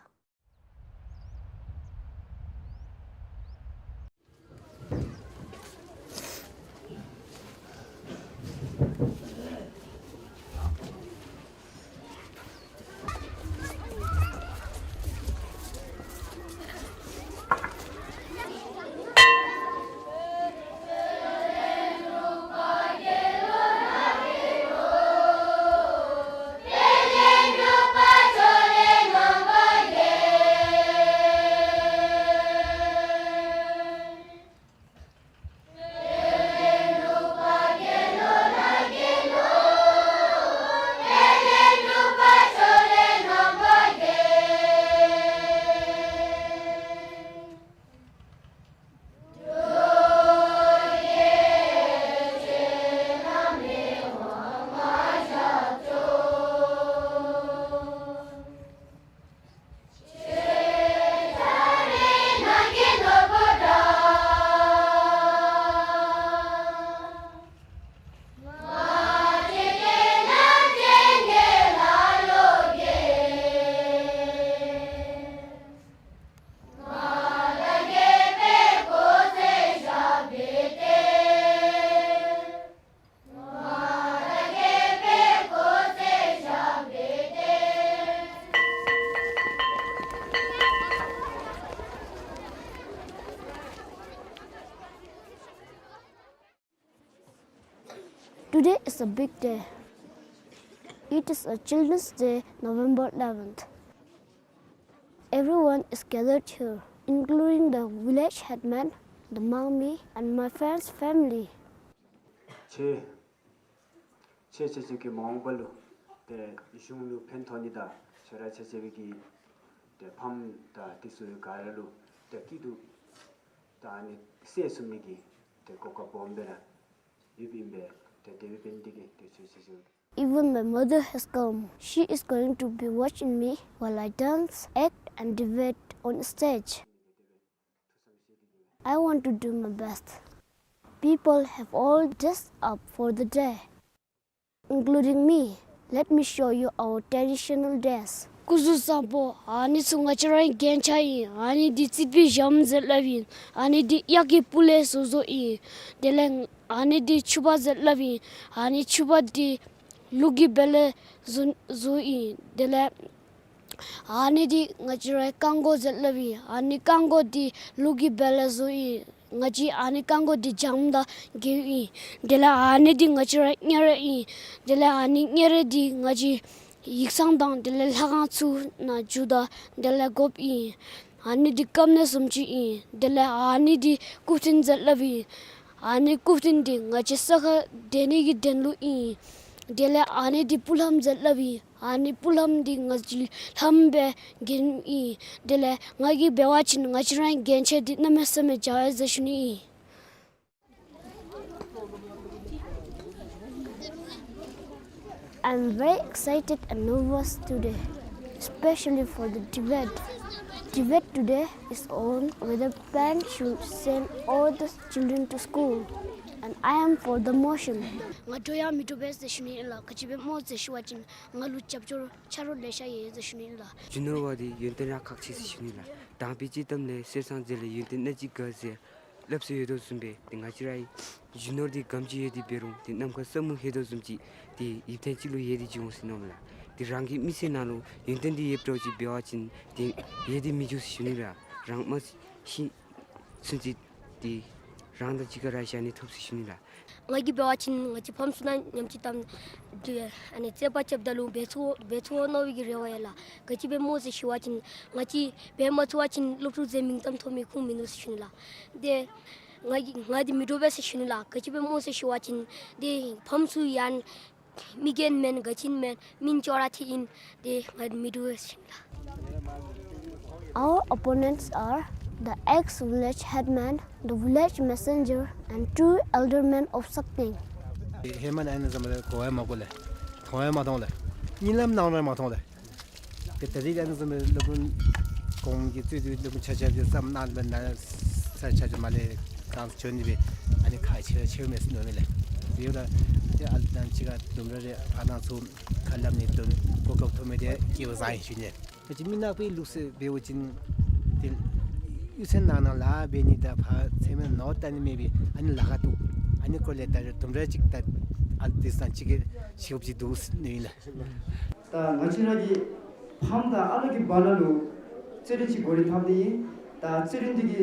Today is a big day. It is a Children's Day, November eleventh. Everyone is gathered here, including the village headman, the Mangmi, and my friend's family. ཏེ་ཁྱེད་ཁྱེད་ཚུ་གིས་མ་འོངས་པ་ལུ་ཏེ་གཞུང་ལུ་ཕན་ཐོགས་ནི་དང་ཁྱེད་ར་ཁྱེད་ཁྱེད་ཀྱི་ཏེ་ཕམ་དང་དེ་ཚུ་ག་ར་ལུ་ཏེ་སྐྱིད་སྡུག་དང་ཨ་ནི་སེལ་ཚུགས་ནི་གི་ཏེ་གོ་སྐབས་སྦོམ་སྦེ་ར་ཡོདཔ་ཨིན་པས། ཏེ་དེ་སྦེ་འབད་ནི་དེ་གིས་ཏེ་ཁྱེད་ཁྱེད་ཚུ། Even my mother has come. She is going to be watching me while I dance, act, and debate on stage. I want to do my best. People have all dressed up for the day, including me. Let me show you our traditional dress. སྐུ་གཟུགས་བཟང་པོ། ཨ་ནི་ཚུ་ང་བཅས་རའི་རྒྱན་ཆ་ཨིན། ཨ་ནི་འདི་རྩིག་པའི་ཞྭམོ་ཟེར་སླབ་ཨིན། ཨ་ནི་འདི་གཡག་གི་སྤུ་ལས་བཟོ་བཟོཝ་ཨིན། དེ་ལས་ཨ་ནི་འདི་ཕྱུ་པ་ཟེར་སླབ་ཨིན། ཨ་ནི་ཕྱུ་པ་འདི་ལུག་གི་སྦལ་ལས་བཟོ་བཟོཝ་ཨིན། དེ་ལས་ཨ་ནི་འདི་ང་བཅས་རའི་རྐང་མགོ་ཟེར་སླབ་ཨིན། ཨ་ནི་རྐང་མགོ་འདི་ལུག་གི་སྦལ་ལས་བཟོཝ་ཨིན། ང་བཅས་ཨ་ནི་རྐང་མགོ་འདི་འཇམ་དང་རྒོདཔ་ཨིན། དེ་ལས་ཨ་ནི་འདི་ང་བཅས་རའི་སྙན་རས་ཨིན། དེ་ལས་ཨ་ནི་སྙན་རས་འདི་ང་བཅས་ཡིག་ཚང་དང་དེ་ལས་ལྷ་ཁང་ཚུ་ནང་འཇུགཔ་དང་དེ་ལས་དགོཔ་ཨིན། ཨ་ནི་འདི་སྐམ་ནད་སུམ་ཅུ་ཨིན། དེ་ལས་ཨ་ནི་འདི་སྐུ་རྟེན་ཟེར་སླབ་ཨིན། ཨ་ནི་སྐུ་རྟེན་འདི་ང་བཅས་ས་ཁར་སྡོད་ནི་གི་དོན་ལུ་ཨིན། དེ་ལས་ཨ་ནི་འདི་སྤུ་ལྷམ་ཟེར་སླབ་ཨིན། ཨ་ནི་སྤུ་ལྷམ་འདི་ང་བཅས་ལྷམ་སྦེ་གྱོནམ་ཨིན། དེ་ལས་ང་གིས་འབད་བ་ཅིན་ང་བཅས་རའི་རྒྱན་ཆ་འདི་གནམ་མེད་ས་མེད་འཇའ་ཡི་ཟེར་ཞུ་ནི་ཨིན། I'm very excited and nervous today, especially for the debate. Debate today is on whether parents should send all the children to school, and I am for the motion. ང་འགྲོ་ཡང་མི་འགྲོ་བས་ཟེར་ཞུ་ནི་ལགས། ག་ཅི་སྦེ་སྨོ་ཟེར་ཞུ་བ་ཅིན་ང་ལུ་རྒྱབ་སྐྱོར་ཆ་རོགས་ལེ་ཤ་ཡོད་ཟེར་ཞུ་ནི་ལགས། རྒྱུ་ནོར་བ་འདི་ཡོན་ཏན་ར་ཁག་ཆེ་ཟེར་ཞུ་ནི་ལགས། དང་པའི་སྤྱིར་བཏང་ལས་གསེར་སྲང་རྩེ་ལས་ཡོན་ཏན་སྣ་གཅིག་དགའ་ཟེར་སླབ་སྲོལ་ཡོད་དོ་བཟུམ་སྦེ་ཏེ་ང་བཅས་རའི་རྒྱུ་ནོར་འདི་ག་དེམ་ཅིག་ཡོད་དེ་འབད་རུང་ཏེ་ནམ་མཁའ་ས་སྨུག་ལྷོད་དོ་བཟུམ་ཅིག་ཏེ་ཡུདཔ་ཐེངས་ཅིག་ལུ་ཡོད་དེ་འགྱོ་འོང་ཟེར་མནོཝ་མས་ལགས། ཏེ་རང་གི་མི་ཚེ་ནང་ལུ་ཡོན་ཏན་འདི་ཡོདཔ་འདྲཝ་ཅིག་འབད་བ་ཅིན་ཏེ་ཡོད་དེ་མི་འགྱོ་ཟེར་ཞུ་ནི་ལགས། རང་མ་ཤི་ཚུན་ཚོད་ཏེ་རང་དང་གཅིག་ཁར་ར་བཞག་ནི་ཐོབ་ཟེར་ཞུ་ནི་ལགས། ང་གིས་འབད་བ་ཅིན་ང་བཅས་ཕམ་ཚུ་དང་མཉམ་གཅིག་ཏེ་ཨ་ནི་རྩོད་པ་རྐྱབ་ད་ལུ་འབད་ཚུགས་འབད་ཚུགས་མནོ་བའི་གི་རེ་བ་ཡོད་ལགས། ག་ཅི་སྦེ་སྨོ་ཟེར་ཞུ་བ་ཅིན་ང་བཅས་འབད་མ་ཚུགས་པ་ཅིན་སློབ་ཕྲུག་ཚུ་མིང་གཏམ་ཐོབ་མི་ཁུངས་མིན་འདུག་ཟེར་ཞུ་ནི་ལགས། ཏེ་ང་གིས་ང་འདི་མི་འགྲོ་བས་ཟེར་ཞུ་ནི་ལགས། ག་ཅི་སྦེ་སྨོ་ཟེར་ཞུ་བ་ཅིན་ཏེ་ཕམ་ཚུ་ཡང་མི་རྒན་མེན་ག་ཅི་མེན་མི་ཅོག་ར་འཐད་ཨིན། ཏེ་ང་མི་འགྲོ་བས་ཟེར་ཞུ་ནི་ལགས། Our opponents are the ex-village headman, the village messenger, and two elder men of Sakdeng. ཧེ་མ་ནཱ་ཨ་ནི་བཟུམ་སྦེ་གོ་ཡང་མ་གོ་ལགས། མཐོང་ཡང་མ་མཐོང་ལགས། གཉིད་ལམ་ནང་ར་མ་མཐོང་ལགས། ཏེ་ད་རེས་ཨ་ནི་བཟུམ་སྦེ་སློབ་དཔོན་གོང་གི་རྩོད་དུས་སློབ་དཔོན་ཆ་ཁྱབ་ཀྱིས་བསམ་གནང་སྦེ་ནཱ་ས་ཆ་ཆ་མར་ལས་གང་བྱོན་ནི་སྦེ་ཨ་ནི་ཁག་ཆེ་ཆེཝ་མས་ཟེར་མནོ་མས་ལགས། དེ་ཡོད་ལགས། ཏེ་ཨ་ལུ་དང་གཅིག་ཁར་ལྡུམ་ར་རེ་ཨ་ནཱ་ཚུ་ཁ་སླབ་ནི་དོན་གོ་སྐབས་ཐོབ་མི་འདི་སྐལ་བ་བཟང་ཡི་ཞུ་ནི། ང་བཅས་མི་ནག་པའི་ལུགས་སྲོལ་འབད་བ་ཅིན་ཏེ་གཡུས་ཚན་ནང་ན་ལཱ་འབད་ནི་དང་ཕར་ཚེར་མའི་ནོར་བལྟ་ནི་མེད་པའི་ཨ་ནི་ལཱ་ཁག་འདུག། ཨ་ནི་སྐོར་ལས་ད་རུང་ལྡུམ་ར་ཅིག་ད་ཨ་ལུ་དེ་ཚུ་དང་གཅིག་ཁར་ཤེས་དགོཔ་ཅིག་འདུག་ཟེར་མནོ་ཡི་ལགས། ད་ང་བཅས་ར་གི་ཕམ་དང་ཨ་ལུ་གི་བར་ན་ལུ་རྩོད་རིགས་ཅིག་འགོ་རིམ་འཐབ་ནི་ཨིན། ད་རྩོད་རིགས་འདི་གི་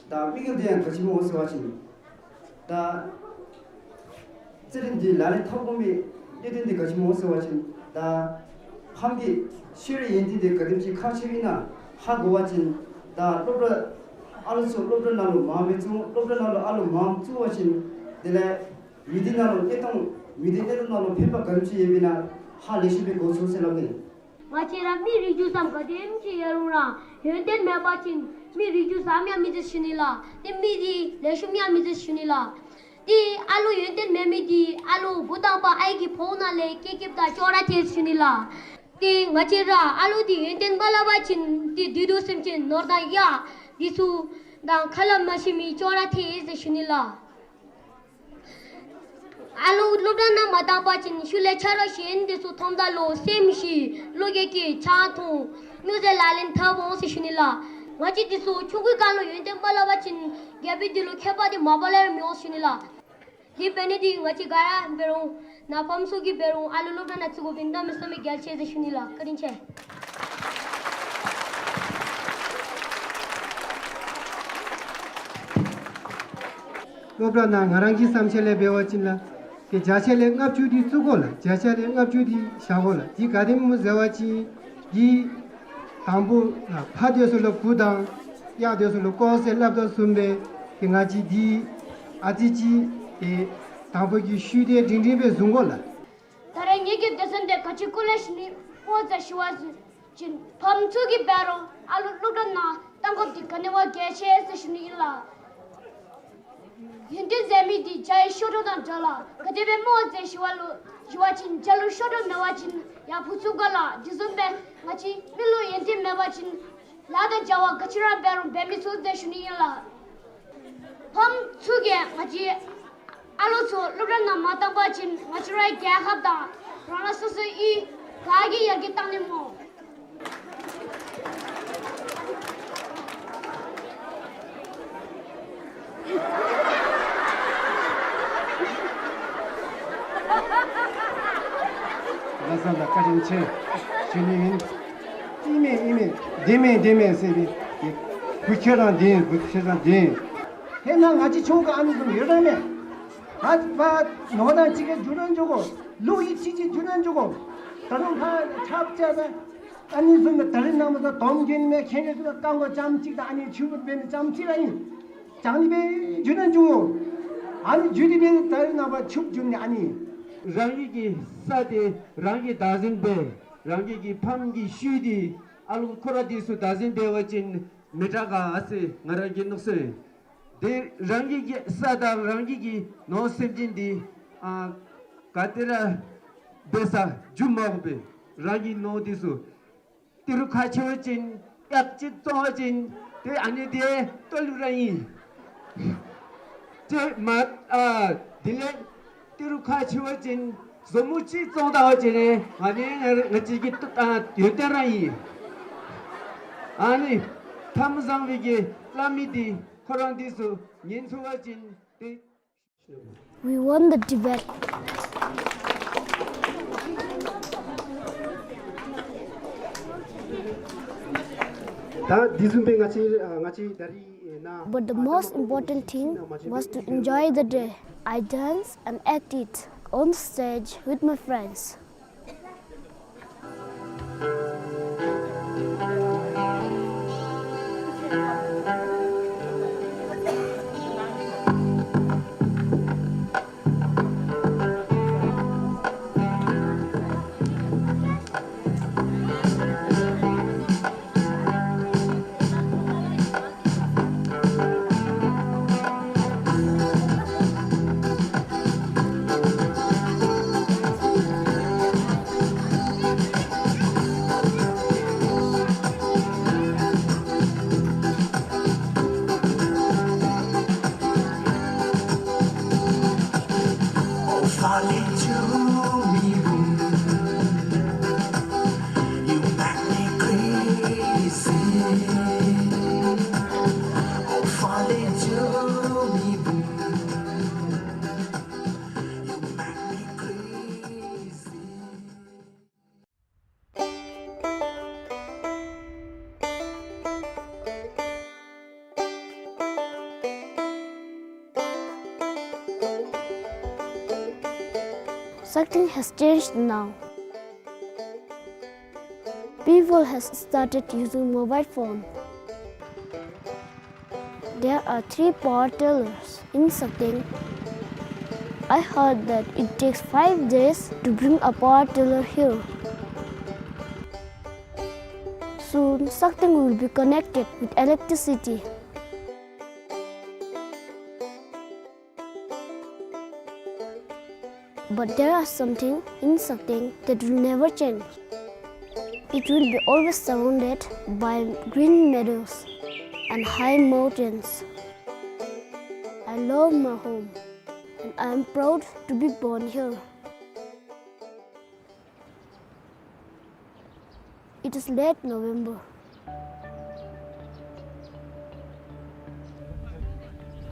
ད་དམིགས་ཡུལ་འདི་ཡང་ག་ཅི་སྨོ་ཟེར་བ་ཅིན་ད་རྩོད་རིགས་འདི་ལག་ལེན་འཐབ་དགོ་མི་གནད་དོན་འདི་ག་ཅི་སྨོ་ཟེར་བ་ཅིན་ད་ཕམ་གྱི་ཤེས་རིག་ཡོན་ཏན་འདི་ག་དེམ་ཅིག་ཁག་ཆེཝ་ཨིན་ན་ཧ་གོ་བ་ཅིན་ད་སློབ་གྲྭ་ཨ་ལུ་ཚུ་སློབ་གྲྭ་ནང་ལུ་མངམ་སྦེ་བཙུགས་སློབ་གྲྭ་ནང་ལུ་ཨ་ལུ་མངམ་བཙུགས་པ་ཅིན་དེ་ལས་མི་སྡེ་ནང་ལུ་གནས་སྟངས་མི་སྡེ་གནས་སྟངས་ནང་ལུ་ཕན་པ་ག་དེམ་ཅིག་ཡོདཔ་ཨིན་ན་ཧ་ལེགས་ཤོམ་སྦེ་གོ་ཚུགས་ཟེར་སླབ་ནི། ང་བཅས་ར་མི་རིགས་རྒྱུད་ཙམ་ག་དེམ་ཅིག་ཡོད་རུང་ར་ཡོན་ཏན་མེད་པ་ཅིན་མི་རིགས་རྒྱུད་ཙམ་ཡང་མི་འདི་ཟེར་ཞུ་ནི་ལགས། ཏེ་མི་འདི་ལེགས་ཤོམ་ཡང་མི་འདི་ཟེར་ཞུ་ནི་ལགས། ཏེ་ཨ་ལུ་ཡོན་ཏན་མེད་མི་འདི་ཨ་ལུ་འགོ་དང་པ་ཨའི་གི་བོང་ནང་ལས་སྐྱེས་སྐྱེསཔ་དང་ཅོག་ར་འཐད་ཟེར་ཞུ་ནི་ལགས། ཏེ་ང་བཅས་ར་ཨ་ལུ་འདི་ཡོན་ཏན་མ་བསླབ་པ་ཅིན་ཏེ་བདུད་འདུལ་སེམས་ཅན་ནོར་དང་གཡག་འདི་ཚུ་དང་ཁ་སླབ་མ་ཤེས་མི་ཅོག་ར་འཐད་ཟེར་ཞུ་ནི་ལགས། ཨ་ལུ་སློབ་གྲྭ་ནང་མ་བཏང་པ་ཅིན་ཤུལ་ལས་ཆ་རོགས་གཞན་འདི་ཚུ་མཐོངམ་ད་ལུ་སེམས་ཞི་བློ་རྒྱས་སྐྱེ་ཆང་འཐུང་སྨྱོ་རྫས་ལག་ལེན་འཐབ་འོང་ཟེར་ཞུ་ནི་ལགས། ང་བཅས་འདི་ཚུ་ཆུང་ཀུའི་སྒང་ལུ་ཡོན་ཏན་མ་བསླབ་པ་ཅིན་རྒྱལ་པོའི་དུས་ལུ་ཁྱད་པར་འདི་མ་པ་ལས་ར་མི་འོང་ཟེར་ཞུ་ནི་ལགས། དེ་འབད་ནི་འདི་ང་བཅས་ག་ར་འབད་རུང་ནཱ་ཕམ་ཚུ་གིས་འབད་རུང་ཨ་ལུ་སློབ་གྲྭ་ནང་བཙུགས་དགོཔ་འདི་གནམ་མེད་ས་མེད་གལ་ཆེ་ཟེར་ཞུ་ནི་ལགས། བཀའ་དྲིན་ཆེ། སློབ་གྲྭ་ནང་ང་རང་གི་བསམ་འཆར་ལས་འབད་བ་ཅིན་ལགས། ཏེ་བརྒྱ་ཆ་ལས་ལྔ་བཅུ་འདི་བཙུགས་དགོ་ལགས། བརྒྱ་ཆ་ལས་ལྔ་བཅུ་འདི་བཞག་དགོ་ལགས། འདི་ག་དེ་སྨོ་ཟེར་བ་ཅིན་འདི་དང་པོ་ལགས་ཕག་སྡོད་ས་ལུ་གུ་དང་གཡག་སྡོད་ས་ལུ་ཀོ་ཟེར་སླབ་དོ་བཟུམ་སྦེ་ཏེ་ང་བཅས་འདི་ཨ་ཙི་ཅིག་ཏེ་ དང་པོ་གི་ཤུལ་དེ་འབྲིང་འབྲིང་སྦེ་བཟུང་དགོ་ལགས། ད་རེས་ངེ་གི་སྡེ་ཚན་དེ་ག་ཅི་སྐོར་ལས་ཞུ་ནི་སྨོ་ཟེར་ཞུ་བ་ཅིན་ཕམ་ཚུ་གིས་འབད་རུང་ཨ་ལུ་སློབ་གྲྭ་ནང་བཏང་དགོཔ་འདི་ག་ནི་བ་གལ་ཆེ་ཟེར་ཞུ་ནི་ཨིན་ལགས། ཡོན་ཏན་ཟེར་མི་འདི་བྱ་ཡི་ཤོ་འདྲོ་དང་འདྲ་ལགས། ག་དེ་སྦེ་སྨོ་ཟེར་ཞུ་བ་ལུ་ཞུ་བ་ཅིན་བྱ་ལུ་ཤོ་འདྲོ་མེད་པ་ཅིན་ཡར་བུད་ཚུགས་ག་ལགས། དེ་བཟུམ་སྦེ་ང་བཅས་མི་ལུ་ཡོན་ཏན་མེད་པ་ཅིན་ལཱ་དང་བྱ་བ་ག་ཅི་ར་འབད་རུང་འབད་མི་ཚུགས་ཟེར་ཞུ་ནི་ཨིན་ལགས། ཕམ་ཚུ་གིས་ང་བཅས་ཨ་ལུ་ཚུ་སློབ་གྲྭ་ནང་མ་བཏང་པ་ཅིན་ང་བཅས་རའི་རྒྱལ་ཁབ་དང་རང་རང་སོ་སོའི་ག་གིས་ཡར་རྒྱས་བཏང་ནི་སྨོ། ལགས་སོ་ལགས། བཀའ་དྲིན་ཆེ་ཞུ་ནི་ཨིན། ཨིན་མས་ཨིན་མས། བདེན་མས་བདེན་མས་ཟེར་བའི་བུ་ཁྱོད་ར་བདེན། བུ་ཁྱོད་ར་བདེན། ཧེ་མ་ང་བཅས་ཆུང་ཀུ་ཨ་ནི་བཟུམ་ཡོད་ར་མས། ཨ་ཕར་ནོར་དང་གཅིག་ཁར་འགྱུར་ར་འགྱུར་དགོ། ལུག་གི་ཁྱི་ཅིག་འགྱུར་ར་འགྱུར་དགོ། ད་རུང་ཕར་ཆརཔ་རྐྱབ་པས། ཨ་ནི་བཟུམ་སྦེ་ད་རེས་ནངས་པ་ད་དོམ་རྒྱན་མས། ཁེངས་རེ་ཚུ་ད་རྐང་མགོ་ཙམ་ཅིག་དང་ཨ་ནི་ཕྱུ་པ་འབད་མི་ཙམ་ཅིག་ར་ཨིན། བྱང་ནི་སྦེ་འགྱུར་ན་འགྱུར་འོང་། ཨ་ནི་འགྱུར་ཏེ་སྦེ་ད་རེས་ནངས་པ་ཕྱུགཔོ་འགྱུར་ནི་ཨ་ནི། རང་གི་གི་ས་དེ་རང་གིས་བདག་འཛིན་འབད། རང་གི་གི་ཕམ་གི་ཤུལ་འདི་ཨ་ལུ་ཁོ་ར་འདི་ཚུ་བདག་འཛིན་འབད་བ་ཅིན་མི་དྲག་ག་ཟེར་ང་ར་གི་མནོ་བསམ་ཨིན། དེ་རང་གི་གི་ས་དང་རང་གི་གི་ནོར་སེམས་ཅན་འདི་ཨ་ག་ཏེ་ར་འབད་ས་འགྱུར་མ་དགོ་པས། རང་གི་ནོར་འདི་ཚུ་ཏི་རུ་ཁག་ཆེ་བ་ཅིན་གཡག་ཅིག་བཙོང་བ་ཅིན་ཏེ་ཨ་ནི་དེ་ལྟོ་ལུ་ར་ཨིན། ཏེ་མ་ཨ་དེ་ལས་ཏི་རུ་ཁག་ཆེ་བ་ཅིན་བཟོ་མོ་ཅིག་བཙོང་ད་བ་ཅིན་ཨ་ནི་ང་ང་བཅས་ཀྱི་ལྟོ་ཨ་ཡོན་ཏན་ར་ཨིན། ཨ་ནི་ཐ་མ་བཟང་བའི་གི་བླ་མའི་འདི་ཁོ་ར་འདི་ཚུ་ཉན་ཚུགས་པ་ཅིན་ཏེ། We won the debate. ད་དེ་བཟུམ་སྦེ་ང་བཅས་ཨ་ང་བཅས་ད་རིས་ཨེ་ན། But the most important thing was to enjoy the day. I danced and acted on the stage with my friends. Sakteng has changed now. People has started using mobile phone. There are three power tillers in Sakteng. I heard that it takes five days to bring a power tiller here. Soon, Sakteng will be connected with electricity. But there are something in Sakteng that will never change. It will be always surrounded by green meadows and high mountains. I love my home and I am proud to be born here. It is late November.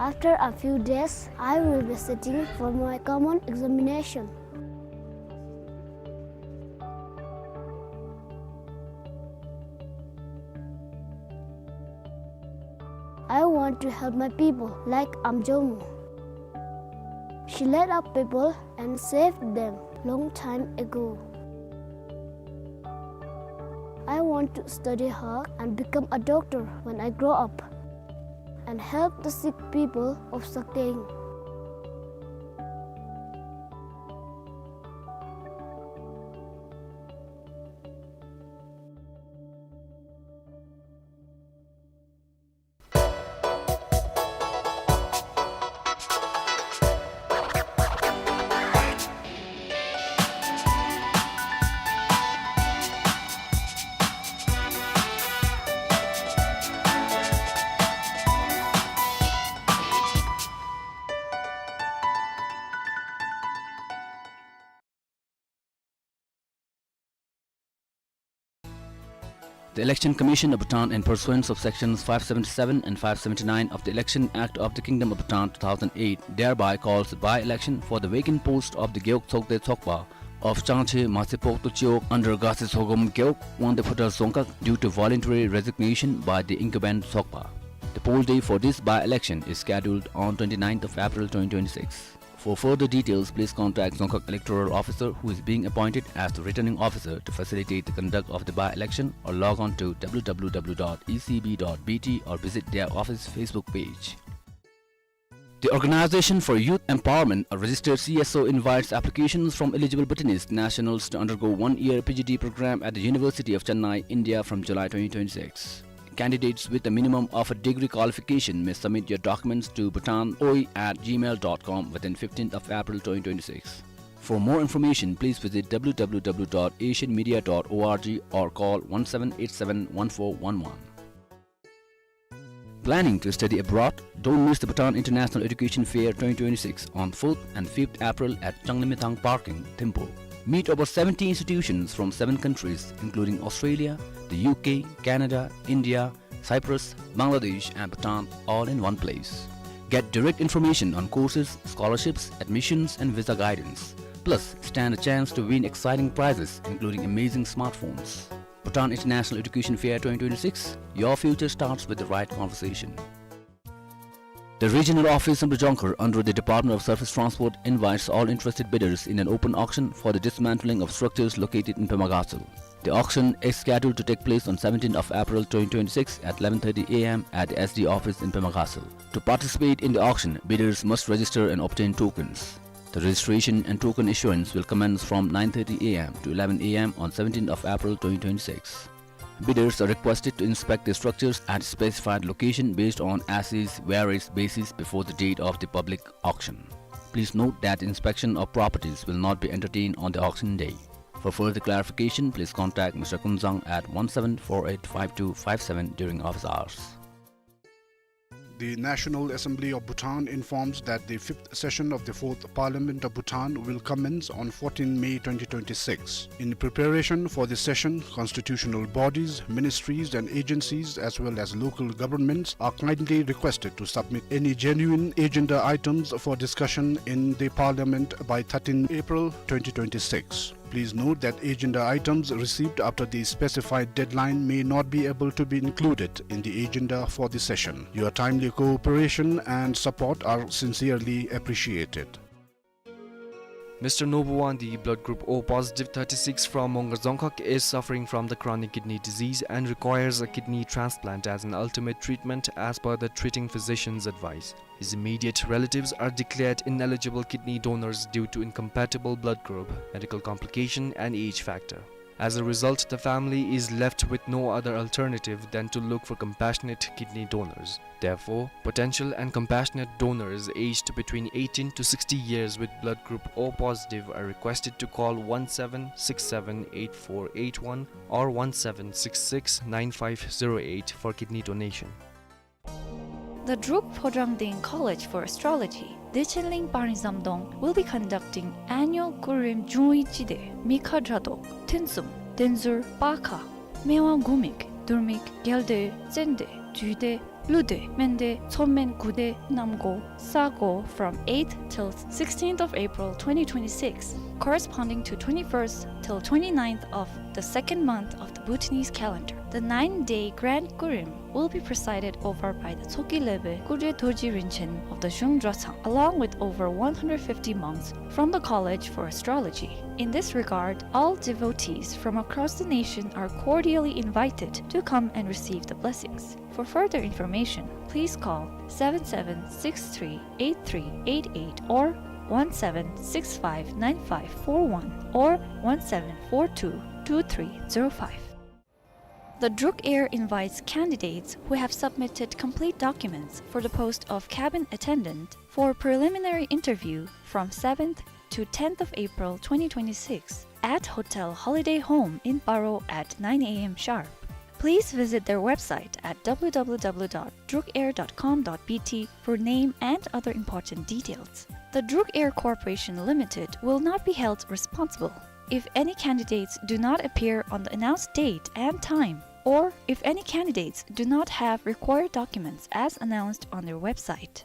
After a few days, I will be sitting for my common examination. I want to help my people like Amjomu. She led up people and saved them long time ago. I want to study hard and become a doctor when I grow up and help the sick people of Sakteng. The Election Commission of Bhutan, in pursuance of Sections five seventy-seven and five seventy-nine of the Election Act of the Kingdom of Bhutan two thousand eight, thereby calls the by-election for the vacant post of the Gewog Tsokde Tsokpa of Changche Matsepokto Chiwog under Gase Tsogom Gewog, Wangdue Phodrang Dzongkhag, due to voluntary resignation by the incumbent Tsokpa. The poll day for this by-election is scheduled on twenty-ninth of April twenty twenty-six. For further details, please contact Dzongkhag Electoral Officer, who is being appointed as the returning officer to facilitate the conduct of the by-election, or log on to W W W dot E C B dot B T or visit their office Facebook page. The Organization for Youth Empowerment, a registered C S O, invites applications from eligible Bhutanese nationals to undergo one-year P G D program at the University of Chennai, India, from July twenty twenty-six. Candidates with a minimum of a degree qualification may submit your documents to bhutanoi at gmail dot com within fifteenth of April twenty twenty-six. For more information, please visit W W W dot asian media dot org or call one seven eight seven one four one one. Planning to study abroad? Don't miss the Bhutan International Education Fair twenty twenty-six on fourth and fifth April at Changlimithang Park in Thimphu. Meet over seventy institutions from seven countries, including Australia, the U K, Canada, India, Cyprus, Bangladesh, and Bhutan, all in one place. Get direct information on courses, scholarships, admissions, and visa guidance. Plus, stand a chance to win exciting prizes, including amazing smartphones. Bhutan International Education Fair twenty twenty-six, your future starts with the right conversation. The regional office in Bojongkhor under the Department of Surface Transport invites all interested bidders in an open auction for the dismantling of structures located in Pemagasal. The auction is scheduled to take place on seventeenth of April twenty twenty-six at eleven thirty A M at the S D office in Pemagasal. To participate in the auction, bidders must register and obtain tokens. The registration and token issuance will commence from nine thirty A M to eleven A M on seventeenth of April twenty twenty-six. Bidders are requested to inspect the structures at specified location based on assessed various basis before the date of the public auction. Please note that inspection of properties will not be entertained on the auction day. For further clarification, please contact Mister Kunzang at one seven four eight five two five seven during office hours. The National Assembly of Bhutan informs that the fifth session of the Fourth Parliament of Bhutan will commence on fourteenth May twenty twenty-six. In preparation for the session, constitutional bodies, ministries and agencies, as well as local governments, are kindly requested to submit any genuine agenda items for discussion in the Parliament by thirteenth April twenty twenty-six. Please note that agenda items received after the specified deadline may not be able to be included in the agenda for the session. Your timely cooperation and support are sincerely appreciated. Mister Nobu Wangdi, blood group O positive, thirty-six, from Mongar Dzongkhag, is suffering from the chronic kidney disease and requires a kidney transplant as an ultimate treatment, as per the treating physician's advice. His immediate relatives are declared ineligible kidney donors due to incompatible blood group, medical complication, and age factor. As a result, the family is left with no other alternative than to look for compassionate kidney donors. Therefore, potential and compassionate donors aged between eighteen to sixty years with blood group O positive are requested to call one seven six seven eight four eight one or one seven six six nine five zero eight for kidney donation. The Druk Phodrang Deng College for Astrology, Dechenling Parizamdong, will be conducting annual Kurim Jungwi Chide, Mikha Dradok, Thinsum, Denzur, Pakha, Mewa Gumik, Durmik, Gelde, Zende, Jude, Lude, Mende, Tsomen Gude, Namgo, Sago from eighth till sixteenth of April twenty twenty-six, corresponding to twenty-first till twenty-ninth of the second month of the Bhutanese calendar. The nine-day grand Kurim will be presided over by the Tsoki Lebe Kudre Dorji Rinchen of the Zhung Drotsang, along with over one hundred fifty monks from the College for Astrology. In this regard, all devotees from across the nation are cordially invited to come and receive the blessings. For further information, please call seven seven six three eight three eight eight or one seven six five nine five four one or one seven four two two three zero five. The Druk Air invites candidates who have submitted complete documents for the post of cabin attendant for preliminary interview from seventh to tenth of April twenty twenty-six at Hotel Holiday Home in Paro at nine A M sharp. Please visit their website at W W W dot drukair dot com dot B T for name and other important details. The Druk Air Corporation Limited will not be held responsible if any candidates do not appear on the announced date and time or if any candidates do not have required documents as announced on their website.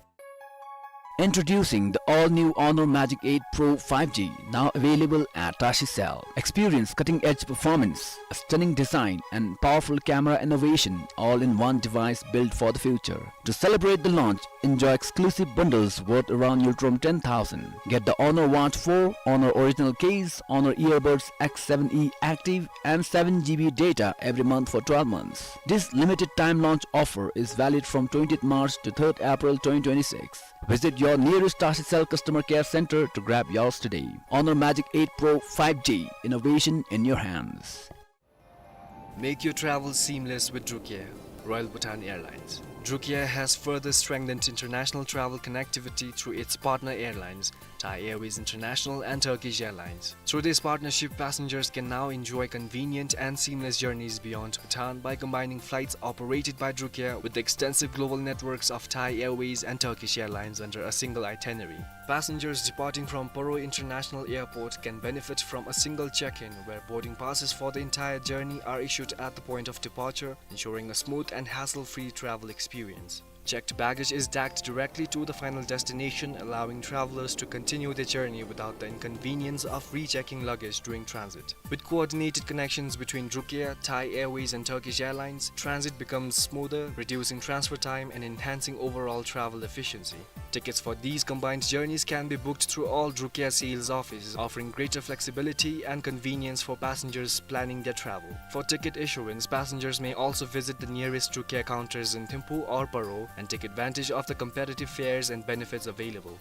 Introducing the all-new Honor Magic eight Pro five G, now available at Tashi Cell. Experience cutting-edge performance, a stunning design, and powerful camera innovation, all in one device built for the future. To celebrate the launch, enjoy exclusive bundles worth around Ngultrum ten thousand. Get the Honor Watch four, Honor Original Case, Honor Earbuds X seven E Active, and seven G B data every month for twelve months. This limited time launch offer is valid from twentieth March to third April twenty twenty-six. Visit your nearest Tashi Cell customer care center to grab yours today. Honor Magic eight Pro five G, innovation in your hands. Make your travel seamless with Drukair, Royal Bhutan Airlines. Drukair has further strengthened international travel connectivity through its partner airlines, Thai Airways International and Turkish Airlines. Through this partnership, passengers can now enjoy convenient and seamless journeys beyond Bhutan by combining flights operated by Drukair with the extensive global networks of Thai Airways and Turkish Airlines under a single itinerary. Passengers departing from Paro International Airport can benefit from a single check-in, where boarding passes for the entire journey are issued at the point of departure, ensuring a smooth and hassle-free travel experience. Checked baggage is tagged directly to the final destination, allowing travelers to continue their journey without the inconvenience of rechecking luggage during transit. With coordinated connections between Drukair, Thai Airways and Turkish Airlines, transit becomes smoother, reducing transfer time and enhancing overall travel efficiency. Tickets for these combined journeys can be booked through all Drukair sales offices, offering greater flexibility and convenience for passengers planning their travel. For ticket issuance, passengers may also visit the nearest Drukair counters in Thimphu or Paro and take advantage of the competitive fares and benefits available.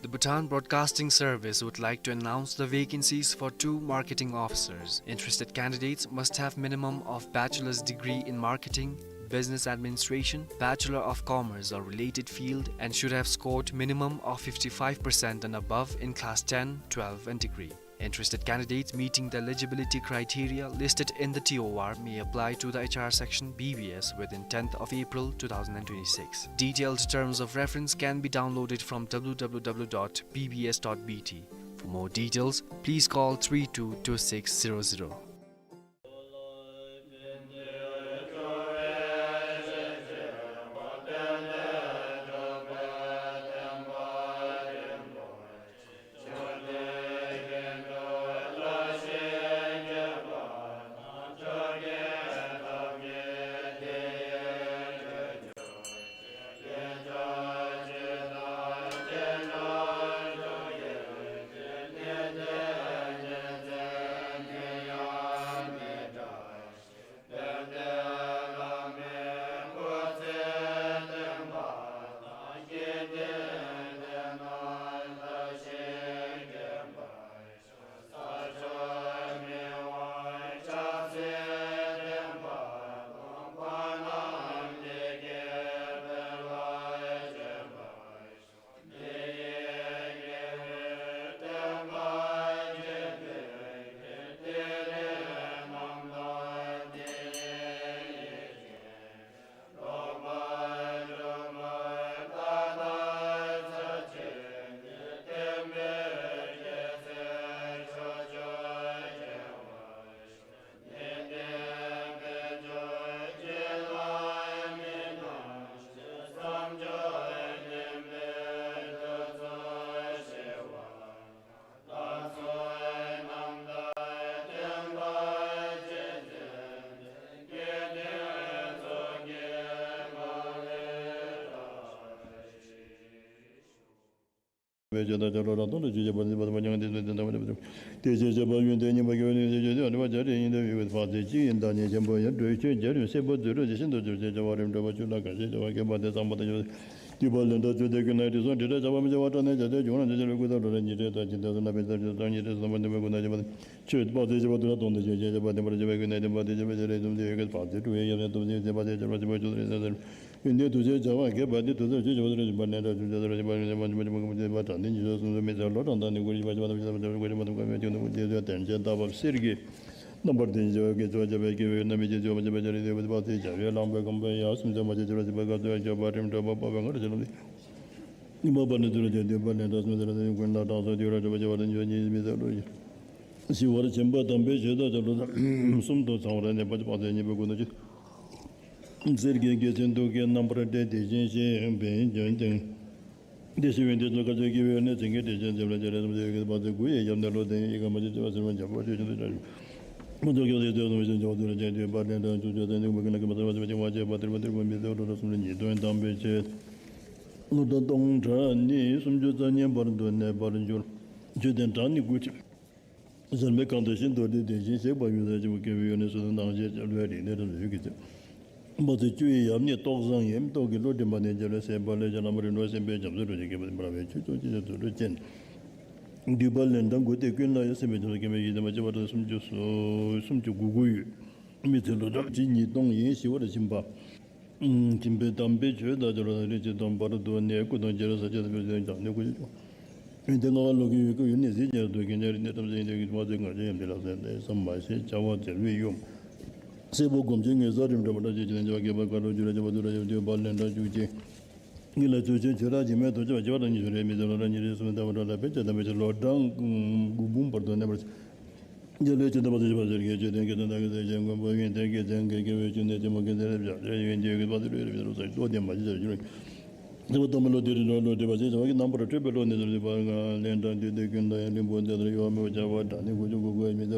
The Bhutan Broadcasting Service would like to announce the vacancies for two marketing officers. Interested candidates must have minimum of bachelor's degree in marketing, business administration, Bachelor of Commerce or related field, and should have scored minimum of fifty-five percent and above in class ten, twelve and degree. Interested candidates meeting the eligibility criteria listed in the T O R may apply to the H R section, B B S, within tenth of April two thousand and twenty-six. Detailed terms of reference can be downloaded from W W W dot B B S dot B T. For more details, please call three two two six zero zero. ཞི་བར་བྱེད་པ་དམ་པའི་ཆོས་དང་བཅས་པ་གསུམ་དུ་ཚང་བར་གནས་པ་དཔག་ཚད་གཉིས་པའི་སྐུ་དང་ཆོས། གསེར་གྱི་རྒྱལ་མཚན་གདུགས་ཀྱི་རྣམ་པར་སྤྲས་ཏེ་བཞེངས་ཤིང་བོན་གྱི་སྟེང་། དེ་བཞིན་དབུས་མཐའི་ཚུལ་ཁ་ཕྱོགས་ཀྱི་དབུས་ནས་བྱིན་གྱིས་བརླབས་ཤིང་འཇིག་རྟེན་ལ་སྤྱན་རས་གཟིགས་དབང་ཕྱུག་དཔག་ཚད་དགུ་ཡི་ཞབས་ནས་ལོག་སྟེ་ཡི་ག་མ་ཆད་བརྩེ་བ་ཟེར་བ་འཇམ་དཔལ་སྤྲུལ་ཆེན་དུ་བྱོན། མ་ཐུབ་སྐྱོབ་སའི་ཚུལ་དུ་བཞེངས་ཤིང་ཕྱོགས་བཅུ་ལ་བརྒྱན་ཏེ་དཔལ་ལྡན་དང་ཕྱོགས་བཅུའི་མཚན་ཉིད་ཀུན་ལ་མཁས་པ་ཐུབ་པ་ཆེན་པོ་བྱིན་གྱིས་བརླབས་པ་སྟེ་ལོ་ཟླ་གསུམ་ལ་ཉིས་སྟོང་དང་པོའི་ཆེད། ལོ་ཟླ་སྟོང་ཕྲག་ནི་སུམ་ཅུ་རྩ་གཉིས་བར་དུ་གནས་པར་འགྱུར། མཆོད་རྟེན་བྲག་ནི་དགུ་ཅིག། ཟེར་མའི་གང་དུ་ཤིང་རྡོར་དྲིལ་ལྡན་ཞིང་གཤེགས་པ་ཡུམ་ཟེར་ཅིང་བཀུར་བའི་ཡུལ་ནི་སུ་དང་སྣང་ཞེས་བྱ་བའི་རིགས་ནི་རབ་ཏུ་ཡོད་ཀྱི་ཚེ། དཔག་ཚད་བཅུ་ཡི་ཡབ་ནི་ཏོག་བཟང་ཡིན། ཏོག་གི་བློ་འདྲེན་པ་ནི་རྒྱལ་བའི་སྲས་དཔལ་ལྡན་ལྷ་མོ་རིགས་དྲུག་སེམས་དཔའ་བྱམས་པ་རིགས་དྲུག་ལ་སྐྱེས་པ་འབར་བའི་ཆོས་སྐྱོང་ཆེ་ཆུང་དུ་གྲོལ་ཅན། འདུས་པ་ལན་གྲངས་དགུ་སྟེ་ཀུན་ལ་ཡང་སེམས་དཔའི་བྱང་སེམས་སྐྱེ་མེད་ཡེ་ཤེས་ལྡན་པ་སྤྱི་བོ་བྲག་སུམ་ཅུ་སོ་སུམ་ཅུ་དགུ་དགུ་ཡོད། མི་ཚེ་ལོ་ཟླ་གཅིག་ཉིས་སྟོང་ཡིན། ཞི་བར་བྱིན་པ། ཨུམ། བྱིན་པའི་དམ་པའི་ཆོས་དང་སྦྱོར་བ་རིགས་ཀྱི་སྟོང་བར་དུ་གནས། སྐུ་དང་སྤྱན་རས་གཟིགས་ཀྱི་སྐུ་ཞབས་ནས་སྐུ་ཞབས་ཀྱི་ཡོན་ཏན་ལྔ་པ་ལོ་གི་ཡུལ་སྐུ་ཡུལ་ནས་གཟིགས་ཉེར་བསྡུ་གི་ཉེར་གནས་ཐམས་ཅད་ཡིན་ཏེ་གི་མ་ཚད་ངར་ཆེ་ཡམ་དེ་ལ་སེམས་ནས་བསམ་མ་ཤེས་བྱ་བ་ཟེར་བའི་ཡུམ། སྲས་པོ་སྒོམ་ཆེན་ངེས་གསལ་རིམ་གྲོ་མ་བྲག་ཅན་གྱི་ལན་ཆེ་བ་སྐྱེས་པ་དཀར་ལོ་བཅུ་ར་ཆེ་བ་དུ་ར་ཡབ་དུས་པ་ལན་གྲངས་བཅུ་གཅིག། ངེས་ལ་ཚུལ་ཆེན་ཆོས་གྲགས་འཇིགས་མེད་རྡོ་རྗེ་བ་ཅན་གྱི་ཞུ་རེ་མི་ཚེ་ལོ་ལ་ཉེར་གསུམ་ཟླ་བ་གྲོ་ལ་ཕན་ཆད་དམ་པའི་ཆོས་ལོ་གྲངས་དགུ་འབུམ་བར་དུ་གནས་པར། རྒྱལ་བའི་ཆོས་དང་བར་དུ་ཞི་བར་ཟེར་གྱི་ཆོས་ལྡན་གྱི་དོན་དག་གི་ཟེར་ཞིང་མགོན་པོ་ཡོན་ཏན་གྱི་མཚན་གྱི་སྐྱེ་བོའི་བཅུད་ནས་ཆེན་མོ་གི་མཛད་རབ་བཞག་ཡོན་ཏན་གྱི་བར་དུ་རོལ་རོལ་རོལ་རོལ་རོལ་རྟོགས་ལྡན་མ་ཞིག་ཟེར་གྱི་རོལ། ཚེ་བ་དང་པོ་ལོ་དེ་རིང་ལོ་ལོ་དྲེགས་པ་ཞེས་བྱ་བ་གི་རྣམ་པར་འཕྲུལ་པའི་ལོ་ནི་ཟེར་ཏེ་བར་ལན་གྲངས་དུས་དུས་ཀུན་ལ་ཡང་ལིང་པོ་མཛད་དོ་ཡོད་མེད་བྱ་བ་དྲག་ནི་དགུ་བཅུ་གོ་དགུ་ཡང་མི་ཚེ།